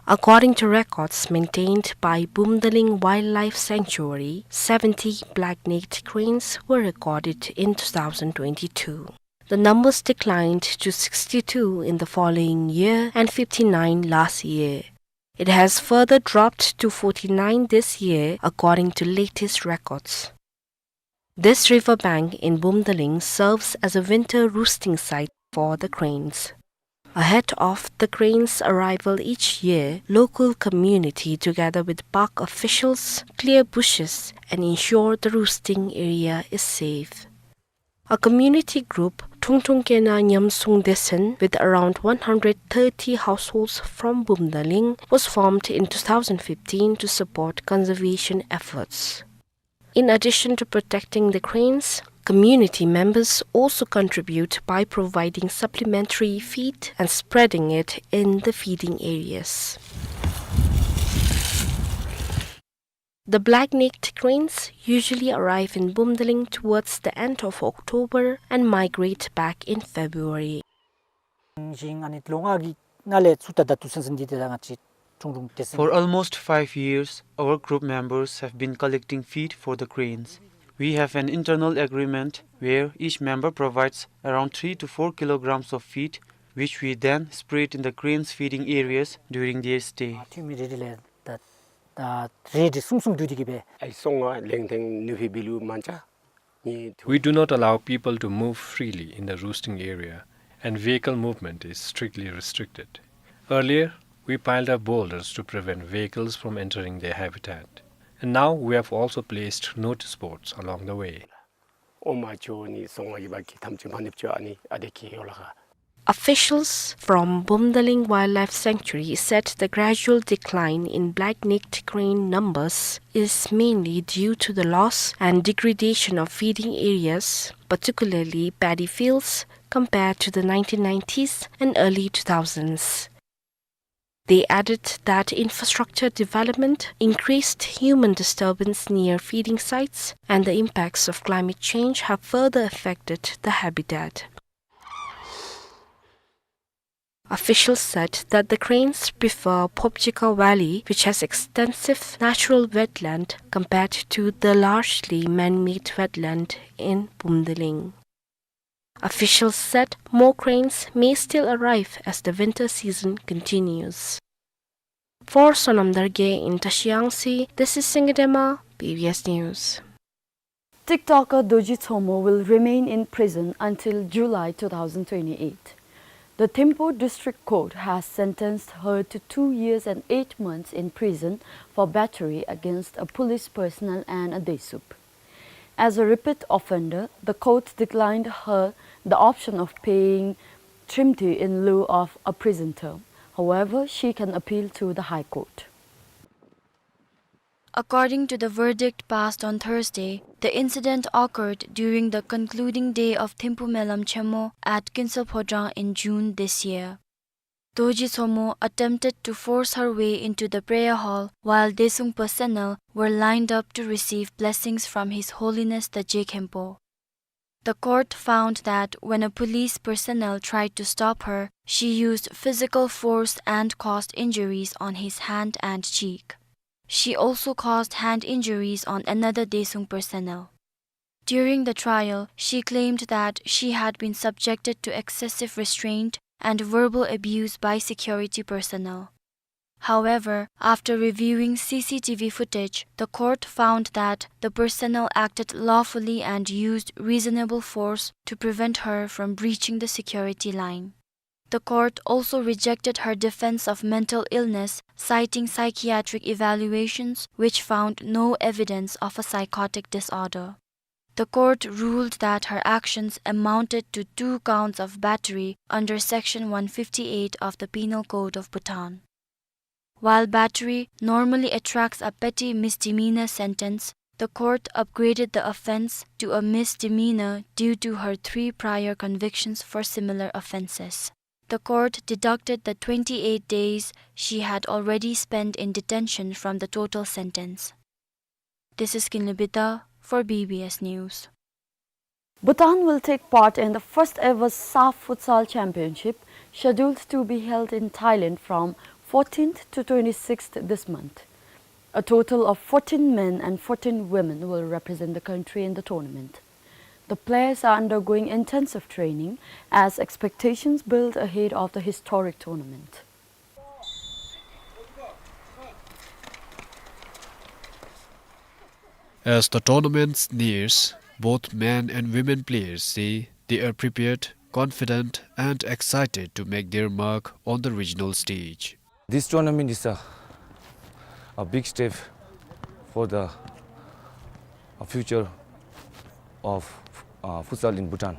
According to records maintained by Bumdeling Wildlife Sanctuary, seventy black-necked cranes were recorded in two thousand twenty-two. The numbers declined to sixty-two in the following year and fifty-nine last year. It has further dropped to forty-nine this year, according to latest records. This riverbank in Bumdeling serves as a winter roosting site for the cranes. Ahead of the cranes' arrival each year, local community, together with park officials, clear bushes and ensure the roosting area is safe. A community group, Thungthung Kena Nyamsung Desen, with around one hundred thirty households from Bumdeling, was formed in two thousand fifteen to support conservation efforts. In addition to protecting the cranes, community members also contribute by providing supplementary feed and spreading it in the feeding areas. The black-necked cranes usually arrive in Bumdeling towards the end of October and migrate back in February. For almost five years, our group members have been collecting feed for the cranes. We have an internal agreement where each member provides around three to four kilograms of feed, which we then spread in the cranes' feeding areas during their stay. ཐུ་མི་རེ་འདི་ལས་ད་ད་རེ་འདི་གསུམ་གསུམ་བསྡུས་ཏེ་གི་སྦེ། ཨའི་སོང་ང་ལེང་ཐེང་ནུ་ཧི་བི་ལུ་མན་ཅ། We do not allow people to move freely in the roosting area, and vehicle movement is strictly restricted. Earlier, we piled up boulders to prevent vehicles from entering their habitat, and now we have also placed notice boards along the way. ཨོ་མ་ཅོ་ནི་སོང་ང་གི་བ་གི་ཐམས་ཅད་མ་ནུབ་ཅོ་ཨ་ནི་ཨ་དེ་ཁེ་ཡོ་ལ་ག། Officials from Bumdaling Wildlife Sanctuary said the gradual decline in black-necked crane numbers is mainly due to the loss and degradation of feeding areas, particularly paddy fields, compared to the nineteen nineties and early two thousands. They added that infrastructure development, increased human disturbance near feeding sites, and the impacts of climate change have further affected the habitat. Officials said that the cranes prefer Phobjikha Valley, which has extensive natural wetland, compared to the largely man-made wetland in Bumdaling. Officials said more cranes may still arrive as the winter season continues. For Sonam Dargay in Tashiangsi, this is Singidema, B B S News. TikToker Dorji Tshogmo will remain in prison until July two thousand twenty-eight. The Thimphu District Court has sentenced her to two years and eight months in prison for battery against a police personnel and a Desuk. As a repeat offender, the court declined her the option of paying trimti in lieu of a prison term. However, she can appeal to the High Court. According to the verdict passed on Thursday, the incident occurred during the concluding day of Thimphu Melam Chemo at Kinsel Phodrang in June this year. Dorji Tshogmo attempted to force her way into the prayer hall while Desung personnel were lined up to receive blessings from His Holiness the Je Khenpo. The court found that when a police personnel tried to stop her, she used physical force and caused injuries on his hand and cheek. She also caused hand injuries on another Desung personnel. During the trial, she claimed that she had been subjected to excessive restraint and verbal abuse by security personnel. However, after reviewing C C T V footage, the court found that the personnel acted lawfully and used reasonable force to prevent her from breaching the security line. The court also rejected her defense of mental illness, citing psychiatric evaluations which found no evidence of a psychotic disorder. The court ruled that her actions amounted to two counts of battery under Section one fifty-eight of the Penal Code of Bhutan. While battery normally attracts a petty misdemeanor sentence, the court upgraded the offense to a misdemeanor due to her three prior convictions for similar offenses. The court deducted the twenty-eight days she had already spent in detention from the total sentence. This is Kinley Bita for B B S News. Bhutan will take part in the first ever SAFF Futsal Championship, scheduled to be held in Thailand from fourteenth to twenty-sixth this month. A total of fourteen men and fourteen women will represent the country in the tournament. The players are undergoing intensive training as expectations build ahead of the historic tournament. As the tournament nears, both men and women players say they are prepared, confident, and excited to make their mark on the regional stage. This tournament is a, a big step for the, uh, future of, uh, futsal in Bhutan.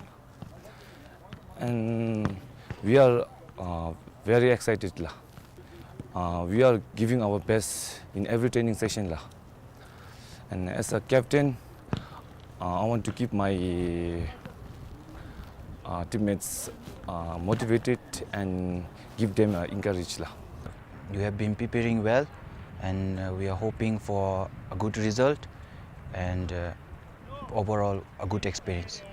And we are, uh, very excited la. Uh, we are giving our best in every training session la. And as a captain, uh, I want to keep my, uh, teammates, uh, motivated and give them, uh, encourage la. We have been preparing well, and, uh, we are hoping for a good result and, uh, overall a good experience.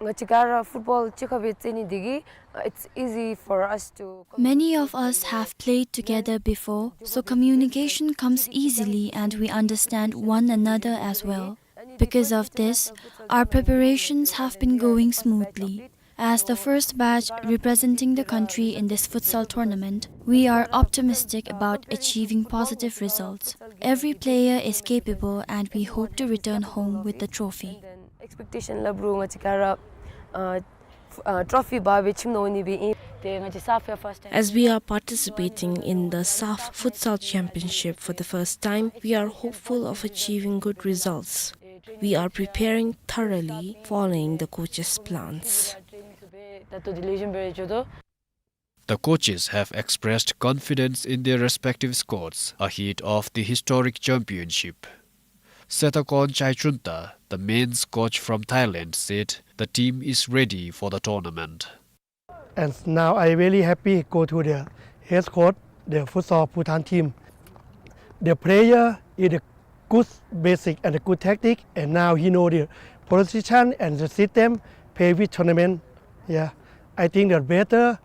ང་བཅས་ག་ར་ཕུཊ་བཱོལ་གཅིག་ཁར་སྦེ་རྩེད་ནི་འདི་གིས་it's easy for us to. Many of us have played together before, so communication comes easily and we understand one another as well. Because of this, our preparations have been going smoothly. As the first batch representing the country in this futsal tournament, we are optimistic about achieving positive results. Every player is capable and we hope to return home with the trophy. Expectation la bro nga chikara, uh, f-, uh, trophy ba be chim no ni be in. Te nga chi SAFF ya first time. As we are participating in the SAFF Futsal Championship for the first time, we are hopeful of achieving good results. We are preparing thoroughly, following the coach's plans. The coaches have expressed confidence in their respective squads ahead of the historic championship. Setakon Chaichunta, the men's coach from Thailand, said the team is ready for the tournament. And now I really happy go to the head coach, the futsal Bhutan team. The player is a good basic and a good tactic, and now he know the position and the system, play with tournament. Yeah, I think the better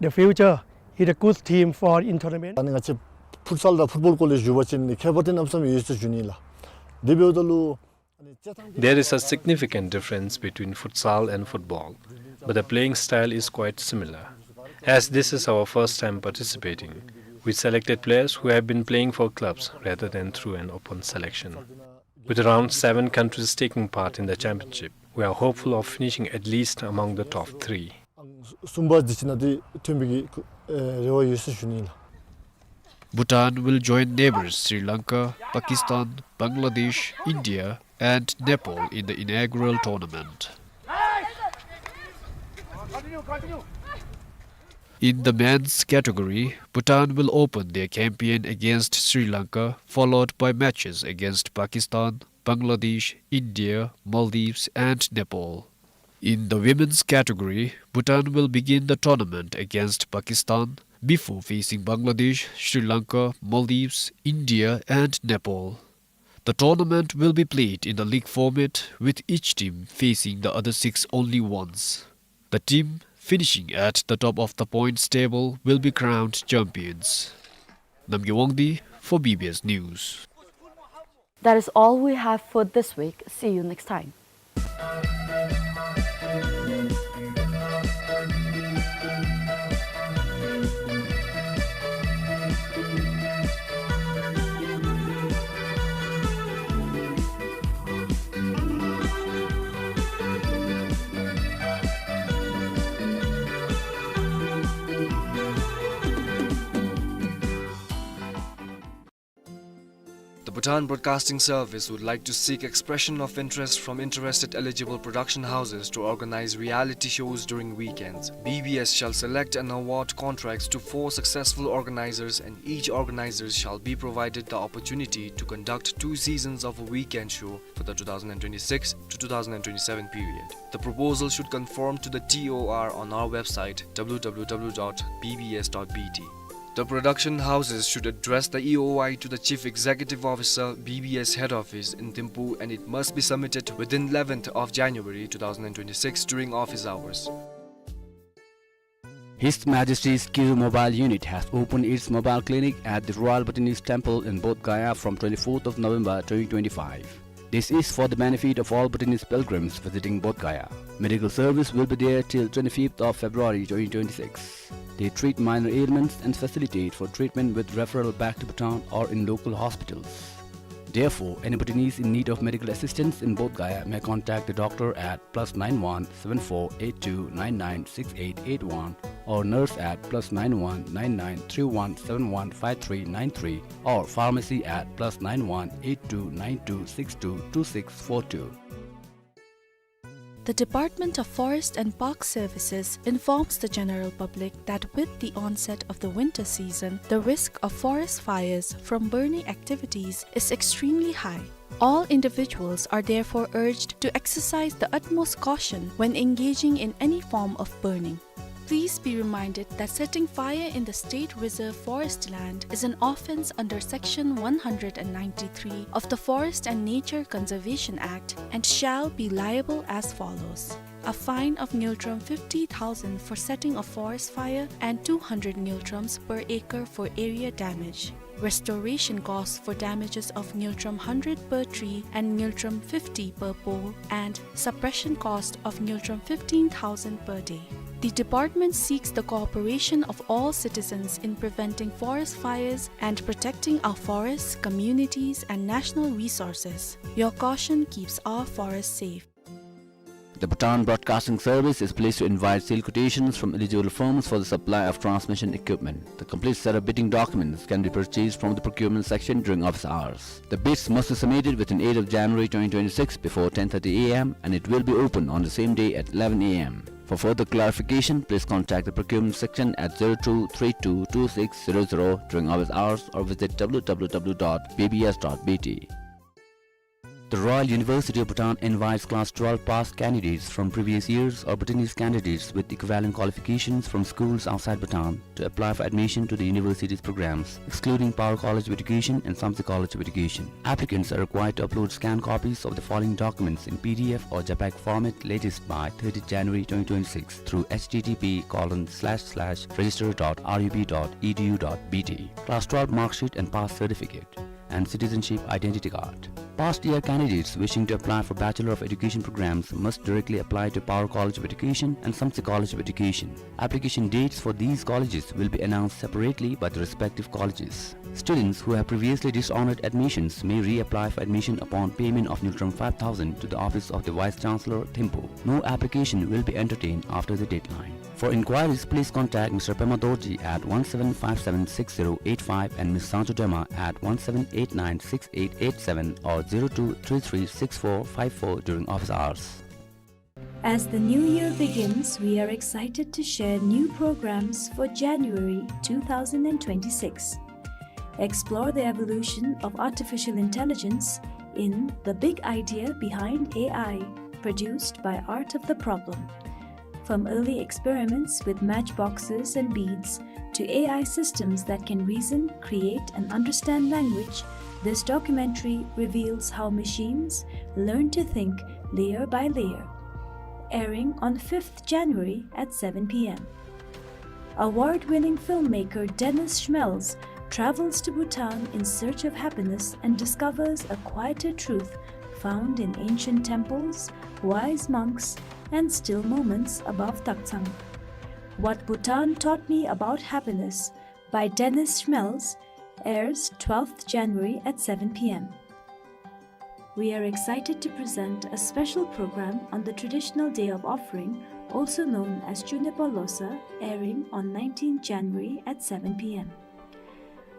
the future is a good team for in tournament. ཨ་ནི་ང་བཅས་ཕུཊ་སཱལ་དང་ཕུཊ་བཱོལ་སྐོར་ལས་ཞུ་བ་ཅིན་ནི་ཁྱད་པར་དེ་གནམ་མེད་ས་མེད་ཡོད་ཟེར་ཞུ་ནི་ལགས། དེ་འབདཝ་ད་ལུ། There is a significant difference between futsal and football, but the playing style is quite similar. As this is our first time participating, we selected players who have been playing for clubs rather than through an open selection. With around seven countries taking part in the championship, we are hopeful of finishing at least among the top three. གསུམ་པ་འདི་ཅིག་ནང་འདི་ཐོན་པའི་གི་ཨེ་རེ་བ་ཡོད་ཟེར་ཞུ་ནི་ལགས། Bhutan will join neighbors Sri Lanka, Pakistan, Bangladesh, India, and Nepal in the inaugural tournament. In the men's category, Bhutan will open their campaign against Sri Lanka, followed by matches against Pakistan, Bangladesh, India, Maldives, and Nepal. In the women's category, Bhutan will begin the tournament against Pakistan before facing Bangladesh, Sri Lanka, Maldives, India, and Nepal. The tournament will be played in the league format, with each team facing the other six only once. The team finishing at the top of the points table will be crowned champions. Namgay Wangdi for B B S News. That is all we have for this week. See you next time. The Bhutan Broadcasting Service would like to seek expression of interest from interested eligible production houses to organize reality shows during weekends. B B S shall select and award contracts to four successful organizers, and each organizer shall be provided the opportunity to conduct two seasons of a weekend show for the two thousand and twenty-six to two thousand and twenty-seven period. The proposal should conform to the T O R on our website, W W W dot B B S dot B T. The production houses should address the E O I to the Chief Executive Officer, B B S Head Office in Thimphu, and it must be submitted within eleventh of January two thousand and twenty-six during office hours. His Majesty's Kizu Mobile Unit has opened its mobile clinic at the Royal Bhutanese Temple in Bodh Gaya from twenty-fourth of November twenty twenty-five. This is for the benefit of all Bhutanese pilgrims visiting Bodh Gaya. Medical service will be there till twenty-fifth of February twenty twenty-six. They treat minor ailments and facilitate for treatment with referral back to Bhutan or in local hospitals. Therefore, any Bhutanese in need of medical assistance in Bodh Gaya may contact the doctor at plus nine one seven four eight two nine nine six eight eight one or nurse at plus nine one nine nine three one seven one five three nine three or pharmacy at plus nine one eight two nine two six two two six four two. The Department of Forest and Park Services informs the general public that with the onset of the winter season, the risk of forest fires from burning activities is extremely high. All individuals are therefore urged to exercise the utmost caution when engaging in any form of burning. Please be reminded that setting fire in the state reserve forest land is an offence under Section one hundred and ninety-three of the Forest and Nature Conservation Act and shall be liable as follows: a fine of ngultrum fifty thousand for setting a forest fire and two hundred ngultrums per acre for area damage. Restoration costs for damages of ngultrum hundred per tree and ngultrum fifty per pole, and suppression cost of ngultrum fifteen thousand per day. The department seeks the cooperation of all citizens in preventing forest fires and protecting our forests, communities, and national resources. Your caution keeps our forests safe. The Bhutan Broadcasting Service is pleased to invite sale quotations from eligible firms for the supply of transmission equipment. The complete set of bidding documents can be purchased from the procurement section during office hours. The bids must be submitted within eighth of January twenty twenty-six before ten thirty A M, and it will be open on the same day at eleven A M. For further clarification, please contact the procurement section at zero two three two two six zero zero during office hours or visit W W W dot B B S dot B T. The Royal University of Bhutan invites class twelve pass candidates from previous years or Bhutanese candidates with equivalent qualifications from schools outside Bhutan to apply for admission to the university's programs, excluding Power College of Education and Samtse College of Education. Applicants are required to upload scanned copies of the following documents in P D F or JPEG format latest by thirtieth January twenty twenty-six through H T T P colon slash slash register dot R U B dot E D U dot B T. Class twelve mark sheet and pass certificate and citizenship identity card. Past year candidates wishing to apply for Bachelor of Education programs must directly apply to Power College of Education and Samtse College of Education. Application dates for these colleges will be announced separately by the respective colleges. Students who have previously dishonored admissions may reapply for admission upon payment of ngultrum five thousand to the office of the Vice Chancellor, Thimphu. No application will be entertained after the deadline. For inquiries, please contact Mister Pema Dorji at one seven five seven six zero eight five and Miss Santu Dema at one seven eight nine six eight eight seven or zero two three three six four five four during office hours. As the new year begins, we are excited to share new programs for January two thousand and twenty-six. Explore the evolution of artificial intelligence in The Big Idea Behind A I, produced by Art of the Problem. From early experiments with matchboxes and beads to A I systems that can reason, create, and understand language, this documentary reveals how machines learn to think layer by layer. Airing on fifth January at seven P M. Award-winning filmmaker Dennis Schmelz travels to Bhutan in search of happiness and discovers a quieter truth found in ancient temples, wise monks, and still moments above Taktsang. What Bhutan Taught Me About Happiness by Dennis Schmelz airs twelfth January at seven P M. We are excited to present a special program on the traditional day of offering, also known as Chunepa Losa, airing on nineteenth January at seven P M.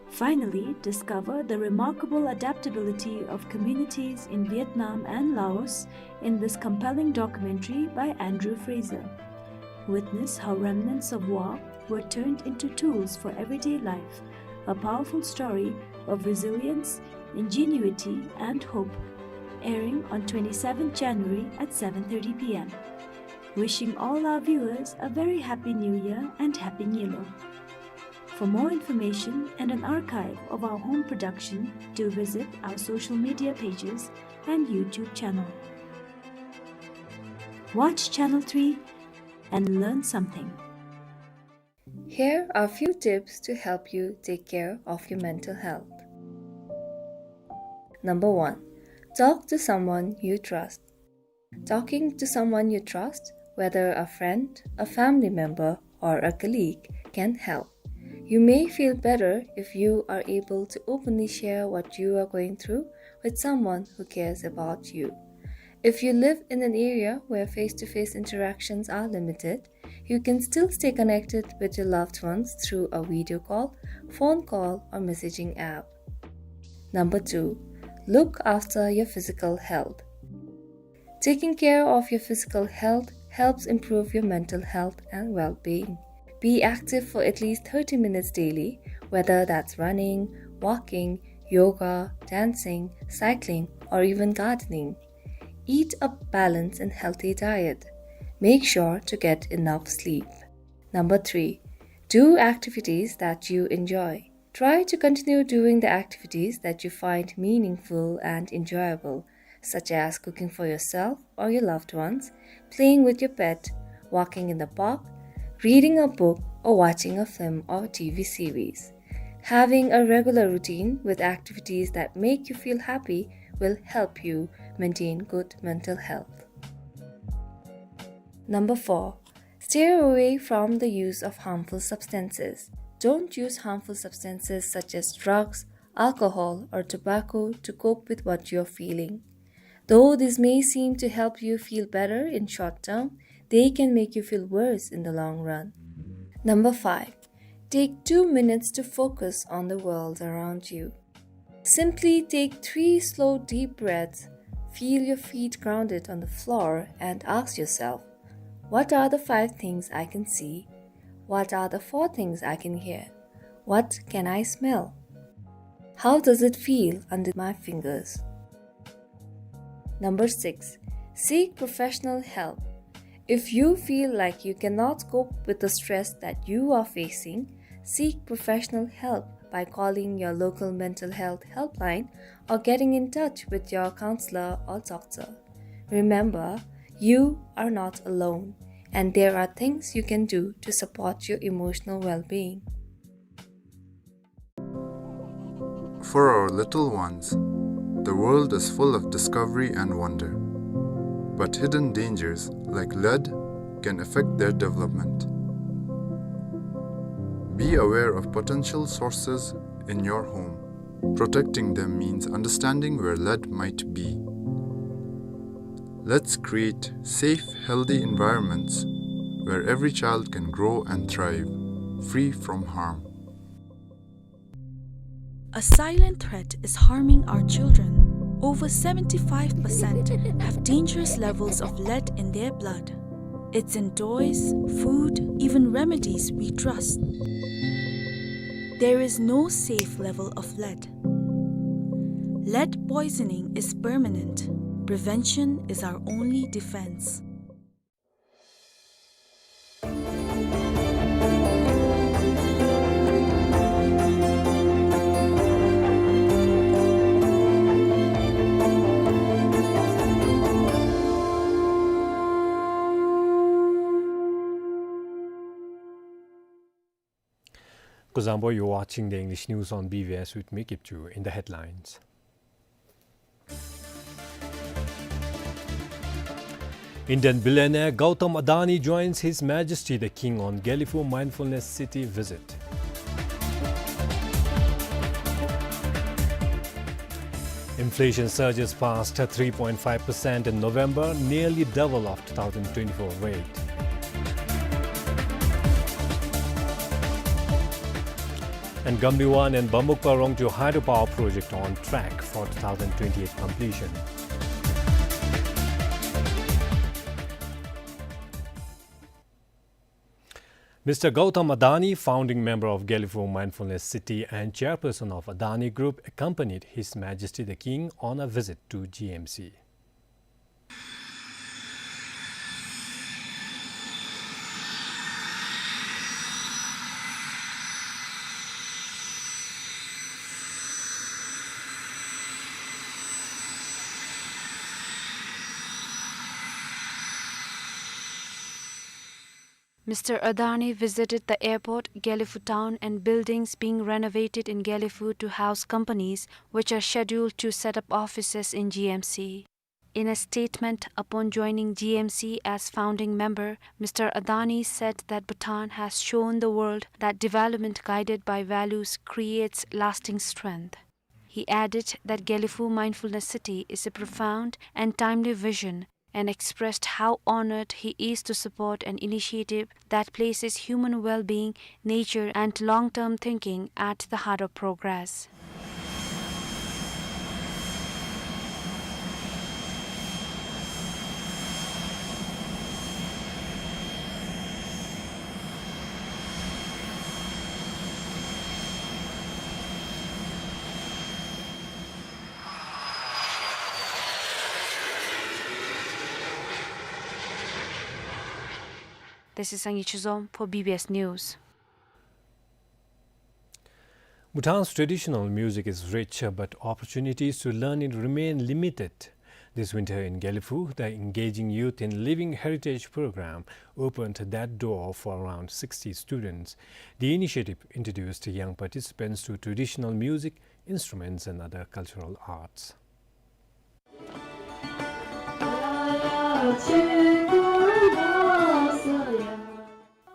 Finally, discover the remarkable adaptability of communities in Vietnam and Laos in this compelling documentary by Andrew Fraser. Witness how remnants of war were turned into tools for everyday life, a powerful story of resilience, ingenuity, and hope, airing on twenty-seventh January at seven thirty P M. Wishing all our viewers a very happy New Year and Happy Nyilo. For more information and an archive of our home production, do visit our social media pages and YouTube channel. Watch Channel three and learn something. Here are a few tips to help you take care of your mental health. Number one, talk to someone you trust. Talking to someone you trust, whether a friend, a family member, or a colleague, can help. You may feel better if you are able to openly share what you are going through with someone who cares about you. If you live in an area where face-to-face interactions are limited, you can still stay connected with your loved ones through a video call, phone call, or messaging app. Number two, look after your physical health. Taking care of your physical health helps improve your mental health and well-being. Be active for at least thirty minutes daily, whether that's running, walking, yoga, dancing, cycling, or even gardening. Eat a balanced and healthy diet. Make sure to get enough sleep. Number three, do activities that you enjoy. Try to continue doing the activities that you find meaningful and enjoyable, such as cooking for yourself or your loved ones, playing with your pet, walking in the park, reading a book, or watching a film or T V series. Having a regular routine with activities that make you feel happy will help you maintain good mental health. Number four, stay away from the use of harmful substances. Don't use harmful substances such as drugs, alcohol, or tobacco to cope with what you're feeling. Though these may seem to help you feel better in short term, they can make you feel worse in the long run. Number five, take two minutes to focus on the world around you. Simply take three slow, deep breaths, feel your feet grounded on the floor, and ask yourself, "What are the five things I can see? What are the four things I can hear? What can I smell? How does it feel under my fingers?" Number six, seek professional help. If you feel like you cannot cope with the stress that you are facing, seek professional help by calling your local mental health helpline or getting in touch with your counselor or doctor. Remember, you are not alone, and there are things you can do to support your emotional well-being. For our little ones, the world is full of discovery and wonder. But hidden dangers, like lead, can affect their development. Be aware of potential sources in your home. Protecting them means understanding where lead might be. Let's create safe, healthy environments where every child can grow and thrive, free from harm. A silent threat is harming our children. Over seventy-five percent have dangerous levels of lead in their blood. It's in toys, food, even remedies we trust. There is no safe level of lead. Lead poisoning is permanent. Prevention is our only defense. Kuzuzangpo, you're watching the English news on B B S with me, Kipchu. In the headlines. Indian billionaire Gautam Adani joins His Majesty the King on Gelephu Mindfulness City visit. Inflation surges past three point five percent in November, nearly double of two thousand twenty-four rate. And Gambiwan and Bamukpa Rongtu hydropower project on track for two thousand twenty-eight completion. Mister Gautam Adani, founding member of Gelephu Mindfulness City and chairperson of Adani Group, accompanied His Majesty the King on a visit to G M C. Mister Adani visited the airport, Gelephu town, and buildings being renovated in Gelephu to house companies which are scheduled to set up offices in G M C. In a statement upon joining G M C as founding member, Mister Adani said that Bhutan has shown the world that development guided by values creates lasting strength. He added that Gelephu Mindfulness City is a profound and timely vision and expressed how honored he is to support an initiative that places human well-being, nature, and long-term thinking at the heart of progress. This is Sangye Chizom for B B S News. Bhutan's traditional music is rich, but opportunities to learn it remain limited. This winter in Gelephu, the Engaging Youth in Living Heritage program opened that door for around sixty students. The initiative introduced young participants to traditional music, instruments, and other cultural arts.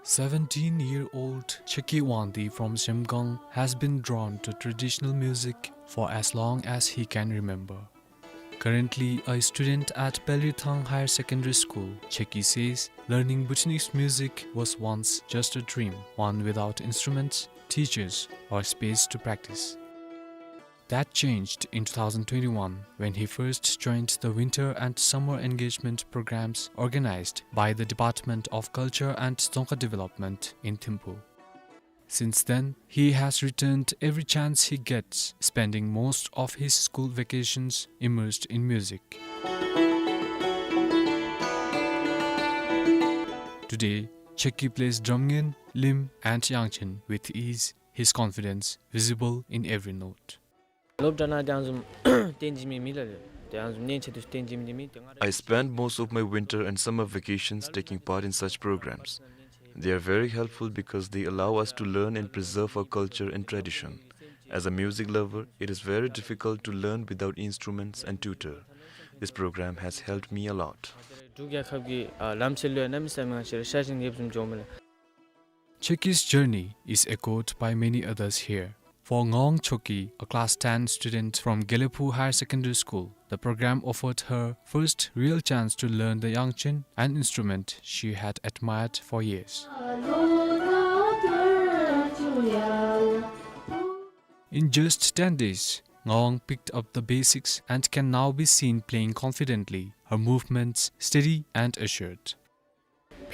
Seventeen-year-old Cheki Wangdi from Zhemgang has been drawn to traditional music for as long as he can remember. Currently a student at Pelrithang Higher Secondary School, Cheki says learning Bhutanese music was once just a dream, one without instruments, teachers, or space to practice. That changed in two thousand twenty-one when he first joined the winter and summer engagement programs organized by the Department of Culture and Dzongkha Development in Thimphu. Since then, he has returned every chance he gets, spending most of his school vacations immersed in music. Today, Cheki plays drum ngen, lim, and yangchen with ease, his confidence visible in every note. སློབ་གྲྭ་ནང་དེ་ཡང་བཟུམ་བསྟན་གྱི་མེད་མི་ལ་རེད། དེ་ཡང་བཟུམ་ཉན་ཆེད་དུ་བསྟན་གྱི་མེད་དེ་མི་དེ་ང་རང་། I spend most of my winter and summer vacations taking part in such programs. They are very helpful because they allow us to learn and preserve our culture and tradition. As a music lover, it is very difficult to learn without instruments and tutor. This program has helped me a lot. འབྲུག་རྒྱལ་ཁབ་ཀྱི་ཨ་ལམ་སྲོལ་ལུ་ཡང་གནམ་མེད་ས་མེད་ང་བཅས་ར་ཤ་ཞེན་ཡོདཔ་བཟུམ་བྱུང་མི་ལ། Cheki's journey is echoed by many others here. For Ngawang Choki, a class ten student from Gelephu Higher Secondary School, the program offered her first real chance to learn the yangchen, an instrument she had admired for years. In just ten days, Ngawang picked up the basics and can now be seen playing confidently, her movements steady and assured.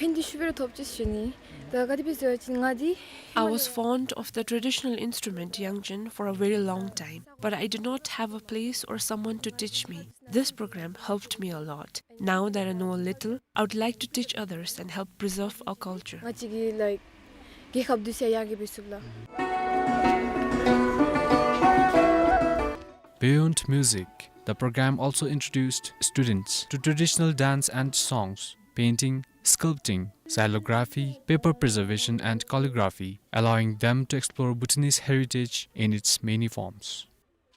ཕན་བདེ་ཞེ་པོ་ར་ཐོབ་ཅི་ཟེར་ནི། ད་ག་དེ་སྦེ་ཟེར་བ་ཅིན་ང་འདི། I was fond of the traditional instrument yangchen for a very long time, but I did not have a place or someone to teach me. This program helped me a lot. Now that I know a little, I would like to teach others and help preserve our culture. ང་བཅས་ཀྱི་like རྒྱལ་ཁབ་འདི་ཚུ་ཡར་རྒྱས་འབད་ཚུགས་ལགས། Beyond music, the program also introduced students to traditional dance and songs, painting, sculpting, xylography, paper preservation and calligraphy, allowing them to explore Bhutanese heritage in its many forms.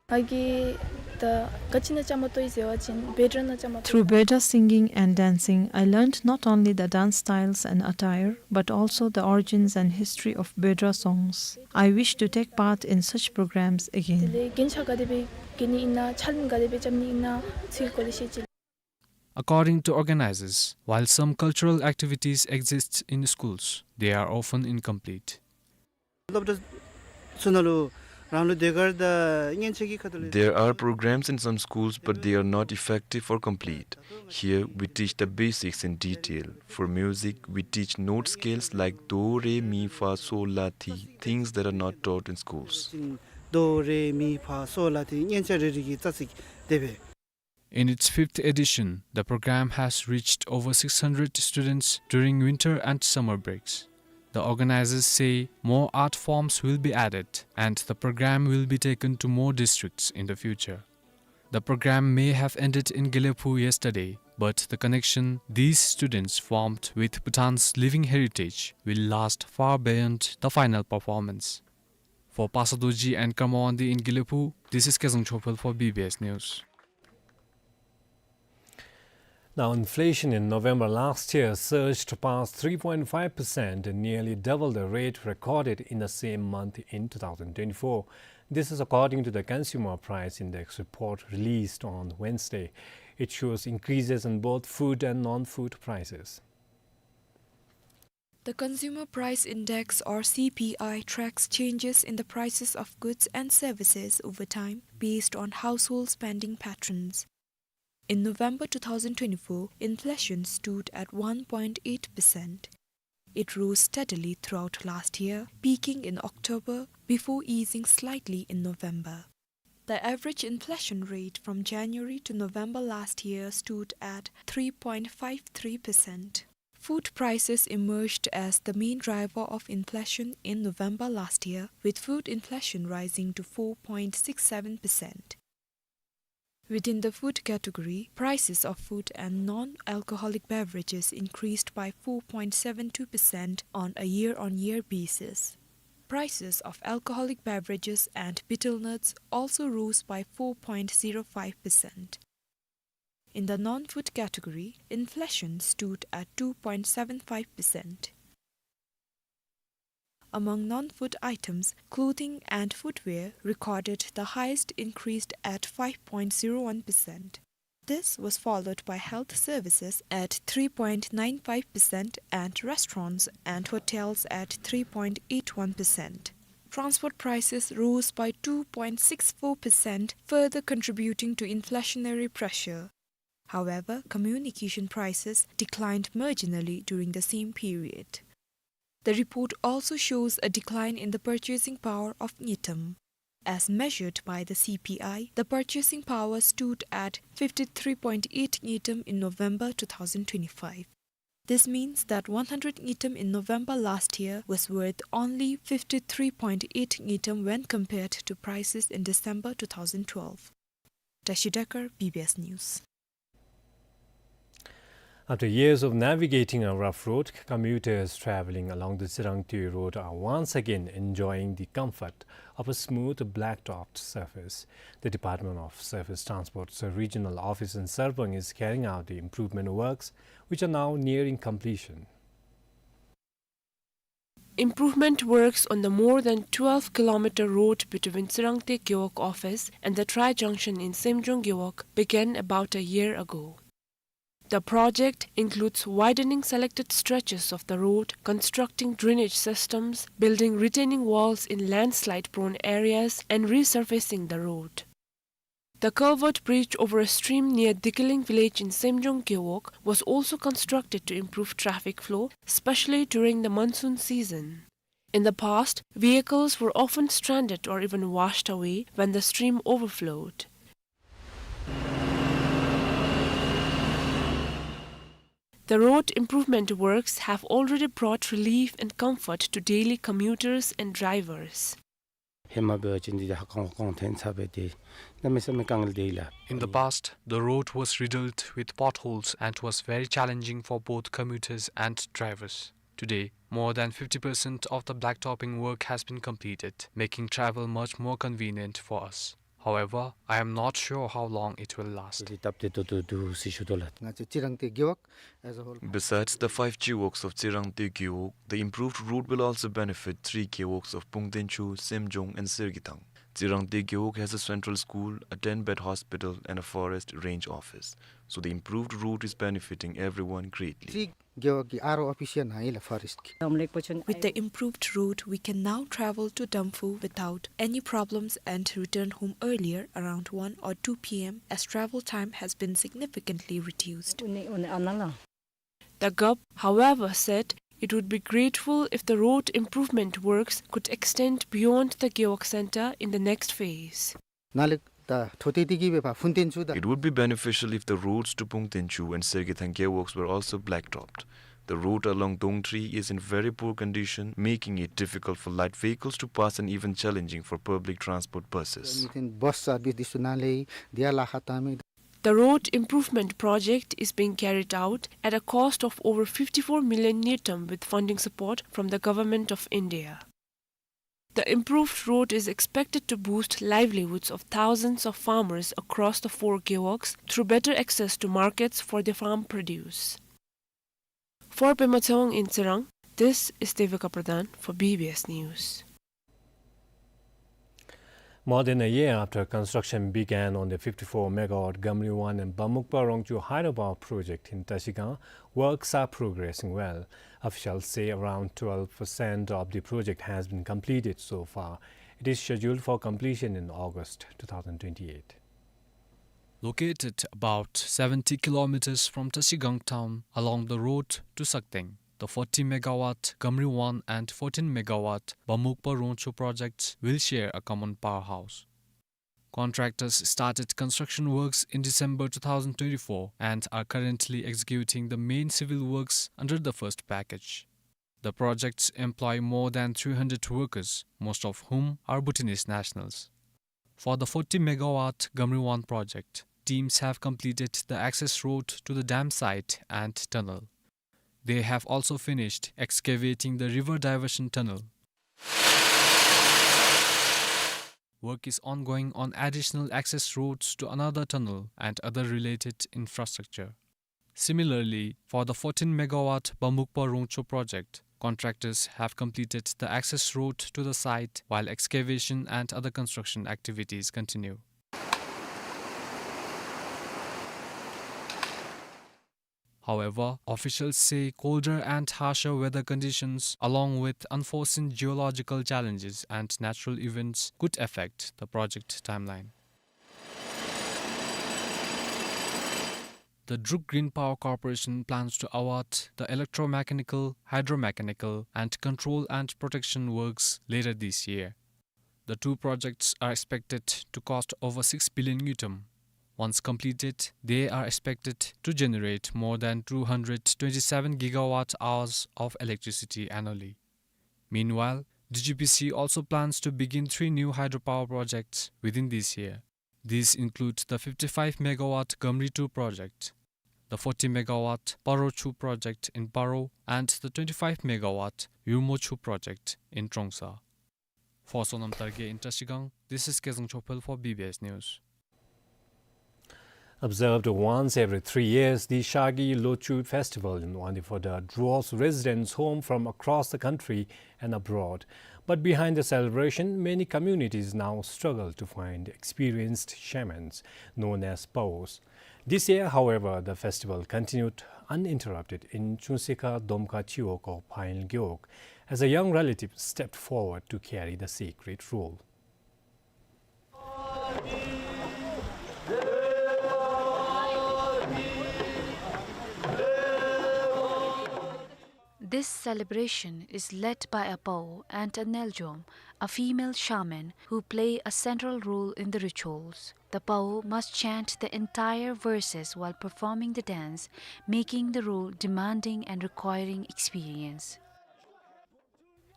ང་གིས་ད་ག་ཅི་ནང་བཅའ་མར་གཏོགས་ཡི་ཟེར་བ་ཅིན་བེ་ཌ་ནང་བཅའ་མར་གཏོགས། Through Beda singing and dancing, I learned not only the dance styles and attire, but also the origins and history of Beda songs. I wish to take part in such programs again. དེ་ལས་རྒྱན་ཆ་ག་དེ་སྦེ་གྱོན་ནི་ཨིན་ན་ཕྱག་ལེན་ག་དེ་སྦེ་རྐྱབ་ནི་ཨིན་ན་ཚུ་གི་སྐོར་ལས་ཤེས་ཅི། According to organizers, while some cultural activities exist in schools, they are often incomplete. སློབ་གྲྭ་ཚུ་ནང་ལུ་རང་ལུ་ཟློས་གར་དང་མཉེན་ཆས་ཀྱི་ཁ་ཐུག་ལས། There are programs in some schools, but they are not effective or complete. Here, we teach the basics in detail. For music, we teach note scales like do, re, mi, fa, so, la, ti, things that are not taught in schools. དོ་རེ་མི་ཕ་སོ་ལ་ཏི་མཉེན་ཆས་རེ་རེ་གི་རྩ་ཚིག་དེ་སྦེ། In its fifth edition, the program has reached over six hundred students during winter and summer breaks. The organizers say more art forms will be added and the program will be taken to more districts in the future. The program may have ended in Gelephu yesterday, but the connection these students formed with Bhutan's living heritage will last far beyond the final performance. For Pasadorji and Karmawangdi in Gelephu, this is Kezang Chophel for B B S News. Now, inflation in November last year surged past three point five percent and nearly double the rate recorded in the same month in two thousand twenty-four. This is according to the Consumer Price Index report released on Wednesday. It shows increases in both food and non-food prices. The Consumer Price Index, or C P I, tracks changes in the prices of goods and services over time based on household spending patterns. In November two thousand twenty-four, inflation stood at one point eight percent. It rose steadily throughout last year, peaking in October before easing slightly in November. The average inflation rate from January to November last year stood at three point five three percent. Food prices emerged as the main driver of inflation in November last year, with food inflation rising to four point six seven percent. Within the food category, prices of food and non-alcoholic beverages increased by four point seven two percent on a year-on-year basis. Prices of alcoholic beverages and betel nuts also rose by four point zero five percent. In the non-food category, inflation stood at two point seven five percent. Among non-food items, clothing and footwear recorded the highest increase at five point zero one percent. This was followed by health services at three point nine five percent and restaurants and hotels at three point eight one percent. Transport prices rose by two point six four percent, further contributing to inflationary pressure. However, communication prices declined marginally during the same period. The report also shows a decline in the purchasing power of ngultrum. As measured by the C P I, the purchasing power stood at fifty-three point eight ngultrum in November two thousand twenty-five. This means that one hundred ngultrum in November last year was worth only fifty-three point eight ngultrum when compared to prices in December two thousand twelve. Tashi Dekar, B B S News. After years of navigating a rough road, commuters traveling along the Chirang Tui Road are once again enjoying the comfort of a smooth black-topped surface. The Department of Surface Transport's regional office in Sarpang is carrying out the improvement works, which are now nearing completion. Improvement works on the more than twelve kilometer road between Chirang Tui Gewog office and the tri-junction in Semjong Gewog began about a year ago. The project includes widening selected stretches of the road, constructing drainage systems, building retaining walls in landslide-prone areas, and resurfacing the road. The culvert bridge over a stream near Dikiling village in Semjong Gewog was also constructed to improve traffic flow, especially during the monsoon season. In the past, vehicles were often stranded or even washed away when the stream overflowed. The road improvement works have already brought relief and comfort to daily commuters and drivers. ཧེ་མ་འབད་བ་ཅིན་འདི་ཧ་གོང་གོང་ཐོན་ཚར་སྦེ་ཏེ་གནམ་མེད་ས་མེད་དཀའ་ངལ་འདི་ལགས། In the past, the road was riddled with potholes and was very challenging for both commuters and drivers. Today, more than fifty percent of the blacktopping work has been completed, making travel much more convenient for us. However, I am not sure how long it will last. འདི་སྟབས་བདེ་ཏོག་ཏོ་འདུག་ཟེར་ཞུ་དོ་ལགས། ང་བཅས་ཅི་རང་ཏེ་རྒེད་འོག as a whole. Besides the five G works of Chirang Tui Gewog, the improved road will also benefit three Gewogs of Pungtenchhu, Semjong and Sergithang. Chirang Tui Gewog has a central school, a ten-bed hospital and a forest range office. So the improved route is benefiting everyone greatly. Three Gewog གི་ཨར་ཨོ་ཨོ་ཕིས་ཡང་ཨིན་ལགས་ཕོ་རེསཊ་ཀྱི། With the improved route, we can now travel to Damphu without any problems and return home earlier, around one or two P M, as travel time has been significantly reduced. The Gup, however, said it would be grateful if the road improvement works could extend beyond the Gewog Centre in the next phase. ནཱ་ལས་ད་ཐོ་ཏེ་ཏི་གི་སྦེ་ཕར་ཕུན་ཏན་ཆུ་དང་། It would be beneficial if the roads to Pungtenchhu and Sergithang Gewogs were also blacktopped. The road along Dongtri is in very poor condition, making it difficult for light vehicles to pass and even challenging for public transport buses. ཨ་ནི་བཱས་སར་བིས་འདི་ཚུ་ནཱ་ལས་འདི་ཡར་ལཱ་ཁག་བཏང་མི། The road improvement project is being carried out at a cost of over fifty-four million ngultrum with funding support from the Government of India. The improved road is expected to boost livelihoods of thousands of farmers across the four gewogs through better access to markets for their farm produce. For Pema Tshewang in Chirang, this is Devika Pradhan for B B S News. More than a year after construction began on the fifty-four megawatt Gamri one and Bamukpa Rongchu hydropower project in Tashigang, works are progressing well. Officials say around twelve percent of the project has been completed so far. It is scheduled for completion in August two thousand twenty-eight. Located about seventy kilometers from Tashigang town along the road to Sakteng, the forty megawatt Gamri one and fourteen megawatt Bamukpa Rongchu projects will share a common powerhouse. Contractors started construction works in December two thousand twenty-four and are currently executing the main civil works under the first package. The projects employ more than three hundred workers, most of whom are Bhutanese nationals. For the forty megawatt Gamri one project, teams have completed the access road to the dam site and tunnel. They have also finished excavating the river diversion tunnel. Work is ongoing on additional access roads to another tunnel and other related infrastructure. Similarly, for the fourteen megawatt Bamukpa Rongcho project, contractors have completed the access road to the site while excavation and other construction activities continue. However, officials say colder and harsher weather conditions, along with unforeseen geological challenges and natural events, could affect the project timeline. The Druk Green Power Corporation plans to award the electromechanical, hydromechanical, and control and protection works later this year. The two projects are expected to cost over six billion ngultrum. Once completed, they are expected to generate more than two hundred twenty-seven gigawatt hours of electricity annually. Meanwhile, D G P C also plans to begin three new hydropower projects within this year. These include the fifty-five megawatt Gamri two project, the forty megawatt Paro Chu project in Paro, and the twenty-five megawatt Yurmo Chu project in Trongsa. For Sonam Targe in Trashigang, this is Kezang Chophel for B B S News. Observed once every three years, the Shagi Lochu Festival in Wangdue Phodrang draws residents home from across the country and abroad. But behind the celebration, many communities now struggle to find experienced shamans, known as Paos. This year, however, the festival continued uninterrupted in Chungsekha Domkha Chiwokho Phangyul Gewog, as a young relative stepped forward to carry the sacred role. This celebration is led by a Pao and a Neljom, a female shaman, who play a central role in the rituals. The Pao must chant the entire verses while performing the dance, making the role demanding and requiring experience.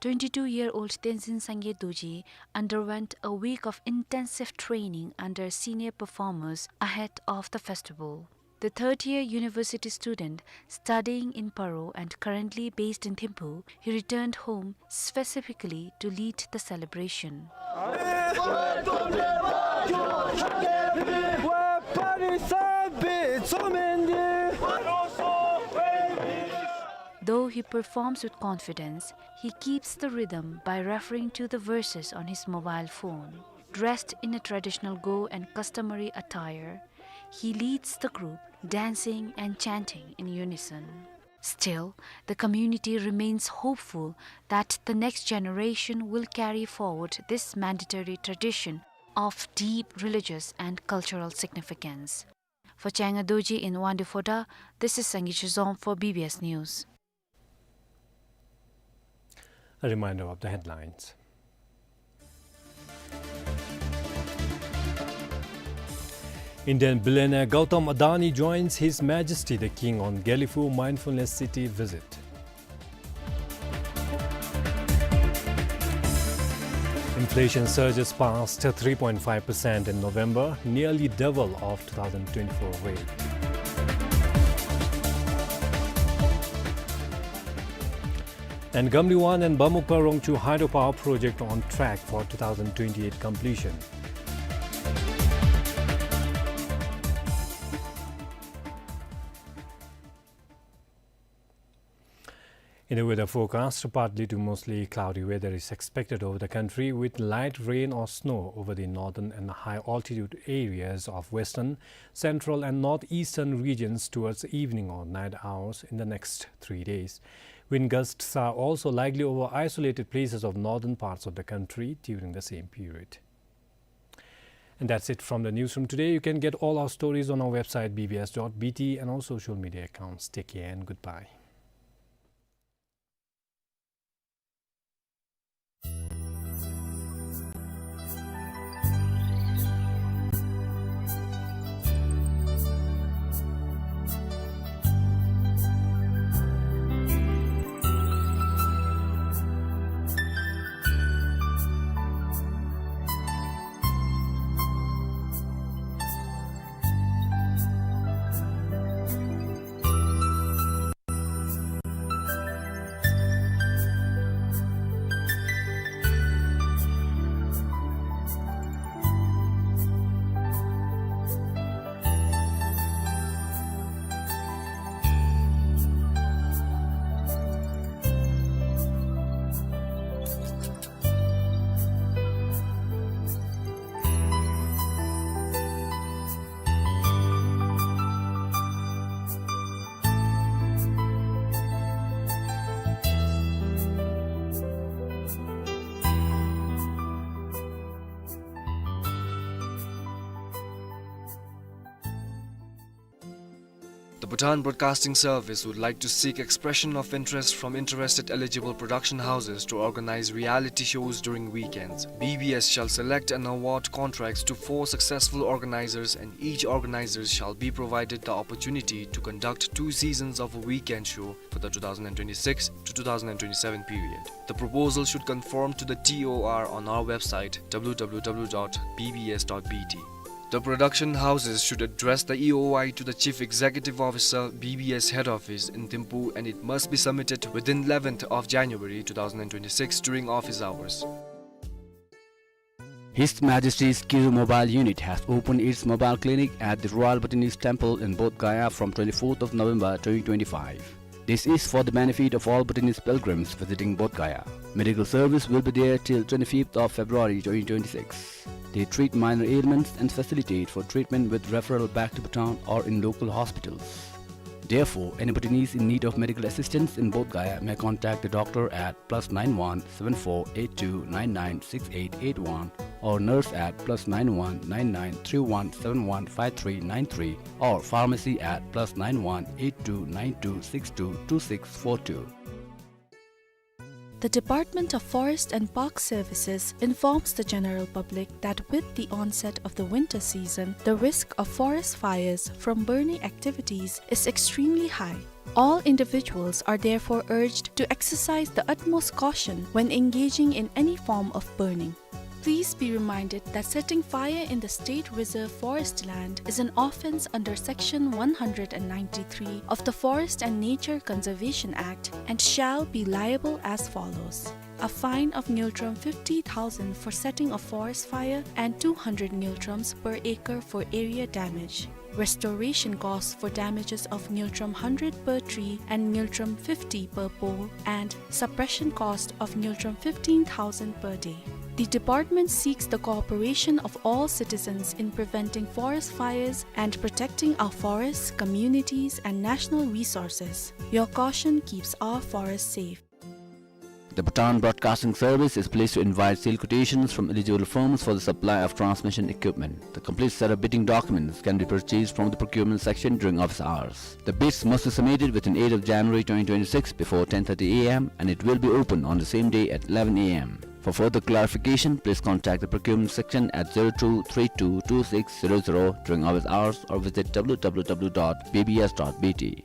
Twenty-two-year-old Tenzin Sangay Dorji underwent a week of intensive training under senior performers ahead of the festival. The third-year university student studying in Paro and currently based in Thimphu, he returned home specifically to lead the celebration. Though he performs with confidence, he keeps the rhythm by referring to the verses on his mobile phone. Dressed in a traditional Go and customary attire, he leads the group, dancing and chanting in unison. Still, the community remains hopeful that the next generation will carry forward this mandatory tradition of deep religious and cultural significance. For Changa Dorji in Wangdue Phodrang, this is Sangay Chizom for B B S News. A reminder of the headlines. Indian billionaire Gautam Adani joins His Majesty the King on Gelephu Mindfulness City visit. Inflation surges past three point five percent in November, nearly double of two thousand twenty-four rate. And Gamri one and Bamukpa Rongcho hydropower project on track for two thousand twenty-eight completion. In the weather forecast, partly to mostly cloudy weather is expected over the country, with light rain or snow over the northern and high altitude areas of western, central and northeastern regions towards evening or night hours in the next three days. Wind gusts are also likely over isolated places of northern parts of the country during the same period. And that's it from the newsroom today. You can get all our stories on our website, B B S dot B T, and our social media accounts. Take care and goodbye. The Bhutan Broadcasting Service would like to seek expression of interest from interested eligible production houses to organize reality shows during weekends. B B S shall select and award contracts to four successful organizers, and each organizer shall be provided the opportunity to conduct two seasons of a weekend show for the two thousand twenty-six to two thousand twenty-seven period. The proposal should conform to the T O R on our website, W W W dot B B S dot B T. The production houses should address the E O I to the Chief Executive Officer, B B S Head Office in Thimphu, and it must be submitted within eleventh of January two thousand twenty-six during office hours. His Majesty's Kiru Mobile Unit has opened its mobile clinic at the Royal Bhutanese Temple in Bodh Gaya from twenty-fourth of November twenty twenty-five. This is for the benefit of all Bhutanese pilgrims visiting Bodh Gaya. Medical service will be there till twenty-fifth of February twenty twenty-six. They treat minor ailments and facilitate for treatment with referral back to Bhutan or in local hospitals. Therefore, any Bhutanese in need of medical assistance in Bodh Gaya may contact the doctor at plus nine one seven four eight two nine nine six eight eight one or nurse at plus nine one nine nine three one seven one five three nine three or pharmacy at plus nine one eight two nine two six two two six four two. The Department of Forest and Park Services informs the general public that with the onset of the winter season, the risk of forest fires from burning activities is extremely high. All individuals are therefore urged to exercise the utmost caution when engaging in any form of burning. Please be reminded that setting fire in the State Reserve Forest land is an offense under Section one hundred ninety-three of the Forest and Nature Conservation Act and shall be liable as follows: a fine of ngultrum fifty thousand for setting a forest fire and two hundred ngultrums per acre for area damage. Restoration costs for damages of ngultrum hundred per tree and ngultrum fifty per pole, and suppression cost of ngultrum fifteen thousand per day. The department seeks the cooperation of all citizens in preventing forest fires and protecting our forests, communities, and national resources. Your caution keeps our forests safe. The Bhutan Broadcasting Service is pleased to invite sale quotations from eligible firms for the supply of transmission equipment. The complete set of bidding documents can be purchased from the procurement section during office hours. The bids must be submitted within eighth of January twenty twenty-six before ten thirty A M, and it will be open on the same day at eleven A M. For further clarification, please contact the procurement section at zero two three two two six zero zero during office hours or visit W W W dot B B S dot B T.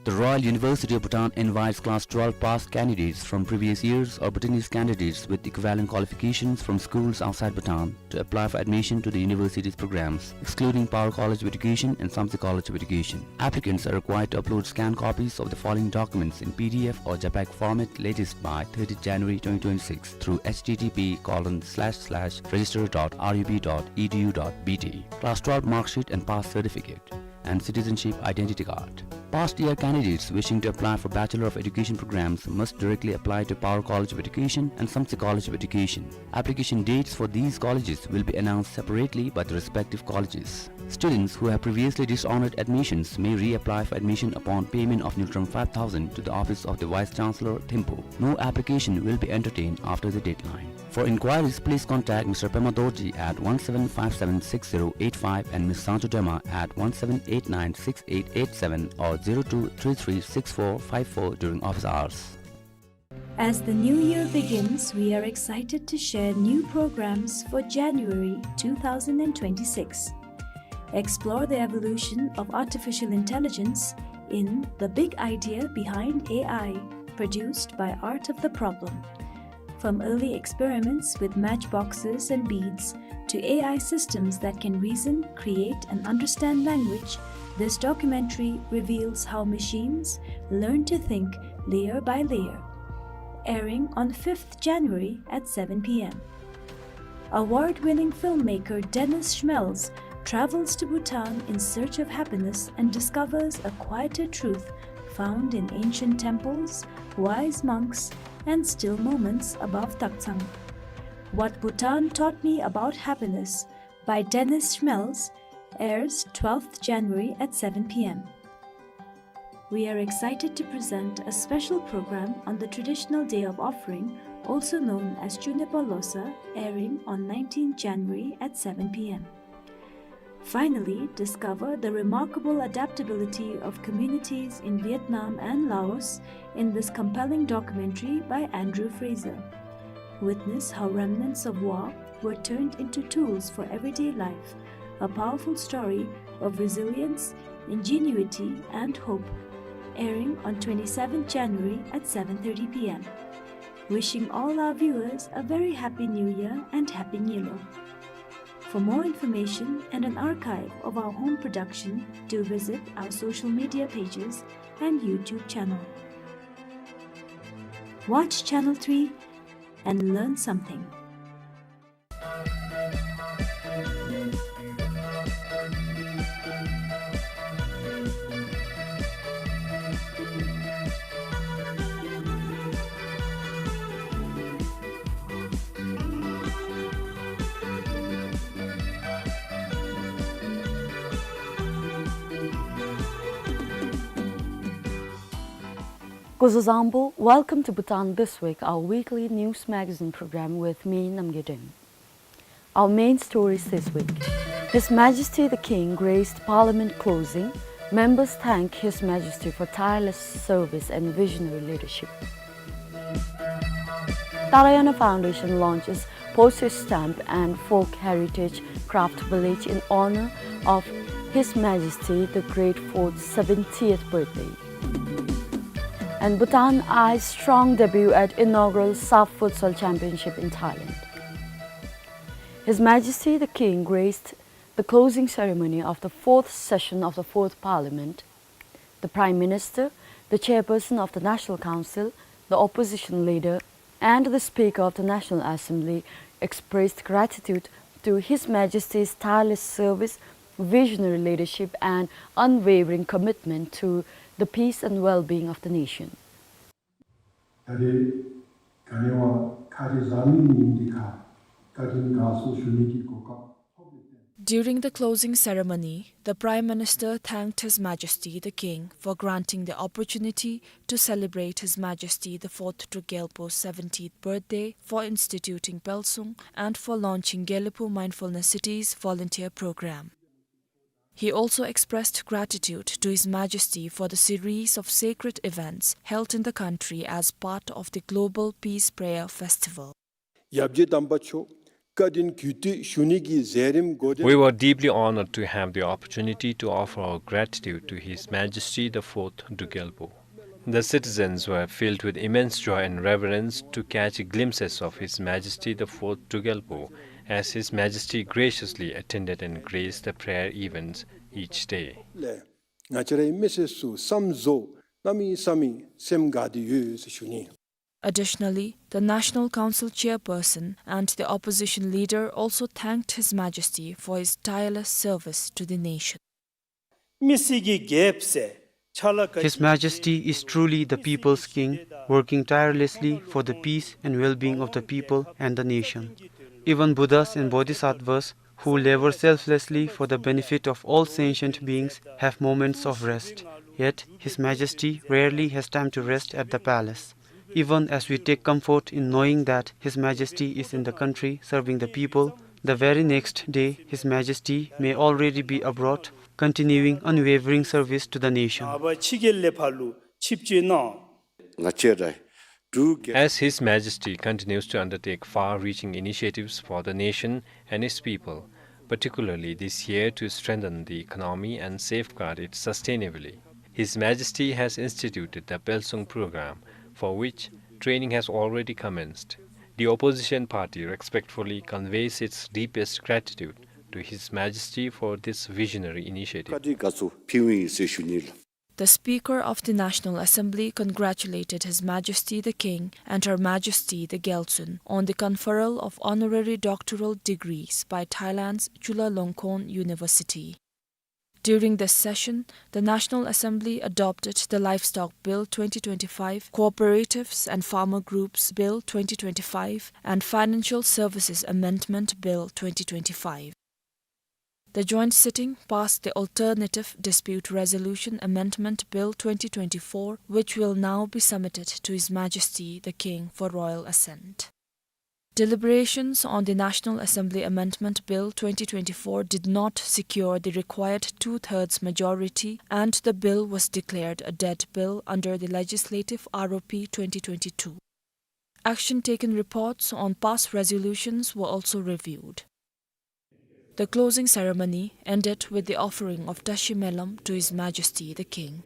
The Royal University of Bhutan invites class twelve pass candidates from previous years or Bhutanese candidates with equivalent qualifications from schools outside Bhutan to apply for admission to the university's programs, excluding Paro College of Education and Samtse College of Education. Applicants are required to upload scanned copies of the following documents in P D F or JPEG format latest by thirtieth January twenty twenty-six through H T T P colon slash slash register dot R U B dot E D U dot B T. Class twelve mark sheet and pass certificate and citizenship identity card. Past year candidates wishing to apply for Bachelor of Education programs must directly apply to Paro College of Education and Samtse College of Education. Application dates for these colleges will be announced separately by the respective colleges. Students who have previously dishonored admissions may reapply for admission upon payment of ngultrum five thousand to the office of the Vice Chancellor, Thimphu. No application will be entertained after the deadline. For inquiries, please contact Mister Pema Dorji at one seven five seven six zero eight five and Miss Sancho Dema at one seven eight nine six eight eight seven or zero two three three six four five four during office hours. As the new year begins, we are excited to share new programs for January two thousand twenty-six. Explore the evolution of artificial intelligence in The Big Idea Behind A I, produced by Art of the Problem. From early experiments with matchboxes and beads to A I systems that can reason, create, and understand language, this documentary reveals how machines learn to think layer by layer. Airing on fifth January at seven P M. Award-winning filmmaker Dennis Schmelz travels to Bhutan in search of happiness and discovers a quieter truth found in ancient temples, wise monks, and still moments above Taktsang. What Bhutan Taught Me About Happiness by Dennis Schmelz airs twelfth January at seven P M. We are excited to present a special program on the traditional day of offering, also known as Chunepa Losa, airing on nineteenth January at seven P M. Finally, discover the remarkable adaptability of communities in Vietnam and Laos in this compelling documentary by Andrew Fraser. Witness how remnants of war were turned into tools for everyday life, a powerful story of resilience, ingenuity, and hope. Airing on twenty-seventh January at seven thirty p m. Wishing all our viewers a very happy New Year and Happy Nyilo. For more information and an archive of our home production, do visit our social media pages and YouTube channel. Watch Channel three and learn something. Kuzo zangpo, welcome to Bhutan This Week, our weekly news magazine program with me, Namgay Deng. Our main stories this week. His Majesty the King graced Parliament closing. Members thank His Majesty for tireless service and visionary leadership. Tarayana Foundation launches postage stamp and folk heritage craft village in honor of His Majesty the Great Fourth seventieth birthday. And Bhutan eyes strong debut at inaugural SAFF Futsal Championship in Thailand. His Majesty the King graced the closing ceremony of the fourth session of the Fourth Parliament. The Prime Minister, the Chairperson of the National Council, the Opposition Leader, and the Speaker of the National Assembly expressed gratitude to His Majesty's tireless service, visionary leadership, and unwavering commitment to the peace and well-being of the nation. ད་རེས་ག་ནི་བ་ཁ་རི་བཟའ་མི་ཉིན་འདི་ཁར་བཀའ་དྲིན་དགའ་ཚོར་ཞུ་ནི་གི་གོ་སྐབས་ཐོབ་ཡོད་པས། During the closing ceremony, the Prime Minister thanked His Majesty the King for granting the opportunity to celebrate His Majesty the Fourth Druk Gyalpo's seventieth birthday, for instituting Pelsung, and for launching Gelephu Mindfulness Cities volunteer program. He also expressed gratitude to His Majesty for the series of sacred events held in the country as part of the Global Peace Prayer Festival. ཡབ་རྗེ་དམ་པ་མཆོག་བཀའ་དྲིན་གུས་བཏུད་ཞུ་ནི་གི་མཛད་རིམ་འགོ་འདྲེན། We were deeply honored to have the opportunity to offer our gratitude to His Majesty the Fourth Druk Gyalpo. The citizens were filled with immense joy and reverence to catch glimpses of His Majesty the Fourth Druk Gyalpo, as His Majesty graciously attended and graced the prayer events each day. ལས་ང་བཅས་རའི་མི་སེར་ཚུ་བསམ་རྫོགས་གནམ་མེད་ས་མེད་སེམས་དགའ་སྟེ་ཡོད་ཟེར་ཞུ་ནི། Additionally, the National Council Chairperson and the Opposition Leader also thanked His Majesty for his tireless service to the nation. མི་སེར་གྱི་རྒྱལཔོ་ཟེར་ཕྱག་ལཱ་ག་His Majesty is truly the people's king, working tirelessly for the peace and well-being of the people and the nation. Even Buddhas and Bodhisattvas who labor selflessly for the benefit of all sentient beings have moments of rest. Yet, His Majesty rarely has time to rest at the palace. Even as we take comfort in knowing that His Majesty is in the country serving the people, the very next day His Majesty may already be abroad, continuing unwavering service to the nation. ཨ་བ་ཕྱི་རྒྱལ་ལས་ཕར་ལུ་ཆིབས་བསྒྱུར་གནང་། ང་བཅས་ར་འབྲུག་རྒྱལ། As His Majesty continues to undertake far-reaching initiatives for the nation and its people, particularly this year to strengthen the economy and safeguard it sustainably, His Majesty has instituted the Pelsung program, for which training has already commenced. The opposition party respectfully conveys its deepest gratitude to His Majesty for this visionary initiative. བཀའ་དྲིན་དགའ་ཚོར་ཕུལཝ་ཨིན་ཟེར་ཞུ་ནི་ལགས། The Speaker of the National Assembly congratulated His Majesty the King and Her Majesty the Gyaltsuen on the conferral of honorary doctoral degrees by Thailand's Chulalongkorn University. During this session, the National Assembly adopted the Livestock Bill twenty twenty-five, Cooperatives and Farmer Groups Bill twenty twenty-five, and Financial Services Amendment Bill twenty twenty-five. The joint sitting passed the Alternative Dispute Resolution Amendment Bill twenty twenty-four, which will now be submitted to His Majesty the King for royal assent. Deliberations on the National Assembly Amendment Bill twenty twenty-four did not secure the required two-thirds majority, and the bill was declared a dead bill under the legislative R O P twenty twenty-two. Action taken reports on past resolutions were also reviewed. The closing ceremony ended with the offering of Tashi Melam to His Majesty the King.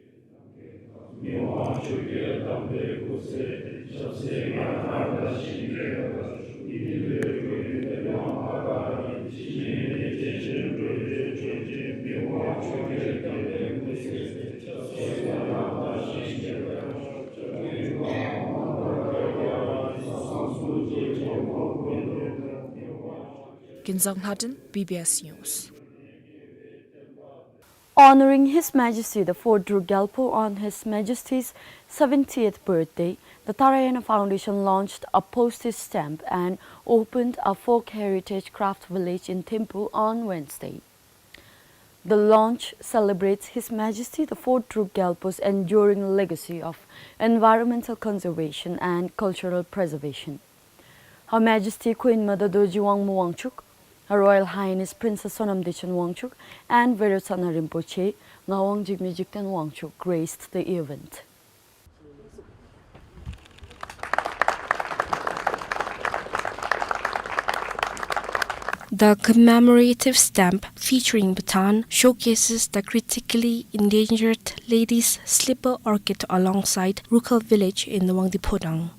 Kinzang Haden, B B S News. Honoring His Majesty the Fourth Druk Gyalpo on His Majesty's seventieth birthday, the Tarayana Foundation launched a postage stamp and opened a folk heritage craft village in Thimphu on Wednesday. The launch celebrates His Majesty the Fourth Druk Gyalpo's enduring legacy of environmental conservation and cultural preservation. Her Majesty Queen Mother Dorji Wangmo Wangchuck, Her Royal Highness Princess Sonam Dechen Wangchuck, and Vairocana Rinpoche, Ngawang Jigme Jigten Wangchuck graced the event. The commemorative stamp featuring Bhutan showcases the critically endangered lady's slipper orchid alongside Rukha village in Wangdue Phodrang.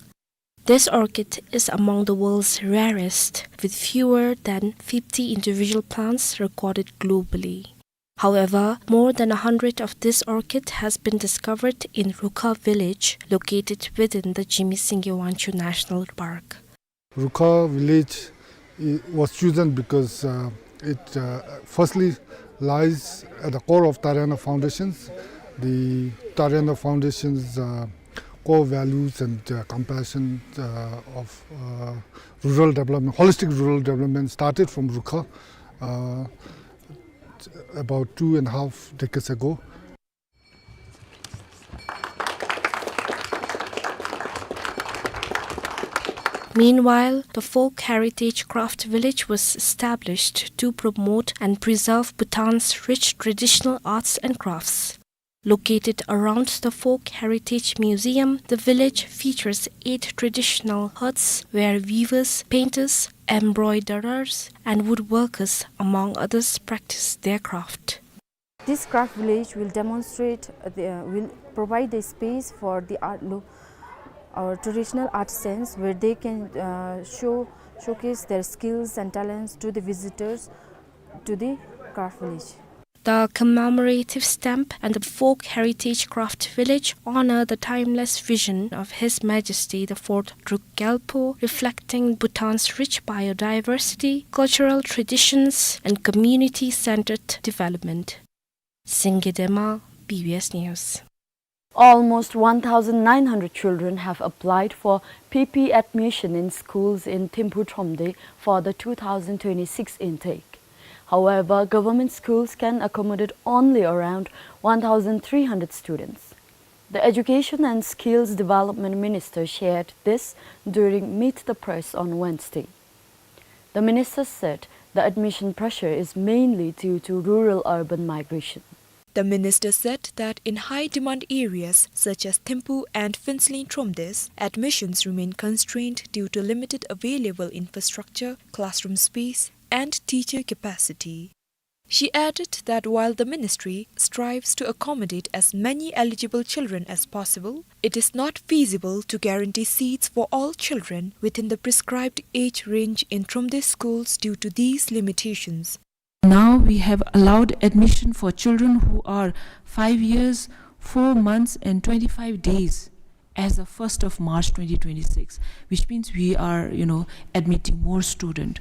This orchid is among the world's rarest, with fewer than fifty individual plants recorded globally. However, more than a hundred of this orchid has been discovered in Rukha village, located within the Jigme Singye Wangchuck National Park. Rukha village i-, was chosen because, uh, it, uh, firstly lies at the core of Tarayana Foundations. The Tarayana Foundation's, uh, core values and, uh, compassion, uh, of, uh, rural development, holistic rural development started from Rukha, uh, about two and a half decades ago. Meanwhile, the Folk Heritage Craft Village was established to promote and preserve Bhutan's rich traditional arts and crafts. Located around the Folk Heritage Museum, the village features eight traditional huts where weavers, painters, embroiderers, and woodworkers, among others, practice their craft. This craft village will demonstrate, uh, the, uh, will provide a space for the art lo-, our traditional artisans where they can, uh, show, showcase their skills and talents to the visitors to the craft village. The commemorative stamp and the Folk Heritage Craft Village honor the timeless vision of His Majesty the Fourth Druk Gyalpo, reflecting Bhutan's rich biodiversity, cultural traditions, and community-centered development. Singye Dema, B B S News. Almost one thousand nine hundred children have applied for P P admission in schools in Thimphu Thromde for the two thousand twenty-six intake. However, government schools can accommodate only around one thousand three hundred students. The Education and Skills Development Minister shared this during Meet the Press on Wednesday. The minister said the admission pressure is mainly due to rural-urban migration. The minister said that in high-demand areas such as Thimphu and Phuentsholing Thromde, admissions remain constrained due to limited available infrastructure, classroom space, and teacher capacity. She added that while the ministry strives to accommodate as many eligible children as possible, it is not feasible to guarantee seats for all children within the prescribed age range in Thromde schools due to these limitations. Now we have allowed admission for children who are five years, four months and twenty-five days as of first of March twenty twenty-six, which means we are, you know, admitting more student.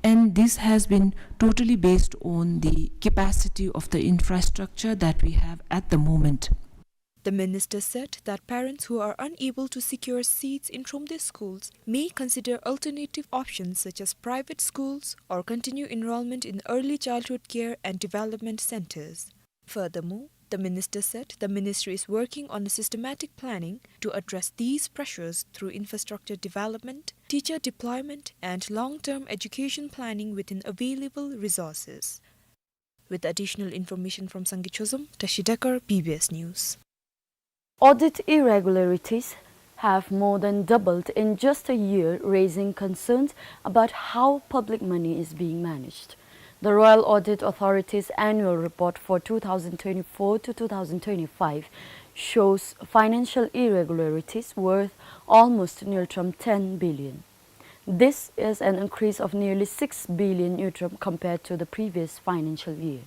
And this has been totally based on the capacity of the infrastructure that we have at the moment. The minister said that parents who are unable to secure seats in Thromde schools may consider alternative options such as private schools or continue enrollment in early childhood care and development centers. Furthermore, the minister said the ministry is working on a systematic planning to address these pressures through infrastructure development, teacher deployment, and long-term education planning within available resources. With additional information from Sangay Chozom, Tashi Dekar, B B S News. Audit irregularities have more than doubled in just a year, raising concerns about how public money is being managed. The Royal Audit Authority's annual report for two thousand twenty-four to two thousand twenty-five shows financial irregularities worth almost ngultrum ten billion. This is an increase of nearly six billion ngultrum compared to the previous financial year.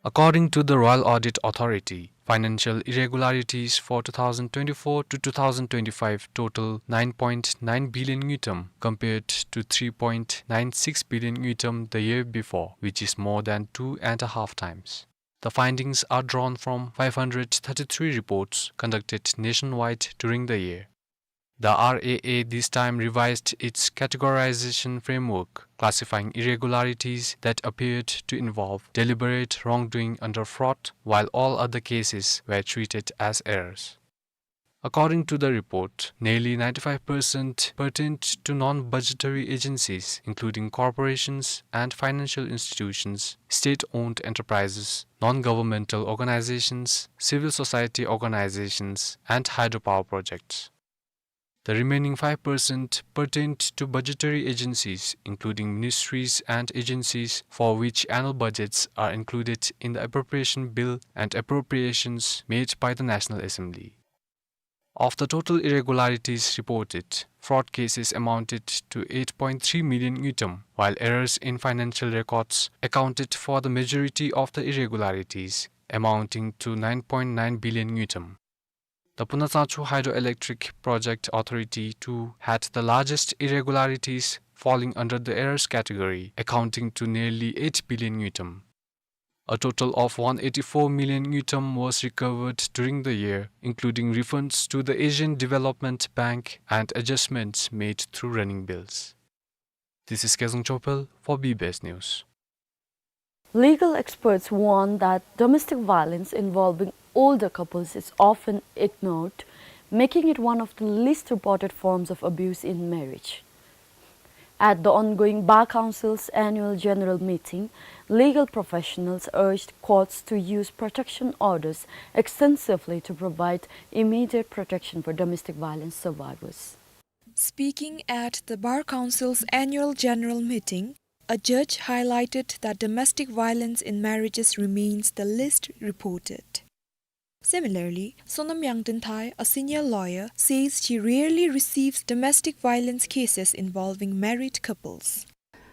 According to the Royal Audit Authority, financial irregularities for two thousand twenty-four to two thousand twenty-five total nine point nine billion ngultrum, compared to three point nine six billion ngultrum the year before, which is more than two and a half times. The findings are drawn from five hundred thirty-three reports conducted nationwide during the year. The R A A this time revised its categorization framework, classifying irregularities that appeared to involve deliberate wrongdoing under fraud, while all other cases were treated as errors. According to the report, nearly ninety-five percent pertained to non-budgetary agencies, including corporations and financial institutions, state-owned enterprises, non-governmental organizations, civil society organizations, and hydropower projects. The remaining five percent pertained to budgetary agencies, including ministries and agencies for which annual budgets are included in the appropriation bill and appropriations made by the National Assembly. Of the total irregularities reported, fraud cases amounted to eight point three million ngultrum, while errors in financial records accounted for the majority of the irregularities, amounting to nine point nine billion ngultrum. The Punatsangchu Hydroelectric Project Authority too had the largest irregularities, falling under the errors category, accounting to nearly eight billion ngultrum. A total of one eighty-four million ngultrum was recovered during the year, including refunds to the Asian Development Bank and adjustments made through running bills. This is Kezang Chopel for B B S News. Legal experts warn that domestic violence involving older couples is often ignored, making it one of the least reported forms of abuse in marriage. At the ongoing Bar Council's annual general meeting, legal professionals urged courts to use protection orders extensively to provide immediate protection for domestic violence survivors. Speaking at the Bar Council's annual general meeting, a judge highlighted that domestic violence in marriages remains the least reported. Similarly, Sonam Yangten Thai, a senior lawyer, says she rarely receives domestic violence cases involving married couples.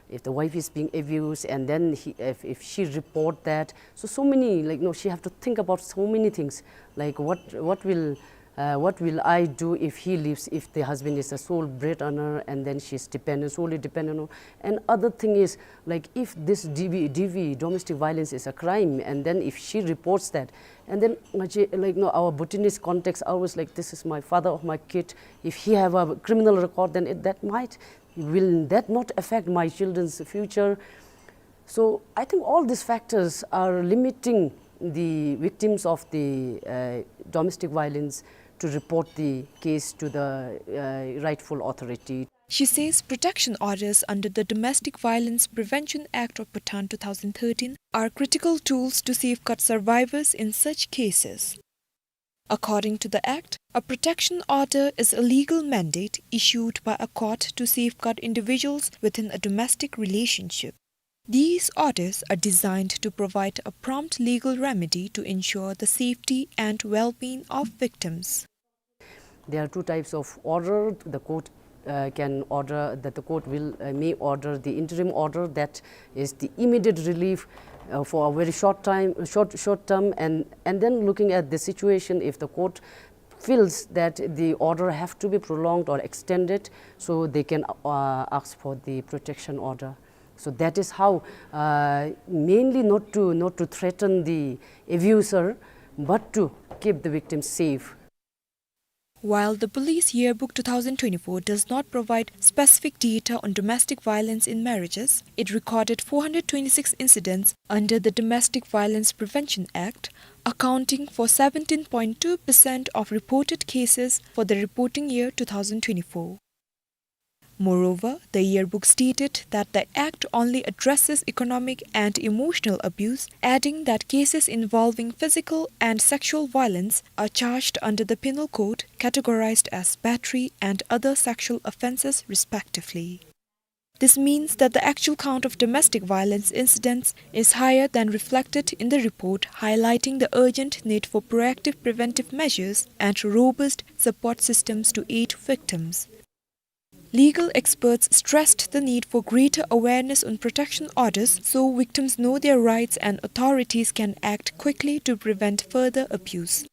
If the wife is being abused and then he, if, if she report that, so, so many, like, no, she have to think about so many things. Like, what, what will, uh, what will I do if he leaves, if the husband is a sole bread earner and then she's dependent, solely dependent on? And other thing is, like, if this D V, D V, domestic violence is a crime, and then if she reports that, and then, like, no, our Bhutanese context, I was like, "This is my father of my kid. If he have a criminal record, then it, that might, will that not affect my children's future?" So I think all these factors are limiting the victims of the, uh, domestic violence to report the case to the, uh, rightful authority. She says protection orders under the Domestic Violence Prevention Act of Bhutan two thousand thirteen are critical tools to safeguard survivors in such cases. According to the Act, a protection order is a legal mandate issued by a court to safeguard individuals within a domestic relationship. These orders are designed to provide a prompt legal remedy to ensure the safety and well-being of victims. There are two types of order. The court, uh, can order, that the court will, uh, may order the interim order, that is the immediate relief, uh, for a very short time, short, short term, and, and then looking at the situation, if the court feels that the order have to be prolonged or extended, so they can, uh, ask for the protection order. So that is how, uh, mainly not to, not to threaten the abuser, but to keep the victim safe. While the Police Yearbook two thousand twenty-four does not provide specific data on domestic violence in marriages, it recorded four hundred twenty-six incidents under the Domestic Violence Prevention Act, accounting for seventeen point two percent of reported cases for the reporting year two thousand twenty-four. Moreover, the yearbook stated that the act only addresses economic and emotional abuse, adding that cases involving physical and sexual violence are charged under the Penal Code, categorized as battery and other sexual offenses respectively. This means that the actual count of domestic violence incidents is higher than reflected in the report, highlighting the urgent need for proactive preventive measures and robust support systems to aid victims. Legal experts stressed the need for greater awareness on protection orders so victims know their rights and authorities can act quickly to prevent further abuse.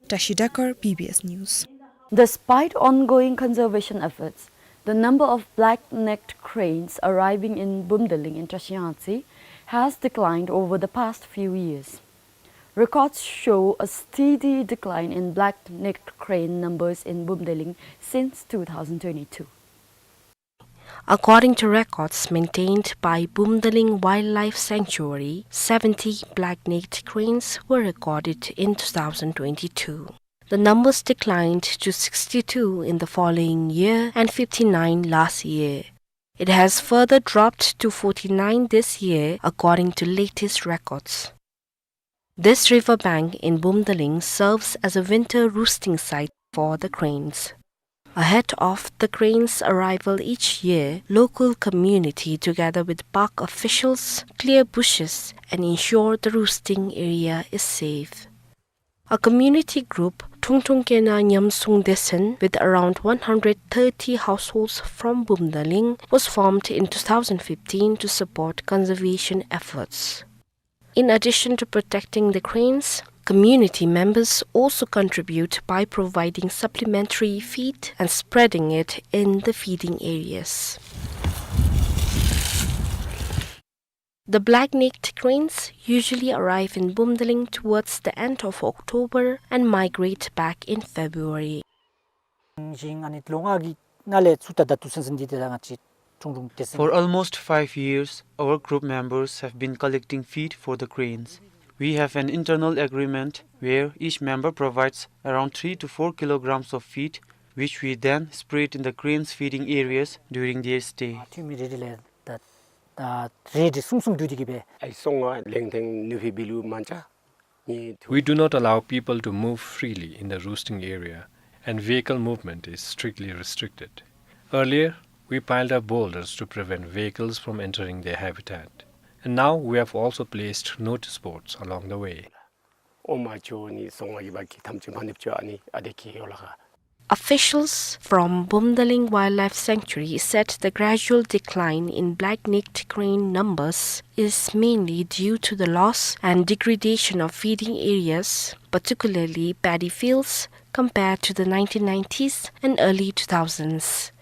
Tashi Dakar, B B S News. Despite ongoing conservation efforts, the number of black-necked cranes arriving in Bumdeling in Trashiyangtse has declined over the past few years. Records show a steady decline in black-necked crane numbers in Bumdeling since two thousand twenty-two. According to records maintained by Bumdeling Wildlife Sanctuary, seventy black-necked cranes were recorded in two thousand twenty-two. The numbers declined to sixty-two in the following year and fifty-nine last year. It has further dropped to forty-nine this year, according to latest records. This riverbank in Bumdeling serves as a winter roosting site for the cranes. Ahead of the cranes' arrival each year, local community, together with park officials, clear bushes and ensure the roosting area is safe. A community group, Thungthung Kena Nyamsung Desen, with around one hundred thirty households from Bumdeling, was formed in two thousand fifteen to support conservation efforts. In addition to protecting the cranes, community members also contribute by providing supplementary feed and spreading it in the feeding areas. The black-necked cranes usually arrive in Bumdeling towards the end of October and migrate back in February. For almost five years, our group members have been collecting feed for the cranes. We have an internal agreement where each member provides around three to four kilograms of feed, which we then spread in the cranes' feeding areas during their stay. ཐོན་མི་རེ་རེ་ལས་ད་ད་རེ་རེ་གསུམ་གསུམ་བསྡུས་ཏེ་གི་སྦེ། ཨའི་སོང་ང་ལེང་ཐེང་ནུ་ཕི་བི་ལུ་མན་ཅ། We do not allow people to move freely in the roosting area, and vehicle movement is strictly restricted. Earlier, we piled up boulders to prevent vehicles from entering their habitat, and now we have also placed notice boards along the way. ཨོ་མ་ཅོ་ནི་སོང་ང་ཡི་བ་ཀི་ཐམ་ཅི་མ་ནིབ་ཅོ་ཨ་ནི་ཨ་དེ་ཀི་ཡོ་ལ་ག། Officials from Bumdeling Wildlife Sanctuary said the gradual decline in black-necked crane numbers is mainly due to the loss and degradation of feeding areas, particularly paddy fields, compared to the nineteen nineties and early two thousands.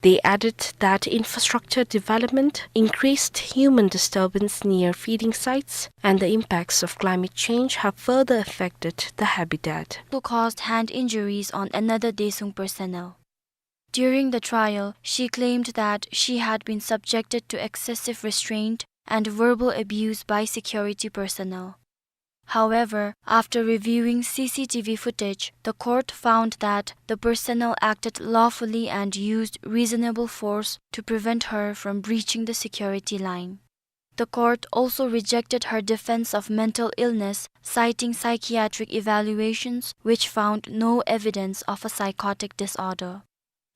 They added that infrastructure development, increased human disturbance near feeding sites, and the impacts of climate change have further affected the habitat. Also caused hand injuries on another Desung personnel. During the trial, she claimed that she had been subjected to excessive restraint and verbal abuse by security personnel. However, after reviewing C C T V footage, the court found that the personnel acted lawfully and used reasonable force to prevent her from breaching the security line. The court also rejected her defense of mental illness, citing psychiatric evaluations which found no evidence of a psychotic disorder.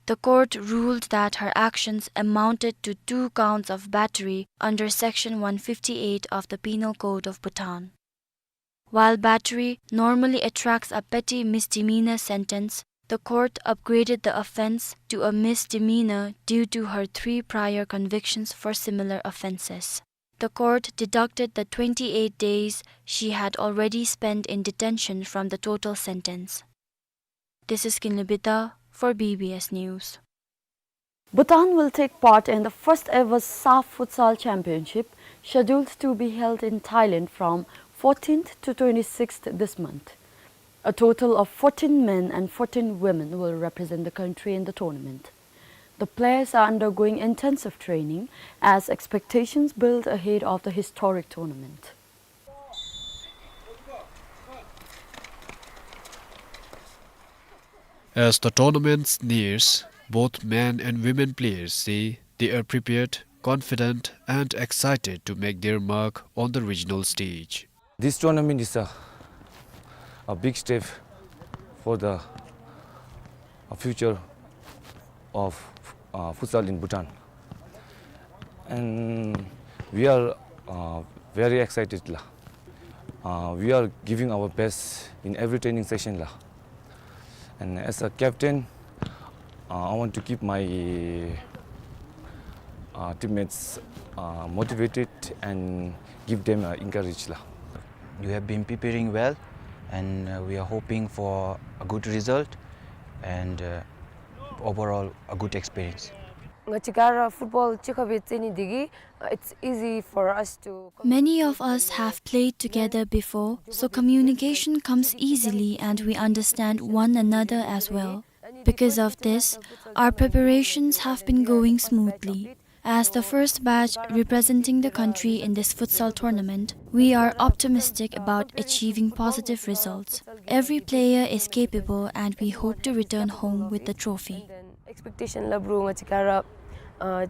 The court ruled that her actions amounted to two counts of battery under Section one fifty-eight of the Penal Code of Bhutan. While battery normally attracts a petty misdemeanor sentence, the court upgraded the offense to a misdemeanor due to her three prior convictions for similar offenses. The court deducted the twenty-eight days she had already spent in detention from the total sentence. This is Kinley Bita for B B S News. Bhutan will take part in the first ever SAFF Futsal Championship, scheduled to be held in Thailand from fourteenth to twenty-sixth this month. A total of fourteen men and fourteen women will represent the country in the tournament. The players are undergoing intensive training as expectations build ahead of the historic tournament. As the tournament nears, Both men and women players say they are prepared, confident, and excited to make their mark on the regional stage. This tournament is a, a big step for the, uh, future of, uh, futsal in Bhutan. And we are, uh, very excited la. Uh, we are giving our best in every training session la. And as a captain, uh, I want to keep my, uh, teammates, uh, motivated and give them, uh, encourage la. We have been preparing well, and, uh, we are hoping for a good result and, uh, overall a good experience. Nga chikara football chikhabe tseni digi, uh, it's easy for us to. Many of us have played together before, so communication comes easily and we understand one another as well. Because of this, our preparations have been going smoothly. As the first batch representing the country in this futsal tournament, we are optimistic about achieving positive results. Every player is capable and we hope to return home with the trophy. Expectation la bro nga chikara, uh,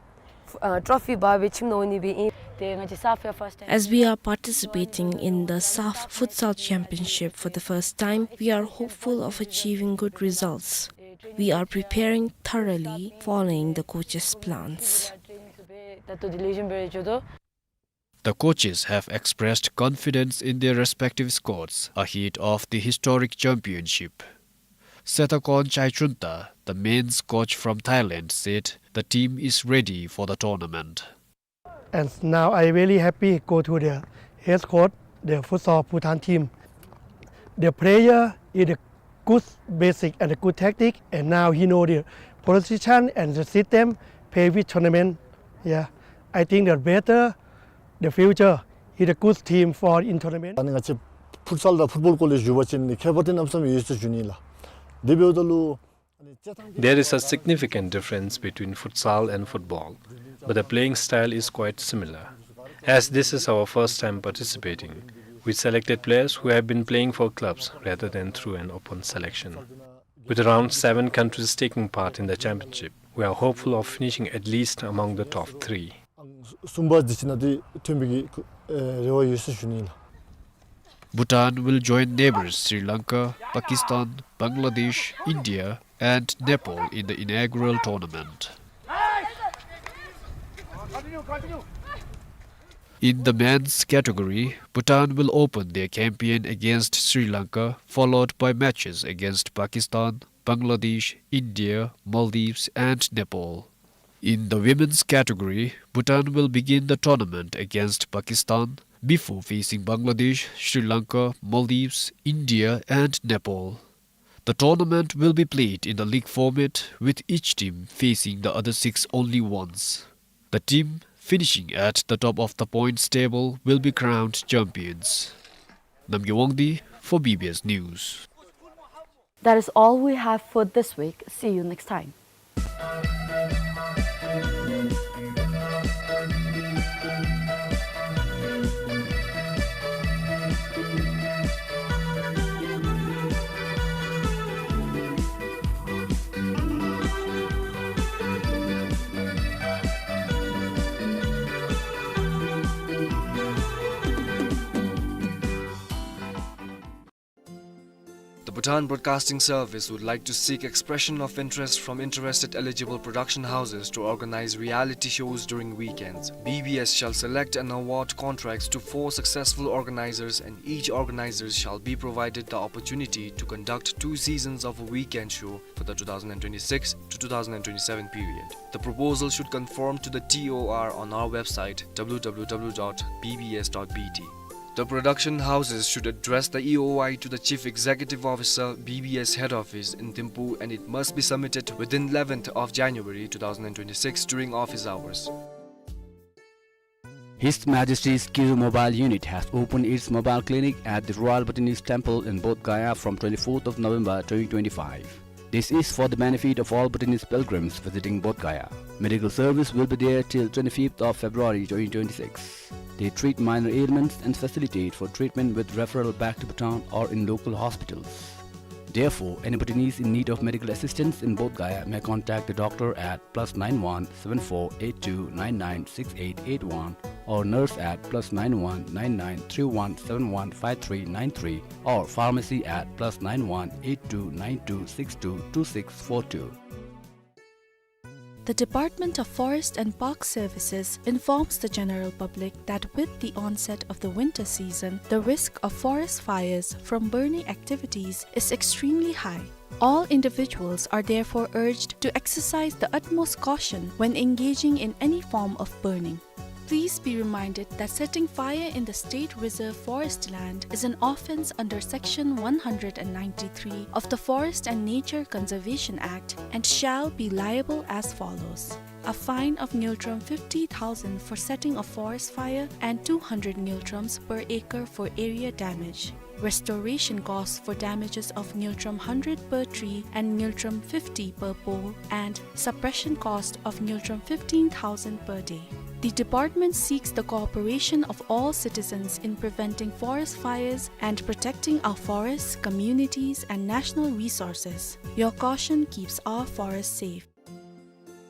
f-, uh, trophy ba be chimno ni be in. Te nga chi SAFF ya first time. As we are participating in the SAFF Futsal Championship for the first time, we are hopeful of achieving good results. We are preparing thoroughly, following the coach's plans. The coaches have expressed confidence in their respective squads ahead of the historic championship. Sethakon Chaichunta, the men's coach from Thailand, said the team is ready for the tournament. And now I really happy go to the head coach, the futsal Bhutan team. The player is a good basic and a good tactic, and now he know the position and the system, play with tournament. Yeah, I think the better the future is a good team for in tournament. ཨ་ནི་ང་བཅས་ཕུཊ་སཱལ་དང་ཕུཊ་བཱོལ་ཀོ་ལེཇ་ཞུ་བ་ཅིན་ནི་ཁྱད་པར་དེ་གནམ་མེད་ས་མེད་ཡོད་ཟེར་ཞུ་ནི་ལགས། དེ་འབདཝ་ད་ལུ། There is a significant difference between futsal and football, but the playing style is quite similar. As this is our first time participating, we selected players who have been playing for clubs rather than through an open selection. With around seven countries taking part in the championship, we are hopeful of finishing at least among the top three. གསུམ་པ་འདི་ཚུ་ནང་དེ་ཐོན་པའི་གི་ཨེ་རེ་བ་ཡོད་ཟེར་ཞུ་ནི་ལགས། Bhutan will join neighbors Sri Lanka, Pakistan, Bangladesh, India, and Nepal in the inaugural tournament. In the men's category, Bhutan will open their campaign against Sri Lanka, followed by matches against Pakistan, Bangladesh, India, Maldives, and Nepal. In the women's category, Bhutan will begin the tournament against Pakistan before facing Bangladesh, Sri Lanka, Maldives, India, and Nepal. The tournament will be played in the league format, with each team facing the other six only once. The team finishing at the top of the points table will be crowned champions. Namgay Wangdi for B B S News. That is all we have for this week. See you next time. The Bhutan Broadcasting Service would like to seek expression of interest from interested eligible production houses to organize reality shows during weekends. B B S shall select and award contracts to four successful organizers, and each organizer shall be provided the opportunity to conduct two seasons of a weekend show for the two thousand and twenty-six to two thousand and twenty-seven period. The proposal should conform to the T O R on our website, w w w dot b b s dot b t. The production houses should address the E O I to the Chief Executive Officer, B B S Head Office in Thimphu, and it must be submitted within eleventh of January two thousand and twenty-six during office hours. His Majesty's Kiru Mobile Unit has opened its mobile clinic at the Royal Bhutanese Temple in Bodh Gaya from twenty-fourth of November twenty twenty-five. This is for the benefit of all Bhutanese pilgrims visiting Bodh Gaya. Medical service will be there till twenty-fifth of February twenty twenty-six. They treat minor ailments and facilitate for treatment with referral back to Bhutan or in local hospitals. Therefore, any Bhutanese in need of medical assistance in Bodh Gaya may contact the doctor at plus nine one seven four eight two nine nine six eight eight one or nurse at plus nine one nine nine three one seven one five three nine three or pharmacy at plus nine one eight two nine two six two two six four two. The Department of Forest and Park Services informs the general public that with the onset of the winter season, the risk of forest fires from burning activities is extremely high. All individuals are therefore urged to exercise the utmost caution when engaging in any form of burning. Please be reminded that setting fire in the State Reserve Forest land is an offence under Section one hundred and ninety-three of the Forest and Nature Conservation Act and shall be liable as follows. A fine of ngultrum fifty thousand for setting a forest fire and two hundred ngultrums per acre for area damage. Restoration cost for damages of ngultrum hundred per tree and ngultrum fifty per pole, and suppression cost of ngultrum fifteen thousand per day. The department seeks the cooperation of all citizens in preventing forest fires and protecting our forests, communities, and national resources. Your caution keeps our forests safe.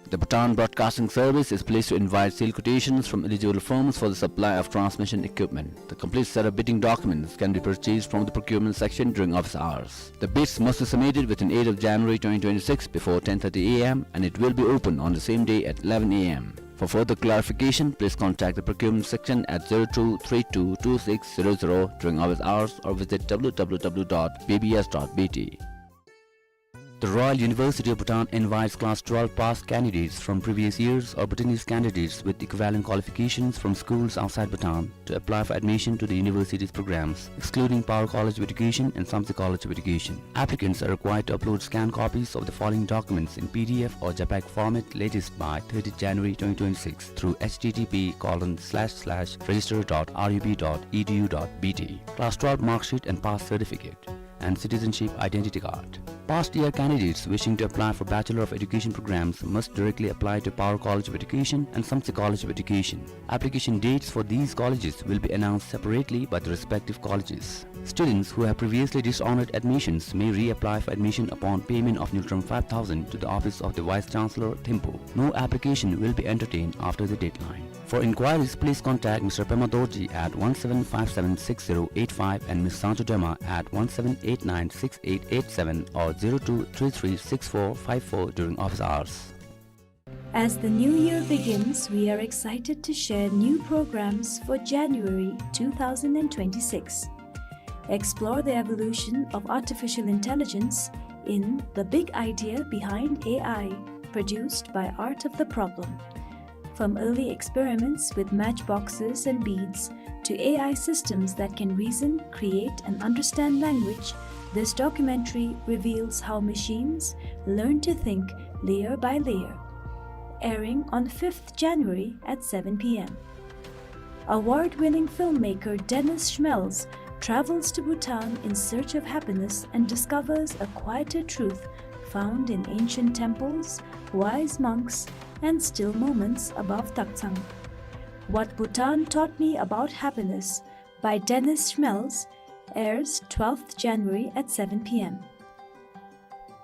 The Bhutan Broadcasting Service is pleased to invite sale quotations from eligible firms for the supply of transmission equipment. The complete set of bidding documents can be purchased from the procurement section during office hours. The bids must be submitted within eighth of January twenty twenty-six before ten thirty A M and it will be open on the same day at eleven A M. For further clarification, please contact the procurement section at zero two three two two six zero zero during office hours or visit W W W dot B B S dot B T. The Royal University of Bhutan invites class twelve pass candidates from previous years or Bhutanese candidates with equivalent qualifications from schools outside Bhutan to apply for admission to the university's programs, excluding Paro College of Education and Samtse College of Education. Applicants are required to upload scanned copies of the following documents in P D F or JPEG format latest by thirtieth January twenty twenty-six through H T T P colon slash slash register dot R U B dot E D U dot B T. Class twelve mark sheet and pass certificate and citizenship identity card. Past year candidates wishing to apply for Bachelor of Education programs must directly apply to Paro College of Education and Samtse College of Education. Application dates for these colleges will be announced separately by the respective colleges. Students who have previously dishonored admissions may reapply for admission upon payment of ngultrum five thousand to the office of the Vice Chancellor, Thimphu. No application will be entertained after the deadline. For inquiries, please contact Mister Pema Dorji at one seven five seven six zero eight five and Miss Sancho Dema at one seven eight nine six eight eight seven or zero two three three six four five four during office hours. As the new year begins, we are excited to share new programs for January two thousand and twenty-six. Explore the evolution of artificial intelligence in The Big Idea Behind A I, produced by Art of the Problem. From early experiments with matchboxes and beads to A I systems that can reason, create, and understand language, this documentary reveals how machines learn to think layer by layer. Airing on fifth January at seven P M. Award-winning filmmaker Dennis Schmelz travels to Bhutan in search of happiness and discovers a quieter truth found in ancient temples, wise monks, and still moments above Taktsang. What Bhutan Taught Me About Happiness by Dennis Schmelz airs twelfth January at seven P M.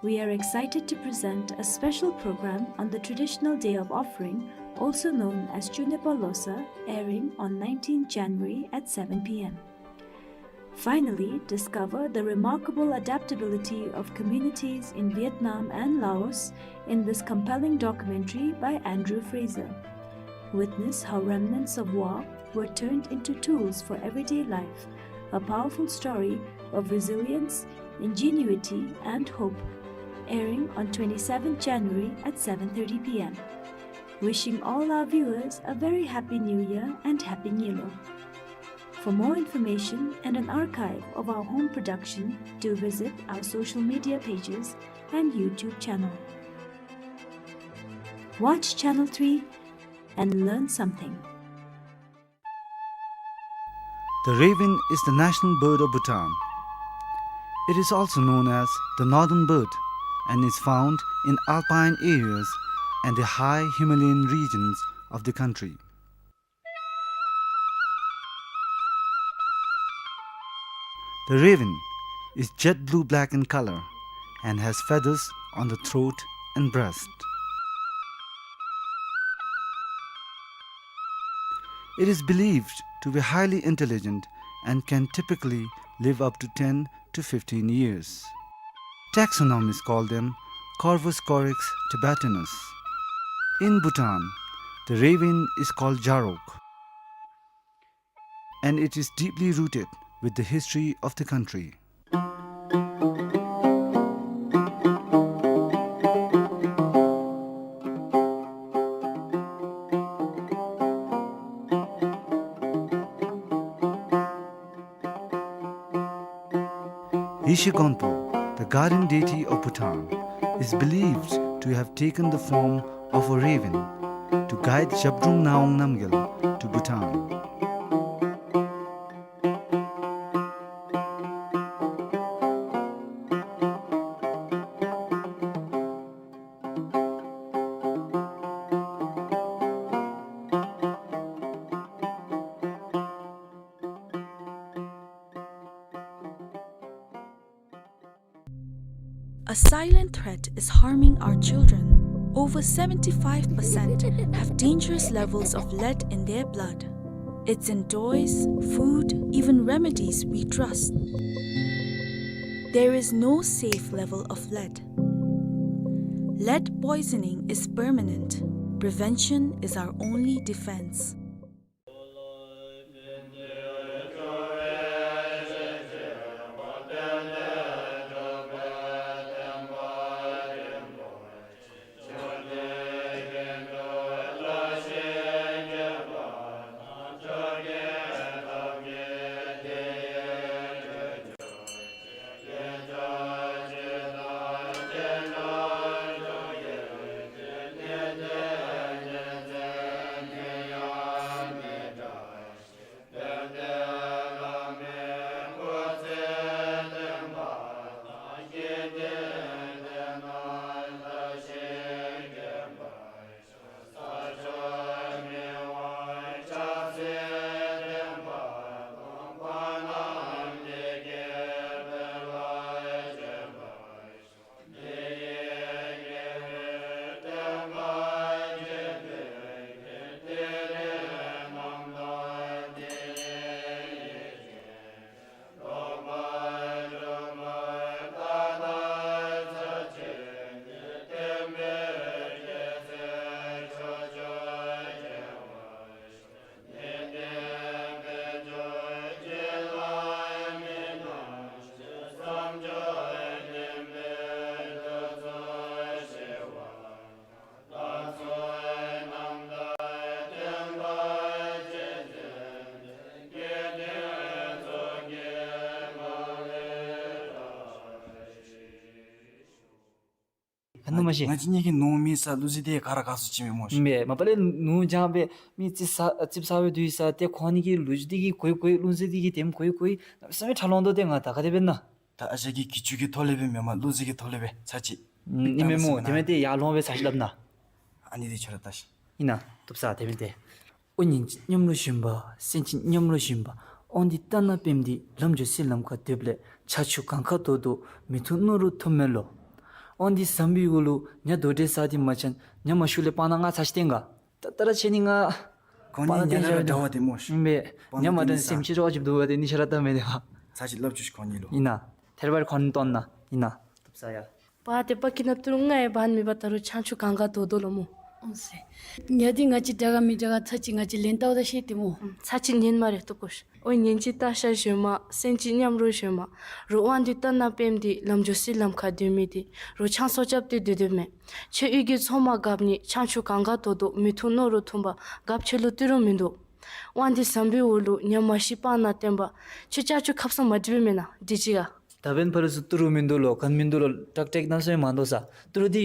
We are excited to present a special program on the traditional Day of Offering, also known as Chunepolosa, airing on nineteenth January at seven P M. Finally, discover the remarkable adaptability of communities in Vietnam and Laos in this compelling documentary by Andrew Fraser. Witness how remnants of war were turned into tools for everyday life, a powerful story of resilience, ingenuity, and hope. Airing on twenty-seventh January at seven thirty P M. Wishing all our viewers a very happy New Year and Happy Nyilo. For more information and an archive of our home production, do visit our social media pages and YouTube channel. Watch Channel three and learn something. The raven is the national bird of Bhutan. It is also known as the northern bird and is found in alpine areas and the high Himalayan regions of the country. The raven is jet blue-black in color and has feathers on the throat and breast. It is believed to be highly intelligent and can typically live up to ten to fifteen years. Taxonomists call them Corvus corax tibetanus. In Bhutan, the raven is called Jarok, and it is deeply rooted with the history of the country. Yeshe Gonpo, the guardian deity of Bhutan, is believed to have taken the form of a raven to guide Zhabdrung Ngawang Namgyal to Bhutan. A silent threat is harming our children. Over seventy-five percent have dangerous levels of lead in their blood. It's in toys, food, even remedies we trust. There is no safe level of lead. Lead poisoning is permanent. Prevention is our only defense. ཨ་ནུ་མ་ཤེས། ང་བཅས་གཉིས་ཀྱི་ནོར་མི་ས་ལུག་རྫི་དེ་ག་ར་ག་སུ་ཅིག་མེན་མོ་ཤེས། མེན། མ་པ་ལས་ནུ་ཅང་པེ་མི་ཙིགཔ་ཟ་ཙིགཔ་ཟ་བའི་དུས་ས་ཏེ་ཁོང་གཉིས་ཀྱི་ལུག་རྫི་དེ་གིས་གོ་གོ་ལུག་རྫི་དེ་གིས་དེམ་གོ་གོ་ནམ་ས་མེད་ཁྲ་ལོང་དོ། ཏེ་ང་ད་ག་དེ་འབད་ན། ད་ཨ་ཞང་གི་གྱི་ཅུང་གི་ཐོག་ལས་འབད་མེན་མ་ལུག་རྫི་གི་ཐོག་ལས་འབད་ཚར་ཅིག། ཨིན་མེན་མོ། དེ་མེན་ཏེ་ཡར་ལོང་སྦེ་ཚར་ཅིག་སླབ་ན། ཨ་ནི་དེ་ཁྱོད་ར་ལྟ་ཤིག། ཨིན་ན། བཏུབ་ས་དེ་མེན་ཏེ། འོ་ཉིན་གཅིག་མཉམ་རོ་བཞིན་པ། སེམས་ཅན་མཉམ་རོ་བཞིན་པ། དབང་འདུས་རྟ་ནག་པདྨ་འདི། ལམ་འགྱོ་སའི་ལམ་ཁར་སྡོདཔ་ལས། ཆར་ཆུ་གངས་དཀར་རྡོག་རྡོག། མི་ཐུབ་ནོར་རུ་ཐུབ་མས་ལོ། དབང་འདུས་བཟང་པོའི་འོག་ལུ་ཉ་རྡོ་འདྲེ་ཟ་སྟེ་མ་ཆགས། ཉ་མ་ཤུགས་ལས་སྤང་ནང་ང་ཚར་ཅིག་བསྟན་ག། ད་ད་ར་ཆེ་ནི་ང་ཁོང་གཉིས་ཉ་ལ་འདྲ་བ་དེ་མོ་ཤེས། ཨིན་པས། ཉ་མ་འདྲ་སེམས་ཅན་རོགས་ཅིག་འདུག་པ་དེ་ནི་ཤ་ར་ད་མེད་དེ་བ། ཚར་ཅིག་སླབ་བཅུག་ཁོང་གཉིས་ལུ། ཨིན་ན། ཐེར་པར་ཁོང་གཉིས་བཏོན་ན། ཨིན་ན། བཏུབ་ས་ཡ། པ་ཏེ་པ་ཀི་ན་ཏུ་རུ་ང་ཡང་བན་མེད་པ་ད་རུང་ཆང་ཆུ་གང་ག་དོ་དོ་ལོ་མོ། ཨོང་སེ། ཉ་འདི་ང་བཅས་དགྲ་ག་མི་དགྲ་ག་ཚར་ཅིག་ང་བཅས་ལེན་བལྟཝ་ད་ཤེས་ཏེ་མོ། ཨུམ་ཚར་ཅིག་ཉན་སྨ་རེ་ལྟོ་གོ་ཤིག། ཨོ་ཉན་ཅིག་ལྟ་ཤ་ཞོན་མ། སེམས་ཅན་མཉམ་རོ་ཞོན་མ། རོགས་དབང་འདུས་རྟ་ནག་པདྨ་འདི། ལམ་འགྱོ་སའི་ལམ་ཁར་སྡོད་མི་འདི། རོགས་ཆང་སོ་རྐྱབ་སྟེ་སྡོད་སྡོདཔ་མས། ཁྱོད་གཡུས་ཀྱི་མཚོ་མར་རྒཔ་ནི། ཆང་ཆུ་གང་ག་དོ་དོ། མི་ཐུབ་ནོར་རུ་ཐུབ་པ། རྒཔོ་ཁྱོད་ལུ་ཏི་རུ་མིན་འདུག། དབང་འདུས་བཟང་པོའི་འོག་ལུ་ཉ་མ་ཤི་སྤང་ནང་བཏོན་པ། ཁྱོད་ཅ་ཆུ་ཁབ་ས་མ་འགྲིག་པས་མེན་ན། འདི་ཅིག་ག། ད་བན་ཕ་རུ་སུ་ཏི་རུ་མིན་འདུག་ལོ། ག་ནི་མིན་འདུག་ལོ། ཀྲག་ཀྲེག་ནང་སོ་ཡང་མ་འདུག་ས། ཏི་རུ་འདི་